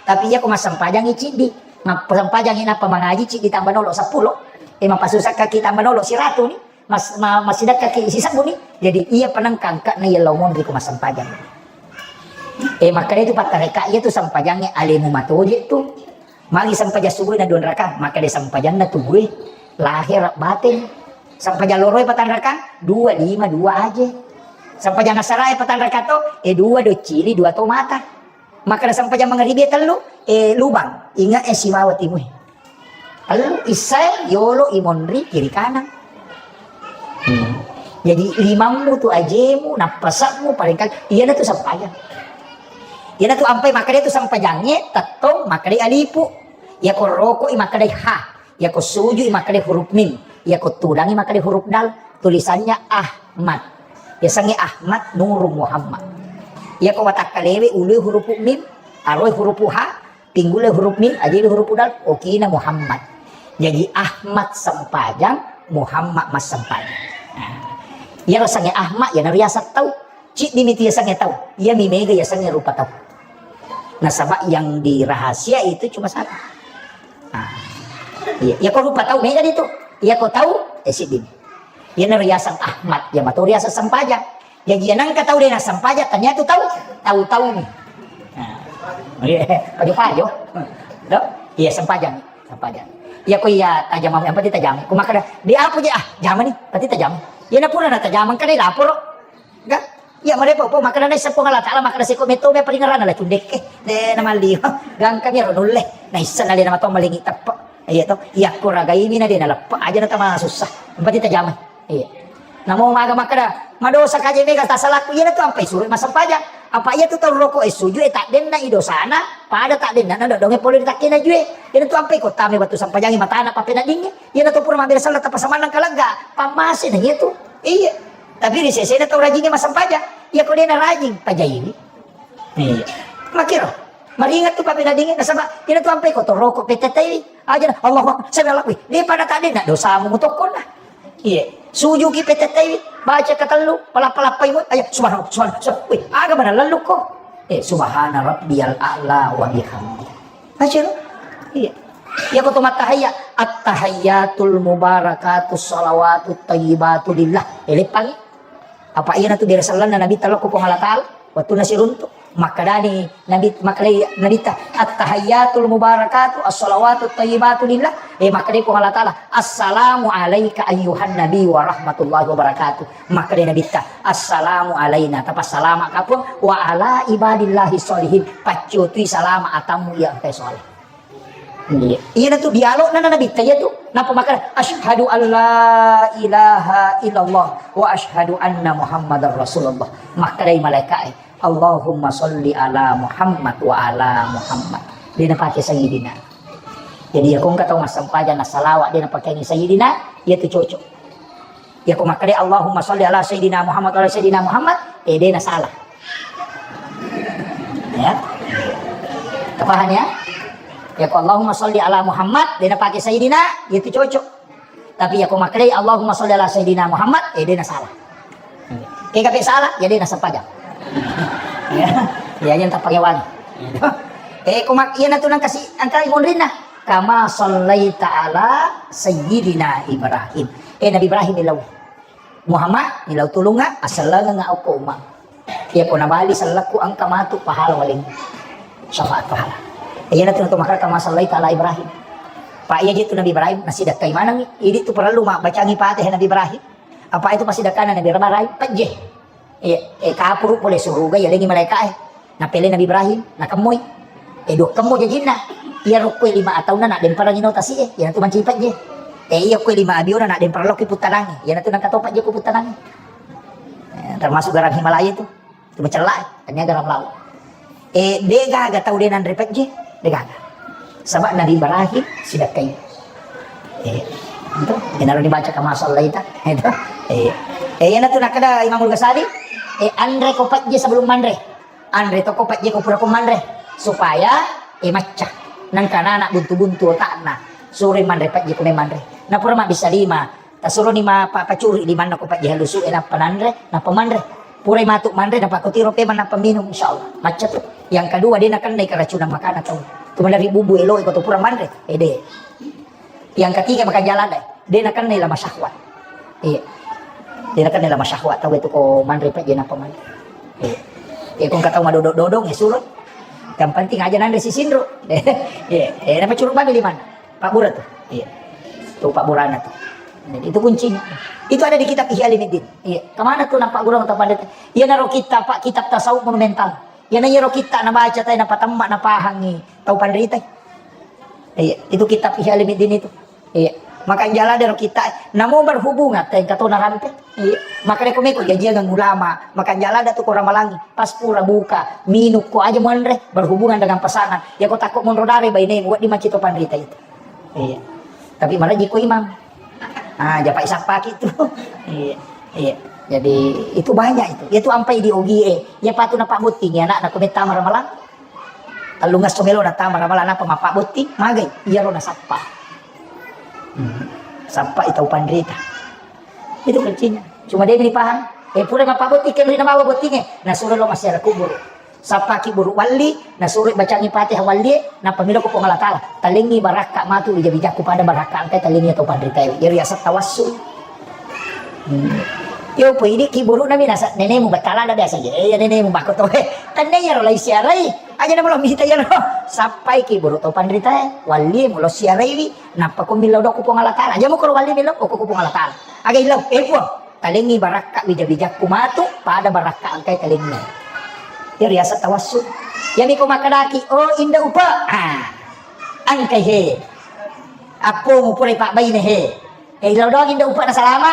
Tapi iya ko massempajangngi ciddi, massempajangngi nappa mangaji ciddi tamba nolo seppulo. E, mappasusakkaki tamba nolo siratu ni, mas-, ma-, masidekkaki sisebbu ni. Jadi iya penengkangka na iya lao monri ko massempajang. E, makkeda tu pattareka iya tu sempajangnge alemu matoje tu. Magi sempajang subuh na dua rakaat, makkeda sempajanna tubuh e, lahir batin. Sempajang loro e patang rakaat, dua, lima, dua aja. Sempajang asara e patang rakaat to, e dua doccili, dua to mata. Makkeda sempajang mangaribi e tellu, e lubang, ingat e sibawa timu e. Tellu issae, yolo, imonri, kiri kanan. Hmm. Jadi limammu tu ajemu, nappasakmu, paling kali, iyanatu sempajang. Iyanatu ampai makkeda tu sempajangnge, tettong makkeda alipu. Iya ko roko i makkeda ha. Iya ko suju i makkeda huruf mim. Iya ko tudang i makkeda huruf dal. Tulisannya Ahmad. Yasengnge Ahmad Nurung Muhammad. Iya ko watakkalewe ulu huruf mim, aroi huruf ha, pinggule huruf mim, ajele huruf dal, okina Muhammad. Jaji Ahmad sempajang, Muhammad massempajang. Nah, iyaro sange Ahmad, iyana riaseng tau. Ciddi mi tu yasengnge tau. Iya mi mega yasengnge rupa tau. Nasaba yang dirahasia itu cuma satu. Nah, iya, iya ko rupa tau mega itu. Iya ko tau, eh, siddi. Iyana riaseng Ahmad, iya mato riaseng sempajang. Jaji, iya nengka tau de nassempajang, tania tu tau, tau-tau ni. Nah, iya, pajo-pajo. Do? Iya, sempajang, sempajang. Iya, ko iya tajama, yang penting tajama. Ko makkeda, di apa je, ah, jama ni, berarti tajama. Iya, na pura na tajama, kan dia lapor. Enggak? Iya, mare po, po, makkeda na seppo Allah Taala, makkeda seko meto me peringaran la cundeke. De na mali. Gangka biar nulle. Na issa na le na mato malingi teppe. Iya to. Iya, ko ragai mi na de na leppe aja na tama susah. Yang penting tajama. Iya. Namo maga makkeda, madosa kaje mega tasalaku, iyanatu ampai suruh massempajang. Apa iya tu tau roko e sujud e taddenna i dosana, pada taddenna na dodong e pole ri takkena jue. Iyana tu ampai ko tame wettu sampajangi matana papenaddingi. Iyana tu pura mabbere sella tappa samannang kalegga, pammase na iya tu. Iya. Tapi ri sesena tau rajinge massempajang. Iya ko dena rajing, pajaiwi. Iya. Makiro. Maringat tu papenaddingi nasaba iyana tu ampai ko to roko petettei. Aja na, Allahu Akbar, sami Allahu. Wih, de pada taddenna dosamu mutokkonna. Iya. Sujuki petettei, baca katellu, palappa-lappai mu, aja, subhanallah, subhanallah, subhanallah. Wih, aga mana lellu ko? Eh, subhana rabbiyal a'la wa bihamdi. Baca lo. Iya. Iya ko to mattahiyya, at-tahiyyatul mubarakatus shalawatut thayyibatu lillah. Eh, leppangi. Apa iyana tu biasa sellanna Nabitta lokko Puang Allah Ta'ala, wettunna siruntu. Makkedani Nabi, makkedai Nabitta, "At-tahiyyatul mubarakatu, as-salawatut thayyibatu lillah." Eh, makkedai Puang Allah Ta'ala, "Assalamu alaika ayyuhan nabi wa rahmatullahi wa barakatuh." Makkedai Nabitta, "Assalamu alaina, tapassalama ka Puang, wa ala ibadillahi sholihin." Paccutui salama atammu iya engkae soleh. Iya. Iyana tu dialogna na Nabitta iya tu. Napa makkeda, "Asyhadu an la ilaha illallah wa asyhadu anna Muhammadar Rasulullah." Makkedai malaika'e, "Allahumma sholli ala Muhammad wa ala Muhammad." De napake sayyidina. Jadi iya ko engka tau massempajang na salawat de napakeangi sayyidina, iya tu cocok. Iya ko makkeda, "Allahumma sholli ala sayyidina Muhammad wa ala sayyidina Muhammad," eh, de nasala. Ya. Tapahang ya? Iya ko, "Allahumma sholli ala Muhammad," de napake sayyidina, iya tu cocok. Tapi iya ko makkeda, "Allahumma sholli ala sayyidina Muhammad," eh, de nasala. Kega pe sala, iya de nassempajang. Ya. Ya, yang tapake wali. Eh, ko mak-, iyana tu nang kasi angkai munrinna. "Kama shallaita ala sayyidina Ibrahim." Eh, Nabi Ibrahim ilau. "Muhammad, ilau tulunga, asallangenga okko umma." Iya ko nabali sallaku engka matu pahala waling. Syafaat pahala. Iyana tu natu makkeda, "Kama shallaita ala Ibrahim." Pa iya je tu Nabi Ibrahim, nasidakkai manengi. Idi tu perlu ma bacangi Fatihah Nabi Ibrahim. Apa itu pasidakkana Nabi Ibrahim? Pejje. Eh, eh, kapuru pole suruga, yalengi malaika e. Napele Nabi Ibrahim, nakemmoi. Eh, dua kemmo jajinna. Iya rokko lima ataunna nak demparang ino tasi e, iyana tu manci pejje. Eh, iya ko lima abiona nak demparang lokki puttanangi, iyana tu nangka topa je ko puttanangi. Eh, termasuk garang Himalaya tu. Tu macella e, tania garang laut. Eh, de gaga tau de nanre pejje, de gaga. Saba Nabi Ibrahim sidakkai. Eh, itu, inaro dibaca kama shallaita. Itu. Eh, eh, iyana tu nakkeda Imamul Ghazali, eh, anre ko pejje sebelum manre. Anre to ko pejje ko pura ko manre. Supaya, eh, macca. Nangka nana buntu-buntu otakna. Sure manre pejje ko manre. Na pura mabbissa lima. Tasuroni ma pa-, pacuri limanna ko pajjaha lusu e nappa nanre, nappa manre. Purai matu manre, nappa ko tiro pemang nappa minum, insyaallah. Macca tu. Yang kedua, de nakennai keracunan makanan tau. Tu manre bubu elo ko tu pura manre. Eh, de. Yang ketiga, makan jalan deh. De nakennai lama syahwat. Iya. De nakennai lama syahwat tau itu ko manre pejje nappa manre. Iya. Iya, ko engka tau madodong-dodong, ya suruh. Yang penting aja nanre sisinro. Iya. Iya, nappa curu bagi limanna. Pabbura tu. Iya. Tu pabburana tu. Jadi itu kuncinya. Itu ada di kitab Ihya Ulumuddin. Iya. Kemana tu nampak gurung atau pandai? Iya naro kitab, Pak, kitab tasawuf monumental. Iya na iyaro kitab nabaca tai napatemma napahangi tau panrita. Iya, itu kitab Ihya Ulumuddin itu. Iya. Maka jala dero kitab namo berhubungan tai engka to narampe. Iya. Maka deko meko jajiang ulama, maka jala da tu ko ramalangi, pas pura buka, minum ko aja muanre berhubungan dengan pasangan. Ya ko takko monro dare bainemu, wedding macito panrita itu. Iya. Tapi maraji ko imam. Ah, japai sappaki tu. Iya. Iya. Jadi itu banyak itu. Iya tu ampai di ogi e. Iya patu napabbotting ya anak nak ko mettama ramalang. Tellungesso melo nattama ramalang napa mapabbotting, magai. Iya ro nasappa. Hmm. Sappa itau panrita. Itu kuncinya. Cuma dia dipaham. Eh, pura mapabbotting kan rina mawa bottinge. Nasuro lo masyarakat kubur. Sappaki buru walli, nasuro bacangi Fatihah wallie, nappa melo ko Puang Allah Taala. Talengi barakka matu bija-bijakku pada barakka engkai talengi atau panritae. Jadi asal tawassul. Hmm. Yo po idi ki buru nami nasa nenemu batala ada biasa je. Eh, ya nenemu bako to. Eh, tanne ya ro lai siarai. Aja na melo mita ya ro. Sappai ki buru to panritae, wallie mulo siaraiwi, nappa ko milo doko Puang Allah Taala. Aja mo ko wallie milo ko Puang Allah Taala. Aga ilau, eh Puang. Talengi barakka bija-bijakku matu, pada barakka engkai talengi. Iya riaseng tawassul. Iyami ko makkedaki, "Oh, Inda Upa." Ah. Engkai he. Appomu purai pabbaine he. Eh, ilo doang Inda Upa nasalama.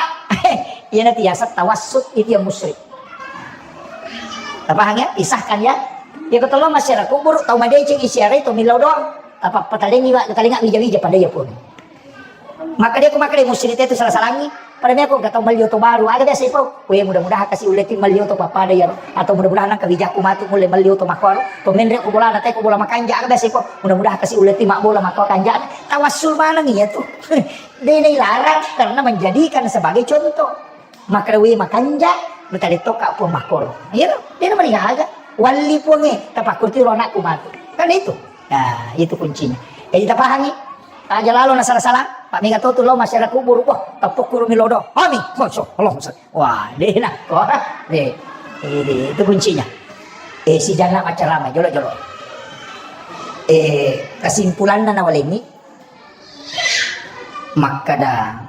Iyana tu riaseng tawassul, itu yang musyrik. Tapahang ya? Pisahkan ya. Ya, ko tolong masyarakat kubur, tau madeceng isiarai, tau millau doang. Apa patalengi wa talinga wija-wija pada ya pun. Maka dia, ko maka dia musyrite tu salah-salangi. Pada meko engka tau melli oto baru, aga biasa iko. Weh, mudah-mudahan kasi ulle ti melli oto pappada ya. Atau mudah-mudahan nang kawijaku matu mulle melli oto makkoro. To menre ko bola na te ko bola makanja, aga biasa iko. Mudah-mudahan kasi ulle ti mabbola makko kanja. Tawassul maneng iya tu. De nailarang karena menjadikan sebagai contoh. Makkeda, "Wé, makanja, mutalettokka Puang makkoro." Iya to? Dé namarigaga. Walli Puangngé, tapakkutiro anakku matu. Kan itu. Nah, itu kuncinya. Jadi tapahangi. Aja lalo nasala-sala. Pak mega to tu lo masyarakat kubur. Wah, tapokkuro mi lodo. Amin. Masya Allah. Wah, dé nakko. Dé. Dé, dé, itu kuncinya. Eh, si jana macarama, jolo-jolo. Eh, kesimpulanna nawalengi, makkeda,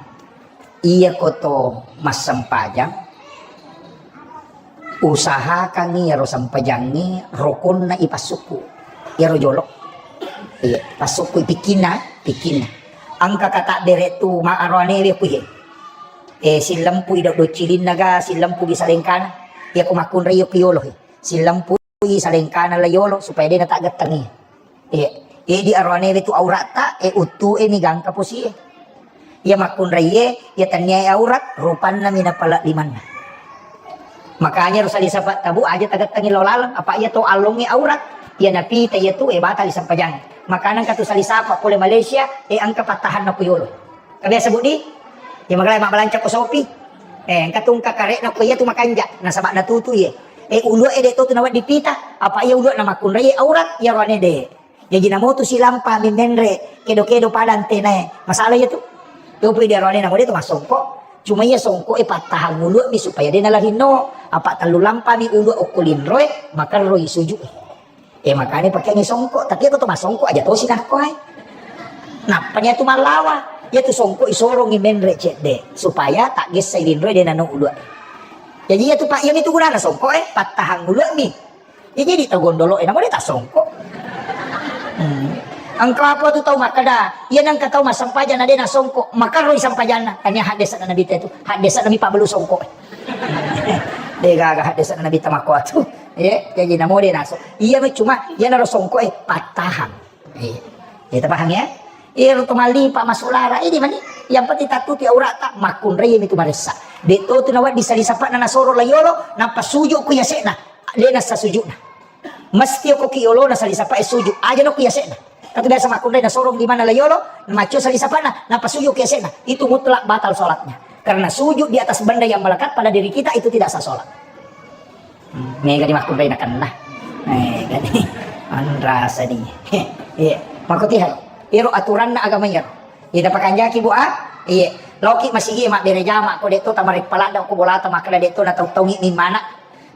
iyako to massempajang, usahakangngi iyaro sempajangngé rokonna ipassukku. Iyaro jolo. Iya, passukku pikkinna, pikkinna. Engka kata bere tu ma aroanewe kuhe. Eh, sillempu i do cilinna ga, sillempu gi salengkana. Iyako makkunrai yo ku yolo he. Sillempu i salengkana la yolo supaya dé nataggettengi. Iya. Idi aroane wetu auratta, e uttu e mi gangka posie. Iya makkunraiye, iya tenniae aurat, rupanna mi napala limanna. Makanya ro sali sapa tabu aja tagettengi lo laleng, apa iya to allongnge aurat, iya napita iya tu e batali sempajang. Makana engka tu sali sapa pole Malaysia, e engka pattahanna ku yolo. Kabiasa Budi? Ya magalai mabbalanca ko Shopee. Eh, engka tungka karekna ko iya tu makanja, nasaba natutu iye. Eh, ulua e de to tu nawedding pita, apa iya ulua na makkunrai aurat, iya roane de. Jaji namotu silampa mi menre, kedo-kedo pada antenae. Masalah iya tu. Yo pui de roane na mode to masongko. Cuma iya songko e pattahang ulua mi supaya de nalarinno. Apa tellu lampa mi ulua okko linroe, makarroi suju. Eh, makanya pakeangngi songko, tapi aku tu masongko aja tosi nakko ai. Nappa nia tu mallawa, iya tu songko isorongi menre cedde supaya tak gessa linroe de nano ulua. Jadi iya tu pak, iya mi tu gunana songko eh, pattahang ulua mi. Ya jadi tau gondolo eh, namo de tak songko. Hmm. Engka apa tu tau makkeda, iya nengka tau massempajang na de na songko, makarroi sempajanna. Tania haddesa na nabi tu, haddesa na mi pabelu songko. De gaga haddesa na nabi tamakko tu. Iya, jadi namo de naso. Iya, cuma iya naro songko eh pattahang. Iya. Iya, tapahang ya? Iya, ro to malli pa masulara ini mani. Yang penting tatuti aurata makkunrai mi tu maressa. De to tu nawa di sali sapa na nasoro layolo, nappa suju ku yasena. De nasa sujuna. Mesti ko ki yolo na sali sapa e suju. Aja no ku yasena. Tapi biasa makkunrai nasoro di mana layolo, macu sali sapa na, nappa suju ku yasena. Itu mutlak batal sholatnya. Karena sujud di atas benda yang melekat pada diri kita itu tidak sah sholat. Hmm, mega di makkunrai nakenna. Mega di. Anrasa di. Iya. Makutihal. Iro aturanna agama iyaro. Iya, pakanjaki, Bu, ah? Iya. Loki masigi mabbere jama ko de to tamare paladda ko bolata makkeda de to na tau-taungi mi mana.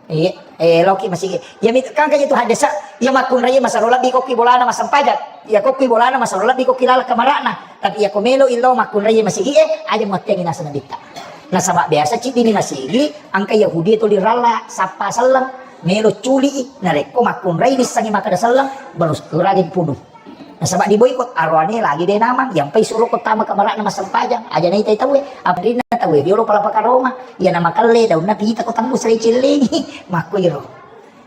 Iya. Eh, loki masigi. Ya mit kan kaje tu haddesa. Ya makkunrai masaro lebbi ko ki bolana massempajang. Ya ko ki bolana masaro lebbi ko ki laleng kamarana. Tapi iya ko melo illo makkunrai masigi eh aja muattengi nasa nabitta. Nasaba biasa ciddi ni masigi, engka Yahudi tuli ralla, sappa selleng, melo culi i, narekko makkunrai nissengi makkeda selleng, barus kuragi punu. Nasaba di boikot, aroane lagi de namang, yampai suro ko tama kamarana massempajang, aja naitai tauwe, aprinna tauwe, diolo pala pakaroma, iya na makelle, daunna pita ko tammu sere cellengi, makkuiro.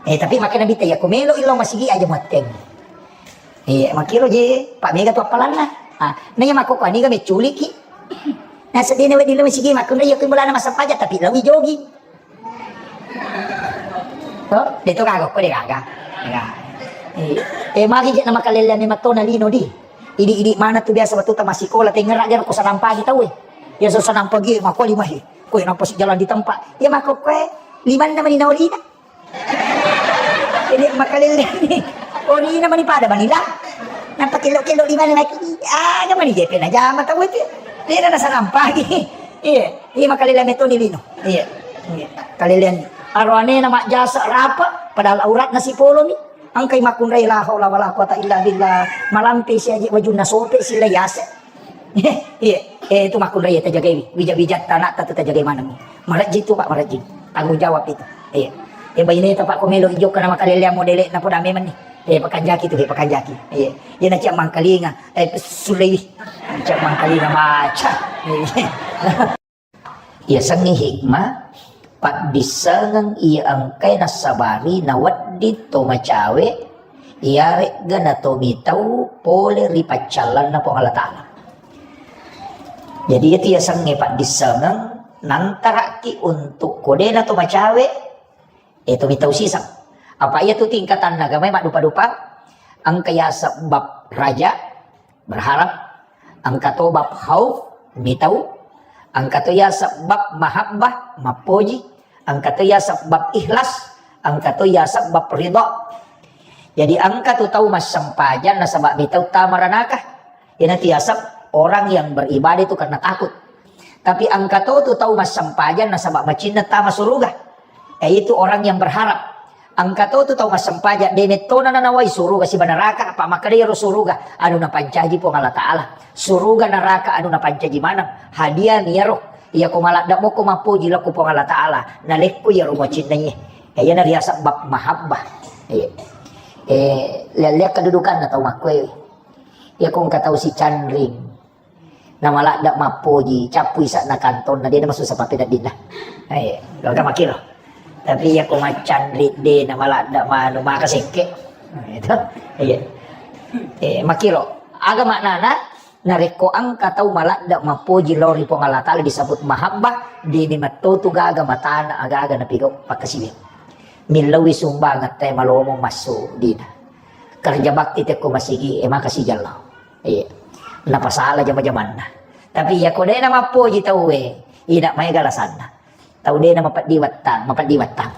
Eh, tapi makkeda nabitta, iya ko melo illo masigi aja muatteng. Iya, makkiro je, pak mega tu appalanna. Ah, na iya makkokko aniga mecculiki. Naseddena wedding lo masigi makkunrai iya ko bolana massempajang, tapi lawi jogi. To, de to gaga ko de gaga. Gaga. Eh, eh, magi je na makalelleang memettona lino di. Idi-idi mana tu biasa wettu ta massikola tengngera jaro ko sanang pagi tauwe. Biasa sanang pagi mako lima he. Koe nampa si jalan di tempat. Ya mako koe limanna mani naolina. Ini makalelleang ni. Olina mani pada mani lah. Nampa kello-kello limana lagi. Ah, mani jepe na jama tauwe tu. Lina na sanang pagi. Iya. Iya, makalelleang metto ni lino. Iya. Iya. Kalelleang ni. Aroane na majjasa rapa, padahal auratna sipolo mi. Engkai makkunrai la haula wala quwata illa billah. Malampe si aje wajunna sope si la yase. Iya. Eh, itu makkunrai tajagai. Wija-wija tanah tatu tajagai maneng. Marajji tu, Pak, marajji. Tanggung jawab itu. Iya. Eh, baine ta, Pak, ko melo ijo kana makalelleang modele na poda memang ni. Eh, pakanjaki tu, eh, pakanjaki. Iya. Iya na ciak mangkalinga. Eh, sulewi. Ciak mangkalinga baca. Iya. Yasengnge hikmah, Paddissengeng iya engkae nassabari nawedding to macawe, iyaregga natomitau pole ri paccallanna Puang Allah Ta'ala. Jadi, itu yasengnge paddissengeng, nantaraki untuk kodena to macawe, eh, tomitau siseng. Apa iya tu tingkatanna agamae maddupa-dupa, engka yaseng bab raja, berharap, engka to bab khauf, mitau, engka to yaseng bab mahabbah, mappoji, engka to yaseng bab ikhlas, engka to yaseng bab ridha. Jadi engka tu tau massempajang nasaba mitau tama ranaka. Iyanatu yaseng orang yang beribadah itu karena takut. Tapi engka to tu tau massempajang nasaba macinna tama suruga. Yaitu orang yang berharap. Engka to tu tau massempajang, de mettona nanawai suruga siba neraka, apa makkeda iyaro suruga anu napancaji Puang Allah Ta'ala. Suruga neraka anu napancaji maneng. Hadiah mi iyaro. Iya ko maladde moko mappoji lao ko Puang Allah Ta'ala. Nalekko iyaro macinnaiye. Eh, iyana riaseng bab mahabbah. Eh, eh, lihat-lihat kedudukanna tau makkoe. Iya ko engka tau sicanring. Namaladde mappoji, cappu ise'na kantonna, de namasussa pappeneddinna. Eh, gaga makkiro. Tapi iya ko maccanri de namaladde manu maka sekke. Itu. Iya. Eh, makkiro. Aga maknana, narekko engka tau maladde mappoji lao ri Puang Allah Ta'ala disebut mahabbah, de ni metto tu gaga matana agaga napigau pakkasiwiang. Millaui sumbangeng te malomo massu dina. Kerja bakti tekko masigi, eh, maka sijallao. Iya. Napasala jama-jamanna. Tapi iya ko de namappoji tauwe, ina maega alasanna. Tau de namapeddi wettang, mapeddi wettang.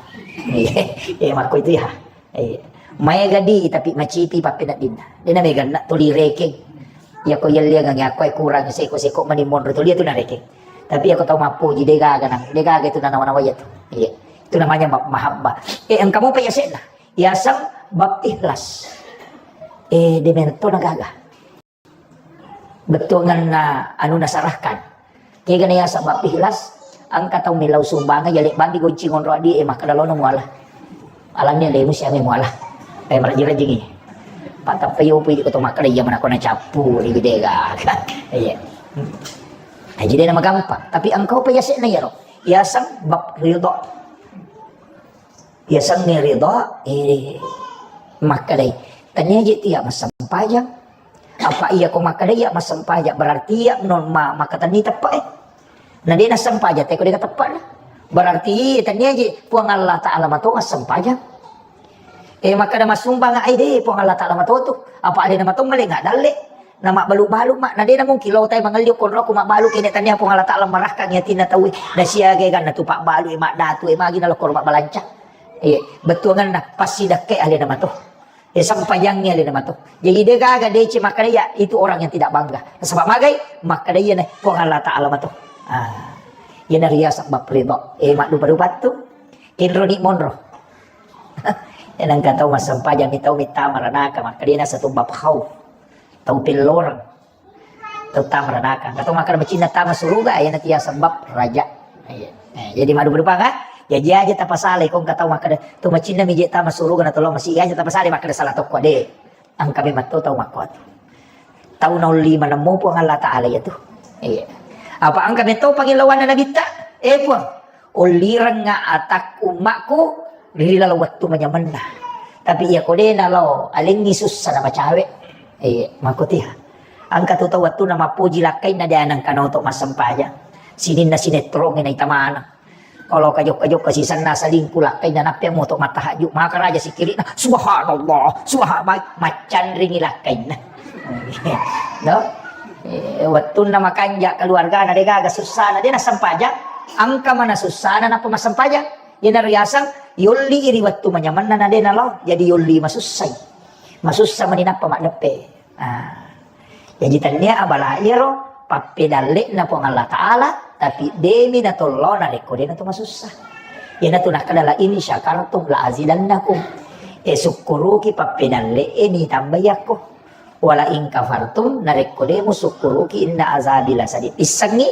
Iya, iya, makko itu ya. Iya. Maega di tapi macipi pappeneddinna. De namega na tuli rekeng. Iya ko yelliangang iya ko kurang seko-seko mani monro tuli itu narekeng. Tapi iya ko tau mappoji de gaga nang, de gaga itu nanawa-nawa iya tu. Iya. Itu namanya ma-, mahabbah. Eh, engka mopa yase'na. Yaseng bab ikhlas. Eh, de metto na gaga. Bettuanganna anu nasarahkan. Kegana yaseng bab ikhlas, engka tau millau sumbangeng, yale bandi gonci ngonro adi, eh, makkeda lono muala. Alanni lemu siame muala. Eh, marajing-rajingi. Patappa yopu idi ko to makkeda iya manako nacappu, ri bidega. Iya. Hmm. Eh, jadi nama gampang. Tapi engka pa yase'na iyaro. Yaseng bab ridha. Yasengnge ridha, eh, makkedai, tania je tia massempajang. Apa iya ko makkedai iya massempajang, berarti iya non ma-, makkatenni teppe, eh. Na de nassempajang, teko de teppena. Berarti tania je Puang Allah Ta'ala mato massempajang. Eh, makkeda massumbang, ai de Puang Allah Ta'ala mato tu. Apa de namato male nggak dalle. Na mabbalu-balu ma, na de na mungkin lo tai mangelli okko roko mabbalu kene tania Puang Allah Ta'ala marahkangi atinna tauwe. Na siaga ganna tu pabbalu e maddatu e magi na lokko mabbalanca. Iya, bettuanganna pasti dekke alena mato. Eh, sempajangi alena mato. Jadi de gaga de ce makkeda ya, itu orang yang tidak bangga. Sebab magai, makkeda iya na Puang Allah Ta'ala mato. Ah. Iya na riaseng bab ridha. Eh, maddupa-dupa tu. Kenro ni monro. Ya nangka tau massempajang mi tau mitta maranaka, makkeda na satu bab khauf. Tau pelloreng. Tau tama ranaka. Engka to makkeda macinna tama suruga, iyana tia sebab raja. Iya. Eh, jadi maddupa-dupa kan? Jaji aja tapasalai ko engka tau makkeda to macinna mi je tama suruga na tolong masih aja tapasalai makkeda salah tokko de. Engka memang to tau makkuatu. Tau naulli manemmu Puang Allah Ta'ala iya tu. Iya. Apa engka metto pangilauanna nabitta? Eh Puang, ullirengnga atakku ummakku ri laleng wettu manyamenna. Tapi iya ko de nalo alengngi sussa na macawe. Eh, makkutia. Engka tu tau wettunna mappoji lakkainna de nengka noto massempajang. Sininna sinetrongnge naita maneng. Kalau kajokka-jokka sisenna selingkuh lakkainna nappe moto matahajju maka raja sikirina subhanallah subhanallah maccanringi lakkainna. No? Eh, wettunna makanja keluargana de gaga sussana de nassempajang. Engka mana sussana nappa massempajang. Iyana riaseng yolli ri wettu manyamenna na de nalo, jadi yolli masussai. Masussa mani nappa maddeppe. Ah. Jadi tania abala iyaro pappedalle'na Puang Allah Ta'ala, tapi demi natollo narekko de nato masussa. Iyana tu nakkeda la in syakartum la azidannakum. E sukkuruki pappedalle e ni tambai yakko. Wala in kafartum narekko de musukkuruki inna azabi lasadid. Issengngi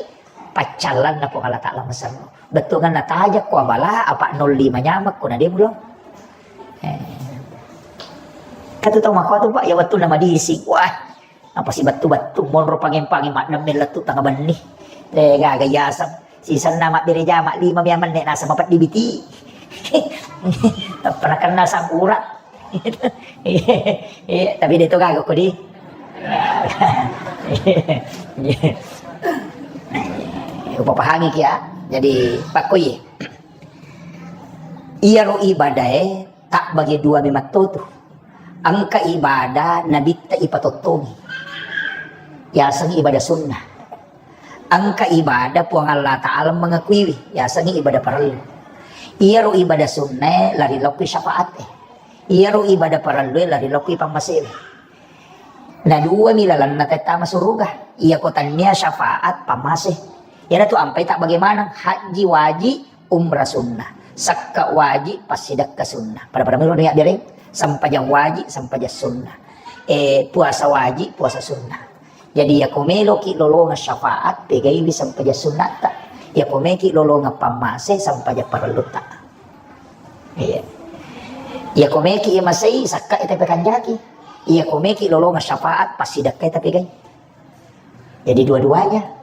paccallanna Puang Allah Ta'ala maserro. Bettuanganna tajakko abala, apa nolli manyamakko na de mulo. Eh. Katu tau makkuatu, Pak, ya wettunna madising. Wah, apa si bettu-bettu monro pangeng-pangeng maddemme lettu tanga benni. Eh, gaga yaseng. Sisenna mabbere jama lima mia menne nasa mapeddi biti. Tappa nakenna sakura. Iya, tapi de to gaga kodi. Upapahangi kia. Jadi pakkoi. Iyaro ibadae tabbagi dua memattotu. Engka ibadah nabitta ipatottongi. Yaseng ibadah sunnah. Engka ibadah Puang Allah Ta'ala mengakuiwi, yasengngi ibadah parellu. Iyaro ibadah sunnae lari lokki syafaat e. Iyaro ibadah parellu lari lokki pammasewe. Na dua mi lalenna tette masuruga. Iyako tannia syafaat pammase. Iyanatu ampai tak bagaimana haji wajib, umrah sunnah. Sakka wajib, passidekka sunnah. Pada-pada miro niat biareng. Sempajang wajib, sempajang sunnah. Eh, puasa wajib, puasa sunnah. Jadi, iyako meloki lolongeng syafaat, pegaiwi sempajang sunnatta. Iyako meki lolongeng pammase, sempajang parellutta. Iya. Iyako meki imasei, sakka ita pekanjaki. Iyako meki lolongeng syafaat, passidekka ita pegai. Jadi, dua-duanya.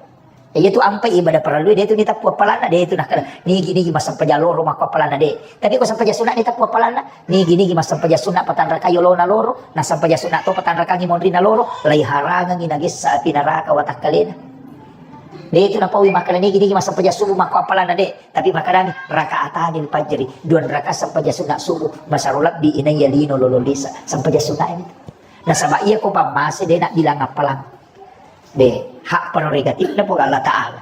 Iya tu ampai ibadah parellu, de tu nitappu appalanna, de tu nakkeda, nigi, nigi massempajang loro makko appalanna, de. Tapi ko sempajang sunna nitappu appalanna, nigi-nigi massempajang sunna patanrakai olona loro, nassempajang sunna to patanrakangi monrinna loro, laiharangengi nagessa api naraka watakkalena. De tu napaui makkeda nigi-nigi massempajang subuh makko appalanna, de. Tapi makkedami, rakaatanil fajri, dua rakaat sempajang sunna subuh, masaro lebbi inaiya lino lolo lisa, sempajang sunna ini. Nasaba iya ko pammase de nak bilang appalang. De, hak prerogatifna Puang Allah Ta'ala.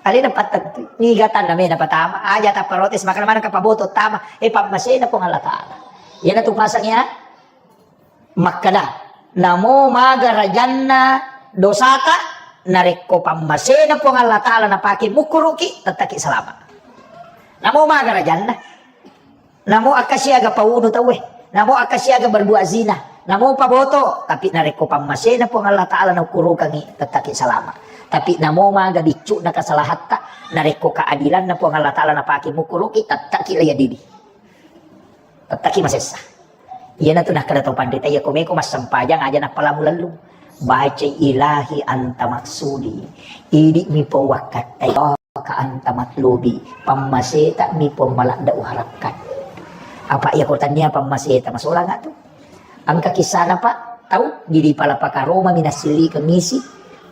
Alena pattentu, niga tanna mena patama, aja ta protes, makana maneng ka paboto tama, eh, pammasena Puang Allah Ta'ala. Iyana tu pasang ya, makkeda, namo maga rajanna dosata, narekko pammasena Puang Allah Ta'ala napake mukkuruki, tettaki salama. Namo maga rajanna. Namo akka siaga paunu tauwe, namo akka siaga berbuat zina, namo paboto, tapi narekko pammasena Puang Allah Ta'ala naukurukangi, tettaki salama. Tapi namo maga biccu'na kasalahatta, narekko keadilanna Puang Allah Ta'ala napake mukkuruki, tettaki laya didi. Tettaki masessa. Iyanatu nakkeda tau panrita, iya komeko massempajang aja nappalamu lellung. Bacai ilahi anta maksudi. Idi'mi pouwakkattai. Ka anta matlubi, pammaseta mi Puang maladda uharapkan. Apa iya ko tania pammaseta masolanga tu. Engka kisana, Pak, tau di, di pala pakaroma mi nasilli kengisi,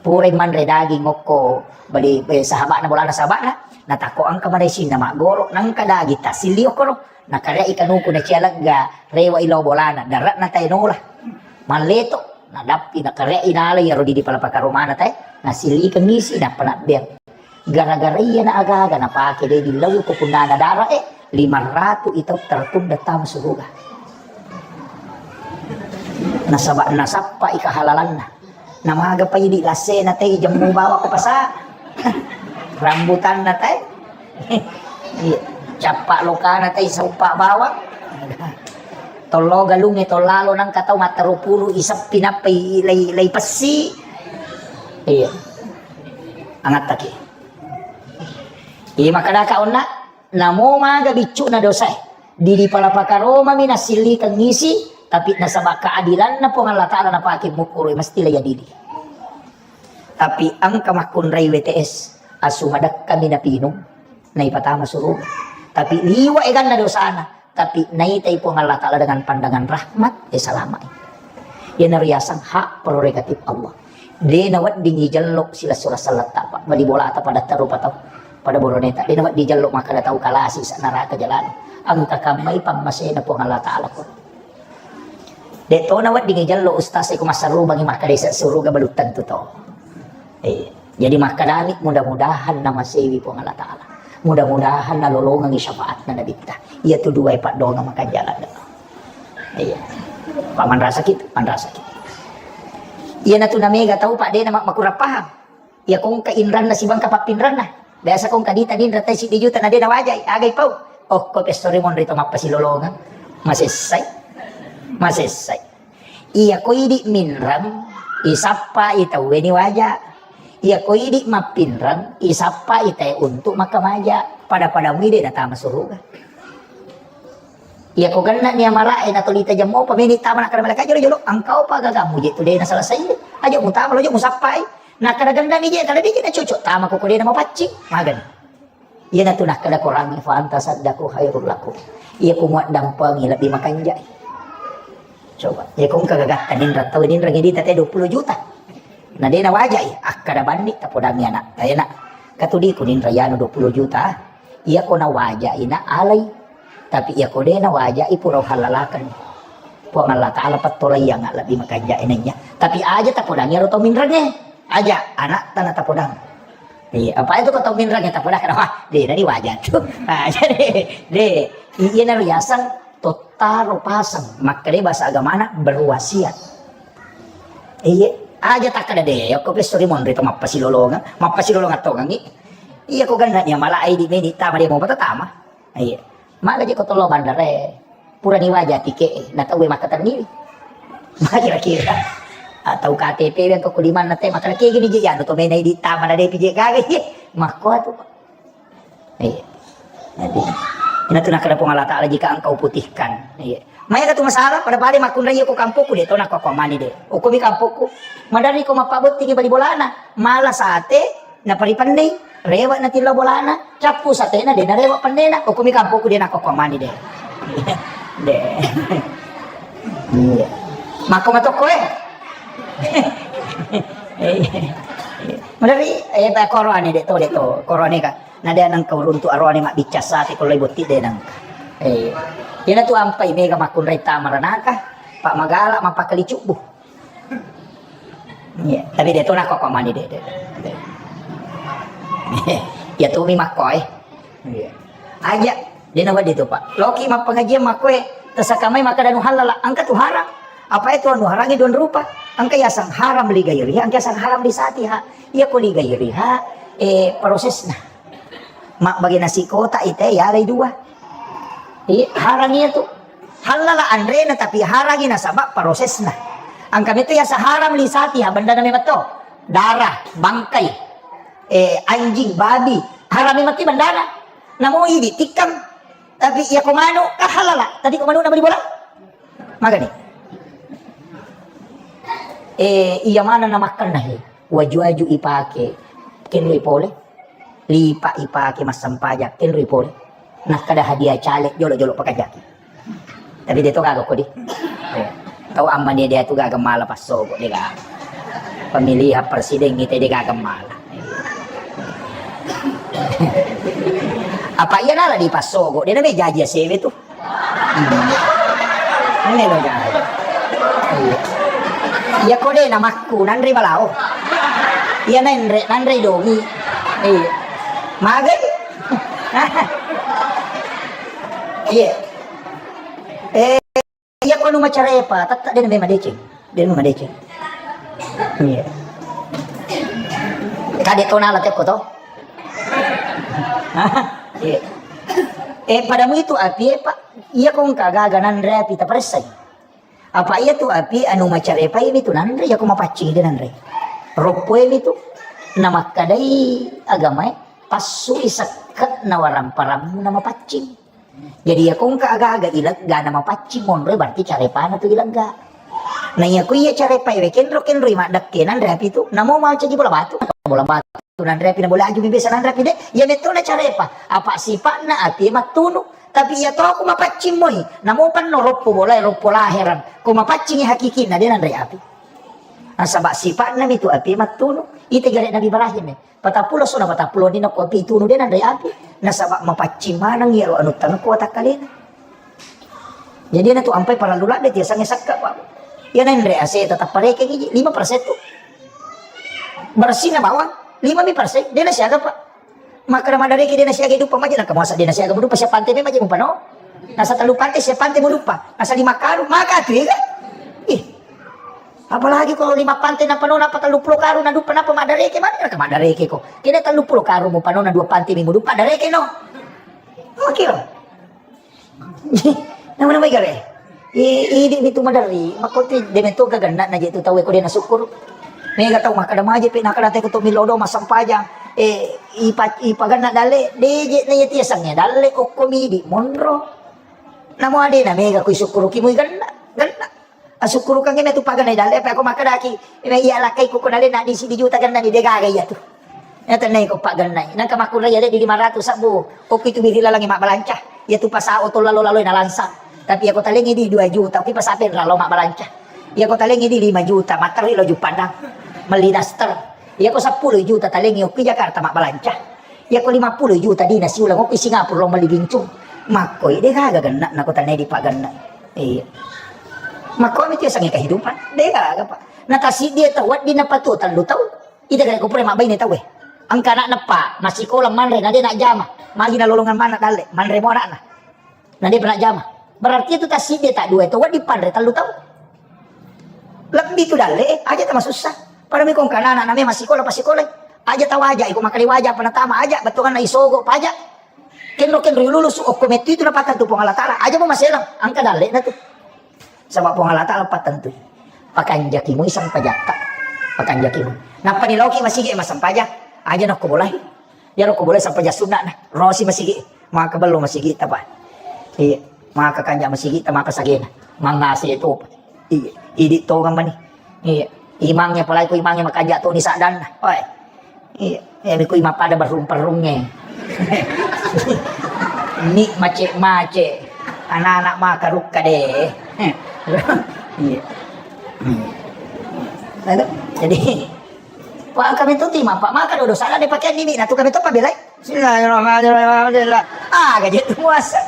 purai manre daging okko bali, eh, sahabana bolana sahabana, natakko engka maraising na maggoro, nangka daging tasilli okkoro, nakareai kanuku nacia legga, rewa ilo bolana, dare'na tae nola. Malleto, nadappi nakareai nala iyaro di, di pala pakaromana tae, nasilli kengisi, nappa nabbeang. Gara-gara iyana aga-aga napake de dillau ko punnana dara e, lima ratu itau tertunda tama suruga. Nasaba nasappa i kahalalanna. Namaga pa idi lassena tei jemmu bawa ko pasa. Rambutanna tei. Iya. Cappa lokana tei saupa bawang. Tollo galungnge tollalo nangka tau matteru pulu iseppi nappa i-, lei, lei pessi. Iya. Angattaki. Iya, makkedaka onna, namo maga biccu'na dosae. Didi pala pakaromami nasillikeng isi, tapi nasaba keadilanna Puang Allah Ta'ala napake mukkuru, mesti laya didi. Tapi engka makkunrai W T S, asu madekkami napinung, naipatama suruga. Tapi liwa eganna dosana, tapi naitai Puang Allah Ta'ala dengan pandangan rahmat, eh, salamai. Iyana riaseng hak prerogatif Allah. De naweddingi jello silessureng selletta, Pak. Bali bolata pada tarupa tau. Pada boroneta. De nawedding jello makkeda tau kalasi sa neraka jalani. Engka kammai pammasena Puang Allah Ta'ala ko. De to naweddingi jello ustaz e ko massarubangi makkeda isa suruga belum tentu to. Eh, jadi makkedami mudah-mudahan namasewi Puang Allah Ta'ala. Mudah-mudahan nalolongengi syafaatna Nabitta. Iya tu dua paddonga makanjala. Iya. Pak manrasa kita, manrasa kita. Iya natu namega tau Pak dena mak-, makurang paham. Iya kongka inranna sibangka pappinranna. Biasa kongka dita dinra tai siddi juta na dena wajai. Agai pau. Oh, ko pessori monri to mappasilolongang. Masessai. Masessai. Iya ko idi minreng, isappa i tauwe ni waja. Iya ko idi mappinreng, isappa i tae untuk makkamaja. Pada-pada muide datama suruga. Iya ko genna ni amala e natolita jammo pa meni tama nakkeda malaikat jolo-jolo, engkau pa gaga muje tu dena selesai. Aja mutama lo, aja musappai. Nakkeda gennami je, kada deje na cocok tama ko, ko de na mapaccing. Magani. Iyanatu nakkeda Korangnge, "Fa anta saddaku khairul lakum." Iya ko muaddampengi lebbi makanjai. Coba, iya ko engka gagatta ninreng tau, ninreng edita te dua puluh juta. Na de na wajai, akkeda banni tapodangi anak. Ayo nak, katudiku ninreng yanu dua puluh juta. Iya ko na wajai na alai. Tapi iya ko de na wajai pura halalaken. Puang Allah Ta'ala pettolaiang lebbi makanjai naiya. Tapi aja tapodangi ero tau minrengnge. Aja, anak tana tapodang. Iya, apa itu kau tau minreng ya tapodang, wah, de, tadi wajar tu. Ah, jadi, de, i-, iya na riasang tottaro pasang. Makkeda bahasa agamana berwasiat. Iya, aja takkeda de, yako pe suri monri to mappasilolongang, mappasilolongang tongangi. Iya ko ganna nia mala ai di meni tama dia mau patama. Iya. Maga je ko tollo bandara e. Purani waja tike e, na tau e makkatenniwi. Ma kira-kira. Atau K T P we engka ko limanna te, makkeda kegini je anu to mena idi tama na depi je gaga. Iya. Makko atu. Iya. Jadi, ina tu nakkeda Puang Allah Ta'ala, "Jika engkau putihkan." Iya. Maya tu masalah, pada-pada makkunrai ko kampokku de to nakko mani de. Ukomi kampokku. Maderri ko mappabotti ki bali bolana. Mala sate, Naparipennei, rewe' natillau bolana, cappu satena, de' narewe' pennena, okkomi kampokku de' nakkokko mani de'. De'. Iya. Makko matokko e. Maderri, eh, beh, koroane de' to, de' to, koroane ka. Na de' nengka uruntu aroane mabbicca sate ko lai botti de' nengka. Eh, iyanatu ampai mega makkunrai tama ranaka, pa' magala mappakali cubbu. Iya, tapi de' to nakko mani de', de'. De'. Iya tu mi makko e. Iya. Aja, de' nawedding tu, Pak. Loki mappengajian makko e, tersangka mai makkeda anu halala, engka tu haram. Apa itu anu harangi dua rupa? Engka yasang haram li gairiha, engka yasang haram li satiha. Iya ko li gairiha, eh, prosesna. Mabbage nasi kotak ite yalai dua. Iya, harang iya tu. Halala anrena tapi harangi nasaba prosesna. Engka metu yasa haram li satiha bendana memang to. Darah, bangkai, eh, anjing, babi. Haram memang ti bendana. Namo idi tikkang. Tapi iya ko manu, ka halala. Tadi ko manu na bali bola? Magani. Eh, iya mana na makkanna he. Waju-waju ipake. Kenri pole. Lipa' ipake massempajang, kenroi pole. Nakkeda hadiah caleg jolo-jolo pakajaki. Tapi de' to gaga kodi. Eh, tau amma de' de' tu gaga mala passogo de' gaga. Pemilihan presiden ite de' gaga mala. Apa iya nala di passogo, de' na me jaji asewe tu. Ini lo, guys. Iya. Iya, ko de' namakku, nanre balao. Iya, nanre, nanre domi. Iya. Magai. Iya. Eh, iya, ko nu macarepa, tetta de' na me madeceng. De' na me madeceng. Iya. Kade' to nala tekko to. Iya. Eh, padamu itu api, eh, Pak. Iya, ko engka gaga nanre api taparessai. Apa iya tu api anu macarepai mi tu nanre, iya ko mapaccing de' nanre. Roppoi mi tu. Namakkadai agamae, passui sekke'na waramparammu na mapaccing. Jadi iya ko engka aga-aga ilegga na mapaccing monroe, berarti carepana tu ilegga. Na iya ko iya carepai we kenro-kenroi maddekke nanre api tu, namo mancaji bola batu. Bola batu nanre api na bola aju mi biasa nanre api de'. Iya metto na carepa. Apa sipa'na api mattunu. Tapi iya to ko mapaccing moi, namo penno roppo bolae, roppo laherang. Ko mapaccingi hakikinna de' nanre api. Nasaba sipa'na mi tu api mattunu. Ite gare' Nabi Ibrahim e. Patappulo sona patappulo ni nako api tunu de' nanre api. Nasaba mapaccing maneng iyaro anu tanekko watakkalena. Jadi na tu ampai parallu ladde' tiasangnge sakka, Pak. Iya nanre ase tetap pareke gigi lima persen tu. Bersihna bawang lima mi persen, de' na siaga, Pak. Makkeda maddareke de' nasiaga duppa maje, naka masa de' nasiaga muduppa, sia pante me maje mupano. Nasa tellu pante, sia pante muduppa. Nasa lima karung, maka tu ega. Ih. Apalagi kalau lima pante napano, napa tellu pulo karung naduppa, napa maddareke, mana naka maddareke ko. Kena tellu pulo karung mupano, na dua pante mi muduppa, dareke no. Oke lo. Nama-nama igare. I, idi mitu maderri, makkote de' metto gaganna na je tu tau e ko de' na sukkuru. Mega tau makkeda maje pe nakkeda te ko to millau do massempajang. Eh, ipa, ipaganna dalle, de' je na iya tiasangnge dalle, okko midi monro. Namo ade' na mega kui sukkuruki mui ganna, ganna. Asukkurukengngi metu pagennai dalle, apa ko makkedaki, iya lakkai ko nalena di sidi juta gennani, de gaga iya tu. Iya tennai ko pagennai. Nangka makkunrai iya de di lima ratus sabbu. Ko itu biri lalangi mabbalanca. Iya tu pasao to lalo-lalo na lansang. Tapi iya ko talengi di dua juta, ki pasape lalo mabbalanca. Iya ko talengi di lima juta, materi lo Juppandang. Melli daster. Iya ko seppulo juta talengi okki Jakarta mabbalanca. Iya ko lima puluh juta dina siulang okki Singapura lo melli bincung. Makkoi de gaga genna nako tennai di pagenna. Iya. Makko mi tu yasengnge kehidupan. De gaga, Pak. Na tasiddi tau wedding napatu tellu tau. Ita gare ko pura mabbaine tau e. Engka anakna, Pak, massikola manre na de najjama. Magi nalolongeng manna dalle, manre mo anakna. Na de pa najjama. Berarti itu tasiddi tak dua itu wedding panre tellu tau. Lebbi tu dalle, eh, aja ta masussa. Pada mi ko engka anak-anak na memang sikola pa sikola. Aja ta waja, iko makkeda waja apa natama aja, bettuanna isogo paja. Kenro-kenro lulus, okko mettu itu napattentu Puang Allah Taala. Aja mo maselang, engka dalle na tu. Saba Puang Allah Taala pattentui. Pakanjaki mui sampajatta. Pakanjaki mui. Nappa ni laoki masigi massempajang. Aja nokko bolai. Iyaro ko bolai sampajang sunna na. Rosi masigi. Maka bello masigi ta, Pak. Iya. Maka kanja masigi ta, maka sagena. Mangase to, Pak. Iya. Idi tongang mani. Iya. Imangnya, apalagi ko imangnya makanja to ni saddanna. Oi. Iya. Iya, ko imappada barrung-perrungnge. Ni mace-mace. Anak-anak maka rukka de. Iya. Hmm. Lalu, jadi, Pak, kami tu timang, Pak, maka dodo salah dia pakai nini, nah tu kami tu pabelai. Bismillahirrahmanirrahim. Alhamdulillah. Ah, gaji tu puasa.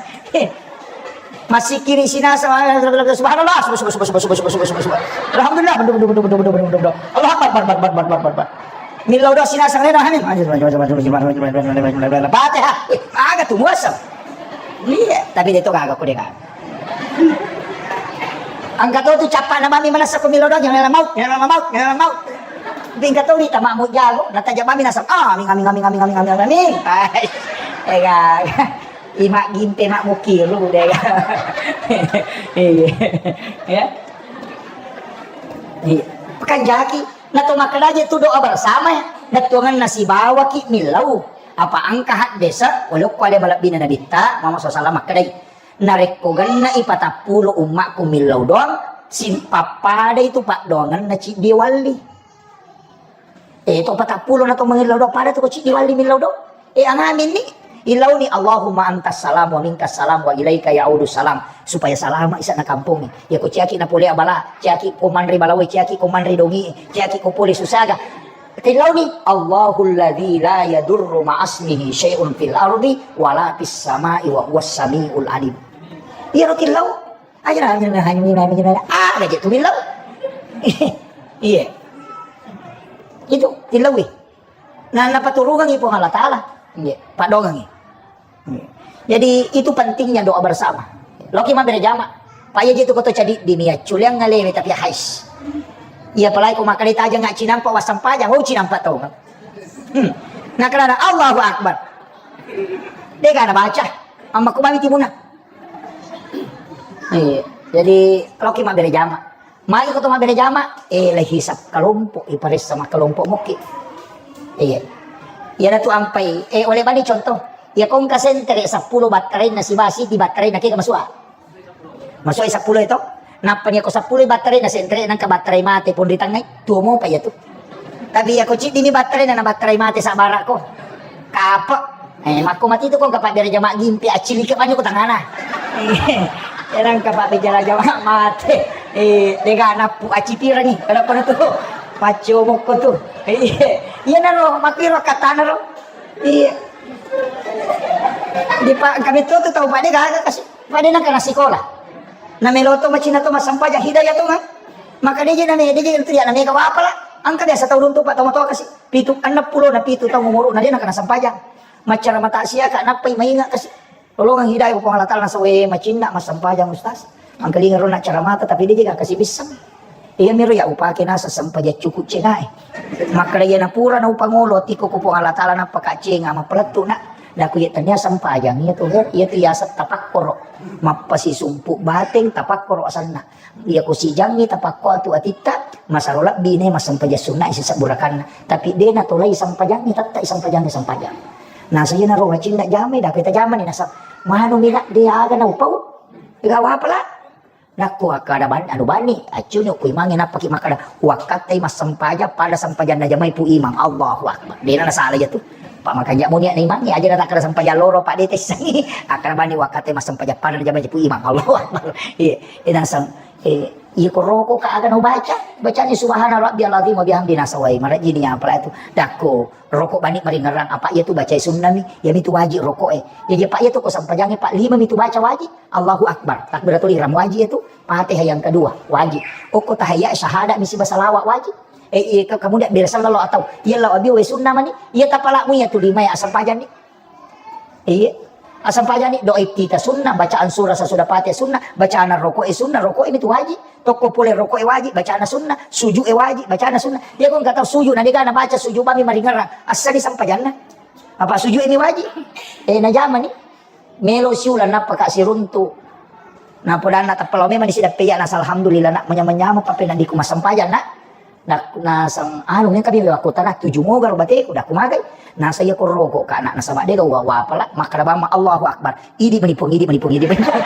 Masih kiri sini sama, subhanallah, subhanallah, subhanallah, subhanallah, subhanallah. Alhamdulillah, bedu, bedu, bedu. Allah Akbar, Akbar, Akbar, Akbar, Akbar, Akbar. Millau doa sini asal rena, hani. Fatihah. Wih, aga tu puasa. Iya, tapi dia tu kagak, aku dia kagak. Engka to tu cappa'na mami manassa ko millau doang, yang lama maut, yang lama maut, yang lama maut. Tapi engka to ni tama mau jago, nataja mami nasa, ah, amin, amin, amin. Ega, imak gimpe mak mukiru deh. Iya. Ya. Iya. Pekan jaki, na to makkeda je tu doa bersama, na tuangan nasi bawa ki millau. Apa engka haddesa, walau ko ada malebbina nabitta, Muhammad sallallahu alaihi wasallam makkedai. Narekko genna'i patappulo ummakku millau doang, sing pappada itu paddoangenna ciddi walli. Eh, to patappulo na to millau doang, pada tu ko ciddi walli millau doang. Eh, angaminni, ilauni Allahumma antas salam wa minkas salam wa ilaika ya'udu salam. Supaya salama isa na kampongi. Ya ko ciaki na pole abala, ciaki ko manre balawe, ciaki ko manre dongi, ciaki ko pole susaga. Tillauni, Allahul ladzi la yadurru ma'asmihi syai'un fil ardi wala fis sama'i wa huwas sami'ul alim. Iyaro tillau. Aja na, aja na, aja na, aja na, ah, aja tu tillau. Iya. Itu tillaui. Nah, napaturungangi Puang Allah Taala. Iya, padongangi. Jadi, itu pentingnya doa bersama. Loki mabbere jama. Paya je tu koto cadi di mia culiang ngalewe tapi hais. Iya, apalagi ko makkeda taja nggak cinampa wassempajang, oh cinampa tau. Hmm. Nah, karena Allahu Akbar. Dega na baca. Amma ko mami timuna. Iya. Jadi, loki mabbere jama. Magi ko to mabbere jama, eh, lagi hisap kelompok, iparessa ma kelompok mokki. Iya. Iya tu ampai, eh, oleh bani contoh. Ya kongka sentere sepuluh battarainna sibasi di battarainna kega masua. Masua sepuluh itu. Nappa ni ko sepuluh battarainna sentere nangka battarai mate pun ritangai. Tuo mopa ya tu. Tapi ya ko ciddi ni battarainna na battarai mate sabara ko. Kape. Eh, makko mati tu kongka pabbere jama gimpi, accilike banyu ko tangana. Eh, erang ka pabbere jama mate. Eh, dega nappu acipirani. Kada pernah tu. Paccio mokko tu. Eh, iya naro, makkiro katana ro. Iya. Di pa-, kami tu tu tau pada gaga kasi. Pada nak kena sekolah. Na melo to macina to massempajang hidayah to, kan? Maka deje na me-, deje tu ya na mega wapala. Angka biasa tau runtu pa tau matoa kasi. Pitu, enneng pulo na pitu taung umuruna, de nakana sempajang. Maccara mata sia ka nappai mainga kasi. Lolongang hidayah Puang Allah Taala, nasawe macinna massempajang, Ustaz. Angkalinga ronna cara mata, tapi de jega kasi bisseng. Iya miro ya upake nasa sempajang cukup cengae. Makkeda iya napura na upangolo tiko ku Puang Allah Taala, nappa ka cenga mapelettu na. Naku iya tania sempajang, iya tu, iya tu yaseng tapakkoro. Mappasisumpu bateng tapakkoro asanna. Iya ko sijangngi tapakko atu atitta, masaro lebbi ne massempajang sunna sisebbu rakanna. Tapi de natolai sempajangngi, tetta sempajangngi sempajang. Nasa iya naro macinna jamai, dape tajamani nasa manu mina de aga na upau. Ega wapala. Dakko akkada bani, anu bani, accuni okko imangnge nappaki makkada, "Wakkattai massempajang pada sempajanna jamai pu imang." Allahu Akbar. Dena nasala iya tu. Pak makanja mo niat na imangnge, aja natakkada sempajang loro, Pak, de tessangi. Akkada bani, "Wakkattai massempajang pada na jamai pu imang." Allahu Akbar. Iya, eh, nasang, eh, iya ko roko ka aga no baca, bacani subhana rabbiyal azim wa bihamdi nasawai. Marajini apala itu. Dakko, roko bani maringerang apa iya tu bacai sunnami, iya mitu wajib roko e. Iya, iya, Pak, iya tu ko sempajangnge, Pak, lima mitu baca wajib. Allahu Akbar, takbiratul ihram wajib itu, Fatihah yang kedua wajib. Okko tahiyat syahadat misi basalawat wajib. Eh, iya, ke-, kemudian bela sallallahu atau iya lau abi we sunnah mani, iya tapalamu iya tu lima ya asempajang ni. Iya. Asempajang ni doa iftitah sunnah, bacaan surah sesudah Fatihah sunnah, bacaan rokok e sunnah, rokok ini tu wajib. Tokko pole rokok e wajib, bacaan sunnah, sujud e wajib, bacaan sunnah. Iya ko engka tau sujud na dega na baca sujud bami maringerang. Assani sempajanna. Apa sujud ini wajib? Eh, najama ni. Melo siulang nappa ka siruntu. Napodanna tappa lao memang disidappe iya nasa alhamdulillah nak manyameng-nyameng pappeneddikku massempajang nak. Nak nasang anu mengka bilang aku tanah tuju moga ro bateku dah kumagai. Nasa iya ko roko ka nak nasaba dega wa wapala makkada bamma Allahu Akbar. Idi mani puang, idi mani puang, idi mani puang.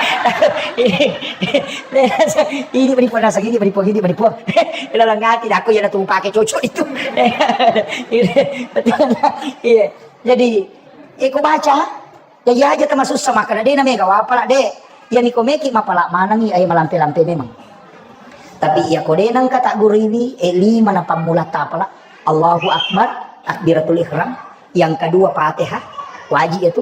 Idi mani puang nasa, idi mani puang, idi mani puang. Lalang ati dah aku iya natu pake cocok itu. Iya. Jadi iko baca. Jaji aja temasussa makkeda, de na mega wapala, de. Iyami ko meki mapala manengi, ae malampe-lampe memang. Tapi iya ko de nengka tagguriwi, eh, lima na pammula tapala. Allahu Akbar, takbiratul ihram. Yang kedua Fatihah, wajib itu.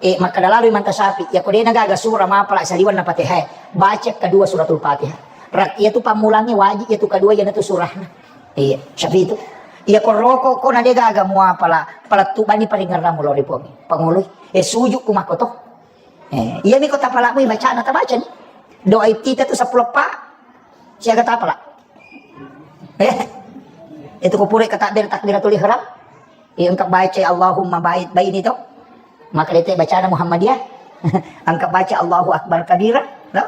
Eh, makkeda lalu Imam Tasyafi, iya ko de na gaga surah mapala saliwan na Fatihah, baca kedua suratul Fatihah. Rak, iya tu pammulangi wajib, iya tu kedua, iya na tu surahna. Iya, Syafi'i itu. Iya ko roko ko na de gaga muapala, palettu bani paringerramu lao ri Puang. Pangoloi. Eh, sujud ku makko to. Eh, iya mi ko tapalamu bacana tabaca ni. Doa iftitah tu seppulo pa. Siaga tapala. Eh. Itu ko pura katakbir takbiratul ihram. Iya engka baca Allahumma ba'id baini to. Maka dete bacana Muhammadiyah. Angka baca Allahu Akbar kabira, no?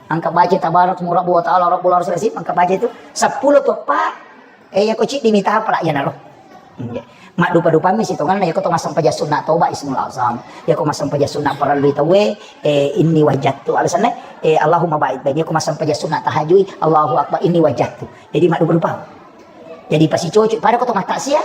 Angka baca tabarak mu rabbu wa ta'ala rabbul arsyil azim, angka baca itu seppulo toppa. Eh, iya ko ciddi mita apa lah iya naro. Iya. Maddupa-dupammi sitonganna iya ko to massempajang sunna toba ismul azam. Iya ko massempajang sunna parellu tauwe, eh, inni wajjattu. Alasanna, eh, Allahumma ba'id baini, iya ko massempajang sunna tahajui, Allahu Akbar inni wajjattu. Jadi maddupa-dupa. Jadi pasicoco pada ko to mattasia.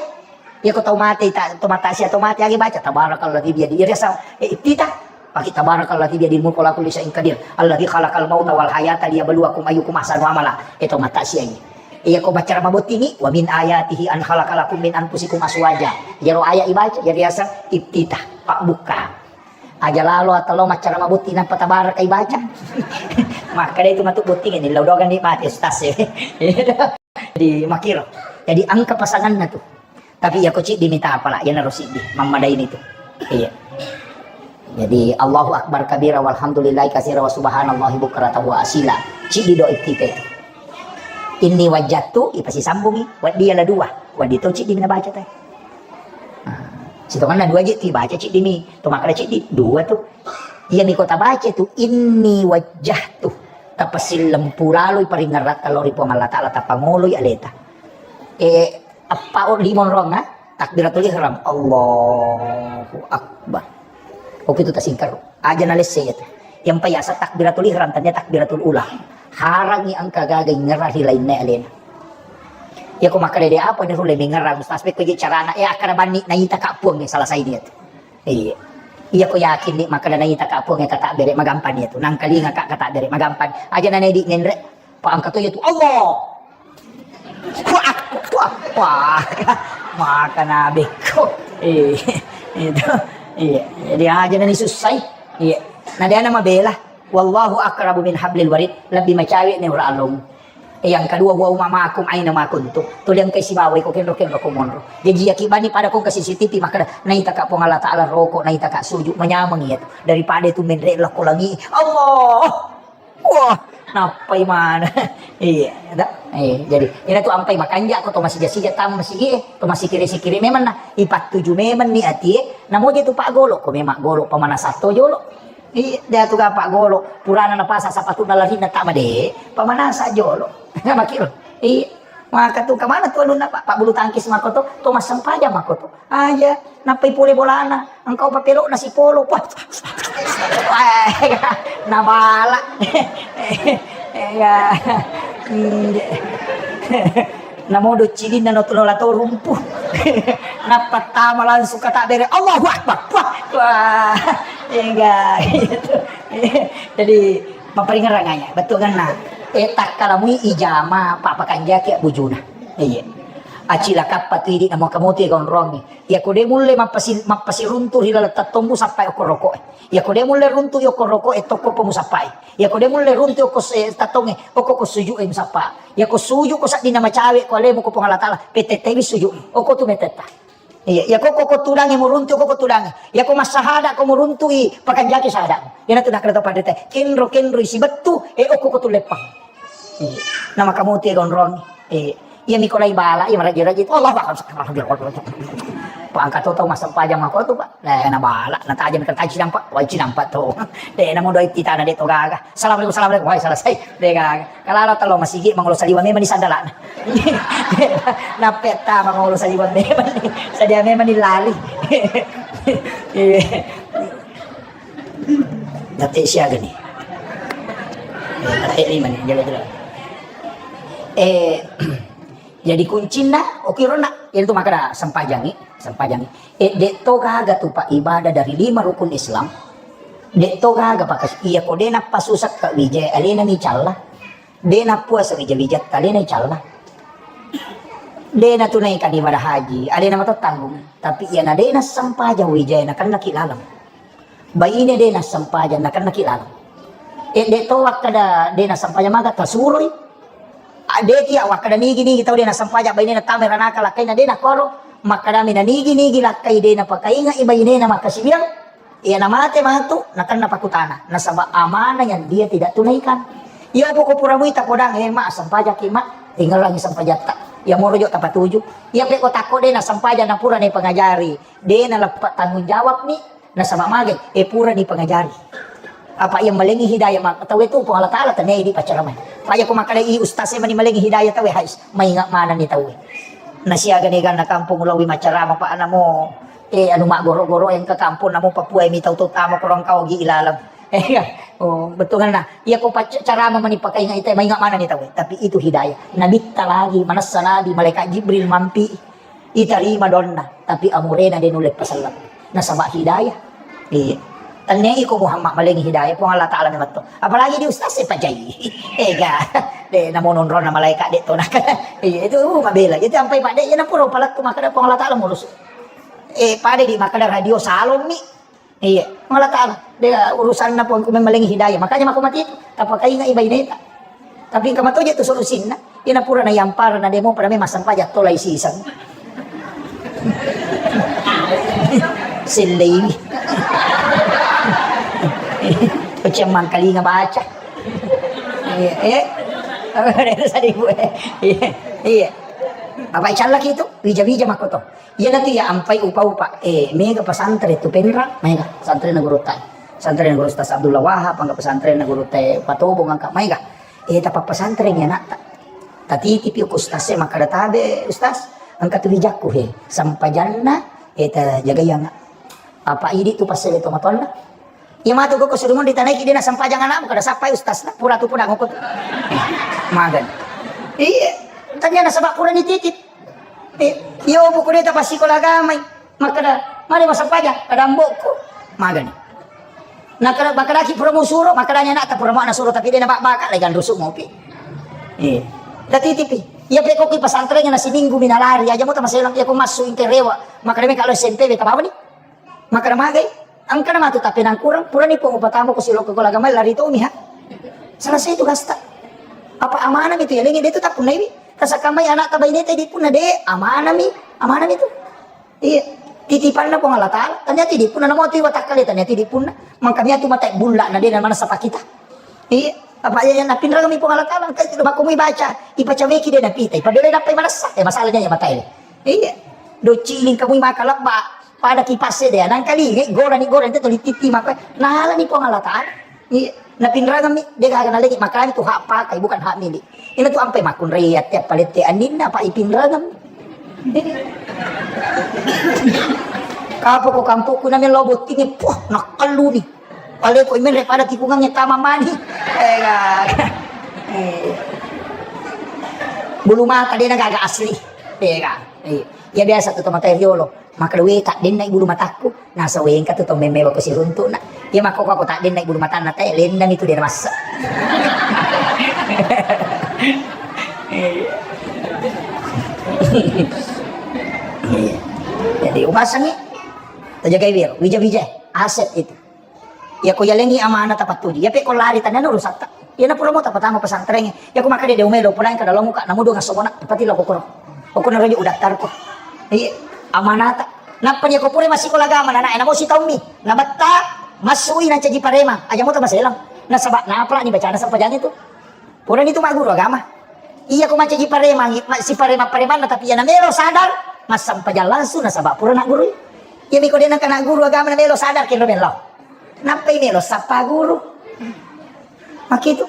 Iya ko tau mate, ta-, to mattasia, tau mate agi baca, "Tabarakalladzi biyadihi." Iya riasa, eh, iftitah. Pake, "Tabarakalladzi biyadihil mulku wa huwa ala kulli syai'in qadir. Alladzi khalaqal mauta wal hayata liyabluwakum ayyukum ahsanu amala." Eh, to mattasia iya. Iya ko baca Rama bottingi, "Wa min ayatihi an khalaqa lakum min anfusikum azwaja." Iyaro ayat ibaca, iya riasa iftitah, pabbuka. Aja lalo atau lo macca Rama botti nappa tabaraka ibaca. Makkeda itu matu bottingi ni, lo dogang ni mate, ustaz, eh. Jadi makiro. Jadi angka pasanganna tu. Tapi iya ko ciddi mita apa lah, iya naro siddi. Mammadaini tu. Iya. Jadi Allahu Akbar kabira walhamdulillahi katsira wa subhanallahi bukratan wa asila. Ciddi doa iftitah itu. Inni wajjattu, ipasisambungi, waddi iya la dua. Waddi to ciddi mina baca te. Nah, sitonganna dua je tu ibaca ciddi mi. To makkeda ciddi, dua tu. Iya mi ko tabaca tu, inni wajjahtu. Tapasillempuraloi paringeratta lao ri Puang Allah Ta'ala, tapangoloi aleta. Eh, Eppa o lima onrong, ha? Takbiratul ihram. Allahu Akbar. Oke tu tasingkaro. Aja nalesse iya tu. Yang payasa takbiratul ihram, tania takbiratul ula. Harangi angka gaga ingerang ri lainna alena. Iya ko makkedede apa ni rulle mengerang ustaz, pekko je carana, eh, akkada banni naita ka Puang, eh, salah saini iya tu. Iya. Iya ko yakin ni makkeda naita ka Puang, eh, kata bere magampang iya tu. Nangkalinga ka kata bere magampang. Aja nanedi ngenre. Pa angka to iya tu. Allah. Wah, wah, wah. Maka nabe ko. Eh, itu. Iya. Jadi aja nani susai. Iya. Nah, dia nama bela. Wallahu aqrabu min hablil warid. Lebih macawe ni ura alung. Eh, yang kedua, wa huma ma'akum aina ma kuntum. Tuli engkai sibawa iko kenro-kenro ko monro. Jadi iya ki bani pada ko ke C C T V makkeda naita ka Puang Allah Ta'ala roko, naita ka sujud, manyameng iya tu. Daripada itu menre lako langi. Allah. Wah, nappai mana? Iya, da. Eh, jadi, ina tu ampai makanja ko to masija-sija tam masigi, to masikiri-sikiri memang na ipattuju memang ni atie, namoja tu Pak Golo, ko memang Golo pamanasan to jolo. Iya, dia tu ga Pak Golo, purana napasa sapatu na larinna tak made, pamanasan jolo. Makiro. Iya. Maka tu kemana tu anunna Pak, Pak bulu tangkis mako to, to massempajang mako to. Aja, nappai pole bolana, engkau papelok nasi polo. Wah. Nabala. Iya. Namo doccilinna no tulola to rumpu. Nappa tama langsung kata bere, "Allahu Akbar." Wah, wah. Iya, gitu. Jadi, mapparingerrang aja, betul kan? Nah, eh, takkalamui ijama, papa kanjaki bujuna. Iya. Acilakappa tu idi namo kamote gondrongi. Iya, ko de mulle mappasi-, mappasiruntu ri laleng tattommu sappai okko rokok. Iya, ko de mulle runtu okko rokok, eh, tokko pomu sappai. Iya, ko de mulle runtu okko se-, tattongnge, okko ko suju e musappa. Iya, ko suju ko saddinna macawe ko alemu ko Puang Allah Taala, petettewi suju. Okko tu metetta. Iya, iya, ko, ko, ko tudangnge muruntu, ko, ko tudangnge. Iya, ko massahada, ko muruntu i, pakanjaki sahada. Iya, natu nakkeda to padete. Kenro, kenro isi bettu, eh, okko ko tu leppang. Iya. Nama kamu tu ya gondrong. Iya. Iya, mikolai bala, iya, maraji-raji. Allahu Akbar. Pak, angkat to, tau massempajang mako tu, Pak. Nah, na bala, na tajam, na tajam nampak. Wajib nampak tu. Deh, namu doi titana de to gaga. Assalamualaikum, assalamualaikum. Wah, selesai. De gaga. Kalala talo masigi mangolo saliwang memang ni sandalana. Nappetta mangolo saliwang memang ni. Sadia memang ni lali. Iya. Nate siaga ni. Nate lima ni, jelo-jelo. Eh, jadi kuncinna, oke, rona, itu maka sempajangi, sempajangi. Eh, de to gaga tu, Pak, ibadah dari lima rukun Islam. De to gaga, Pak, iya ko de nappa susakka wijai, alena ni calla. De nappuasa wija-wijatta, alena ni calla. De natunaikan ibadah haji, alena mato tanggung. Tapi iya na de nassempajang wijai, nakennaki laleng. Baine de nassempajang, nakennaki laleng. Eh, de to wakkada de nassempajang maga tasuroi. Ah, de tiya wakkada nigi-nigi tau de nassempajang bainena tama ranaka lakkaina de nakoro. Makkadami na nigi-nigi lakkai de napakaingai bainena makkasiwiang. Iya namate matu, nakenna pakutana. Nasaba amanah yang dia tidak tunaikan. Iya poko pura muita podang, eh, ma, sempajaki, ma. Tinggalangi sempajatta. Iya moro jo tapatuju. Iya peko takko de nassempajang napura ni pengajari. De naleppe tanggung jawab ni. Nasaba magai, eh, purani pangajari. Apa iya malengi hidayah ma-, tauwe tu Puang Allah Taala tenei di paccaramai. Apa iya ko makkadai ustaz e mani malengi hidayah tauwe, hais, mainga manenni tauwe. Nasiaga ni ganna kampung ulawi maccarama, Pak, namo, eh, anu maggoro-goro engka kampung namo Papua mi tau to tama korong kau gi ilalang. Eh, iya. Oh, betul kan, nah. Iya ko paccarama mani pakainga ita mainga manenni tauwe. Tapi itu hidayah. Nabitta lagi, manessa Nabi, malaikat Jibril mampi. Itarima doanna, tapi amurena de nulle paselleng. Nasaba hidayah. Iya. Tennei ko Muhammad malengi hidayah, Puang Allah Taala memang to. Apalagi di ustaz e pajai. Ega. De namo nonrona malaikat de to nak. Iya, itu, uh, mabela. Itu ampai Pak de, iya napura palettu makkada Puang Allah Taala murus. Eh, pada di makkada radio salon mi. Iya, Allah Ta'ala. De urusanna Puangku memang malengi hidayah. Makanya mako mati itu. Tapakaingai baineta. Tapi engka matoje tu solusinna. Iyana pura na yampara na demo pada memang sampaja tolai siseng. Selleini. Pecah mangkalinga baca. Iya, eh. Apa itu sadibu, eh? Iya, iya. Apa icallaki itu? Wija-wija makoto. Iyanatu iya ampai upa-upa, eh, mega pesantren tu Penrang, mega pesantrenna gurutta. Pesantrenna guru Ustaz Abdullah Wahab, angka pesantrenna gurutta Patobong, angka mega. Eh, tapa pesantren ya anakta. Tatitipi ku ustaz e, makkada tabe, ustaz, angka tu wijakku he. Sampajanna, eh, tajagai anak. Apa idi tu pasele tomatoanna. Iya matu koko suruh di tanaiki dia nasempajang anakmu kada sappai ustaz na pura tu pura ngoko tu. Magan. Iya, tanya nasaba pura nititip. Eh, iya opo ko deta pasikola agamai. Makkada, mari masempajang, kada ambokku. Magani. Nakada bakadaki pura musuro, makadanya anakta pura mau nasuro tapi dia nabak baka lagi kan rusuk mopi. Iya. Tatitipi. Iya pekoki pesantrennya nasi minggu minalari aja mau tamaselang iya ko masuk ingke rewa. Makada meka lo S M P beta bawa ni. Makkada magai, engkana matu tappenangkurang, purani pong upatamu ko silokko ko lagamai lari tomi ha. Selesai tugasta. Apa amanami tu yalengi de tu tappunnaiwi. Tasakamai anakta baineta idi punna de, amanami, amanami tu. Iya, titipanna Puang Allah Taala. Tania tidi punna namo tu watakkale tania tidi punna. Mangkamia tu mata bulla na de na manasa pakita. Iya, apa iya napinrangami Puang Allah Taala, engka itu makomui baca, ipacaweki de napita, ipabelai nappai manassa. Eh, masalahnya ya matae. Iya. Docciling kamui maka lebba, pada kipas de, nangkalingai gorani gorani itu lititi maka nalani Puang Allah Taala. Iya. Napinrangami, de gaga nalegi makani tu hak pakai bukan hak milik. Ini tu ampai makunrai atti palette anninna apa ipinrangami. Kapo ko kampokku nami lo bottingi, puh, nakkaluni. Pale ko imenre pada tikungangnge tama mani. Eh, gaga. Bulu mata de' na gaga asli. Iya kan? Iya. Iya biasa tu tomatoa riolo. Makkeda, "We, taddenna i bulu matakku." Naseng, "We, engka tu tau memmelo ko siruntu'na." Iya makkoko, "Ko taddenna i bulu matanna te, lennang itu de' na massa." Iya. Iya. Jadi, upasangi. Tajagai wiro, wija-wija, aset itu. Iya ko yalengi amanah tapattuju. Iya pe ko lari tania urusatta. Iya na pura mo tapatama pesantren. Iya ko makkeda de' umelo pura engka dalam muka namu dua ngasomona. Pati lo kokoro. Kokoro rojo udaftar ko. Iya amanata. Nappa iya ko pura massikola agama nana, namo sitaummi. Nabetta massui nancaji parema. Aja mo tamaselang. Nasaba napalani bacana sempajang itu. Purani tu magguru agama. Iya ko mancaji paremang, ma-, si paremang-paremanna, tapi iya namelo sadar, massempajang langsung nasaba pura naggurui. Iya miko de' nangka nagguru agama namelo sadar kenro melo. Nappai melo sappa guru. Makkitu.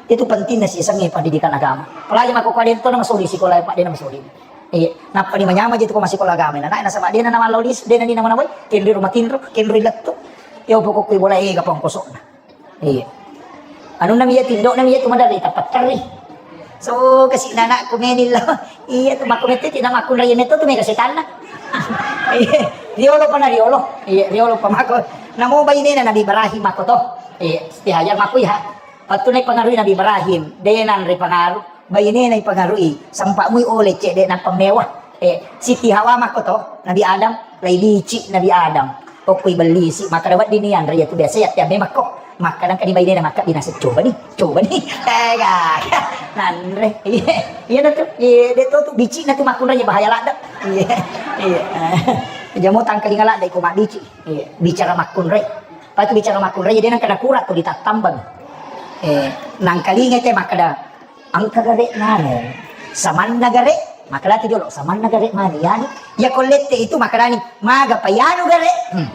Itu pentingna sisengnge pendidikan agama. Apalagi makkoko de' to na masoli sikola, Pak, de' na masoli. Iya, nappa ni manyama je tu ko massikola agama. Nah, nasaba de' na namallo lisu, de' na ni namanawai, kenro rumah tinro, kenro lettu. Iya pokokku bola ega pongkosokna. Iya. Anunna mi iya, tindo'na mi iya tu maderri tapatterri. So, kasi' nanakku meni lo. Iya tu makku mette ti namakkunrai metto tu mega setanna. Iya. Riolo pa na riolo. Iya, riolo pa makko. Namo bainena Nabi Ibrahim makko to. Iya, Siti Hajar makku iya. Pattu na ipangarui Nabi Ibrahim, de' nanre pangaru. Bainena ipangarui, sempa mui oleh cedde' nappa mewah. Eh, Siti Hawa makko to, Nabi Adam, lai bici Nabi Adam. Okko ibellisi, makkeda wedding ni anre iya tu biasa iya tiamme makko. Makkeda engka ni bainena makka binasa, "Coba ni, coba ni." Eh, gaga. Nanre. Iya, iya na tu. Iya, de' to tu bici na tu makkunrai bahaya ladde'. Iya, iya. Jamo tangkalinga ladde' ko mabbici. Iya, bicara makkunrai. Patu bicara makkunrai, de' nangka nakura tu ditattambang. Eh, nangkalinga te makkeda, "Engka gare' nanu, samanna gare'," makkeda tu jolo, "Samanna gare' mani, yanu." Iya ko lette itu makkedani, "Maga pa yanu gare'?" Hmm.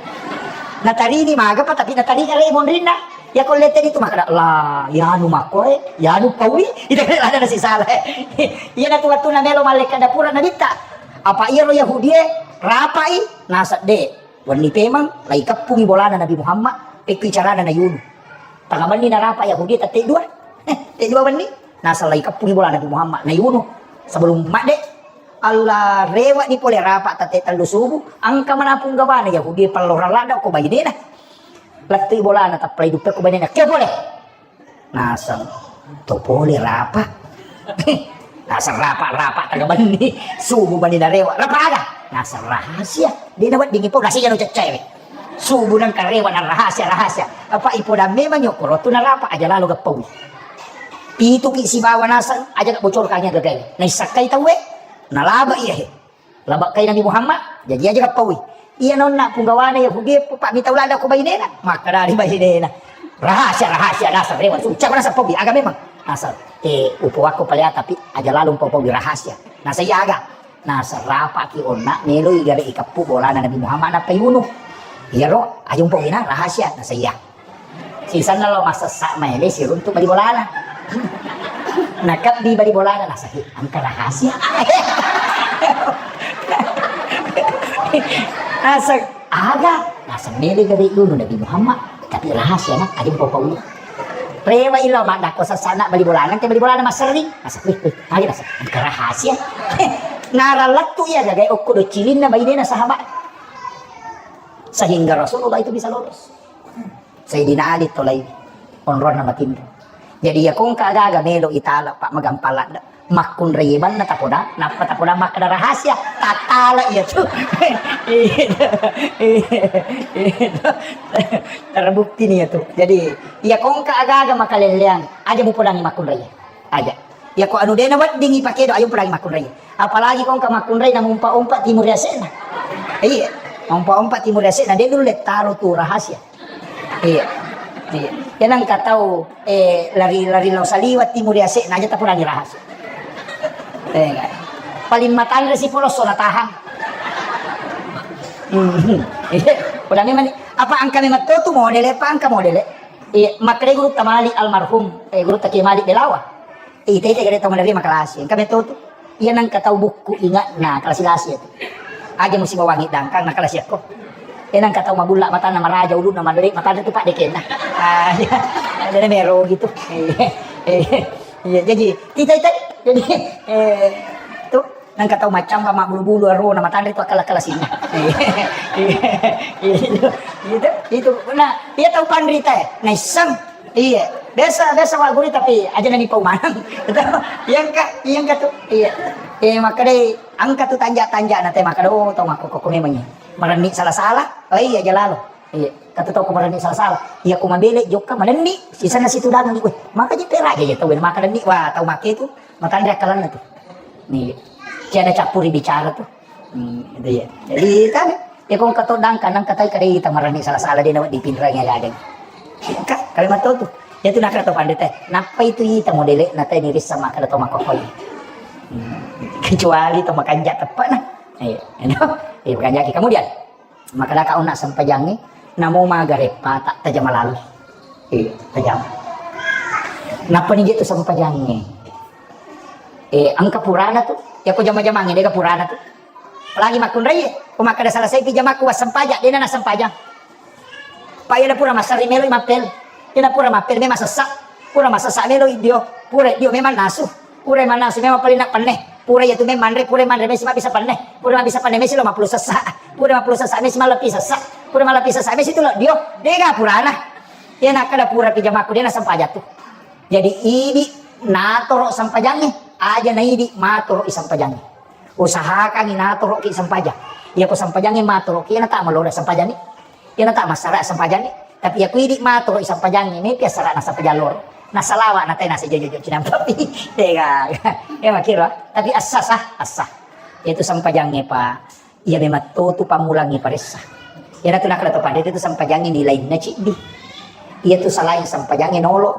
Natarini maga pa, tapi natari gare' monrinna. Iya ko lette itu makkeda, "La, yanu makkoe, yanu paui." Ita gare' lada nasi salah. Iya na tu wettu namelo mallekka dapura nabitta. Apa iyaro Yahudie rapai nasedde. Wenni pemeng, lai keppungi bolana Nabi Muhammad, pekkui carana nayunu. Tengnga benni narapa Yahudi tette dua. Tette dua benni, naseng lai keppungi bolana Nabi Muhammad, nayunu. Sebelum madde, Allah rewe'ni pole rapa tette tellu subuh, engka mana punggawana Yahudi pellorang ladde' ko bainena. Lettui bolana, tappalai duppe ko bainena. Kio pole? Naseng to pole rapa. Naseng rapa, rapa tengnga benni. Subuh benni narewe'. Rapa aga? Naseng rahasia. De' naweddingi pau, naseng iyano ceccewe. Subuh nangka rewe' na rahasia, rahasia. Apa ipoda memang yokoro tu narapa aja lalo gappaui. Pituki sibawa naseng aja bocorkangi gagae. Naissakkai tauwe. Nalaba iya he. Labakkai Nabi Muhammad, jaji aja kappaui. Iya nonna punggawana Yahudi, Pak, mitau ladde' ko bainena. Makkeda ri bainena. Rahasia, rahasia, naseng rewe'. Ucap naseng paui, aga memang. Naseng, eh, upoakko pale, tapi aja lalo umpapaui rahasia. Naseng iya aga. Naseng rapaki onna, meloi gare' ikeppu bolana Nabi Muhammad nappa iunu. Iyaro, aja umpapaui na rahasia. Naseng iya. Sisenna lo massessa maele siruntu' bali bolana. Nakebbi bali bolana, naseng, "Engka rahasia." Naseng, "Aga?" Naseng, "Mele gare' unu Nabi Muhammad, tapi rahasia na, aja umpapaui." Rewe'i lo maddakko sessana bali bolana, te bali bolana masserring. Naseng, "Wih, wih, aga?" Naseng, "Engka rahasia." Naralettu iya gagae okko docilinna bainena sahabat. Sehingga Rasulullah itu bisa lolos. Sayyidina Ali tolai onronna matinro. Jadi iya kongka aga-aga melo itala, Pak, magampang ladde'. Makkunrai banna tapoda, nappa tapoda makkeda rahasia, tattala iya tu. Iya tu. Iya tu. Terbukti ni iya tu. Jadi iya kongka aga-aga makalelleang, aja mupodangi makkunrai. Aja. Iya ko anu de' naweddingi pakedo, aja mupodangi makkunrai. Apalagi kongka makkunrai na mumpa-umpa timur yase'na. Iya. Mumpa-umpa timur yase'na, de' nulle taro tu rahasia. Iya. Iya. Iya nangka tau, eh, lari-lari lao saliweng timur yase'na aja tapodangi rahasia. Eh, enggak. Paling matanre si polosso natahang. Hmm. Iya. Udah memang ni, apa engka memang to tu modele, apa engka modele? Iya, makkeda gurutta Malik almarhum, eh, gurutta Kiai Malik Belawa. Ita-ita gare' tau maderri makalasi. Engka metto tu. Iya nangka tau bukku ingatna kalasi-lasi itu. Aja musibawangi dangkang na kalasi akko. Eh, nangka tau mabulla matanna, maraja ulunna, maderri matanna tu paddekenna. Ah, iya. Ada mero gitu. Iya. Iya. Iya, jadi, tita, tita, jadi, eh, tu, nangka tau maccamba mabbulu-bulu arona, matanre tu akkala-kala sinna. Iya, iya, iya, itu, itu, itu. Nah, iya tau panrita, eh, naisseng. Iya, biasa, biasa wa guri tapi aja nani pau maneng. Iya, engka, iya, engka tu. Iya. Eh, makkedai, engka tu tanja-tanja na te makkeda, oh, tau makkokko memang iya. Marenni sala-sala. Oh, iya, aja lalo. Iya, kata tau ko marenni sala-sala. Iya, ko mabele jokka marenni, sisana situdangi. Weh, maka ji peraja ya tau, maka denni, wah, tau make tu, matanre akkalanna tu. Nih, tiada campuri bicara tu. Hmm, itu ya. Jadi, kan, ya, kong kato dangka, nang katai kadai ita marenni sala-sala, dia nawa dipinrangi ada. Ka, kalimat tu. Ya tu nakala to pandita. Napa itu ita modele na tadi rissa maka to makkokoi. Hmm. Kecuali to makanja tepat nah. Iya, you know? Iya, makanja ki. Kemudian, makkadaka onna sempajangnge, namo maga reppa, ta-, tajama lalo. Iya, tajama. Nappa ni je tu sempajangnge. Eh, engka purana tu. Ya ko jama-jamangnge, dega purana tu. Apalagi makkunrai, ko makkada selesai pi jamaku, wassempajang, dena nassempajang. Pa iyana pura massari melo i mappel. Iyana pura mappel memang sessa. Pura massessa melo i dio. Pura dio memang nasu. Pura mannasu memang paling nak penne. Pura iya tu memang manre, pura manre mesi mabbisa penne. Pura mabbisa penne mesi lo mappulo sessa. Pura mappulo sessa mesi mallepi sessa. Pura mallepi sessa mesi tu lo dio. Dega purana. Iya nakkada pura pi jamaku dena sempajang tu. Jadi idi natoro sempajangnge. Aja na idi matoro i sempajangnge. Usahakangngi natoroki sempajang. Iya ko sempajangnge matoroki, iyana ta malora sempajanni. Iyana ta massara sempajanni. Tapi iya ko idi matoro i sempajangnge, mepi assarana sempajang loro. Nasalawa na tena sejojo cinampa pi. Tega. Ya makiro. Tapi assa sah, assa. Itu sempajangnge pa. Iya memang to tu pammulangngi paressa. Iyana tu nakala to pandita tu sempajangnge nilainna ciddi. Iya tu salain sempajangnge nolo.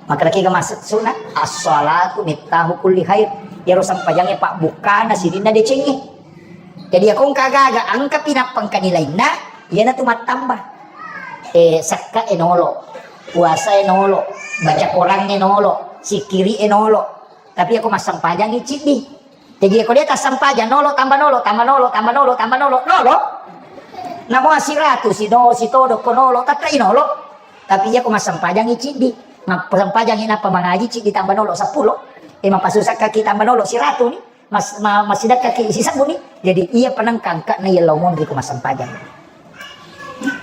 Maka lagi ga maksud sunat, as-salatu miftahu kulli khair. Iyaro sempajangnge pabbukkana sininna decengnge. Jadi, iya ko engka gaga, engka pi nappa engka nilainna, iyana tu mattamba. Eh, sekka e nolo, puasa e nolo, baca Quran e nolo, sikiri e nolo. Tapi iya ko massempajangngi ciddi. Jadi, iya ko de tassempajang nolo, tamba nolo, tamba nolo, tamba nolo, tamba nolo, nolo. Namo siratu, sino, sitodo ko nolo, tettai nolo. Tapi iya ko massempajangngi ciddi, massempajangngi nappa mangaji ciddi tamba nolo seppulo, e, mapasusa kaki tamba nolo siratu ni, mas-, ma-, masidekkaki sisebbu ni. Jadi iya penengkangka na yellau monri ko massempajang.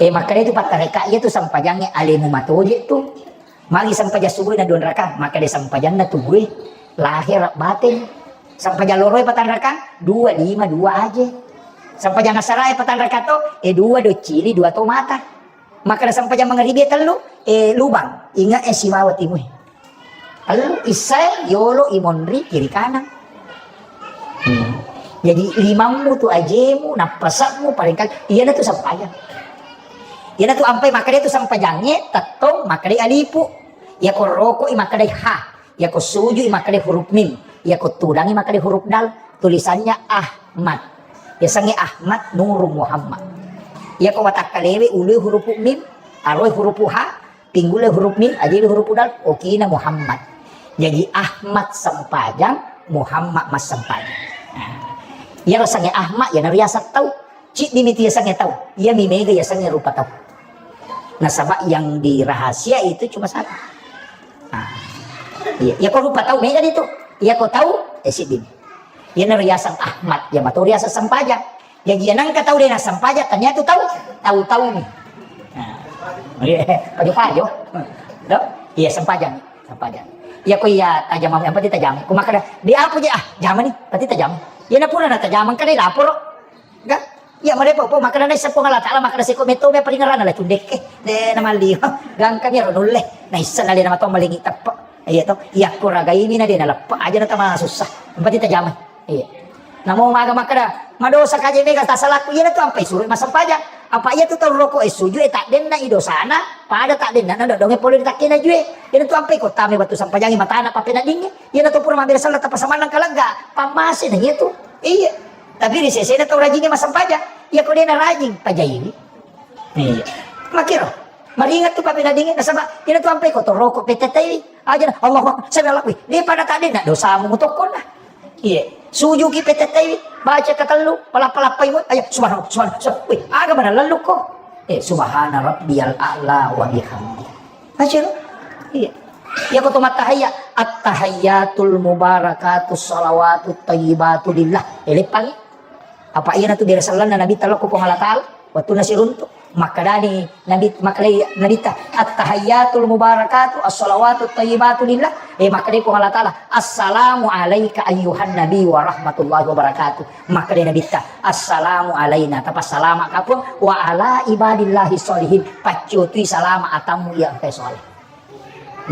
E, makkeda itu pattareka iya tu sempajangnge alemu matoje tu. Magi sempajang subuh na dua rakang, makkeda sempajanna tu gue lahir batin. Sempajang loro e patang rakang, dua, lima, dua aje. Sempajang asara e patang rakang to, e dua do cili, dua to mata. Makkeda sempajang mangaribi e tellu, eh, lubang. Ingat e sibawa timue. Tellu issae yolo imonri kiri kanan. Hmm. Jadi limammu tu ajemu, nappasakmu paling kali. Iyana tu sempajang. Iyana tu ampai makkeda tu sempajangnge, tettong makkeda alipu. Iya ko rokoi makkeda ha. Iya ko sujui makkeda huruf mim. Iya ko tudangi makkeda huruf dal. Tulisannya Ahmad. Yasengnge Ahmad Nurung Muhammad. Iya ko watakkalewe ulue huruf mim, aroe huruf ha, pinggule huruf mim, ajele huruf dal, okina Muhammad. Jadi Ahmad sempajang, Muhammad massempajang. Nah, iyaro yasengnge Ahmad, iyana riaseng tau. Ciddi mi tu yasengnge tau. Iya mi mega yasengnge rupa tau. Nasaba yang dirahasia itu cuma satu. Nah, iya, iya ko rupa tau mega itu. Iya ko tau, eh, siddi. Iyana riaseng Ahmad, iya mato riaseng sempajang. Jadi iya nangka tau de nassempajang, tania tu tau, tau-tau ni. Nah, iya, pajo-pajo. Do? Iya sempajang, sempajang. Iya ko iya tajama, yang penting tajama. Ko makkeda, di apa je ah, jama ni, berarti tajama. Iyana pura na tajama, kan laporo. Ga? Iya, marepo, po, makkeda naisseng Puang Allah Taala, makkeda seko metto me paringerana la cundekke. De namalli. Gangkami ro nulle. Naisseng na de namato malingi teppe. Iya to. Iya ko ragaimi na de naleppe aja na tama susah. Berarti tajama. Iya. Namo maga makkeda, madosa kaje mega tasalaku, iyana tu ampai suro massempajang. Apa iya tu tau roko e suju e taddenna i dosana, pada taddenna na dodonge pole ri takkena jue. Iyana tu ampai ko tame wettu sempajangi matana pappeneddingnge. Iyana tu pura mabbere sella tappa samannang kalegga, pammase na iya tu. Iya. Tapi ri sesena tau rajingnge massempajang. Iya ko de narajing, pajaiwi. Iya. Makkiro. Maringat tu pappeneddingnge nasaba iyana tu ampai ko toroko petettaiwi. Aja na, Allahu Akbar, sami Allahu. Wi, de pada taddenna dosamu mutokkonna. Iya. Sujuki petettaiwi, baca katellu, palappa-lappai mo. Aja subhanallah, subhanallah, subhanallah. Wih, aga mana lellukko. Eh, subhana rabbiyal a'la wa bihamdi. Baca lo. Iya. Iya ko to mattahayya. At-tahiyyatul mubarakatus shalawatut thayyibatu lillah. Eleppangi. Apa iyanatu biasa sellenna Nabitta lokko Puang Allah Ta'ala, wettunna siruntu. Makkedani Nabi, makkedai Nabitta, "At-tahiyyatul mubarakatu as-shalawatut thayyibatu lillah." Eh, makkedai Puang Allah Ta'ala, "Assalamu alaika ayyuhan nabi wa rahmatullahi wa barakatuh." Makkedai Nabitta, "Assalamu alaina," tapassalama ka Puang, "wa ala ibadillahi sholihin," paccutui salama atammu iya engkae soleh.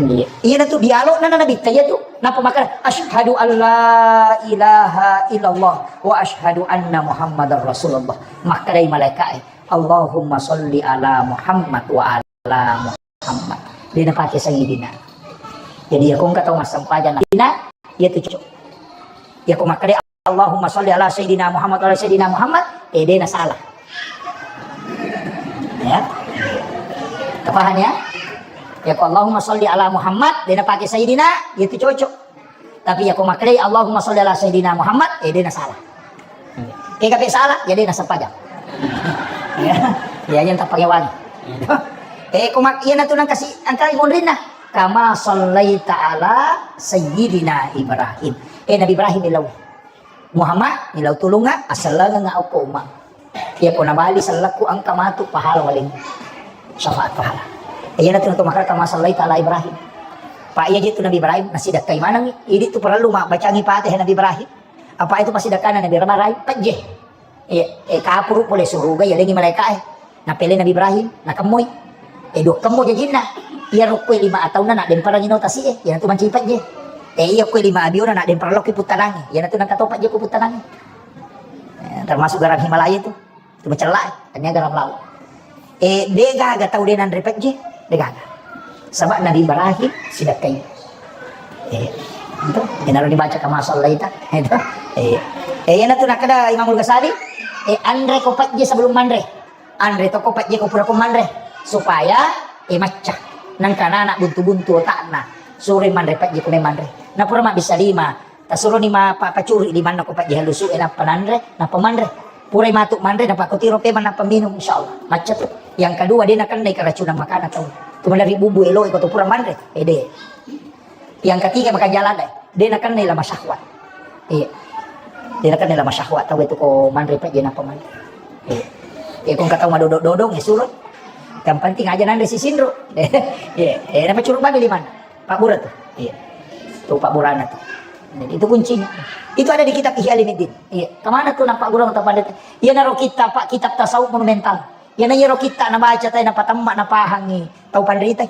Iya. Iyanatu dialogna na Nabitta iyatu. Nappa makkeda, "Asyhadu an la ilaha illallah wa asyhadu anna Muhammadar Rasulullah." Makkedai malaika'e, "Allahumma sholli ala Muhammad wa ala Muhammad." De napake sayyidina. Jadi, iya ko engka tau massempajang na, iyatu cocok. Iya ko makkeda, "Allahumma sholli ala Sayyidina Muhammad wa ala Sayyidina Muhammad," eh, de nasalah. Ya. Paham ya? Ya ko Allahumma sholli ala Muhammad, de napake Sayyidina, iyatu cocok. Tapi ya ko makkedai Allahumma sholli ala Sayyidina Muhammad, eh, de nasalah. Kega pe salah, ya de nasempajang. Ya. Ya, yang tak pakai wangi. Eh, ko mak-, iyanatu nang kasi, angka imunrinna. Kama shallaita ala Sayyidina Ibrahim. Eh, Nabi Ibrahim ilau. Muhammad, nilau tulungnga, asellengengnga okko umma. Iya ko nabali sellekku engka matu pahala waleng. Syafaat pahala. Iyanatu natu makkeda kama shallaita ala Ibrahim. Pa iya je tu Nabi Ibrahim, nasidakkai maneng, idi tu perlu mabbacangi Fatihah Nabi Ibrahim. Apa itu pasidakkana Nabi Ibrahim? Pejje. Iya, eh, kapuru pole suruga, yalengi malaika e. Napele Nabi Ibrahim, nakemmoi. Eh, dua kemmo jajinna. Iya rokko lima ataunna nak demparang ino tasi e, iyanatu manci pejje. Eh, iya kue lima abiona nak demparang lokki puttanangi, iyanatu nangka topa je ku puttanangi. Eh, termasuk garam Himalaya itu. Itu macella, tania garam laut. Eh, de gaga tau de nanre pejje, de gaga. Saba Nabi Ibrahim sidakkai. Eh, itu, iyanaro dibaca kama shallaita. Itu. Eh, eh, iyanatu nakkeda Imamul Ghazali, eh, anre ko pejje sebelum manre. Anre toko pejje ko pura ko manre. Supaya, eh, macca. Nangka nana buntu-buntu otakna. Sure manre pejje ko manre. Napura mabbissa lima. Tasuroni ma-, pa-, pacuri limanna ko pejje halusu e nappa nanre, nappa manre. Purai matu manre, nappa ko tiro pemang nappa minum, insyaallah. Macca tu. Yang kedua, de nakennai keracunan makanan tau. Tu manre bubu elo iko tu pura manre. Eh, de. Yang ketiga, makan jalan de. De nakennai lama syahwat. Iya. De nakennai lama syahwat tau itu ko manre pejje nappa manre. Iya. Eh, ko engka tau madodong-dodong, eh, suro. Yang penting aja nanre sisinro. Iya. Eh, nappa curu bagi limanna. Pabbura tu. Iya. Tu pabburana tu. Jadi, itu kuncinya. Itu ada di kitab Ihya Ulumuddin. Iya. Kemana tu nampak gurung tau panrita? Iyanaro kitab, Pak, kitab tasawuf monumental. Iyana iyaro kitab nabaca tai, napatemma, napahangi tau panrita.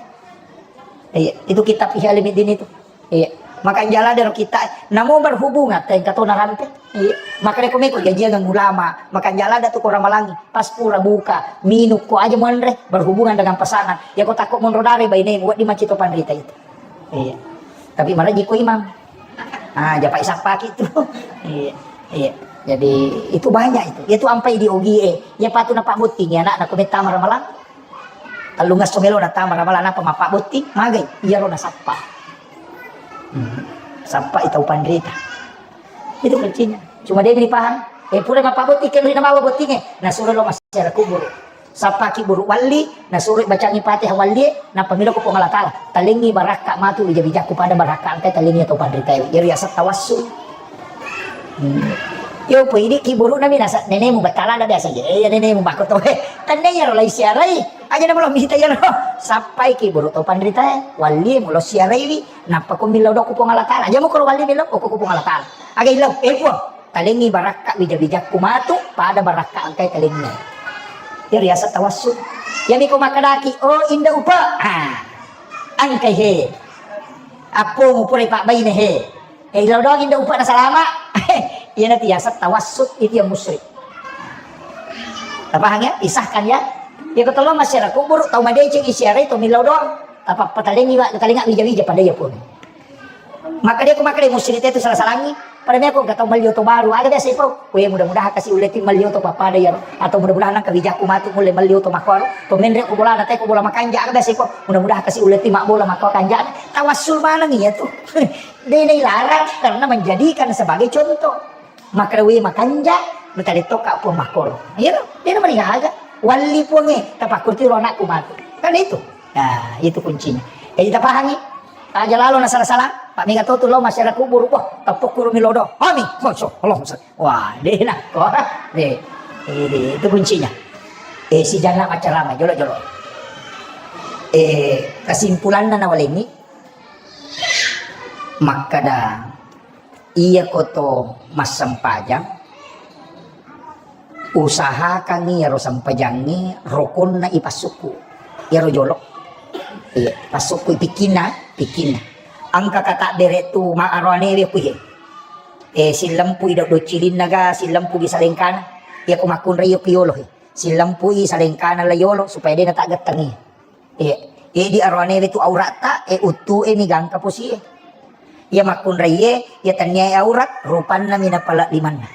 Iya. Itu kitab Ihya Ulumuddin itu. Iya. Makan jalan dero kitab. Namo berhubungan tai engka to narampe. Iya. Makanya ko meko jajiang ulama. Makan jalan tu ko ramalangi. Pas pura buka, minum ko aja muanre, berhubungan dengan pasangan. Ya ko takut monro dare bainemu, wedding macito panrita itu. Iya. Tapi maraji ko imam. Ah, japai sappaki tu. Iya. Iya. Jadi itu banyak itu. Ya tu ampai di ogi e. Ya patu napak botting ya anak nak komentar ramalang. Tellung esso melo nattama ramalang apa mapak botting, magai. Iya ro nasappa. Hmm. Sappa itau panrita. Itu kuncinya. Cuma dia ini paham. Eh, pura mapak botting, kan rina mawa botting e. Nah, suruh lo masih ada kubur. Sappaki buru walli, nasuro bacangi Fatihah walli, nappa milo ko Puang Allah Taala. Talengi barakka matu wija-wijakku pada barakka engkai talengi atau panritae. Jadi asal tawassul. Hmm. Yo, poi idi ki buru nami nasa nenemu batala ada biasa je. Eh, ya nenemu bako to. Tenne ya ro lai siarai. Aja nama lo mita ya ro. Sappai ki buru to panritae, walli mulo siaraiwi, nappa ko milo doko Puang Allah Taala. Aja mo ko walli milo ko Puang Allah Taala. Aga ilau, eh Puang. Talengi barakka wija-wijakku matu, pada barakka engkai talengi. Ya riaseng tawassul. Yami ko makkedaki, "Oh, Inda Upa." Ah. Engkai he. Appomu purai pabbaine he. Eh, ilo doang Inda Upa nasalama. Iyana tiaseng tawassul itu yang musyrik. Tapahang ya? Disahkan ya. Ya ko tolong masyarakat kubur tau madeceng isiarai tau milau doang. Apa patalengi wa talenga wija-wija pada ya pun. Maka dia ko maka dia musyrik itu salah-salangi. Pada meko gak tau melli oto baru. Aga biasa ipau. Kue mudah-mudahan kasi ulle ti melli oto papada ya. Atau mudah-mudahan nang kebijakku matu mulle melli oto makoro. To menre ko bola nate ko bola makanja. Aga biasa ipau. Mudah-mudahan kasi ulle ti mak bola makko kanja. Tawassul maneng iya tu. Dia dilarang karena menjadikan sebagai contoh. Maka we makanja. Mutare toka pun makoro. Iya lo. Dia namanya aga. Walli puange. Tapakutiro anakku matu. Kan itu. Nah, itu kuncinya. Jadi tapahangi. Aja lalo na salah-salah. Mega to tu lao masyarakat kubur, wah, tepuk kurung lodo. Amin. Masya Allah, Ustaz. Wah, deh, nah, kok, deh. Eh, deh, itu kuncinya. Eh, si jana macarama, jolo-jolo. Eh, kesimpulanna nawalengi, makkada, iya koto massempajang, usahakangngi iyaro sempajangnge rokonna ipassukku. Iyaro jolo. Iya, passukku pikkinna, pikkinna. Engka kata bere tu ma aroanewe kuhe. Eh, sillempui do-, docilinna ga, sillempugi salengkana. Iya ko makkunrai iyo ku yolo he. Sillempui salengkana la yolo supaya de nataggettengi. Iya. Eh, di aroanewe tu auratta, eh, uttu e mi gangka posie. Iya makkunraie, iya tanniae aurat, rupanna mi napala limanna.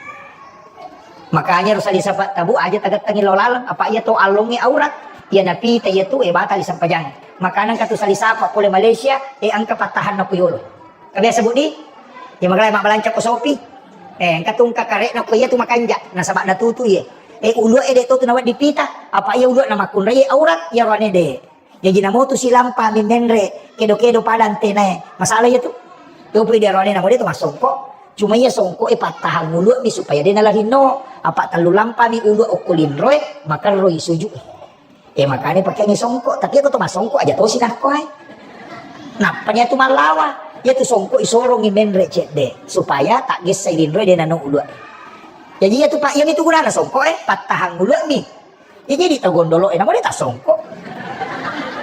Makanya ro sali sapa tabu aja tagettangi lao laleng, apa iya to allongnge aurat, iya napita iya tu, eh, batali sempajang. Makana engka tu sali sapa pole Malaysia, eh, engka pattahanna ku yolo. Kabiasa budi, iya magalai mabbalanca ko sopi. Eh, engka tu engka karekna ko iya tu makanja, nasaba natutu iye. Eh, ulua e de to tu nawedding pita, apa iya ulua na makkunrai aurat, iya roane de. Jaji namotu silampa mi menre, kedo-kedo pada antenae. Masalah iya tu. Topi di aroane namo de to massongko. Cuma iya songko e pattahang ulua mi supaya de nalarinno. Apa tellu lampa mi ulua okko linroe, makerroi suju e. Eh, makanya pakeangngi songko, tapi iya ko to massongko aja tosi nakko ai. Nappa nia tu mallawa. Iya tu songko isorongi menre cedde supaya tak gessai linroe de nano ulua. Jadi iya tu pak, iya mi tu gunana songko e, pattahang ulua mi. Ya, jadi tau gondolo e, namo de tassongko.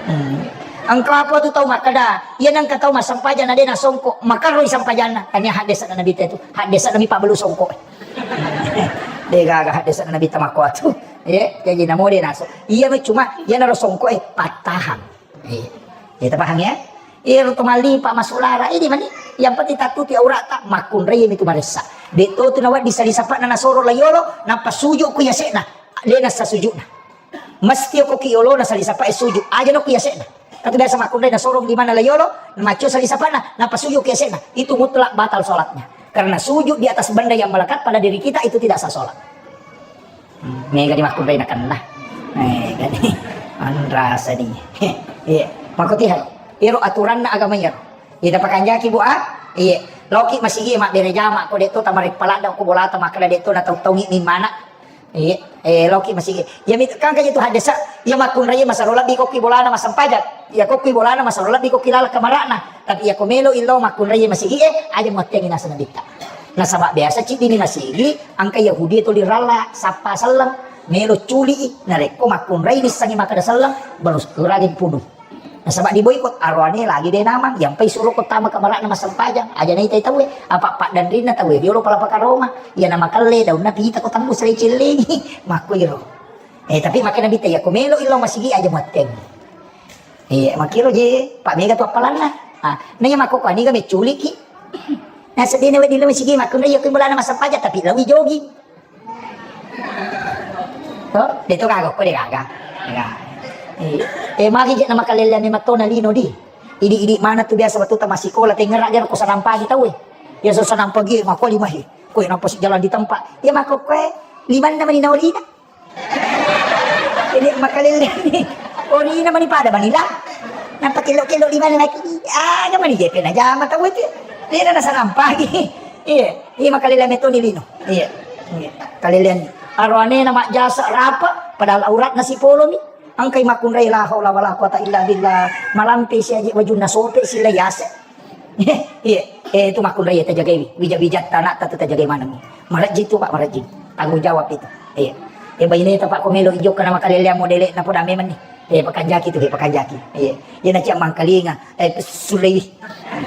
Hmm. Engka apa tu tau makkeda, iya nengka tau massempajang na de nasongko, makarroi sempajanna. Tania haddesa na Nabi te tu, haddesa Nabi pabelu songko. De gaga haddesa na Nabi tamakko atu. Ya, jadi namo de naso. Iya me cuma, iya naro songko e, pattahang. Iya. Ya, tapahang ya? Iya, ro to malipa masulara, ini mani. Yang penting tatuti aurata, makkunrai mi tu maressa. De to tu nawaddi sali sapana nasoro layolo, nappa suju ku yasena. De nasa sujuna. Mesti ko ki yolo na sali sapa e suju. Aja no ku yasena. Katu biasa makkunrai nasoro di mana layolo, maco sali sapana, nappa suju ku yasena. Itu mutlak batal sholatnya. Karena sujud di atas benda yang melekat pada diri kita itu tidak sah sholat. Hmm, mega di makkunrai nakenna. Mega di. Anrasa di. Iya. Makutihan. Iro aturanna agama iro. Iya, tapakanjaki, Bu, ah? Iya. Loki masigi mabbere jama ko de to tamare paladda ko bolata makkeda de to na tau-taungi mi mana. Iya. Eh, loki masigi. Ya mit-, kan kaji tu haddesa. Ya makkunrai masaro lebbi ko ki bolana masempajang. Ya ko ki bolana masaro lebbi ko ki lala kamarana. Tapi ya ko melo illo makkunrai masigi e, aja muattengi naseng nabitta. Nasaba biasa ciddi ni masigi, angka Yahudi tuli ralla, sappa selleng, melo culi i, narekko makkunrai nissengi makkeda selleng, barus kuragi punu. Nasaba di boikot, aroane lagi de namang, yampai suro ko tama kamarana masempajang, aja naitai tauwe, apa paddanrinna tauwe, riolo pala pakaroma, iya namakelle daunna pita ko tembus ri cillingi, makkuiro. Eh, tapi makkeda nabitta, ya ko melo illo masigi aja muattengi. Iya, makkiro je, Pak, mega tu appalanna. Ah, na iya makkokko aniga mecculiki. Naseddena wedding lao masigi makkunrai iya ko bolana masempajang tapi lawi jogging. To, de to gaga ko de gaga. Ya. Eh, eh, magi je na makalelleang memettona lino di. Idi-idi mana tu biasa wettu ta massikola tengera jero ko sanampagi tauwe. Ya so sanampagi makko lima he. Ko nampa si jalan di tempat. Ya makkokko e limanna mani naolina. Ini makalelleang ni. Orina mani pada manila. Nampa kello-kello di mana lagi. Ah, ga mani jepe na jama tau itu. Dia na sanampagi. Iya, iya makalelleang metto di lino. Iya. Iya. Kalelleang ni. Aroane na majjasa rapa padahal auratna sipolo mi. Angkai makkunrai la haula wala quwata illa billah. Malampe si aje wajunna sope si layase. Iya, eh, itu makkunrai ya, tajagai. Wija-wijatta anakta tu tajagai maneng. Marajing tu, Pak, marajing. Tanggung jawab itu. Iya. Eh, baineta, Pak, ko melo ijokka na makalelleang modele'na poda memang ni. Eh, pakanjaki tu, eh, pakanjaki. Iya. Iya, na ciak mangkalinga. Eh, sulei.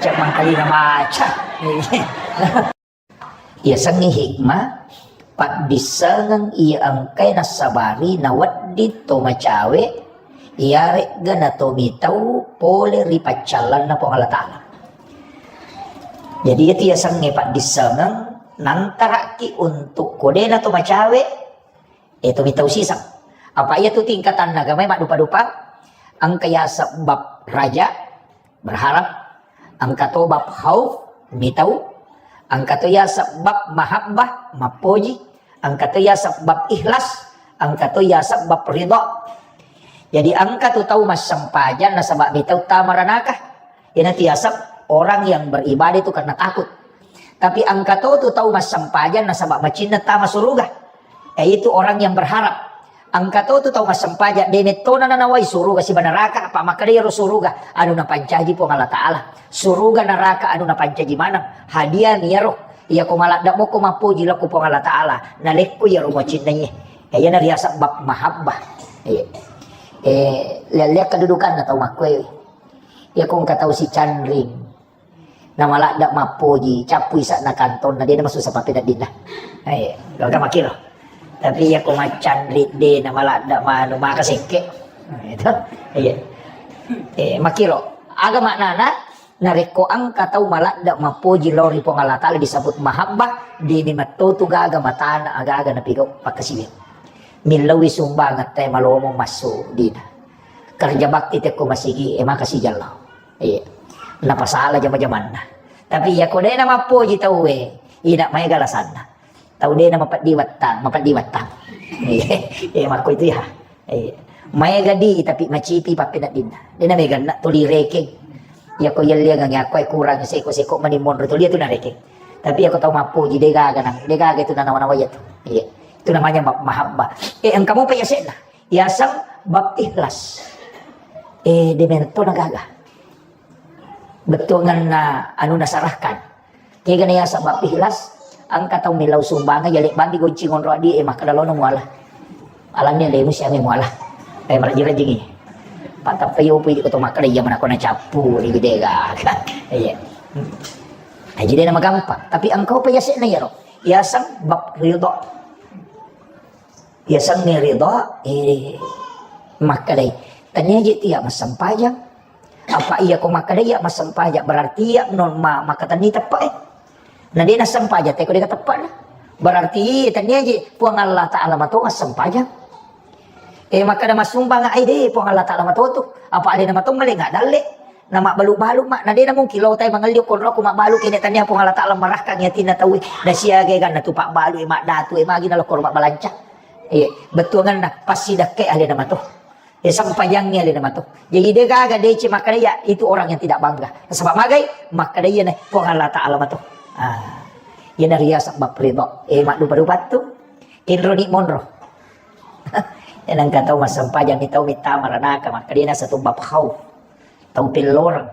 Ciak mangkalinga maca. Iya. Yasengnge hikmah, paddissengeng iya engkae nassabari nawedding to macawe, iyaregga natomitau pole ri paccallanna Puang Allah Ta'ala. Jadi, iyatu yasengnge paddissengeng, nantaraki untuk kodena to macawe, eh, tomitau siseng. Apa iyatu tingkatanna agamae maddupa-dupa, engka yaseng bab raja, berharap, engka to bab khauf, mitau, engka to yaseng bab mahabbah, mappoji, engka to yaseng bab ikhlas, engka to yaseng bab ridha. Jadi engka tu tau massempajang nasaba mitau tama ranaka. Iyanatu yaseng Orang yang beribadah itu karena takut. Tapi engka to tu tau massempajang nasaba macinna tama suruga. Yaitu orang yang berharap. Engka to tu tau massempajang, de mettona nanawai suruga siba neraka, apa makkeda iyaro suruga anu napancaji Puang Allah Ta'ala. Suruga neraka anu napancaji maneng. Hadiah mi iyaro. Iyako maladde moko mappoji lao ko Puang Allah Ta'ala, nalekko iyaro macinnaiye. Iyana riaseng bab mahabbah. Eh, eh, lihat-lihat kedudukanna tau makkoe. Iyako engka tau sicanring. Namaladde mappoji, cappu ise'na kantonna, de namasussa pappeneddinna. Eh, gaga makkiro. Tapi iyako macanring de namaladde manu maka sekke. Itu. Iya. Eh, makkiro. Aga maknana? Narekko engka tau maladde mappoji lao ri Puang Allah Ta'ala disebut mahabbah, de metto tu gaga matana aga-aga napigau pakkasiwiang. Millaui sumbangeng te malomo massu dina. Kerja bakti tekko masigi, eh, maka sijalla. Iya. Napasala jama-jamanna. Tapi iyako de namappoji tauwe, ina maega alasanna. Tau de namapeddi wattang, mapeddi wattang. Iya, iya, makko itu ya. Iya. Maega di, tapi macipi pappeneddinna. De namega na tuli rekeng. Iyako yelliangang iyako kurang seko-seko mani monro tuli tu narekeng. Tapi iyako tau mappoji de gaga nang, de gaga itu nanawa-nawa iya tu. Iya. Itu namanya ma-, mahabbah. Eh, engka mopa yase'na. Yaseng bab ikhlas. Eh, de metto na gaga. Bettuanganna anu nasarahkan. Kega na yaseng bab ikhlas, engka tau millau sumbangeng, yalebbangi goncing onro adi, eh, makkeda lono muala. Alanni alemu siame muala. Eh, marajing-rajingi. Patappa yopo idi koto makkeda iya manako na cappu, ri bidega. Iya. Hmm. Eh, jadi nama gampang. Tapi engka pa yase'na iyaro. Yaseng bab ridho. Yasengnge ridha, eh, makkedai, tania je tia massempajang. Apa iya ko makkedai iya massempajang, berarti iya non ma-, makkatenni teppe, eh. Na de nassempajang, teko de teppana. Berarti tania je Puang Allah Ta'ala mato massempajang. Eh, makkeda massumbang ai de Puang Allah Ta'ala mato tu. Apa alena mato male nggak dalle. Na mabbalu-balu ma, na de na mungkin lo tai mangelli okko onrokku mabbalu kene tania Puang Allah Ta'ala marahkangi atinna tauwe. Na siaga ganna tu pabbalu e maddatu e magi na lokko mabbalanca. Iya, bettuanganna pasti dakke alena mato. E sempajangngi alena mato. Jadi de gaga de ce makkeda ya itu orang yang tidak bangga. Sebab magai makkeda iya na Puang Allah Ta'ala mato. Ah. Iya na riaseng bab ridho. E maddupa-dupa tu. Kenro ni monro. Ya nangka tau massempajang ni tau mitta maranaka makkeda na satu bab khauf. Tau pelloreng.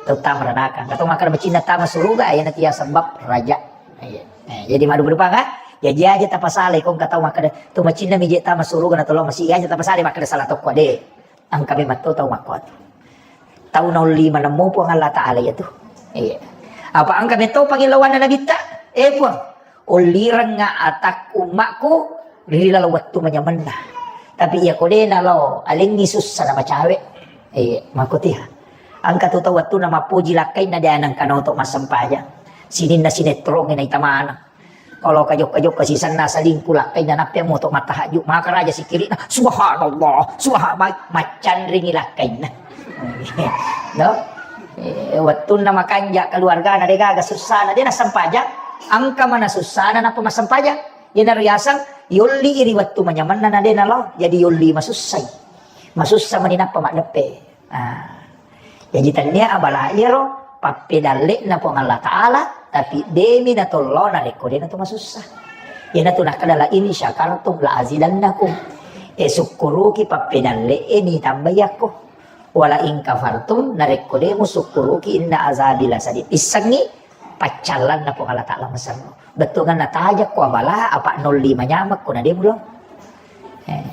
Tau tama ranaka. Engka to makkeda macinna tama suruga, iyana tiaseng bab raja. Iya. Eh, jadi maddupa-dupa kan? Jaji aja tapasalai ko engka tau makkeda, to macinna mi je tama suruga na tolong masi aja tapasalai makkeda salah tokko de. Engka memang to tau makkuatu. Tau naolli manemmu Puang Allah Ta'ala iya tu. Iya. Apa engka metto pangilauanna nabitta? Eh Puang, ollirengnga atakku ummakku ri laleng wettu manyamenna. Tapi iya ko de nalao alengngi sussa na macawe. Eh, makkutia. Engka tu tau wettunna mappoji lakkainna de nangka naoto massempajang. Sininna sinetrongnge naita maneng. Kalau kajokka-jokka sisenna selingkuh lakkainna nappe moto mattahajju maka raja sikkiri'na subhanallah, subhanallah, maccanringi lakkainna. No? Eh, wettunna makanja keluargana de gaga sussana, de nassempajang, engka mana sussana nappa massempajang. Iyanaro yaseng yolli ri wettu manyamenna na de nalao, jadi yolli masussai. Masussa mani nappa maddeppe. Ah. Jadi tania abala iyaro pappedalle'na Puang Allah Ta'ala, tapi demi natollo narekko de natu masussa. Iyanatu nakkeda la in syakartum la azidannakum. E sukkuruki pappedalle'e ni tambaiyakko. Wala in kafartum, narekko de musukkuruki, inna azabi lasadid. Issengngi paccallanna Puang Allah Ta'ala masenno. Bettuanganna tajakko abala, apa nolli manyamekko na de mulo. Eh.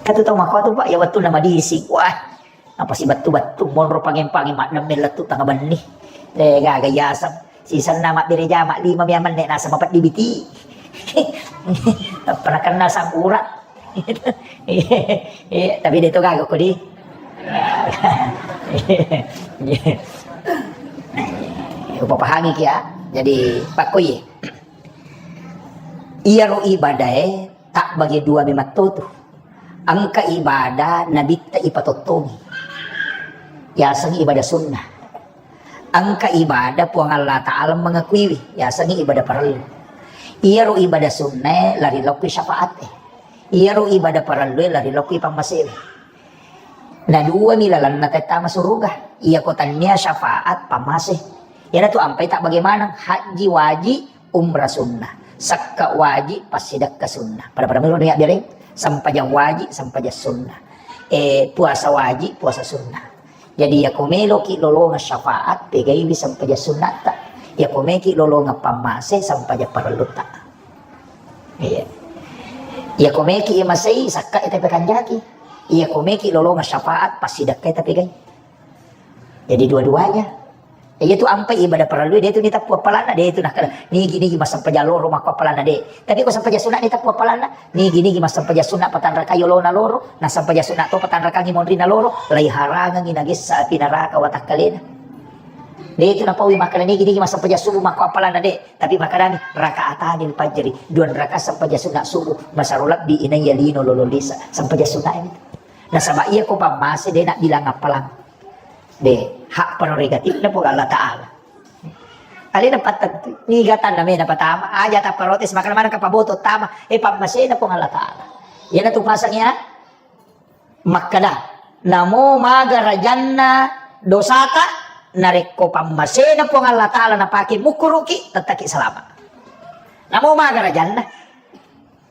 Katu tau makkuatu, Pak, ya wettunna madising. Wah, apa si bettu-bettu monro pangeng-pangeng maddemme lettu tengah benni. Eh, gaga yaseng. Sisenna mabbere jama lima mia menne nasa mapeddi biti. Pernah kenal sangkura. Iya, tapi de to gaga ko di. Upapahangi ki ya. Jadi pakko iye. Iyaro ibadae tabbagi dua memetto tu. Engka ibadah nabitta ipatottongi. Yaseng ibadah sunnah. Engka ibadah Puang Allah Ta'ala mengakuiwi. Yaseng ibadah parellu. Iyaro ibadah sunnae lari lokki syafaate. Iyaro ibadah parellue lari lokki pammasewe. Na dua mi lalenna tette masuruga. Iyako tannia syafaat pammase. Iyanatu ampai tak bagaimana? Haji wajib, umrah sunnah. Sakka wajib, passidakka sunnah. Pada-pada melo niat biareng, sempajang wajib, sempajang sunnah. Eh, puasa wajib, puasa sunnah. Jadi, iyako meloki lolongeng syafaat, pegaiwi sempajang sunnatta. Iyako meki lolongeng pammase, sempajang parellutta. Iya. Iyako meki masei, sakka ita pekanjaki. Iyako meki lolongeng syafaat, passidakka ita pegai. Jadi dua-duanya. Iya tu ampai ibadah parellu, de tu nitappu appalanna, de tu nakkeda, nigi-nigi massempajang loro makko appalanna, de. Tapi ko sempajang sunna nitappu appalanna, nigi-nigi massempajang sunna patanrakai olona loro, na sempajang sunna to patanrakangi monrina loro, laiharangangi nagessa api naraka watakkalena. De tu napaui makkeda nigi-nigi massempajang subuh makko appalanna, de. Tapi makkedami, rakaatanil fajri, dua rakaat sempajang sunna subuh, masaro lebbi inaiya lino lolo lisa, sempajang sunna itu. Nasaba iya ko pammase de nak bilang appalang. De, hak prerogatifna Puang Allah Ta'ala. Alena pattentu, niga tanna mena patama, aja ta protes, makana maneng ka paboto tama, eh, pammasena Puang Allah Ta'ala. Iyana tu pasang ya, makkeda, namo maga rajanna dosata, narekko pammasena Puang Allah Ta'ala napake mukkuruki, tettaki salama. Namo maga rajanna.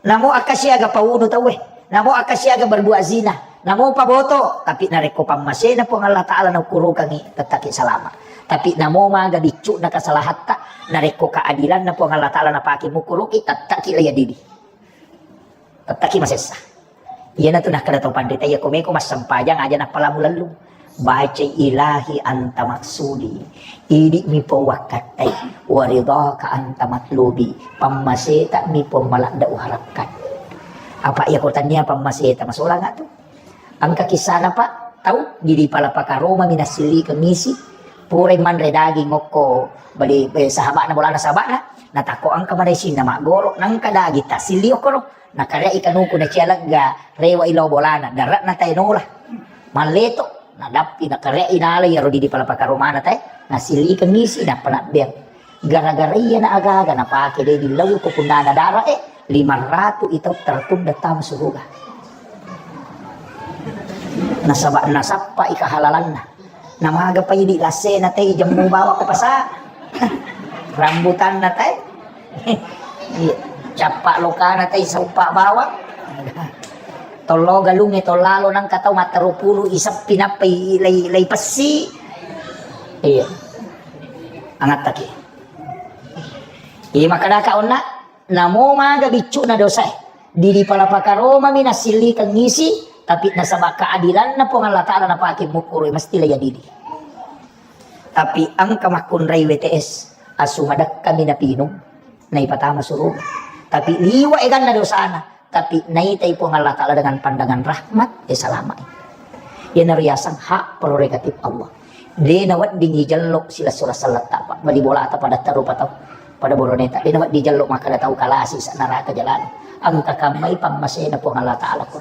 Namo akka siaga paunu tauwe, namo akka siaga berbuat zina, namo paboto, tapi narekko pammasena Puang Allah Ta'ala naukkurukangi, tettaki salama. Tapi namo maga biccu'na kasalahatta, narekko keadilanna Puang Allah Ta'ala napake mukkuruki, tettaki laya didi. Tettaki masessa. Iyanatu nakkeda tau panrita, iya komeko massempajang aja nappalamu lellung. Bacai ilahi anta maksudi, idi'mi pong wakkattai, waridhaka anta matlubi, pammaseta mi pong maladda uharapkan. Apa iya ko tannia pammaseta masolanga tu. Engka kisana Pak, tau di, di pala pakaromami nassillikeng isi, purai manre daging okko bali, eh, sahaba'na bolana sahaba'na, natakko engka manaisingna maggoro, nengka daging tassilli okkoro, nakareai kanuku nacia legga, rewai lao bolana, dare'na tae nola. Malleto, nadappi, nakareai nala iyaro didi pala pakaromana tae, nasillikeng isi, nappa nabbeang. Gara-gara iyana agaga napake de dillau ko punnana dara e, lima ratu itau tertunda tama suruga. Nasaba nasappai kahalalanna. Namaga pa idi lassena tei jemmu bawang ko pasa. Rambutanna tei. Iya. Cappa lokana tei sauppa bawang. Tollo galungnge tollalo nangka tau matteru pulu iseppi nappa i-, lei, lei pessi. Iya. Angattaki. Iya makkedaka onna. Namo maga biccu'na dosae, didi pala pakaromami nassillikeng isi, tapi nasaba keadilanna Puang Allah Ta'ala napake mukkuru, mesti laya didi. Tapi engka makkunrai W T S, asu madekkami napinung, naipatama suruga. Tapi liwa eganna dosana, tapi naitai Puang Allah Ta'ala dengan pandangan rahmat, eh, salamai. Iyanaro yaseng hak prerogatif Allah. De naweddingi jello silessureng selletta, Pak. Bali bolata pada tarupa tau. Pada boroneta, de nawedding jello makkeda tau kalasi sa neraka jalani. Engka kammai pammasena Puang Allah Ta'ala ko.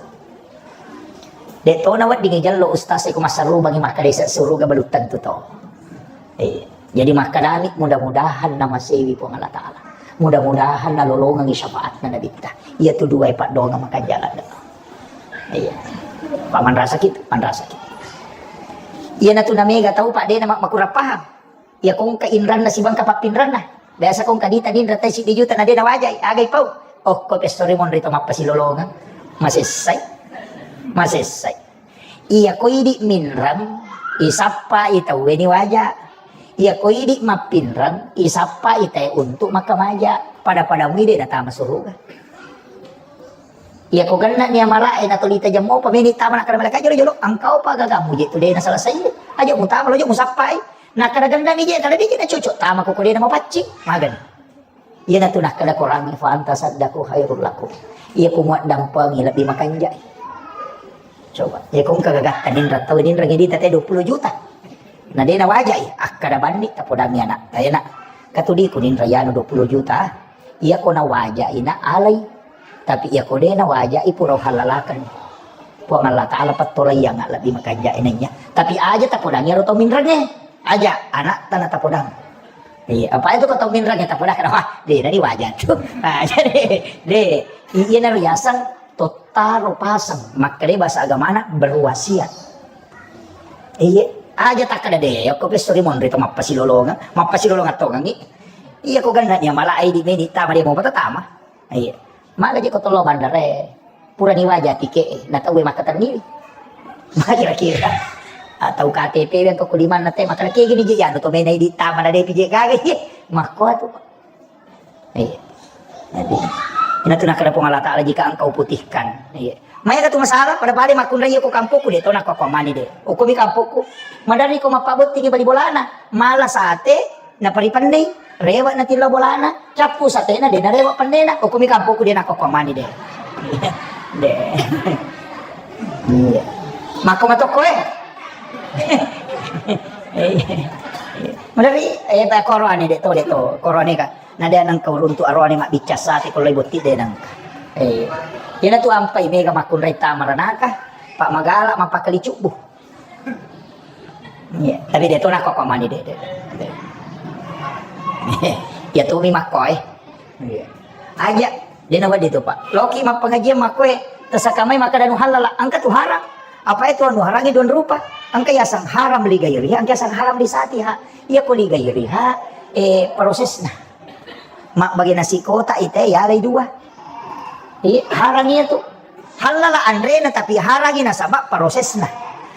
De to naweddingi jello ustaz e ko massarubangi makkeda isa suruga belum tentu to. Eh, jadi makkedami mudah-mudahan namasewi Puang Allah Ta'ala. Mudah-mudahan nalolongengi syafaatna Nabitta. Iya tu dua paddoangeng makanja ladde. Iya. Pak manrasaki, manrasaki. Iyanatu namega tau, Pak, de na ma-, makurang paham. Iya kongka inranna sibangka pappinranna. Biasa kongka dita ninra tai siddi juta na de nawajai, agai pau. Okko pessori monri to mappasilolongeng. Masessai. Masessai. Iya ko idi minreng, isappai tauwe ni waja. Iya ko idi mappinreng, isappai tae untuk makkamaja. Pada-pada mui de natama suruga. Iya ko genna ni amala e natolita jammo pa meni tama nakkeda malaika jolo-jolo, engka opa gagamu je tu de naselesai. Aja mutama lo je musappai. Nakkeda genna mi je, kada de je nacocok tama ko ko de namapaccing. Magani. Iyanatu nakkeda Korangnge, "Fa anta saddaku khairul lakum." Iya ko muaddampengi lebbi makanjai. Coba, iya ko engka gagatta ninreng tau ninreng edita te dua puluh juta. Na de nawajai, akkeda banni tapodangi anak. Ayo nak, katudiku ninreng yanu dua puluh juta. Iya ko nawajai na alai. Tapi iya ko de nawajai pura halalaken. Puang Allah Ta'ala pettolaiang lebbi makanjai naiya. Tapi aja tapodangi ero tau minrengnge. Aja anak tana tapodang. Iya, apa itu kau tau minreng ya tapodang, wah, de, nani wajar tu. Ah, jadi, de, iya na riasang tottaro pasang, makkeda bahasa agamana berwasiat. Iya, Aja takkeda de, okko pesso ri monri to mappasilolongeng, mappasilolongeng tongengi. Iya ko genna nia mala idi meni tama de mo patatama. Iya. Maga je ko tollo bandare. Purani waja tike, na tau makkatenni. Makira-kira. Atau K T P yang ko kuliman na te makana ke gini je anu to mena idi tama na de pije gaga. Iya. Makko atu. Iya. Jadi, ina tu nakkeda Puang Allah Taala, "Jika engkau putihkan." Iya. Maega tu masalah, pada-pada makkunrai ko kampokku de, to nakko mani de. Okkomi kampokku. Maderri ko mappabottingi bali bolana. Mala sate, na paripennei, rewa na tillo bolana, cappu satena de na rewa pennena. Okkomi kampokku de nakko mani de. De. Iya. Makko matokko eh. Iya. Maderri, eh, ba, korone de to, de to, korone ka. Na de nengka uruntu arone mabbicca sate ko lai botti de nengka. Eh, ina tu ampai mega makkunrai tama ranaka, pak magala mappakali cubbu. Iya, tapi de to nakko mani de, de. Iya tu mi makko eh. Iya. Aja, de na wedding tu, Pak. Loki mappengajian makkoe, tersangka mai makkeda nu halala, engka tu haram. Apa itu anu harangi dua rupa? Engka yaseng haram li gairiha, engka yaseng haram li satiha. Iya ko li gairiha, eh, prosesna. Mabbagi nasi kotak ite yalai dua. Iya, harangi itu. Halala anrena tapi harangi nasaba prosesna.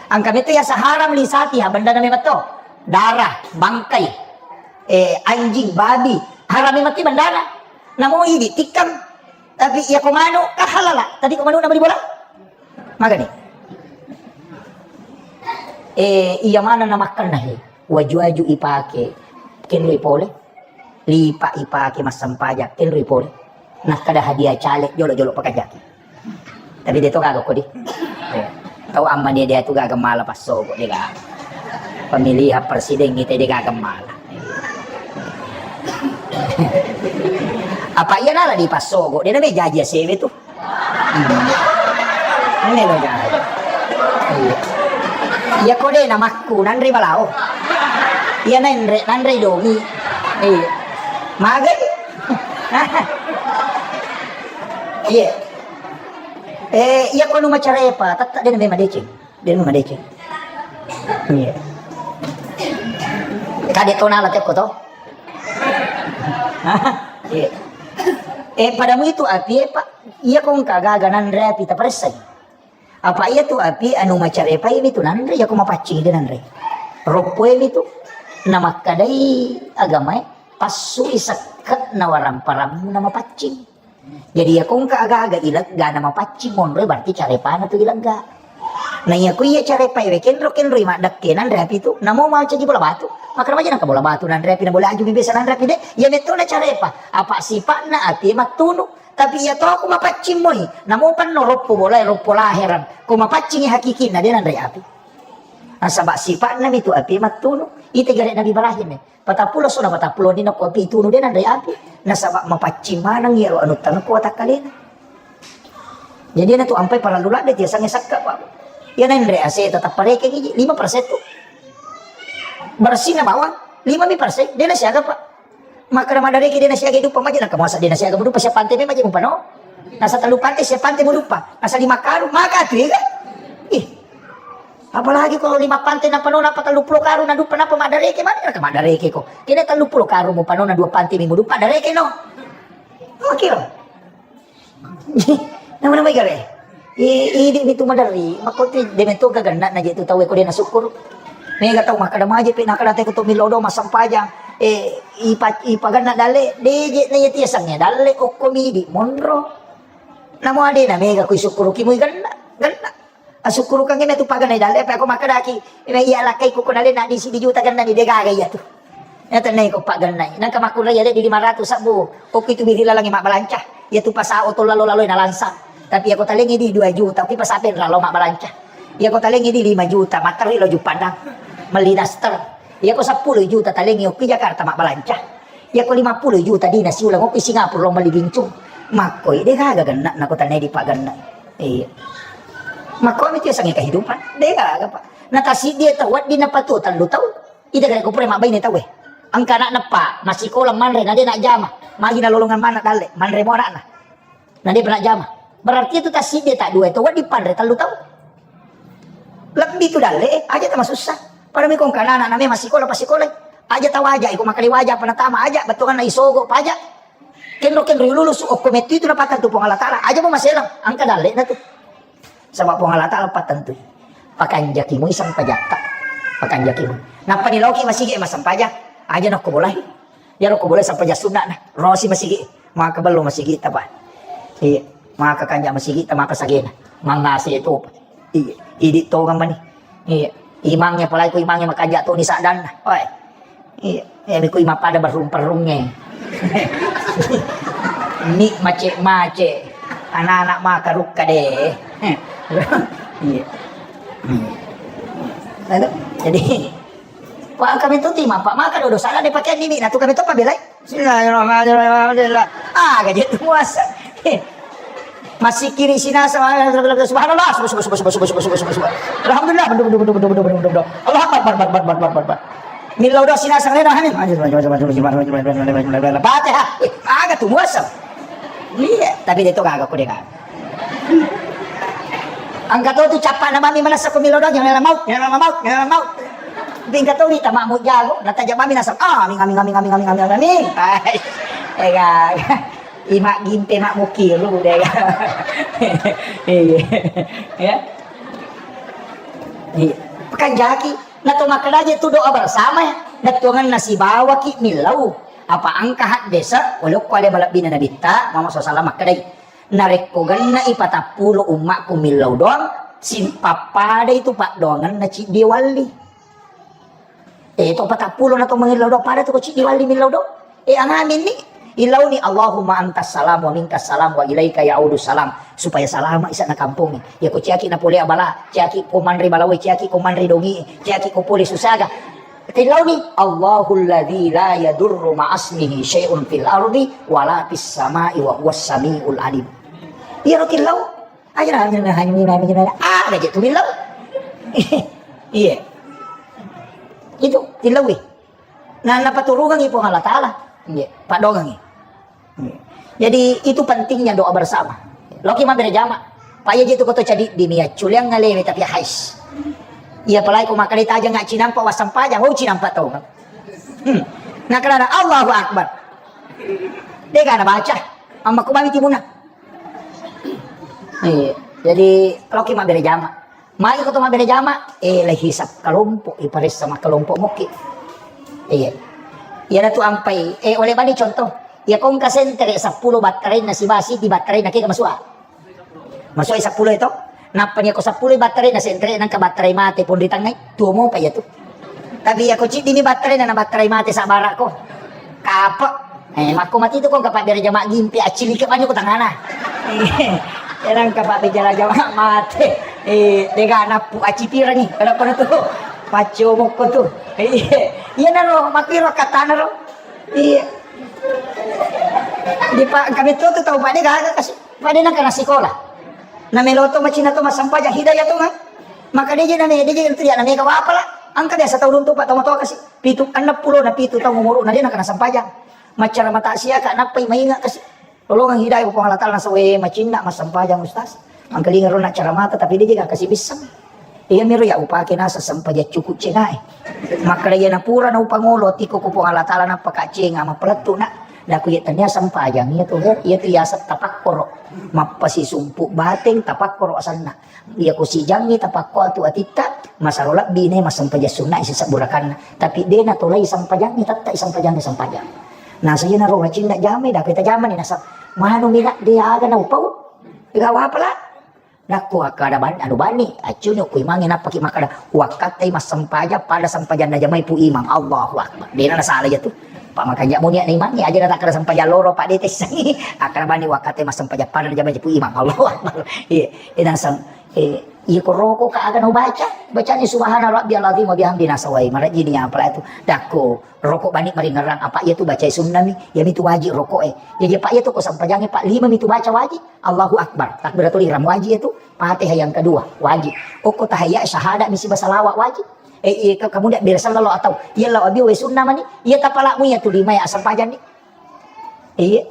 Engka metu yaseng haram li satiha, bendana memang to. Darah, bangkai, eh, anjing, babi, haram memang ti bendana. Namo idi tikkang. Tapi iya ko manu, ka halala. Tapi ko manu na bali bola? Magani? Eh, iya mana na makkanna he. Waju-waju ipake. Kenroi pole. Lipa ipake massempajang. Kenroi pole. Nakkeda hadiah caleg jolo-jolo pakajaki. Tapi de to gaga ko di. Eh, tau amma de, de tu gaga mala passogo de gaga. Pemilihan presiden ite de gaga mala. Apa iya nala di passogo, de na me jaji asewe tu. Hmm. Ini lo gaga. Iya. Iya ko de na makku nanre balao. Iya nanre, nanre domi. Iya. Magai. Iya. Eh, iya ko nu macarepa, tetta de na me madeceng. De na me madeceng. Iya. Kade to nala tekko to. Iya. Eh, padamu itu api, eh, Pak. Iya ko engka gaga nanre api taparessai. Apa iya tu api anu macarepa ini tu nanre, iya ko mapaccing de nanre. Roppo ini tu. Namakkadai agamae, passui sekka na warang parammu na mapaccing. Jadi iya ko engka aga-aga ilegga na mapaccing monroe berarti carepana tu ilegga. Na iya ko iya carepae we kenro-kenroi maddekke nanre api tu, namo mancaji bola batu. Makkeda maja nangka bola batu nanre api na bola aju mi biasa nanre api de. Iya metto na carepa. Apa sipatna api mattunu. Tapi iya to ko mapaccing moi, namo panno roppo bolae roppo laherang. Ko mapaccing hakiki na de nanre api. Nasaba sipatna mi tu api mattunu. Ite gare Nabi Ibrahim e. Patappulo sona patappulo dina ko api tunu de nanre api. Nasaba mapaccing maneng iyaro anu tangko watakkalena. Jadi na tu ampai parallu ladde tiasangnge sakka, Pak. Iya nanre ase tetap pareke gigi lima persen tu. Bersihna bawang lima mi persen, de na siaga, Pak. Makkeda madareke de na siaga duppa maja naka masa de na siaga duppa siap pante me maja mupano. Nasa tellu pante siap pante mu duppa. Nasa lima karung maka tu ya. Ih. Apalagi kalau lima pante na pano napa tellu pulo karung na duppa napa madareke mana ka madareke ko. Kene tellu pulo karung mu pano na dua pante mi mu duppa dareke no. Oke lo. Nama-nama igare. I, idi mitu maderri, makkote de metto gaganna na je tu tau ko de na syukur. Mega tau makkeda maje pe nakada te ko to milo do massempajang. Eh, ipa, ipaganna dalle, de je na yati yasengnge dalle okko midi monro. Namo ade na mega ku syukur ki mui ganna, ganna. Asukkurukengnge metu paganna dalle, apa ko makkedaki, ina iya lakkai ko kona lena di sidi juta ganna ni de gaga iya tu. Iya tenna ko paganna. Nangka makkunrai ale di lima ratus sabbu. Okko itu biri lalangi mabbalanca. Iya tu pasao to lalo-lalo na lansa. Tapi iya ko talengi di dua juta, okko pasape ralo mabbalanca. Iya ko talengi di lima juta, materi lo Juppandang. Meli daster. Iya ko seppulo juta talengi okko Jakarta mabbalanca. Iya ko lima puluh juta dina siulang okko Singapura lo meli bincung. Makkoi de gaga ganna na ko tanai di paganna. Iya. Makko mi tiasangnge kehidupan. De gaga, Pak. Na tasiddi tau wedding napatu tellu tau. Ida gare ko pura mabbaine tau e. Engka anakna, Pak, massikola manre na de najama. Magi nalolongeng maneng dalle, manre mo anakna. Na de pernah jama. Berarti itu tasiddi tak dua itu wedding panre tellu tau. Lebbi tu dalle, eh, aja tamasussa. Pada mekong kana anak name masikola, pasikola. Aja tawaja, iko makali waja, apa natama aja, bettuanna isogo paja. Kenro-kenro lulusu, okko mettu itu napattentu Puang Allah Ta'ala. Aja mo maselang, angka dalle na tu. Sama Puang Allah Ta'ala pattentui. Pakanjaki mui sampajatta. Pakanjaki mui. Nappa ni loki masigi e masampaja. Aja nokko bolai. Iyaro ko boleh sampajang sunna na. Rosi masigi. Maka bello masigi ta, Pak. Iya. Maka kanja masigi ta, maka sagena. Mangase itu. Iya. Idi tongang mani. Iya. Imangnya, apalagi ku imangnya makanja tu ni sadanna. Oi. Iya. Ya, miku imang pada berrung-perrungnge. Ni mace-mace. Anak-anak maka rukka deh. Iya. Nah, itu. Jadi, Pak, kami tu timang, Pak, maka dodo salah dia pakai nini, nah tu kami tu pabelai. Bismillahirrahmanirrahim. Alhamdulillah. Ah, gaji tu muasa. Masih kiri sini, subhanallah, subhanallah, subhanallah, subhanallah, subhanallah. Alhamdulillah, bedu, bedu, bedu, bedu, bedu, bedu, bedu. Allahu Akbar, bar, bar, bar, bar, bar, bar. Millau doa sini, sang leno, amin. Fatihah. Eh, aga tu muasa. Iya, tapi dia tu kagak, aku dia kagak. Engka to tu cappa'na mami manessa ko millau doang, nyala maut, nyala maut, nyala maut. Tapi engka to ni tamamu jago, nataja mami nasab, amin, amin, amin. Ai, ega, ima gimpe mak mukiru dega. Iya. Ya. Iya. Pekan jaki, na to makkeda je tu doa bersama, na tuangan nasi bawaki millau. Apa engka haddesa, walau ko ada malebbina nabitta, Muhammad sallallahu alaihi wasallam makkedai. Narekko genne'i patappulo ummakku millau doang, sim-, pappadai tu paddoangenna ciddi walli. Eh, to patappulo na to mangillau doang, pada tu ko ciddi walli millau doang. Eh, angaminni, illauni, Allahumma antas salam wa minkas salam wa ilaika ya'udus salam, supaya salama isa'na kampongnge. Ya ko ciaki na pole abala, ciaki ko manre balawe, ciaki ko manre dongi, ciaki ko pole susaga. Tillauni, Allahul ladzi la yadurru ma'asmihi syai'un fil ardi wala fis sama'i wa huwas sami'ul alim. Iyaro tillau. Aja na, aja na, aja na, aja na. Ah, aja tu tillau. Iya. Itu tillaui. Nah, napaturungangi Puang Allah Ta'ala. Iya, padongangi. Jadi, itu pentingnya doa bersama. Loki mabbere jama. Pak, iya jitu koto cadi dini ya, culiang ngalewe tapi hais. Iya, apalagi ko makkeda taja nggak cinampa, wassampajang, oh, cinampa tau. Hmm. Nah, karena Allahu Akbar. Dega na baca. Amma ko mami timuna. Iya. Jadi, loki mabbere jama. Magi ko to mabbere jama, eh, lei hisab kelompok, iparessa makkelompok mokki. Iya. Iyana tu ampai, eh, oleh bani contoh. Iya ko engka sentere seppulo battarainna siba, sidi battarainna kega masua. Masua seppulo itu. Nappa ni ko seppulo battarainna sentere, nangka battarai mate pon ri tangai, tuo mopa iya tu. Tapi iya ko ciddi ni battarainna, na battarai mate sabara ko. Kape. Eh, makko mati tu ko engka pabbere jama gimpi, accilike maju ko tangana. Eh, engka pabbere jama mate. Eh, dega nappu accipirangi, kada pada tu. Paccio mokko tu. Eh, iya naro, makkiro katana ro. Iya. Di pa-, kami tu, tu tau pada gaga kasi. Pada nangka na sikola. Na melo to macina to massempajang hidayah to, ha? Maka deje na me, deje tu ya na mega wapala. Angka biasa tau runtu pa tau matoa kasi. Pitu, enneng pulo na pitu tau umuru na de nangka na sempajang. Maccara mata sia ka nappai mainga kasi. Lolongang hidayah Puang Allah Ta'ala nasawe macinna massempajang ustaz. Angkalinga ro na cara mata tapi deje ga kasi bisseng. Iya miro ya upake nasa sempajang cukup cengae. Makkeda iya napura na upangolo tiko ko Puang Allah Ta'ala nappa ka cenga mapelettu na. Daku iya tania sempajang iya tu, iya tu yaseng tapakkoro. Mappasisumpu bateng tapakkoro asanna. Iya ko sijangngi tapakko atu atitta, masaro lebbi ne massempajang sunna sisa burakanna. Tapi de na tolai sempajangngi, tetta sempajangngi sempajang. Nasa iya naro wacinna jamai, daku iya tajamani nasa manu mina de aga na upau. Gawa apa la? Nakko akkada ban-, anu bani, accuni okko imangnge nappaki makkada, "Wakkattai massempajang pada sempajang najamai pu imang." Allahu Akbar. Dena nasala iya tu. Pak makanja muni na imangnge, aja na takkada sempajang loro, Pak, de tessangi. Akkada bani, "Wakkattai massempajang pada najamai pu imang." Allahu Akbar. Iya, ina sang, eh, iya ko roko ka aga no baca, bacani subhana rabbiyal azim wa bihamdi nasawai. Marajini apa itu. Dakko, roko bani maringerang apa iya tu bacai sunnami, iya mi tu wajib roko e. Jadi apa iya tu ko sempajangi Pak lima mi tu baca wajib. Allahu Akbar. Takbiratul ihram wajib itu. Fatihah yang kedua wajib. Okko tahiyat syahadat misi basalawat wajib. Eh, iya, ke-, kemudian bela sallallahu atau iya Allah abi we sunnah mani. Iya tapalamu iya tu lima ya asam pajan ni. Iya.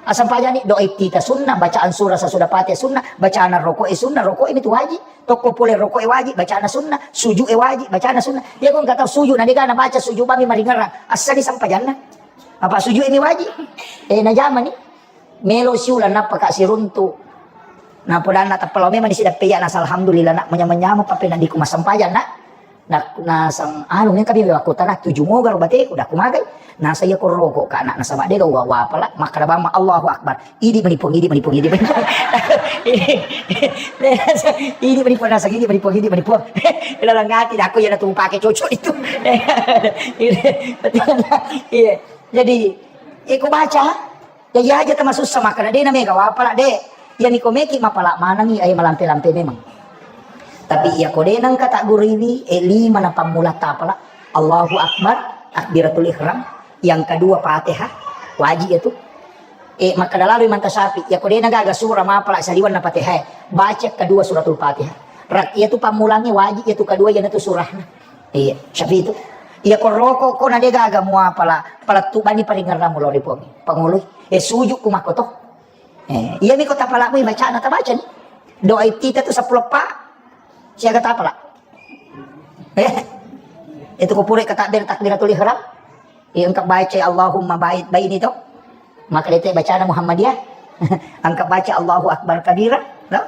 Asempajang ni doa iftitah sunnah, bacaan surah sesudah Fatihah sunnah, bacaan rokok e sunnah, rokok e itu wajib. Tokko pole rokok e wajib, bacaan sunnah, sujud e wajib, bacaan sunnah. Iya ko engka tau sujud na dega na baca sujud bami maringerang. Assani sempajanna. Apa sujud ini wajib? Eh, na jamani. Melo siulang nappa ka siruntu. Napodanna tappa lao memang disidappeyya nasa alhamdulillah nak manyameng-nyameng pappena diku massempajang nak. Nak nasang anu mengka bilang aku tanah tuju moga ro bateku dah kumagai. Nasa iya ko rokok ka nak nasaba dega wa wapala makkada bamma Allahu Akbar. Idi mani puang, idi mani puang, idi mani puang. Idi mani puang nasa, idi mani puang, idi mani puang. Ila langati dah aku iya natu pake cocok itu. Iya. Jadi iko baca. Jaji aja tamasussa makkada de na mega wapala de. Iyami ko meki mapala manengi ae malampe-lampe memang. Tapi iya ko de nengka tagguriwi e lima na pammula tapala. Allahu Akbar, takbiratul ihram, yang kedua Fatihah, wajib itu. E makkada lalu Imam Syafi'i, iya ko de na gaga surah mapala saliwan na Fatihah, baca kedua suratul Fatihah. Rak iya tu pammulangi wajib iya tu kedua iya na tu surahna. Iya, Syafi'i itu. Iya ko rokok ko na de gaga muapala, pala tu bani paringerramu lao ri Puang. Pangoloi. E sujud ku makko to. Eh, iya mi ko tapalamu bacana tabaca ni. Doa iftitah tu sepuluh pa. Siaga tapala. Eh, itu ko pura ka takbir takbiratul ihram. Iya engka baca Allahumma ba'id baini to. Maka dete bacana Muhammadiyah. Engka baca Allahu Akbar kabira, no?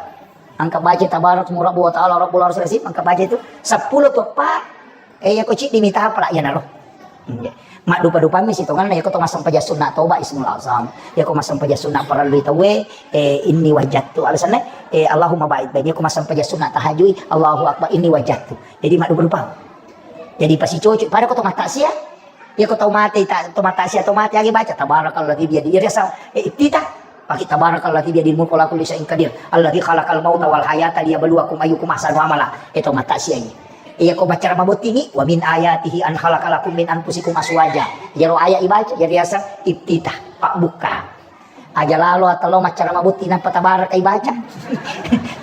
Engka baca tabarak murabu wa ta'ala rabbul arsyil azim, engka baca itu sepuluh to pa. Eh, iya ko ciddi mita apa lah iya naro. Iya. Maddupa-dupammi sitonganna iya ko to massempajang sunna toba ismul azam. Iya ko massempajang sunna parellu tauwe, eh, inni wajjattu alasanna, eh, Allahumma ba'id baini iya ko massempajang sunna tahajui Allahu Akbar inni wajjattu. Jadi maddupa-dupa. Jadi pasicoco pada ko to mataksia. Iya ko tau mate, ta-, to mataksia, to mate, agi baca, tabarakalladzi biyadi. Iya, riasa, eh, iftitah. Pake tabarakalladzi biyadil mulku wa huwa ala kulli syai'in qadir. Alladzi khalaqal mauta wal hayata liyabluwakum ayyukum ahsanu amala. Eh, to mataksia ini. Iya ko baca mabottingi, wa min ayatihi an khalaqa lakum min anfusikum azwaja. Iya ro ayat ibaca, iya riasa iftitah, pabbuka. Aja lalo atau lo maccara mabotting nampa tabaraka ibaca.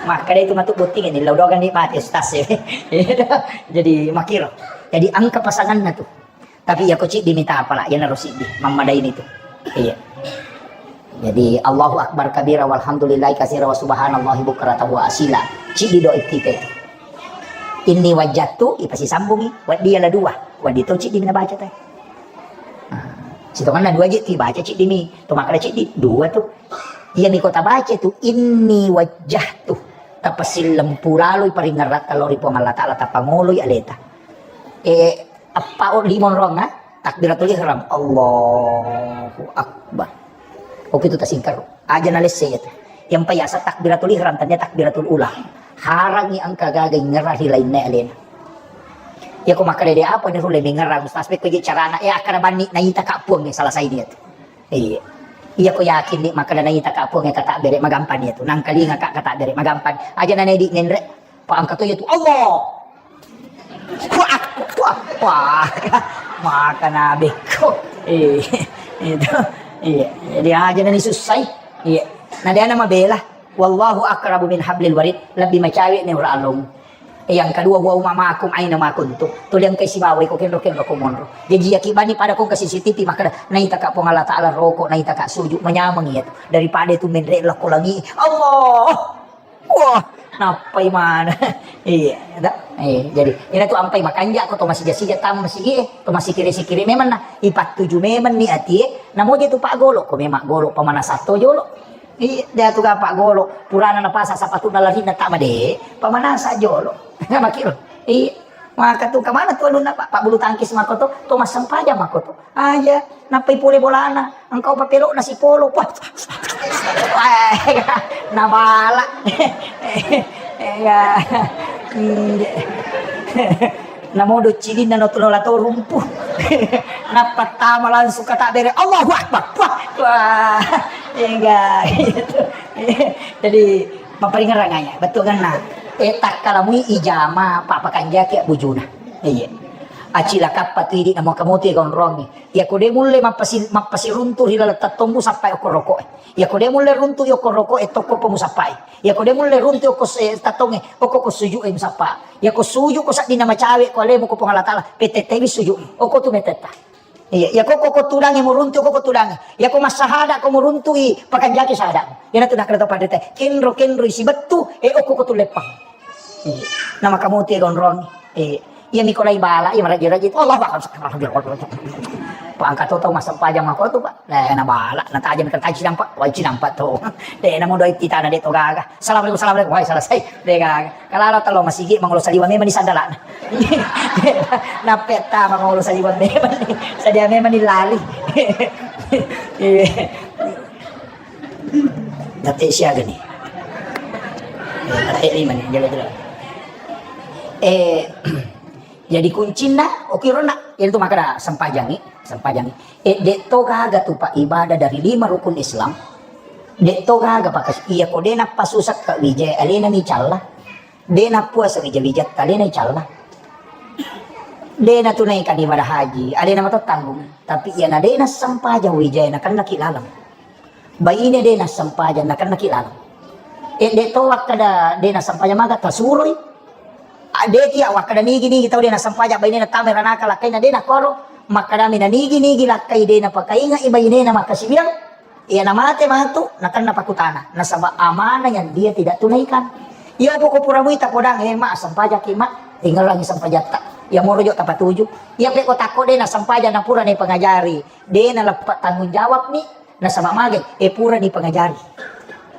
Makkada itu matu botting ini, lo dogang ni mate, ustaz, ya. Jadi makiro. Jadi engka pasanganna tu. Tapi iya ko ciddi mita apala, iya naro siddi, mammadai ni tu. Iya. Jadi Allahu Akbar kabira walhamdulillahi katsira wa subhanallahi bukratan wa asila. Ciddi doa iftitah itu. Inni wajjahtu, ipasisambungi, waddi iya la dua, waddi to ciddi mina baca te. Nah, sitonganna dua je, ti baca ciddi mi, to makkada ciddi, dua tu. Iya mi ko tabaca tu, inni wajjahtu. Tapasillempu laloi paringerratta lao ri Puang Allah Taala, tapangoloi aleta. Eh, Eppa o lima onrong, ha? Takbiratul ihram. Allahu Akbar. Oke tu tasingkaro. Aja na lesse iya tu. Yang payasa takbiratul ihram, tania takbiratul ula. Harangi engka gaga ingerang ri lainna alena. Iya ko makkada de apa ni rulle mengerang ustaz, pekko je carana. Eh, akkada banni naita ka Puang, eh, salah sai dia tu. Iya. Iya ko yakin ni makkada naita ka Puang, eh, kata bere magampang iya tu. Nangkalinga ka kata bere magampang. Aja na nedi ngenre. Pa engka to iya tu Allah. Wah, wah, wah. Maka nabekko. Eh, itu. Iya. Jadi aja nani sussai. Iya. Nah, dia nama bela. Wallahu aqrabu min hablil warid. Lebih macawe ni ura along. Yang kedua, wa huma ma'akum aina ma kuntum. Tuli engka sibawa iko kenro-kenro ko monro. Jadi iya kibani pada ko ke C C T V makkada naita ka Puang Allah Taala roko, naita ka sujud, manyameng iya tu. Daripada itu menre lako langi. Allah. Wah, nappai mana? Iya, da. Eh, jadi, ina tu ampai makanja ko to masija-sija tam masigi, eh, to masikiri-sikiri memang nah, ipattuju memang ni ati, eh. Namo je tu pak golo, ko memang golo pemanasan to jolo. Iya, dia tu ga pak golo, purana na pasa sapatu na lari na tak made, pemanasan jolo. Makiro. Iya. Maka tu kemana tu alunna, Pak? Pak bulu tangkis mako tu, to massempajang mako tu. Aja, nappai pole bolana, engkau papelok nasi polo. Wah. Nabala. Iya. Hmm. Namodo cilinna no tulola to rumpu. Napattama langsung kata bere, Allahu Akbar. Wah. Wah. Enggak. Jadi, Mapparingerrang aya, bettuanna. Eh, takkalamui ijama, pappakanjaki bujuna. Iya. Acilakappa tu idi namo kamote gonrongi. Iya ko de mulle mappasi-, mappasiruntu ri laleng tattombu sappai okko roko'e. Iya ko de mulle runtu okko roko'e tokko pomu sappai. Iya ko de mulle runtu okko se-, tattonge, okko ko suju'e musappa. Iya ko suju ko saddinna macawe ko alemu ko Puang Allah Taala, petettewi suju. Okko tu metetta. Iya, iya, ko, ko, ko tudangi muruntu, ko, ko tudangi. Iya, ko massahada, ko muruntu i, pakanjaki sahada. Iya, natu nakala to panrita. Kenro, kenro isi bettu, e, okko ko tulleppang. Iya. Nama kamu ti gondrong. Iya. Iya, mikolai bala, iya, meraji-raji. Allahu Akbar. Pak, angkat to, to, massempajang mako tu, Pak. Nah, na bala, na tajam ke taji nampak, wajib nampak to. Deh, namu doi titana de to gaga. Assalamualaikum, assalamualaikum. Wai, selesai. De gaga. Kalala talo masigi mangolo saliwang memang ni sandalana. Nappe tama mangolo saliwang memang ni. Sadia memang ni lali. Iya. Date siaga ni. Date lima ni, jelo-jelo. Eh, jadi kuncinna, oke rona, itu maka sempajangi, sempajangi. Eh, de to gaga tu Pak ibadah dari lima rukun Islam. De to gaga pakas iya ko de napasusa ka wija alena mi calla. De napuasa wija-wijatta alena calla. De natunaikan ibadah haji alena mato tanggung. Tapi iya na de nassempajang wija na kennaki laleng. Baine de nassempajang na kennaki laleng. E de to wakkada de nassempajang maga tasuroi. A, de tiya wakkada nigi-nigi tau de nassempajang baine na tame ranaka lakkaina de nakoro. Makkadami na nigi-nigi lakkai de napakaingai bainena makkasiwiang. Iya namate matu, nakenna pakutana, nasaba amanah yang dia tidak tunaikan. Iya poko pura muita podang, eh, ma, sempajaki, ma, tinggalangi sempajatta. Iya moro jo tapatuju. Iya peko takko de na sempaja na pura ni pengajari. De na leppa tanggung jawab ni, nasaba magai, eh, pura ni pengajari.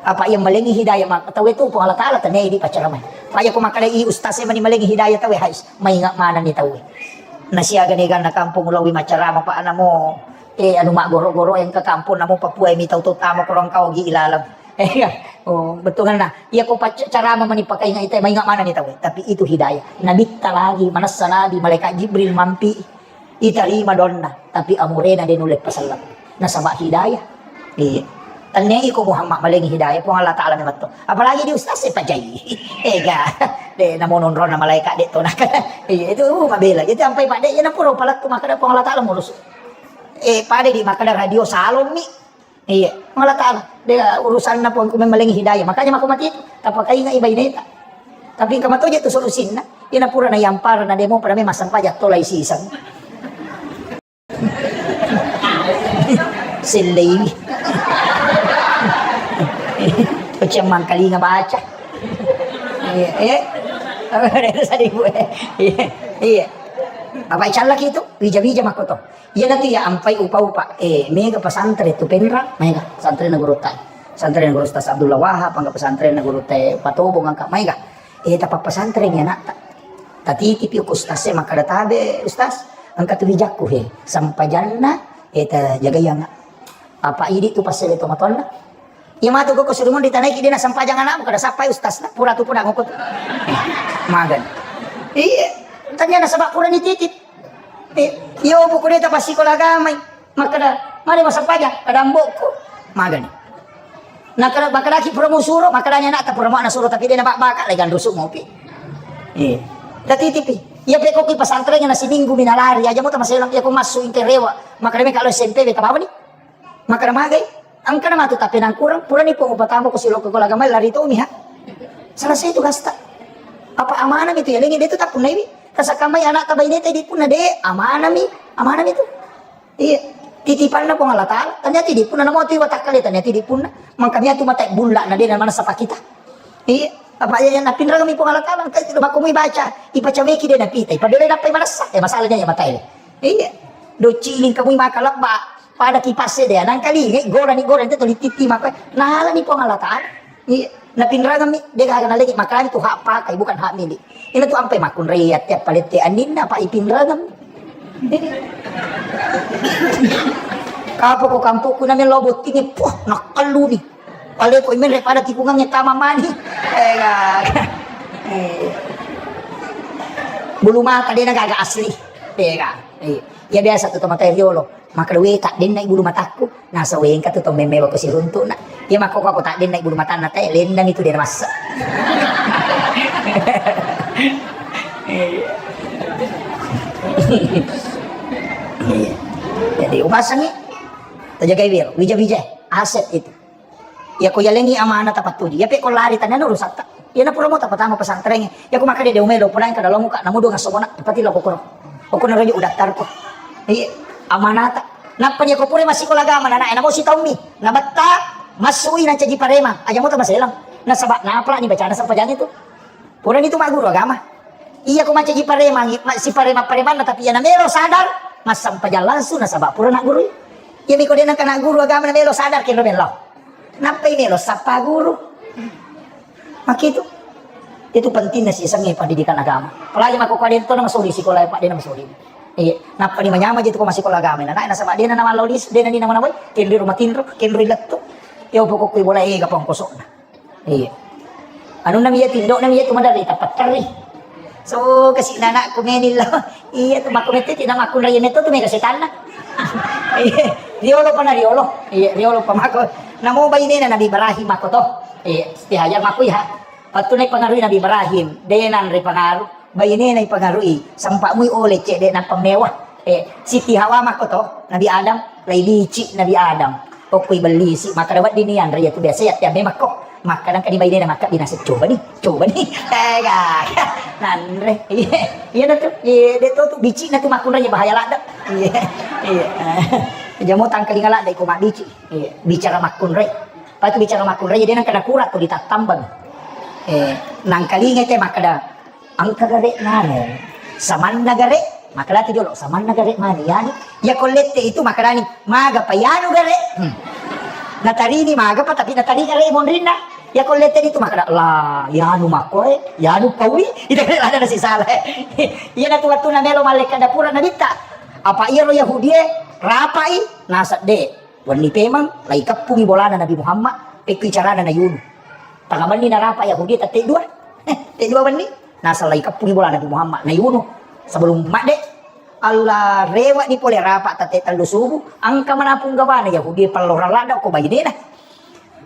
Apa yang malengi hidayah ma, tau itu Puang Allah Taala tenei di pacaramai. Paya ko makkada i ustaz e mani malengi hidayah tau e, hais, maingat mana ni tau e. Nasiaga ni ganna kampung ulawi macarama pa anamo. Eh, anu maggoro-goro engka kampong namo Papua mi tau to tama korong kau gi ilalang. Eh, iya. Oh, betul kan nah. Iya ko pac-, carama mani pakai ingat ita, maingat mana ni tau. Tapi itu hidayah. Nabitta lagi, manessa nabi, malaikat Jibril mampi. Itarima donna, tapi amurena de nulle pasallang. Nasaba hidayah. Iya. Tannei ko Muhammad malengi hidayah, Puang Allah Taala memang to. Apalagi di ustaz e pajai. Ega. De namo nonrona malaikat de to nak. Iya, itu, uh, mabela. Jadi sampai pada iya napuro palattu makkada Puang Allah Taala murus. Eh, pada di makkada radio salon mi. Iya, Allah Taala. De urusanna Puangku memang malengi hidayah. Makanya mako mati itu. Tapakaingai baineta. Tapi engka matoja tu solusinna. Iya napura na yampara na demo pada memang sampaja tolai sisang. Sellei. Pecah mangkalinga baca. Iya, iya. Apa ada tadi gue? Iya, iya. Apa callaki itu? Wija-wija makoto. Iyanatu iya ampai upa-upa, eh, mega pesantren tu Penrang, mega pesantren gurutta. Pesantren guru Ustaz Abdullah Wahab, angka pesantren gurutta Patobong, angka mega. Eh, tapa pesantren ya nak. Tatitipi ku Ustaz e makkada tabe, Ustaz, engka tu wijakku he, sempajanna, eh, ta jagai ana. Apa idi tu pasele to matonna? Iya matu koko suruh mun ditanaiki dena sempajang anakmu kada sappai ustaz na pura tu puna ngoko tu. Magan. Iya. Tanya nasaba pura nititip. Eh, iyo buku deta pasikola agamai. Makkada, mari masempajang, kada ambokku. Magani. Nakada, makkadaki pura musuro, makkadanya anak ta pura mau nasuro tapi dena bak-, baka legan rusuk mopi. Iya. Tatitipi. Iya pekoki pesantrennya nasi minggu minalari aja mau tamaselang iya ko masuk ingke rewa. Makkada me kalau S M P beta bawa ni. Makkada magai, engkana matu tappenangkurang, purani pong upatama ko silokko ko lagamai lari tomi ha. Selesai tugasta. Apa amanah mi tu yalengi de tu tappunnaiwi. Tasakamai anak tabaineta idi punna de, amanah mi, amanah mi tu. Iya, titipanna Puang Allah Taala. Ternyata idi punna namo tu watakkale ternyata idi punna. Mangkami atu mata bulla na de na manasa pakita. Iya, apa iya napinrang mi Puang Allah Taala, engka itu makko mui baca, ipacaweki de napita, ipabelai nappai manassa. Eh, masalahnya ya matae. Iya. Docili kamui maka lebba, pada kipas de, nangkalingai, gorani, gorani, itu lititi maka, nalani Puang Allah Taala. Iya. Napinrang mi, de gaga nalegi, makanya itu hak pakai, bukan hak milik. Ini tuh ampe makunrai ya, tiap palette aninna, apa ipinrang mi. Iya. Kapo ko kampokku namanya lo bottingi, puh, nakkaluni. Pale ko imenre pada tikungangnge tama mani. Ega. Eh. Bulu mata dena gaga asli. Ega. Eh. Ya biasa tu tomata riolo. Maka we tak denna bulu matakku. Nasa wengka tu tommemmewa ko siruntukna. Ya mako ko tak denna bulu matanna te lendang itu dia massa. Eh. Eh. Jadi upasangi. Tajagai wiro, wija-wija, aset itu. Iya ko yalengi amanah tapattuju. Iya pe ko lari tanya urusatta. Iya na pura mo tapatama pesantren. Iya ko makkada de umelo pura engka dalam muka namu dua ngasomona. Pati lo kokoro. Kokoro raja udah tarko. Iya. Amanata. Nappa ni ko pura massikola agama, nana, namo sitaummi. Nabetta, massui nancaji parema. Aja moto maselang. Nasaba, napalani bacana sempajang itu. Purani tu magguru agama. Iya ko mancaji parema, ma-, si parema-paremanna, tapi iya namelo sadar, massempajang langsung nasaba pura naggurui. Iya miko de nangka nagguru agama namelo sadar, kenro mellau. Nappai melo sappa guru. Makitu. Itu pentingna sisengnge pendidikan agama. Apalagi mako kade to na masoli sikola, Pak, de na masoli. Iya, nappa ni manyama je tu ko massikola agama. Nah, nasaba de na namallau lisu, de na ni namanawai, kenri rumah tinro, kenri lettu. Yo pokok kui bola ega pangkosokna. Iya. Anunna iya tindo'na iya tu maderri tappa terri. So, kasi nanakku meni lo. Iya tu makku mette ti namakku rai metto tu mega setanna. Iya, riolo pa na riolo. Iya, riolo pa mako. Namo bainena Nabi Ibrahim mako to. Iya, Siti Hajar mako iya. Pattu nai pengaruhi Nabi Ibrahim, de nanre pengaruh. Bainena ipengaruhi, sempa mui ole cedde nappa mewah. Eh, Siti Hawa mako to, Nabi Adam, lai bici Nabi Adam. Okko ibellisi, makkada wedding ni anre iya tu biasa ya tiap makko. Makkada engka di bainena makka binasa coba ni, coba ni. Eh, gaga. Nanre. Iya, iya na tu. Iya, de to tu bici na tu makkunrai bahaya ladde. Iya. Iya. Jamo tangkalinga ladde ko mabbici. Iya, bicara makkunrai. Patu bicara makkunrai de nangka nakura tu ditattambang. Eh, nangkalinga te makkada Engka gare nanu, samanna gare, makkadatu jolo, samanna gare mani, yanu, iya kollette itu makkadani, magapa yanu gare? Hmm. Natarini magapa, tapi natari gare monrinna. Iya kollette itu makkada, la, yanu makkoe, yanu paui, ita gare lada nasi salah. Iya natu wattu namelo malekka dapura nabitta. Apa iyaro Yahudie, rapai, nasadde. Wenni pemeng, lai keppungi bolana Nabi Muhammad, pekkui carana nayunu. Tanga benni narapa Yahudi tette dua. Eh, tette dua benni. Naseng lai keppungi bolana Nabi Muhammad, nayunu. Sebelum madde, Allah rewa ni pole rapa tette tellu subuh, engka manapung gawana Yahudi pellorang ladda ko bainena.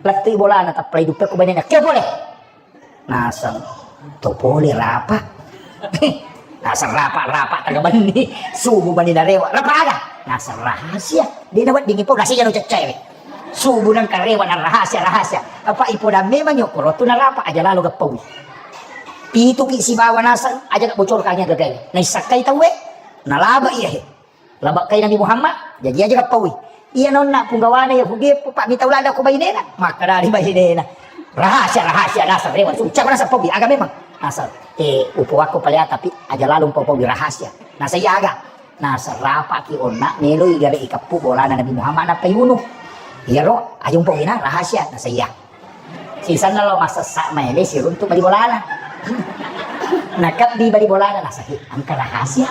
Lettui bolana, tappalai duppe ko bainena. Kio pole? Naseng, to pole rapa. Naseng rapa, rapa, taga benni. Subuh benni narewa. Rapa aga? Naseng rahasia. Dia na wedding ipo, nasi jano ceccewe. Subuh nang karewa na rahasia, rahasia. Apa ipo dan memang yoko rotu na rapa aja lalo gappawi. Pitu ki sibawa naseng, aja gak bocor kanya gagai. Naisakkai tawe, nalaba iya he. Labakkai Nabi Muhammad, jaji aja kappaui. Iya nonna punggawana Yahudi, pak mitau lada ko bainena. Makkadari bainena. Rahasia, rahasia, naseng rewa. Ucap naseng paui, aga memang. Naseng, eh, upoakko palea tapi aja lalung paui rahasia. Naseng iya aga. Naseng rapaki onna, meloi gare ikeppu bolana Nabi Muhammad nappa iunu. Iyaro, aja umpaui na rahasia. Naseng iya. Sisenna lo massessa maele siruntu bali bolana. Nakebbi bali bolana, naseng, "He, engka rahasia."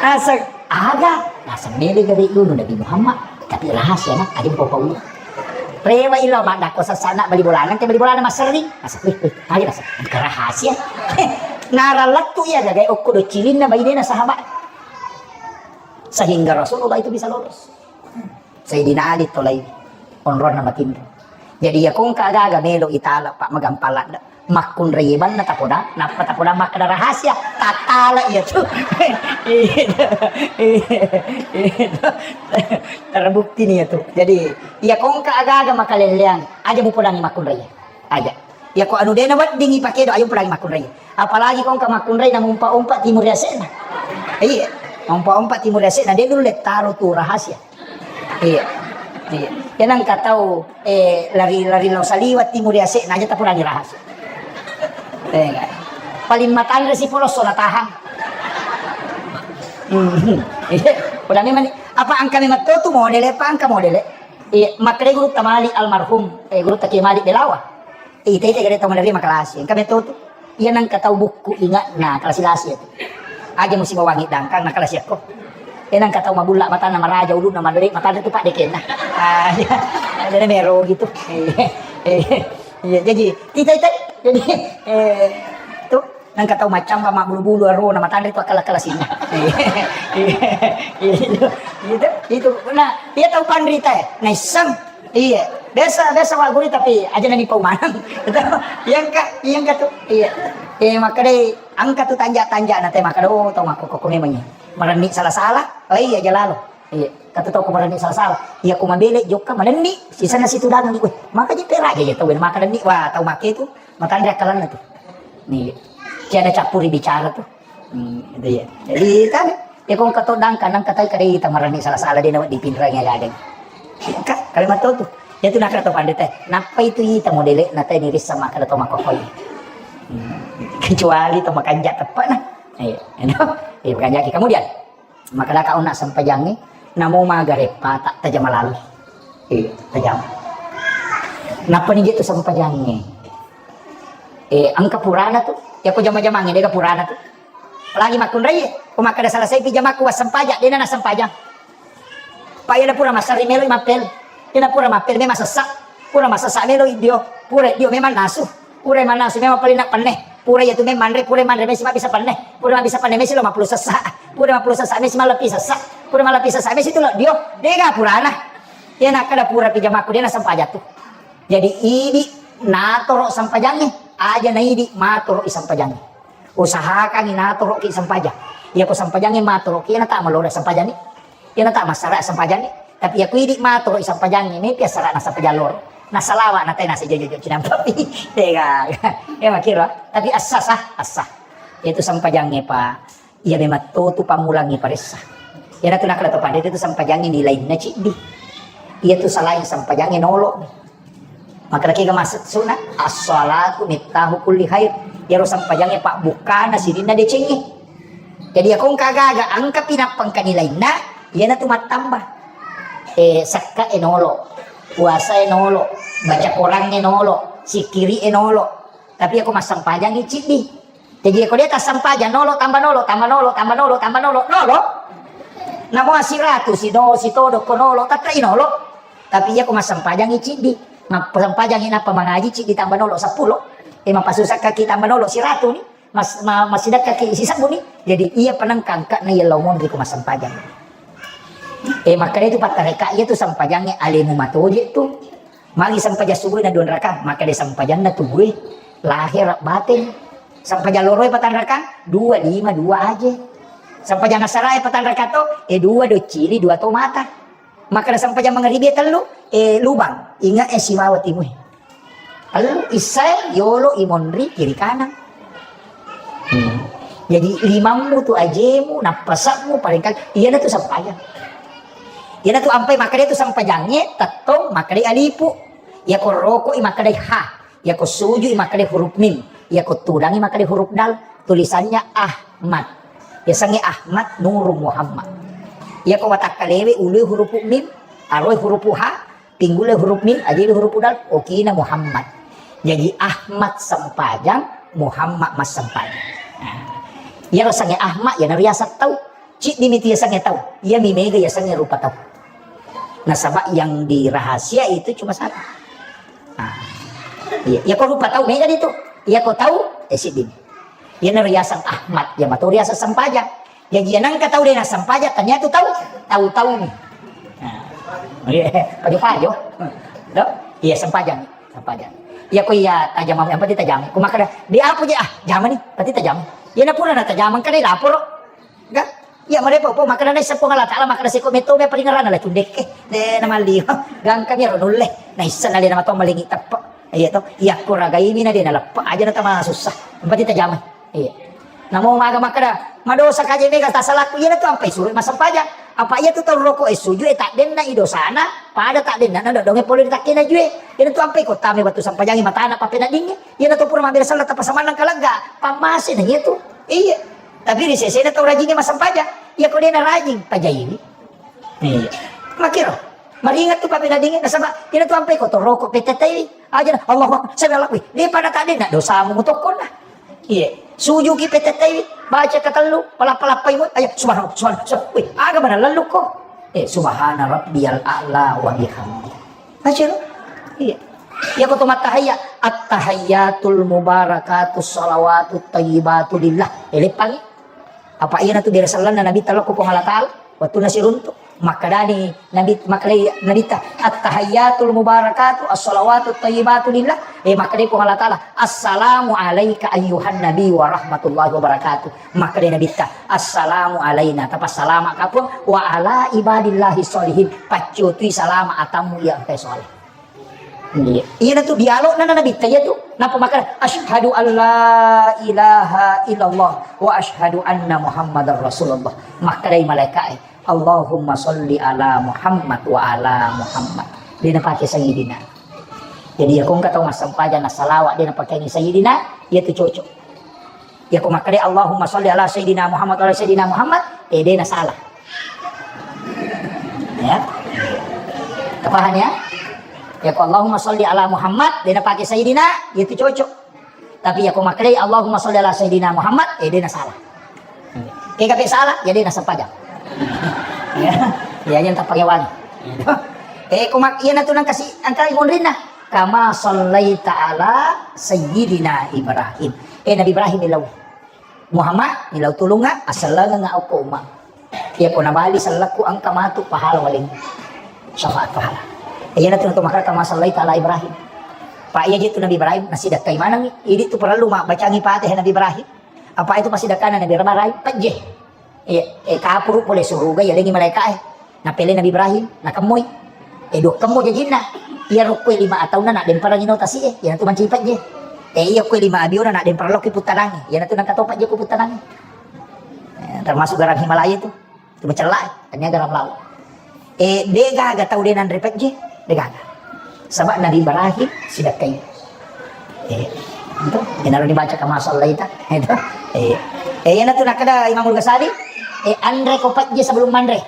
Naseng, "Aga?" Naseng, "Mele gare unu Nabi Muhammad, tapi rahasia na, aja mpopau." Rewa ilo maddakko sessana bali bolana, engka bali bolana masserring. Naseng, "Wih, wih, aga?" Naseng, "Engka rahasia." Naralettu iya gagai okko docilinna bainena sahabat. Sehingga Rasulullah itu bisa lolos. Sayyidina Ali tolai onronna matinro. Jadi iya kongka gaga melo itala pak magampang ladde. Makkunrai banna tapoda, nappa tapoda makkeda rahasia, tattala iya tu. Terbukti ni iya tu. Jadi iya kongka gaga makalelleang, aja mupodangi makkunrai. Aja. Iya ko anu dena weddingi pakedo ayo pulangi makkunrai. Apalagi kongka makkunrai na mumpa-umpa timur yase'na. Iya. Mumpa-umpa timur yase'na de dulu lettaro tu rahasia. Iya. Iya. Iya nangka tau, eh, lari-lari lao saliwa timur yase'na aja tapurangi rahasia. Eh, enggak. Paling matanre si polosso na tahang. Hmm. Iya. Udah memang ni, apa angka memang to tu modele, apa angka modele? Iya, makkeda gurutta Malik almarhum, eh, gurutta Kiai Malik Belawa. Eh, ita-ita gare tau maderri makalasi. Engka metto tu. Iya nangka tau bukku ingatna kalasi-lasi itu. Aja musi bawangi dangkang na kalasi akko. Eh, nangka tau mabulla matanna maraja ulunna madere matanna tu paddekenna. Ah, iya. Ada mero gitu. Iya. Iya, iya. Iya, jadi ita-ita jadi eh tu Nangka tau maccamba mabbulu-bulu arona matanre tu akkala-kalasinna. Iya, itu, itu, itu. Nah, iya tau panrita ya, naisseng. Iya, biasa, biasa wa guri tapi aja nani pau maneng. Iya engka, iya engka tu. Iya. Eh, makkadai engka tu tanja-tanja na te makkada, oh, tau makkokko memang iya. Marenni sala-sala. Oh iya, aja lalo. Iya, kata tau ko marenni sala-sala. Iya ko mabele jokka malenni, sisenna situ dagang. Weh, maka je peraja ya tau maka lenni. Wah, tau make tu matanre akkalanna tu. Nih, tiada campuri bicara tu. Hmm, itu ya. Jadi kan, ya kong kato dangka, nang katai kadai ita marani salah-salah dena di pinrang ya gadeng. Ka, kalimat tu. Ya tu nakra to pandita. Napa itu ita modele na tadi rissa maka to makokoi. Hmm. Kecuali to makanja tepat nah. Iya, you know? Iya, makanja. Kemudian, maka daka una sempajangi, namo magare pata tajama lalu. Iya, tajama. Napa ni tu sempajangi? Eh, engka purana tu. Ya ko jama-jamangi dega purana tu. Apalagi makkunrai, ko makkada selesai pi jamaku wassempajang, dena nassempajang. Pa iyana pura massari melo i mappel. Iyana pura mappel memang sessa. Pura massessa melo i dio. Pura dio memang nasu. Pura mannasu memang paling nak penne. Pura iya tu memang manre, pura manre mesi mabbisa penne. Pura mabbisa penne mesi lo mappulo sessa. Pura mappulo sessa mesi mallepi sessa. Pura mallepi sessa mesi tu lo dio. Dega purana. Iyana kada pura pi jamaku dena sempajang tu. Jadi idi natoro sempajangi. Aja na idi matoro i sempajangi. Usahakangi natoroki sempajang. Iya ko sempajangi matoroki, iyana tak malora sempajangi. Iyana tak massara sempajangi. Tapi iya ko idi matoroki sempajangi, mepi assara na sempajang loro. Na salawa na tena sejojo-jojo cinampa pi. Tega. Ya makiro. Tapi assa sah, assa. Itu sempajangi pa. Iya memang to tu pammulangi paressa. Iyana tu nakala to pada itu sempajangi nilainna ciddi. Iya tu salain sempajangi nolo. Maka lagi ke maksud sunat, as-salatu miftahu kulli khair. Iyaro sempajangnge pabbukkana sininna decengnge. Jadi, iya ko engka gaga, engka pinappangka nilainna, iyana tu mattamba. Eh, sakka e nolo, puasa e nolo, baca Quran e nolo, sikiri e nolo. Tapi iya ko massempajangi ciddi. Jadi, iya ko de tassempajang nolo, tamba nolo, tamba nolo, tamba nolo, tamba nolo, nolo. Namo siratu, sino, sitodo ko nolo, tatta i nolo. Tapi iya ko massempajangi ciddi, massempajangi nappa mangaji ciddi tamba nolo seppulo. Eh, mapasusa kaki tamba nolo siratu ni, mas-, ma-, masidakkaki sisebbu ni. Jadi iya penengkangka na iya lao monri ko massempajang. Eh, makkada itu pattareka iya tu sempajangnge alemu matoje tu. Magi sempajang subuh na dua raka, makkada sempajanna tubuh lahir batin. Sempajang loro e patang raka, dua lima dua aje. Sempajang asara e patang raka to, eh, dua do cili, dua to mata. Makkada sempajang mangaribi e tellu, eh, lubang. Ingat e sibawa timu e. Tellu issae, yolo, imonri, kiri kanan. Hmm. Jadi limammu tu ajemu, nappasakmu, paling kali, iyana tu sempajang. Iyana tu ampai makkada tu sempajangnge, tettong makkada alipu. Iya ko roko i makkada ha. Iya ko suju i makkada huruf mim. Iya ko tudangi makkada huruf dal. Tulisannya Ahmad. Yasengnge Ahmad Nurung Muhammad. Iya ko watakkalewe ulu huruf mim, aroi huruf ha, pinggule huruf mim, ajewe huruf dal, okina Muhammad. Jadi Ahmad sempajang, Muhammad massempajang. Nah, iyaro sange Ahmad, iyana riaseng tau. Ciddi mi tu yasengnge tau. Iya mi mega yasengnge rupa tau. Nasaba yang dirahasia itu cuma satu. Nah, iya, iya ko rupa tau mega itu. Iya ko tau, eh, siddi mi. Iyana riaseng Ahmad, iya mato riaseng sempajang. Jaji iya nengka tau de nassempajang, tania tu tau, tau-tau mi. Nah, iya, pajo-pajo. Do? Iya, sempajang, sempajang. Iya ko iya tajama, yang penting tajama. Ko makkada, di apa je, ah, jama ni, pasti tajama. Iyana pura na tajama, engka de laporo. Ga? Iya, marepo, po, makkada naisseng Puang Allah Taala, makkada seko metto me paringerana la cundekke. De namalli. Gangka mi ro nulle. Naisseng na le nama to malingi teppa. Iya to. Iya ko ragaimi na de naleppa aja na tama susah. Yang penting tajama. Iya. Namo maga makkada, madosa kaje mega tasalaku, iyana tu ampai suro massempajang. Apa iya tu tau roko e suju e taddenna i dosana, pada taddenna na dodonge pole ri takkena jue. Iyana tu ampai ko tame wettu sempajangi matana papenaddingi. Iyana tu pura mabbere sella tappa samannang kalegga, pammase na iya tu. Iya. Tapi ri sesena tau rajinge massempajang. Iya ko dena rajing, pajaiwi. Iya. Makiro. Maringat tu papenaddingi nasaba iyana tu ampai ko toroko petettaiwi. Aja na, Allahu Akbar, sami Allahu. Wih, de pada taddenna dosamu mutokkonna. Iya. Sujuki petettaiwi, baca katellu, palappa-lappai mu. Aja, subhanallah, subhanallah, subhanallah. Wih, aga mana lellukko. Eh, subhana rabbiyal a'la wa bihamdi. Baca lo. Iya. Iya ko to mattahayya, at-tahayyatul mubarakatus salawatut thayyibatu lillah. Eh, leppangi. Apa iyana tu bere sellanna Nabitta lokko Puang Allah Taala, wettunna siruntu. Makkedani Nabi, makkedai Nabitta, "At-tahayyatul mubarakatu, as-salawatut thayyibatu lillah." Eh, makkedai Puang Allah Taala, "Assalamu alaika ayyuhan nabi wa rahmatullahi wa barakatuh." Makkedai Nabitta, "Assalamu alaina, tapassalama ka Puang, wa ala ibadillahi sholihin." Paccutui salama atammu iya engkae soleh. Iya. Iyanatu dialogna na Nabitta iyatu. Nappa makkeda, "Asyhadu alla ilaha illallah wa asyhadu anna Muhammadar Rasulullah." Makkedai malaika'e, "Allahumma sholli ala Muhammad wa ala Muhammad." De' napake sayyidina. Jadi, iya ko engka tau massempajang na salawat de' napakeangi sayyidina, iyatu cocok. Iya ko makkeda, "Allahumma sholli ala sayyidina Muhammad wa ala sayyidina Muhammad," eh, de' nasalah. Ya. Tapahang ya? Iya ko Allahumma sholli ala Muhammad, de' napake sayyidina, iyatu cocok. Tapi iya ko makkeda, "Allahumma sholli ala sayyidina Muhammad," eh, de' nasalah. Kega pe salah, jadi nasempajang. Ya, ya, yang tak pakai wangi. Eh, ko mak-, iyanatu nang kasi, angka ingonrinna. "Kama shallaita ala sayyidina Ibrahim." Eh, Nabi Ibrahim milau. Muhammad, milau tulungnga, asellengengnga okko umma. Iya ko nabali sellekku engka matu pahala waleng. Syafaat pahala. Iyanatu natu makkeda, "Kama shallaita ala Ibrahim." Pa iya je tu Nabi Ibrahim, nasidakkai manengngi. Idi tu perlu mabbacangi Fatihah Nabi Ibrahim. Apa itu pasti dakana Nabi Ibrahim? Pejje. Iya, eh, kapuru pole suruga, yalengi malaika e. Napele Nabi Ibrahim, nakemmoi. Eh, dua kemmo jajinna. Iya rokkoi lima ataunna, nak demparang ino tasi e. Iyanatu manci pejje. Eh, iya koi lima abiona, nak demparang lokki puttanangi. Iyanatu nangka topa je ko puttanangi. Eh, termasuk garam Himalaya itu. Itu macella e. Tania garam laut. Eh, de gaga tau de nanre pejje, de gaga. Saba Nabi Ibrahim sidakkai. Eh, itu, iyanaro dibaca kama shallaita. Itu. Eh, eh, iyanatu nakkeda Imamul Ghazali, eh, anre ko pejje sebelum manre.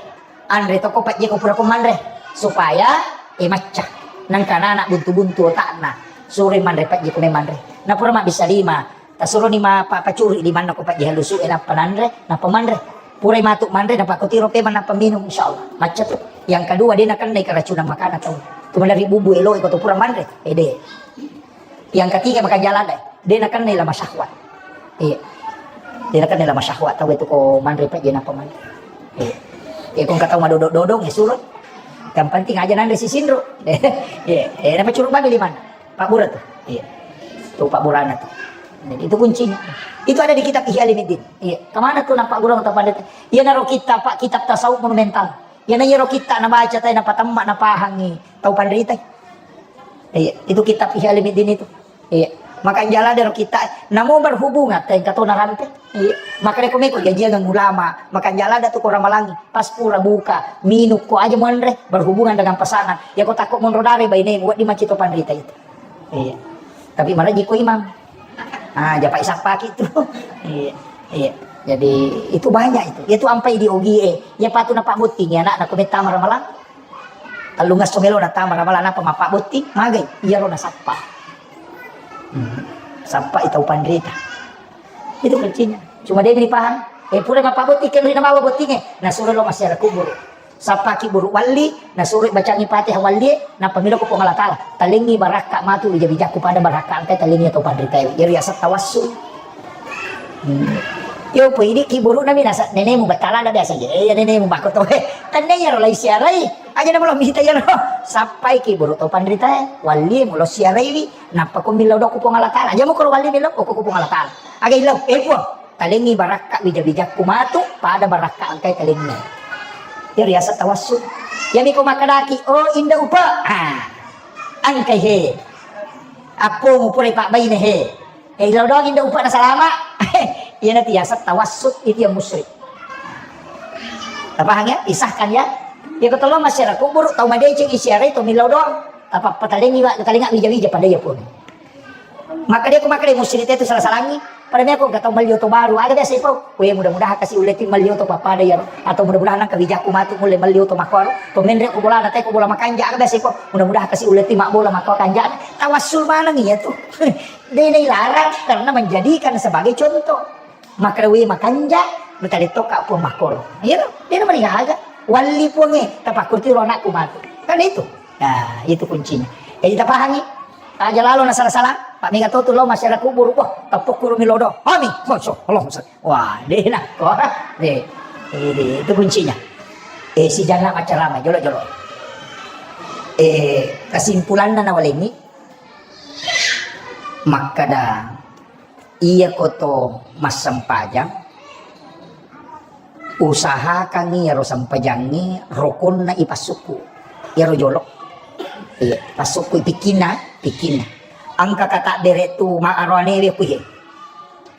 Anre to ko pejje ko pura ko manre. Supaya, eh, macca. Nangka anak buntu-buntu otakna. Suro manre pejje ko manre. Napura mabbissa lima. Tasuroni ma-, pa-, pacuri limanna ko pajji halusu e, nappa nanre, nappa manre. Purai matu manre, nappa ko tiro pemang, nappa minum, insyaallah. Macca tu. Yang kedua, de nakennai keracunan makanan tau. Tu maderri bubu elo e ko tu pura manre. Eh, de. Yang ketiga, makan jalan deh. De nakennai lama syahwat. Iya. De nakennai lama syahwat tau itu ko manre pajji nappa manre. Iya. Eh, ko engka tau madodong-dodong, eh, suro. Yang penting aja nanre sisinro. Iya. Eh, nappa curu bagi limanna. Pabbura tu. Iya. Tu pabburana tu. Jadi itu kuncinya. Itu ada di kitab Ihya Ulumuddin. Iya. Kemana tu nampak gurung atau pandita? Iya naro kitab, Pak, kitab tasawuf monumental. Iya na iyaro kitab nabaca tai, napatemma, napahangi tau pandita. Iya, itu kitab Ihya Ulumuddin itu. Iya. Maka jala dero kitab namo berhubungan tai engka to narampe. Iya. Maka reko meko jajiang ulama, maka jala ada tu ko ramalangi. Pas pura buka, minum ko aja monre berhubungan dengan pasangan. Ya ko takut monro dare bainemu, wedding macito pandita itu. Iya. Tapi maraji ko imam. Ah, japai sappaki tu. Iya. Iya. Jadi itu banyak itu. Ya tu ampai di ogi e. Ya patu napak botting ya anak nak ko mettama ramalang. Tellungesso melo nattama ramalang, apa mapak botting? Magai. Iya ro nasappa. Hmm. Sappa itau pandrita. Itu kuncinya. Cuma dia ini paham. Eh, pura mapak botting kan rina mawa botting e. Nah, suruh lo masih ada kubur. Sappaki buruk walli, nasuro bacangi Fatihah walli, nappa milo ko Puang Allah Taala. Talengi barakka matu wija-wijakku pada barakka engkai talengi atau panritae. Iyaro yaseng tawassul. Hmm. Yo po idi ki buruk nami nasa nenemu batala ada biasa je. Eh, ya nenemu bako to. Eh, kan ne yaro lai siarai. Aja nama lo mita yaro. Sappai ki buruk to panritae, walli mulo siarai wi. Nappa ko milo doku Puang Allah Taala. Aja mo ko walli milo ko Puang Allah Taala. Aga ilau, eh, Puang. Talengi barakka wija-wijakku matu, pada barakka engkai talengi. Iya riaseng tawassul. Iyami ko makkedaki, "Oh, Inda Upa." Ah. Engkai he. Appomu purai pabbaine he. Eh, ilo doang Inda Upa nasalama. Iyana tiaseng tawassul, itu yang musyrik. Tapahang ya? Isahkan ya. Ya ko tolong masyarakat kubur, tau madeceng isiarai, tau millau doang. Apa patalengi wa, talenga wija-wija pada ya pun. Maka dia, maka dia musyrik itu salah-salangi. Pada meko engka tau melli oto baru, aga biasa ipau. Weh, mudah-mudahan kasi ulleti melli oto pappada iyaro. Atau mudah-mudahan nangka wijakku matu mulle melli oto makkuaro. To menre ko bola, natai ko bola makanja, aga biasa ipau. Mudah-mudahan kasi ulleti mabbola makko kanja. Tawassul maneng iya tu. De nailarang karena menjadikan sebagai contoh. Maka weh makanja, mutale toka pun makkoro. Iya tu, de namarigaga. Walli puange, tapakkurti ro anakku matu. Kan itu. Nah, itu kuncinya. Jadi tapahangi. Aja lalo na salah-salah. Pak mega to tu lo masyarakat kubur. Wah, tapukkurumi lodo. Amin. Masya Allah. Wah, de nakko. De. Ini itu kuncinya. Eh, si jana macarama jolo-jolo. Eh, kesimpulanna nawalengi makkada, iya koto massempajang, usahakangngi iyaro sempajangnge rokonna ipassukku. Iyaro jolo. Iya, passukkui pikkinna, pikkinna. Engka kata bere tu ma aroane we kuhe.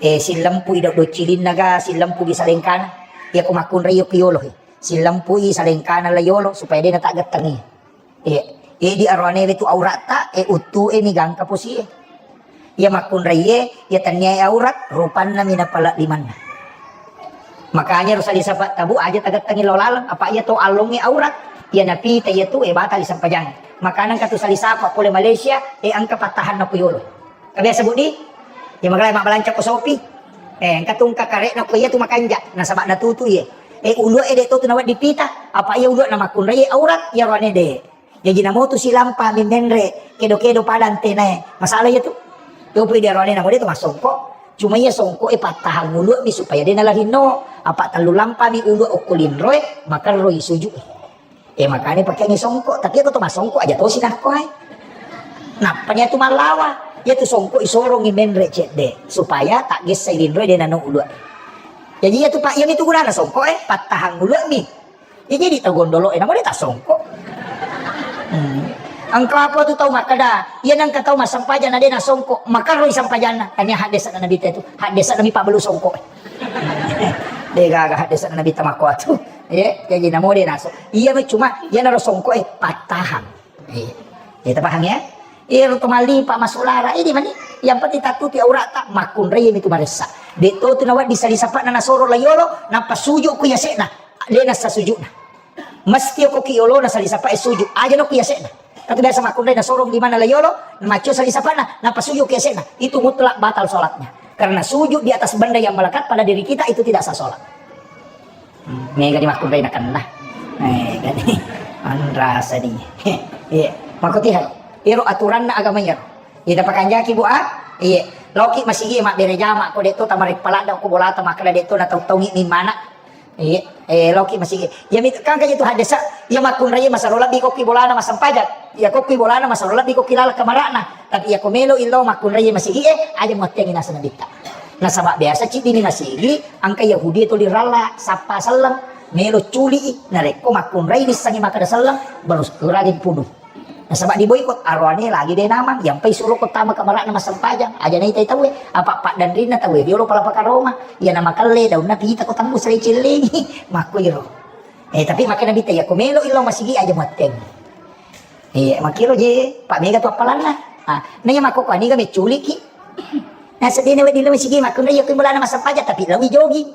Eh, sillempui do-, docilinna ga, sillempugi salengkana. Iya ko makkunrai iyo ku yolo he. Sillempui salengkana la yolo supaya de' nataggettengi. Iya. Edi aroane we tu auratta, e uttu e mi gangka posie. Iya makkunraiye, iya tenniae aurat, rupanna mi napala limanna. Makanya ro sali sapa tabu aja tagettengi lo laleng, apa iya to allongnge aurat, iya napita iya tu e batal sempajang. Makanya engka tu sali sapa pole Malaysia, e engka pattahanna ku yolo. Kabiasa budi? Iya magalai mabbalanca ko sopi. Eh, engka tu engka karekna ko iya tu makanja, nasaba natutu iye. E ulue de' to tu nawedding pita, apa iya ulue na makkunrai aurat, iya roane de'. Jaji namotu silampa mi menre, kedo-kedo pada antenae. Masalah iya tu. Yopi diarone namo de' to massongko. Cuma iya songko e pattahang ulu mi supaya de' nalarinno. Apa tellu lampa mi ulu okko linroe, makerroi suju. Eh, makanya pakai ni songko. Tapi aku to massongko aja tosi nakko ai. Nappa nia tu mallawa. Iya tu songko isorongi menre cedde supaya tak gessai linroe de' nano ulu. Jadi iya tu pak, iya mi tu gunana songko e, pattahang ulu mi. Iya jadi tau gondolo e, namo de' tassongko. Hmm. Engka apa tu tau makkeda, iya nengka tau massempajang na de' nassongko, makerroi sempajanna. Tania haddesa na Nabi tu, haddesa na mi pabelu songko. De' gaga haddesa na Nabi tamakko tu. Iya, jadi namo de' naso. Iya mi cuma, iya naro songko e, pattahang. Iya. Iya, tapahang ya? Iya, ro to malli pak masulara, ini mani. Yang penting tatuti aurata, makkunrai mi tu maressa. De' to tu nawedding sali sapana nasoro la yolo, nappa suju ku yasena. De' nassa sujuna. Mesti ko ki yolo na sali sapa e suju. Aja no ku yasena. Tapi biasa makkunrai nasorong di mana la yolo, macio sali sapana, nappa suju ku yasena. Itu mutlak batal sholatnya. Karena sujud di atas benda yang melekat pada diri kita itu tidak sah sholat. Hmm, mega di makkunrai nakenna. Mega di. Anrasa di. Iya. Makko tiharo. Iro aturanna agama iyaro. Iya, tapakanjaki, Bu, ah? Iya. Loki masigi mabbere jama ko de' to tamarek paladda ko bolata makkeda de' to natau-taungi mi mana. Iya. Eh, loki masigi. Iya mi kan kaje tu haddesa. Iya makkunrai masaro lebbi ko ki bolana massempajang. Iya ko ki bolana masaro lebbi ko ki laleng kamarana. Tapi iya ko melo illo makkunrai masigi e, aja muattengi naseng nabitta. Nasaba biasa ciddi ni masigi, engka Yahudi tuli ralla, sappa selleng, melo culi i, narekko makkunrai nissengi makkeda selleng, baru rajin punu. Nasaba diboikot, aroane lagi de' namang, yampai suro ko tama kamarana massempajang, aja naitai tauwe, apa paddanrinna tauwe, diolo palapa karoma, iya namakelle, daunna pita ko tembus ri cellengi, makkuiro. Eh, tapi makkeda nabitta, iya ko melo illo masigi aja muatteng. Iya, makkiro je, pak mega tu appalanna. Ah, na iya makko ko aniga mecculiki. Naseddena wedding lo masigi makkunrai iya ko bolana massempajang, tapi lawi jogging.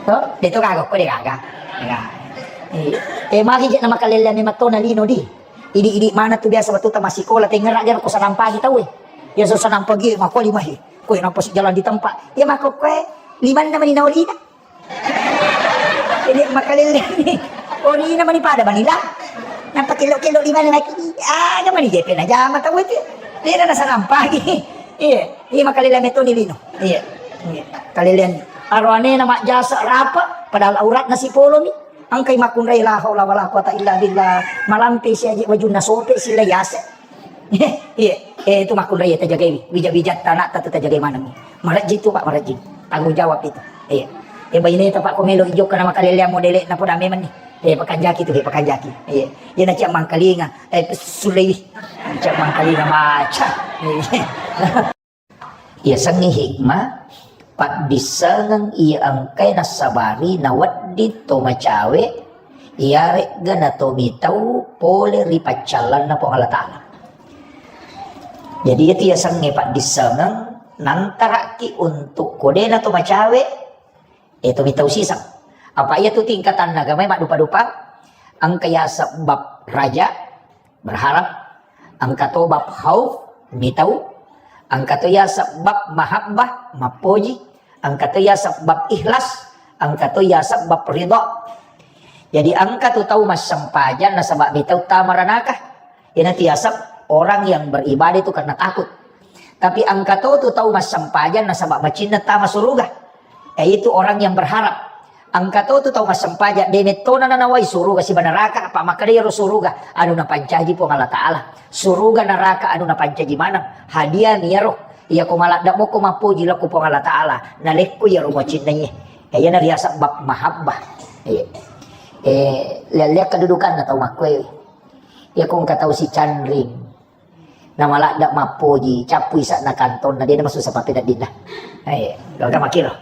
To, de' to gaga ko de' gaga. Gaga. Eh, eh, magi je na makalelleang memang tona lino di. Idi-idi mana tu biasa wettu ta massikola tengngera dia ko sanampangi tau e. Biasa sanampangi makko lima he. Ko nampa si jalan di tempat. Iya makko ko e, limanna mani naorina. Jadi makalelleang ni. Orina mani pada mani lah. Nampa kello-kello limanna lagi. Ah, mani jepe na jama tau e. Dia na sanampangi. Iya. Iya, makalelleang metto ni lino. Iya. Iya. Kalelleang. Aroane na majjasa rapa, padahal auratna sipolo mi. Engkai makkunrai la haula wala quwata illa billah. Malampe si aje wajunna sope si la yase. Iya. Eh, itu makkunrai tajagai. Wija-wija tanah tatu tajagai mana mi. Marajin tu, Pak, marajin. Tanggung jawab itu. Iya. Eh, baine ta, Pak, ko melo ijo kana makalelleang modele na poda memang ni. Eh, pakanjaki tu, eh, pakanjaki. Iya. Iya na ciak mangkalinga. Eh, sulei. Ciak mangkalinga maca. Iya. Iyasengnge hikmah, paddissengeng iya engkae nassabari nawedding to macawe, iyaregga natomitau pole ri paccallanna Puang Allah Ta'ala. Jadi, iyatu iyasengnge paddissengeng, nantaraki untuk kodena to macawe, eh, tomitau siseng. Apa iyatu tingkatanna agamae maddupa-dupa, engka yaseng bab raja, berharap, engka to bab khauf, mitau, engka to yaseng bab mahabbah, mappoji, engka to yaseng bab ikhlas, engka to yaseng bab ridha. Jadi engka tu tau massempajang nasaba mitau tama ranaka. Iyanatu yaseng orang yang beribadah itu karena takut. Tapi engka to tu tau massempajang nasaba macinna tama suruga. Yaitu orang yang berharap. Engka to tu tau massempajang, de mettona nanawai suruga siba neraka, apa makkeda iyaro suruga anu napancaji Puang Allah Ta'ala. Suruga neraka anu napancaji maneng. Hadiah mi iyaro. Iyako maladde moko mappoji lao ko Puang Allah Ta'ala, nalekko iyaro macinnaiye. Iyana riaseng bab mahabbah. Eh, eh, lea-lea kedudukanna tau makkoe. Iya ko engka tau sicanring. Namaladda mappoji, cappu isa'na kantonna, de' namasussa pappeneddinna. Eh, gak makkiro.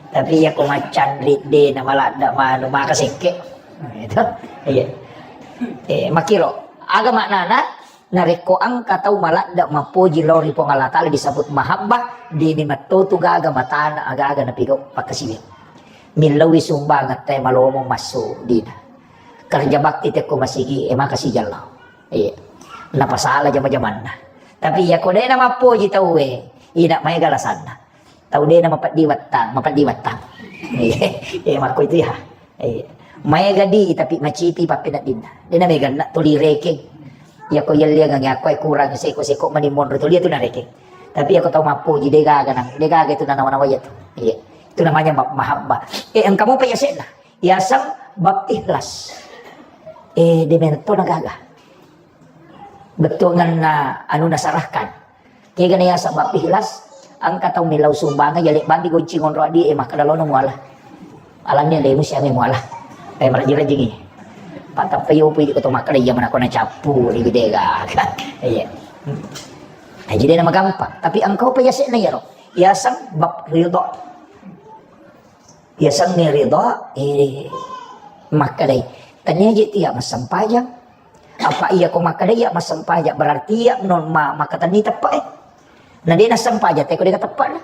Tapi iya ko macanring de' namaladda manu maka sekke. Itu. Iya. Eh, makkiro. Aga maknana? Narekko engka tau maladda mappoji lao ri Puang Allah Ta'ala disebut mahabbah, de' ni mettotu gaga matana aga-aga napigau pakkasiwiang. Millauwi sumbangeng te malomo massu dina. Kerja bakti tekko masigi e maka sijalla. Iya. Napasala jama-jamanna. Tapi iya ko de' namappoji tauwe, ina maega alasanna. Tau de' namapeddi wettang, mapeddi wettang. Iya, iya, makko itu ya. Iya. Maega di tapi macipi pappeneddinna. De' namega na tuli rekeng. Iya ko yelliangang iya ko kurang seko-seko mani monro tuli itu narekeng. Tapi iya ko tau mappoji de' gaga nang, de' gaga itu nanawa-nawa iya tu. Iya. Itu namanya ma-, mahabbah. Eh, engka mopa iya se'na. Yaseng bab ikhlas. Eh, de' metto na gaga. Bettuanganna anu nasarahkan. Kegana yaseng bab ikhlas, engka tau millau sumbangeng, yale bandi goncing onro adi, eh, makkeda lono muala. Alanni lemu siame muala. Eh, maraji-rajingi. Patappa yopu idi ko to makkeda iya manako na cappu, di gede gaga. Iya. Nah, jadi nama gampang. Tapi engkau pa yase'na yaro. Yaseng bab ridho. Yasengnge ridha, eh, makkedai, tania je tia massempajang. Apa iya ko makkedai iya massempajang, berarti iya non ma-, makkatenni teppe, eh. Na de nassempajang, teko de teppena.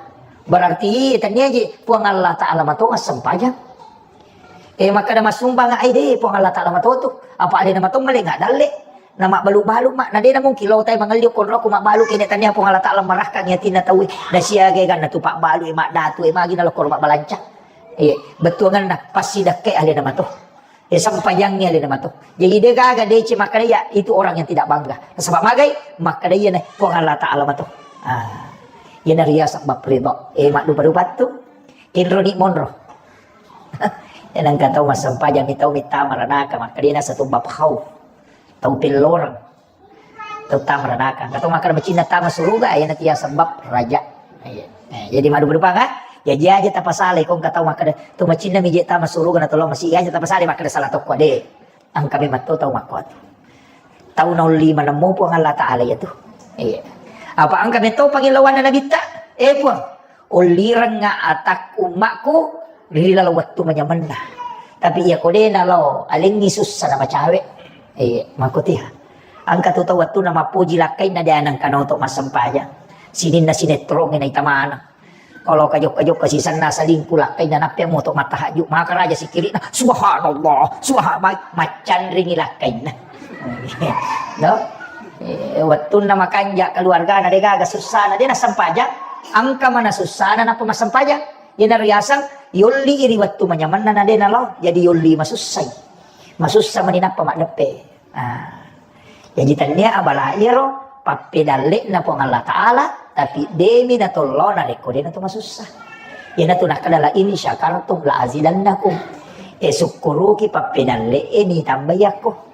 Berarti tania je Puang Allah Ta'ala mato massempajang. Eh, makkeda massumbang ai de Puang Allah Ta'ala mato tu. Apa de na mato male nggak dalle. Na mabbalu-balu ma, na de na mungkin lo tai mangelli okko roko mabbalu kene tania Puang Allah Ta'ala marahkang yatinna tauwe. Na siaga ganna tu pabbalu e maddatu e magi na lokko mabbalanca. Iya, bettuanganna passidakkai alena mato. Eh, sempajangngi alena mato. Jadi de gaga dece makkeda iya, itu orang yang tidak bangga. Nasaba magai? Makkeda iya na Puang Allah Ta'ala mato. Ah. Iya na riaseng bab ridha. Eh, maddupa-dupa tu. Inroni monro. Iya nengka tau massempajang mi tau mitta maranaka makkeda na satu bab khauf. Tau pelloreng. Tau tama ranaka. Engka to makkeda macinna tama suruga, iyana tiaseng bab raja. Iya. Eh, jadi maddupa-dupa, ha? Jaji aja tapasalai ko engka tau makkeda, to macinna mi je tama suruga na tolong masi aja tapasalai makkeda salah tokko de. Engka memang to tau makkuatu. Tau naulli manemmu Puang Allah Ta'ala iya tu. Iya. Apa engka metto pangillawanna nabitta? Eh, Puang, ullirengnga atakku, ummakku, ri laleng wettu manyamenna. Tapi iya ko de nalao, alengngi sussa na macawe. Eh, makkutia. Engka tu tau wettunna mappoji lakkainna de nengka naoto massempajang. Sininna sinetrongnge naita maneng. Kalau kajokka-jokka sisenna selingkuh lakkainna nappe moto mattahajju. Maka raja sikirina, "Subhanallah, subhanallah." Maccanringi lakkainna. No? Eh, wettunna makanja keluargana de gaga sussana, de nassempajang. Engka mana sussana nappa massempajang. Iyana riaseng yolli ri wettu manyamenna na de nalao, jadi yolli masussai. Masussa mani nappa maddeppe. Ah. Jadi tania abala iyaro pappedalle'na Puang Allah Ta'ala, tapi demi na tollo na rekko de na tu masussa. Iyana tu nakkeda la in syakartum la azidannakum. E sukkuruki pappedalle e ni tambai akko.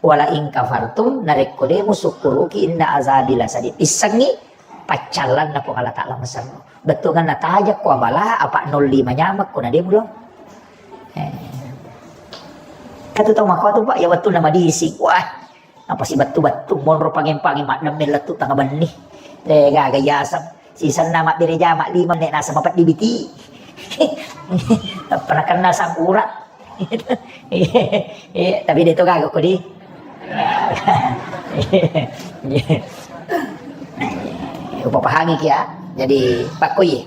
Wala in kafartum na rekko de musukkuruki inna azabi lasadid. Issengngi paccallanna Puang Allah Ta'ala maserro. Bettuanganna tajakko abala apa nolli manyamekko na de mulo. Eh. Katu tau makkuatu, Pak, ya wettunna madising. Wah, apa si bettu-bettu monro pangeng-pangeng maddemme lettu tanga benni. Eh, gaga yaseng. Sisenna mabbere jama lima menit nasa mapeddi biti. Pernah kena sangkura. Eh, tapi de to gaga ko di. Upapahangi kia. Jadi pakkoye.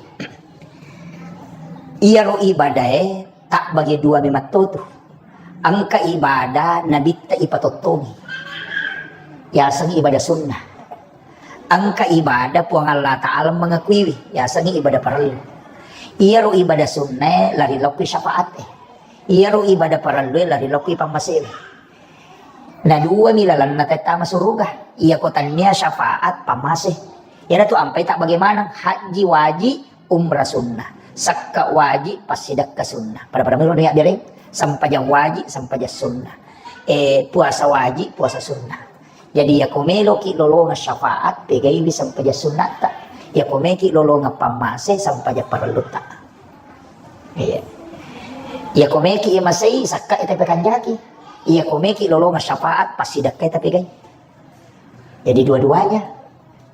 Iyaro ibadae tabbage dua mematto tu. Engka ibadah nabitta ipatottongi. Yaseng ibadah sunnah. Engka ibadah Puang Allah Ta'ala mengakuiwi. Yaseng ibadah parellu. Iyaro ibadah sunnae lari lokki syafaat e. Iyaro ibadah parellue lari lokki pammasewe. Na dua mi lalenna tettama suruga. Iya ko tania syafaat pammase. Iyana tu ampai tak bagaimana haji wajib, umrah sunnah, sakka wajib, passidakka sunnah. Pada-pada miro niat biareng, sempajang wajib, sempajang sunnah. Eh, puasa wajib, puasa sunnah. Jadi iya ko meloki lolonga syafaat, pegaiwi sempajang sunnatta. Iya ko meki lolonga pammase, sempajang parellutta. Iya. Iya ko meki masei, sakka ita pekanjaki. Iya ko meki lolonga syafaat, passidakka ita pegai. Jadi dua-duanya.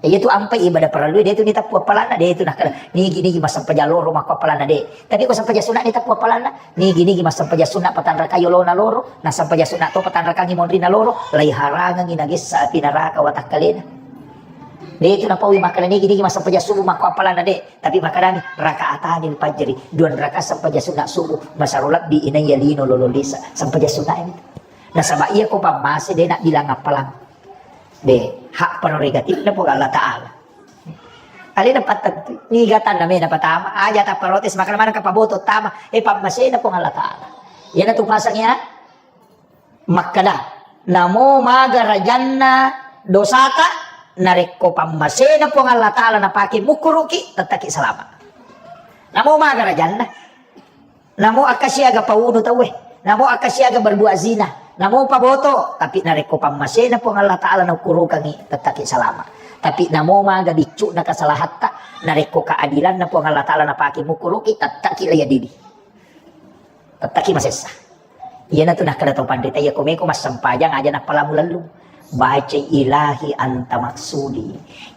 Iya tu ampai ibadah parellu, de tu niteppu appalanna, de tu nakkeda, nigi-nigi massempajang loro makko appalanna, de. Tapi ko sempajang sunna niteppu appalanna, nigi-nigi massempajang sunna patanrakai olona loro, na sempajang sunna to patanrakangi monrinna loro, laiharangengi nagessa api naraka watakkalena. De tu napaui makkeda nigi-nigi massempajang subuh makko appalanna, de. Tapi makkedami, "Rakaatanil fajri, dua rakaat sempajang sunna subuh, masaro lebbi inaiya lino lolo lisa." Sempajang sunna ini. Nasaba iya ko pammase de nak bilang appalang. De, hak prerogatifna Puang Allah Ta'ala. Alena pattentu, niga tanna mena patama, aja ta protes, makana maneng ka paboto tama, eh, pammasena Puang Allah Ta'ala. Iyana tu pasang ya, makkeda, namo maga rajanna dosata, narekko pammasena Puang Allah Ta'ala napake mukkuruki, tettaki salama. Namo maga rajanna. Namo akka siaga paunu tauwe, namo akka siaga berbuat zina, namo paboto, tapi narekko pammasena Puang Allah Ta'ala naukurukangi, tettaki salama. Tapi namo maga biccu'na kasalahatta, narekko keadilanna Puang Allah Ta'ala napake mukkuruki, tettaki laya didi. Tettaki masessa. Iyanatu nakkeda to panrita, iya komeko massempajang aja nappalamu lellung. Bacai, "Ilahi anta maksudi,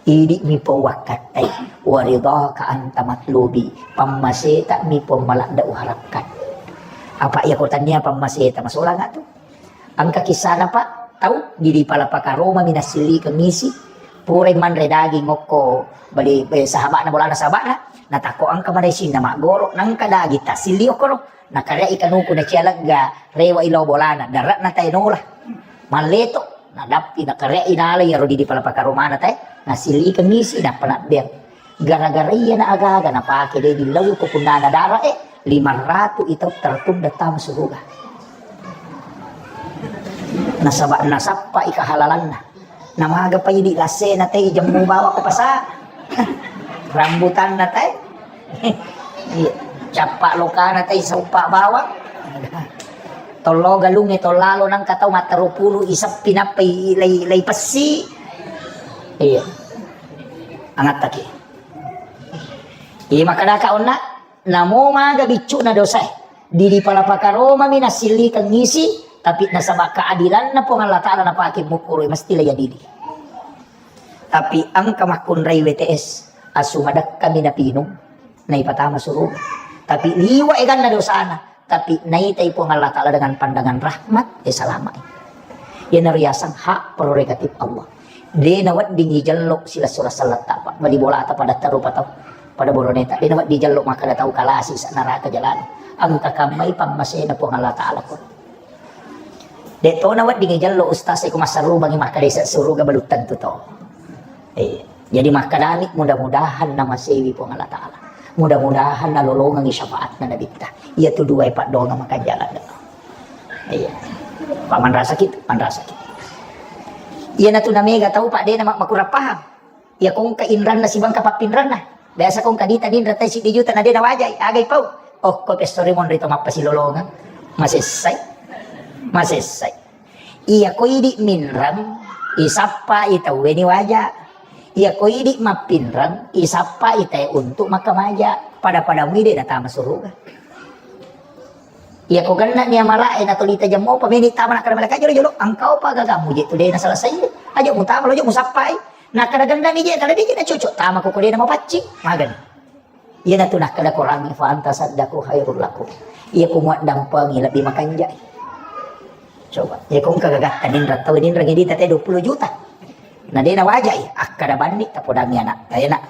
idi'mi pong wakkattai, waridhaka anta matlubi, pammaseta mi pong maladda uharapkan." Apa iya ko tania pammaseta masolang tu? Engka kisahna, Pak, tau di, di Palapaka Roma mi nassillikeng isi, purai manre daging okko bali, eh, sahaba'na, bolana sahaba'na, natakko engka mana isinna maggoro, nengka daging tassilli okkoro, nakareai kanuku nacia legga, rewai lao bolana, dare'na tae nola. Malleto, nadappi, nakareai nala iyaro di, di Palapaka Romana tae, nassillikeng isi, nappa nabbeang. Gara-gara iyana aga-aga napake de dillau ko punnana dara e, lima ratu i tau tertunda tama suruga. Nasaba nasappai kehalalanna. Namaga pa idi lassena tei jemmu bawang ko pasa. Rambutanna tei. Iya. Cappa lokana tei sauppa bawang. Tollo galungnge tollalo nangka tau mattaro pulu iseppi nappa i-, lei, lei pessi. Iya. Angattaki. Iya, makkedaka onna, namo maga biccu'na dosae. Didi Palapaka Roma mi nassillikeng isi, tapi nasaba keadilanna Puang Allah Ta'ala napake mukkuroi, mesti laya didi. Tapi engka makkunrai W T S, asu madekka mi napinung, naipatama suruga. Tapi liwa eganna dosana, tapi naitai Puang Allah Ta'ala dengan pandangan rahmat, eh, salamai. Iyanaro yaseng hak prerogatif Allah. De naweddingi jello silessureng selletta, Pak. Bali bolata pada tarupa tau. Pada boroneta. De nawedding jello makkeda tau kalasi sa neraka jalani. Engka kammai pammasena Puang Allah Ta'ala ko. De to naweddingi jello ustaz e ko massarubangi makkeda isa suruga belum tentu to. Eh, jadi makkedami mudah-mudahan namasewi Puang Allah Ta'ala. Mudah-mudahan nalolongengi syafaatna Nabitta. Iya tu dua paddoangeng makanjala. Iya. Pak manrasaki, manrasaki. Iyanatu namega tau, Pak, de nama-, makurang paham. Iya kongka inranna sibangka pappinranna. Biasa kongka dita ninra tai siddi juta na de nawajai, agai pau. Oh, ko pessori monri to mappasilolongeng. Masessai. Masessai. Iya ko idi minreng, isappai tauwe ni waja. Iya ko idi mappinreng, isappai tae untuk makkamaja. Pada-pada mui de natama suruga. Iya ko genna ni amala e natolita jammo pa meni tama nakkeda malaika jolo-jolo, engka opa gagamu je tu de naselesai. Aja mutama lo je musappai. Nakkeda genna mi je, kada de je nacocok tama ko ko de namapaccing. Magani. Iyanatu nakkeda Korangnge, "Fa anta saddaku khairul lakum." Iya ko muaddampengi lebbi makanjai. Coba, iya ko engka gagatta ninra tau ninra ngedita te dua puluh juta. Na de nawajai, akkeda banni tapodangi anak. Ayo nak,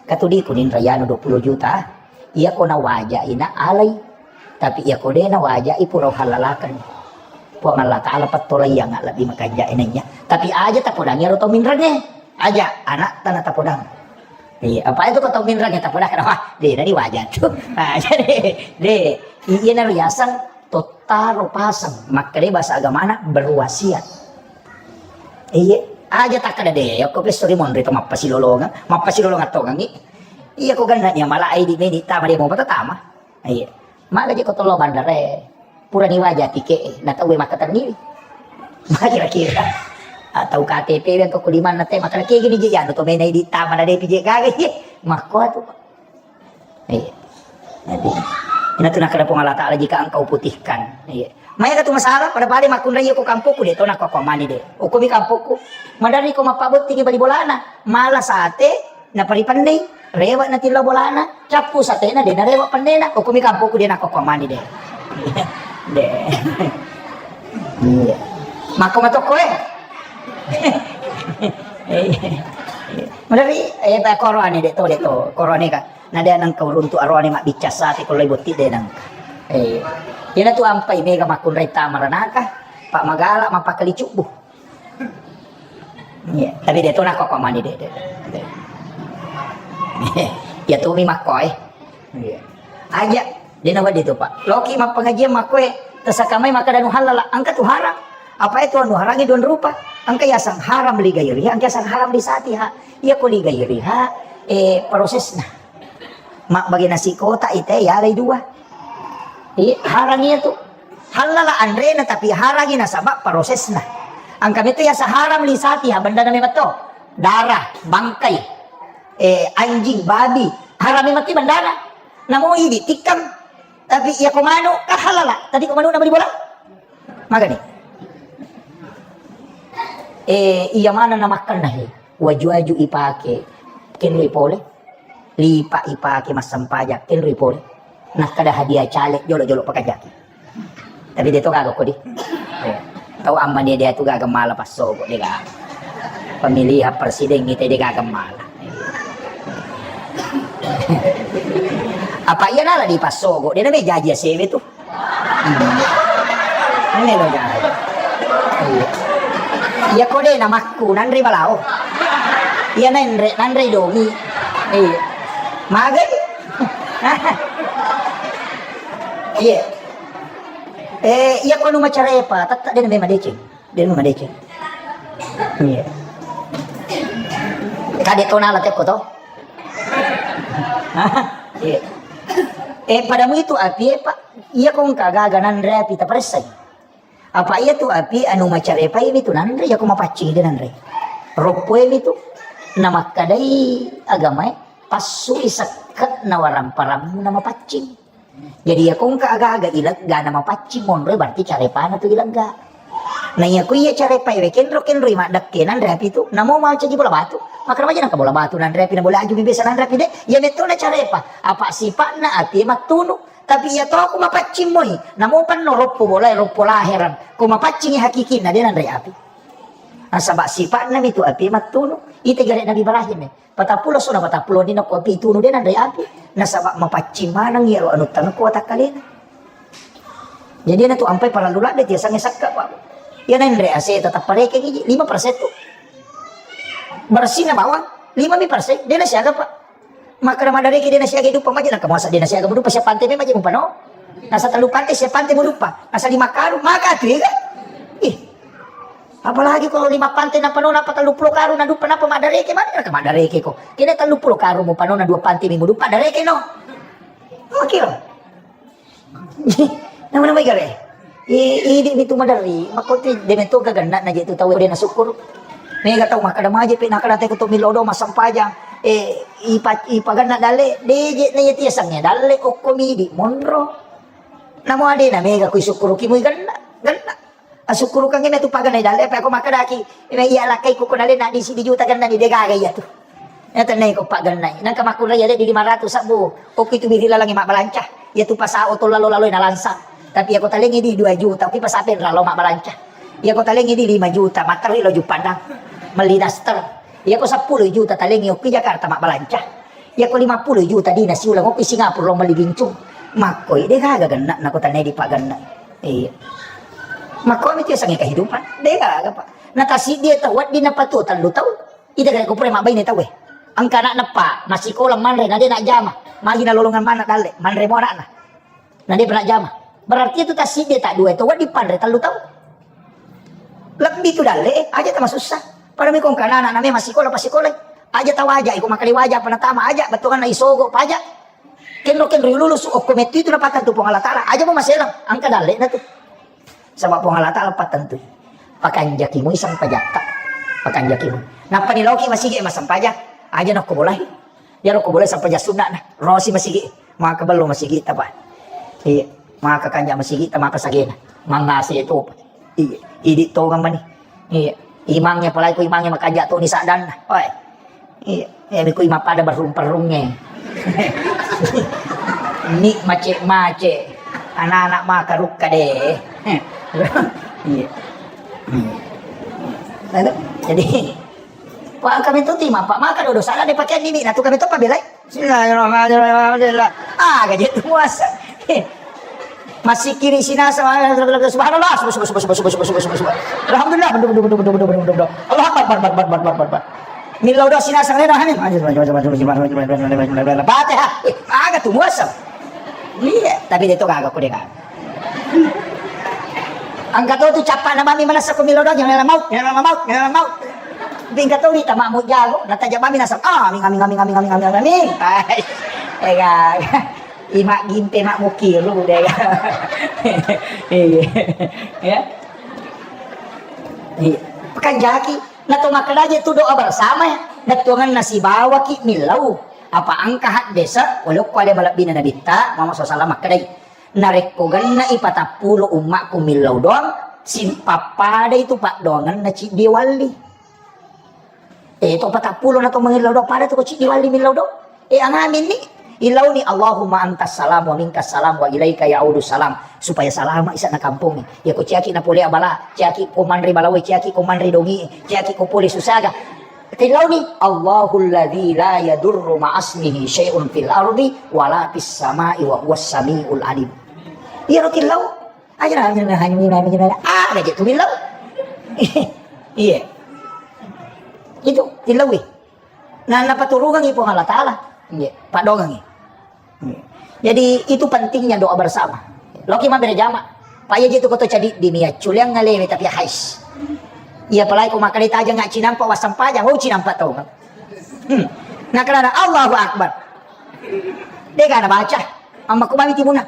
katudiku ninra yanu dua puluh juta. Iya ko nawajai na alai. Tapi iya ko de nawajai pura halalakan. Puang Allah Ta'ala pattolaiang lebbi makanjai nanya. Tapi aja tapodangi aro tau minrangnge. Aja anak tana tapodang. Iya, apa itu kau tau minrang ya tapodang, wah, de nani waja tu. Ah, jadi, de, iya naro yaseng tottaro paseng, makkeda bahasa agamana berwasiat. Iya, aja takkeda de, ya ko pessori monri to mappasilolongang, mappasilolongang tongangi. Iya ko ganna nya mala ai di meni tama de mau patatama. Iya. Maga je ko tollo bandara e. Purani waja tike e, na tau e makkatenniwi. Makira-kira. Atau K T P we engka ko limanna te, makana kegini je anu to mena idi tama na depi je gaga ye. Makko atu. Iya. Jadi, ina tu nakkeda Puang Allah Ta'ala, "Jika engkau putihkan, iya, Maega tu masalah, pada-pada makkunrai ko kampokku de, tona ko mani de. Okko mi kampokku. Maderri ko mappabottingi bali bolana, mala sate, naparipennei, rewe' natillau bolana, cappu satena de narewe' pennena, okko mi kampokku de nako ko mani de. De. Iya. Mako matokko e. Maderri, eh, ba koroane de to, de to, koroane ka. Na de nengka uruntu aroane mabbicca sate ko lai botti de nengka. Eh, iyana tu ampai mega makkunrai tama ranaka, pa magala mappakali cubbu. Iya, tapi de to nako ko mani de, de. Iya tu mi makko e. Iya. Aja, de na wedding tu, Pak. Loki mappengajian makko e, tesakamai makkeda nu halala, engka tu haram. Apa itu anu harangi dua rupa? Engka yaseng haram li gairiha, engka yaseng haram li satiha. Iya ko li gairiha, eh, prosesna. Mabbage nasi kotak ite yalai dua. Iya, harang iya tu. Halala anrena tapi harangi nasaba prosesna. Engka metu yaseng haram li satiha bendana memang to. Darah, bangkai, eh, anjing, babi, haram memang ti bendana. Namo idi tikkang. Tapi iya ko manu, ah halala. Tadi ko manu na bali bola. Magani. Eh, iya mana na makkanna he. Waju-waju ipake. Kenroi pole. Lipa ipake massempajang, kenroi pole. Nakkeda hadiah caleg jolo-jolo pakajaki. Tapi de to gaga kodi. Eh, tau ammani de tu gaga mala passogo de gaga. Pemilihan presiden ite de gaga mala. Apa iya nala di passogo, de na me jaji asewe tu. Ini lo, guys. Iya. Iya, ko de na makku, nanre balao. Iya, nanre, nanre domi. Iya. Magai. Iya. Eh, iya, ko nu macarepa, tetta de na memang deceng. De na memang deceng. Iya. Kade to nala tekko to. Iya. Eh, padamu itu api, eh, Pak. Iya, ko engka gaga nanre api, taparessai. Apa iya tu api anu macarepai mi tu nanre, iya ko mapaccing de nanre. Roppoe mi tu. Namakkadai agamae, passui sekke'na waramparammu na mapaccing. Jadi iya ko engka aga-aga ilegga na mapaccing monroe berarti carepana tu ilegga. Na iya ko iya carepai we kenro-kenroi maddekke nanre api tu, namo mancaji bola batu. Makkeda maja nangka bola batu nanre api na bola aju mi biasa nanre api de. Iya metto na carepa. Apa sipa'na api mattunu. Tapi iya to ko mapaccing moi, namo penno roppo bolae, roppo laherang. Ko mapaccingi hakikinna, de nanre api. Nasaba sipa'na mi tu api mattunu. Ite gare Nabi Ibrahim e. Patappulo sona patappulo ni nako api tunu de nanre api. Nasaba mapaccing maneng iyaro anu tangko watakkalena. Jadi na tu ampai parallu ladde tiasange sakka, Pak. Iya nanre ase tetap parekeng iji, lima persen tu. Bersihna bawang, lima mi persen, de na siaga, Pak. Makkeda maddareke de nasiaga duppa maje, naka masa de nasiaga duppa sia pante me maje mupano. Nasa tellu pante sia pante mu duppa. Nasa lima karung, maka tu ega. Ih. Apalagi kalau lima pante napano napa tellu puluh karung na duppa napa maddareke, mana naka maddareke ko. Kena tellu puluh karung mupano na dua pante mi mu duppa dareke no. Oke lo. Nama-nama gare. I, idi mi tu maderri, makkotu de metto gaganna na je tu tau de na syukur. Mega tau makkeda maje pe nakkeda te ko to millau do massempajang. Eh, ipa, ipaganna dalle, de je na yeti yasengnge dalle okko midi monro. Namo ade na mega kui syukur ki mui ganna, ganna. Asukkurukengngi metu paganna dalle, apa ko makkedaki, iya lakkai ko dalle na di sidi juta ganna ni de gaga iya tu. Iya tennai ko paganna. Nangka makkunrai iya de di lima ratus sabbu. Okko itu biri lalangi mabbalanca. Iya tu pasao to lalo-lalo na lansa. Tapi iya ko talengi di dua juta, okko pasape lalo mabbalanca. Iya ko talengi di lima juta, materi lo Juppandang. Melli daster. Iya ko seppulo juta talengi okko Jakarta mabbalanca. Iya ko lima puluh juta di nasi ulang okko Singapura lo melli bincung. Makkoi de gaga ganna na ko tennai di paganna. Iya. Makko mi tu yasengnge kehidupan. De gaga, Pak. Na tasiddi tau wedding napatu tellu tau. Ita gare ko pura mabbaine tau e. Engka anakna pa, massikola manre, na de najjama. Magi nalolongeng maneng dalle, manre mo anakna. Na de pernah jama. Berarti itu tasiddi ta dua tau wedding panre tellu tau. Lebbi tu dalle, eh, aja tamasussa. Pada mi ko engka anak-anak na memang sikola, pasikola. Aja tawaja, iko makkeda waja, apa natama aja, bettuanna isogo, paja. Kenro-kenro lulusu, okko mettu itu napattentu Puang Allah Ta'ala. Aja mo maselang, engka dalle na tu. Saba Puang Allah Ta'ala pattentui. Pakanjaki mui sempajatta. Pakanjaki mui. Nappa ni loki masigi massempajang. Aja nokko bolai. Ya nokko bolai sempajang sunna na. Rosi masigi. Maka bello masigi tapa. Iya. Maka kanja masigi ta maka sagena. Mangase topa. Iya, idi tongeng mani. Iya. Imangnge, apalagi ko imangnge makanja toni saddanna. Oi. Iya, iya, ko imang pada berrung-perrungnge. Ni mace-mace. Anak-anak maka rukka de. Iya. Jadi, Pak, kami tu timang, Pak, maka dodo salah de pakai nini, nah tu kami tu pabelai. Bismillahirrahmanirrahim. Alhamdulillah. Ah, gaji tu muasa. Masih kiri sinasa, subhanallah, subhanallah, subhanallah, subhanallah, subhanallah. Alhamdulillah, bedu, bedu, bedu. Allahu Akbar, Akbar, Akbar, Akbar, Akbar. Millau doa sinasa, lena, hani. Fatihah. Eh, aga tu muasa. Iya, tapi dia tu kagak, aku dengar. Engka to tu cappa'na mami manessa ko millau doang, yang lama mau, yang lama mau, yang lama mau. Tapi engka to wita makmu jago, nataja mami nasab. Amin, amin, amin, amin, amin, amin, amin. Ega, ima gimpe mak mukiru dega. Iya. Ya. Iya. Pekan jaki, na to makkeda je tu doa bersama, na tuanganna sibawaki millau. Apa engka haddese, walaupun ada malebbina nabitta, Muhammad sallallahu alaihi wasallam makkedai. Narekko genne'i patappulo ummakku millau doang, sim-, pappadai tu paddoangenna ciddi walli. Eh, to patappulo na to mangillau doang, pada tu ko ciddi walli millau doang. Eh, angaminni, illauni, Allahumma antas salam wa minkas salam wa ilaika ya'udu salam. Supaya salama isa'na kampongnge. Ya ko ciaki na pole abala, ciaki ko manre balawe, ciaki ko manre dongi, ciaki ko pole susaga. Tillauni, Allahul ladzi la yadurru ma'asmihi syai'un fil ardi wala fis sama'i wa huwas sami'ul alim. Iyaro tillau. Aja na, aja na, aja na, aja na. Ah, gaji tu billau. Iya. Itu tillaui. Nah, napaturungangi Puang Allah Ta'ala. Iya, padongangi. Iya. Jadi, itu pentingnya doa bersama. Loki mabbere jama. Pak, iya jitu koto cadi di mia culiang ngalewe tapi hais. Iya, apalagi ko makkeda tajang nggak cinampa wassampajang, oh, cinampa tau. Hmm. Nah, karena Allahu Akbar. Dega na baca. Amma ko mami timuna.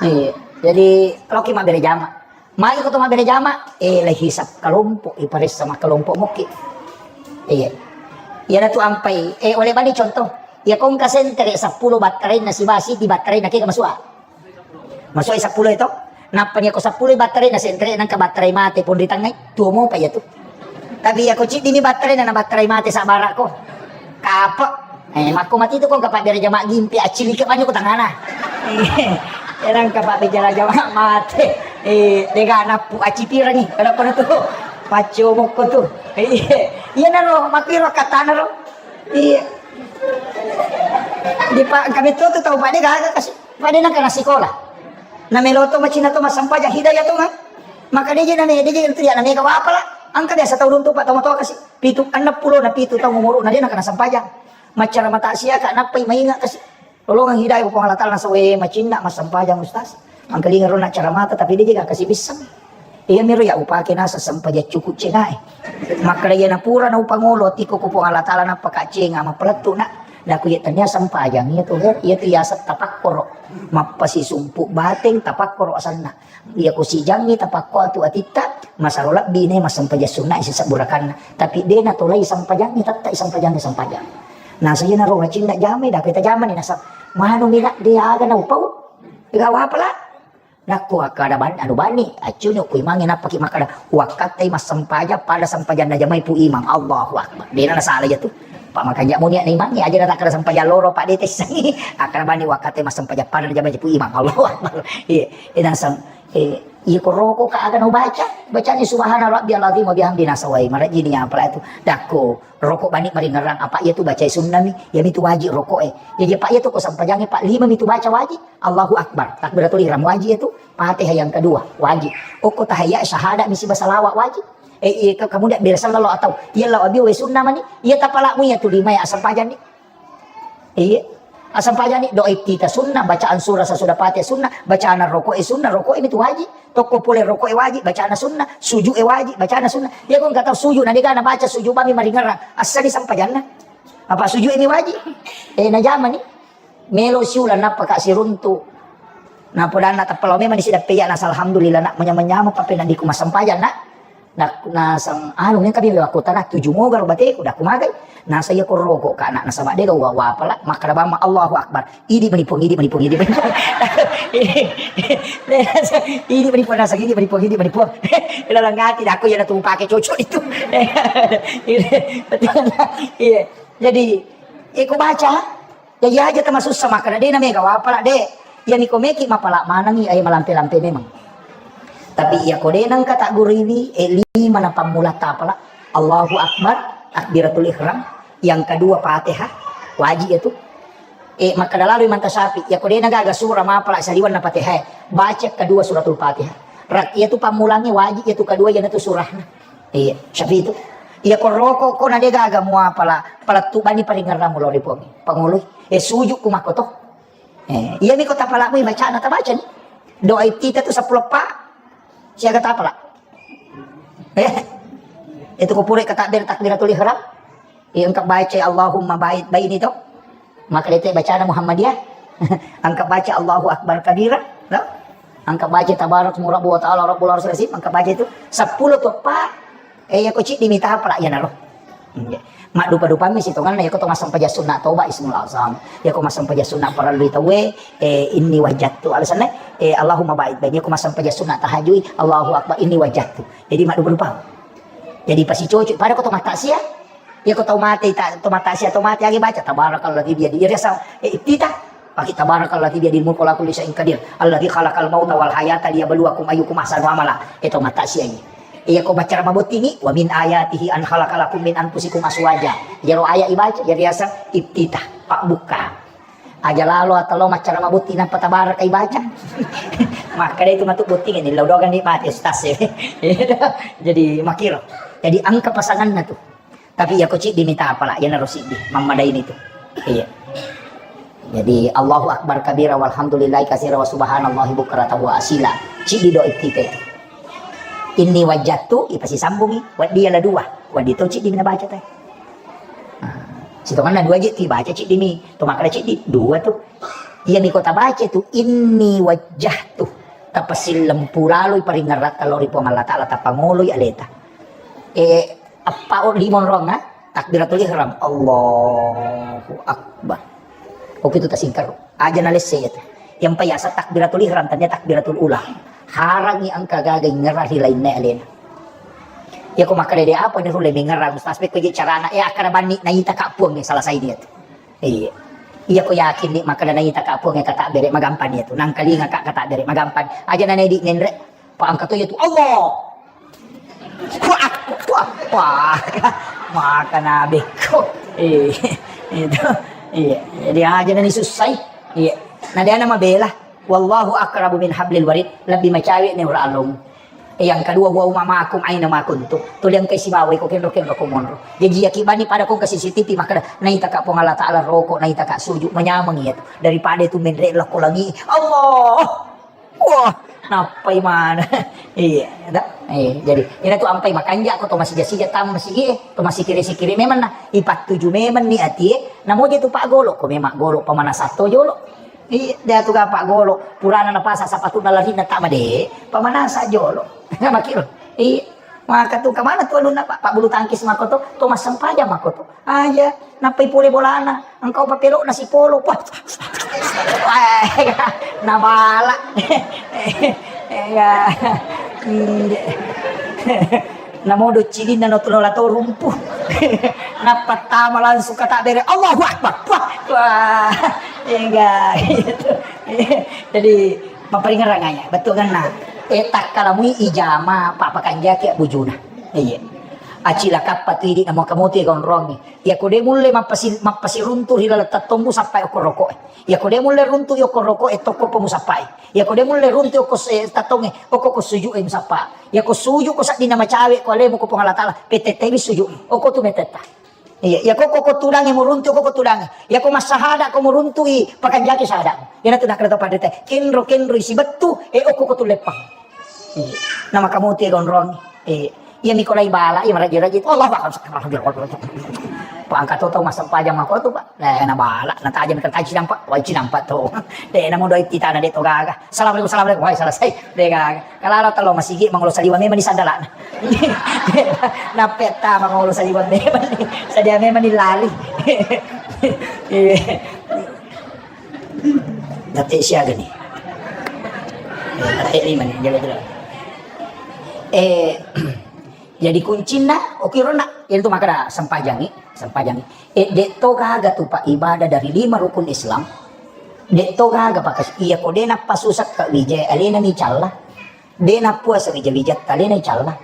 Iya. Jadi, loki mabbere jama. Magi ko to mabbere jama, eh, lai hisab kelompok, iparessa makkelompok mokki. Iya. Iya tu ampai, eh, oleh bani contoh. Iya ko engka sentere seppulo battarainna siba siddi battarainna kega masua. Masua seppulo itu. Nappa ni ko seppulo battarainna sentere nangka battarai mate pun ritangai. Tuo mopa iya tu. Tapi iya ko ciddimi battarainna na battarai mate sabarako. Kape. Eh, makko mati tu ko engka pabbere jama gimpi, accilike banyu ko tangana. Eh, erang ka pabbere jama mate. Eh, dega nappu accipirangi. Kada kono tu. Paccio mokko tu. Eh, iya naro makkiro katana ro. Iya. Di pa kami tu tu tau pada gaga kasi. Pada nang kana sikola. Na melo to macina to massempajang hidayah to ngai. Maka deje na me deje tu ya na mega wapala. Angka biasa tau runtu pa tau matoa kasi. Pitu, enneng pulo na pitu taung umuru'na, de' nakana sempajang. Maccaramata siaka, nappai mainga kasi. Lolongeng hidayah Puang Allah Ta'ala, nasaba, "Eh, macinna massempajang, Ustaz." Angkalinga ro naccaramata, tapi de' jega kasi bisseng. Iya miro ya upake nasa sempajang cuku' cengae. Makkeda iya napura na upangolo, tiko ko Puang Allah Ta'ala, nappa ka cenga, mapalettu na. Naku iya tania sempajang, iya tu, iya tu yaseng tapakkoro. Mappasisumpu bateng, tapakkoro asanna. Iya ko sijangngi tapakko atu atitta, masaro lebbi ne massempajang sunna sisebbu rakanna. Tapi de' natolai sempajangngi, tette sempajangngi sempajang. Nasa iya naro macinna jamai, dako ita jamani nasa manu mina de' aga na upau. Gawa pala. Nakko akkada ban-, anu bani, accuni ku imangnge nappaki makkada, wakkattai massempajang pada sempajanna jamai pu imang. Allahu Akbar. De' na nasala iya tu. Pak makanja munia na imangnge aja na takkada sempajang loro, Pak de' tessangi. Akkada bani wakkattai massempajang pada jamai pu imang. Allahu Akbar. Iya, ina sang Eh, iya ko roko ka aga no baca, bacani subhana rabbiyal azim wa bihamdi nasawai, marajini apala tu. Dakko, roko bani maringerang apa iya tu bacai sunnami, iya mi tu wajib roko e. Jadi apa iya tu ko sempajange Pak lima mi tu baca wajib, Allahu Akbar, takbiratul ihram wajib itu, Fatihah yang kedua wajib. Okko tahiyat syahadat mi siba salawat wajib. Eh, iya ka-, kamu dak bela sallallahu atau iya lawa biwe sunnah mani, iya tapala mu iya tu lima ya sempajang ni. Iya. Asempajang ni doa iftitah sunnah, bacaan surah sesudah Fatihah sunnah, bacaan rokok e sunnah, rokok e itu wajib. Tokko pole rokok e wajib, bacaan sunnah, sujud e wajib, bacaan sunnah. Iya ko engka tau sujud, na de' ga na baca sujud bami maringerang. Assani sempajanna. Apa sujud ini wajib? Eh, na jamani. Melo siulang nappa ka siruntu. Na podanna tappa lao memang ni sidappe ya nasa alhamdulillah nak manyameng-nyameng pappena diku massempajang nak. Nak nasang anu nengka bebe wakkutana tuju moga ro bateku, dakku magai. Nasa iya ko roko ka anak nasaba de ga wa-, wapala, makkada bamma Allahu Akbar. Idi mani Puang, idi mani Puang, idi mani Puang. Idi mani Puang, nasa idi mani Puang, idi mani Puang. Ilalang ati dako iya natu pake cocok itu. Iya. Jadi, iko baca, ya iya aja tamasussa makkada de na mega wapala de. Iya niko meki mapala manangi, ayo malampe-lampe memang. Tapi iya ko de nengka tak guriwi, eh, lima na pammula tapala. Allahu Akbar, takbiratul ihram, yang kedua Fatihah, wajib itu. Eh, makkada lalu Imam Tasyafi, iya ko de na gaga surah mapala saliwan na Fatihah, baca kedua suratul Fatihah. Rak-, iya tu pammulangi wajib iya tu kedua iya tu surahna. Iya, Syafi itu. Iya ko roko ko na de gaga muapala, palettu bani paringerramu lao ri Puang. Pangoloi. Eh, sujud ku makko to. Eh, iya mi ko tapalamu bacana tabaca ni. Doa iftitah tu seppulo pa. Siaga tapala. Eh, itu ko pura ka takbir, takbiratul ihram. Iya engka baca Allahumma ba'id baini to. Maka dete bacana Muhammadiyah. Engka baca Allahu Akbar kabira, no? Engka baca tabarak murabbu wa ta'ala rabbul arsyil azim, engka baca itu seppulo to pa. Eh, iya ko ciddi mi tapala iya naro. Iya. Maddupa-dupammi sitonganna, iya ko to massempajang sunna toba ismul azam. Iya ko massempajang sunna parellui tauwe, eh, inni wajjahtu. Alasanna, eh, Allahumma ba'id baini, iya ko massempajang sunna tahajui, Allahu Akbar, inni wajjahtu. Jadi maddupa-dupa. Jadi pasicoco, pada ko to mataksia. Iya ko tau mate, ta-, to mataksia, to mate, agi baca, tabarakalladzi biyadi. Iya riasang, eh, iftitah. Pake tabarakalladzi biyadil mulku wa huwa ala kulli syai'in qadir. Alladzi khalaqal mauta wal hayata liyabluwakum ayyukum ahsanu amala. Eh, to mataksia iya. Iya ko baca mabottingi, wa min ayatihi an khalaqa lakum min anfusikum azwaja. Iyaro ayat ibaca, iya riasang iftitah, pabbukka. Aja lalo atau lo maccara mabotting nappa tabaraka ibaca. Makkada itu matu botting ini, lo dogang ni mati, ustaz, ya. Jadi makiro. Jadi engka pasanganna tu. Tapi iya ko ciddi mi tapala, iya naro siddi. Mammadaini tu. Iya. Jadi Allahu Akbar kabira walhamdulillahi katsira wa subhanallahi bukratan wa asila. Ciddi doa iftitah itu. Inni wajjahtu, ipasisambungi, waddi ala dua. Waddi to ciddi mi nabaca te. Nah, sitonganna dua je, ti baca ciddi mi. To makkada ciddi, dua tu. Iya mi ko tabaca tu, inni wajjahtu. Tapasillempuraloi paringerratta lao ri Puang Allah Ta'ala, tapangoloi aleta. Eh, eppa o lima onrong, ha? Takbiratul ihram. Allahu Akbar. Oke tu tasingkaro. Aja nalesse iya tu. Yang payasa takbiratul ihram, tania takbiratul ula. Harangi engka gaga ingerra ri lainna alena. Iya ko makkada de apa ni rulle mengerang ustaz, pekko je carana, eh, akkada banni naita ka Puang, eh, salah saini iya tu. Iya. Iya ko yakin ni makkada naita ka Puang, eh, kata bere magampang iya tu. Nangkalinga ka kata bere magampang. Aja nanedi ngenre. Pa engka to iya tu, Allah. Wah, wah, wah. Maka nabekko. Eh, itu. Iya. Jadi aja nani sussai. Iya. Nah, dia nama bela. Wallahu aqrabu min hablil warid. Lebih macawe ni ura alung. Eh, yang kedua, wa huwa ma'akum aina ma kuntum. Tuli engka sibawa iko kenro-kenro ko monro. Jadi yakibani pada ko ke C C T V, maka naita ka Puang Allah Ta'ala roko, naita ka sujud, manyameng iya tu. Daripada itu menre lako langi. Allah. Wah, nappai mana? Iya, da. Eh, jadi, ina tu ampai makanja ko to masija-sija tam masigi, eh, to masikiri-sikiri memang na ipattuju memang ni ati, eh. Namo je tu pak golo, ko memang golo pamanasan to jolo. Iya, dia tu gapa golo, purana napasa sapatu na larina tak made, pamanasan jolo. Makiro. Iya. Maka tu kemana tu alunna, Pak? Pak bulu tangkis mako to, to massempajang mako to. Aja, nappai pole bolana, engkau papelok nasi polo. Wah. Nabala. Ya. Namodo cidinna no tulola to rumpu. Nappattama langsung kata bere, Allahu Akbar. Wah. Wah. Enggak. Jadi, maparingerang aja, betul kan? Nah, eh, takkalamui ijama, papakanjaki bujuna. Iya. Acilakappa tu idi namo kamuti gonrongi. Iya ko de mulle mappasi-, mappasiruntu ri laleng tattommu sappai okko roko'e. Iya ko de mulle runtu okko roko'e, tokko pomu sappai. Iya ko de mulle runtu okko se-, tattonge, okko ko suju'e musappa. Iya ko suju ko saddinna macawe ko alemu ko Puang Allah Ta'ala, petettewi suju'mu. Okko tu metetta. Iya, iya, ko, ko, ko tudangi muruntu, ko, ko tudangi. Iya, ko massahada, ko muruntu i, pakanjaki sahada. Iya, natu nakkeda to padrita, kenro, kenro isi bettu, eh, okko ko tulleppang. Iya. Nama kamu te gonrong. Iya. Iya, mikolai bala, iya, meraji-raji. Allahu Akbar. Pak, engka to tau massempajang makko tu, Pak. Eh, na bala, na tajeng, na tajeng cinampa, wai cinampa to. De' namo doi titana de' to gaga. Assalamualaikum, assalamualaikum. Wai selesai. De' gaga. Kalala tello masigi mangolo saliweng memang ni sandalana. Nappetta mangolo saliweng memang ni. Sadia memang ni lali. Iya. Nate siaga ni. Eh, nate lima ni, jela-jela. Eh, jadi kuncinna, oke, rona. Itu maka da sempajangi, sempajangi. Eh, de' to gaga tu, Pak, ibadah dari lima rukun Islam. De' to gaga, Pak, kas-, iya ko de' nappa susak ka wijai, alena mi calla. De' nappuasa wija-wijatta, alena calla.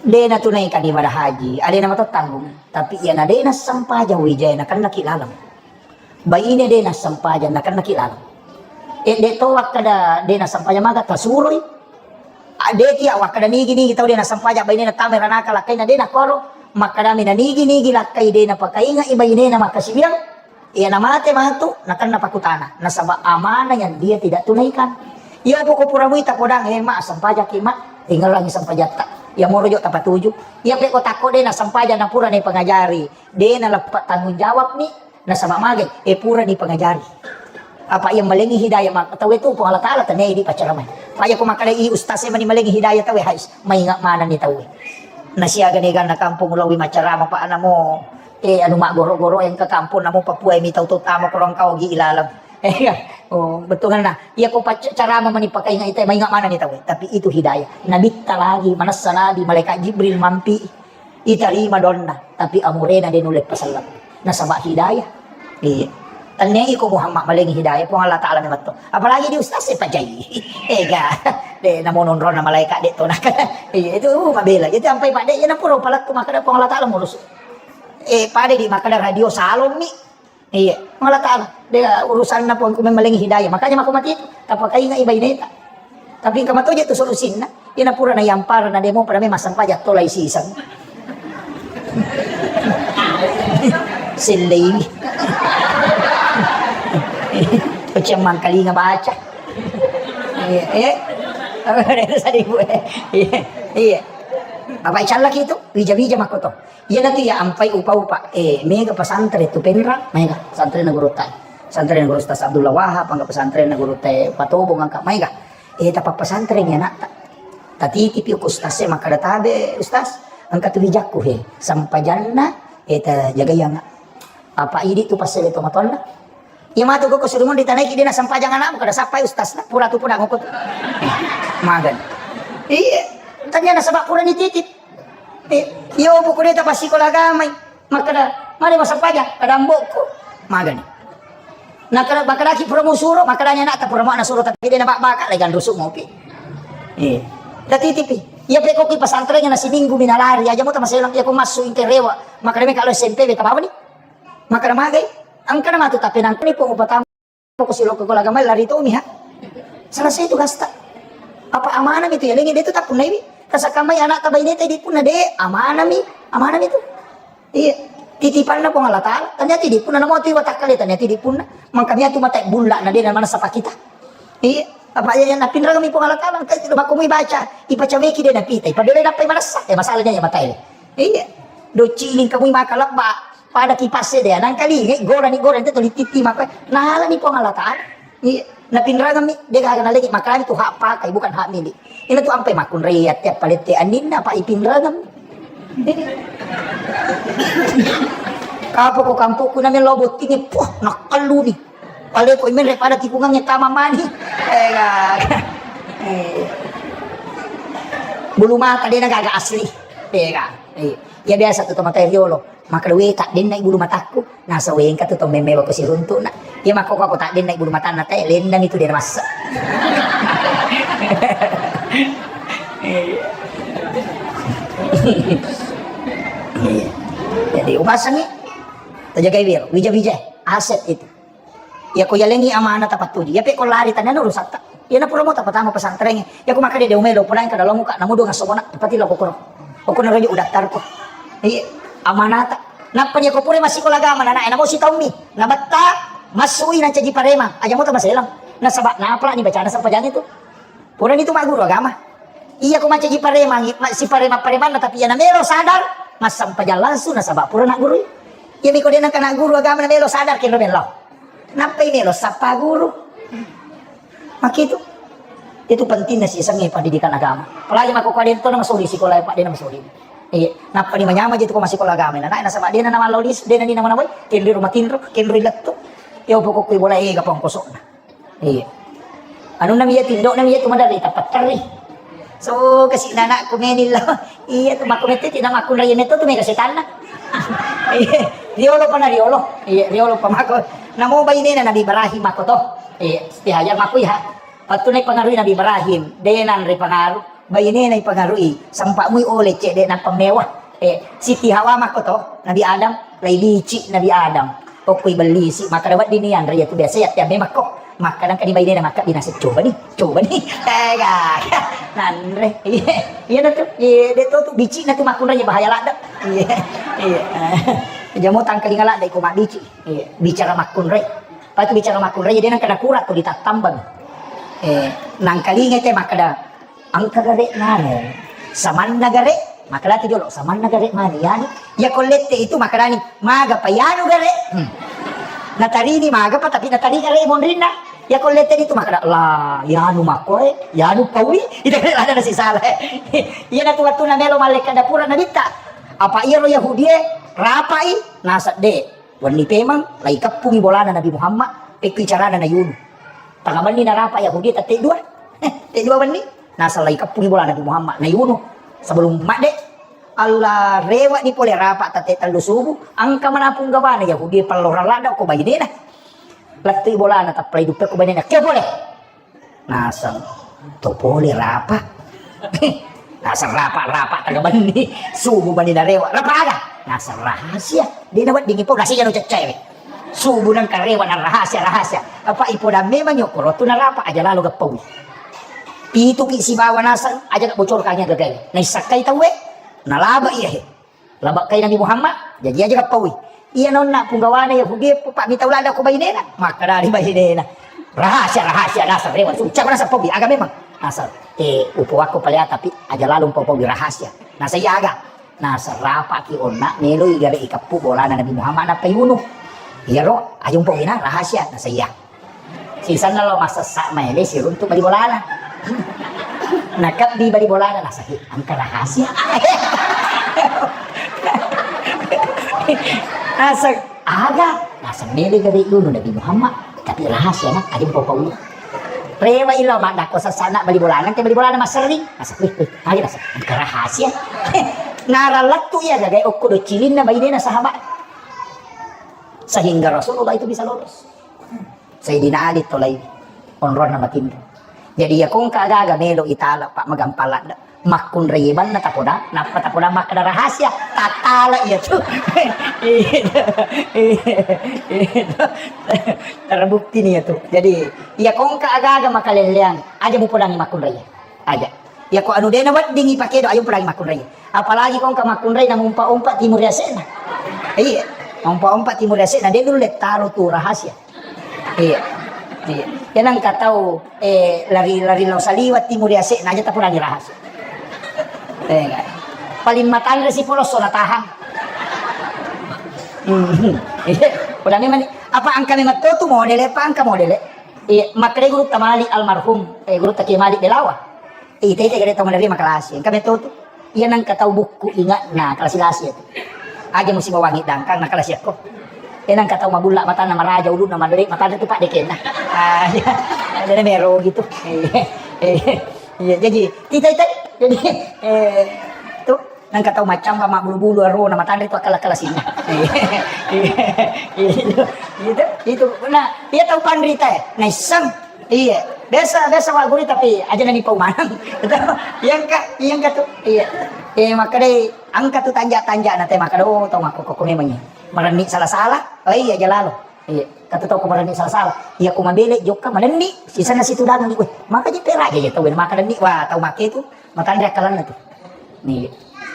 De' natunaikan ibadah haji, alena mato tanggung. Tapi iya na de' nassempajang wijai, nakennaki laleng. Baine de' nassempajang, nakennaki laleng. Eh, de' to wakkada de' nassempajang, maga tasuroi. Ah, de' tia wakkada nigi-nigi tau de' nassempajang, baine natama ranaka lakkaina de' nakoro. Makkadami na nigi-nigi lakkai de' napakaingai bainena makkasiwiang. Iya namate matu, nakenna pakutana. Nasaba amanah yang dia tidak tunaikan. Iya poko pura muita podang, eh, ma, assempajaki, ma. Tinggalangi sempajatta. Iya moro jo tapatuju. Iya peko takko de' nassempajang, napura ni pengajari. De' naleppa tanggung jawab ni. Nasaba magai, eh, pura ni pengajari. Apa iya malengi hidayah mak-, tauwe tu Puang Allah Ta'ala tenei di pacaramai. Apa iya ko makkadai ustaz e mani malengi hidayah tauwe, hais, mainga manenni tauwe. Nasiaga ni ganna kampung ulawi macarama, Pak, namo, eh, anu, maggoro-goro engka kampung, namo Papua mi tau-tau tama korong kau gi ilalang. Eh, oh, betul kan, nah. Iya ko pac-, carama mani pakainga ita, mainga manenni tauwe. Tapi itu hidayah. Nabitta lagi, manessa Nabi, malaikat Jibril mampi. Itarima doanna, tapi amurena de' nulle paselleng. Nasaba hidayah. Iya. Tennai ko Muhammad malengi hidayah, Puang Allah Ta'ala memetto. Apalagi di ustaz e pajai. Ega. De' namo nonrona malaikat de' to nak. Iya, itu, uh, mabela. Itu ampai Pak de', iya napura palettu makkada Puang Allah Ta'ala murus. Eh, pada di makkada radio salon mi. Iya, Puang Allah Ta'ala. De' urusanna Puang, ku memang malengi hidayah. Makanya mako mati itu. Tapakainga i baineta. Tapi engka matoje tu solusinna. Iya napura na yampara na demo pada memang sampajang tolai siseng. Sellei. Uceng mangkalinga baca. Iya, eh. Apa ada itu saribu, eh? Iya, iya. Apa icallaki itu? Wija-wija makko to. Iyanatu iya ampai upa-upa, eh, mega pesantren tu Penrang, mega pesantrenna gurutta. Pesantrenna guru Ustaz Abdullah Wahab, angka pesantrenna gurutta Patobong, angka mega. Eh, tappa pesantren ya anakta. Tatitipi ku ustaz e makkada tabe, Ustaz, engka tu wijakku he. Sampajanna, eh, tajagai anak. Apa idi tu passele tomatoanna? Iya matu gokko suruh mun ditanaiki de' nassempajang anakmu, kada sappai ustaz na, pura tu pura gokko tu. Magan. Iya, tanya nasaba pura nititip. Eh, iya opo ko de' tapassikola agamai. Makkada, mane massempajang, kada ambokku. Magani. Nah, kada makkadaki pura musuro, makkadani anakta pura mau nasuro tapi de' nababbaka lagi anrusu mopi. Iya. Tatitipi. Iya pekko ki pesantrennya na siminggu minalari aja mo tamaselang iya ko massu ingke rewa. Makkada meka lo S M P beta bawani. Makkada magai, engkana matu tappenangkani Puang upatama ko silokko ko lagamai lari tomi ha. Selesai tugasta. Apa amanah mi tu ya lengi de' tu tappunnai mi. Tasakkamai anakta baineta idi punna de' amanah mi, amanah mi tu. Iya. Titipanna Puang Allah Ta'ala. Tanya ti di punna namo tu watakkale tanya ti di punna. Mangkami atu mata bulla na de' na manassa pakita. Iya. Apa iya yang napinrang mi Puang Allah Ta'ala. Engka itu makko mi baca. Ipacameki de' napita. Ipabelai nappai manassa. Eh, masalahnya ya mata ele. Iya. Dociling kamu maka lebba. Pada kipasse de' nangkalingai, gorani, gorani, tetto lititti mako. Nalani Puang Allah Ta'ala. Iya, napinrangemmi, de' gaga nalegi, makanya tu hak pakai, bukan hak milik. Ina tu ampai makkunrai ate palette anninna, apa ipinrangem. Kapo ko kampokku nameng lo bottingi, puh, nakkalluni. Pale ko imenre pada tikungangnge tama mani. Eh, gaga. Eh. Bulu mata de' na gaga asli. Eh, gaga. Eh. Ya biasa tu tomatoa riolo. Makkeda, "We, taddennai bulu matakku." Nasa, "We, engka tu tau memmewa ko siruntu'na." Iya, makkoko, "Ko taddennai bulu matanna tae, lennami tu de' namassa." Iya. Jadi, upasangi, tajagai wiro, wija-wija, aset itu. Iya ko yalengi amanah tapattuju. Iya pe ko lari tania urusatta. Iya na pura mo tapatama pesantren. Iya ko makkeda de' umai lo pura engka dalam muka namu dua ngasomona. Pati lo kokoro. Kokoro rojo udaftarko. Iya amanata. Nappa iya ko pura massikola agama nana ena mo sitaummi. Nabetta massui nancaji parema. Aja mo tamaselang. Nasaba napalani bacana sempajang itu. Purani tu magguru agama. Iya ko mancaji paremang, ma-, si paremang-paremanna, tapi iya namelo sadar, Massempajang langsung nasaba pura naggurui. Iya miko de' nengka nagguru agama na melo sadar kenro melo. Nappai melo sappa guru. Makkitu. Itu pentingna sisengnge pendidikan agama. Apalagi makko kua de' to na masoli sikola, Pak, de' na masoli. Iya, nappa ni manyameng je tu ko massikola agama. Nah, nasaba de' na namallo lis, de' na ni nama nawai, kenro matinro, kenro lettu. Yo pokok kui bola ega pongkosokna. Iya. Anunna mi iya, tindokna mi iya tu maderri tappa terri. So, kasi nanakku menillo. Iya tu makko mette tidak makkunrai metto tu mega setanna. Iya, riolo pa na riolo. Iya, riolo pa makko. Namo bainena Nabi Ibrahim makko to. Iya, Siti Hajar makko iya. Pattu na ipangarui Nabi Ibrahim, de' nanre pangaru. Bainena ipangarui, sempa mui ole cedde nappa mewah. Eh, Siti Hawa makko to, Nabi Adam, lai lici Nabi Adam. Tokko ibellisi, makkeda wedding ni anre iya tu biasa iya tiamme makko. Makkeda engka ni bainena makka binasa, coba ni, coba ni. Eh, gaga. Nanre. Iya, iya na tu. Iya, de' to tu bicikna tu makkunrai bahaya ladde. Iya. Iya. Jamo tangkalinga ladde ko mabbici. Iya, bicara makkunrai. Patu bicara makkunrai, de' nengka nakura ko ditattambang. Eh, nangkalinga te makkeda, engka gare' nanu, samanna gare', makkeda tu jolo, samanna gare' mani, yanu, iya ko lette itu makkedani, maga pa yanu gare'? Hmm. Natarini maga pa, tapi natari gare' monrinna. Iya ko lette itu makkeda, la, yanu makkoe, yanu paui, itu kan ada nasi salah. Iya na tu wattu na melo mallekka dapura nabitta. Apa iyaro Yahudie, rapai, nasedde. Wenni pemeng, lai keppungi bolana Nabi Muhammad, pekki carana nayunu. Tanga benni narapa Yahudi tette dua. Tette dua benni, naseng lai keppungi bolana Nabi Muhammad, nayunu. Sebelum madde, Allah rewa ni pole rapa tette tellu subuh, engka mana punggawana Yahudi pellorang ladda ko bainena. Lettui bolana, tappalai duppe ko bainena. Kio pole? Naseng to pole rapa. Naseng rapa, rapa tega benni. Subuh mani narewa. Rapa aga? Naseng rahasia. De' naweddingi pau, naseng jano ceccewe. Subuh nengka rewa na rahasia, rahasia. Apa ipoda memang yokko rotu narapa aja lalo gappaui. Pituki sibawa naseng aja bocorkangi gagae. Naissakkai tauwe. Nalaba iya he. Labakkai Nabi Muhammad, jaji aja gappaui. Iya nonna punggawana Yahudi, pak mitau lada ko bainena. Makkeda ri bainena. Rahasia, rahasia, naseng rewa. Suca ko naseng paui, aga memang. Naseng, eh, upowakko palea tapi aja lalo paui rahasia. Naseng iya aga. Naseng rapaki onna, meloi gare' ikeppu bolana Nabi Muhammad nappa iwunu. Iyaro, aja umpauina rahasia. Naseng iya. Sisenna lo massessa maele siruntu bali bolana. Nakebbi bali bolana, naseng, "He, engka rahasia." Naseng, "Aga?" Naseng, "Mele gare' dulu Nabi Muhammad, tapi rahasia na, aja mpopau." Rewa ilo maddakko sessana bali bolana, engka bali bolana masserring. Naseng, "Wih, wih, aja," naseng, "engka rahasia." Naralettu iya gagai okko docilinna bainena sahabat. Sehingga Rasulullah itu bisa lolos. Sayyidina Ali tolai onronna matinro. Jadi iya kongka aga-aga melo itala, pak, magampang ladde. Makkunrai banna tapoda, nappa tapoda makkeda rahasia, tattala iya tu. Iya tu. Iya tu. Terbukti ni iya tu. Jadi iya kongka aga-aga makalelleang, aja mupodangi makkunrai. Aja. Iya ko anu dena weddingi pakedo, ayo podangi makkunrai. Apalagi kongka makkunrai na mumpa-umpa timur yase'na. Iya. Mumpa-umpa timur yase'na, de' nulle taro tu rahasia. Iya. Iya. Iya nengka tau, eh, lari-lari lao saliweng timur yase'na aja tapodangi rahasia. Eh, enggak. Paling matanre si polosso na tahang. Hmm. Iya. Poda memang ni, apa engka memang to tu modele, apa engka modele? Iya, makkeda gurutta Malik almarhum, eh, gurutta Kiai Malik Belawa. Ita-ita gare tau maderri makalasi. Engka metto tu. Iya nengka tau bukku ingatna kalasi-lasi itu. Aja musim bawangi dangkang na kalasi akko. Iya nengka tau mabulla matanna maraja ulunna madere matanna tu pak dekenna. Ah, iya. Ada mero gitu. Iya. Iya, jadi ita-ita jadi eh tu nengka tau macamba mabbulu-bulu arona matanre tu akkala-kala sinna. Iya. Iya. Itu, itu, itu. Nah, iya tau panrita ya. Naisseng. Iya, biasa, biasa wa gurita tapi aja nani pau maneng. Iya engka, iya engka tu. Iya. Eh, makkedai engka tu tanja-tanja na te makkeda, oh, tau makkokko memang iya. Marenni sala-sala. Oh iya, aja lalo. Iya, kata tau ko marenni sala-sala. Iya ko mabele jokka marenni, sisenna situ dagang, weh, maka ji peraja ya tau maka renni, wah, tau make tu, matanre akkalanna tu. Nih,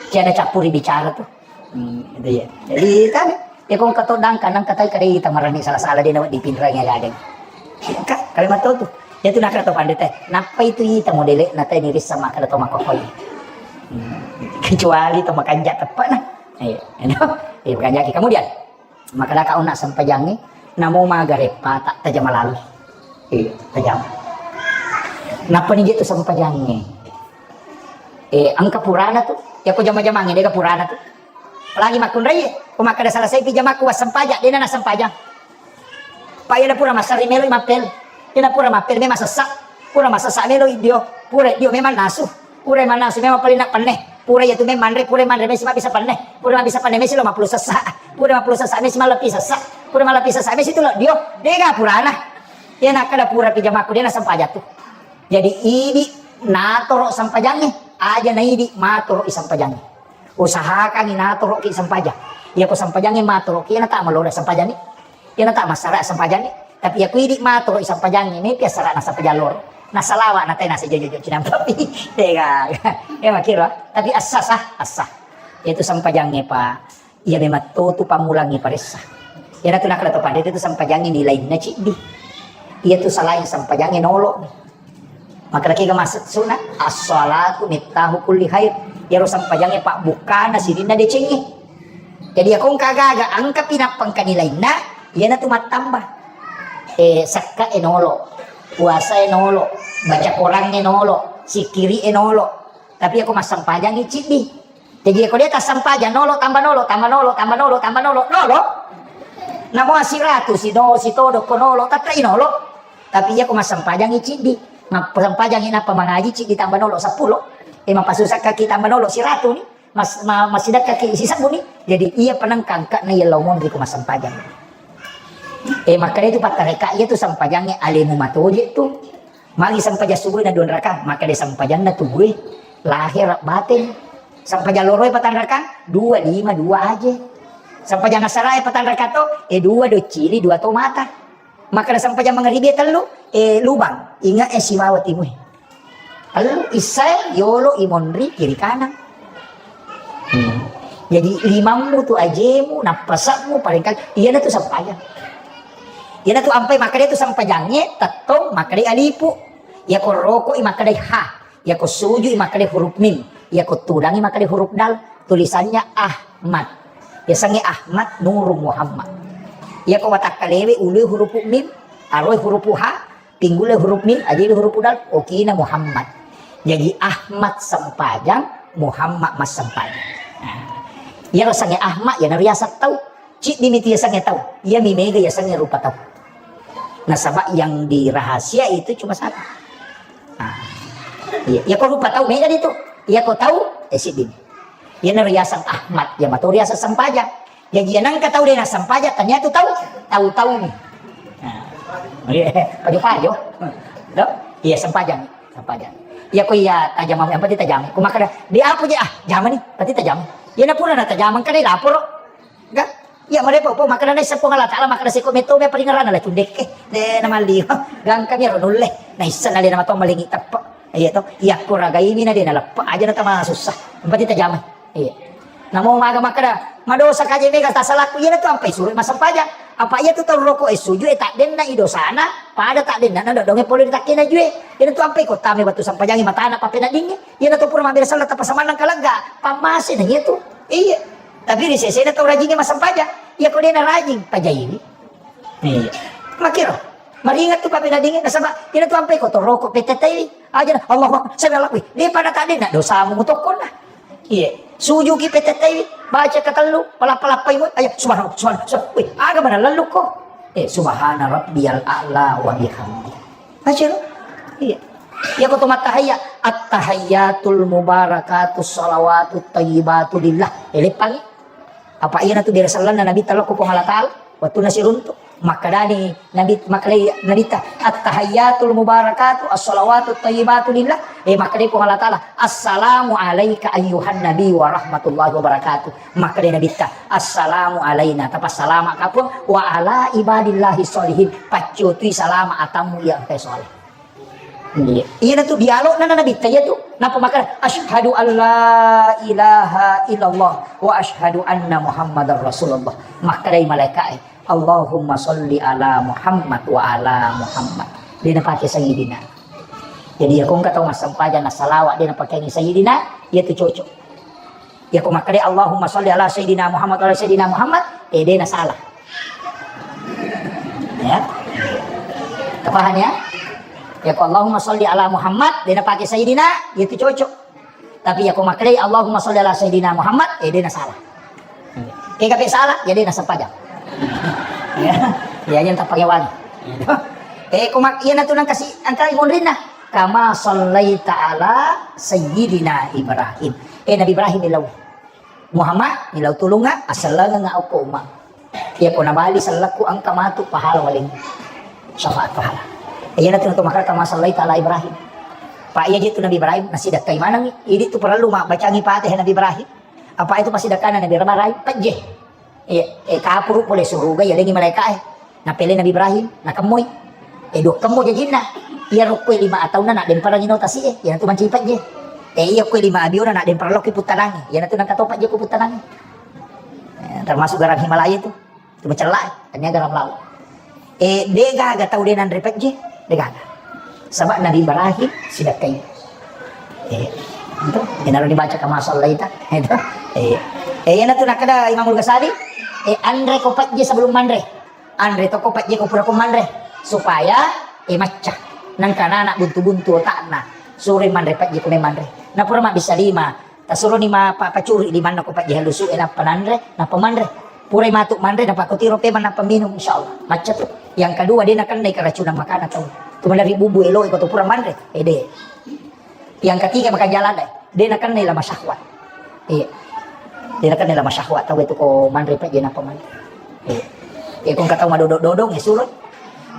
tiada campuri bicara tu. Hmm, itu ya. Jadi, kan, ya, kong kato dangka, nang katai kadai ita marenni sala-sala, dia nawat di pinrang ya gadeng. Ka, kalimat tu tu. Ya tu nakara tu pandai teh. Napa itu ita modele na teh nirissa maka ada tau makkokoi. Hmm, kecuali tau makanja tepat nah. Eh, eh, bukan jaki. Kemudian, makkadaka onna sempajangnge, namo magareppa tak tajama lalu. Eh, tajama. Nappa ni je tu sempajangnge. Eh, engka purana tu. Ya ko jama-jamangnge, dega purana tu. Apalagi makkunraie, ko makkada selesai pi jamakku wassempajang, dena nassempajang. Pa iyana pura massarri meloi mappel. Iyana pura mappel memang sessa. Pura massessa meloi dio. Pura dio memang nasu. Pura mannasu memang paling nak penne. Pura iyatu memang manre, pura manre mesi mabbisa penne. Pura mabbisa penne mesi lo mappulu sessa. Pura mappulu sessa mesi mallepi sessa. Pura mallepi sessa mesi tu lo dio. Dega purana. Iyana kada pura pi jamakku dena sempajang tu. Jadi idi natoro sempajangnge. Aja na idi matoro i sempajangnge. Usahakangngi natoroki sempajang. Iya ko sempajangnge matoroki, iyana ta malora sempajangngi. Iyana ta massara sempajangngi. Tapi iya ko idi matoro i sempajangngi, mepi assarana sempajang loro. Nasalawa na tena sejojo-jojo cinampa pi. Tega. Ya makiro. Tapi assa sah, assa. Itu sempajangnge pa. Iya memang to tu pammulangngi paressa. Iyana tu nakala to pada itu sempajangnge nilainna ciddi. Iya tu salain sempajangnge nolo. Makkeda kega maksud sunna, as-salatu miftahu kulli khair. Iyaro sempajangnge pabbukkana sininna decengnge. Jadi, iya ko engka gaga, engka pi nappa engka nilainna, iyana tu mattamba. Eh, sekka e nolo, puasa e nolo, baca Quran e nolo, sikiri e nolo. Tapi iya ko massempajangngi ciddi. Jadi, iya ko de tassempajang nolo, tamba nolo, tamba nolo, tamba nolo, tamba nolo, nolo. Namo asiratu, sino, sitodo ko nolo, tette i nolo. Tapi iya ko massempajangngi ciddi, massempajangngi nappa mangaji ciddi tamba nolo seppulo. E, mapasusakkaki tamba nolo siratu ni, mas-, ma-, masidakkaki sisebbu ni. Jadi iya penengkangka na iya lao monri ko massempajang. E, makkeda itu pattareka iya tu sempajangnge alemu matoje tu. Magi sempajang subuh na dua raka, makkeda sempajanna tu gue lahir batin. Sempajang loroi patang raka, dua lima dua aje. Sempajang asarae patang raka to, e dua doccili dua to mata. Makkeda sempajang mangaribi tellu, eh, lubang. Ingat eh sibawa timui. Tellu isai yolo imonri kiri kanan. Hmm. Jadi limammu tu ajemu, nappasakmu paling kali. Iyana tu sempajang. Iyana tu ampai makkeda tu sempajangnge, tettong makkeda alipu. Iya ko roko i makkeda ha. Yako sujui makkeda huruf mim, yako tudangi makkeda huruf dal, tulisannya Ahmad. Yasengnge Ahmad Nurung Muhammad. Yako watakkalewe ulue huruf mim, aroi huruf ha, pinggule huruf mim, ajai huruf dal, okina Muhammad. Jadi Ahmad sempajang, Muhammad massempajang. Nah, iyaro sengnge Ahmad, iyana riaseng tau. Ciddi mi tu yasengnge tau. Iya mi mega yasengnge rupa tau. Nasaba yang dirahasia itu cuma satu. Nah, iya, iya ko rupa tau mega itu. Iya ko tau, eh, siddi. Iya naro yaseng Ahmad, ya matau riaseng sempajang. Ya, iya nangka tau dena sempajang, ternyata tau, tau-tau mi. Nah, iya, pajo-pajo. Do? Iya, sempajang, sempajang. Iya ko iya tajama, yang penting tajama. Ko makkeda, di apa je, ah, jamani, berarti tajama. Iya na pura na tajama, kan laporo. Ga? Iya, marepo, po, makkeda naisseng Puang Allah Taala, makkeda seko metto me paringerana la cundekke. De na malli. Gangka mi ro nulle. Naisseng na de na mato malingi teppe. Iya to. Iya ko ragaimi na de na leppe. Aja na tama susah. Yang penting tajama. Iya. Namo maga makkeda, madosa kaje mega tasalaku, iya na tu ampai suru massempajang. Apa iya tu tau roko e suju e tak denna i dosana, pada tak denna na dodonge pole di takkena jue. Iya na tu ampai kota me batu sempajangi matana papena dinge. Iya na tu pura mabbere sella tappa samannang kalegga. Pammase na iya tu. Iya. Tapi ri sesena tau rajingnge massempajang. Iya ko dena rajing, pajaiwi. Iya. Makkiro. Maringat tu papena dinge nasaba ina tu ampai ko toroko petetei. Aja na, Allahu Akbar, sami Allahu. Wih, de pada tadi na dosamu mutokkonna. Iya. Sujuki petetei, baca katellu, palappa-lappai mu. Ayo, subhanallah, subhanallah, subhanallah. Wih, aga mana lelluko. Eh, subhana rabbiyal a'la wa bihamdi. Baca lo. Iya. Iya ko to mattahayya, at-tahayyatul mubarakatus salawatut thayyibatu lillah. Eleppangi. Apa iya natu biasa sellanna Nabi talokko Puang Allah Taala, wattunna siruntu. Makkedani Nabi, makkedai Nabitta, at-tahayyatul mubarakatu as-salawatut thayyibatu lillah. Eh, makkedai Puang Allah Taala, assalamu alaika ayyuhan nabi wa rahmatullahi wa barakatuh. Makkedai Nabitta, assalamu alaina, tapassalama ka Puang, wa ala ibadillahi sholihin, paccutui salama atammu iya engkae soleh. Iya. Iyana tu dialogna na Nabitta iya tu. Napa makkeda, "Asyhadu an la ilaha illallah wa asyhadu anna Muhammadar Rasulullah." Makkedai malaika'e, "Allahumma sholli ala Muhammad wa ala Muhammad." De napake sayyidina. Jadi iya ko engka tau massempajang na salawat de napakeangi sayyidina, iya tu cocok. Iya ko makkeda Allahumma sholli ala sayyidina Muhammad wa ala sayyidina Muhammad, eh, de' na salah. Ya. Paham ya? Iya ko Allahumma sholli ala Muhammad, de' na pake sayyidina, itu cocok. Tapi iya ko makkeda Allahumma sholli ala sayyidina Muhammad, eh, de' na salah. Kega pe salah, ya de' na sempajang. Ya, ya, yang tak pakai wangi. Eh, ko mak-, iya na tu nang kasi, angka imun rinna. Kama shallaita ala sayyidina Ibrahim. Eh, Nabi Ibrahim ilau. Muhammad, ilau tulunga, asallangenga okko umma. Iya ko nabali sallaku angka matu pahala waling. Syafaat pahala. Iya na tu natu makkeda kama shallaita ala Ibrahim. Pa iya je tu Nabi Ibrahim, nasidakkai manengngi. Idi tu perlu ma bacangi Fatihah Nabi Ibrahim. Apa itu pasti dakana Nabi Ibrahim pejje. Iya, eh, kapuru pole suruga, iya lengi malaika, eh. Napele Nabi Ibrahim, nakemmoi. Eh, dua kemmo jajinna. Iya rokko lima atauna nak demparang ino tasi, eh. Iya tu manci pejje. Eh, iya kue lima abiona nak demparang lokki puttanangi. Iya na tu nangka to pejje ku puttanangi. Eh, termasuk garam Himalaya tu. Tu macellai, tania garam laut. Eh, de' gaga tau de' nanre pejje, de' gaga. Saba' Nabi Ibrahim sidakkai. Eh, itu, enaro dibaca kama shallaita. Itu. Eh, eh, iya na tu nakkeda Imamul Ghazali, eh, anre ko pejje sebelum manre. Anre to ko pejje ko pura ko manre. Supaya, eh, macca. Nangka nana buntu-buntu otakna. Sure manre pejje ko manre. Na pura mabbissa lima. Tasuroni ma pa-, pacuri limanna ko pajjaha lusu e nappa nanre, nappa manre. Purai matu manre, nappa ko tiro pemang nappa minum, insyaallah. Macca tu. Yang kedua, de' nakennai keracunan makanan tau. Tu maderri bubu elo e ko to pura manre. Eh, de'. Yang ketiga, makan jalan deh. De' nakennai lama syahwat. Iya. De' nakennai lama syahwat tau itu ko manre pajjaha nappa manre. Iya. Iya, ko engka tau madodong-dodong, ya suruh.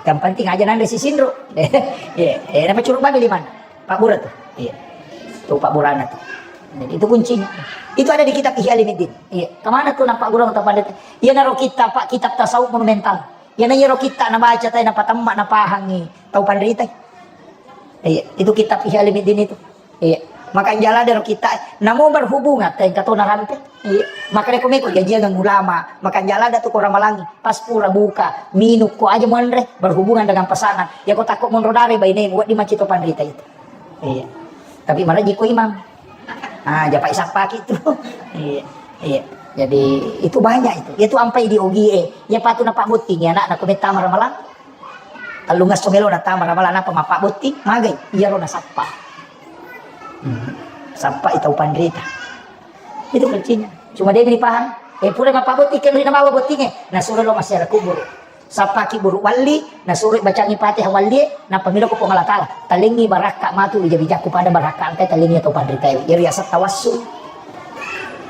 Yang penting aja nanre sisinro. Iya. Eh, nappa curu bagi limanna. Pabbura tu. Iya. Tu pabburana tu. Jadi itu kuncinya. Itu ada di kitab Ihya Ulumuddin. Iya. Kemana tu nampak guru atau pandita? Iya naro kitab, Pak, kitab tasawuf monumental. Iya na iyaro kitab nabaca tai, napatemma, napahangi tau pandita. Iya, itu kitab Ihya Ulumuddin itu. Iya. Makan jala dero kitab. Namo berhubungan tai engka to narampe. Iya. Makanya ko meko jajiang ulama, makan jala da tu ko ramalangi. Pas pura buka, minum ko aja muanre, berhubungan dengan pesanan. Ya ko takut monro dare bainemu, wedding macito pandita itu. Iya. Tapi maraji ko imam. Ah, japai sappaki tu. Iya. Iya. Jadi itu banyak itu. Ya tu ampai di ogi e. Ya patu na pabotting ya anak na ko metta ramalang. Tellungesso melo na tama ramalang napa mapabotting, magai. Iyaro na sappa. Hmm. Sappa itau pandita. Itu kuncinya. Cuma dia ini paham. Eh, pura mapabotting kan rina mawa botting e. Nah, suruh lo masih ada kubur. Sappaki buru walli, nasuro bacangi Fatihah walli, nappa melo ko Puang Allah Taala. Talengi barakka matu bija-bijakku pada barakka engkai talengi atau panritae. Iyaro yaseng tawassul.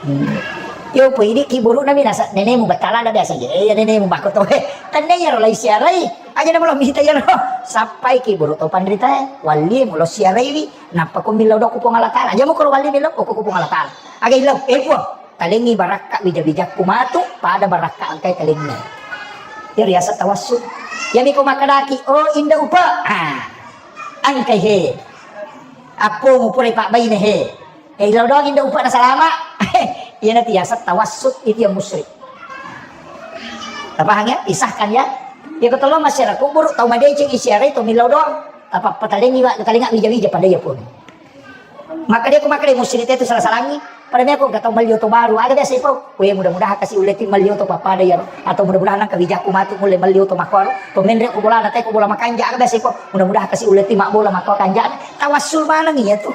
Hmm. Yo po idi ki buru nami nasa nenemu batala ada biasa je. Eh, ya nenemu bako to. Tenne iyaro lai siarai. Aja na melo mita iyaro. Sappai ki buru to panritae, walli mulo siaraiwi, nappa ko millau doko Puang Allah Taala. Aja mo ko walli millau ko Puang Allah Taala. Aga illau, eh Puang. Talengi barakka bija-bijakku matu, pada barakka engkai talengi. Iya riaseng tawassul. Iyami ko makkedaki, "Oh, Inda Upa." Ah. Engkai he. Appomu purai pabbaine he. Eh, ilo doang Inda Upa na salama. Iyana tu yaseng tawassul, itu yang musyrik. Tapahang ya? Disahkan ya? Ya ko tolong masyarakat kubur, tau madeceng isiarai, tau millau doang. Apa patalengi wa, talenga bija-bija pada iya pun. Maka dia ko makkeda musyrik itu salah-salangi. Pada meko engka tau melli oto baru, aga biasa ipau. Weh, mudah-mudahan kasi ulle ti melli oto pappada iyaro. Atau mudah-mudahan engka wijakku matu mulle melli oto makkoro. Pemenre ko bola na te ko bola makanja, aga biasa ipau. Mudah-mudahan kasi ulle ti mabbola makko kanja. Tawassul maneng iya tu.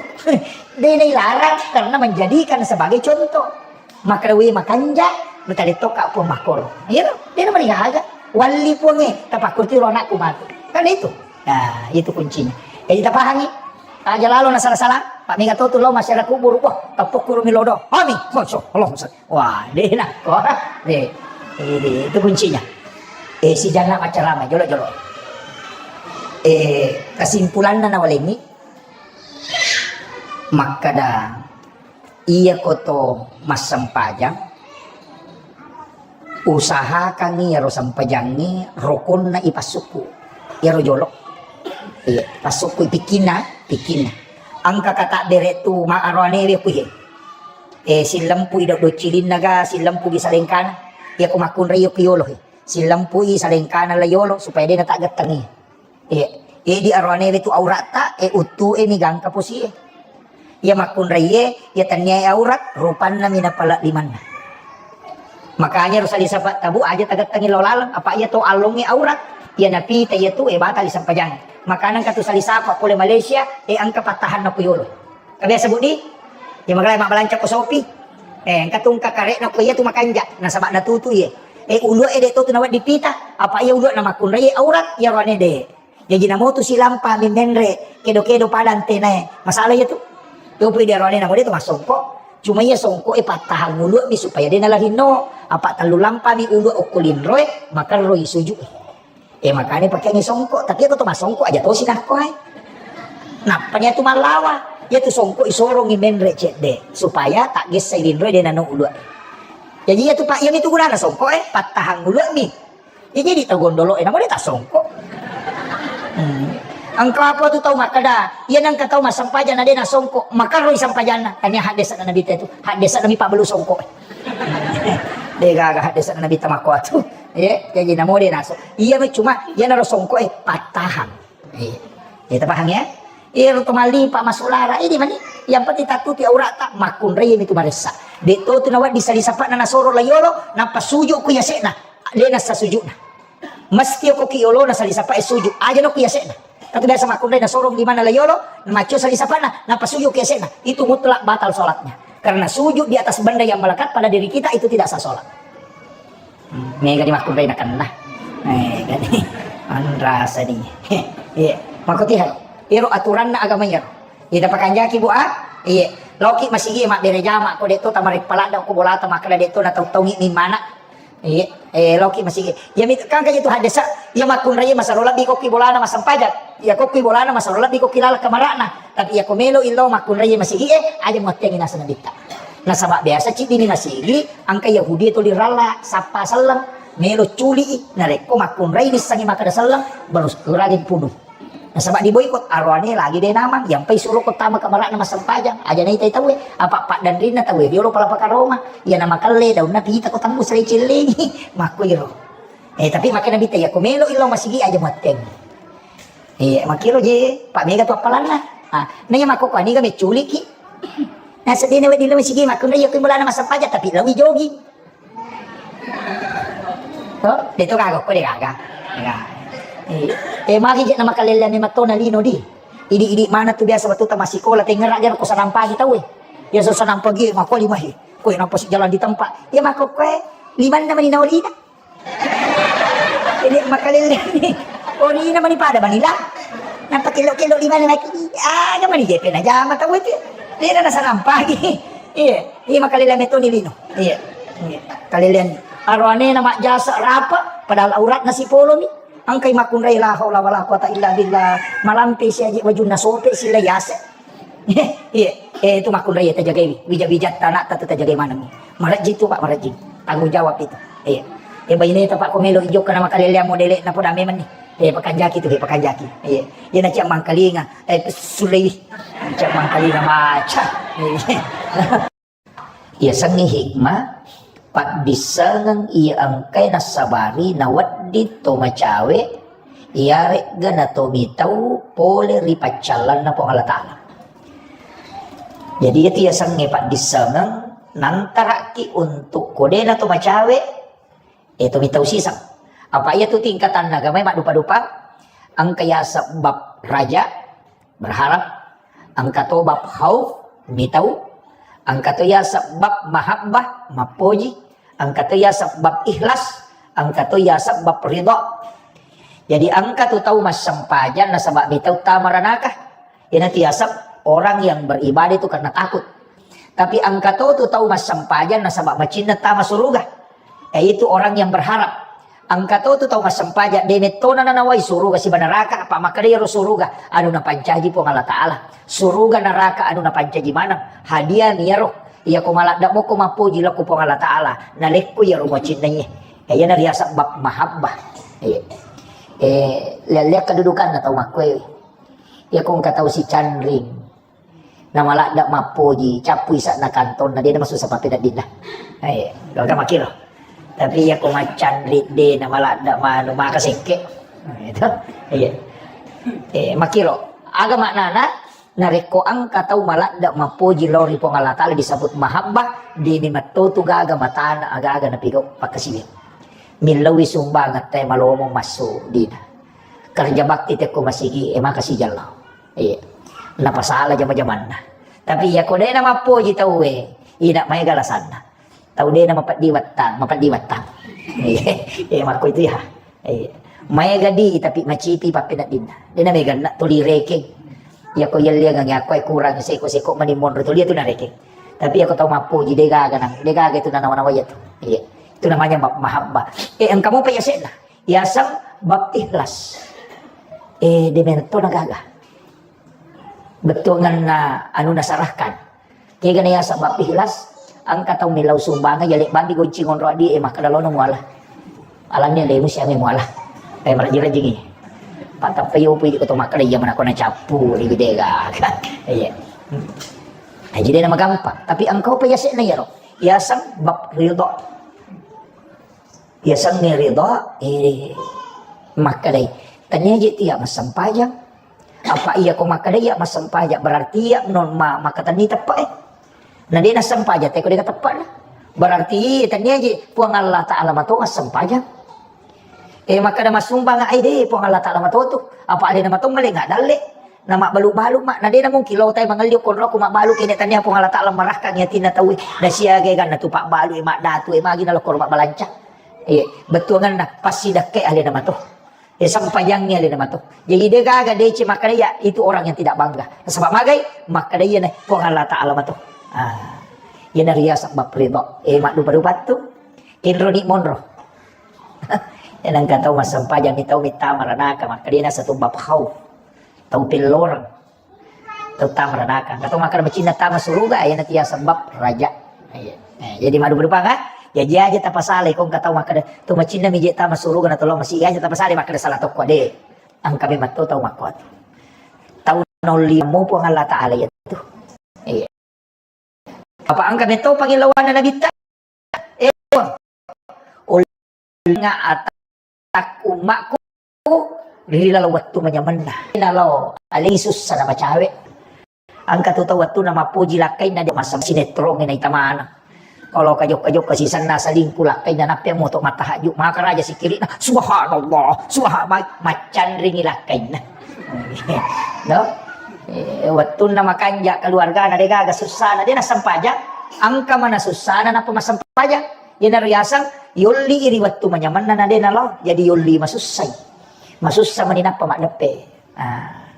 De nailarang karena menjadikan sebagai contoh. Makkeda weh makanja, mutale tokka puang makkoro. Iya, de na merihaga. Walli puange, tapakkurti ro anakku matu. Kan itu. Nah, itu kuncinya. Jadi tapahangi. Aja lalo na salah-salah. Pak mega to tu lo masyarakat kubur. Wah, tepuk kurung lodo. Amin. Masya Allah. Wah, de na. Wah, de. Eh, de, itu kuncinya. Eh, si jana macarama jolo-jolo. Eh, kesimpulanna nawalengi makkada iya koto massempajang Usahakangngi iyaro sempajangnge rokonna ipassukku. Iyaro jolo. Iya, passukku pikkinna, pikkinna. Engka katabbere tu ma aroanewe kuhe. Eh, sillempu i do-, docilinna ga, sillempu gi salengkana. Iya ko makkunrai iyo ku yolo he. Sillempu i salengkana la yolo supaya de na taggettengi. Iya. Eh, di aroanewe tu auratta, eh, uttu e mi gangka posi e. Iya makkunraié, iya tenniaé aurat, rupanna mi napala limanna. Makanya ro salisapa tabu aja tagettengi lao laleng, apa iya to allongnge aurat, iya napita iya tu, eh, batal i sempajang. Makana engka tu salisapa pole Malaysia, eh, engka pattahanna ko yolo. Ka biasa budi, iya magalai mabbalanca ko Shopee. Eh, engka tu engka karekna ko iya tu makanja, nasaba natutu iye. Eh, ulue de to tu nawedding pita, apa iya ulue na makkunrai aurat, iya roane de. Jaji namotu silampa mi menre, kedo-kedo pada antenae. Masalah iya tu. Topi de roane namo de to masongko. Cuma iya songko e pattahang ulue mi supaya de nalarinno. Apa tellu lampa mi ulue okko linroe, makerroi sujud e. Eh, makanya pakeangi songko, tapi iya ko to masongko aja tosi nakko ai. Nappa nia tu mallawa, iya tu songko isorongi menre cedde supaya tak gessai linroe de nano ulue. Jadi iya tu pak, iya mi tu gunana songko e, pattahang ulue mi. Ya, jadi tau gondolo e namo de tasongko. Hmm. Engka apa tu tau makkeda, iya nengka tau massempajang na de nasongko, makarroi sempajanna. Tania haddesa na Nabi tu, haddesa Nabi pabelu songko. De gaga haddesa na Nabi tamakko atu. Ya, jadi namo de naso. Iya me cuma iya naro songko e pattahang. Iya. Ya, tapahang ya? Iya, ro to malli pak masulara ini mani. Yang penting tatuti aurata makkunrai mi tu maressa. De to tu nawaddi sali sapana nasoro layolo, nappa suju ku yasena. De nassa sujudna. Mesti okko ki yolona sali sapa e sujud. Aja no ku yasena. Tapi biasa makkunrai nasoro limana layolo, maccio sali sapana, nappa suju ku yasena. Itu mutlak batal sholatnya. Karena sujud di atas benda yang melekat pada diri kita itu tidak sah sholat. Mega di makkunrai nakenna. Mega di. Anrasa di. Iya. Makko tiharo. Iro aturanna agama iyaro. Iya, tapakanjaki, Bu, ah? Iya. Loki masigi mabbere jama ko de to tamare paladda ko bolata makkeda de to na tau-taungi mi mana. Iya. Eh, loki masigi. Iya mi kangka itu haddesa. Iya makkunrai masaro lebbi ko ki bolana massempajang. Iya ko ki bolana masaro lebbi ko ki laleng kamarana. Tapi iya ko melo illo makkunrai masigi e, aja muattengi naseng nabitta. Nasaba biasa ciddini masigi, engka Yahudi tuli ralla, sappa selleng, melo culi'i, narekko makkunrai nissengngi makkeda selleng, baru segera dibunuh. Nasaba diboikot, aroane lagi de namang, yampai suro ko tama kamarana massempajang, aja naitai tauwe, apa paddanrinna tauwe, riolo pala pakaroma, iya namakelle daunna pita ko tembus ri cillingi, makkuiro. Eh, tapi makkeda nabitta, iya ko melo illo masigi aja muatteng. Iya, makkiro je, pak mega tu appalanna. Ah, naiya makkoko aniga mecculiki. Naseddena wedding lo masigi makkunrai iya ko bolana massempajang, tapi lawi jogi. To, de to gaga ko de gaga. Gaga. Eh, eh, magi je na makalelleang memettona lino di. Idi-idi mana tu biasa wettu ta massikola tengngera gero ko sanampagi tauwe. Ya so sanampagi makko lima he. Ko nampa si jalan di tempat. Ya makko koe limanna mani naolina. Ini makalelleang ni. Olina mani pada manila. Nampa kello-kello limana lagi. Ah, mani jepe na jama tauwe tu. Lena na sanampagi. Iya. Iya, makalelleang metto ni lino. Iya. Iya. Kalelleang. Aroane na majjasa rapa, padahal auratna sipolo mi. Engkai makkunrai la haula wala quwata illa billah. Malampe si aje wajunna sope si la yase. Iya. Eh, itu makkunrai tajagai. Wija-wijatta anakta tu tajagai maneng. Marajji tu, Pak, marajji. Tanggung jawab itu. Iya. Eh, baineta, Pak, ko melo ijokka na makalelleang modele na poda memang ni. Eh, pakanjaki tu, eh, pakanjaki. Iya. Iya na ciak mangkalinga. Eh, sulei. Ciak mangkalinga maca. Iya. Iyasengnge hikmah, paddissengeng iya engkae nassabari nawedding to macawe, iyaregga natomitau pole ri paccallanna Puang Allah Ta'ala. Jadi, iyatu yasengnge paddissengeng, nantaraki untuk ko de nato macawe, eh, tomitau siseng. Apa iyatu tingkatanna agamae maddupa-dupa, engka yaseng bab raja, berharap, engka to bab khauf, mitau, engka to yaseng bab mahabbah, mappoji, engka to yaseng bab ikhlas, engka to yaseng bab ridha. Jadi engka tu tau massempajang nasaba mitau tama ranaka. Iyanatu yaseng orang yang beribadah itu karena takut. Tapi engka to tu tau massempajang nasaba macinna tama suruga. Yaitu orang yang berharap. Engka to tu tau massempajang, de mettona nanawai suruga siba neraka, apa makkeda iyaro suruga anu napancaji Puang Allah Ta'ala. Suruga neraka anu napancaji maneng. Hadiah mi iyaro. Iya ko maladde moko mappoji lao ko Puang Allah Ta'ala. Nalekko iyaro macinnaiye. Iyana riaseng bab mahabbah. Iya. Eh, lea-lea kedudukanna tau makkoe. Iya ko engka tau sicanring. Namaladde mappoji, cappu ise'na kantonna, de namasussa pappeneddinna. Eh, gaga makkiro. Tapi iya ko maccanri de namaladde manu maka sekke. Itu. Iya. Eh, makkiro. Aga maknana? Narekko engka tau maladde mappoji lao ri Puang Allah Ta'ala disebut mahabbah, deni mettotu gaga matana agaga napigau pakkasiwiang. Millaui sumbangeng tae malomo massu dina. Kerja bakti tekko masigi, e maka sijalla. Iya. Napasala jama-jamanna. Tapi iya ko dena mappoji tauwe, ina maega lasanna. Tau dena mapeddi wattang, mapeddi wattang. Iya, iya, makko itu ya. Iya. Maega di tapi macipi pappeneddinna. Dena mega na tuli rekeng. Iya ko yelliangang ya ko kurang seko-seko mani monro tuli itu narekeng. Tapi iya ko tau mappoji degaga nang, degaga itu nanawa-nawa iya tu. Iya. Itu namanya ma-, mahabbah. Eh, engka mopa yasenna. Yaseng bab ikhlas. Eh, de menetto na gaga. Bettuanganna anu nasarahkan. Kega na yaseng bab ikhlas, engka tau millau sumbangan, ya lebbangi gonci ngonro adi, eh, makkeda lono muala. Alanni lemu siame muala. Eh, meraji-rajingi. Patappa yo pui ko to makkeda iya manako na cappu ri bidega. Iya. Nah, jadi nama gampang. Tapi engkau pa yasenna yaro. Yaseng bab ridho. Yasengnge ridha, eh, makkedai, tania je tia massempajang. Apa iya ko makkedai iya massempajang, berarti iya non ma-, makkatenni teppe, eh. Na de nassempajang, teko de teppena. Berarti tania je Puang Allah Ta'ala mato massempajang. Eh, makkeda massumbang ai de Puang Allah Ta'ala mato tu. Apa de na mato male nggak dalle. Na mabbalu-balu ma, na de na mungkin lo tai mangelli okko roko mabbalu kene tania Puang Allah Ta'ala marahkangi atinna tauwe. Na siaga ganna tu pabbalu e maddatu e magi na lokko mabbalanca. Iya, bettuanganna passidakkai alena mato. E sempajangi alena mato. Jadi de gaga dece makkeda iya itu orang yang tidak bangga. Sebab magai makkeda iya na Puang Allah Ta'ala mato. Ah. Iya na riaseng bab ridha. E maddupa-dupa tu. Kenro ni monro. Iya nangka tau massempajang ni tau mitta maranaka makkeda na satu bab khau. Tau pelloreng. Tau tama ranaka. Engka tau makkeda macinna tama suruga, iya na tia sebab raja. Iya. Eh, jadi maddupa-dupa kan? Jaji aja tapasalai ko engka tau makkeda, tu macinna mije tama suruga na tolong masi aja tapasalai makkeda salah tokko de. Engka memang tau tau makkuatu. Tau nolli mu Puang Allah Ta'ala iya tu. Iya. Apa engka metto pagi lawanna nabitta? Eh, Puang. Ulinga atakku ummakku ri laleng wettu manyamenna. Nalo alai sussa na macawe. Engka tu tau wettunna mappoji lakkainna de masa sinetron na itamana. Kalau kajokka-jokka sisenna selingkuh lakkainna nappe moto matahajju maka raja sikirina subhanallah subhanallah maccanringi lakkainna. No? Eh, wettunna makanja keluargana de gaga sussana de nassempajang. Engka mana sussana nappa massempajang. Iyanaro yaseng yolli ri wettu manyamenna na de nalo. Jadi yolli masussai. Masussa mani nappa maddeppe. Ah.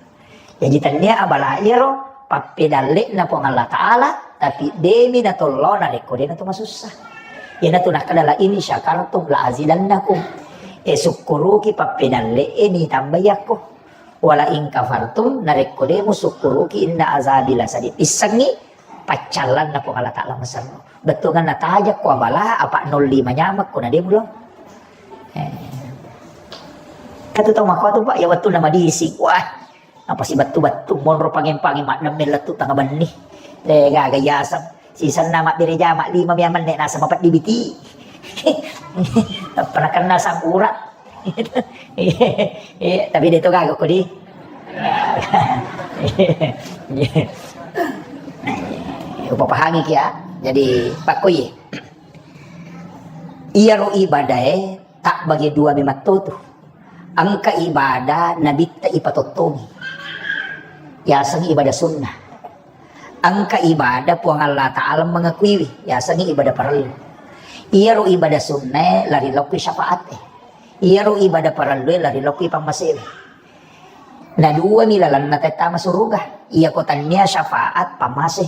Jadi tania abala iyaro pappedalle'na Puang Allah Ta'ala, tapi demi natollo narekko de natu masussa. Iyanatu nakkeda la in syakartum la azidannakum. E sukkuruki pappedalle'e ni tambai yakko. Wala in kafartum, narekko de musukkuruki inna azabi lasadid. Issengngi paccallanna Puang Allah Ta'ala maserro. Bettuanganna tajakko abala, apa nolli manyamekko na de mulo. Eh. Katu tau makko tu, Pak, ya wettunna madising. Wah, apa si bettu-bettu monro pangeng-pangeng maddemme lettu tanga benni. De gaga yaseng. Sisenna mabbere jama lima mia menne nasa mapeddi biti. Pernah kena sangkura. Iya, tapi de to gaga ko di. Upapahangi kia. Jadi pakkoye. Iyaro ibadae tabbagi dua mematto tu. Engka ibadah nabitta ipatottongi. Yaseng ibadah sunnah. Engka ibadah Puang Allah Ta'ala mengakuiwi, yasengnge ibadah parellu. Iyaro ibadah sunnae lari lokki syafaate. Iyaro ibadah parellue lari lokki pammasewe. Na duami lalenna tettama suruga. Iyako tannia syafaat pammase.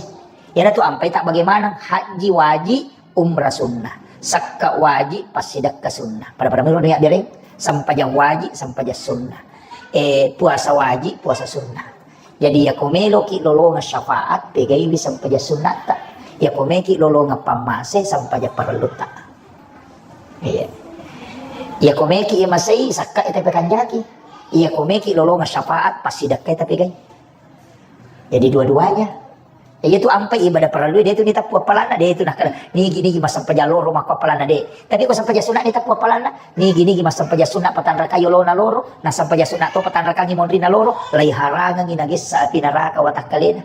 Iyanatu ampai tak bagaimana haji wajib umrah sunnah, sakka wajib, passidakka sunnah. Pada-pada melo nia bereng, sempajang wajib, sempajang sunnah. Eh, puasa wajib, puasa sunnah. Jadi, yako meloki lolongeng syafaat, pegaiwi sempajang sunnatta. Yako meki lolongeng pammase, sempajang parellutta. Iya. Yako meki masei, sakka ita pekanjaki. Yako meki lolongeng syafaat, passidakka ita pegai. Jadi, dua-duanya. Iya tu ampai ibadah parellu, de tu niteppu appalanna, de tu nakkeda, nigi-nigi massempajang loro makko appalanna, de. Tapi ko sempajang sunna niteppu appalanna, nigi-nigi massempajang sunna patanrakai olona loro, na sempajang sunna to patanrakangi monrina loro, laiharangengi nagessa api naraka watakkalena.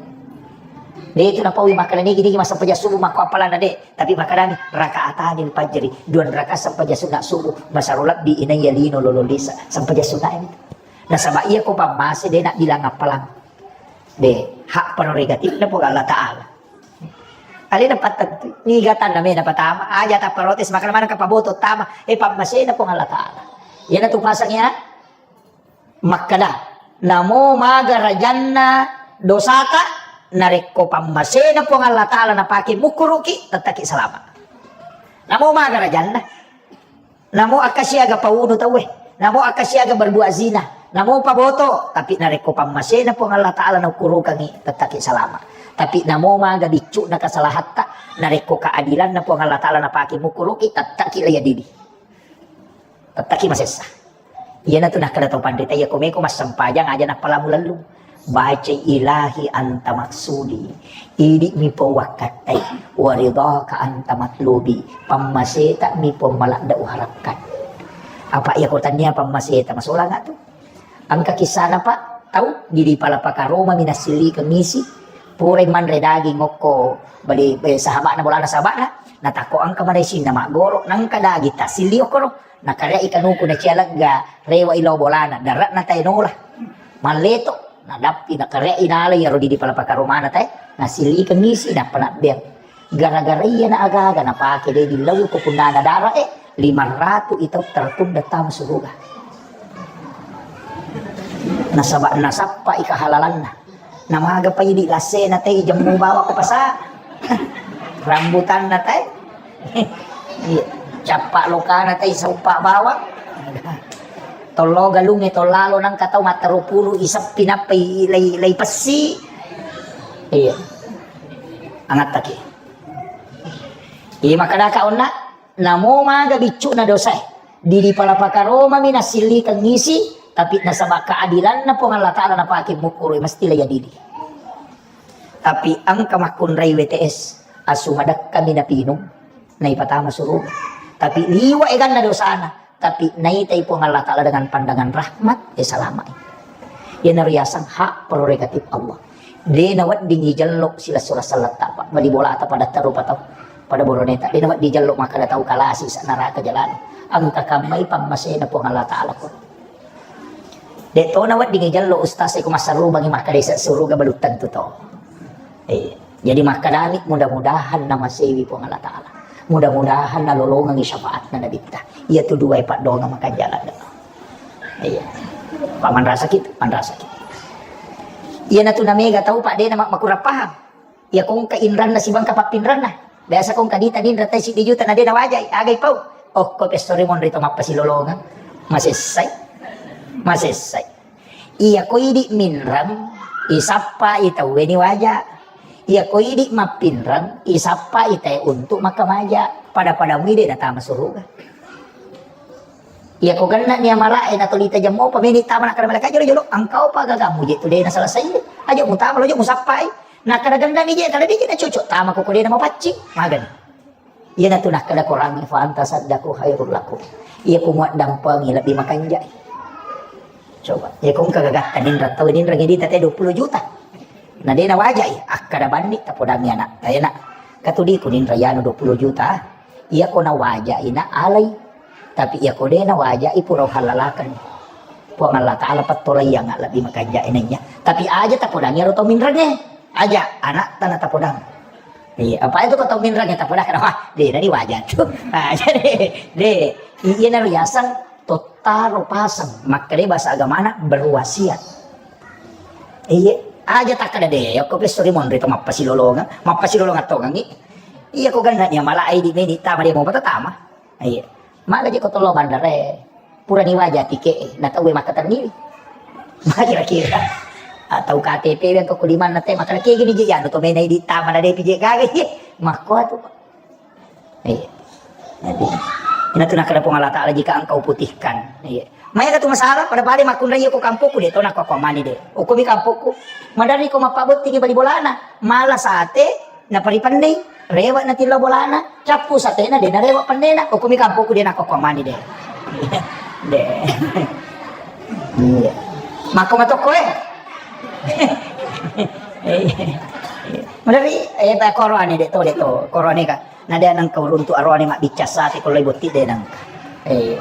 De tu napaui makkeda nigi-nigi massempajang subuh makko appalanna, de. Tapi makkedami, "Rakaatanil fajri, dua rakaat sempajang sunna subuh, masaro lebbi inaiya lino lolo lisa." Sempajang sunna ini. Nasaba iya ko pammase de nak bilang appalang. De, hak prerogatifna Puang Allah Ta'ala. Alena pattentu, niga tanna mena patama, aja ta protes, makana mana ka paboto tama, eh, pammasena Puang Allah Ta'ala. Iyana tu pasang ya, makkeda, namo maga rajanna dosata, narekko pammasena Puang Allah Ta'ala napake mukkuruki, tettaki salama. Namo maga rajanna. Namo akkasiaga paunu tauwe, namo akkasiaga berbuat zina, namo paboto, tapi narekko pammasena Puang Allah Ta'ala naukkurukangi, tettaki salama. Tapi namo maga biccu'na kasalahatta, narekko keadilanna Puang Allah Ta'ala napake mukkuruki, tettaki laya didi. Tettaki masessa. Iyana tu nakkeda tau panrita, iya ko meko massempajang aja nappalamu lellung. Bacai, "Ilahi anta maksudi, idi'mi pau wakkattai, waridhaka anta matlubi, pammaseta mi pau maladda uharapkan." Apa iya ko tania pammaseta, masolang tu. Engka kisana, Pak, tau di, di pala pakaroma mi nassillikeng isi, purai manre daging okko bali, eh, sahabana, bolana sahabana, natakko engka maraising na maggoro, nangka daging tassilli okkoro, nakareai kanuku nacia legga, rewa ilo bolana, dare'na tae nola. Malleto, nadappi, nakareai nala iyaro didi pala pakaromana tae, nasillikeng isi, nappa nabbeang. Gara-gara iyana aga-aga napake de dillau ko punnana dara e, lima ratu itau tertunda tama suruga. Nasaba nasappa i kehalalanna. Namaga pa idi lassena tai jemmu bawang ko pasa. Rambutanna tai. Iya. Cappa lokana tai sauppa bawang. Tollo galungnge tollalo nangka tau mattaro pulu iseppi nappa i-, lei, lei pessi. Iya. Angattaki. Iya, makkadaka onna, namo maga biccu'na dosae. Didi pala pakaromami nassillikeng isi, tapi nasaba keadilanna Puang Allah Ta'ala napake mukkuru, mesti laya didi. Tapi engka makkunrai W T S, asu madekkami napinung, naipatama suruga. Tapi liwa eganna dosana, tapi naitai Puang Allah Ta'ala dengan pandangan rahmat, eh, salamai. Iyanaro yaseng hak prerogatif Allah. De nawedding ijello silessureng selletta, Pak. Bali bolata pada terru patau, pada boroneta. De nawedding ijello makkeda tau kalasi sa neraka jalani. Engka kammai pammasena Puang Allah Ta'ala ko. De to nawedding ijello ustaz e ko massarubangi makkeda isa suruga belum tentu to. Iya. Jadi makkedami mudah-mudahan namasewi Puang Allah Ta'ala. Mudah-mudahan nalolongengi syafaatna Nabitta. Iya tu dua paddoangeng makanja ladde. Iya. Pak manrasaki tu, manrasaki. Iyanatu namega tau, Pak, de nama makurang paham. Iya kongka inranna sibangka pappinranna. Biasa kongka dita ninra tai siddi juta na de nawajai, agai pau. Okko pessori monri to mappasilolongeng. Masessai. Masessai. Iya ko idi minreng, isappai tauwe ni waja. Iya ko idi mappinreng, isappai tae untuk makkamaja. Pada-pada mui de natama suruga. Iya ko genna ni amala e natolita jammo pa meni tama nakkeda malaika jolo-jolo, engkau pa gagamu je tu de naselesai. Aja mutama lo je musappai. Nakkeda genna ni je, kada de je nacocok tama ko ko de namapaccing. Magani. Iyanatu nakkeda Korangnge, "Fa anta saddaqu khairul lakum." Iya ku muaddampengi lebbi makanjai. Coba, iya ko engka gagatta ninreng tau ninreng dita te dua puluh juta. Na de nawajai, akkeda banni tapodangi anak. Ayo nak, katudiku ninreng iyanu dua puluh juta. Iya ko nawajai na alai. Tapi iya ko de nawajai pura halalakan. Puang Allah Ta'ala pattolaiang lebbi makanjai naiya. Tapi aja tapodangi ero tau minrengnge. Aja anak tana tapodang. Iya, apa itu kau tau minreng ya tapodang, wah, de nani waja tu. Ah, jadi, de, iya na riasang tottaro pasang, makkeda bahasa agamana berwasiat. Iya, aja takkeda de, yako pessori monri to mappasilolongang, mappasilolongang tongangi. Iya ko ganna ni amala ai di meni tama dia mau tama. Iya. Maga je ko tollo bandara e. Purani waja tike e, na tauwe makkatenniwi. Makira-kira. Atau K T P we ko kulimanna te, makana kegini je anu to mena idi tama na depi je gaga ye. Makko atu. Iya. Jadi, Inatu nakkeda Puang Allah Ta'ala, "Jika engkau putihkan." Iya. Maega tu masalah, pada-pada makkunrai ko kampokku de, to nakko mani de. Okkomi kampokku. Maderri ko mappabottingi bali bolana, mala sate, naparipenni, rewe' natillo bolana, cappu satena de narewe' pennena, okkomi kampokku de nakko mani de. De. Iya. Makko matokko e. Maderri, eh, koroane de to, de to, koroane ka. Na de nengka uruntu aroane mabbicca sate ko lai botti de nengka. Eh,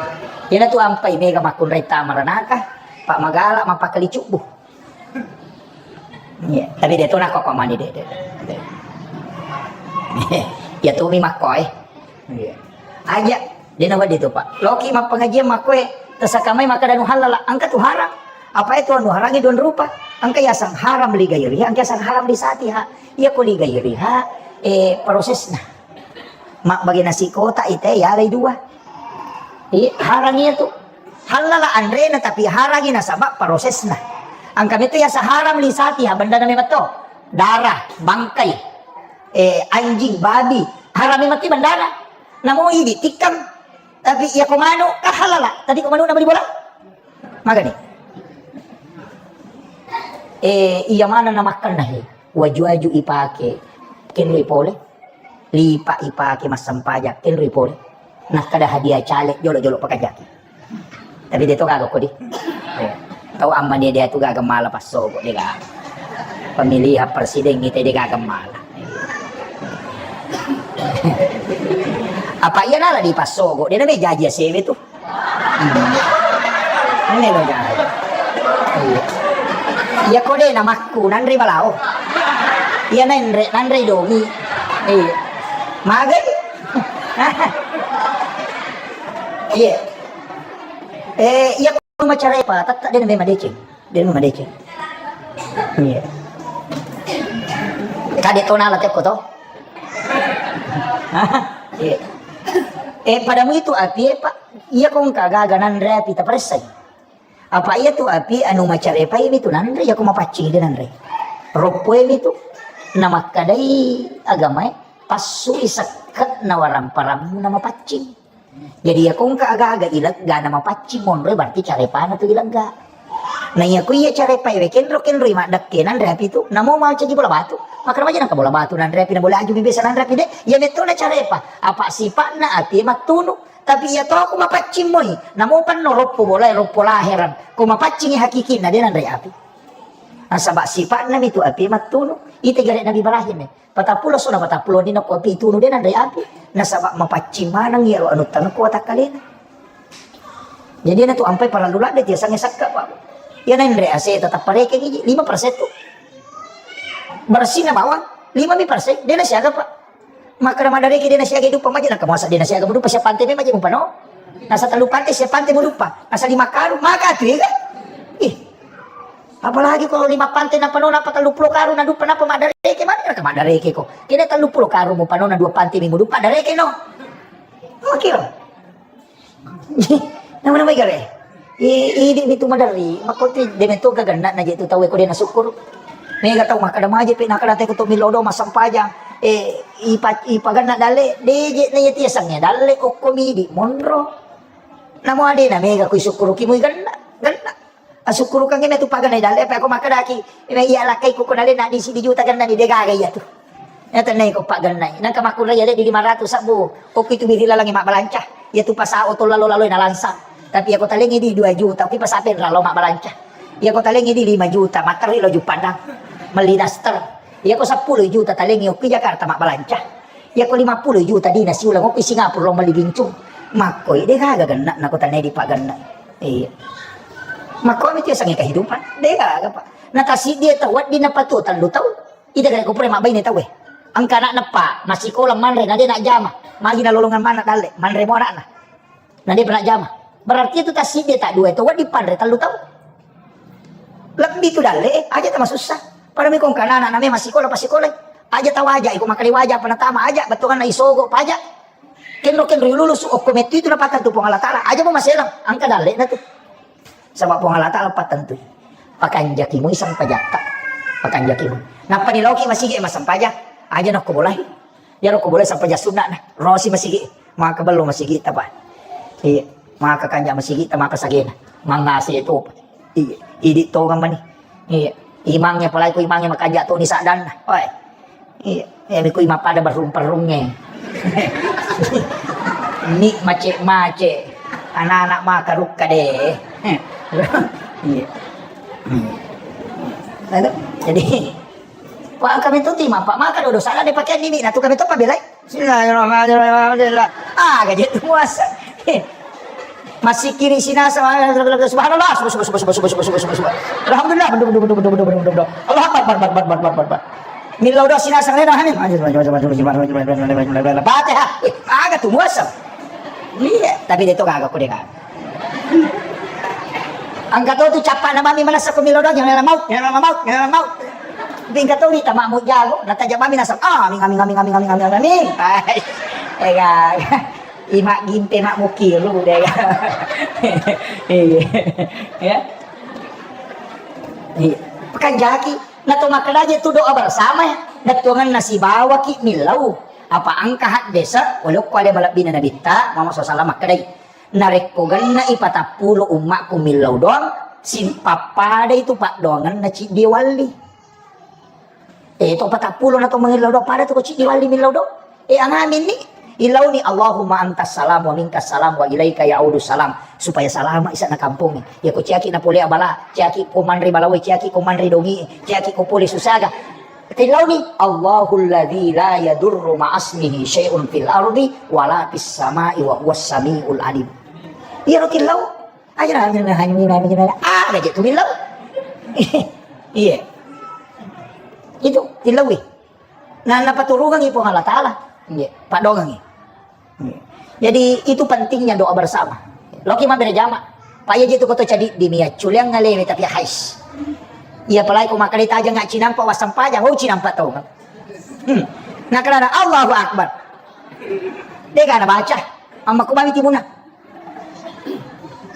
iyanatu ampai mega makkunrai tama ranaka, pa magala mappakali cubbu. Iya, tapi de to nakko mani de, de, de. Iya tu mi makko e. Iya. Aja, de na wedding tu, Pak. Loki mappengajian makko e, tersangka mai makkeda nu halal, engka tu haram. Apa itu anu harangi dua rupa? Engka yaseng haram li gairiha, engka yaseng haram li satiha. Iya ko li gairiha, eh, prosesna. Mabbage nasi kotak ite yalai dua. Iya, harang iya tu. Halala anrena tapi harangi nasaba prosesna. Engka metu yaseng haram li satiha, bendana memang to. Darah, bangkai, eh, anjing, babi, haram memang ti bendana. Namo idi tikkang. Tapi iya ko manu, ka halala. Tadi ko manu na bali bola? Magani? Eh, iya mana na makkanna he. Waju-waju ipake. Kenroi pole. Lipa ipake massempajang. Kenroi pole. Nakkeda hadiah caleg jolo-jolo pakajaki. Tapi de to gaga kodi. Eh, tau amma dia, dia tu gaga mala passogo de gaga. Pemilihan presiden ite de gaga mala. Apa iya nala di passogo, de na me jaji asewe tu. Ini lo jaji. Iya. Iya ko de na makku, nanre balao. Iya nanre, nanre domi. Iya. Magai. Iya. Eh, iya ko macarepa, tette de na me madeceng. De na me madeceng. Iya. Kade to nala tekko to. Iya. Eh, padamu itu api, eh, Pak. Iya ko engka gaga nanre api taparessai. Apa iya tu api anu macarepai mi tu nanre, iya ko mapaccing de nanre. Roppoe mi tu. Namakkadai agamae, passui sekke'na waramparammu na mapaccing. Jadi, iya ko engka aga-aga ilegga na mapaccing monroe, berarti carepana tu ilegga. Na iya ko iya carepae we kenro-kenroi maddekke nanre api tu, namo macaji bola batu. Makkeda maja nengka bola batu nanre api, na bola aju mi biasa nanre api de. Iya metto na carepa. Apa sipa'na api mattunu. Tapi iya to ko mapaccing moi, namo panno roppo bolae, roppo laherang. Ko mapaccingi hakikinna de nanre api. Nasaba sipa'na mi tu api mattunu. Ite gare Nabi Ibrahim e. Patappulo sona patappulo dina ko api tunu de nanre api. Nasaba mapaccing maneng iyaro anutta ko watakkalena. Jadi na tu ampai parallu ladde tiasange sakka, Pak. Iya nanre ase tetap pareke gigi lima persen tu. Bersihna bawang lima mi persen, de na siaga, Pak. Makkeda madareke de na siaga duppa maje, naka masa de na siaga duppa siap pante me maje mupano. Nasa tellu pante siap pante muduppa. Nasa lima karung maka tu ya kan? Ih. Apalagi kalau lima pante na pano napa tellu pulo karung na duppa napa madareke mana naka madareke ko. Kena tellu pulo karung mupano na dua pante mi muduppa dareke no. Oke lo. Nama-nama gare. I, idi mi tu maderri, makko tu de metto gaganna na je tu tau ko de na syukur. Mega tau makkeda maje pe nakada te ko to millo do massempajang. Eh, ipa, ipaganna dalle, de je na yati yasengnge dalle okko midi monro. Namo ade na mega kui syukur ki mui ganna, ganna. Asukkurukangngi natu paganna dalle, apa ko makkedaki, ina iya lakkai ko kona le na di sidi juta ganna ni de gaga iya tu. Iya tenna ko paganna. Nangka makkunrai ale di lima ratus sabbu. Okko itu biri lalangi mabbalanca. Iya tu pasao to lalo-lalo na lansa. Tapi iya ko talengi di dua juta, okko pasape lalo mabbalanca. Iya ko talengi di lima juta, materi lo juppandang. Melli daster. Iya ko seppulo juta talengi okko Jakarta mabbalanca. Iya ko lima puluh juta dina siulang okko Singapura lo melli bincung. Makkoi de gaga ganna na ko tanai di paganna. Iya. Makko mi tu yasengnge kehidupan. De gaga, Pak. Na tasiddi tau wedding napatu tellu tau. Ita gare ko pura mabbaine tau e. Engka anakna, Pak, massikola manre na de najjama. Magi nalolongeng maneng dalle, manre mo anakna. Na de pa najjama. Berarti itu tasiddi ta dua tau wedding panre tellu tau. Lebbi tu dalle, eh, aja tamasussa. Pada mi ko engka anakna me massikola, passikolai. Aja tawaja, iko makkeda waja apa natama aja, bettuanna isogo paja. Kenro-kenro lulusu okko mettu itu napattentu Puang Allah Ta'ala. Aja mo maselang, engka dalle na tu. Saba Puang Allah Ta'ala pattentui. Pakanjaki mui sempajatta. Pakanjaki mui. Nappa ni loki masigi massempajang. Aja nokko bolai. Iyaro ko bolai sempajang sunna na. Rosi masigi. Maka bello masigi tapa. Iya, maka kanja masigi ta maka sagena. Mangase to. Iya, idi tongeng mani. Iya, imangnge apalagi ko imangnge makanja to ni saddanna. Oi. Iya, iya, mi ko imappada berrung-perrungnge. Ni mace-mace. Anak-anak maka rukka de. Iya. Lalu, jadi, Pak, kami tu timang, Pak, maka dodo salah dia pakai nini, nah tu kami tu pabelai. Bismillahirrahmanirrahim. Alhamdulillah. Ah, gaji tu muasa. Masih kiri sini sama, subhanallah, subhanallah, subhanallah, subhanallah, subhanallah. Alhamdulillah, betul, betul, betul, betul, betul, betul, betul. Allah Akbar, Akbar, Akbar, Akbar, Akbar, Akbar. Millau doa sini asal rena, hani. Fatihah. Eh, aga tu muasa. Iya, tapi dia tu kagak, aku dia kagak. Engka to tu cappa'na mami manessa ko millau doang, nyala maut, nyala maut, nyala maut. Engka to ni tama mu jago, nataja mami nasa, amin, amin, amin. Ai, ega, ima gimpe mak mukiru dega. Iya. Ya. Iya. Pekan jaki, na to makkeda je tu doa bersama, na tuangan nasibawaki millau. Apa engka haddesa, walau ko ada malebbina nabitta, Muhammad sallallahu alaihi wasallam makkedai. Narekko genna'i patappulo ummakku millau doang, sin-, pappadai tu paddoangenna ciddi walli. Eh, to patappulo na to mangillau doang, pada tu ko ciddi walli millau doang. Eh, angaminni, illauni, Allahumma antas salam wa minkas salam wa ilaika ya'udus salam. Supaya salama isa na kampongnge. Ya ko ciaki na pole abala, ciaki ko manre balawe, ciaki ko manre dongi, ciaki ko pole susaga. Tillauni, Allahul ladzi la yadurru ma'asmihi syai'un fil ardi wala fis sama'i wa huwas sami'ul alim. Iyaro tillau. Aja na, aja na, aja na, aja na, aja na. Ah, aja tu tillau. Iya. Itu tillaui. Nah, napaturungangi Puang Allah Taala. Iya, padongangi. Jadi, itu pentingnya doa bersama. Loki mabbere jama. Pak, iya jitu koto cadi dimi ya, culiang ngalewe tapi hais. Iya, apalagi ko makkeda tajang nggak cinampa wassampajang, oh, cinampa tau. Hmm. Nah, karena Allahu Akbar. Dia gak ada baca. Amma ku mami timuna.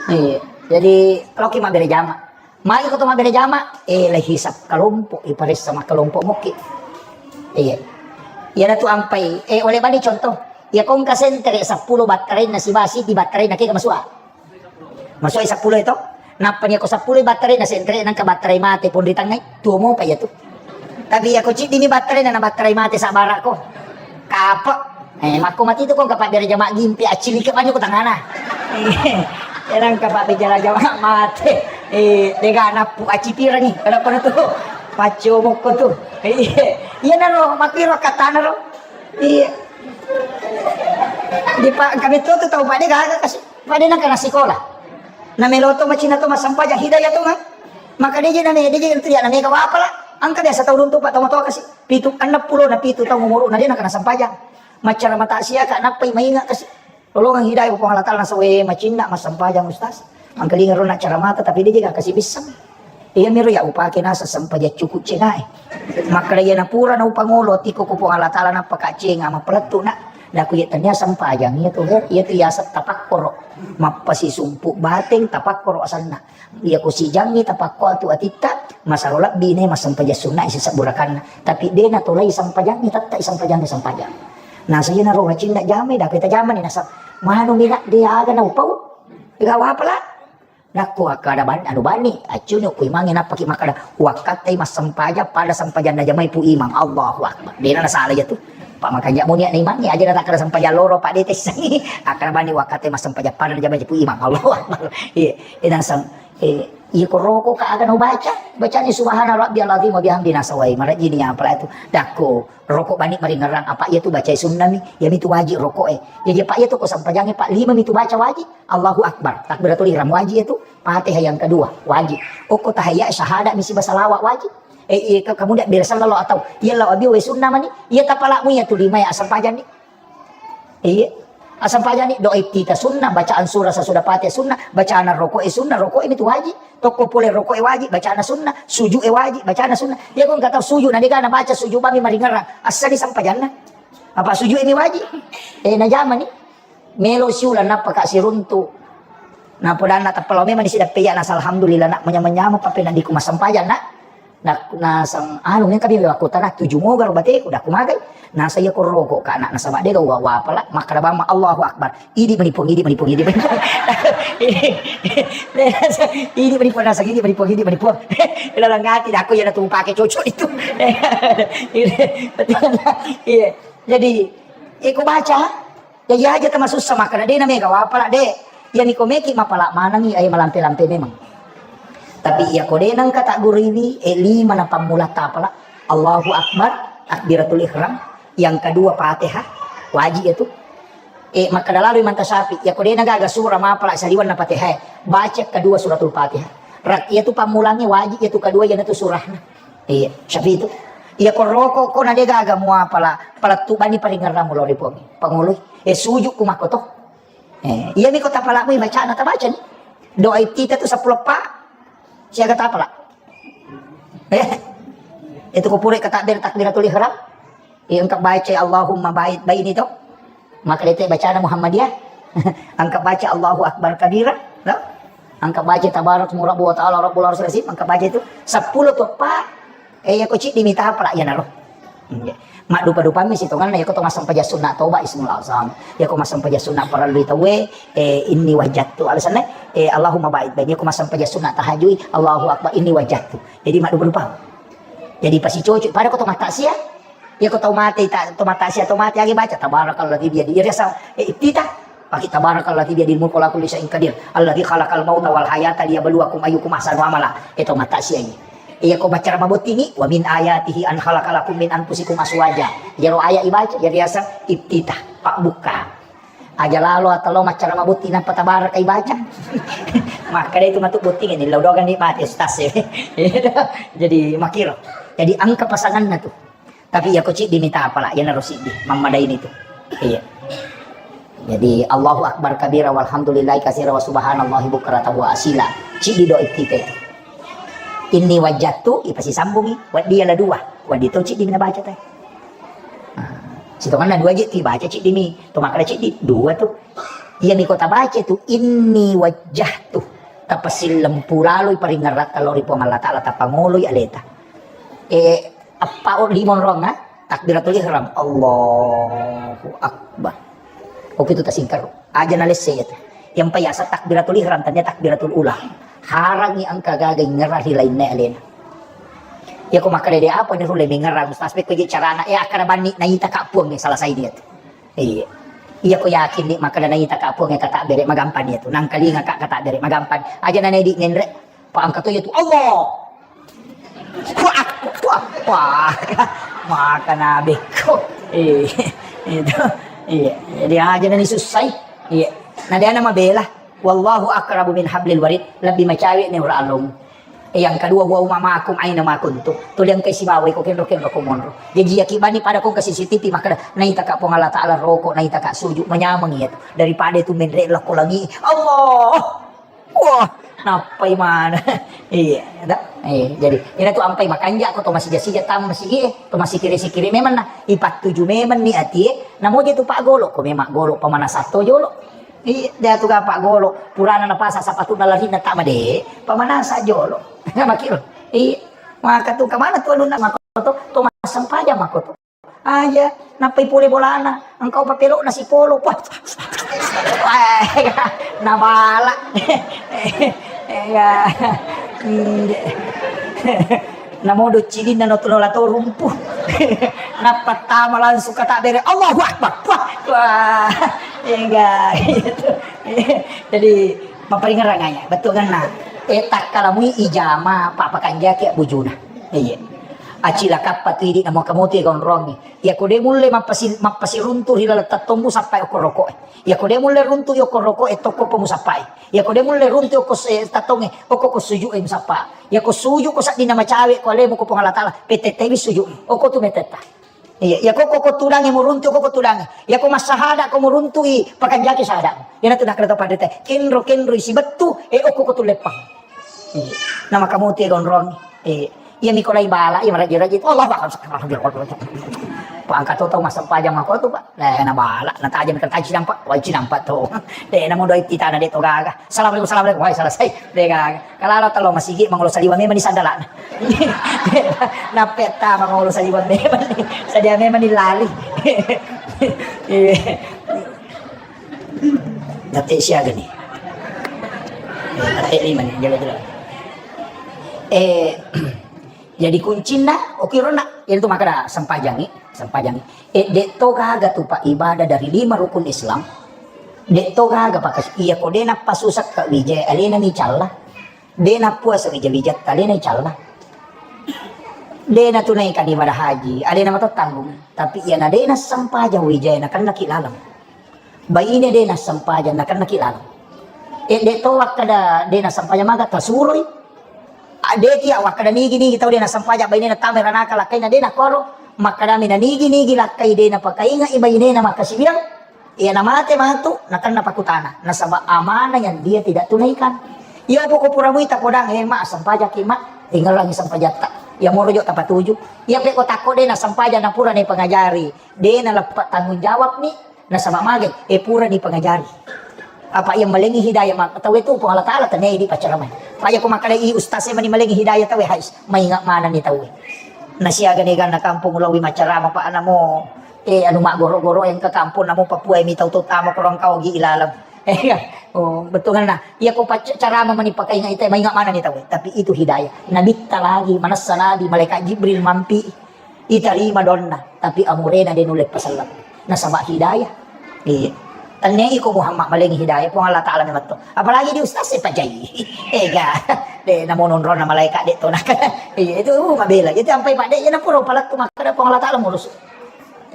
Iya. Jadi, loki mabbere jama. Magi ko to mabbere jama, eh, laihisap kelompok, iparessa makkelompok mokki. Iya. Iyana tu ampai, eh, oleh bani contoh. Iya ko engka sentere seppulo battarainna siba, sidi battarainna kega masua. Masua seppulo itu. Nappa ni ko seppulo battarainna sentere nangka battarai mate pun ritangngai. Tuo mopa iya tu. Tapi iya ko ciddini battarainna na battarai mate sabara ko. Kape. Eh, makko mati tu ko engka pabbere jama gimpi, accilike banyu ko tangana. Eh, erang ka pabbere jama mate. Eh, dega nappu accipirangi. Kenapa tu? Pacco mokko tu. Eh, iya naro, makkiro katana ro. Iya. Di pa-, kami tu tu tau pada gaga kasi. Pada nang kana sikola. Na melo to macina to massempajang hidayah to, kan? Maka deje na me, deje tu ya na mega wapala. Angka biasa tau runtu pa tau motoa kasi. Pitu, enneng pulo na pitu taung umuruna, de' nakana sempajang. Maccaramata siaka nappai mainga kasi. Lolongang hidayah Puang Allah Taala, nasawe macinna massempajang, Ustaz. Angkalinga ro na caramata, tapi de' jega kasi bisseng. Iya miro ya upake nasa sempajang cukup cengae. Makkeda iya napura na upangolo atiko ko Puang Allah Taala, nappa ka cenga mapelettu na. Naku iya tania sempajang iya tu, iya tu yaseng tapakkoro. Mappasisumpu bateng tapakkoro asenna. Iya ko sijangngi tapakko atu atitta, masaro lebbi ne massempajang sunna sisebbu rakanna. Tapi de' natolai sempajangngi, tettai sempajangngi sempajang. Nasa iya naro wacinna jamai, dape tajamani nasa manu mina de' aga na upau. Gawa pala. Nakko akkada ban-, anu bani, accuni ku imangnge nappaki makkada, wakkattai massempajang pada sempajang najamai pu imang. Allahu Akbar. De' na nasala iya tu. Pa makanja muni na imangnge aja natakkada sempajang loro, pa de' tessangi. Akkada bani wakkattai massempajang pada najamai pu imang. Allahu Akbar. Iya. Inasang, eh, iya ko roko ka aga na ubaca, bacani subhana rabbiyal azim wa bihamdi nasawai, marajini apa itu. Dakko, roko bani maringerang, apa iya tu bacai sunnami, iya mitu wajib roko e. Jadi apa iya tu ko sempajangi, Pak, lima mitu baca wajib, Allahu Akbar, takbiratul ihram wajib itu, Fatihah yang kedua wajib. Okko tahiyat syahadat misi basalawat wajib. Eh, iya, ke-, kemudian biar sallallahu atau iya lawa biwe sunnah mani, iya tapalamu iya tu lima ya sempajang ni. Iya. Asempajang ni, doa iftitah sunnah, bacaan surah sesudah Fatihah sunnah, bacaan roko'e sunnah, roko'e mitu wajib. Tokko pole roko'e wajib, bacana sunnah, suju'e wajib, bacana sunnah. Iya ko engka tau suju' na de' gaga nabaca suju' bami maringerang, assani sempajanna. Apa suju'e mi wajib? Eh, najamani. Melo siulang nappa ka siruntu. Napodanna tappa lao memang disidappe iya nasa alhamdulillah nak manyameng-nyameng pappena diku massempajang nak. Na, naseng anu, nengka mi wakko tana tuju moga ro bateku, dah kumagai. Nasa iya ko roko ka anak, nasaba dega wa wapala, makkada bamma Allahu Akbar. Idi mani Puang, idi mani Puang, idi mani Puang. Idi mani Puang, naseng idi mani Puang, idi mani Puang. Ilalang ati, dah ko iya natu pake cocok itu. Iya. Jadi, iko baca, ya, iya aja tamasussa makkada de na mega wapala de. Iya niko meki mapala manengi, ayo malampe-lampe memang. Tapi iya ko de nengka tagguriwi, eh, lima na pammula tapala. Allahu Akbar, takbiratul ihram. Yang kedua Fatihah, wajib itu. Eh, makkada lalu Imam Tasyafi, iya ko de na gaga surah mapala saliwan na Fatihah, baca kedua suratul Fatihah. Rak, iya tu pammulangi wajib, iya tu kedua, iya na tu surahna. Iya, Syafi'i itu. Iya, ko roko ko na de gaga muapala, palettu bani paringerramu lao ri Puang. Pangoloi. Eh, sujud ku makko to. Eh, iya mi ko tapala mu bacana tabaca ni. Doa iftitah tu seppulo pa. Siaga tapala. Eh, itu ko pura ka takbir, takbiratul ihram. Iya, engka baca Allahumma ba'id baini to. Maka dete bacana Muhammadiyah. Engka baca Allahu Akbar kabira, no? Engka baca tabarak mu rabbu wa ta'ala rabbul arsyil azim, engka baca itu seppulo to pa. Eh, iya ko ciddi mi tapala iya naro. Iya. Maddupa-dupammi sitonganna iya ko to massempajang sunna toba ismul azam. Iya ko massempajang sunna parellu tauwe, eh, inni wajjahtu. Alasanna, eh, Allahumma ba'id baini. Iya ko massempajang sunna tahajui, Allahu Akbar inni wajjahtu. Jadi maddupa-dupa. Jadi pasicoco pada ko to mataksia. Iya ko tau mate, ta-, to mataksia, tau mate agi baca tabarakalladzi biyadi. Iya riasa, eh, iftitah. Pake tabarakalladzi biyadil mulku wa huwa ala kulli syai'in qadir. Alladzi khalaqal mauta wal hayata liyabluwakum ayyukum ahsanu amala. Eh, to mataksia iya. Iya ko baca mabottingi, wa min ayatihi an khalaqa lakum min anfusikum azwaja. Iya ro ayat ibaca, iya riasa iftitah, pabbukka. Aja lalo atau lo maccara mabotting nampa tabaraka ibaca. Makkada itu matu botting ini, lo dogan ni mati, ustaz, ya. Jadi makiro. Jadi engka pasanganna tu. Tapi iya ko ciddi mi tapala, iya naro siddi, mammadaini tu. Iya. Jadi Allahu Akbar kabira walhamdulillahi katsira wa subhanallahi bukratan wa asila. Ciddi doa iftitah itu. Inni wajjahtu, ipasisambungi, waddi iya la dua, waddi to ciddi mi nabaca te. Nah, sitonganna dua je tu ibaca ciddi mi, to makkada ciddi, dua tu. Iya mi ko tabaca tu, inni wajjahtu. Tapasillempulalo i paringeratta lao ri Puang Allah Ta'ala, tapangoloi aleta. Eh, eppa o lima onrong, ha? Takbiratul ihram. Allahu Akbar. Oke tu tasingkaro. Aja nalesse iya tu. Yang payasa takbiratul ihram, tania takbiratul ula. Harangi engka gaga ingerang ri lainna alena. Iya ko makkada de apa ni rulle mengerang, ustaz, pekko je carana. Eh, akkada banni naita ka Puang, eh, selesai dia tu. Iya. Iya ko yakin ni makkada naita ka Puang, eh, kata bere magampang dia tu. Nangkalinga ka kata bere magampang. Aja nanedi ngenre. Pa engka to iya tu, Allah. Wah, wah, wah. Maka nabekko. Iya, itu. Iya. Jadi aja nani sussai. Iya. Nah, dia nama bela. Wallahu aqrabu min hablil warid. Lebih macawe ni ura along. Eh, yang kedua, wa huwa ma'akum aina ma kuntum. Tuli engka sibawa iko kenro-kenro ko monro. Jadi iya kibani pada ko ke C C T V makkada naita ka Puang Allah Ta'ala roko, naita ka sujud, manyameng iya tu. Daripada itu menre lako langi. Allah. Wah, nappai mana? Iya, ada. Eh, jadi, ina tu ampai makanja ko to masija-sija tam masigi, eh, to masikiri-sikiri memang na ipattuju memang ni ati, eh. Namo je tu pak golo, ko memang golo pamanasa to jolo. Iya, dia tu pak golo, purana na pasa sapatu na lari na tak made, pamanasa jolo. Makiro. Iya, maka tu kemana tu alunna mako to, to massempajang mako to. Aja, nappai pole bolana, engkau papelok nasi polo, wah, nabala. Iya. Hmm. Namo do cidinna no tunola to rumpu. Napattama langsung kata bere, Allahu Akbar. Wah, wah. Enggak gitu. Jadi maparingerang aja, betul kan nah. Eh, takkalamui ijama papa kanjaki bujuna. Iya. Acilakappa tu idi namo kamotu ya gondrongi. Iya ko de mulle mappasi-, mappasiruntu ri laleng tattommu sappai okko roko e. Iya ko de mulle runtu okko roko e tokko ko musappai. Iya ko de mulle runtu okko s-, eh, tattonge okko ko suju e musappa. Iya ko suju ko saddinna macawe ko alemu ko Puang Allah Ta'ala, petettewi suju. Okko tu metetta. Iya, iya ko ko tudange muruntu ko tudange. Iya ko massahada ko muruntu i pakanjaki sahada. Iya natu nakkeda to padete. Kenro kenro i sibettu e okko ko tuleppang. Iya. Nama kamu tu gondrong. Iya. Iya mi ko lai bala, iya maraji-raji. Allahu Akbar. Pak, engka to tau massempajang makko tu, Pak. Eh, na bala, na tajeng kertaji nampak, wajib nampak to. Dek, namu doi titana dek to gaga. Assalamualaikum, assalamualaikum. Wai, selesai. Dek gaga. Kalau telo masigi mangolo saliwa memang di sandalana. Nappetta mangolo saliwa memang. Sadia memang di lali. Iya. Date siaga nih. Eh, date lima nih, jelo-jelo. Eh, jadi kuncinna, oke, rona. Itu maka dah sempajangi, sempajangi. Eh, dek to gaga tu, Pak, ibadah dari lima rukun Islam. Dek to gaga, Pak, kas-, iya ko dena pasusak ka wija, alena ni calla. Dena puasa wija-wija, alena ni calla. Dena tunaikan ibadah haji, alena mato tanggung. Tapi iya na dena sempajang wija, na kennaki laleng. Baine dena sempajang, na kennaki laleng. Eh, dek to wakkada dena sempajang maga tasuroi. Ah, de tiya wakkada nigi-nigi tau de nassempajang bainena tama ranaka lakkaina de nakoro, makkadami nanigi-nigi lakkai de napakaingai bainena makkasiwiang, iya namate matu nakenna pakutana, nasaba amanah yang dia tidak tunaikan. Iya poko pura muita podang, eh, ma, assempajaki, ma, ringellangi sempajatta. Iya moro jo tapatuju. Iya peko takko de nassempajang napura ni pengajari, de naleppe tanggung jawab ni. Nasaba magai, eh, purani pengajari. Apa iya malengi hidayah mak-, tauwe tu Puang Allah Ta'ala tenei di paccaramai. Apa iya ko makkadai ustaz e mani malengi hidayah tauwe, hais, mainga manani tauwe. Nasiaga ni ganna kampung ulawi maccarama, Pak, namo, eh, anu, maggoro-goro yang ke kampung, namo Papua mi tau to tama korang kau gi ilalang. Eh, iya. Oh, betul kan, nah. Iya ko paccarama mani pakainga ita, mainga manani tauwe. Tapi itu hidayah. Nabitta lagi, manessa Nabi, malaikat Jibril mampi. Itarima doanna, tapi amurena de nulle paselleng. Nasaba hidayah. Iya. Tennai ko Muhammad malengi hidayah, Puang Allah Ta'ala memang to. Apalagi di ustaz e pajai. Ega. De namo nonrona malaikat de to nak. Iya, itu, uh, mabela. Itu ampai Pak de, iya napuro palettu makkada Puang Allah Ta'ala murus.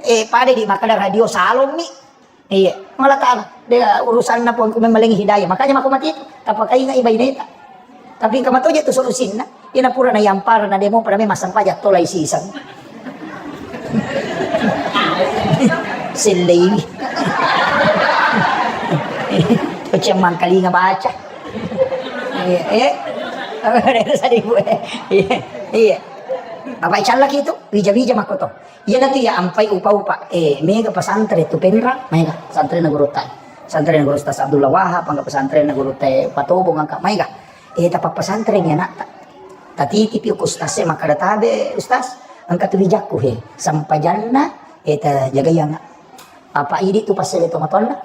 Eh, pada di makkada radio salon mi. Iya, Allah Ta'ala. Dia urusanna Puangku memang malengi hidayah. Makanya mako mati itu. Tapakaingai baineta. Tapi engka matoje tu solusinna. Ina pura na yampara na demo pada memang sampaja tolai sisang. Sellei. Pecah mangkalinga baca. Iya, iya. Apa ada tadi gue? Iya, iya. Apa callaki itu? Wija-wija makoto. Iyanatu iya ampai upa-upa, eh, mega pesantren tu Penrang, mega pesantrenna gurutta. Pesantrenna guru Ustaz Abdullah Wahab, angka pesantrenna gurutta Patobong, angka mega. Eh, tapa pesantren ya anakta. Tatitipi ku ustaz e makkada tabe, Ustaz, engka tu wijakku he. Sampajanna, eh, tajagai anak. Apa idi tu pasele to matonna?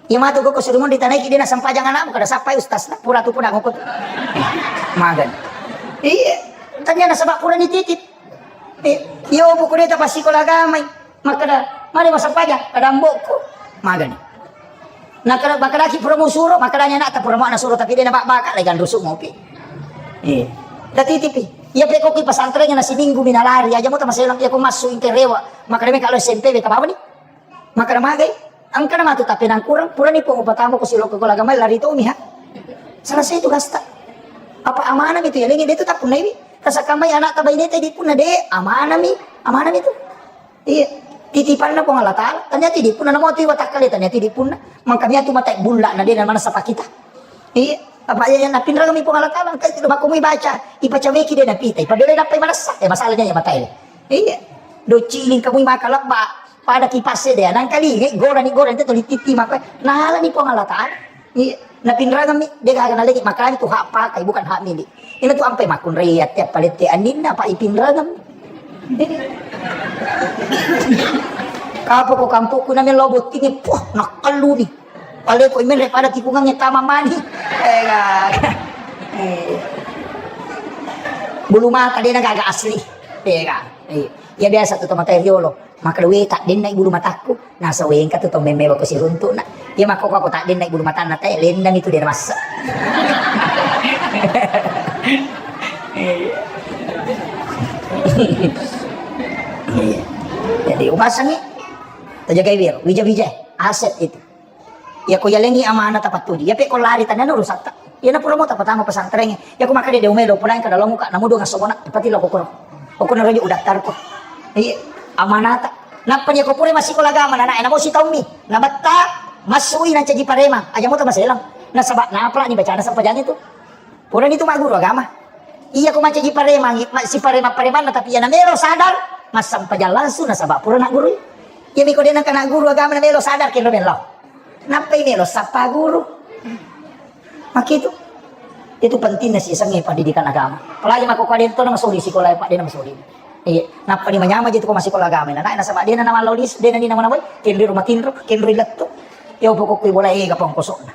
Iya matu koko sudumon ditanaiki dena sampajang anakmu kada sappai ustaz na pura tu puna ngoko. Magan. Iya, tanya nasaba pura nititip. Eh, iyo buku deta pasikola agamai. Makkada, mane masampajang? Kada ambokku. Magani. Nakada, makkadaki pura musuro, makkadanya anakta pura mau nasuro tapi dena bak-, baka legan rusuk mopi. Iya. Tatitipi. Iya pekoki pesantrennya nasi minggu minalari aja mau tamaselang iya ko masuk ingke rewa. Makkada meka lo S M P beta bawa ni. Makkada magai, engkana matu tappenangkurang, purani Puang upatamu ko silokko ko lagamai lari tomi ha. Selesai tugasta. Apa amanah mi tu ya lengi de tu tappunnai mi. Tasakkamai anakta baineta idi punna de, amanah mi, amanah mi tu. Iya, titipanna Puang Allah Ta'ala. Ternyata idi punna namo tu iwa takkale, ternyata idi punna. Mangka miatu mata bulla na de na manasa pakita. Iya, apa iya yang napinrang mi Puang Allah Ta'ala, engka itu makko mui baca, ipacaweki de napita, ipabela nappai manassa. Eh, masalahnya ya mata ele. Iya. Docili kamui maka lebba, pada kipas de, nangkalingai, gorani, gorani, tetto lititi maka, nalani Puang Allah Ta'ala. Iya. Napinrangami, de gaga nalegi, makalani tu hak pakai, bukan hak milik. Ina tu ampai makkunrai ati palette anninna, apa ipinrangami. Kapo ko kampokku nami lo bottingi, puh, nakkalluni. Pale ko imenre pada tikungangnge tama mani. Eh, gaga. Eh. Bulu mata dena gaga asli. Eh, gaga. Eh. Ya biasa tu tomata riolo. Makkeda, "We, taddenna bulu matakku." Nasa, "We, engka tu tau memmewa ko siruntu'na." Iya makkoko, "Ko taddenna bulu matanna te, lennang itu dia massa." Iya. Iya. Jadi, upasangi, tajagai wiro, wija-wija, aset itu. Iya ko yalengi amanah tapattuju. Iya pe ko lari tania urusatta. Iya na pura mo tapatama pesantrengnge. Iya ko makkeda de umai lo pulang kada lo muka namu dua ngaso bona. Pati lo kokoro. Kokoro rojo udaftar ko. Iya amanata. Nappa iya ko pura masikola agama nana ena mo sitaummi. Nabetta masui na caji parema. Aja mo tamaselang. Nasaba napra ni bacana sampajang itu. Purani tu magguru agama. Iya ko mancaji paremang, ma-, si paremang-paremanna, tapi iya namero sadar, Massempajang langsung nasaba pura naggurui. Iya miko de' nengka nagguru agama na melo sadar kenro melo. Nappai melo sappa guru. Makkitu. Itu pentingna sisengnge pendidikan agama. Apalagi makko kua de' to na masoli sikola, Pak, de' na masoli. Iya, nappa ni manyameng je tu ko massikola agama. Nah, nasaba de' na namallao lisu, de' na ni namanawai, kenroi ro matinro, kenroi lettu. Iya, pokokku bola ega pangkosokna.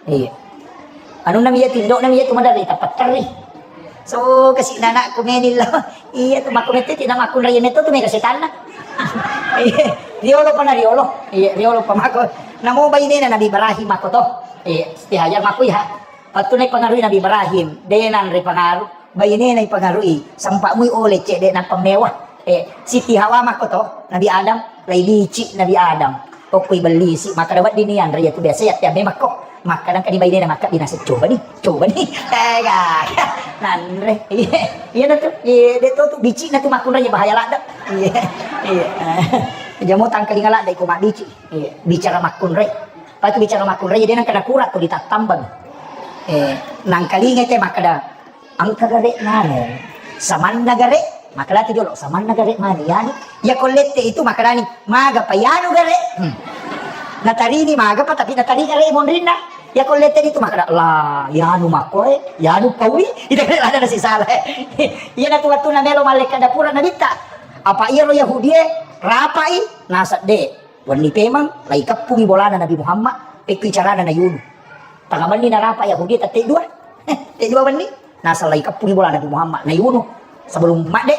Iya. Anunna mi iya, tindokna mi iya tu maderri tapatterri. So, kasi nanakku meni lo. Iya tu makko mette ti na makkunrai metto tu mega setanna. Iya, riolo pa na riolo. Iya, riolo pa makko. Namo bainena Nabi Ibrahim makko to. Iya, Siti Hajar makko iya. Pattu na ipangarui Nabi Ibrahim, de' nanre pangaru. Bainena ipangarui, sempa mui ole cedde nappa mewah. Eh, Siti Hawa makko to, Nabi Adam, lai bici Nabi Adam. Okko ibellisi, makkeda wedding ni anre iya tu biasa iya tiamme makko. Makkeda engka ni bainena makkeda binasa, coba ni, coba ni. Eh, ga, nanre. Iya, iya na tu, iya, de' to tu bici na tu makkunrai bahaya ladde. Iya, iya. Jamo tangkalinga ladde ko mabbici. Iya, bicara makkunrai. Patu bicara makkunrai, de' nengka nakura tu ditattambang. Eh, nangkalinga te makkeda, engka gare' nanu, samanna gare', makkedatu jolo, samanna gare' mani, yanu, iya ko lette itu makkedani, maga pa yanu gare'? Hmm. Natarini maga pa, tapi natari gare' monrinna. Iya ko lette itu makkeda, la, yanu makkoe, yanu paui, ida gare' lada nasi salah. Iya na tu wattu na melo mallekka dapura nabitta. Apa iyaro Yahudie, rapai, nasedde. Wenni pemeng, lai keppungi bolana Nabi Muhammad, pekkui carana nayunu. Tangabenni narapa Yahudi tette dua. Tette dua wenni, naseng lai keppungi bolana Nabi Muhammad, nayunu. Sebelum madde,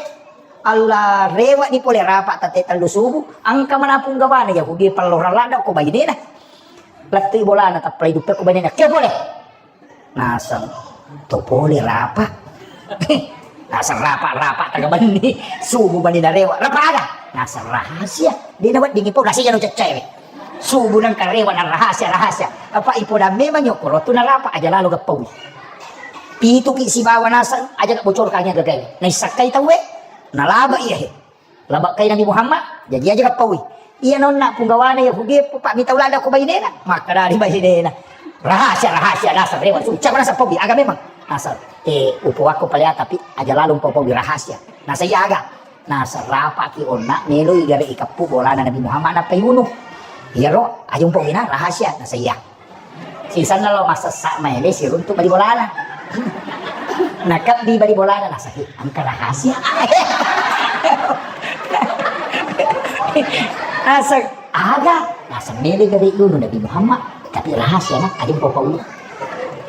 Allah rewe'ni pole rapa tette tellu subuh, engka mana punggawana Yahudi pellorang ladde ko bainena. Lettui bolana, tappalai duppe ko bainena. Kio pole? Naseng to pole rapa. Naseng rapa-rapa tega benni. Subuh bani narewa. Rapa aga? Naseng rahasia. De' naweddingi pau, naseng anu ceccewe. Subuh nengka rewa na rahasia, rahasia. Apa ipoda memang yokoro tu narapa aja lalo gappaui. Pituki sibawa naseng aja gabbocorkangi gagae. Naissakkai tauwe. Nalaba iya he. Labakkai Nabi Muhammad, jaji aja gappaui. Iya nonna punggawana Yahudi, pak mitau ladde ko bainena. Makkeda di bainena. Rahasia, rahasia, naseng rewa. Suca ko naseng paui, aga memang. Naseng, eh, upoakko pale, tapi aja lalo umpapaui rahasia. Naseng iya aga. Naseng rapaki onna, meloi gare' ikeppu bolana Nabi Muhammad nappa iunu. Iyaro, aja umpapaui na rahasia. Naseng iya. Sisenna lo massessa maele siruntu bali bolana. Nakebbi bali bolana, naseng, "He, engka rahasia." Naseng, "Aga?" Naseng, "Mele gare' unu Nabi Muhammad, tapi rahasia na, aja umpapaui."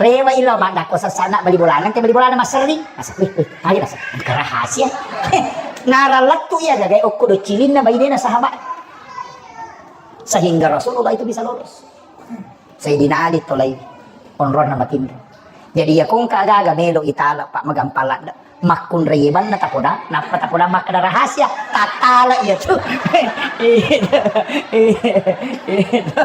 Rewa ilo maddakko sessana bali bolana, te bali bolana masserring. Naseng, "Wih, wih, aga?" Naseng, "Engka rahasia." Narang lettu iya gagae okko docilinna bainena sahabat. Sehingga Rasulullah itu bisa lolos. Sayyidina Ali tolai onronna matinro. Jadi iya kongka gaga melo itala, pak, magampang ladde. Makkunrai banna tapoda, nappa tapoda makkeda rahasia, tattala iya tu. Itu, itu, itu.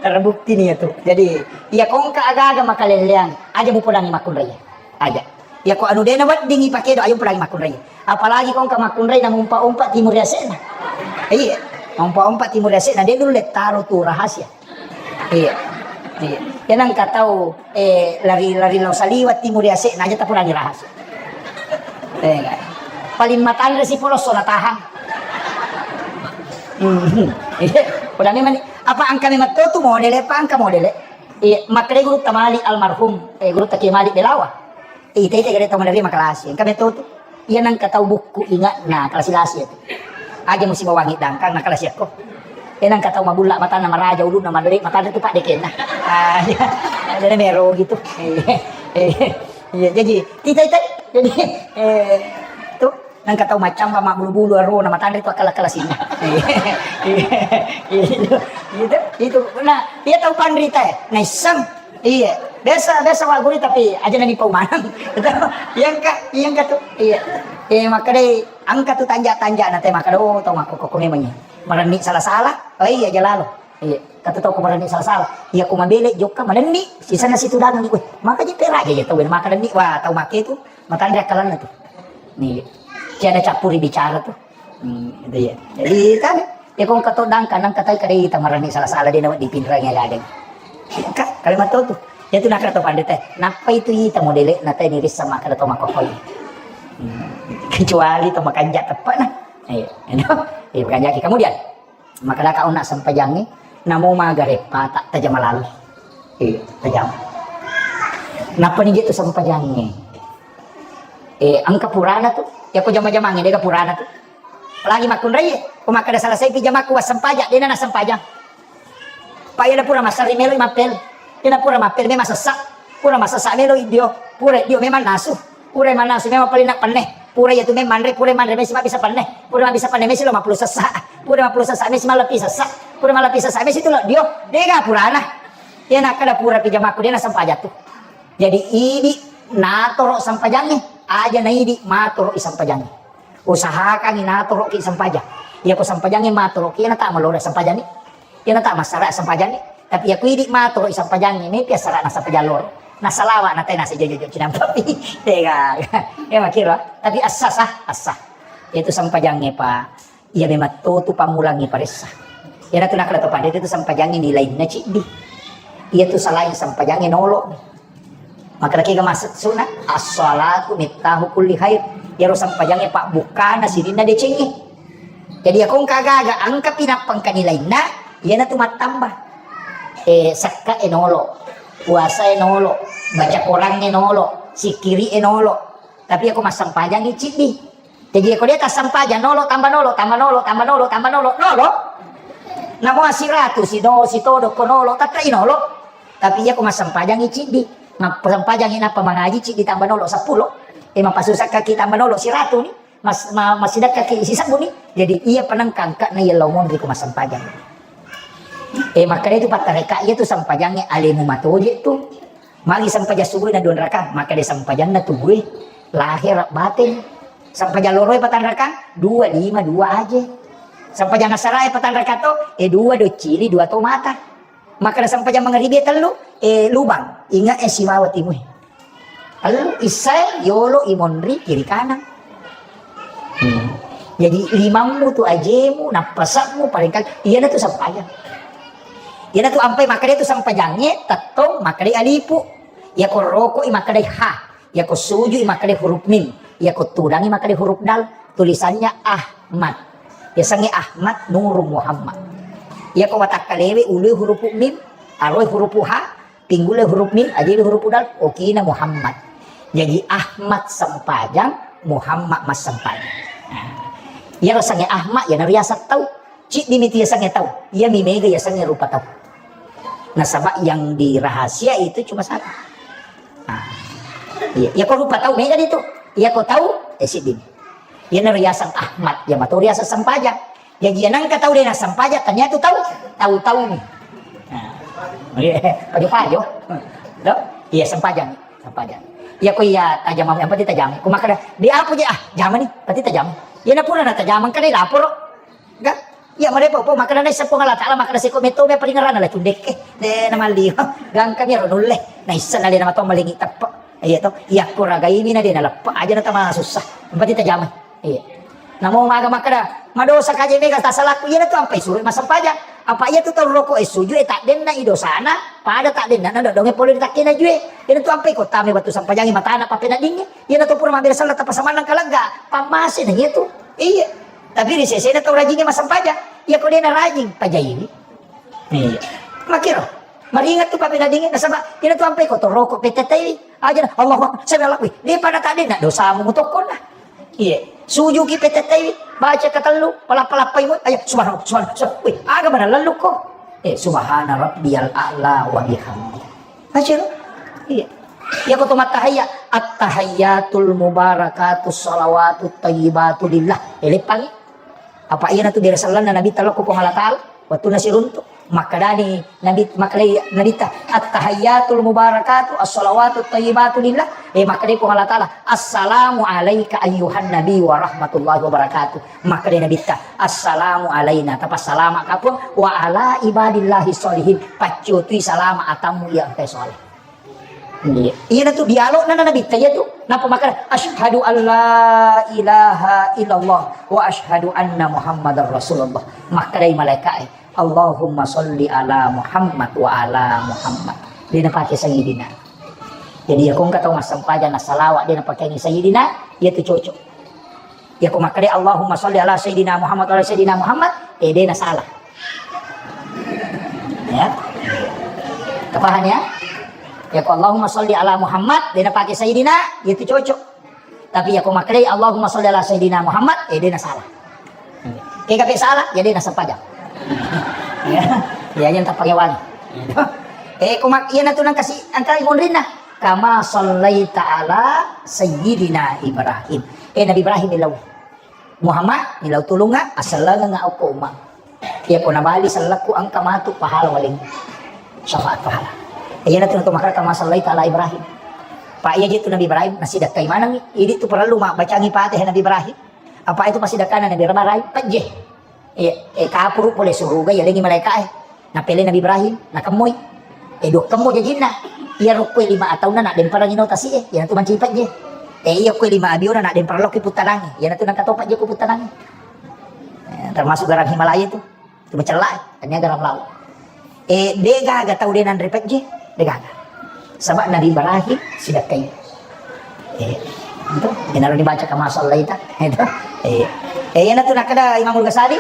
Terbukti ni iya tu. Jadi iya kongka gaga makalelleang, aja mupodangi makkunrai. Aja. Iya ko anu de' naweddingi pakedo, aja mupodangi makkunrai. Apalagi kongka makkunrai na mumpa-umpa timur yase'na. Iya. Mumpa-umpa timur yase'na, de' nulle taro tu rahasia. Iya. Iya. Iya nengka tau, eh, lari-lari lao saliweng timur yase'na aja tapodangi rahasia. Eh, enggak. Paling matanre si polosso natahang. Hmm. Iya. Udah memang ni, apa engka memang to tu modele, apa engka modele? Iya, makkeda gurutta Malik almarhum, eh, gurutta Kiai Malik Belawa. Eh, ita-ita gare' tau maderri makalasi, engka metto tu. Iya nengka tau bukku ingatna kalasi-lasi itu. Aja musibawangi dangkang na kalasi akko. Eh, nengka tau mabulla matanna, maraja ulunna, maderri matanna tu paddekenna. Ah, iya. Jadi mero gitu. Iya. Iya, jadi ita-ita. Jadi, eh, tu. Nengka tau maccamba mabbulu-bulu arona matanre tu akkala-kalasinna. Itu, itu, itu. Nah, iya tau panrita e, naisseng. Iya, biasa, biasa wagguri tapi aja nani pau maneng. Iya engka, iya engka tu. Iya. Eh, makkedai engka tu tanja-tanja na te makkeda, oh, tau makkokko memang iya. Marenni sala-sala. Oh iya, aja lalo. Iya, kata tau ko marenni sala-sala. Iya, ko mabele jokka marenni, sisenna situdangi. Weh, maka je peraja ya tau makkeda ni, wah, tau makke tu. Matanre akkalanna tu. Ni, tiada campuri bicara tu. Hmm, itu ya. Jadi, kan, ya, kong kato dangka, nang katai kadai tamaranni sala-sala de' nawedding pinrangi aga-aga. Ka, kalimat tu. Ya tu nakara to pandita. Nappa itu ita modele na tani rissa makkeda to makkokoi. Hmm, kecuali to makanja teppana. Eh, eh, bukan jaki. Kemudian, makkadaka onna sempajangnge, namo maga reppa tak tajama lalu. Eh, tajama. Nappa ni je tu sempajangnge. Eh, engka purana tu. Ya ko jama-jamangnge, dega purana tu. Apalagi makkunraie, ko makkada selesai pi jamakku, wassempajang, dena nassempajang. Pa iya pura massari melo mappel. Iya pura mappel memang sessa. Pura massessa melo idio. Pura idio memang nasu. Pura mannasu memang paling nak penne. Pura iya tu memang manre, pura manre mesi mabbisa penne. Pura mabbisa penne mesi lo mappulu sessa. Pura mappulu sessa mesi mallepi sessa. Pura mallepi sessa mesi tu lo dio. Dega purana. Iya nakkada pura pi jamakku, dena sempajang tu. Jadi idi natoro sempajangnge, aja na idi matoro i sempajangnge. Usahakangngi natoroki sempajang. Iya ko sempajangnge matoroki, iya nata malora sempajanni. Iya nata massara sempajanni. Tapi iya ko idi matoro i sempajangnge, mepi assara na sempajang loro. Na salawa na tena sejojo cinampa pi. Tega. Ya makiro. Tapi assa sah, assa. Itu sempajangnge, Pak. Iya memang to tu pammulangngi paressa. Iyana tu nakkeda to pada itu sempajangnge nilainna ciddi. Iya tu salain sempajangnge nolo. Makkeda kega maksud sunna, as-salatu miftahu kulli khair. Iyaro sempajangnge pabbukkana sininna decengnge. Jadi iya ko engka aga-aga, engka pi nappa engka nilainna, iyana tu mattamba. Eh, sekka e nolo, puasa e nolo, baca Quran e nolo, sikiri e nolo. Tapi iya ko massempajangngi ciddi. Jaji, ko de tassempajang nolo, tamba nolo, tamba nolo, tamba nolo, tamba nolo, nolo. Namo siratu, sino, sitodo, ko nolo, tatta i nolo. Tapi iya ko massempajangngi ciddi. Massempajangngi nappa mangaji ciddi tamba nolo seppulo. E, mappasusa kaki tamba nolo siratu ni. Mas, ma, masidekkaki sisebbu ni. Jadi, iya penengkang kak na iya lao monri ko massempajang. E, makkeda itu pattareka, iya tu sempajangnge alemu matoje tu. Magi sempajang subuh na dua rakang, makkeda sempajanna tubue, lahir batin. Sempajang loroi patang rakang, dua, lima, dua aje. Sempajang asarae patang rakang to, e dua doccili, dua to mata. Makkeda sempajang mangaribi tellu, e lubang, ingat e sibawa timue. Tellu issae, yolo, imonri, kiri kanan. Hmm. Jadi limammu tu ajemu, nappasakmu, paling kali, iyana tu sempajang. Iyana tu ampai makkeda tu sempajangnge, tettong makkeda alipu. Iya ko roko i makkeda ha. Iya ko suju i makkeda huruf mim. Iya ko tudangi makkeda huruf dal. Tulisannya Ahmad. Yasengnge Ahmad Nurung Muhammad. Iya ko watakkalewe ului huruf mim, aroi huruf ha, pinggule huruf mim, ajewe huruf dal, okina Muhammad. Jadi Ahmad sempajang, Muhammad massempajang. Nah, iyaro yasengnge Ahmad, iyana riaseng tau. Ciddi mi tu yasengnge tau. Iya mi mega yasengnge rupa tau. Nasaba yang dirahasia itu cuma satu. Nah, iya, iya ko rupa tau mega di tu. Iya ko tau, eh, siddi mi. Iyana riaseng Ahmad, iya mato riaseng sempajang. Jaji, iya nengka tau de nassempajang, tania tu tau, tau-tau mi. Nah, iya, pajo-pajo. Do? Iya, sempajang, sempajang. Iya ko iya tajama, yang penting tajama. Ko makkeda, di apa je, ah, jama ni, penting tajama. Iyana pura na tajama, kan di laporo. Ga? Iya, marepo, po, makkeda naisseng Puang Allah Taala, makkeda seko metto me paringerana la cundekke. De namalli. Gangka mi ro nulle. Naisseng na de namato malingi teppe. Iya to. Iya ko ragaiwi na de naleppe aja na tama susah. Yang penting tajama. Iya. Namo maga makkeda, madosa kaje mega tasalaku, iyana tu ampai suro massempajang. Apa iya tu tau roko e suju e taddenna i dosana, pada taddenna na dodonge pole ri takkena jue. Iyana tu ampai ko tame wettu sempajangi matana papeneddingnge. Iyana tu pura mabbere sella tappa samannang kalegga, pammase na iya tu. Iya. Tapi ri sesena tau rajingnge massempajang. Iya ko de narajing, pajaiwi. Iya. Makkiro. Maringat tu papeneddingnge nasaba iyana tu ampai ko toroko petettaiwi. Aja na, Allahu Akbar, sami Allahu. Wih, de pada taddenna dosamu mutokkonna. Iya. Sujuki petettaiwi, baca katellu, palappa-lappai mu. Aja, subhanallah, subhanallah, subhanallah. Wih, aga mana lellukko. Eh, subhana rabbiyal a'la wa bihamdi. Baca lo. Iya. Iya ko to mattahiyya, at-tahiyyatul mubarakatus shalawatut thayyibatu lillah. Eh, leppangi. Apa iyana tu biasa sellanna Nabitta lokko Puang Allah Taala, wettunna siruntu. Makkedani Nabi, makkedai Nabitta, "At-tahiyyatul mubarakatu, as-salawatut thayyibatu lillah." Eh, makkedai Puang Allah Taala, "Assalamu alaika ayyuhan nabi wa rahmatullahi wa barakatuh." Makkedai Nabitta, "Assalamu alaina," tapassalama ka Puang, "wa ala ibadillahi sholihin," paccutui salama atammu iya engkae soleh. Iya. Iyana tu dialogna na Nabitta iya tu. Napa makkeda, "Asyhadu an la ilaha illallah wa asyhadu anna Muhammadar Rasulullah." Makkedai malaika'e, "Allahumma sholli ala Muhammad wa ala Muhammad." De napake sayyidina. Jadi iya ko engka tau massempajang na salawat de napakeangi sayyidina, iya tu cocok. Iya ko makkeda Allahumma sholli ala sayyidina Muhammad wa ala sayyidina Muhammad, eh, de' na salah. Ya. Tapahang ya? Iya ko Allahumma sholli ala Muhammad, de' na pake sayyidina, itu cocok. Tapi iya ko makkeda Allahumma sholli ala sayyidina Muhammad, eh, de' na salah. Kega pe salah, jadi na sempajang. Ya, ya, yang tak pakai wangi. Eh, ko mak-, iya na tu nang kasi, angka monrinna. Kama sallaita ala sayyidina Ibrahim. Eh, Nabi Ibrahim milau. Muhammad, milau tulungnga, asallangengnga okko umma. Iya ko nabali sellekku engka matu pahala waleng. Syafaat pahala. Iya na tu nang to makkeda kama sallaita ala Ibrahim. Pa iya je tu Nabi Ibrahim, nasidakkai maneng. Idi tu perlu ma bacangi Fatihah Nabi Ibrahim. Apa itu pasti dakana Nabi Ibrahim? Pejje. Iya, eh, kapuru pole suruga, iya lengi malaika, eh. Napele Nabi Ibrahim, nakemmoi. Eh, dua kemmo jajinna. Iya rokko lima atauna nak demparang ino tasi, eh. Iya tu manci pejje. Eh, iya kue lima abiona nak demparang lokki puttanangi. Iya tu nang katopa je ku puttanangi. Eh, termasuk garam Himalaya itu. Itu macellai, tania garam laut. Eh, de' gaga tau de' nanre pejje, de' gaga. Sabab Nabi Ibrahim sidakkai. Eh, itu, inaro dibaca kama sallaita, itu. Eh, eh, iya na tu nakkeda Imamul Ghazali,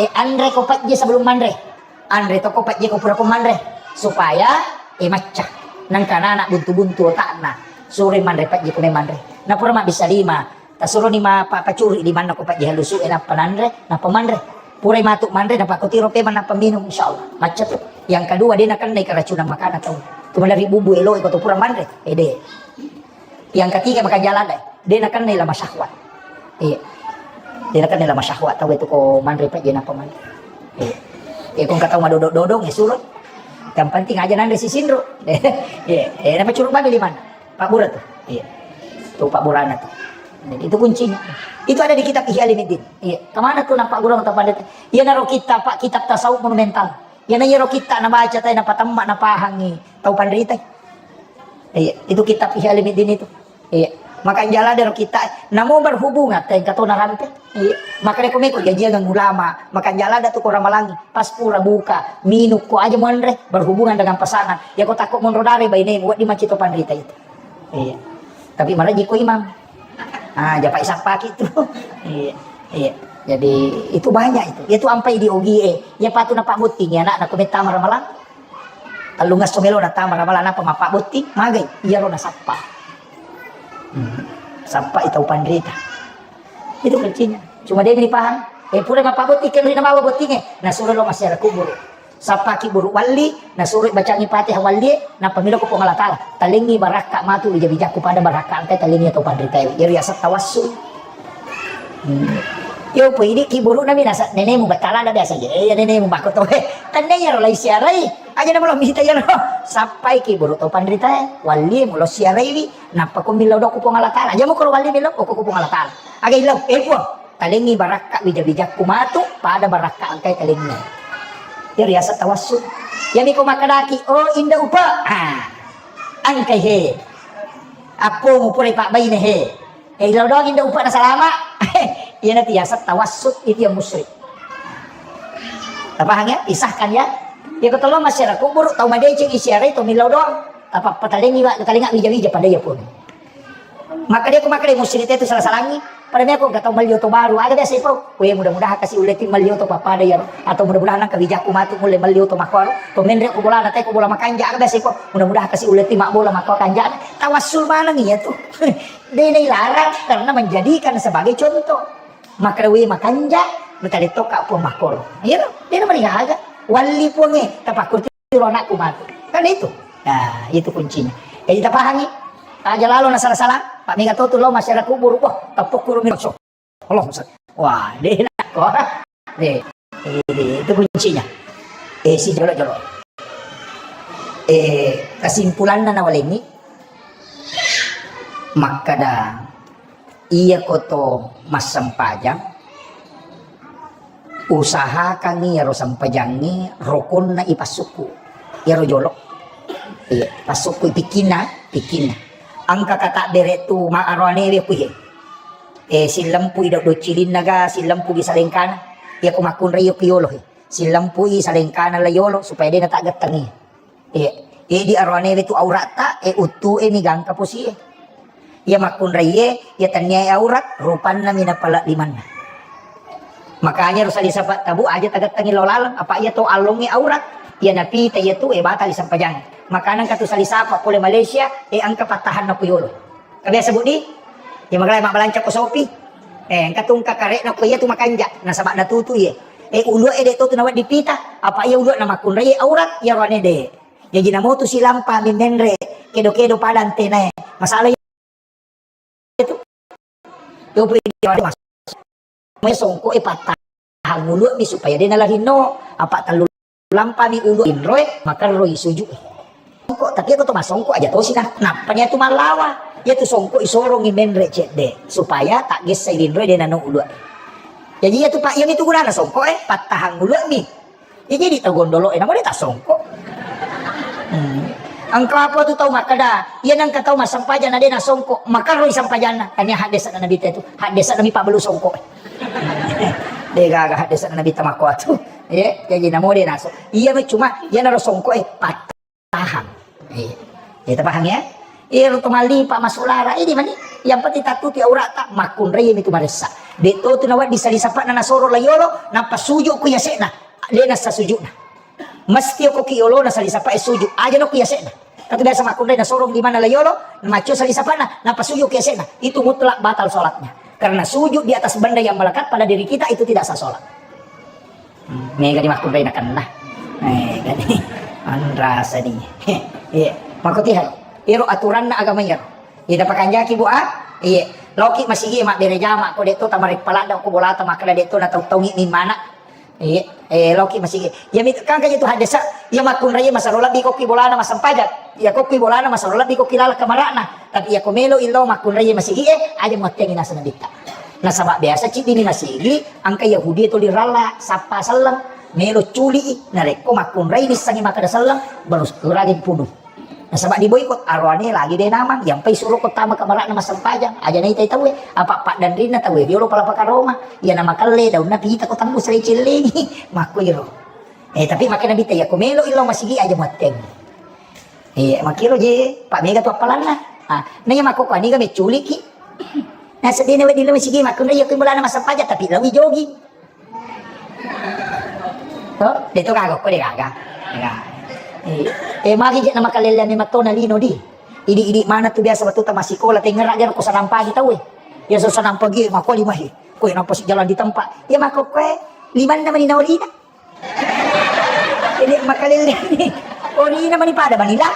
eh, anre ko pejje sebelum manre. Anre to ko pejje ko pura ko manre. Supaya, eh, macca. Nangka anak buntu-buntu otakna. Sure manre pejje ko manre. Na pura mabbissa lima. Tasuroni ma-, pa-, pacuri limanna ko pajji halusu e, nappa nanre, nappa manre. Purai matu manre, nappa ko tiro pemang, nappa minum, insyaallah. Macca tu. Yang kedua, de' nakennai keracunan makanan tau. Cuma dari bubu elo iko tu pura manre. Eh, de'. Yang ketiga, makan jalan deh. De' nakennai lama syahwat. Iya. De' nakennai lama syahwat tau itu ko manre pajji nappa manre. Iya. Eh, ko engka tau madodong-dodong, eh, suro. Yang penting aja nanre sisinro. Iya. Eh, nappa curu bagi limanna. Pabbura tu. Iya. Tu pabburana tu. Jadi, itu kuncinya. Itu ada di kitab Ihya Ulumuddin. Iya. Kemana tu nampak gurung atau pandita? Iya, naro kitab, Pak, kitab tasawuf monumental. Iya, na iyaro kitab nabaca tai, napatemma, napahangi tau pandita. Iya, itu kitab Ihya Ulumuddin itu. Iya. Maka jala dero kitab, namo berhubungan tai engka to narampe. Iya. Maka reko meko jajiang ulama, maka jala ada tu ko ramalangi. Pas pura buka, minum ko aja monre, berhubungan dengan pasangan. Ya ko takut monro dare bainemu, wedding macito pandita itu. Iya. Tapi maraji ko imam. Ah, japai sappaki tu. Iya. Iya. Jadi itu banyak itu. Itu ampai di ogi e. Ya patu na pabotting ya anak, na ko mettama ramalang. Tellungesso melo na tama ramalang, apa mapabotting? Magai. Iyaro na sappa. Hmm. Sappa itau pandrita. Itu kuncinya. Cuma dia ini paham. Eh, pura mapabotting kan rina mawa botting e. Nah, suruh lo masih ada kubur. Sappaki buruk walli, nasuro bacangi Fatihah walli, nappa melo ko Puang Allah Taala. Talengi barakka matu wija-wijakku pada barakka engkai talengi atau panritae. Iyaro yaseng tawassul. Hmm. Yo, po idi ki buruk nami nasa nenemu batala ada biasa je. Eh, ya nenemu bako to. Eh, kan ne yaro lai siarai. Aja na melo mita yaro. Sappai ki buruk to panritae, walli mulo siarai wi. Nappa ko melo doku Puang Allah Taala. Aja mo ko walli melo ko Puang Allah Taala. Aga ilau, eh, Puang. Talengi barakka wija-wijakku matu, pada barakka engkai talengi. Iya riaseng tawassul. Iyami ko makkedaki, "Oh, Inda Upa." Ah. Engkai he. Appomu purai pabbaine he. Eh, ilo doang Inda Upa na salama. Iyana tu yaseng tawassul, itu yang musyrik. Tapahang ya? Isahkan ya. Ya ko tolong masyarakat kubur, tau madeceng isiarai, tau millau doang. Tapappa talengi, Pak, talenga wija-wija pada iya pun. Makkeda ko makkeda musyrik itu salah-salangi. Pada meko engka tau melli oto baru, aga biasa ipau. Weh, mudah-mudahan kasi ulleti melli oto pappada iyaro. Atau mudah-mudahan nangka wijakku matu mulle melli oto makkuaro. To menre ko bolana, te ko bola makanja, aga biasa ipau. Mudah-mudahan kasi ulleti mabbola makko kanja. Tawassul maneng iya tu. De' nailarang karena menjadikan sebagai contoh. Makkeda weh makanja, mutale tokka Puang makkoro. Iya to? De' namarigaga. Walli Puangnge, tapakkurti ro anakku matu. Kan itu. Nah, itu kuncinya. Jadi tapahangi. Aja lalo na salah-salah. Pak mega to tu lo masyarakat kubur. Wah, tepuk kurung. Allahumma shalli. Wah, de' nako. De'. Eh, de'. Itu kuncinya. Eh, si jolo-jolo. Eh, kesimpulanna nawalengi. Makkeda iya ko to massempajang, usahakangngi iyaro sempajangnge rokonna ipassukku. Iyaro jolo. Iya, passukku pikkinna, pikkinna. Engka kata bere tu ma aroanewe kuhe. Eh, sillempu i do-, docilinna ga, sillempu gi salengkana. Iya ko makkunrai iyo ku yolo he. Sillempu i salengkana la yolo supaya de' na taggettengi. Iya. Edi aroanewe tu auratta, e uttu e mi gangka posi e. Iya makkunraiye, iya tenniae aurat, rupanna mi napala limanna. Makanya ro salisapa tabu aja tagettengi lao laleng, apa iya to allongnge aurat, iya napita iya tu, eh, batal sempajang. Makana engka tu salisapa pole Malaysia, eh, engka pattahanna ku yolo. Kebiasa budi? Ya magalai mabbalanca ko sopi. Eh, engka tu engka karekna ko iya tu makanja, nasaba natutu iye. Eh, ulue de to tu nawedding pita, apa iya ulue na makkunrai aurat, iya roane de. Jaji namotu silampa mi menre, kedo-kedo pada antenae. Masalah itu. Yo, mas-, mai songko e pattahang ulu mi supaya de nalarinno. Apa tellu lampa mi ulu inroe, makerroi suju. Songko, tapi aku to masongko aja tosi nah. Nappa nia tu mallawa. Iya tu songko isorongi menre cedde supaya tak gessa linroe de nano ulu. Jadi iya tu pak, iya mi tu gunana songko e, pattahang ulu mi. Ya, jadi tau gondolo, eh, namo de tasongko. Hmm. Engka apa tu tau makkeda, iya nengka tau massempajang na de nasongko, makarroi sempajanna. Tania haddesa na Nabi tu, haddesa Nabi pabelu songko. De gaga haddesa na Nabi tamakko tu. Ya, jadi namo de naso. Iya, cuma iya naro songko, eh, pattahang. Iya. Ya, paham ya? Iya, lo to malipa masulara, ini mani. Yang penting tatuti aurata, makkunrai mi tu maressa. De to tu nawa di sali sapana nasoro layolo, nappa suju ku yasena. De nasa sujuna. Mesti ko ki yolona sali sapa e suju. Aja no ku yasena. Tapi biasa makkunrai nasorong di mana layolo, maco sali sapana, nappa suju ku yasena. Itu mutlak batal sholatnya. Karena sujud di atas benda yang melekat pada diri kita itu tidak sah sholat. Hmm, mega di makkunrai nakenna. Mega di. Anrasa ni. Iya. Makutihan. Iro aturanna agama iro. Iya, pakanjaki, Bu, ah? Iya. Loki masigi mabbere jama ko de to tamarek paladda ko bolata makkeda de to na tau-taungi mi mana. Iya, eh, loki masigi. Iya, mit-, kan kaja tu haddesa, iya makkunrai masaro lebbi kokki bolana massempajang. Iya, kokki bolana masaro lebbi kokki laleng kamarana. Tapi iya ko melo illo makkunrai masigi, eh, aja muattengi naseng ditta. Nasaba biasa ciddi ni masigi, engka Yahudi to liralla, sappa selleng, melo culi i. Narekko makkunrai nissengi makkeda selleng, baru ragi punu. Nasaba diboikot, aroane lagi de namang, yampai suro ko tama kamarana massempajang, aja naitai tauwe, apa paddanrinna tauwe, riolo pala pakaroma, iya namakelle daunna pita ko tembus ri cellengi, makkuiro. Eh, tapi makkeda Nabitta, iya ko melo illo masigi aja muatteng. Eh, makkiro je, pak mega tu appalanna. Ah, na iya makko ko aniga mecculiki. Nasedene wedi lo masigi makkunrai iya ko bolana massempajang, tapi lawi jogging. To, de to gaga ko de gaga. Gaga. Eh, eh, magi je na makalelleang memettona lino di. Idi-idi mana tu biasa wettu ta massikola tengngera gero ko sanang pagi tauwe. Ya so sanang pagi makko lima he. Ko nappa si jalan di tempat. Ya makko koe limanna mani naolina. Jadi makalelleang ni. Olina mani pada mani lah.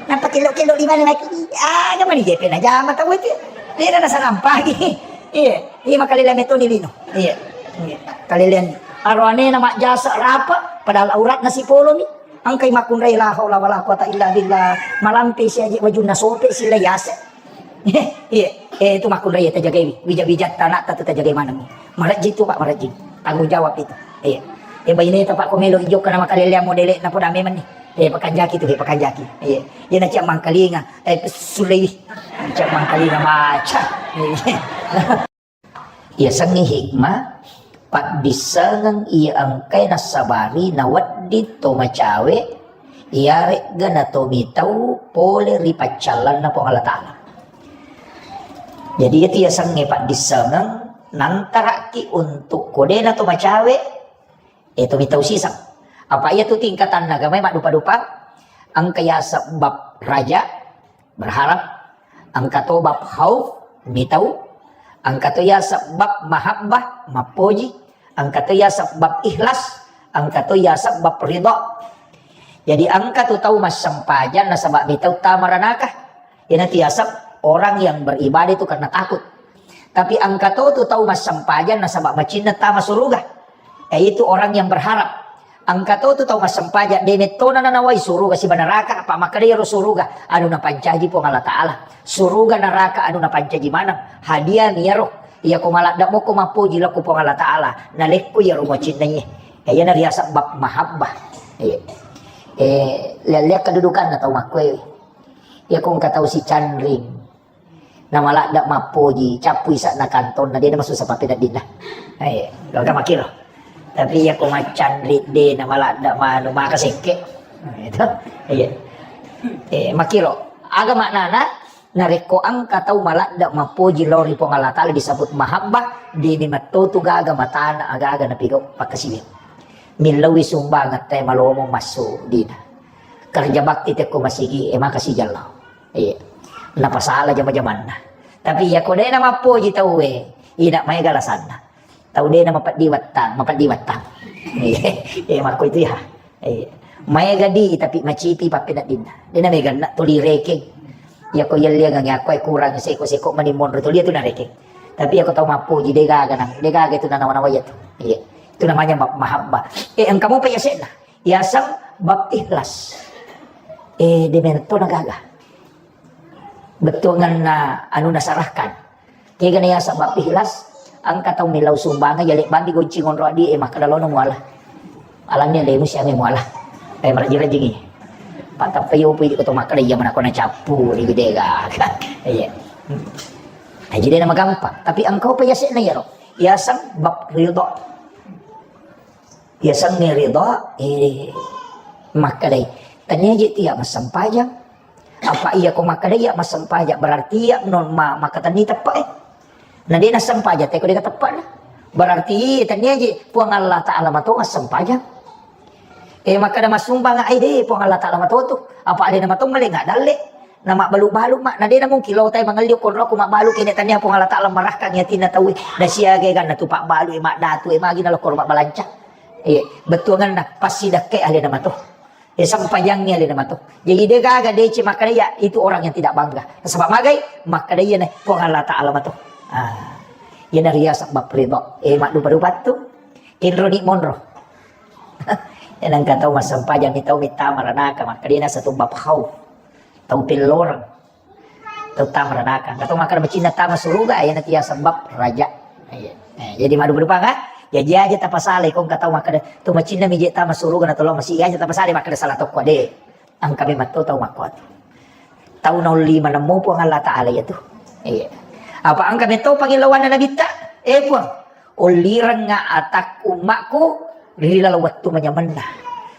Nappa kello-kello limanna lagi. Ah, ga mani jepe na jama tauwe tu. Lena na sanang pagi. Iya, iya makalelleang metoni lino. Iya. Iya. Kalelleang. Aroanena majjasa rapa, padahal auratna sipolomi. Engkai makkunrai la haula wala quwata illa billah. Malampe si aji wajunna sope si layase. Iya. Eh, itu makkunrai tajagai. Wija-wija tanah tatu tajagai maneng. Marajji tu, Pak, marajji. Tanggung jawab itu. Iya. Eh, baine ta, Pak, ko melo ijo kana makalelleang modele na poda memang ni. Eh, pakanjaki tu, eh, pakanjaki. Iya. Iya na ciak mangkalinga. Eh, sulei. Ciak mangkalinga maca. Iya. Iyasengnge hikmah, paddissengeng iya engkae nassabari nawedding to macawe, iyaregga natomitau pole ri paccallanna Puang Allah Ta'ala. Jadi, iyatu yasengnge paddissengeng, nantaraki untuk kodena to macawe, eh, tomitau siseng. Apa iyatu tingkatanna agamae maddupa-dupa, engka yaseng bab raja, berharap, engka to bab khauf, mitau, engka to yaseng bab mahabbah, mappoji, engka to yaseng bab ikhlas, engka to yaseng bab ridha. Jadi engka tu tau massempajang nasaba mitau tama ranaka. Iyanatu yaseng orang yang beribadah itu karena takut. Tapi engka to tu tau massempajang nasaba macinna tama suruga. Yaitu orang yang berharap. Engka to tu tau massempajang, de mettona nanawai suruga siba neraka, apa makkeda iyaro suruga anu napancaji Puang Allah Ta'ala. Suruga neraka anu napancaji maneng. Hadiah mi iyaro. Iyako maladde moko mappoji lao ko Puang Allah Ta'ala, nalekko iyaro macinnaiye. Eh, iyana riaseng bab mahabbah. Eh, eh, lea-lea kedudukanna tau makkoe. Iyako engka tau sicanring. Namaladde mappoji, cappui ise'na kantonna, de namasussa pappeneddinna. Eh, gaga makkiro. Tapi iyako maccanri de namaladde manu maka sekke. Itu. Iya. Eh, makkiro. Aga maknana? Narekko engka tau maladde mappoji lao ri Puang Allah Ta'ala disebut mahabbah, de' memetto tu gaga matana agaga napigau pakkasiwiang. Millauwi sumbangeng te malomo massu dina. Kerja bakti tekko masigi e maka sijalla. Iya. Napasala jama-jamanna. Tapi iya ko de' namappoji tauwe, ina maega alasanna. Tau de' namapeddi wattang, mapeddi wattang. Iya, iya, makko itu ya. Iya. Maega di tapi macipi pappeneddinna. De' namega na tuli rekeng. Iya ko yelliangang iya ko kurang seko-seko mani monro tuli itu narekeng. Tapi iya ko tau mappoji de' gaga nang, de' gaga itu nanawa-nawa iya tu. Iya. Itu namanya ma-, mahabbah. Eh, engka mopa yase'na. Yaseng bab ikhlas. Eh, de' memetto na gaga. Bettuanganna anu nasarahkan. Kega na yaseng bab ikhlas, engka tau millau sumbangeng, yale bandi gonci ngonro adi, eh, makkeda lono muala. Alanni lemu siame muala. Eh, maraji-rajingi. Patappa yo pui ko to makkeda iya manako na cappu ri bidega. Iya. Aji de' namagampang, tapi engka pa yase'na yaro. Yaseng bab ridho. Yasengnge ridha, eh, makkedai, tania je tia massempajang. Apa iya ko makkedai iya massempajang, berarti iya non ma-, makkatenni teppe, eh. Na de' nassempajang, teko de' teppena. Berarti tania je Puang Allah Ta'ala mato massempajang. Eh, makkeda massumbang, ai de' Puang Allah Ta'ala mato tu. Apa de' namato male nggak dalle. Na mabbalu-balu ma, na de' na mungkin lo tai mangelli okko roko mabbalu kene tania Puang Allah Ta'ala marahkangi atinna tauwe. Na siaga ganna tu pabbalu e maddatu e magi na lokko mabbalanca. Iya, bettuanganna passidakkai alena mato. E, sempajangngi alena mato. Jadi de' gaga deceng makkeda iya, itu orang yang tidak bangga. Nasaba magai makkeda iya na Puang Allah Ta'ala mato. Ah. Iya na riaseng bab ridha. Eh, maddupa-dupa tu. Kenroni monro. Iya nengka tau massempajang mi tau mitta maranaka makkeda na satu bab khauf. Tau pelloreng. Tau tama ranaka. Engka tau makkeda macinna tama suruga, iyana tia sebab raja. Iya. Eh, jadi maddupa-dupa kan? Jaji aja tapasalai ko engka tau makkeda tu macinna mi je tama suruga na tolong masi aja tapasalai makkeda salah tokko de. Engka memang to tau makkuatu. Tau naulli manemmu Puang Allah Ta'ala iya tu. Iya. Apa engka metto pangilauanna nabitta? Eh Puang, ullirengnga atakku ummakku ri laleng wettu manyamenna.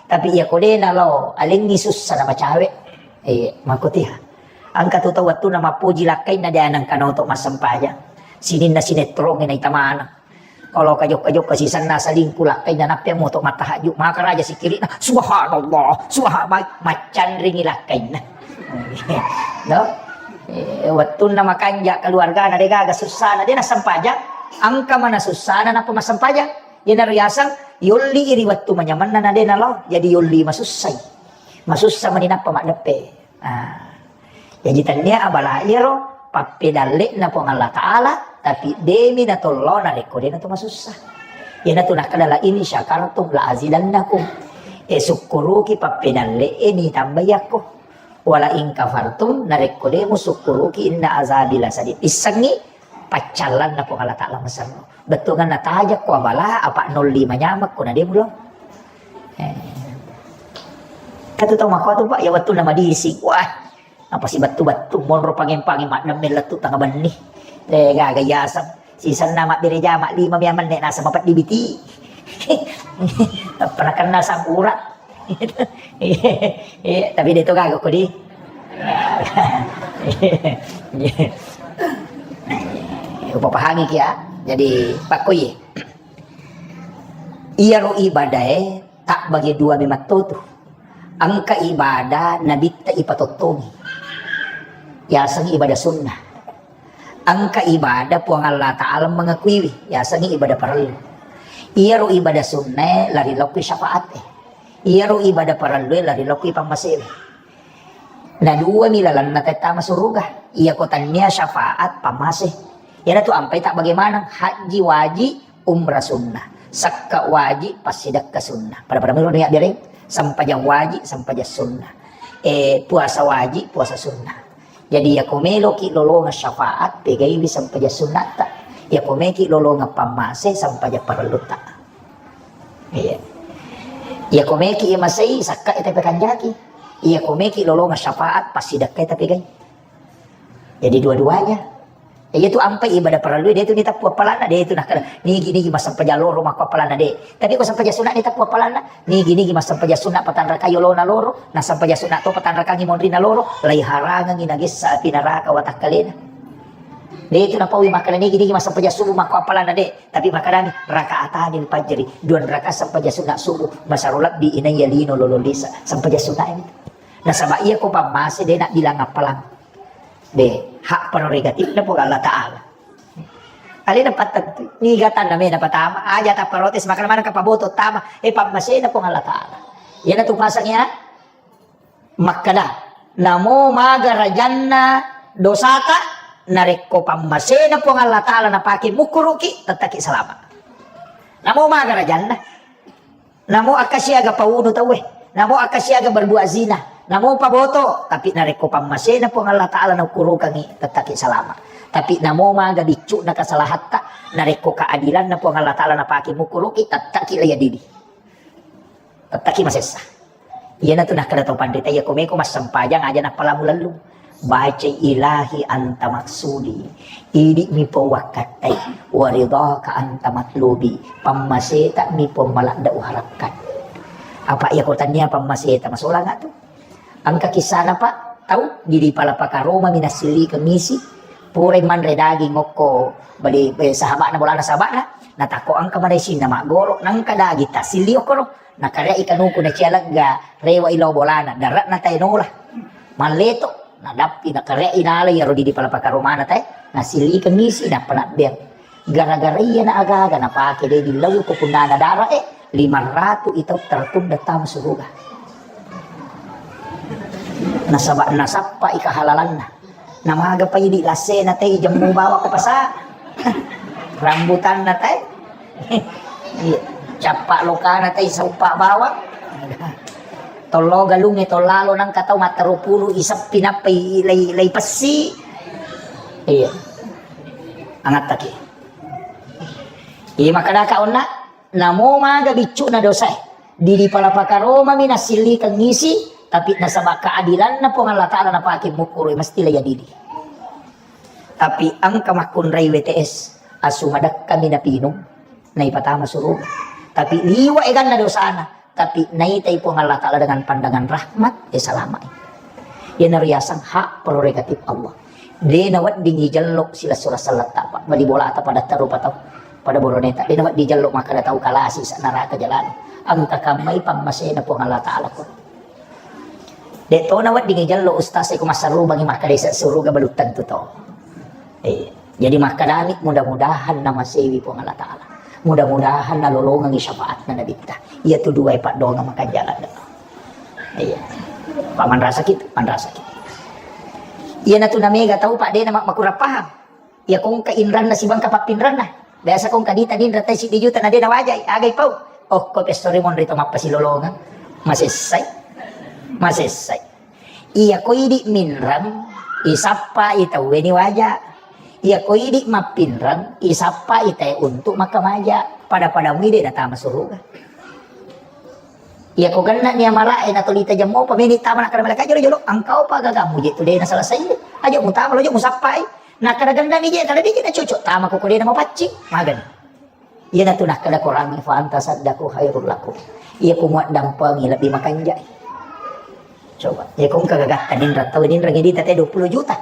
Tapi iya ko de nalao, alengngi sussa na macawe. Eh, makkutia. Engka tu tau wettunna mappoji lakkainna de nengka naoto massempajang. Sininna sinetrongnge naita maneng. Kalau kajokka-jokka sisenna selingkuh lakkainna nappe moto mattahajju. Maka raja sikirina, subhanallah, subhanallah, maccanringi lakkainna. No? Eh, wettunna makanja keluargana de gaga sussana, de nassempajang. Engka mana sussana nappa massempajang. Iyanaro yaseng yolli ri wettu manyamenna na de nalao. Jadi yolli masussai. Masussa mani nappa maddeppe. Ah. Jadi tennia abala iyaro pappedalle'na Puang Allah Ta'ala, tapi demi natollao narekko de natu masussa. Iyanatu nakkeda la in syakartum la azidannakum. E sukkuruki pappedalle e ni tambai yakko. Wala in kafartum, narekko de musukkuruki inna azabi lasadid. Issengngi paccallanna Puang Allah Ta'ala maserro. Bettuanganna tajakko abala, apa nolli manyamekko na de mulo. Eh. Katu tau makkuatu, Pak, ya wettunna madising. Wah, apa si bettu-bettu monro pangeng-pangeng maddemme lettu tanga benni. Eh, gaga yaseng. Sisenna mabbere jama lima mia menne nasa mapeddi biti. Pernah kena sakurat. Iya, tapi de to gaga ko di. Upapahangi kia. Jadi pakko iye. Iyaro ibadae tabbage dua mematto tu. Engka ibadah nabitta ipatottongi. Yaseng ibadah sunnah. Engka ibadah Puang Allah Ta'ala mengakuiwi, yasengngi ibadah parellu. Iyaro ibadah sunnae lari lokki syafaatte. Iyaro ibadah parellue lari lokki pammasewe. Na duami lalenna tettama suruga. Iyako tannia syafaat pammase. Iyanatu ampai tak bagaimana? Haji wajib, umrah sunnah. Sakka wajib, passidekka sunnah. Pada-pada melo nia biareng. Sempajang wajib, sempajang sunnah. Eh, puasa wajib, puasa sunnah. Jadi, iyako meloki lolongeng syafaat, pegaiwi sempajang sunnatta. Iyako meki lolongeng pammase, sempajang parellutta. Iya. Iyako meki imasei, sakka ita pekanjaki. Iyako meki lolongeng syafaat, passidekka ita pegai. Jadi, dua-duanya. Iya tu ampai ibadah parellu, de tu niteppu appalanna, de tu nakkeda, nigi-nigi massempajang loro makko appalanna, de. Tapi ko sempajang sunna niteppu appalanna, nigi-nigi massempajang sunna patanrakai olona loro, nassempajang sunna to patanrakangi monrinna loro, laiharangengi nagessa api naraka watakkalena. De tu napaui makkeda, nigi-nigi massempajang subuh makko appalanna, de. Tapi makkedami, rakaatanil fajri, dua rakaat sempajang sunna subuh, masaro lebbi inaiya lino lolo lisa, sempajang sunna ini. Nasaba iya ko pammase de nabbilang appalang. De, hak prerogatifna Puang Allah Ta'ala. Alena pattentu, niga tanna mena patama, aja tapparotes, makkeda maneng kapaboto tama, eh, pammasena Puang Allah Ta'ala. Iyana tu pasang ya, makkeda, namo maga rajanna dosata, narekko pammasena Puang Allah Ta'ala napake mukkuruki, tettaki salama. Namo maga rajanna. Namo akka siaga paunu tauwe, namo akka siaga berbuat zina, namo paboto, tapi narekko pammasena Puang Allah Ta'ala naukkurukangi, tettaki salama. Tapi namo maga biccu'na kasalahatta, narekko keadilanna Puang Allah Ta'ala napake mukkuruki, tettaki laya didi. Tettaki masessa. Iyana tu nakkeda tau panrita, iya ko meko massempajang aja nappalamu lellung. Bacai, "Ilahi anta maksudi, idi'mi Puang wakkattai, waridhaka anta matlubi, pammaseta'mi Puang maladda uharapkan." Apa iya ko tania pammaseta masolang tu? Engka kisana, Pak, tau di, di pala pakaroma minassillikeng isi, purai manre daging okko bali, eh, sahaba'na, bolana sahaba'na, natakko engka maresinna maggoro, nengka daging tassilli okkoro, nakareai kanuku nacia legga, rewa ilo bolana, dare'na tae nola. Malleto, nadappi, nakareai nala iyaro di, di pala pakaromana tae, nasillikeng isi, nappa nabbeang. Gara-gara iyana aga-aga napake de dillau ko punnana dara e, lima ratu itau tertunda tama suruga. Nasaba nasappa i kehalalanna. Namaga pa idi lassena tei jemmu bawang ko pasa. Rambutanna tei. Iya. Cappa lokana tei sauppa bawang. Tollo galungnge tollalo nangka tau matteru pulu iseppi nappa i-, lei, lei pessi. Iya. Angattaki. Iya, makkedaka onna, namo maga biccu'na dosae. Didi pala pakaromami nassillikeng isi, tapi nasaba keadilanna Puang Allah Ta'ala napake mukkuru, mesti la iya didi. Tapi engka makkunrai W T S, asu madekkami napinung, naipatama suruga. Tapi liwa eganna dosana, tapi naitai Puang Allah Ta'ala dengan pandangan rahmat, eh, salamai. Iyanaro riaseng hak prerogatif Allah. De naweddingi jello silessureng selletta, Pak. Bali bolata pada tarupa tau. Pada boroneta. De nawedding jello makkeda tau kalasi sa neraka jalani. Engka kammai pammasena Puang Allah Ta'ala ko. De to naweddingi jello ustaz e ko massarubangi makkeda isa suruga belum tentu to. Eh, jadi makkedami mudah-mudahan namasewi Puang Allah Ta'ala. Mudah-mudahan nalolongengi syafaatna Nabitta. Iya tu dua e paddoangeng makajala. Iya. Pak manrasaki, manrasaki. Iyanatu namega tau, Pak, de na ma-, makurang paham. Iya kongka inranna sibangka pappinranna. Biasa kongka dita ninra tai siddi juta na de nawajai, agai pau. Okko pessori monri to mappasilolongeng. Masessai. Masessai. Iya ko idi minreng, isappai tauwe ni waja. Iya ko idi mappinreng, isappai tae untuk makkamaja. Pada-pada mui de natama suruga. Iya ko genna ni amala e natolita jammo pa meni tama nakkeda malaika jolo-jolo, engka opa gagamu je tu de naselesai. Aja mutama lo, aja musappai. Nakkeda genna ni je, kada de je nacocok tama ko, ko de namapaccing. Magani. Iyanatu nakkeda Quran, "Fa anta saddaqu khairul lakum." Iya ko muaddampengi lebbi makanjai. Coba, iya ko engka gagatta ninra tau ninra ngedita te dua puluh juta.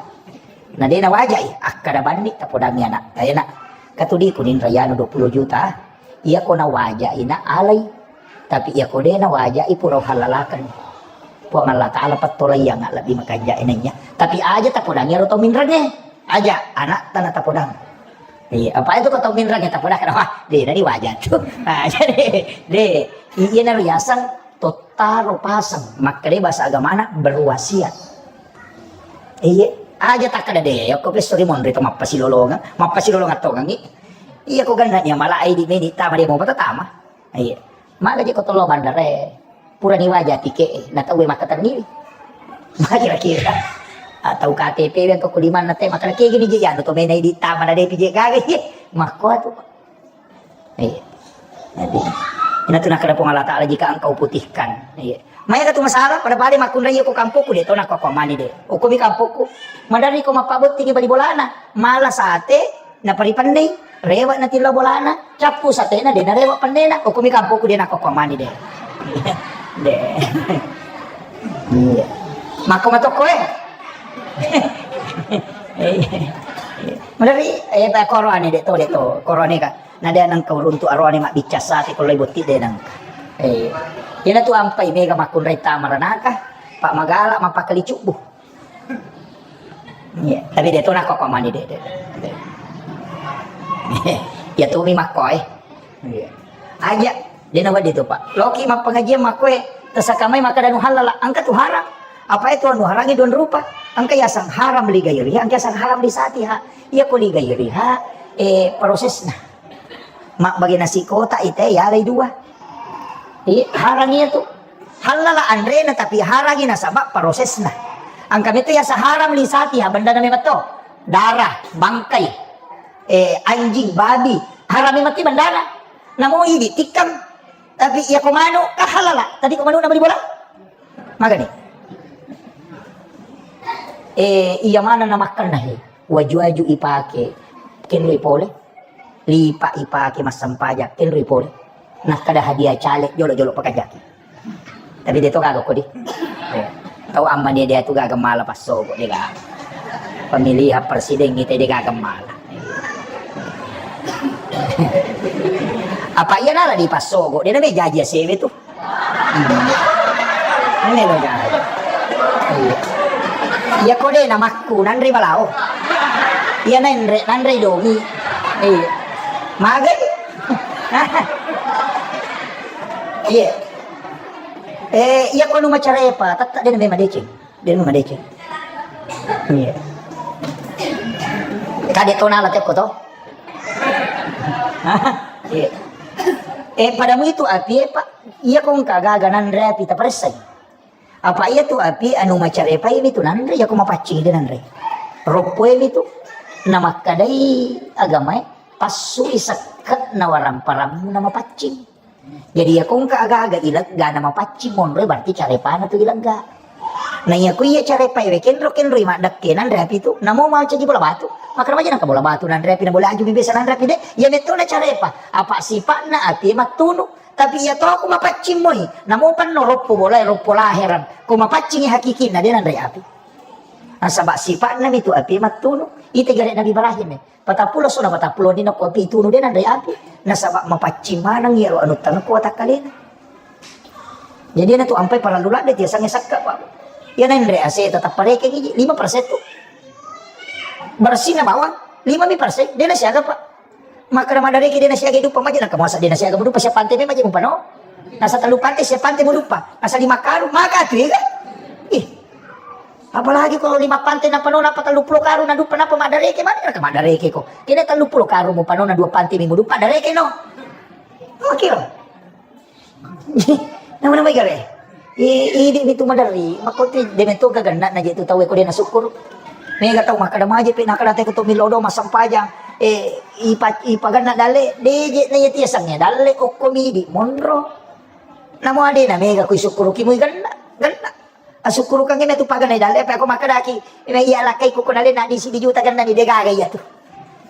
Na de nawajai, akkeda banni tapodangi anak. Tayana. Katudiku ninra yanu dua puluh juta. Iya ko nawajai na alai. Tapi iya ko de nawajai pura halalaken. Puang Allah Ta'ala pettolaiang lebbi makanjai naiya. Tapi aja tapodangi aro tau minrenge. Aja, anatta na tapodang. Iya, apa itu ko tau minreng ya tapodang, wah, de nani waja tu. Nah, jadi, de, iya naro yaseng tottaro paseng, makkeda bahasa agamana berwasiat. Iya, aja takkeda de, yako pesso ri monri to mappasilolongan, mappasilolongan tongangi. Iya ko ganna nya mala ai di meni tama de mo patatama. Iya. Maga je ko tollo bandara e. Purani waja tike e, na tauwe makkatenniwi. Makira-kira. Atau K T P we engka kulimanna te, makkeda kegini je anu to mena idi tama na depi je gaga ye. Makko atu. Iya. Jadi, ina tu nakkeda Puang Allah Ta'ala, "Jika engkau putihkan, iya, Maega tu masalah, pada-pada makkunrai ko kampokku de, to nakko mani de. Okko mi kampokku. Maderri ko mappabottingi bali bolana, mala sate, naparipennei, rewe' natillo bolana, cappu satena de narewe' pennena, okko mi kampokku de nakko mani de. De. Iya. Makko matokko e. Maderri, eh, pa koroane de to, de to, koroane ka. Na de nengka uruntu aroane mabbicca sate ko lai botti de nengka. Eh, iyana tu ampai mega makkunrai tamaranaka, pa magala mappakali cubbu. Iya, tapi de to nakko mani de, de. Iya tu mi makko e. Iya. Aja, de nawedding tu, Pak. Loki mappengajian makko e, tesakamai makkeda nu halala, engka tu haram. Apa itu anu harangi dua rupa? Engka yaseng haram li gairiha, engka yaseng haram li satiha. Iya ko li gairiha, eh, prosesna. Mabbage nasi kotak ite yalai dua. Iya, harang iya tu. Halala anrena tapi harangi nasaba prosesna. Engka metu yaseng haram li satiha, bendana memang to. Darah, bangkai, eh, anjing, babi, haram memang ti bendana. Namo idi tikkang. Tapi iya ko manu, ka halala. Tadi ko manu na bali bola? Magani. Eh, iya mana na makkanna he. Waju-waju ipake, kenroi pole. Lipa ipake massempajang, kenroi pole. Nakkeda hadiah caleg, jolo-jolo pakajaki. Tapi de to gaga ko di. Eh, tau amma de, de tu gaga mala passogo, de gaga. Pemilihan presiden kita de gaga mala. Apa iya nala di passogo, de na me jaji asewe tu. Ini lo, guys. Iya. Iya, ko de namakku, nanre balao. Iya, nanre, nanre domi. Iya. Magai. Iya. Eh, iya, ko nu macarepa, tetta de na me madeceng. De na me madeceng. Iya. Kade tona la tekko to? Iya. Eh, padamu itu api, eh, Pak. Iya, ko engka gaga nanre api taparessai. Apa iya tu api anu macarepai mi tu nanre, iya ko mapaccing de nanre. Roppoe mi tu. Namakkadai agamae, passui sekke'na waramparammu na mapaccing. Jadi iya ko engka aga-aga ilegga na mapaccing monroe berarti carepana tu ilegga. Na iya ko iya carepai we kenro-kenroi maddekke nanre api tu, namo macaji bola batu. Makkeda maja nangka bola batu nanre api, na bola aju mi biasa nanre api de. Iya metto na carepa. Apa sipa'na api mattunu. Tapi iya to ko mapaccing moi, namo panno roppo bolae, roppo laherang. Ko mapaccingi hakikinna, de nanre api. Nasaba sipa'na mi tu api mattunu. Ite gare Nabi Ibrahim e. Patappulo sona patappulo dino ko api tunu, de nanre api. Nasaba mapaccing maneng iyaro anu tangko watakkalena. Jadi na tu ampai parallu ladde tiasange sakka, Pak. Iya nanre ase tetap parekeng iji, lima persen tu. Bersihna bawang, lima mi persen, de na siaga, Pak. Makkeda maddareke de nasiaga duppa maje, naka muasa de nasiaga muduppa, sia pante me maje mupano. Nasa tellu pante, sia pante muduppa. Nasa lima karung, maka tu ega. Ih. Apalagi kalau lima pante napano, napa tellu puluh karung naduppa, napa maddareke, mana naka maddareke ko. Kena tellu puluh karung mupano, na dua pante mi muduppa, dareke no. Oke lo. Nama-nama gare. I, idi mitu maderri, makkotu de metto gaganna na je tu tau ko de na syukur. Mega tau makkeda maje pe, nakkeda te ko to millo do massempajang. Eh, ipa-, ipaganna dalle, de je na iya tiasangnge dalle, okko midi monro. Namo ade na mega kui syukur ki mui ganna, ganna. Asukkurukengngi metu paganai dalle, apa ko makkedaki, iya lakkai ko kona le na di sidi juta gannani de gaga iya tu.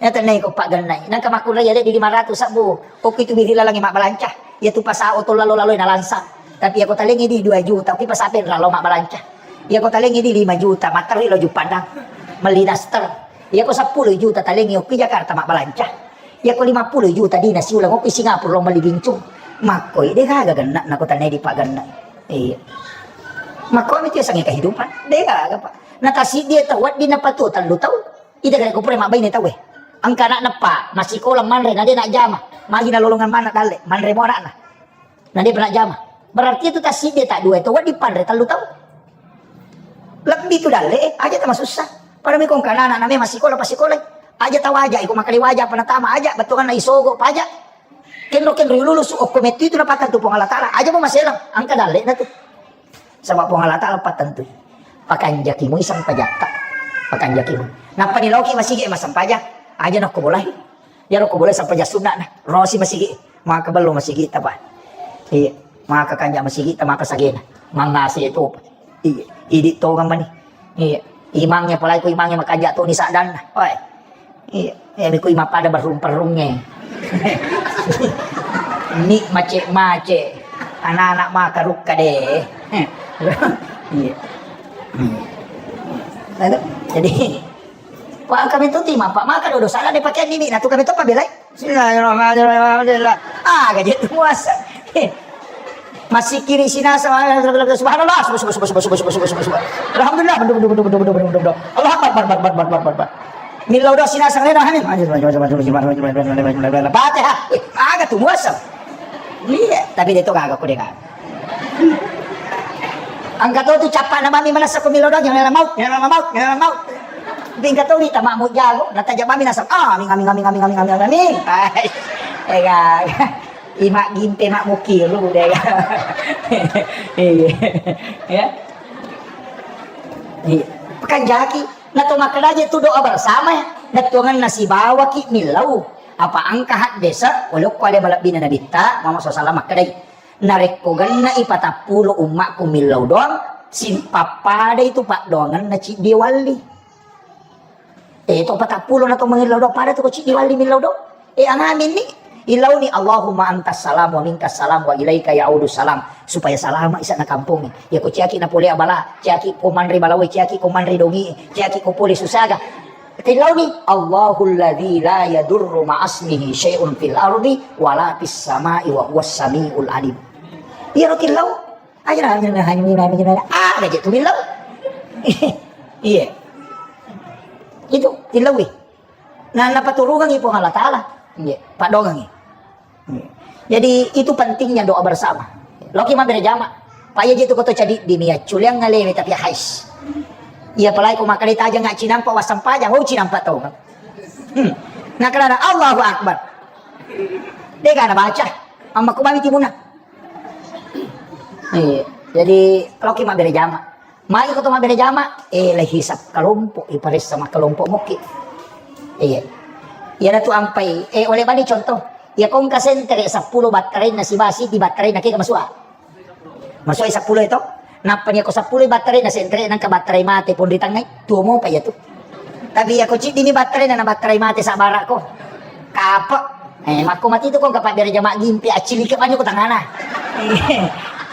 Iya tennai ko pagannai. Nangka makkunrai iya de di lima ratus sabbu. Okko itu biri lalangi mabbalanca. Iya tu pasao to lalo-lalo na lansang. Tapi iya ko talengi di dua juta, okko pasape lalo mabbalanca. Iya ko talengi di lima juta, materi lo Juppandang. Melli daster. Iya ko seppulo juta talengi okko Jakarta mabbalanca. Iya ko lima puluh juta dina siulang okko Singapura lo melli bincung. Makkoi de gaga ganna na ko tennai di paganna. Iya. Makkomi tu yasengnge kehidupan. De gaga, Pak. Na tasiddi tau wedding napatu tellu tau. Ita gare ko pura mabbaine tau e. Engka anakna, Pak, massikola manre na de najjama. Magi nalolongang manna dalle, manre mo anakna. Na de pa najjama. Berarti itu tasiddi ta dua tau wedding panre tellu tau. Lebbi tu dalle, eh, aja tamasussa. Pada mi ko engka anakna me massikola, passikolai. Aja tawaja, iko makkeda waja apa natama aja, bettuanna isogo paja. Kenro-kenro lulusu okko mettu itu napattentu Puang Allah Taala. Aja mo maselang, engka dallena tu. Saba Puang Allah Taala pattentui. Pakanjaki mui sempajatta. Pakanjaki mui. Nappa ni loki masigi massempajang. Aja nokko bolai. Iyaro ko bolai sempajang sunna na. Rosi masigi. Maka bello masigi tapa. Iya. Maka kanja masigi ta maka sagena. Mangase topa. Iya, idi tongang mani. Iya. Imangnge, apalagi ko imangnge makanja toni saddanna. Oi. Iya. Eh, ko imang pada berrung-perrungnge. Ni mace-mace. Anak-anak maka rukka de. Iya. Aduh, jadi, Pak, kami tu timang, Pak, maka dodo salah de pakai nini, nah tu kami tu pabelai. Bismillahirrahmanirrahim. Alhamdulillah. Ah, gaji tu muasa. Masih kiri sina sama, subhanallah, subhanallah, subhanallah, subhanallah, subhanallah. Alhamdulillah, bedu, bedu, bedu. Allah Akbar, bar, bar, bar. Millau doa sina sama, amin. Fatihah. Wih, aga tu muasa. Iya, tapi dia tu kagak, aku dia kagak. Engka to tu cappa'na mami manessa ko millau doang, nyala maut, nyala maut, nyala maut. Tapi engka to wita makmu jago, nataja mami naseng, "Amin, amin, amin, amin." Ai, ega, imak gimpe, mak mukiru, dega. Iya. Ya. Iya. Pekan jaki, na to makkeda je tu doa bersama, na tuanganna sibawaki millau. Apa engka haddese, walaupun ada malebbina nabitta, Muhammad sallallahu alaihi wasallam makkedai. Narekko genna'i patappulo ummakku millau doang, sin-, pappadai tu paddoangenna ciddi walli. Eh, to patappulo na to mangillau doang, pada tu ko ciddi walli millau doang. Eh, angaminni, ilauni, "Allahumma antas salam wa minkas salam wa ilaika ya'udu salam." Supaya salama isa na kampongnge. Ya ko ciaki na pole abala, ciaki ko manre balawe, ciaki ko manre dongi, ciaki ko pole susaga. Tilauni, "Allahul ladzi la yadurru ma'asmihi syai'un fil ardi wala fis sama'i wa huwas sami'ul alim." Iyaro tilau. Aja, aja, aja, aja, aja, aja, ah, aja tu tilau. Iya. Itu tilau, eh. Nah, napaturungangi Puang Allah Taala. Iya, padongangi. Jadi, itu pentingnya doa bersama. Loki mabbere jama. Pak, iya je tu koto cadi dini ya, culiang ngalewe tapi hais. Iya, apalagi ko makkeda taja nggak cinampa wassampajang, oh, cinampa tau. Hmm. Nah, karena Allahu Akbar. Dega na baca. Amma ko mami timuna. Iya. Jadi, loki mabbere jama. Magi ko to mabbere jama, eh, le hisap kelompok, iparessa makkelompok mokki. Iya. Iyana tu ampai, eh, oleh bani contoh. Iya ko engka sentere seppulo battarainna siba, sidi battarainna kega masua. Masua seppulo itu. Nappa ni ko seppulo battarainna sentere, nangka battarai mate pon ritangngai, tuo mopa iya tu. Tapi iya ko ciddi ni battarainna na battarai mate sabara ko. Kape. Eh, makko mati tu ko engka pabbere jama gimpi, accilike banyu ko tangana. Eh,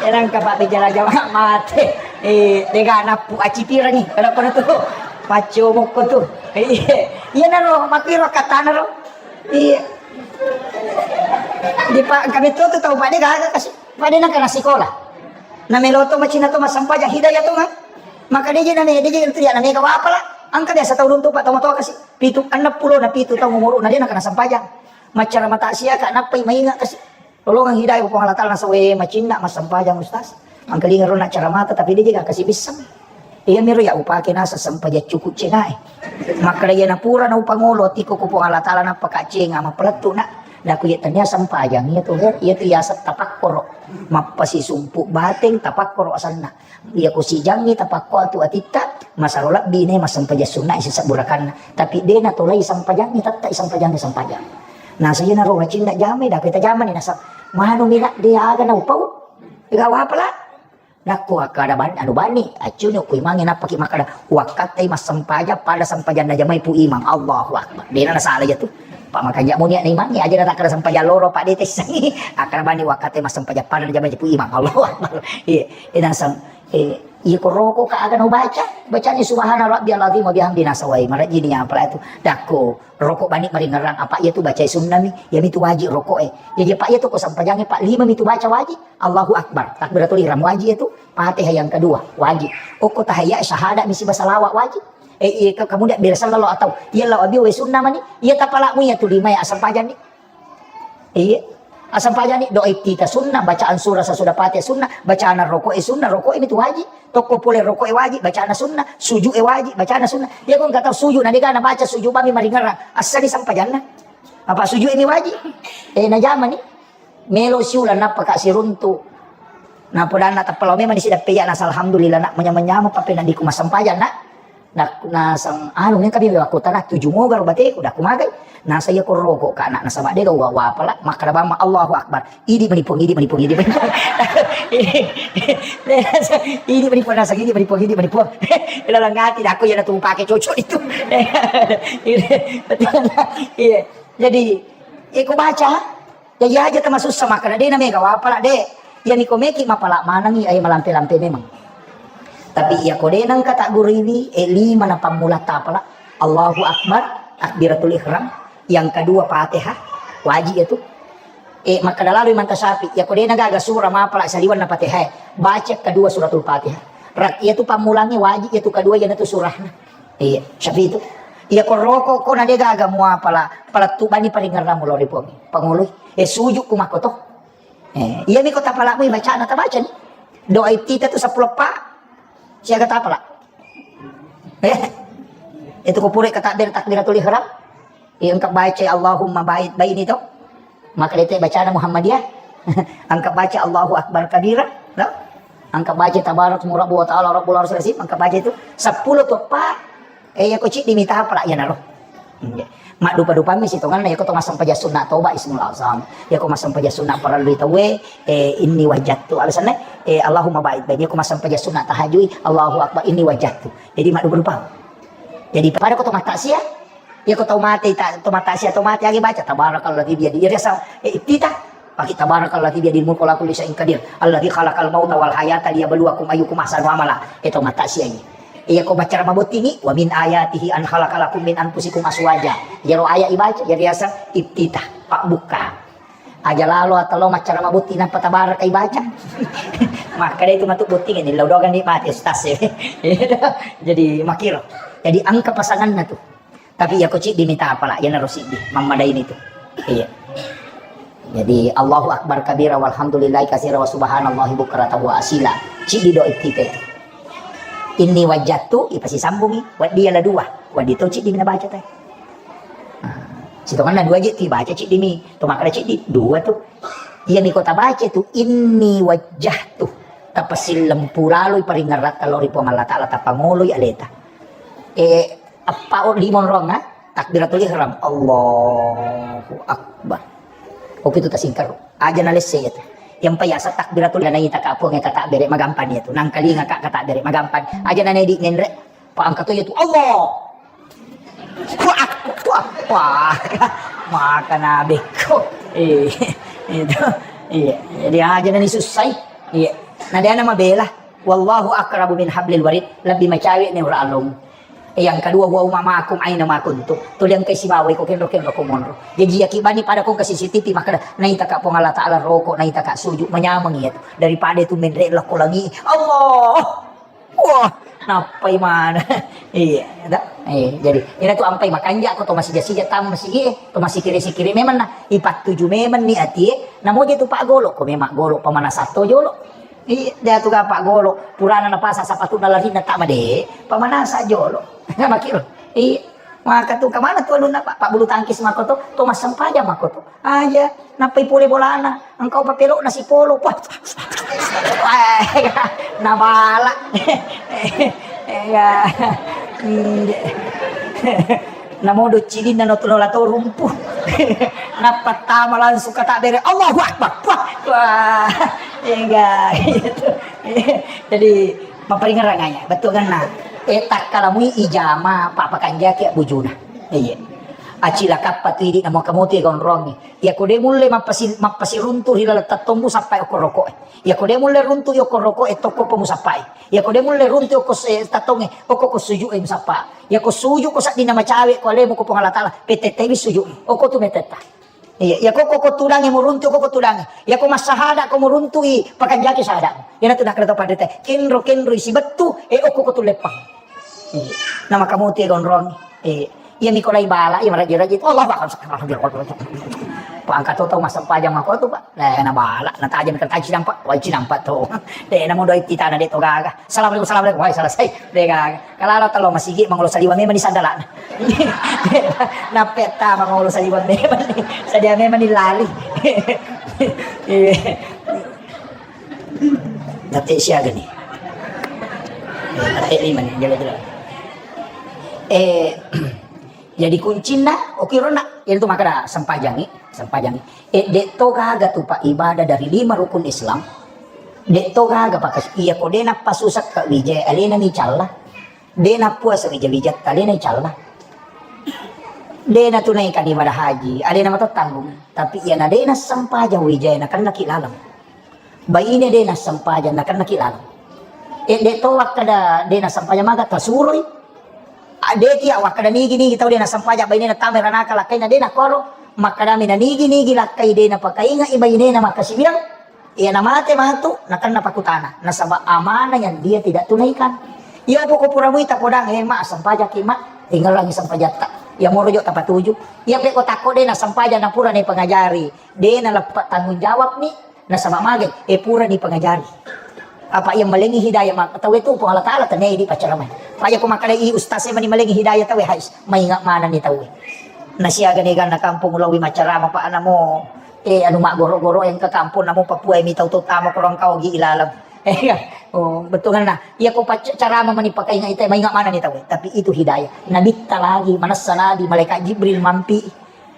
erang ka pabbere jama mate. Eh, dega nappu acipirani. Kenapa tu? Pacomokko tu. Iya, iya naro, makkiro katana ro. Iya. Di pa-, kami tu, tu tau pada gaga kasi. Pada nangka na sikola. Na melo to macina to massempajang hidayah to nga. Maka deje na me, deje tu ya na mega wapala. Angka biasa tau runtu pa tau matoa kasi. Pitu, enneng pulo na pitu taung umuruna, de nakana sampajang. Maccaramata siaka, nappai mainga kasi. Lolongang hidayah Puang Allah Taala, nasawe macinna massempajang, Ustaz. Mangkalinga ronna caramata, tapi de jega kasi bisseng. Iya miro ya upake nasa sempajang cuku cengae. Makkeda iya napura na upangolo, tiko ku Puang Allah Taala, nappa ka cenga, mapalettu na. Naku iya tania sempajang, iya tu, iya tu yaseng tapakkoro. Mappasisumpu bateng, tapakkoro asenna. Iya ko sijangngi tapakko atu atitta, masaro lebbi ne massempajang sunna isi sebburakanna. Tapi de natolai sempajangngi, tetta i sempajangngi sempajang. Nasa iya naro macinna jamai, dape tajamani nasa, manu mina de aga na upau. Ega wapala. Nakko akkada ban-, anu bani, accuni ku imangi nappaki makkada, wakkattai massempajang pada sempajanna jamai pu imang. Allahu Akbar. De nasala iya tu. Pak makanja muni na imangi aja natakkada sempajang loro, Pak de tessangi. Akkada bani wakkattai massempajang pada jamai pu imang. Allahu Akbar. Iya. Ina sang, eh, iya ko roko ka aga na ubaca, bacani subhana rabbiyal azim wa bihamdi nasawai, marajini apa itu. Dakko roko bani maringerang apa iya tu bacai sunnami, iya mitu wajib roko e. Jadi apa iya tu ko sempajangi Pak lima mitu baca wajib, Allahu Akbar, takbiratul ihram wajib itu, Fatihah yang kedua wajib. Oko tahiyat syahadat misi basalawat wajib. Eh, iya ke-, kemudian bila sallallahu atau iya lau abi we sunnah mani, iya tapalamu iya tu lima ya asempajang ni. Iya. Asempajang ni doa iftitah sunnah, bacaan surah sesudah Fatihah sunnah, bacaan rokok e sunnah, rokok ini tu wajib. Tokko pole rokok e wajib, bacaan sunnah, sujud e wajib, bacaan sunnah. Iya ko engka tau sujud, na dega na baca sujud bami maringerang. Asali sempajanna. Apa sujud ini wajib? Eh, na jamani. Melo siulang nappa ka siruntu. Na podanna tappa lao memang disidappe iya nasa alhamdulillah nak manyameng-nyameng pappeneddikku massempajang nak. Nak nasang anu ne kabi wakko tanah tuju moga ro bateku dakku magai. Nasa iya ko roko ka anak nasaba de ga wa-, wapala, makkada bamma Allahu Akbar. Idi mani Puang, idi mani Puang, idi mani Puang. Idi mani Puang, nasa idi mani Puang, idi mani Puang. Ilalang ati dako iya natu pake cocok itu. Iya. Jadi, iko baca, ya iya aja tamasussa makkada de na mega wapala de. Iya niko meki mapala manangi, ai malampe-lampe memang. Tapi iya ko de nengka tak gurui, eh, lima na pammula tapala. Allahu Akbar, takbiratul ihram, yang kedua Fatihah, wajib itu. Eh, makkada lalu Imam Tasyafi, iya ko de na gaga surah mapala saliwan na Fatihah, baca kedua suratul Fatihah. Rak-, iya tu pammulangi wajib iya tu kedua iya na tu surahna. Iya, Syafi itu. Iya ko roko ko na de gaga muapala, pala tu bani paringerramu lori Puang. Pangoloi. Eh, sujud ku makko to. Eh, iya mi ko tapalamu bacana tabaca ni. Doa iftitah tu seppulo pa. Siaga tapala. Eh, itu ko pura ka takbir, takbiratul ihram. Iya engka baca Allahumma ba'id baini to. Maka dete bacana Muhammadiyah. Engka baca Allahu Akbar kabira, no? Engka baca tabarak mu rabbu wa ta'ala rabbul arsyil azim, engka baca itu seppulo to pa. Eh, iya ko ciddi mi tapala iya naro. Iya. Maddupa-dupammi sitonganna, iya ko to massempajang sunna toba ismul azam. Iya ko massempajang sunna parellu tauwe, eh, inni wajjahtu. Alasanna, eh, Allahumma ba'id baini. Iya ko massempajang sunna tahajui, Allahu Akbar, inni wajjahtu. Jadi maddupa-dupa. Jadi pada ko to mataksia, iya ko tau mate ta-, to mataksia, tau mate agi baca tabarakalladzi biyadihi. Iya riaseng, eh, iftitah. Pake tabarakalladzi biyadihil mulku wa huwa ala kulli syai'in qadir. Alladzi khalaqal mauta wal hayata liyabluwakum ayyukum ahsanu amala. Eh, to mataksia iya. Iya ko baca mabottingi, wa min ayatihi an khalaqa lakum min anfusikum azwaja. Iyaro ayat ibaca, iya riaseng iftitah, pabbukka. Aja lalo atau lo maccara mabotting nampa tabaraka ibaca. Makkada itu matu botting ini, lo dogang ni mati ustaz ya. Jadi makiro. Jadi engka pasanganna tu. Tapi iya ko ciddi mi tapala, iya naro siddi, mammadai ni tu. Iya. Jadi Allahu Akbar kabira walhamdulillahi katsira wa subhanallahi bukratan wa asila. Ciddi doa iftitah itu. Inni wajjahtu, ipasisambungi, waddi iya la dua. Waddi to ciddi mi nabaca te. Nah, sitonganna dua je tu ibaca ciddi mi. To makkada ciddi, dua tu. Iya mi ko tabaca tu, inni wajjahtu. Tapasillempuraloi paringerratta lao ri Puang Allah Ta'ala, tapangoloi aleta. Eh, eppa o lima onrong, ha? Takbiratul ihram. Allahu Akbar. Oke tu tasingkaro. Aja nalesse iya tu. Yang payasa takbiratul ihram naita ka Puang kata bere magampang iya tu. Nangkalinga ka kata bere magampang. Aja nanedi ngenre. Pa engka to iya tu. Allah. Wah, wah, wah. Maka nabekko. Eh, itu. Iya, jadi aja nani sussai. Iya. Nah, dia nama bela. Wallahu aqrabu min hablil warid. Lebih macawe ni ura alung. Eh, yang kedua, wa huwa ma'akum aina ma kuntum. Tuli engkai sibawa iko kenro-kenro ko monro. Jadi iya ki bani pada ko ke C C T V makkada naita ka Puang Allah Ta'ala roko, naita ka sujud, manyameng iya tu. Daripada itu menre lako langi. Allah. Wah, nappai mana? Iya, da. Eh, jadi, ina tu ampai makanja ko to masija-sija tam masigi, eh, to masikiri-sikiri memang na ipattuju memang ni ati, eh. Namo je tu pak golo, ko memang golo pamanasan to jolo. Iya, dia tu ga pak golo, purana napasa sapatu na larina tak made, pamanasan jolo. Makiro. Iya. Maka tu kemana tu alunna, Pak? Pak bulu tangkis mako tu, to massempajang mako tu. Aja, nappai pole bolana, engkau papelok nasi polo. Wah. Wah, nabala. Ya. Hmm. Namodo cilinna no tulola to rumpu. Nappa tama langsung kata bere, Allahu Akbar. Wah. Wah. Enggak. Jadi, maparingerang aja, betul kan? Nah, eh, takkalamui ijama, papa kanjaki bujuna. Iya. Acilakappa tu idi namo kamuti gonrongi. Iya ko de mulle mappasi-, mappasiruntu ri laleng tattong musappai okko roko'e. Iya ko de mulle runtu okko roko'e tokko po musappai. Iya ko de mulle runtu okko se-, tattonge, okko ko suju'e musappa. Iya ko suju ko saddinna macawe ko alemu ko Puang Allah Ta'ala, petettewi suju'e. Okko tu metetta. Iya, iya, ko, ko, ko tudange muruntu, ko, ko tudange. Iya, ko massahada, ko muruntu i, pakanjaki sahada. Iya, natu nakala to padrita. Kenro, kenro isi bettu, eh, okko, ko tuleppang. Iya. Nama kamu tie gonrong. Iya. Iya, mi ko lai bala, iya, maraji-raji. Allahu Akbar. Pak angkat to, to, massempajang mako tu, Pak. Nah, na bala, na tajam, kan taji nampak, wajib nampak to. Deh, namu doi kita na de to gaga. Assalamualaikum, assalamualaikum. Wah, selesai. Dega. Kalala telo masigi mangolo saliwa memang ni sandalana. Nappetta mangolo saliwa memang ni. Sadia memang ni lali. Iya. Nate siaga ni. Eh, nate lima ni, jela-jela. Eh, jadi kuncinna, oke, rona. Itu maka da sempajangi, sempajangi. Eh, dek to gaga tu, Pak, ibadah dari lima rukun Islam. Dek to gaga, Pak, kas-, iya ko de napasusa ka wijai, alena mi calla. De napuasa wija-wijatta, alena calla. De natunaikan ibadah haji, alena mato tanggung. Tapi iya na de nassempajang wijai, nakennaki laleng. Baine de nassempajang, nakennaki laleng. Eh, de to wakkada de nassempajang, maga tasuroi. Ah, de tia wakkada nigi-nigi tau de nassempajang, baine natama ranaka lakkaina, de nakoro. Makkadami na nigi-nigi lakkai de napakaingai bainena makkasiwiang. Iya namate matu, nakenna pakutana. Nasaba amanah yang dia tidak tunaikan. Iya poko pura muita podang, eh, ma, sempajaki, ma. Tinggalangi sempajatta. Iya moro jo tapatuju. Iya peko takko de nassempajang, napura ni pengajari. De naleppe tanggung jawab ni. Nasaba magai, eh, pura dipangajari. Apa iya malengi hidayah ma-, tauwe tu Puang Allah Ta'ala tania idi paccaramai. Paya ko makkadai ustaz e mani malengi hidayah tauwe, hais, mainga manani tauwe. Nasiaga ni ganna kampung ulawi maccarama, Pak, namo, eh, anu, maggoro-goro engka kampung namo Papua mi tau to tama korang kau gi ilalang. Eh, oh, betul kan, nah. Iya ko paccarama mani pakainga ita, mainga manani tauwe. Tapi itu hidayah. Nabitta lagi, manessa nabi, malaikat Jibril mampi.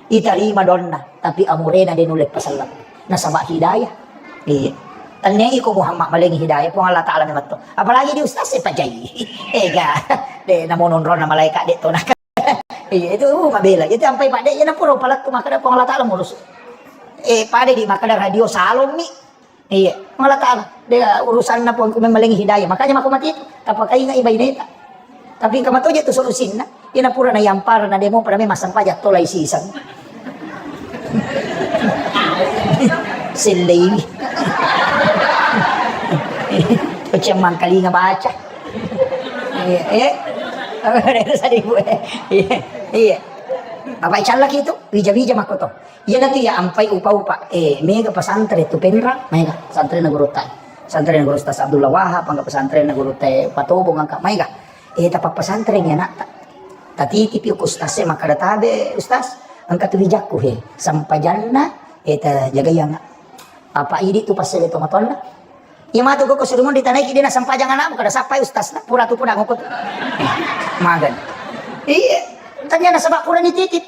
Itarima doanna, tapi amurena de nulle paselleng. Nasaba hidayah. Iya. Tania iko Muhammad malengi hidayah, Puang Allah Ta'ala memang to. Apalagi di ustaz e pajai. Ega. De namo nonrona malaikat de to nak. Iya, itu, uh, mabela. Itu ampai Pak de, iya napura palettu makkada Puang Allah Ta'ala murus. Eh, pada di makkada radio salon mi. Iya, Allah Ta'ala. De urusanna Puangku memang malengi hidayah. Makanya mako mati itu. Tapakaingai baineta. Tapi engka matoje tu solusinna. Iya napura na yampara na demo pada memang sampajang tolai siseng. Selleini. Cemang kalinga baca. Iya, eh. Iya, iya. Apa callaki itu? Wija-wija makoto. Iyanatu iya ampai upa-upa, eh, mega pesantren tu Penrang, mega pesantrenna gurutta. Pesantrenna guru Ustaz Abdullah Wahab, angka pesantrenna gurutta Patobong, angka mega. Eh, tapa pesantren ya anakta. Tatitipi ku ustaz e makkada tabe, ustaz, engka tu wijakku he. Sampajanna, eh, tajagai ana. Apa idi tu passele tomatoanna. Iya matu koko suruh di tanaiki de nassempajang anakmu, kada sappai ustaz na, pura tu pura ngoko tu. Magan. Iya, tanya nasaba pura nititip.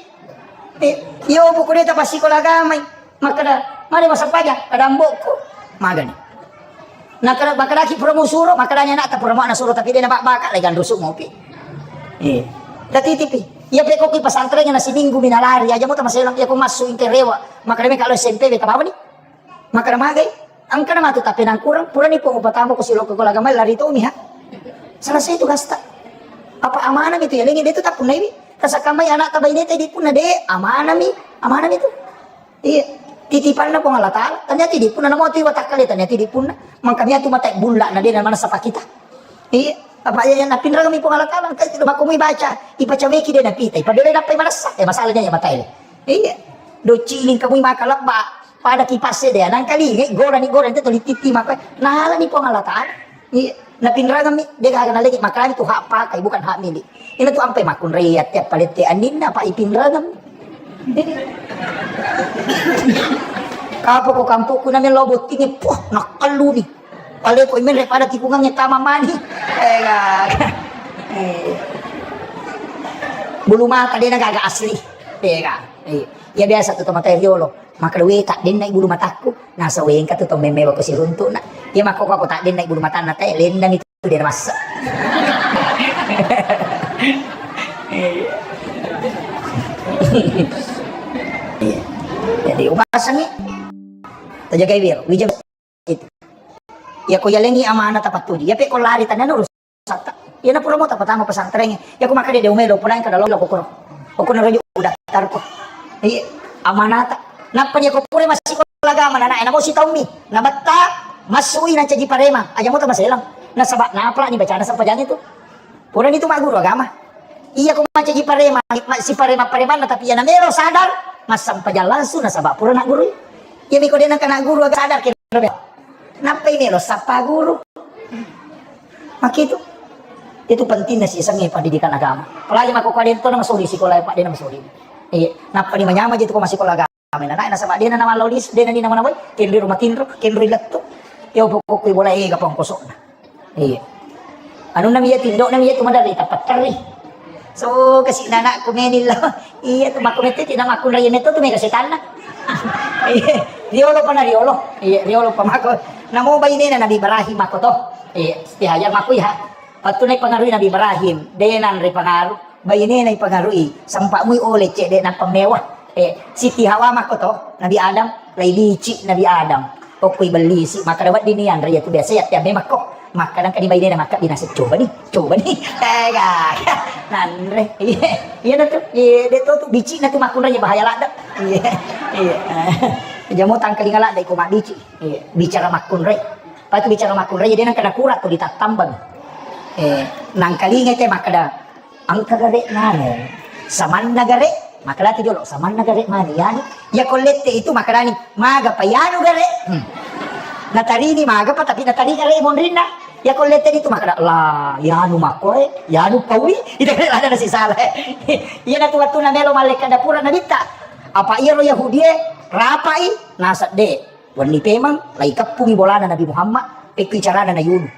Eh, iyo buku de tapassikola agamai. Makkada, mane massempajang, kada ambokku. Magani. Nakada, makkadaki pura musuro, makkadani anakta pura mau nasuro, tapi de nabak-baka lagi anrusu mopi. Eh, tatitipi. Iya pekko ki pesantren na siminggu minalari, aja mo tamaselang, iya ko massu ingke rewa. Makkada meka lo S M P beta bawani. Makkada magai, engkana matu tappenangkurang, purani Puang upatamu ko silokko ko lagamai lari tomi ha. Selesai tugasta. Apa amanah itu ya, lengi de tu tappunnaiwi. Tasakamai anakta baineta idi punna de, amanami, amanami tu. Iya, titipanna Puang Allah Ta'ala. Ternyata idi punna namo tu watakkale, ternyata idi punna. Mangkami atu mata bulla na de na manasa pakita. Iya, apa iya napinrangami Puang Allah Ta'ala, engka itu makko mui baca, ipacaweki de napita, ipadele nappai manassa, eh, masalahnya ya mata ele. Iya. Docili engka mui maka lebba, pada kipas de, nangkalingai, gorani, gorani, itu lititi maka, nalani Puang Allah Ta'ala. Iya. Napinrangami, de gaga nalegi, makanya itu hak pakai, bukan hak milik. Ini tu ampai makunrai, tiap palette aninna, apa ipinrangami. Kapo ko kampokku nami lo bottingi, puh, nakkaluni. Pale ko imenre pada tikungangnge tama mani. Eh, gaga. Eh. Bulu mata de na gaga asli. Eh, gaga. Eh. Ya biasa tu tomatoa riolo. Maka duwe tak denna bulu matakku. Nasa wengka tu to memme ko siruntu na. Ya mako ko tak denna bulu matanna te lendang itu de massa. Eh. Eh. Jadi upasangi. Tajagai wiro. Wija Itu. Iya ko yalengi amanah tapattuju. Iya pe ko lari tania urusatta. Iya na pura mo tapatama pesantren. Iya ko makkeda de umai lo puraeng kada lo ko koro. Ko na rojo daftar ko. Iya amanata. Nappa iya ko pura massikola agama na anak mo sitaummi. Na betta massui na caji parema. Aja mo tamaselang. Nasaba napalani bacana sampajang itu. Purani tu magguru agama. Iya ko mancaji parema, ma-, si parema-paremanna, tapi iya namelo sadar, massempajang langsung nasaba pura naggurui. Iya miko de nangka nagguru aga sadar ke. Nappai melo sappa guru. Makitu. Itu pentingnya sih sengi pendidikan agama. Apalagi mako kade to na masoli sikola, Pak, de na masoli. Iya, nappa ni manyama je tu ko masikola agama. Mena nae nasaba dena namallo lisu, dena ni namana wai, kenri rumah tinro, kenri lettu. Yo pokokku bola ega pongkosokna. Iya. Anu nami iya tindo nami iya tu madari tapatterri. So, kasi' na anakku meni lo. Iya tu, makko mette ti na makkunrai metto tu mega setanna. Iya, riolo pa na riolo. Iya, riolo pa makko. Namo bainena Nabi Ibrahim makko to. Iya, Siti Hajar makko iya. Pattu na ipangarui Nabi Ibrahim, de' nanre pangaru. Bainena ipangarui, sempa' mui oleh cedde' nappa mewah. Eh, Siti Hawa makko to, Nabi Adam, lai lici' Nabi Adam. Okko ibellisi', makkeda wedding ni anre iya tu biasa iya tiamme makko. Makkeda engka ni bainena makka binasa, coba ni, coba ni. Eh, ga, nanre. Iya, iya na tu. Iya, de' to tu bici'na tu makkunrai bahaya ladde'. Iya, iya. Jamo tangkalinga ladde' ko mabbici'. Iya, bicara makkunrai. Patu bicara makkunrai, de' nengka nakura' tu ditattambang. Eh, nangkalinga te makkeda, engka gare' nanu, samanna gare', makkeda tu jolo, samanna gare' mani, iyanu, iya ko lette itu makkedani, maga pa iyanu gare'? Hmm. Natarini maga pa, tapi natari gare' monrinna. Iya ko lette itu makkeda, la, iyanu makkoe, iyanu paui, ita gare' lada nasisala. Iya na tu wattunna melo mallekka dapura nabitta. Apa iyaro Yahudie, rapa'i, nasedde. Wenni pemeng, lai keppungi bolana Nabi Muhammad, pekki carana nayunu.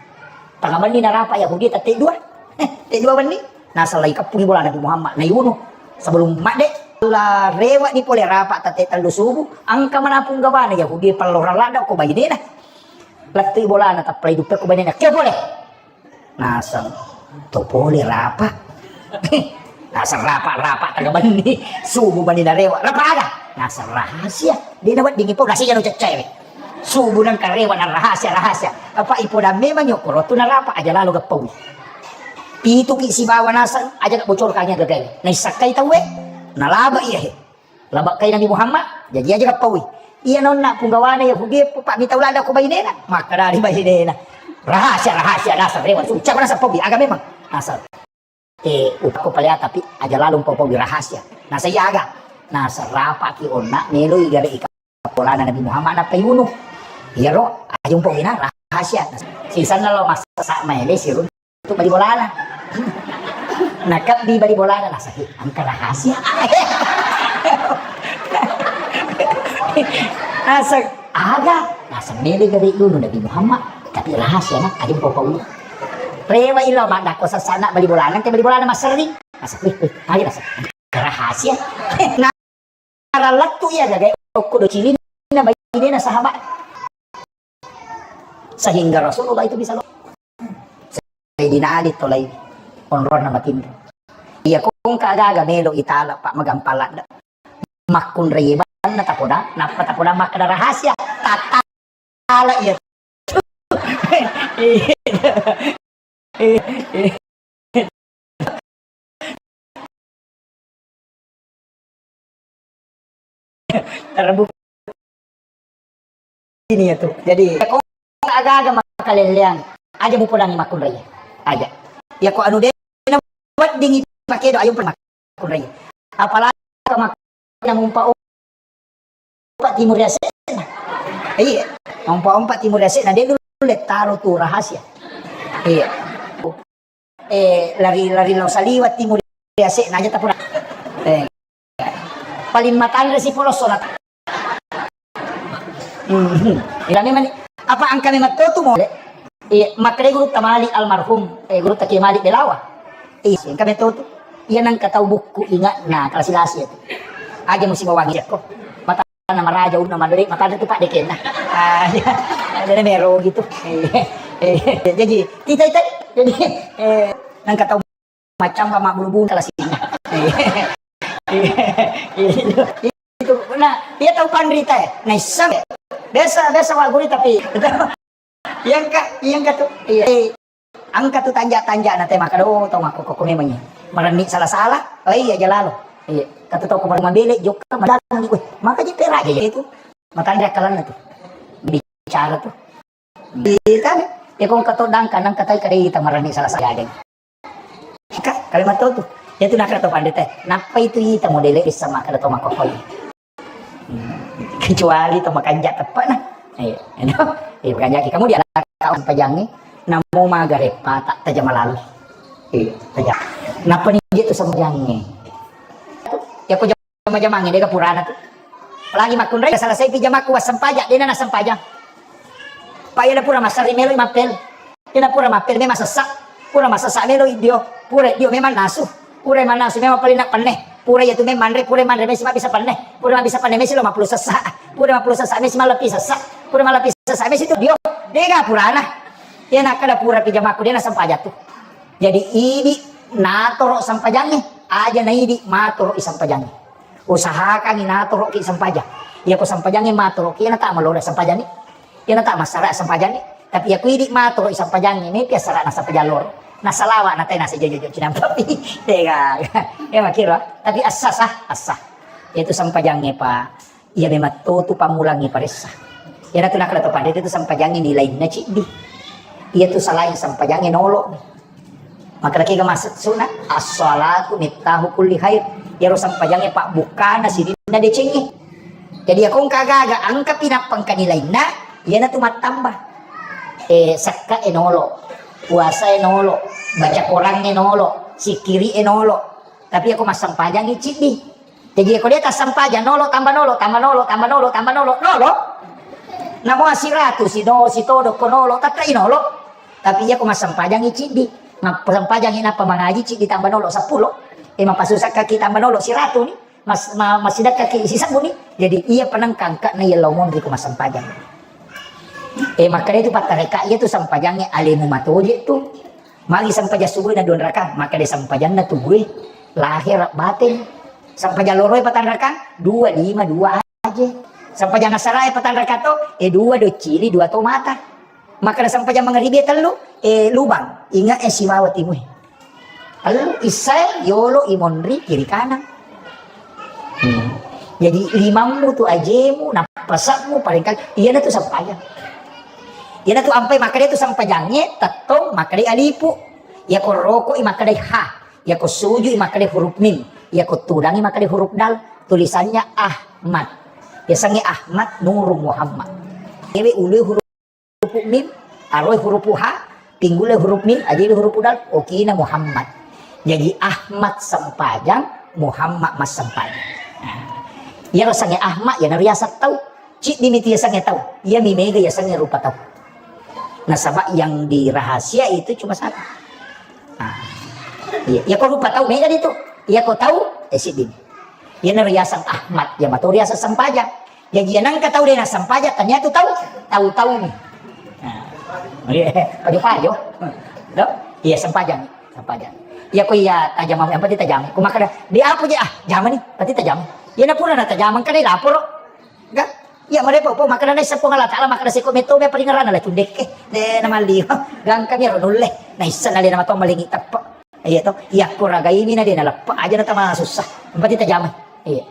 Tanga benni narapa Yahudi tette dua. Tette dua benni, naseng lai keppungi bolana Nabi Muhammad, nayunu. Sebelum madde, la rewe'ni pole rapa tette tellu subuh, engka mana punggawana Yahudi pellorang ladde' ko bainena. Lettui bolana, tappa lai duppe ko bainena. Kio pole? Naseng, to pole rapa. Naseng rapa, rapa, taga benni. Subuh benni narewe'. Rapa aga? Naseng rahasia. De' naweddingi pau, naseng iyanu ceccewe. Subuh nengka rewe' na rahasia, rahasia. Apa ipoda memang yokko rotu narapa aja lalo gappaui. Pituki sibawa naseng, aja gak bocorkangi gagae. Naissakkai tauwe, nalaba iya he. Labakkai Nabi Muhammad, jaji aja gappaui. Iya nonna punggawana Yahudi, pak mitau lada ko bainena. Makkedani bainena. Rahasia, rahasia, naseng rewe'. Suca ko naseng paui, aga memang. Naseng. Eh, upakko palea tapi aja lalo mpau-paui rahasia. Naseng iya aga. Naseng rapaki onna meloi gare' ika bolana Nabi Muhammad nappa yunu. Iyaro, aja mpau ina rahasia. Sisanna lo massasa maele sirun. Untuk bali bolana. Nakebbi bali bolana, naseng, "He, engka rahasia." Naseng, "Aga?" Naseng, "Mele gare' dulu Nabi Muhammad, tapi rahasia na, aja mpau-paui." Rewe' ilo maddakko sessana bali bolana, engka bali bolana masserring. Naseng, "Wih, wih, aga?" Naseng, "Engka rahasia." Nah, Naralettu iya gagae okko docilinna bainena sahabat. Sehingga Rasulullah itu bisa lo. Sayyidina Ali tolai onronna matinro. Iya ko engka gaga melo itala pak magampang ladde. Makkunrai banna tapoda, nappa tapoda makkeda rahasia. Tattala iya. Terbukti ini ya tuh. Jadi, ko aga-aga makalelleang, aja mupodangi makkunrai. Aja. Ya ko anu de' weddingi pakedo ayo makkunrai. Apalagi mak-, namumpa ompa timur yase'na. Iya, ompa-ompa timur yase'na, de' nulle taro tu rahasia. Iya. Eh, lari-lari lao saliweng timur yase'na aja tapura. Eh. Paling matanre si polosso na. Hmm. Ila memang ni, apa engka memang to tu mole. Iya, makkeda gurutta Malik almarhum, eh, gurutta Kiai Malik Belawa. Iya, engka memang to tu. Iya nengka tau bukku ingatna kalasi-lasi itu. Aja musi bawangi ko. Matana maraja unna madore, matana tu pak dekenna. Ah, iya. Ada mero gitu. Iya. Iya. Jadi, tita-tita. Jadi, eh, nengka tau macam pa mabbulu-bulu kalasi. Iya. Iya. Itu, nah, iya tau panrita ya. Nah, iseng. Biasa, biasa wa gurita pi. Iya engka, iya engka tu. Iya. Eh, engka tu tanja-tanja na te makkeda, oh, tau makkokko memang iya. Marenni sala-sala. Oh iya, aja lalo. Iya. Kata tau ko mabele jokka madangi. Weh, maka jipe raja itu. Matanre akkalanna tu. Bicara tu. Iya kan? Ya ko engka to dangka nang katai kadai tamarenni sala-sala. Ka, kalimat to tu. Iya tu nakkeda to panrita. Nappa itu ita modele bisa makkeda to makkokko. Hmm. Kecuali to makanja teppana. Iya, you know? Iya, makanja ki. Kamu dia sempajangi, namo magareppa tak tajama lalu. Iya, tajama. Nappa ni je tu sempajangi. Ya ko jama-jamangi dega purana tu. Apalagi makkunrai selesai pi jamaku wassempajang, dena nasempajang. Pak, iya pura masari melo mappel. Ina pura mappel memang sessa. Pura masessa melo idio. Pura idio memang nasu. Pura mannasu memang paling nak penne. Pura iya tu memang manre, pura manre mesi mabbissa penne. Pura mabbissa penne mesi lo mappulu sessa. Pura mappulu sessa mesi mallepi sessa. Pura mallepi sessa mesi tu dio. Dega purana. Iya nakkeda pura pi jamakku de na sempajang tu. Jadi idi natoro sempajangnge, aja na idi matoro i sempajangnge. Usahakangi natoroki sempajang. Iya ko sempajangnge matoroki, iya na ta malora sempajangnge. Iya na ta massara sempajangnge. Tapi iya ko idi matoro i sempajangnge, mepi assara na sempajang loro. Na salawa na tena sejojo-jojo cinampa pi. Tega. Iya makkiro. Tapi assa sah, assa. Itu sempajangnge pa. Iya memang to tu pammulangngi paressa. Iyana tu nakkeda to panrita tu sempajangnge nilainna ciddi. Iya tu salain sempajangnge nolo. Makkeda kega maksudna, as-salatu miftahu kulli khair. Iyaro sempajangnge pabbukkana sininna decengnge. Jadi iya ko engka gaga engka pinappa engka nilainna, iyana tu mattamba. Eh, sekka e nolo, puasa e nolo, baca Quran e nolo, sikiri e nolo. Tapi iya ko massempajangngi ciddi. Jaji, ko de tassempajang nolo, tamba nolo, tamba nolo, tamba nolo, tamba nolo, nolo. Namo siratu, sino, sitodo, ko nolo, tettai nolo. Tapi iya ko massempajangngi ciddi. Massempajangngi nappa mangaji ciddi tamba nolo, seppulo. E, mappasusakkaki tamba nolo, siratu ni. Mas, ma, masidakkaki sisebbu ni. Jadi, iya penengkangka na iya lao monri ko massempajang. E, makkeda itu pattareka, iya tu sempajangnge alemu matoje tu. Magi sempajang subuh na dua raka, makkeda sempajanna tubuh e, lahir batin. Sempajang loro e patang raka, dua lima dua aja. Sempajang asara e patang raka to, e dua doccili, dua to mata. Makkeda sempajang mangaribi e tellu, e lubang, ingat e sibawa timu e. Tellu issae, yolo, imonri, kiri kanan. Hmm. Jadi limammu tu ajemu, nappasakmu, paling kali, iyana tu sempajang. Iyana tu ampai makkeda tu sempajangnge, tettong makkeda alipu. Iya ko roko i makkeda ha. Iya ko suju i makkeda huruf mim. Iya ko tudang i makkeda huruf dal. Tulisannya Ahmad. Biasanya Ahmad Nurung Muhammad. Ewe ulu huruf mim, aroi huruf ha, pinggule huruf mim, ajili huruf dal, okina Muhammad. Jadi Ahmad sempajang, Muhammad massempajang. Nah, iya rasangnge Ahmad, iya nariaseng tau. Ciddi mi tu yasengnge tau. Iya mi mega yasengnge rupa tau. Nasaba yang dirahasia itu cuma satu. Nah, iya, iya ko rupa tau mega ditu. Iya ko tau, eh, siddi. Iya nariaseng Ahmad, iya mato riaseng sempajang. Jaji iya nengka tau de nassempajang, tania tu tau, tau-tau mi. Nah, iya, pajo-pajo. Do? Iya sempajang, sempajang. Iya ko iya tajama, yang penting tajama. Ko makkeda, di apa je ah, jamani, penting tajama. Iya na pura na tajama, kan laporo. Ga? Iya, marepo, po, makkeda naisseng Puang Allah Taala, makkeda seko metto me paringerana la cundekke. De na malli. Gangka mi ro nulle. Naisseng na de na mato malingi teppe. Iya to, iya ko ragai mi na de na leppe aja na tama susah. Yang penting tajama. Iya.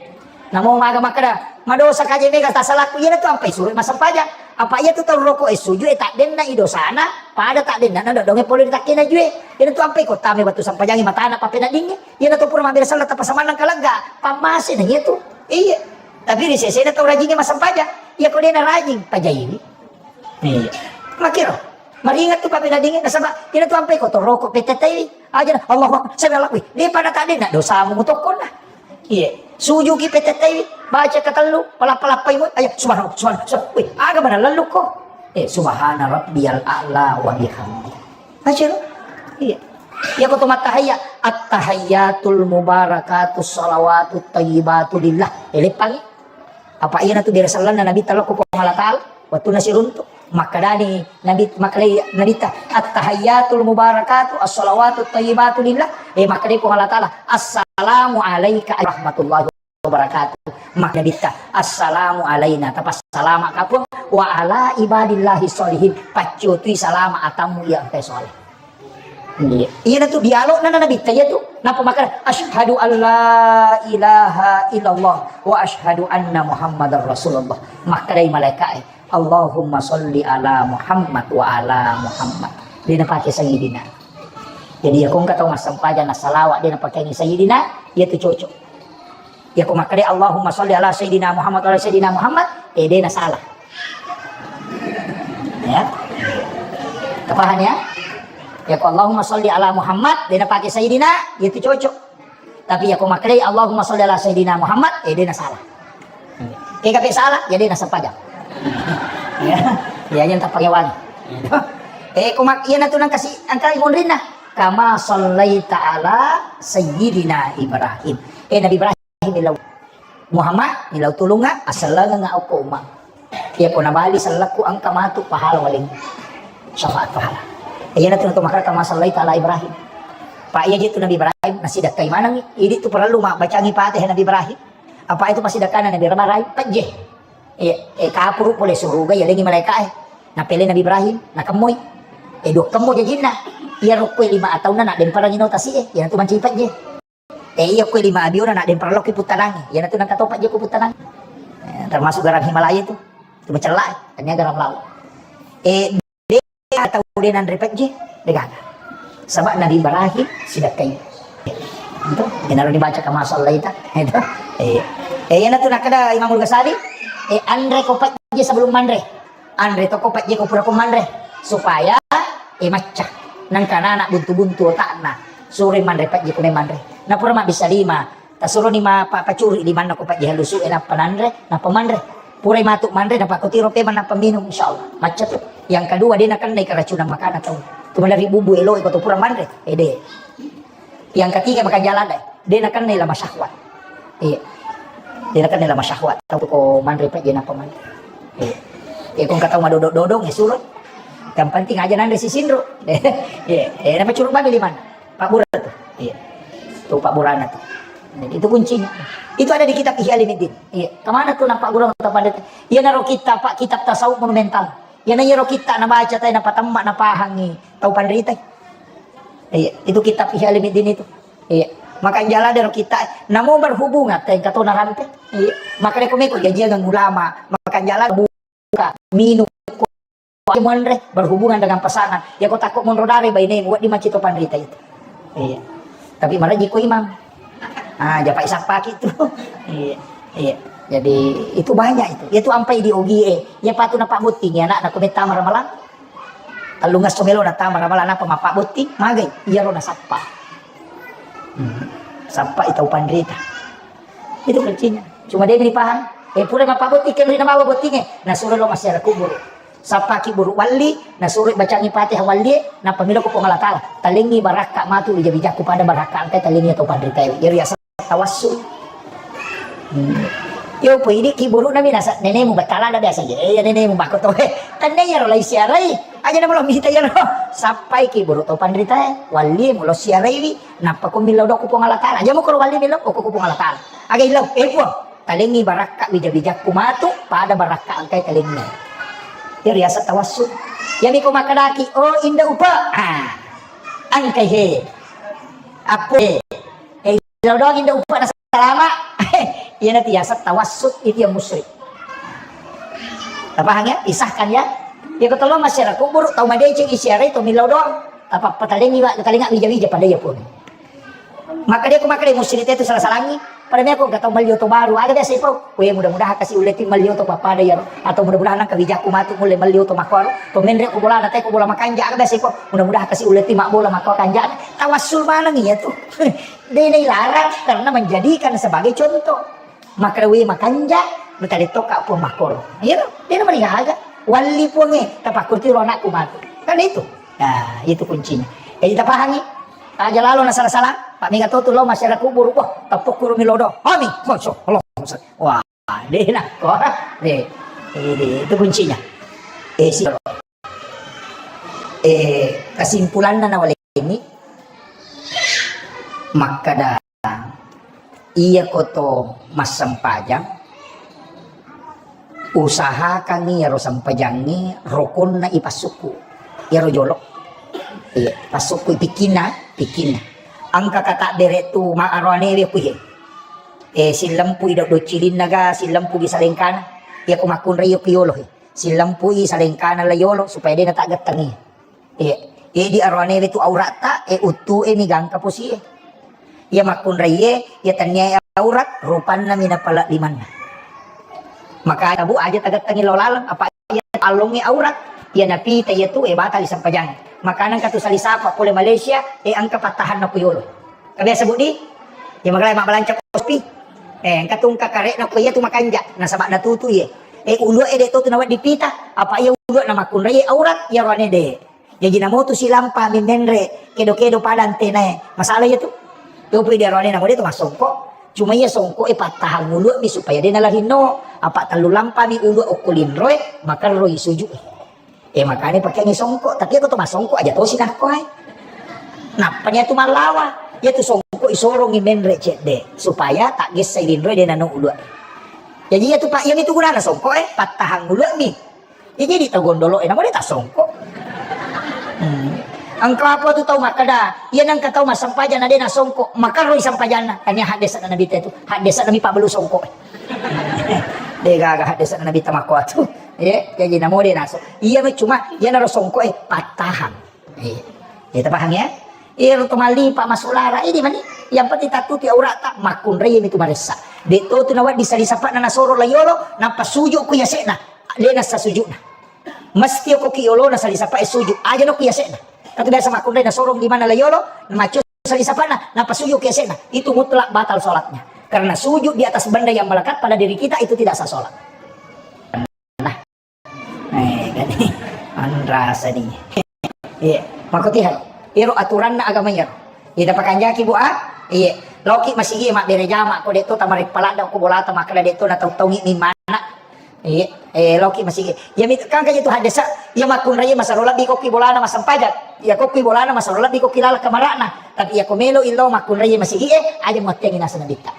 Namo maga makkeda, madosa kaje mega tasalakku, iya na tu ampai suro massempajang. Apa iya tu tau roko e suju e taddenna i dosana, pada taddenna na dodonge pole di takkena jue. Iya na tu ampai kota me batu sempajangi matana papenaddinge. Iya na tu pura mabbere sella tappa samannang kalegga, pammase na iya tu. Iya. Tapi ri sesena tau rajingnge massempajang. Iya ko de na rajing, pajaiwi. Iya. Makkiro. Maringat tu papenaddingnge nasaba ina tu ampai ko toroko petetewi. Aja na, Allahu Akbar, sami Allahu. De pada tadde na dosamu mutokkonna. Iya. Sujuki petetewi, baca katellu, palappa-lappai mu. Aja subhanallah, subhanallah, subhanallah. Wih, aga mana lellu ko. Eh, subhana rabbiyal a'la wa bihamdi. Baca lo. Iya. Iya ko to mattahayya, at-tahayyatul mubarakatus salawatut thayyibatu lillah. Eh, leppangi. Apa iya natu biasa sellanna Nabitta lokko Puang Allah Taala, wettunna siruntu. Makkedani Nabi, makkedai Nabitta, "At-tahayyatul mubarakatu as-salawatut thayyibatu lillah." Eh, makkedai Puang Allah Taala, "Assalamu alaika warahmatullahi wabarakatuh." Mak Nabitta, "Assalamu alaina," tapassalama ka Puang, "wa ala ibadillahi sholihin," paccutui salama atammu iya engkae soleh. Iya. Iya natu dialogna na Nabitta iya tu. Napa makkeda, "Asyhadu an la ilaha illallah wa asyhadu anna Muhammadar Rasulullah." Makkedai malaika'e, "Allahumma sholli ala Muhammad wa ala Muhammad." De napake sayyidina. Jadi iya ko engka tau massempajang na salawat de napakeangi sayyidina, iya tu cocok. Iya ko makkeda Allahumma sholli ala sayyidina Muhammad wa ala sayyidina Muhammad, eh, de na salah. Ya. Tapaham ya? Iya ko Allahumma sholli ala Muhammad, de napake sayyidina, iya tu cocok. Tapi iya ko makkeda Allahumma sholli ala sayyidina Muhammad, eh, de na salah. Kega pe salah, iya de na sempajang. Ya. Iya, iya tapake wali. Eh, ko mak-, iya natu nang kasi, angka monrinna. kama sallaita ala sayyidina Ibrahim. Eh, Nabi Ibrahim, milau Muhammad, milau tulunga, asallangenga okko umma. Iya ko nabali sallaku engka matu pahala waling syafaat pahala. Iya natu natu maka kama sallaita ala Ibrahim. Pak iya jitu Nabi Ibrahim nasidakkai maneng, idi tu perlu ma bacangi Fatihah Nabi Ibrahim. Apa itu pasti dakana Nabi Ibrahim pejje. Eh, eh, kapuru pole suruga, yalengi malaika, eh. Napele Nabi Ibrahim, nakemmoi. Eh, dua kemmo jajinna. Iya rokkoi lima ataunna nak demparang ino tasi, eh. Iya natu manci pejje. Eh, iya koi lima abiona nak demparang lokki puttanangi. Iya natu nangka topa je ku puttanangi. Eh, termasuk garam Himalaya itu. Itu macella, eh. Tania garam laut. Eh, atau de nanre pejje, de gaga. Saba Nabi Ibrahim sidakkai. Itu, inaro dibaca kama sallaita. Itu. Eh, eh, iya natu nakkeda Imamul Ghazali, eh, anre ko pejje sebelum manre. Anre to ko pejje ko pura ko manre. Supaya, eh, macca. Nangka anak buntu-buntu otakna. Sure manre pejje ko manre. Napura mabbissa lima. Tasuroni ma pa-, pacuri limanna ko pajjahe lusu e nappa nanre, nappa manre. Purai matu manre, nappa ko tiro pemang nappa minum, insya Allah. Macca tu. Yang kedua, de nakennai keracunan makanan tau. Cuma dari bumbu elo ko tu pura manre, eh, de. Yang ketiga, makan jalan deh. De nakennai lama syahwat. Iya. De nakennai lama syahwat. Tau ko manre pajje nappa manre. Iya. Eh, ko engka tau madodong-dodong, eh, suro. Yang penting aja nanre sisinro. Iya. Eh, nappa curu babi limanna. Pabbura tu. Iya. Tu pabburana tu. Jadi, itu kuncinya. Itu ada di kitab Ihya Ulumuddin. Iya. Kemana tu nampak guru atau pandita? Iya, naro kitab, Pak, kitab tasawuf monumental. Iya, na iyaro kitab nabaca tai, napatemma, napahangi tau panrita. Iya, itu kitab Ihya Ulumuddin itu. Iya. Maka jala dero kitab, namo berhubungan tai kato narampe. Iya. Maka deko meko jajian ulama, maka jala buka, minum, manre berhubungan dengan pasangan. Ya ko takko monro dare bainemu, wedding macito panrita itu. Iya. Tapi maraji ko imam. Ah, japai sappaki tu. Iya. Iya. Jadi itu banyak itu. Itu ampai di ogi e. Ya patu napa botting ya anak, nak ko metta maramalang. Tellung esso melo na tama ramalang, napa mappa botting, magai. Iya ro nasappa. Hmm. Sappa itau panrita. Itu kuncinya. Cuma dia dipaham. Eh, pura mappa botting, kan rina mawa botting e. Nasuro lo masyarakat kubur. Sappaki buruk walli, nasuro bacangi Fatihah walli, nappa milo ko Puang Allah Taala. Talengi barakka matu wija-wijakku pada barakka engkai talengi atau panrita. Jadi asa tawassul. Hmm. Yo po idi ki buruk nami nasa nenemu batala ada biasa je. Eh, ya nenemu bako to. Eh, tenne ya ro lai siarai. Aja na mulo mita ya ro. Sappai ki buruk to panrita e. Walli mulo siarai wi. Nappa ko milo doku Puang Allah Taala. Aja mo ko walli milo ko Puang Allah Taala. Aga ilo. Eh, Puang. Talengi barakka wija-wijakku matu, pada barakka engkai talengi. Iya riaseng tawassul. Iyami ko makkadaki, "Oh, Inda Upa." Ah. Engkai he. Appo he. Eh, lo doang Inda Upa na salama. Iyana tiaseng tawassul, itu yang musyrik. Tapahang ya? Disahkan ya? Iya ko tolong masyarakat kubur, tau madeceng isiarai, tau milau doang. Apa patalengi wa, talenga wija-wija pada iya pun. Makkeda ko makkeda musyrik itu salah-salangi. Pada meko engka tau melli oto baru, aga biasa ipau. Weh, mudah-mudahan kasi ulleti melli oto pappada iyaro. Atau mudah-mudahan engka wijakku matu mulle melli oto makkoro. To menre ko bola na te ko bola makanja, aga biasa ipau. Mudah-mudahan kasi ulleti mabbola makko kanja. Tawassul maneng iya tu. De nailarang karena menjadikan sebagai contoh. Makkeda weh makanja, mutale tokka pun makkoro. Iya, de na meriaga. Walli puange, tapakkurti ro anakku matu. Kan itu. Nah, itu kuncinya. Jadi tapahangi. Aja lalo na sala-sala. Pak mega to tu lo masyarakat kubur. Wah, tapukku rumi lodo. Amin. Masya Allah. Wah, de nakko. De. Eh, de, itu kuncinya. Eh, si. Eh, kesimpulanna nawalengi makkada Iya koto massempajang, usahakangngi iyaro sempajangnge rokonna ipassukku. Iyaro jolo. Iya, passukku pikkinna, pikkinna. Engka kata bere tu ma aroanewe kuhe. Eh, sillempu i doddo cilinna ga, sillempu gi salengkana. Iya ko makkunrai iyo ku yolo he. Sillempu i salengkana la yolo supaya de nataggettengi. Iya. Jadi aroane wetu auratta, e, uttu e mi gangka posi e. Iya makkunraie, iya tennia e aurat, rupanna mi napala limanna. Maka abu aja tagattangi lao laleng, apa iya allongi aurat, iya napita iya tu, e, batali sempajang. Maka nangka tu sali sapa pole Malaysia, e, engka pattahanna ku yolo. Kabiasa budi, ya magalai mabbalanca kopi. Eh, engka tungka karekna ko iya tu makanja, nasaba natutu iye. Eh, ulue de to tu nawedding pita, apa iya ulue na makkunrai aurat, iya roane de. Jaji namo tu silampa mi menre, kedo-kedo pada antenae. Masalah iya tu. Topi di aroane namo de tu massongko. Cuma iya songko e pattahang ulu'mi supaya de nalarinno. Apa tellu lampa mi ulu okko linroe, makerroi suju e. Eh, makanya pakeangngi songko, tapi iya ko to massongko aja tosi nakko ai. Nappa nia tu mallawa. Iya tu songko isorongi menre cedde supaya tak gessai linroe de nano ulu. Jadi iya tu, Pak, iya mi tu gunana songko e, pattahang ulu'mi. Ya, jadi tau gondolo e, namo de tassongko. Hmm. Engka apa tu tau makkeda, iya nengka tau massempajang na de nasongko, makerroi sempajanna. Tania haddesa na Nabi tu, haddesa Nabi pabbalu songko. De gaga haddesa Nabi tamakko tu. Ya, jadi namo de naso. Iya, cuma iya naro songko e pattahang. Iya. Ya, tapahang ya? Iya, ro to malipa masulara, ini mani. Yang penting tatupi aurata, makkunrai mi tu maressa. De to tu nawa di sali sapana nasoro layolo, nappa suju ku yasena. De nasa sujuna. Mesti ko ki yolo na sali sapa e suju. Aja no ku yasena. Katu biasa makkunrai nasoro di mana layolo, macu sali sapana, nappa suju ku yasena. Itu mutlak batal sholatnya. Karena sujud di atas benda yang melekat pada diri kita itu tidak sah sholat. Nah. Eh, kan. Anrasa ni. Iya, makkutiharo. Iro aturanna agama iyaro. Iya, tapakanjaki, Bu, ah? Iya. Loki masigi mabbere jama ko de to tamare paladda ko bolata makkeda de to na tau-taungi mi mana. Iya, eh, loki masigi. Ya mit-, kan kaji tu haddesa, ya makkunrai masaro lebbi ko ki bolana massempajang. Ya ko ki bolana masaro lebbi ko ki lala kamarana. Tapi ya ko melo illo makkunrai masigi e, aja muattengi naseng ditta.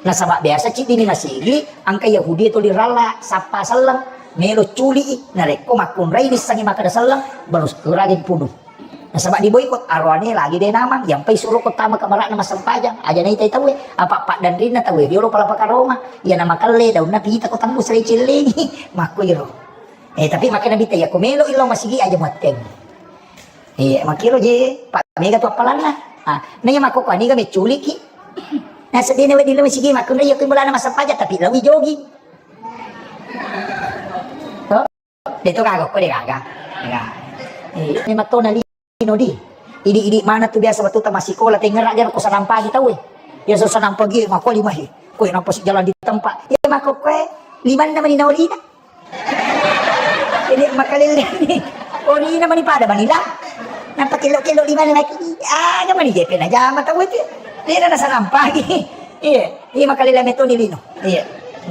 Nasaba biasa cidi ni masigi, angka Yahudi to diralla, sappa selleng. Melo culi'i, narekko makkunrai nissengngi makkeda selleng, baru sekiragi dipudu. Nasaba diboikot, aroane lagi de namang, yampai suro ko tama kamarana massempajang, aja naitai tauwe, apa paddanrinna tauwe, riolo pala pakaroma, iya namakelle daunna pita ko tembus ri cillingi, makkuiro. Eh, tapi makkeda Nabitta, iya ko melo illo masigi aja muatteng. Iya, makkiro je, pak mega tu appalanna. Ah, naiya makkoko aniga mecculiki. Nasedene wedi lo masigi makkunrai iya ko bolana massempajang, tapi lawi jogging. To? De to gaga, ko de gaga. Ya. Eh, memang to na lino di. Idi-idi mana tu biasa wettu ta massikola, tengngera dia ko sanampagi tauwe. Ya so sanampagi, mako lima he. Koe nampa si jalan di tempat. Ya mako koe, limanna mani naorina. Ini makalele ni. Orina mani pada mani lah. Nampa kelo-kelo limanna lagi. Ah, mani jepe na jama tauwe tu. Dia na sanampagi. Iya, iya makalele metoni lino. Iya.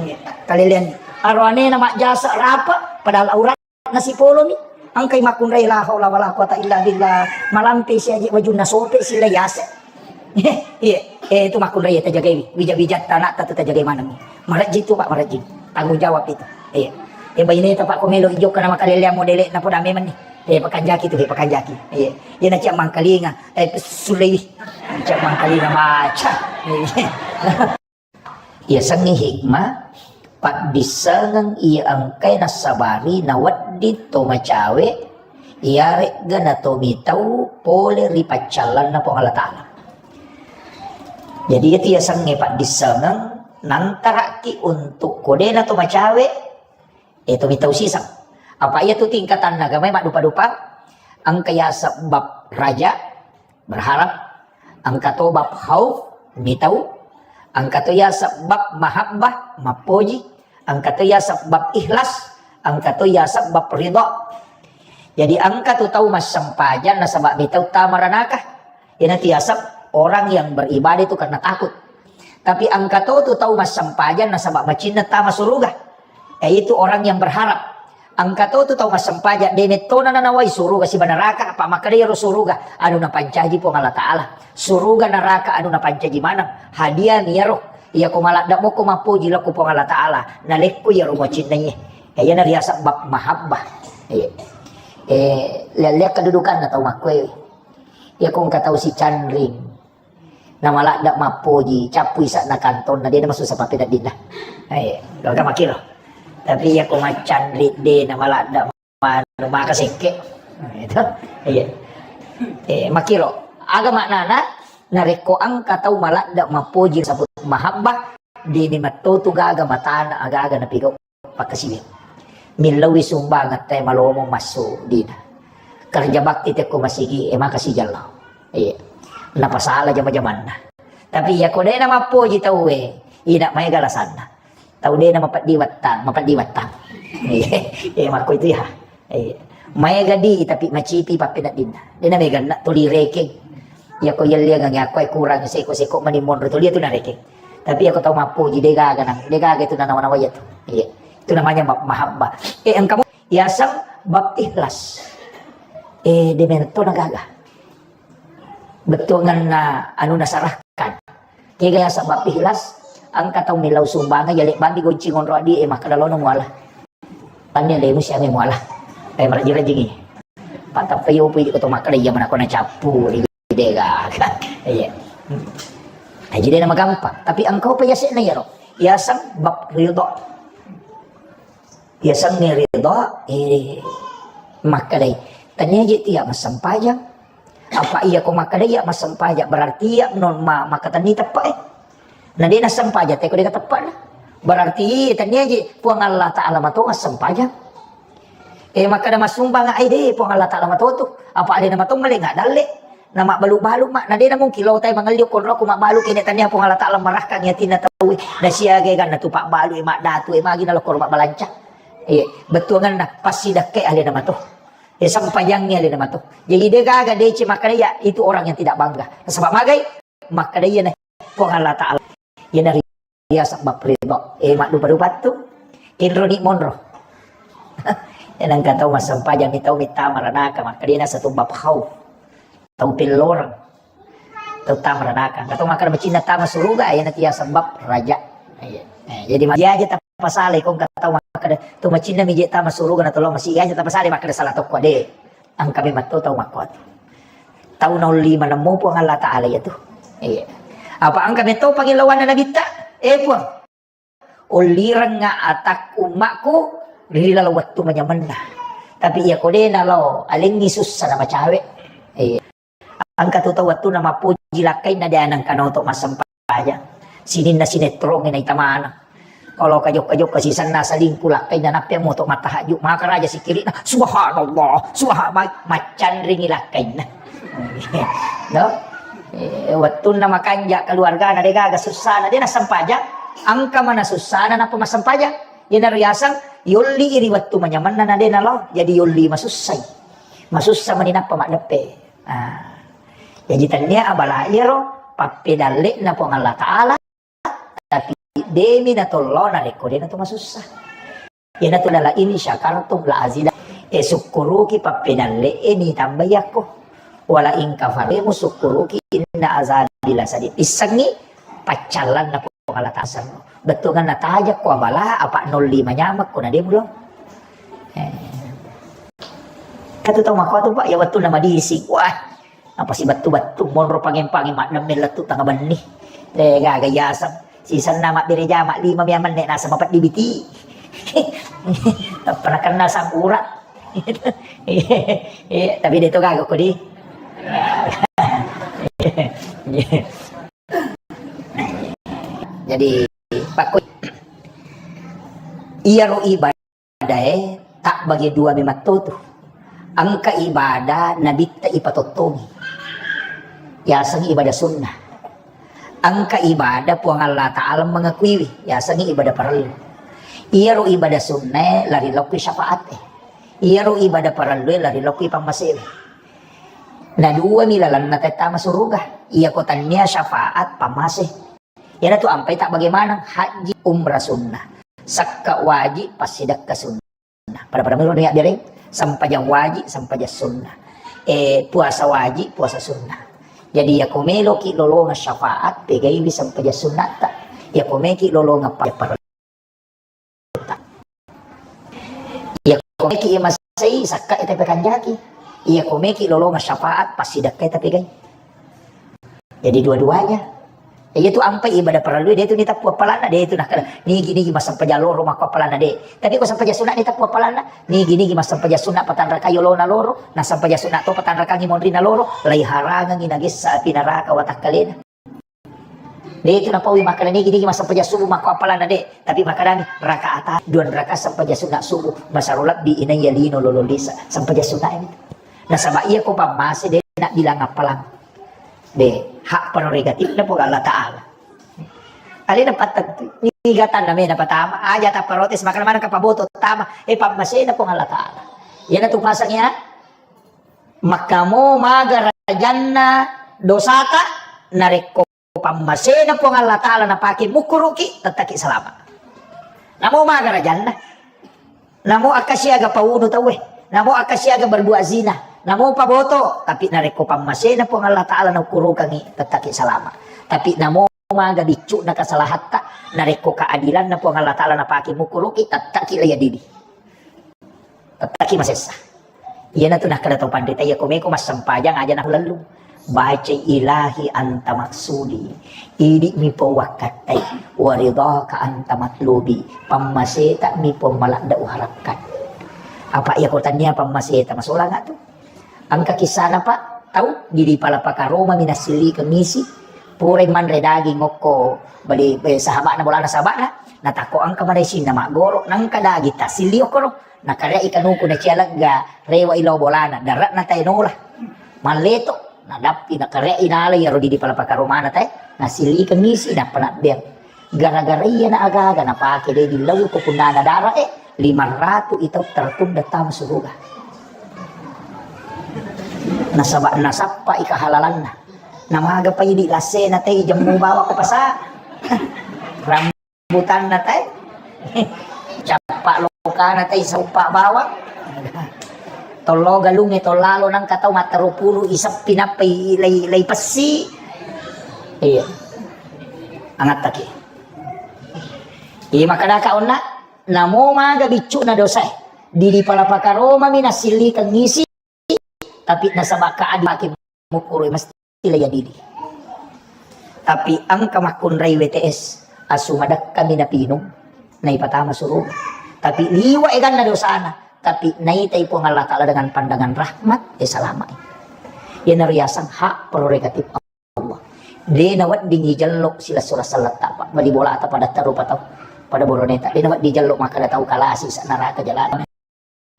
Iya. Kalelean. Aroane na majjasa rapa, padahal aurat nasipolomi. Engkai makkunrai la haula wala quwata illa billah. Malampe si aji wajunna sope si la yase. Iya, eh, itu makkunrai tajagai. Wija-wijatta anakta tu tajagai maneng. Marajji tu, Pak, marajji. Tanggung jawab itu. Iya. Eh, baineta, Pak, ko melo ijokka na makalelean modele na poda memang ni. Eh, pakanjaki tu, eh, pakanjaki. Iya. Iya na ciak mangkalinga. Eh, sulei. Ciak mangkalinga maca. Iya. Iyasengnge hikmah, paddissengeng iya engkae nassabari nawedding to macawe, iyaregga natomitau pole ri paccallanna Puang Allah Ta'ala. Jadi, iyatu iyasengnge paddissengeng, nantaraki untuk kodena to macawe, eh, tomitau siseng. Apa iyatu tingkatanna agamae maddupa-dupa, engka yaseng bab raja, berharap, engka to bab khauf, mitau, engka to yaseng bab mahabbah, mappoji, engka to yaseng bab ikhlas, engka to yaseng bab ridha. Jadi engka tu tau massempajang nasaba mitau tama ranaka. Iyana tu yaseng orang yang beribadah itu karena takut. Tapi engka to tu tau massempajang nasaba macinna tama suruga. Yaitu orang yang berharap. Engka to tu tau massempajang, de mettona nanawai suruga siba neraka, apa makkeda iyaro suruga anu napancaji Puang Allah Ta'ala. Suruga neraka anu napancaji maneng. Hadiah mi iyaro. Iya ko maladde moko mappoji lao ko Puang Allah Ta'ala. Nalekko iyaro muacinnaiye. Eh, iyana riaseng bab mahabbah. Eh, eh, lea-lea kedudukanna tau makkoe. Iya ko engka tau sicanring. Namaladde mappoji, cappui ise'na kantonna, de namasusah pappeneddinna. Eh, gaga makkiro. Tapi iya ko maccanri de namaladde manu maka sekke. Nah, itu. Iya. Eh, makkiro. Aga maknana, narekko engka tau maladde mappoji sabut mahabbah, de ni metto tu gaga matana aga-aga napigau. Pakkasiwiang. Millauwi sumbangeng tae malomo massu dina. Kerja bakti tekko masigi e maka sijallau. Iya. Napasala jama-jamanna. Tapi iya ko dena mappoji tauwe, ina maega lasanna. Tau dena mapeddi wattang, mapeddi wattang. Iya, iya, makko itu ya. Iya. Maega di, tapi macipi pappeneddinna. Dena mega na tuli rekeng. Iya ko yelliangang iya ko kurang seko-seko mani monro tuli itu narekeng. Tapi iya ko tau mappoji de gaga nang, de gaga itu nanawa-nawa iya tu. Iya. Itu namanya ma-, mahabbah. Eh, engka mo yaseng bab ikhlas. Eh, de menetto na gaga. Bettuanganna anu nasarahkan. Kega yaseng bab ikhlas, engka tau millau sumbangan, yale bandi gonci ngonro adi, eh, makkeda lono muala. Tannia lemu siame muala. Eh, marajing-rajingi. Patappa yopo idi ko to makkeda iya manako na cappu, de gaga. Iya. Nah, jadi nama gampang. Tapi engkau pa yasekna yaro. Yaseng bab ridho. Yasengnge ridha, eh, makkedai, "Tania je tia massempajang." Apa iya ko makkedai iya massempajang, berarti iya non ma-, makkatenni teppe, eh. Na de nassempajang, teko de teppena. Berarti tania je Puang Allah Ta'ala mato massempajang. Eh, makkeda massumbang ai de Puang Allah Ta'ala mato tu. Apa de namato male nggak dalle. Na mabbalu-balu ma, na de na mungkin lo tai mangelli okko roko mabbalu kene tania Puang Allah Ta'ala marakkangi atinna tauwe. Na siaga ganna tu pabbalu e maddatu e magi na lokko mabbalanca. Iya, bettuanganna passidakkai alena mato. Ya, sempajangngi alena mato. Jadi de gaga de ce makkeda ya itu orang yang tidak bangga. Sebab magai makkeda iya na Puang Allah Ta'ala. Iya na riaseng bab ridho. Eh, maddupa-dupa tu. Inroni monro. Ya, nangka tau massempajang mi tau mitta maranaka, makkeda na satu bab khauf. Tau pelloreng. Tau tama ranaka. Engka to makkeda macinna tama suruga, iya na tia sebab raja. Iya. Eh, jadi ma-, iya aja tapasalai ko engka tau makkeda, to macinna mi je tama suruga na tolo masi, iya aja tapasalai makkeda salah tokko de. Engka memang to tau makkuatu. Tau naolli manemmu Puang Allah Ta'ala iya tu. Iya. Apa engka metto pangillawanna nabitta? Eh, Puang. Ollirengnga atakku ummakku ri laleng wettu manyamenna. Tapi iya ko de nalao alengngi sussa na macawe. Iya. Engka tu tau wettunna mappoji lakkainna de nengka naoto massempajang. Sininna sinetrongnge naita maneng. Kalau kajokka-jokka sisenna selingkuh lakkainna nappe moto matahajju. Maka raja sikirina, "Subhanallah, subhan-," ma-, maccanringi lakkainna. No? Eh, wettunna makanja keluargana de gaga sussana, de nassempajang. Engka mana sussana nappa massempajang. Iyanaro yaseng yolli ri wettu manyamenna na de nalao. Jadi yolli masussai. Masussa mani nappa maddeppe. Ah. Jaji tennia abala iyaro pappedalle'na Puang Allah Ta'ala, tapi demi natollo narekko de nato masussa. Iyanatu la in syakartum la azida. E sukkuruki pappedalle'e ni tambai yakko. Wala in kafaremu sukkuruki inna azabi lasadid. Issengngi paccallanna Puang Allah Ta'ala. Bettuanna tajakko abala apa nolli manyamekko na de mulo. Eh. Katu tau makkuatu, Pak, ya wettunna madising. Wah, apa si bettu-bettu monro pangeng-pangeng maddemme lettu tanga benni. Eh, gaga yaseng. Sisenna mabbere jama lima mia menne nasa mapeddi biti. Pernah kenal sakura. Iya, tapi de to gaga ko di. Jadi, pakko iyaro ibadah ibadae tabbagi dua memetto tu. Engka ibadah nabitta ipatottongi, yaseng ibadah sunnah. Engka ibadah Puang Allah Ta'ala mengakuiwi, yaseng ibadah parellu. Iyaro ibadah sunnae lari lokki syafaat e. Iyaro ibadah parellue lari lokki pammasewe. Na dua mi lalenna tette masuruga. Iyako tannia syafaat pammase. Iyanatu ampai tabbage maneng, haji, umrah sunnah, sakka wajib, passidekka sunnah. Pada-pada melo nia bereng, sempajang wajib, sempajang sunnah. Eh, puasa wajib, puasa sunnah. Jadi, yako meloki lolongeng syafaat, pegaiwi sempajang sunnatta. Yako meki lolongeng pa-, Iya, ko meki iya masei, sakka ita pekanjaki. Iya, ko meki lolonga syafaat, passidakka ita pegai. Jadi dua-duanya. Iya tu ampai ibadah parellu, de tu nitappu appalanna, de tu nakkeda, nigi-nigi massempajang loro makko appalanna, de. Tapi ko sempajang sunna nitappu appalanna, nigi-nigi massempajang sunna patanrakai yolona loro, na sempajang sunna to patanrakangi monrina loro, laiharangangi nagessa api naraka watakkalena. De tu napaui makkeda nigi-nigi massempajang subuh makko appalanna de, tapi makkedami rakaat dua rakaat sempajang sunna subuh masaro lebbi inaiya lino lolo lisa sempajang sunna ini. Nasaba iya ko pammase de nak bilang appalang. De, hak prerogatifna Puang Allah Ta'ala. Alena pattentu, nigatanna mena patama, aja ta protes, makkeda maneng ka paboto tama, eh, pammasena Puang Allah Ta'ala. Iyanatu pasang ya, makkamo maga rajanna dosata, narekko pammasena Puang Allah Ta'ala napake mukkuruki, tettaki salama. Namo maga rajanna. Namo akkasiaga paunu tauwe. Namo akkasiaga berbuat zina. Namo paboto. Tapi narekko pammasena Puang Allah Ta'ala naukkurukangi, tettaki salama. Tapi namo maga biccu'na kasalahatta, narekko keadilanna Puang Allah Ta'ala napake mukkuruki, tettaki laya didi. Tettaki masessa. Iyanatu nakkeda tau panrita, iya ko meko massempajang aja nakulellung. Bacai ilahi anta maksudi. Idi'mi pau wakkattai. Waridhaka anta matlubi. Pammaseta mi pau maladda uharapkan. Apa iya ko tania pammaseta masolang tu. Engka kisana, Pak, tau di, di pala pakaroma mi nasillikeng isi. Purai manre daging okko bali, eh, sahabakna bolana sahabakna. Natakko engka manaising na maggoro. Nangka daging tasilli okkoro. Nakareai kanuku nacia legga, rewa ilo bolana, dare'na tae nola. Malleto, nadappi nakareai nala iyaro didi pala pakaromana tae, nasilikeng isi, nappa nabbeang. Gara-gara iyana aga-aga napake de dillau ko punnana dara e, lima ratu itau tertunda tama suruga. Nasaba nasappa i kahalalanna. Namaga pa idi lassena tae jemmu bawa ko pasa. Ram- Butanna tae. Cappa lokana tae sauppa bawang. Tollo galungnge tollalo nangka tau matteru pulu iseppi nappa i-, lei, lei pessi. Iya. Angattaki. Iya, makkedaka onna, namo maga biccu'na dosae. Didi pala pakaromami nasillikeng isi. Tapi nasaba keadaan pake mukuru mesti laya didi. Tapi engka makkunrai W T S, asu madekkami napinung, naipatama suruga. Tapi liwa eganna dosana, tapi naitai Puang Allah Ta'ala dengan pandangan rahmat, eh, salamai. Iyana riaseng hak prerogatif Allah. De naweddingi jello silessureng selletta, Pak. Bali bolata pada tarupa tau, pada boroneta. De nawedding jello makkeda tau kalasi sa neraka jalan.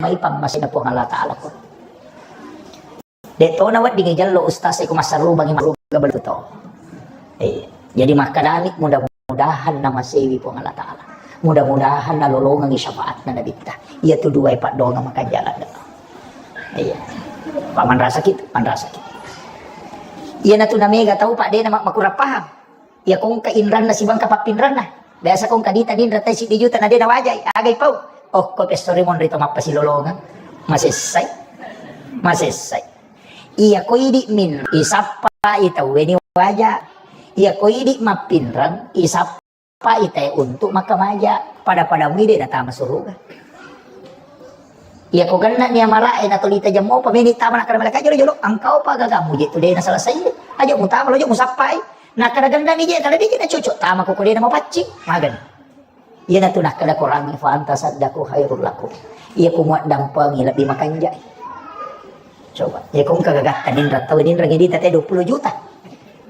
Mai pammasena Puang Allah Ta'ala ko. De to naweddingi jello ustaz e ko massarubangi maruga balu to. Eh, jadi makkedami mudah-mudahan namasewi Puang Allah Ta'ala. Mudah-mudahan nalolongengi syafaatna Nabitta. Iya tu dua e paddonga makajala. Iya. Pak manrasaki, manrasaki. Iya natu namega tau Pak de na mak-, makurang paham. Iya kongka inranna sibangka pappinranna. Biasa kongka dita ninra tai siddi juta na de nawajai. Agai pau. Oh, ko pessori monri to mappasilolongeng. Masessai. Masessai. Iya ko idi min isappai tauwe ni waja. Iya ko idi mappinrang isappai tae untuk makkamaja. Pada-pada mui de natama suruga. Iya ko genna ni amala e natolita jammo pa meni tama nakkeda malaikat jolo-jolo engkau pa gaga muje tu de na selesai. Aja mutama lo aja musappai. Nakkeda genna ni je tala de je na cocok tama ko ko de na mapaccing. Magani. Iyanatu nakkeda Quran, "Fa anta saddaku khairul lakum." Iya ku muaddampengi lebbi makanjai. Coba, iya ko engka gagatta ninra tau ninra ngedi tete dua puluh juta.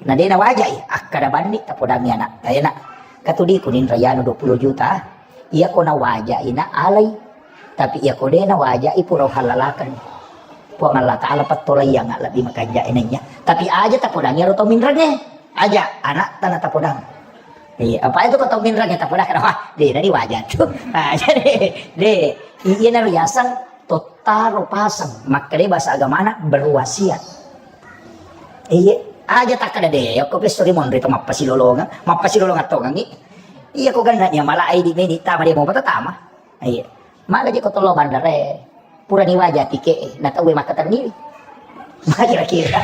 Na de nawajai, akkeda banni tapodangi anak. Ayo nak, katudiku ninra yanu dua puluh juta. Iya ko nawajai na alai. Tapi iya ko de nawajai pura halalakan. Puang Allah Ta'ala pattolaiang lebbi makanjai naiya. Tapi aja tapodangi aro tau minrange. Aja anak tana tapodang. Iya, apa itu kau tau minrang ya tapodang wah, de nani wajar tu. Ah, jadi de iya na riaseng tottaro pasang makkeda bahasa agamana berwasiat. Iya, aja takkeda de, ko pesso ri monri to mappasilolongang, mappasilolongang tongangi. Iya ko ganna nya mala ai di meni tama de mo tama. Iya. Maga je ko tollo bandare. Purani waja tike, na tau makkatenni. Kira-kira.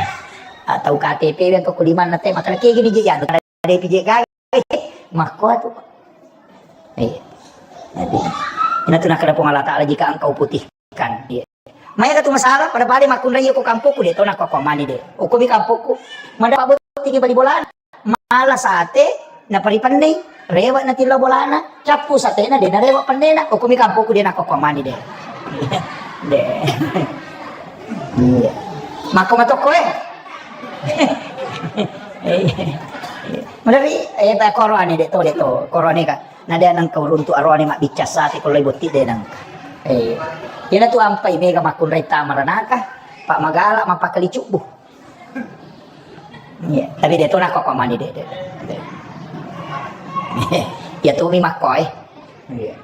Atau K T P yang ko kuliman na te makkeda ke gini je anu. Ada P J K makko tu. Iya. Jadi, ina tu nakkeda Puang Allah Ta'ala jika engkau putihkan. Iya. Maya tu masalah pada-pada makkunrai ko kampokku de, to nakko mani de. Okko mi kampokku. Mada pabotti bali bolana. Mala sate, naparipennei, rewe' natillo bolana, cappu satena, de narewe' pennena, okko mi kampokku de nakko mani de. De. Iya. Makko matokko e. Madari, eh, pa korone de to, de to, korone ka. Na de nengka uruntu arone mabbicca sate ko lai botti de nengka. Eh. Ina tu ampai mega makkunrai tamaranaka, Pak Magala mappakali cubbu. Iya, tapi de to nakko mani de, de. Iya tu mi makko e. Iya.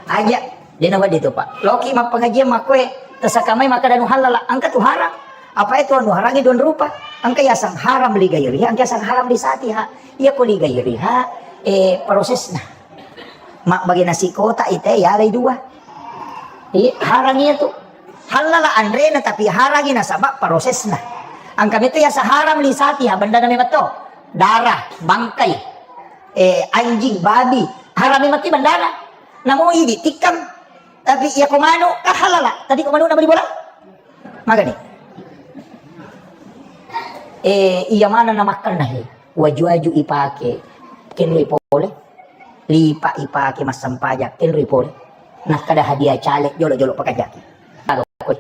Aja, de na wedding tu, Pak. Loki mappengajian makko e. Tasaka mai makkeda anu halala, engka tu haram. Apa itu anu harangnge dua rupa? Engka yaseng haram li gairiha, engka yaseng haram li satiha. Iya ko li gairiha, eh, prosesna. Mabbage nasi kotak ite yalai dua. Iya, harang iya tu. Halala anrena tapi harangi nasaba prosesna. Engka metu yaseng haram li satiha, bendana memang to. Darah, bangkai, eh, anjing, babi, haram memang ti bendana. Namo idi tikkang. Tapi iya ko manu, ka halala. Tadi ko manu na beli bola? Magani. Eh, iya mana na makkanna he. Waju-waju ipake. Kenroi pole. Lipa ipake massempajang. Kenroi pole. Nakkada hadiah caleg jolo-jolo pakajaki. Aga koi.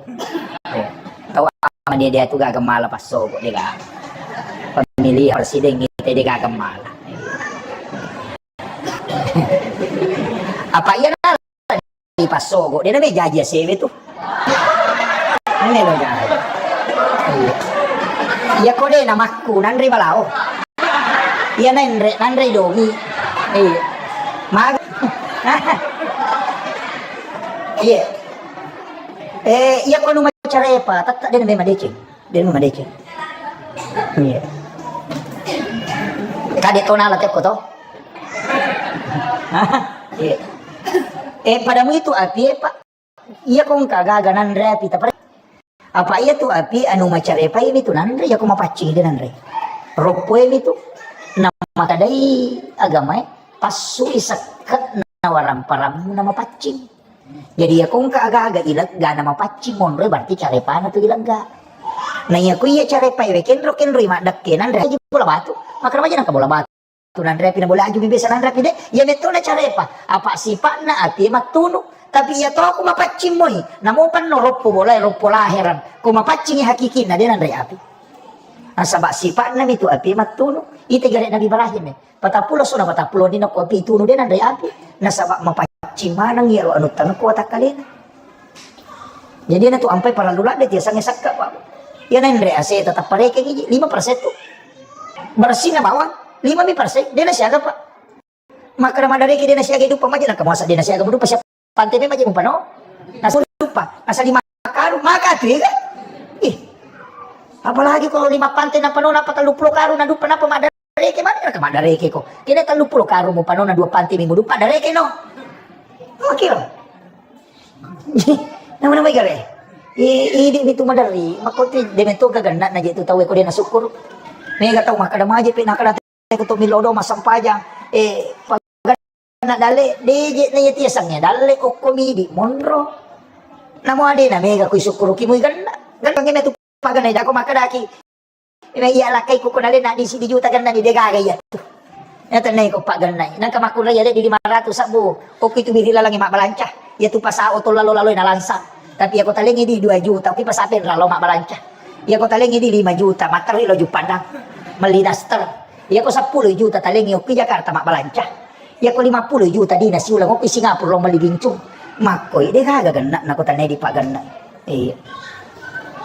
Eh, tau ama dia, dia tu gaga mala passogo dia gaga. Pemilihan presiden kita dia gaga mala. Apa iya na passogo, de' na me jaji asewe tu. Ane lo jaji. Iya. Iya ko de' na makku, nanre balao. Iya nanre, nanre domi. Iya. Mag-, iya. Eh, iya ko nu macarepa, tette' de' na me madeceng. De' na me madeceng. Iya. Kade to nala tekko to. Iya. Eh, padamu itu api, eh, Pak. Iya ko engka gaga nanre api tapare. Apa iya tu api anu macarepa ini tu nanre, iya ko mapaccing de' nanre. Roppo ini tu. Nama kadai agama, eh, passui sekke' na warang parammu na mapaccing. Jadi iya ko engka aga-aga ilegga na mapaccing monro, berarti carepana tu ilegga. Na iya ko iya carepa ewe kenro-kenroi maddekke nanre aja bola batu. Makkeda maja nangka bola batu nanre api na bola aju mi biasa nanre api de'. Iya metto na carepa. Apa sipa'na api mattunu. Tapi iya to ko mapaccing moi. Namo panno roppo bola, roppo laheran. Ko mapaccing hakikina de' nanre api. Nasaba sipa'na mi tu api mattunu. Ite gare Nabi Ibrahim, eh. Patappulo sona patappulo dina ko api tunu de' nanre api. Nasaba mapaccing maneng iyaro anu tanekko watakkalena. Jadi na tu ampai parallu ladde tiasangnge sakka, Pak. Iya nanre ase tetap pareke gigi lima persen tu. Bersihna bawang lima mi persen, de' na siaga, Pak. Makkeda madareke de' na siaga dupa maja, na kamuasa de' na siaga dupa siapa? Pante memang je mupano. Nasa dupa, nasa lima karung, maka tu ya kan? Ih. Apalagi kalau lima pante na pano, napa telluppulo karung na dupa, napa madareke, mana ka madareke ko. Kena telluppulo karung mupano na dua pante minggu dupa, dareke no. Oke lo. Nama-nama gare. I, idi mitu madari, makoti de' metto gaganna na je tu tau ko de' na syukur. Mega tau makkeda maje pe nakkeda ko to millau do massempajang, eh, paganna dalle, de' je na iya tiasangnge dalle, okko midi monro. Namo ade' na mega kui sukkuruki mui ganna. Ganna nge metu paganna dako makkedaki. Ina iya lakkai ko kona le na di sidi juta ganna ni de' gaga iya tu. Ya tenai ko pagannai. Nangka makkunrai ade' di lima ratus sabbu. Okko itu biri lalangi mabbalanca. Iya tu pasao to lalo-lalo na lansang. Tapi iya ko talengi di dua juta, okko pasape lalo mabbalanca. Iya ko talengi di lima juta, matterri lo Juppandang. Melli daster. Iya ko seppulo juta talengi okko Jakarta mabbalanca. Iya ko lima puluh juta dina siulang okko Singapura lo melli bincung. Makkoi de' gaga ganna na ko tanai di paganna. Iya.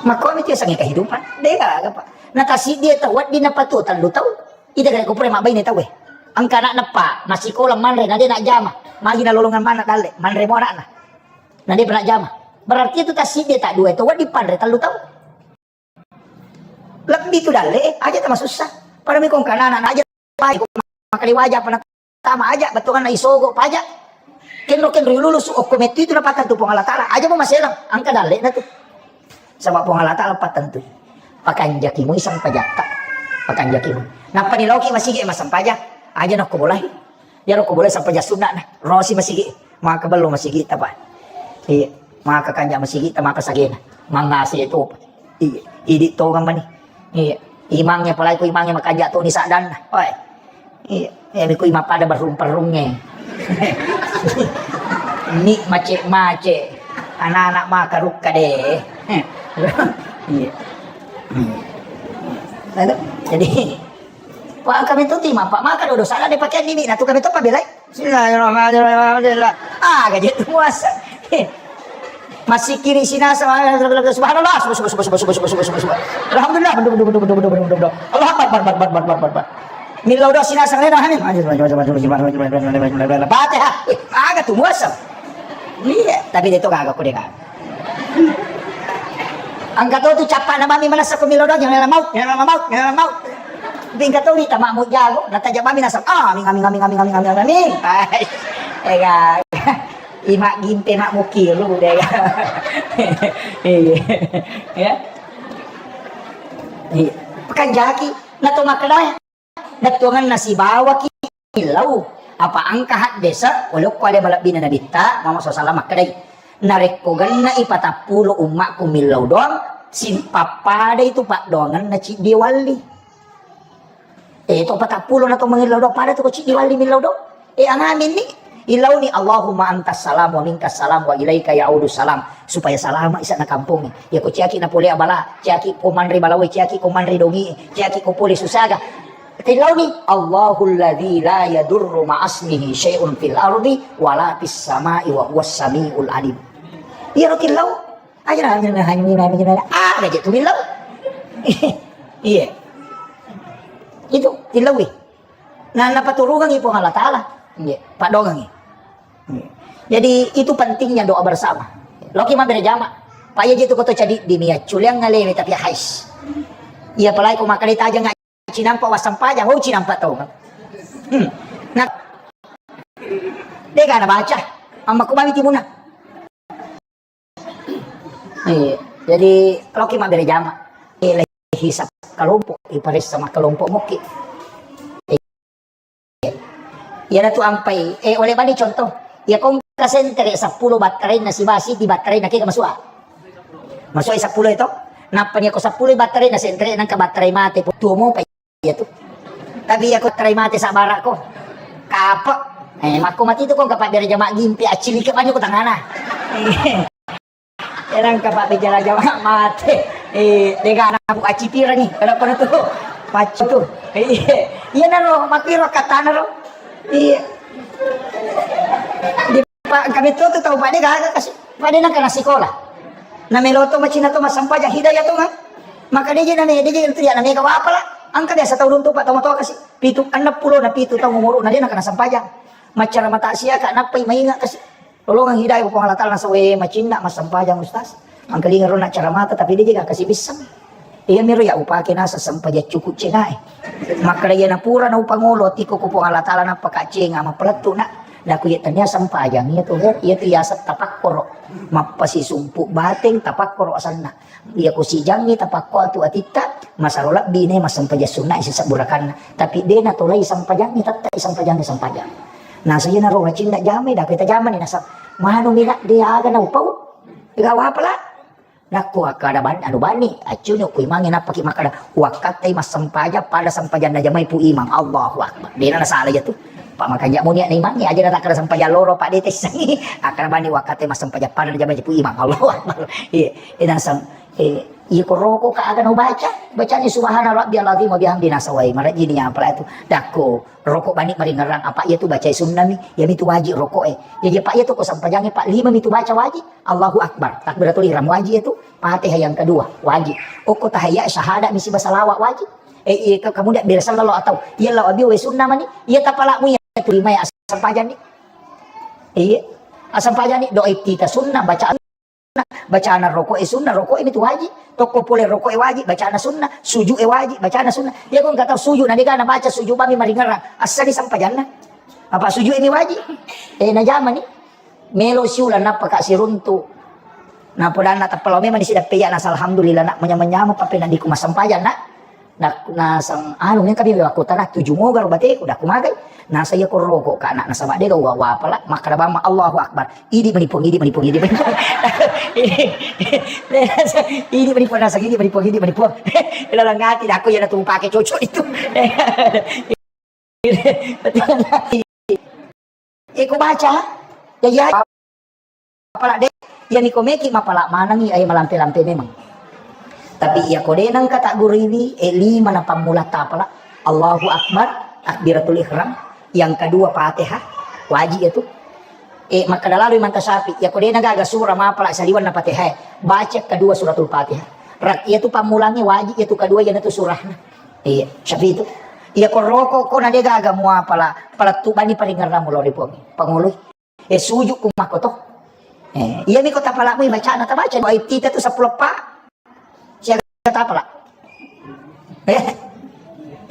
Makko mi tiasangnge kehidupan. De' gaga, Pak. Na tasiddi tau wedding na patu tellu tau. Ita gare ko pura mabbaine tau e. Engka anakna pa massikola manre na de' najama. Magi na lolongan mana dalle, manre mo anakna. Na de' pa najama. Berarti itu tasiddi ta dua itu wedding panre tellu tau. Lebbi tu dalle, eh, aja tama susah. Pada mi kong kana anak aja pai ko makkeda waja apa na tama aja, bettuanna isogo paja. Kenro-kenro lulus okko mettu itu napatang tu Puang Allah Taala. Aja mo maselang, engka dalle na tu. Saba Puang Allah Taala patentui. Pakanjaki mui sampajatta. Pakanjaki mui. Nappa ni laoki masigi massempajang. Aja nokko bolai. Iyaro ko boleh sampajang sunna na. Rosi masigi. Maka bello masigi ta, Pak. Iya. Maka kanja masigi ta, maka sagena. Mangase to, Pak. Iya. Idi to gamani. Iya. Imangnya palai ko imangnya makanja to ni saddanna. Oi. Iya. Iya, ko imang pada berrung-perrungnge. Ni mace-mace. Anak-anak maka rukka deh. Iya. Lalu, jadi Pak, kami tu tima, Pak, maka dodo salah deh pakai nini, nah tu kami tu pabelai. Bismillahirrahmanirrahim. Alhamdulillah. Ah, gaji tu muasa. Masih kiri sini, subhanallah. Subhanallah. Subhanallah. Subhanallah. Subhanallah. Alhamdulillah. Betul, betul, betul. Allah Akbar, bar, bar, bar, bar, bar, bar. Millau doa sini, sang lena, hani. Fatihah. Wih, aga tu muasa. Iya, tapi dia tu kagak, aku dia kagak. Engka to tu cappa'na mami manessa ko millau doang, nyala maut, nyala maut, nyala maut. Engka to ni tama mu jago, nataja mami naseng, ah, amin, amin, amin. Hai. Ega. Ima gimpe mak mukiru dega. Iya. Ya. Iya. Pekan jaki, na to makkeda. Dattuangenna sibawaki millau, apa engka haddese, olokko ada malebbina Nabitta Muhammad sallallahu alaihi wasallam makkedai, narekko genna i patappulo ummakku millau doang, si-, pappada itu paddoangenna ciddi walli. Eh, to patappulo na to mangillau doang, pada tu ko ciddi walli millau doang. Eh, angaminni, illauni, "Allahumma antas salam wa minkas salam wa ilaika ya'udus salam," supaya salama isa na kampongnge. Ya ko ciaki na pole abala, ciaki ko manre balawe, ciaki ko manre dongi, ciaki ko pole susaga. Tillauni, "Allahul ladzi la yadurru ma'asmihi syai'un fil ardi wala fis sama'i wa huwas samiul alim." Iyaro tillau. Aja na, aja na, aja na, aja na. Ah, aja tu tillau. Iya. Itu tillaui. Nah, napaturungangi Puang Allah Taala. Iya, padongangi. Iya. Jadi itu pentingnya doa bersama. Loki mabbere jama. Pak, iya je tu koto cadi di mia culiang ngalewe tapi hais. Iya, apalagi ko makkeda tajang cinampa wassempajang, oh, cinampa tau. Hmm. Nah, dega na baca. Amma ko mami timuna. Iya. Jadi, loki mabbere jama. Iya, hisab kelompok, iparessa ma kelompok mukki. Iya. Iya, na tu ampai. Eh, oleh bani contoh. Iya, kong kasentere seppulo baterai na sibasi di baterai na kega masua. Masua seppulo itu. Nappa ni ko seppulo baterai na sentere nangka baterai mate. Tuo mo pa iya tu. Tapi iya ko terai mate sabara ko. Kape. Eh, makko mati tu ko engka pabbere jama gimpe, accilike banyu ko tangana. Erang ka pabbere jama mate. Eh, dega anak bu acipirani. Kada kono tu. Pacu tu. Iya. Iya naro, makiro katana ro. Iya. Di pa-, kami tu tu tau pade gaga kasi. Pade nang kana sikola. Na melo to macina to massempajang hidayah to, kan? Maka deje na me-, deje tu ya na mega wapala. Angka biasa tau runtu pa tau to kasi. Pitu, enneng pulo na pitu tau umuru na de na kana sempajang. Maccara mata sia ka nappai mainga kasi. Lolongang hidayah Puang Allah Taala nasawe macinna massempajang ustaz. Angkalinga ro na cara mata tapi deje ga kasi bissang. Iya miro ya upake nasa sempajang cukup cengae. Makkeda iya napura na upangolo tiko ko Puang Allah Taala nappa ka cenga mapelettu na. Daku iya tania sempajang iya tu, iya tu yaseng tapakkoro. Mappasisumpu bateng tapakkoro asanna. Iya ko sijangngi tapakko atu atitta, masaro lebbi ne massempajang sunna sisa burakanna. Tapi de na tolai sempajangngi tetta sempajangngi sempajang. Nasa iya naro macinna jamai daku ita jamani nasa manu mina de aga na upau. Gawa pala. Nakko akkada ban-, anu bani, accuni ku imangnge nappaki makkada, "Wakkattai massempajang pada sempajang najamai pu imang." Allahu Akbar. Dena nasala iya tu. Pak makanja muni na imangnge aja natakkada sempajang loro, Pak, de tessangi. Akkada bani wakkattai massempajang pada najamai pu imang. Allahu Akbar. Iya, ina sang, eh, iya ko roko ka aga no baca, bacani subhana rabbiyal azim wa bihamdi nasawai. Marajini apa itu. Dakko. Rokok bani maringerang, apa iya tu bacai sunnami, iya mitu wajib rokok e. Jadi apa iya tu ko sempajangi, Pak, lima mitu baca wajib, Allahu Akbar, takbiratul ihram wajib itu, Fatihah yang kedua wajib. Okko tahiyat syahadat misi basalawat wajib. Eh, iya, ke-, kemudian bila sallallahu atau iya lau abi we sunnah mani, iya tapalamu iya tu lima ya sempajang ni. Iya. Asempajang ni doa iftitah sunnah, bacaan bacana rokok e sunnah, rokok e mitu wajib. Tokko pole rokok e wajib, bacana sunnah. Sujud e wajib, bacana sunnah. Iya ko engka tau sujud, na dega na baca sujud bami maringerang. Assani sempajanna. Apa sujud e mi wajib? Eh, na jamani. Melo siula nappa ka siruntu. Na podanna tappa lao memang disidappe ya nasa alhamdulillah nak menyameng-nyameng pappena diku massempajang nak. Nak-, nasang, anu, nengka bibi wakkutana, tuju moga ro bateku, dakku magai. Nasa iya ko roko ka anak, nasaba dega wa-, wapala, makkada bamma, Allahu Akbar. Idi mani Puang, idi mani Puang, idi mani Puang. Idi mani Puang, nasang, idi mani Puang, idi mani Puang. Ilalang ati, dakku iya natu pake cocok itu. Iko baca, ya, ya. Apala de, iya niko meki mapala manengi, ayo malampe-lampe memang. Tapi iya ko de nengka tak gurui, eh, lima na pammula tapala. Allahu Akbar, takbiratul ihram. Yang kedua Fatihah, wajib itu. Eh, makkada lalu Imam Syafi'i, iya ko de na gaga surah mapala saliwan na Fatihah, baca kedua suratul Fatihah. Rak, iya tu pammulangi wajib, iya tu kedua, iya tu surahna. Iya, Syafi'i itu. Iya ko roko ko na de gaga muapala, palettu bani paringerang mulo ri Puang. Pangoloi. Eh, sujud ku makko to. Eh, iya mi ko tapalamu bacana, tabaca doa iftitah tu seppulo pa.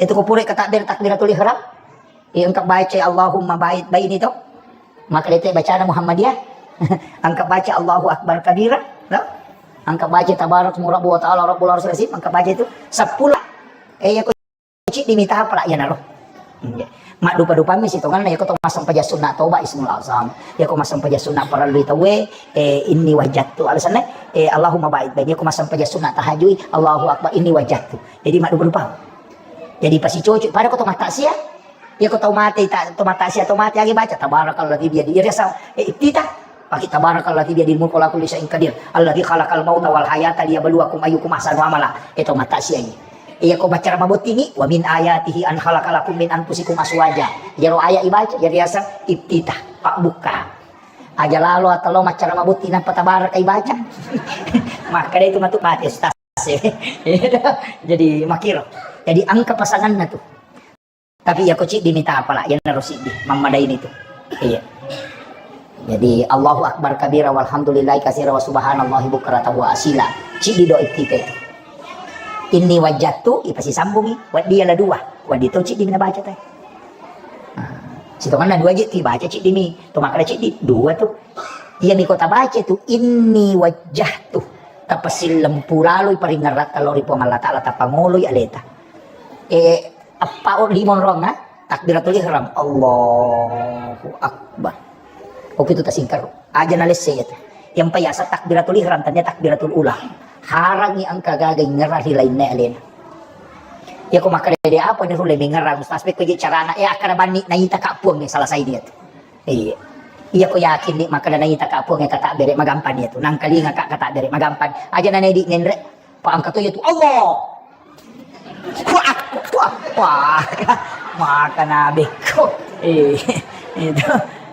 itu ko pura katabbere takbiratul ihram, iya engka baca Allahumma ba'id baini to. Maka dete bacana Muhammadiyah. Engka baca Allahu Akbar kabira, no? Engka baca tabarak murabbu wa ta'ala rabbul arsyil azim, engka baca itu seppulo. Eh, iya ko ciddi mita pala iyanaro. Iya. Maddupa-dupammi sitonganna iya ko to massempajang sunna toba ismul azam. Iya ko massempajang sunna parellu tauwe, eh, inni wajjahtu. Alasanna, eh, Allahumma ba'id baini. Iya ko massempajang sunna tahajjud, Allahu Akbar, inni wajjahtu. Jadi maddupa-dupa. Jadi pasicoco, pada ko to mattaksiah. Iya ko tau mate, ta-, to mattaksiah, tau mate agi baca tabarakalladzi biyadi. Iya riasa, eh, iftitah. Pake tabarakalladzi biyadil mulku wa huwa ala kulli syai'in qadir. Alladzi khalaqal mauta wal hayata liyabluwakum ayyukum ahsanu amala. Eh, to mattaksiah iya. Iya ko baca mabottingi, wa min ayatihi an khalaqa lakum min anfusikum azwaja. Iyaro ayat ibaca, iya riasa iftitah, pabbukka. Aja lalo atau lo maccara mabotting nampa tabaraka ibaca. Makkeda itu matu mate ustaz. Jadi makiro. Jadi engka pasanganna tu. Tapi iya ko ciddi mita pala, iyanaro siddi, mammadaini tu. Iya. Jadi Allahu Akbar kabira walhamdulillahi katsira wa subhanallahi bukratan wa asila. Ciddi do ittite tu. Inni wajjahtu, ipasisambungi, waddi ala dua. Waddi to ciddi mina baca te. Nah, sitonganna dua je ti baca ciddi mi. To makkeda ciddi, dua tu. Iya mi ko tabaca tu, inni wajjahtu. Tapasillempulalo i paringeratta lao ri Puang Allah Ta'ala, tapangoloi aleta. Eh, eppa o lima onrong, ha? Takbiratul ihram. Allahu Akbar. Oke tu tasingkaro. Aja nalesse iya tu. Yang payasa takbiratul ihram, tania takbiratul ula. Harangi engka gaga ingerang ri lainna alena. Iya ko makkeda de apa ni rule mengerang, Ustaz, pekko je carana. Eh, akkeda banni naita ka puang, eh, selesai dia tu. Iya. Iya ko yakin ni makkeda naita ka puang, eh, kata bere magampang iya tu. Nangkalinga ka kata bere magampang. Aja nanedi ngenre. Pa engka to iya tu, Allah. Wah, wah, wah. Maka nabekko. Iya, itu.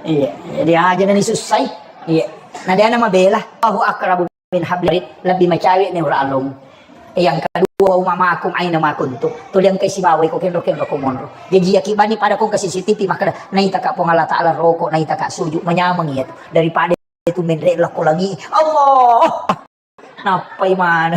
Iya. Jadi aja nani susai. Iya. Nah, dia nama bela. Allahu akrabu min hablil, lebih macawe ni ura along. Yang kedua, wa ma'akum aina ma kuntum. Tuli engkai sibawa iko kenro-kenro ko monro. Jadi iya ki bani pada ko ke C C T V makkeda naita ka Puang Allah Ta'ala roko, naita ka sujud, manyameng iya tu. Daripada itu menre lako langi. Allah. Nappai mana?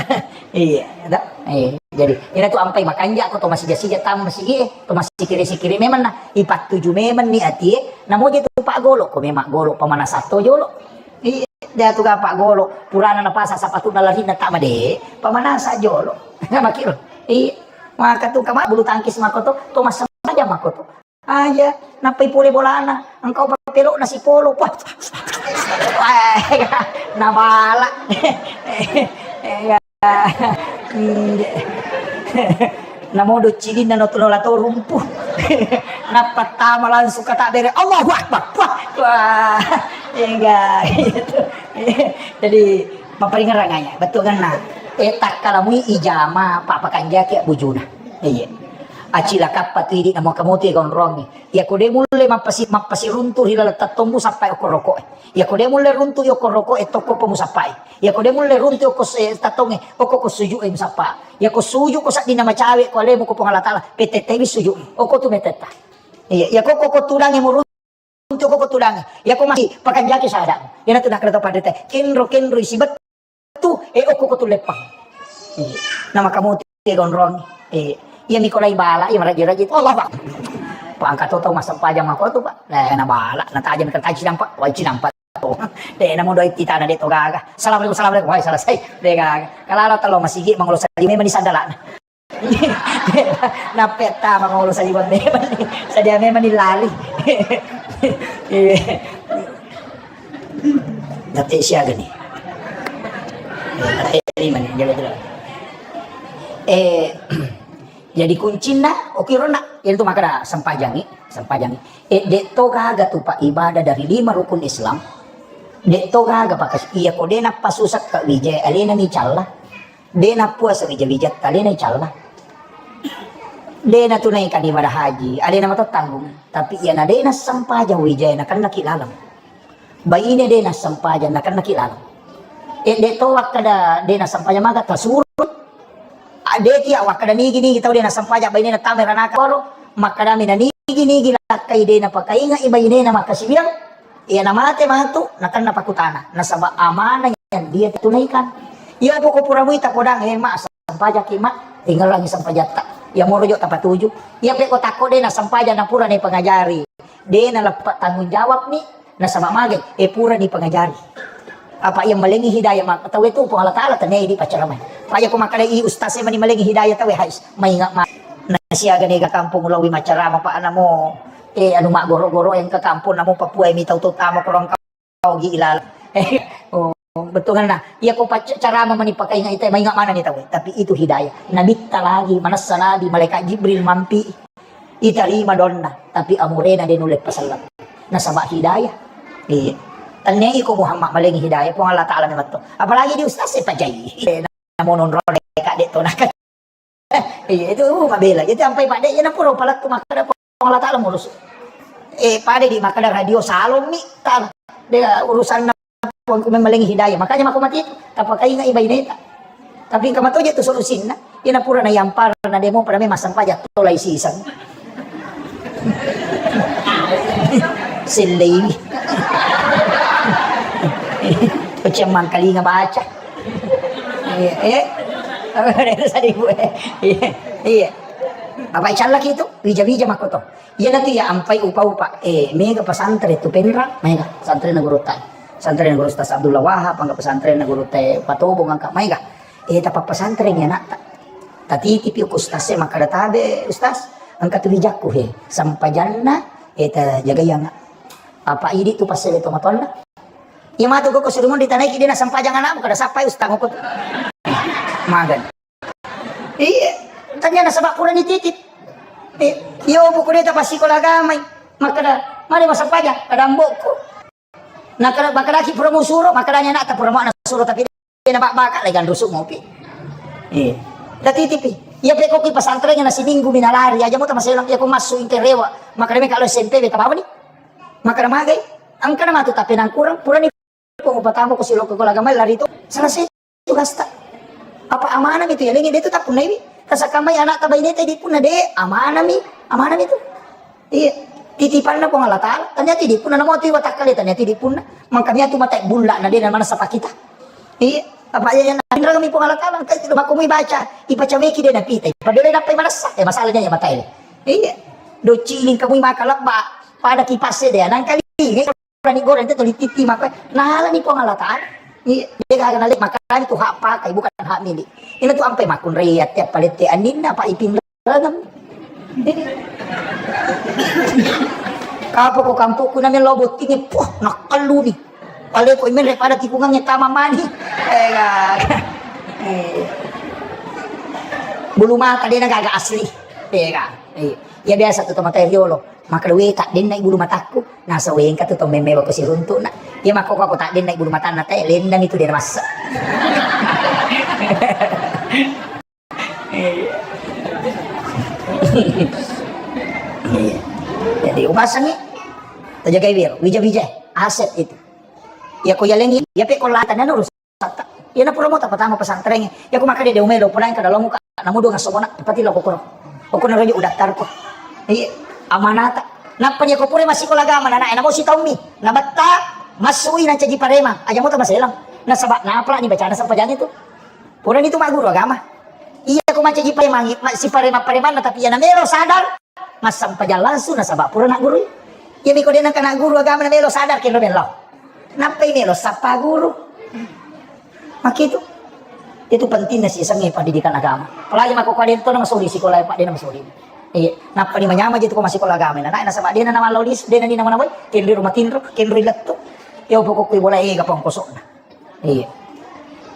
Iya, da? Iya. Jadi, ina tu ampai makanja ko to masija-sija tama masigi, to masikiri-sikiri memang na ipattuju memang ni atie, namo je tu pak golo ko memang golo pamanasa to jolo. Iya, dia tu ga pak golo, purana napasa sapatu nalarinna tama de, pamanasa jolo. Makiro. Iya. Maka tu kama bulu tangkis makoto, to masamaja makoto. Aja, nappai pole bolana, engkau papelokna sipolo. Wah. Nabala. Iya. Namo doccilinna no tunola to rumpu. Nappattama langsung kata bere, Allahu Akbar. Wah. Wah. Enggak gitu. Jadi, mapparingeranganya, betul kan? Nah, eh, takkalamui ijama, papa kanjaki bujuna. Iya. Acilakappa tu idi namo kamotu ya gondrongi. Iya ko de mulle mappasi-, mappasiruntu ri laleng tattommu sappai okko roko'e. Iya ko de mulle runtu okko roko'e tokko po musappai. Iya ko de mulle runtu okko se-, tattongnge, okko ko suju'e musappa. Iya ko suju ko saddinna macawe ko alemu ko Puang Allah Ta'ala, petettewi suju'mu. Okko tu metetta. Iya, iya ko, ko, ko tudangnge muruntu ko, ko tudangnge. Iya ko masih pakanjaki sada. Iya natu nakkeda to padete. Kenro-kenro isi bettu, eh, okko ko tu leppang. Iya. Nama kamu te gondrong. Eh, iya mi ko lai bala, iya maraji-raji. Allah, Pak. Pak angkat to tau massempajang mako tu, Pak. Eh, na bala, na tajam kan taji nampak, wajib nampak. De, namo doi titana de to gaga. Assalamualaikum, assalamualaikum. Wai, selesai. De gaga. Kalala telo masigi mangolo sadi memang di sandalana. Nappetta mangolo sadi memang. Sadia memang ni lali. Iya. Tapi siaga ni. Eh, tapi lima ni, jelas-jelas. Eh, jadi kuncinna, oke, rona. Itu maka dah sempajangi, sempajangi. Eh, de to gaga tu, Pak, ibadah dari lima rukun Islam. De to gaga, Pak, iya ko de nappasusak ka wijai, alena ni calla. De nappuasa wija-wijatta, alena ni calla. De natunaikan ibadah haji, alena matottanggung. Tapi iya na de nassempajang wijai, nakennaki laleng. Baine de nassempajang, nakennaki laleng. Eh, de to wakkada de nassempajang maga tasurut. Ade tiya wakkada nigi-nigi tau de nassempajang bainena tama ranaka waro, makkadami na nigi-nigi lakkai de napakaingai bainena makkasiwiang, iya namate matu nakenna pakutana, nasaba amanah yang dia tunaikan. Iya poko pura muita podang, eh, ma, sempajaki ma, ringerrangi sempajatta. Iya moro jo tapatuju. Iya pe ko takko de na sempajang na pura ni pengajari. De na leppe tanggung jawab ni, nasaba magai, e pura ni pengajari. Apa iya malengi hidayah mak-, tau itu Puang Allah Taala tenei di pacaramai. Pak ya ko makkada i ustaz e mani malengi hidayah tau e hais. Maingat ma-, na siaga nega kampung ulawi macarama pak anamo. E anu mak goro-goro yang ke kampung namo Papua mi tau tama korong Ogi ilala. Oh, betul kan? Nah, iya ko pac-, cara mani pakai ingat itu, maingat mana nih tahu? Tapi itu hidayah. Nabi ta lagi, manassa Nabi, malaikat Jibril mampi. Itarima donna, tapi amurena de nulle pasallam. Nasaba hidayah. Iya. Tanya iko Muhammad malengi hidayah, Puang Allah Taala memang tu. Apalagi di ustaz saya pajai. Iya, namun nonrone kak dek to nak Iya, itu, uh, mabela. Itu sampai pada iya na pura palettu makkada Puang Allah Taala murus. Eh, pada di makkada radio salon mi, tal. Dia urusan na Puang ku memang lengi hidayah. Makanya mako mati itu. Tapakainga ibaineta. Tapi engka matoje tu solusinna. Iya na pura na yampar na demo pada memang sampaja tolai sisang. Sellei. Koceng mangkalinga baca. Iya, eh. Apa itu tadi, Bu? Iya, iya. Apa callaki itu? Wija-wija makko to. Iya nanti ya ampai upa-upa. Eh, mega pesantren tu Penrang, mega pesantren na guru tai. Pesantren na guru Ustaz Abdullah Wahab, angka pesantren na guru tai Patobong angka mega. Eh, tapa pesantren ya nak. Tatitipi ku Ustaz e makkada tabe Ustaz, engka tu wijakku he. Sampajanna, eh, ta jagai anak. Apa idi tu pasal itu matonna? Iya matu koko suruh mun ditanaiki dia na sampajang anakmu kada sapai ustaz koko tu. Magan. Iya, tanya nasaba pura ni titip. Eh, iyo buku dia tapa sikola agamai. Makkada, mari masampajang, kada ambokku. Nah, kada, makkadaki pura musuro, makkadanya anak ta pura mau nasuro tapi dia na bak-, bakak lagi kan rusuk mopi. Iya. Tatitipi. Iya pekko ki pesantren na siminggu minalari aja mau tamaselang iya ko masuk ingke rewa. Makkada me kalau S M P beta bawa ni. Makkada magai. Angkana matu tapi nang kurang pura ni Ko mupatama ko silokko ko laga mai lari to. Selesai tugasta. Apa amanah mi tu ya lengi de tu tapunnai mi. Tasakamai anak tabaine tadi punna de amanah mi, amanah mi tu. Iya. Titipanna Puang Allah Taala. Tanya tidi punna namo tu watakkale tanya tidi punna. Mangkami atu mata bulla na de na manasa pakita. Iya. Apa ya yang indraga mi Puang Allah Taala. Engka itu mako mui baca. Ipacaweki de na pita. Padele dapai manasa. Eh masalahnya ya mata ini. Iya. Dociling kamui maka lebba. Pada kipas de nangkali. Purani goreng tu tuli titi maka nala ni Puang Allah Taala. Iya, dia gaga nalek makan itu hak pakai bukan hak milik. Ini tu ampe makunrai tiap palette aninna pak ipin dalam. Kapo ko kampokku namanya lo bottingnya puh nakkalu ni. Pale ko imen daripada tikungannya taman mani. Eh, gaga. Eh. Bulu mata dia gaga asli. Eh, gaga. Eh. Ya biasa tu tomatai riolo. Maka duwe tak denna bulu matakku. Nasa wengka tu tau memmeba ko siruntukna. Iya makko ko tak denna bulu matanna te lennami tu de massa. Iya. Iya. Jadi upasangi. Tajagai wiro, wija-wija, aset itu. Ya ko yalengi, ya pe ko lata nanu Satta. Iyana pura mota pertama pesantren. Iya ku makkeda de umai lo pura engka dalammu ka namu dua ngasso bona tepati lo kokoro. Kokoro rojo udaftarko. Iya, amanata. Nappa iya ko pura massikola agama nana ena mo sitaummi. Nabetta massui nancaji parema. Aja mota maselang. Nasaba napalani bacana sampajang itu. Purani tu magguru agama. Iya ko mancaji parema, ma-, si parema-paremanna tapi iyana melo sadar. Massempajang langsung nasaba pura naggurui. Iyami ko de nengka nagguru agama na melo sadar kenro melo. Nappai melo sappa guru. Makkitu. Itu pentingna sisengnge pendidikan agama. Apalagi makko ko de to na masuli sikola, Pak, de na masuli. Iya, nappa ni manyama je tu ko massikola agama. Nah, nasaba de na namallo lisu, de na ni namanawai, kenro rumah tinro, kenro lettu. Yo pokokku bola ega pongkosokna. Iya.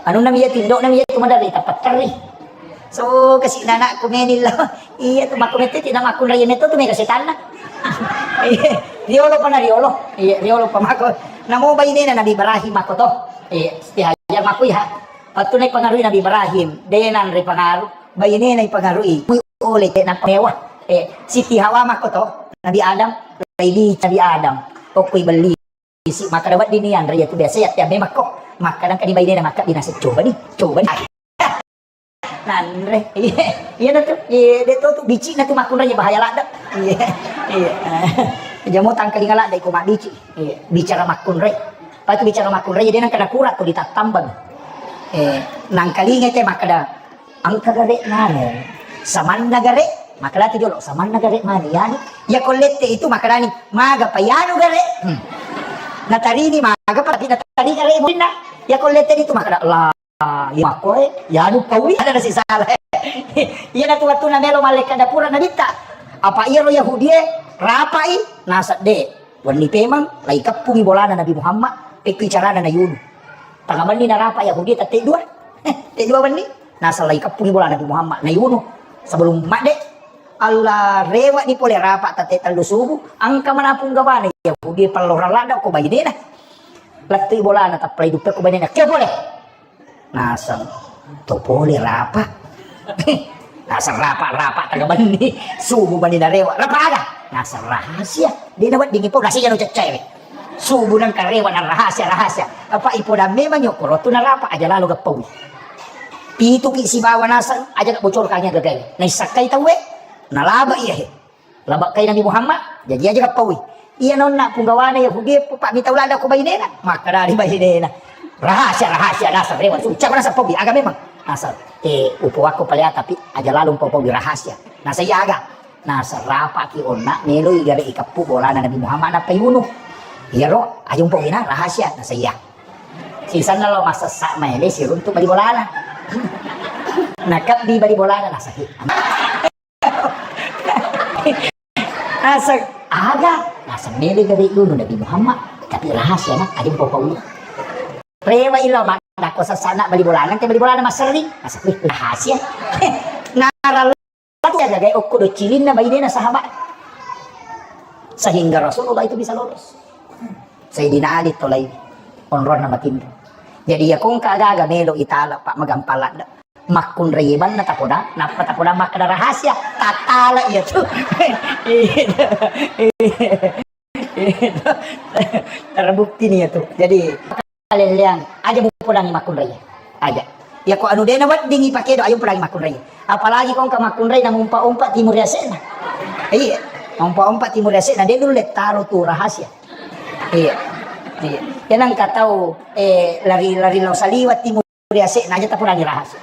Anunna mi iya tindokna mi iya tu maderri tapatterri. So kasi nanakku menillo. Iya tu makku mette tidak makkunrai metto tu mega setanna. Iya. Riolo pa na riolo. Iya, riolo pa makko. Namo bainena Nabi Ibrahim makko to. Iya, istihaja makku iya. Pattu na ipangarui Nabi Ibrahim, de nanre pangaru. Bainena ipangarui. Kui ole te na mewah. Eh, Siti Hawa makko to. Nabi Adam, Nabi Adam. Tokkui belli. Isi makkeda wedding ni anre iya tu biasa iya tiang memang ko. Makkeda engka ni bainena makkeda binasa coba ni, coba ni. Nanre. Iya, iya na tu. Iya, de to tu bicikna tu makkunrai bahaya ladde. Iya. Iya. Jamo tangkalinga ladde ko mabbici. Iya, bicara makkunrai. Patu bicara makkunrai de nengka nakura ko ditattambang. Eh, nangkalinga te makkeda engka gare nane. Samanna gare, makkedatu jolo, samanna gare mani anu. Iya ko lette itu makkedani, maga pa iyanu gare. Hmm. Natarini maga pa, tapi natari gare murinna. Iya ko lette itu makkeda, la, iya makkoe, iyanu paui, ada nasi salah. Iya natu wattu namelo malekka dapura nabitta. Apa iyaro Yahudie rapai, nasadde. Wenni pemeng, lai keppungi bolana Nabi Muhammad, pekki carana nayunu. Tangabenni narapa Yahudi tette dua. Tette dua wenni, naseng lai keppungi bolana Nabi Muhammad, nayunu. Sebelum madde, Allah rewa ni pole rapa tette tellu subuh, engka mana punggawana Yahudi pellorang ladda ko bainena. Lettui bolana, tappalai duppe ko bainena. Kio pole? Naseng, to pole rapa. Naseng rapa, rapa tangabenni. Subuh mani narewa. Rapa aga? Naseng rahasia. De naweddingi pau, naseng iyanu ceccewe. Subuh nengka rewa na rahasia, rahasia. Apa ipoda memang yokko rotu narapa aja lalo gappaui. Pituki sibawa naseng, aja gak bocor kanya gagai. Naisakkai tauwe, nalaba iya he. Labakkai Nabi Muhammad, jaji aja gappaui. Iya nonna punggawana Yahudi, pak mitau lada ko bainena, makkadari bainena. Rahasia, rahasia, naseng rewa, suca ko naseng paui, aga memang. Naseng, eh, upoakko pale, tapi aja lalo umpapaui, rahasia. Naseng iya aga. Naseng rapaki onna, meloi gare ikeppu bolana Nabi Muhammad nappai unu. Iyaro, aja umpauina, rahasia, naseng iya. Sisanna lo massessa maele siruntu bali bolana. Nakebbi bali bolana, naseng, eh. Naseng, aga? Naseng mele gare unu Nabi Muhammad, tapi rahasia na, aja umpapaui. Rewa ilo madda ko sessana bali bolana, te bali bolana masserring. Naseng, wih, rahasia. Naralatu ya gagai okko do cilinna bainena sahabat. Sehingga Rasulullah itu bisa lolos. Sayyidina Ali tolai onronna matinro. Jadi ya kongka aga-aga melo itala pak magampang ladda. Makkunrai banna tapoda, nappa tapoda makkeda rahasia, tattala iya tu. Terbukti nih ya tu. Jadi, kalelleang, aja mupodangi makkunrai. Aja. Ya ko anu dena weddingi pakedo, ayo podangi makkunrai. Apalagi kongka makkunrai na mumpa-umpa timur yasekna. Iya, mumpa-umpa timur yasekna, de dulu lettaro tu rahasia. Iya. Iya. Ya nangka tau, eh, lari-lari lao saliwa timur yasekna aja tapodangi rahasia.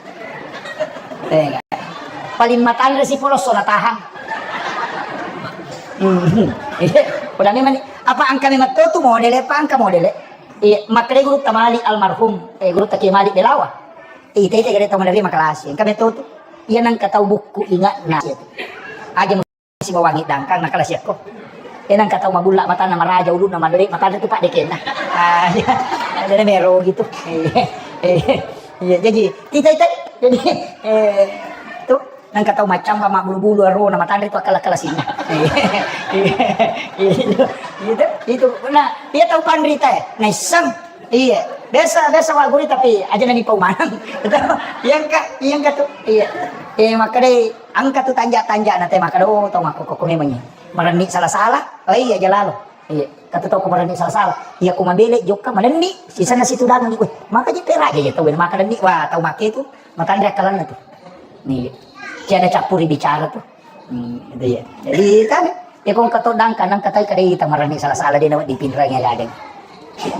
Eh, paling matanre si polosso na tahang. Hmm. Iya, udah memang ni, apa engka memang to tu modele, apa engka modele? Iya, makkeda gurutta mali almarhum, eh, gurutta Kiai Malik Belawa. Ita-ita gare tau maderri makalasi, engka meto tu. Iya nangka tau bukku ingatna. Aja sibawangi dangkang nakalasiakko. Eh, nangka tau mabulla matanna maraja, ulunna malle, matanna tu paddekenna. Ah, iya. Ada mero gitu. Iya. Iya, iya. Jadi, kita itu, jadi, eh, tu, nangka tau macamba mabbulu-bulu arona matanna tu akala-kala sinna. Iya. Iya. Itu, itu. Nah, iya tau panrita, eh. Naisseng. Iya, biasa, biasa wa guri tapi aja nani pau maneng. Iya engka, iya engka tu. Iya. Eh, makkeda engka tu tanja-tanja na te makkeda, oh, tau makkokko memang iya. Marenni sala-sala. Oh iya, aja lalo. Iya, kata tau ko marenni sala-sala. Iya, ko mabele jokka marenni, sisana situ dagang. Weh, maka ji peraja ya tau, maka renni, wah, tau make tu, matanre akkalanna tu. Iya. Tiada campuri bicara tu. Hmm, itu ya. Jadi, kan, ya, kong kato dangka, nang katai kadai kita marani salah-salah dia nawat dipinrangi ada.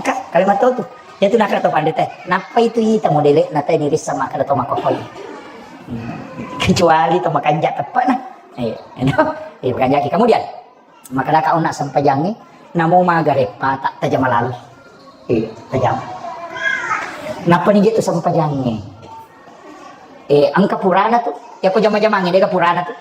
Ka, kalimat tu tu. Ya tu nakra to pandita. Napa itu ita modele, nata ini rissa maka to makokoi. Hmm. Kecuali to makanja tepat nah. Iya, you know? Iya, makanja ki. Kemudian, maka daka ona sempajangi, namo magare pata tajam lalu. Iya, tajam. Napa ni tu sempajangi? Eh, engka purana tu. Ya ko jama-jamangi dega purana tu.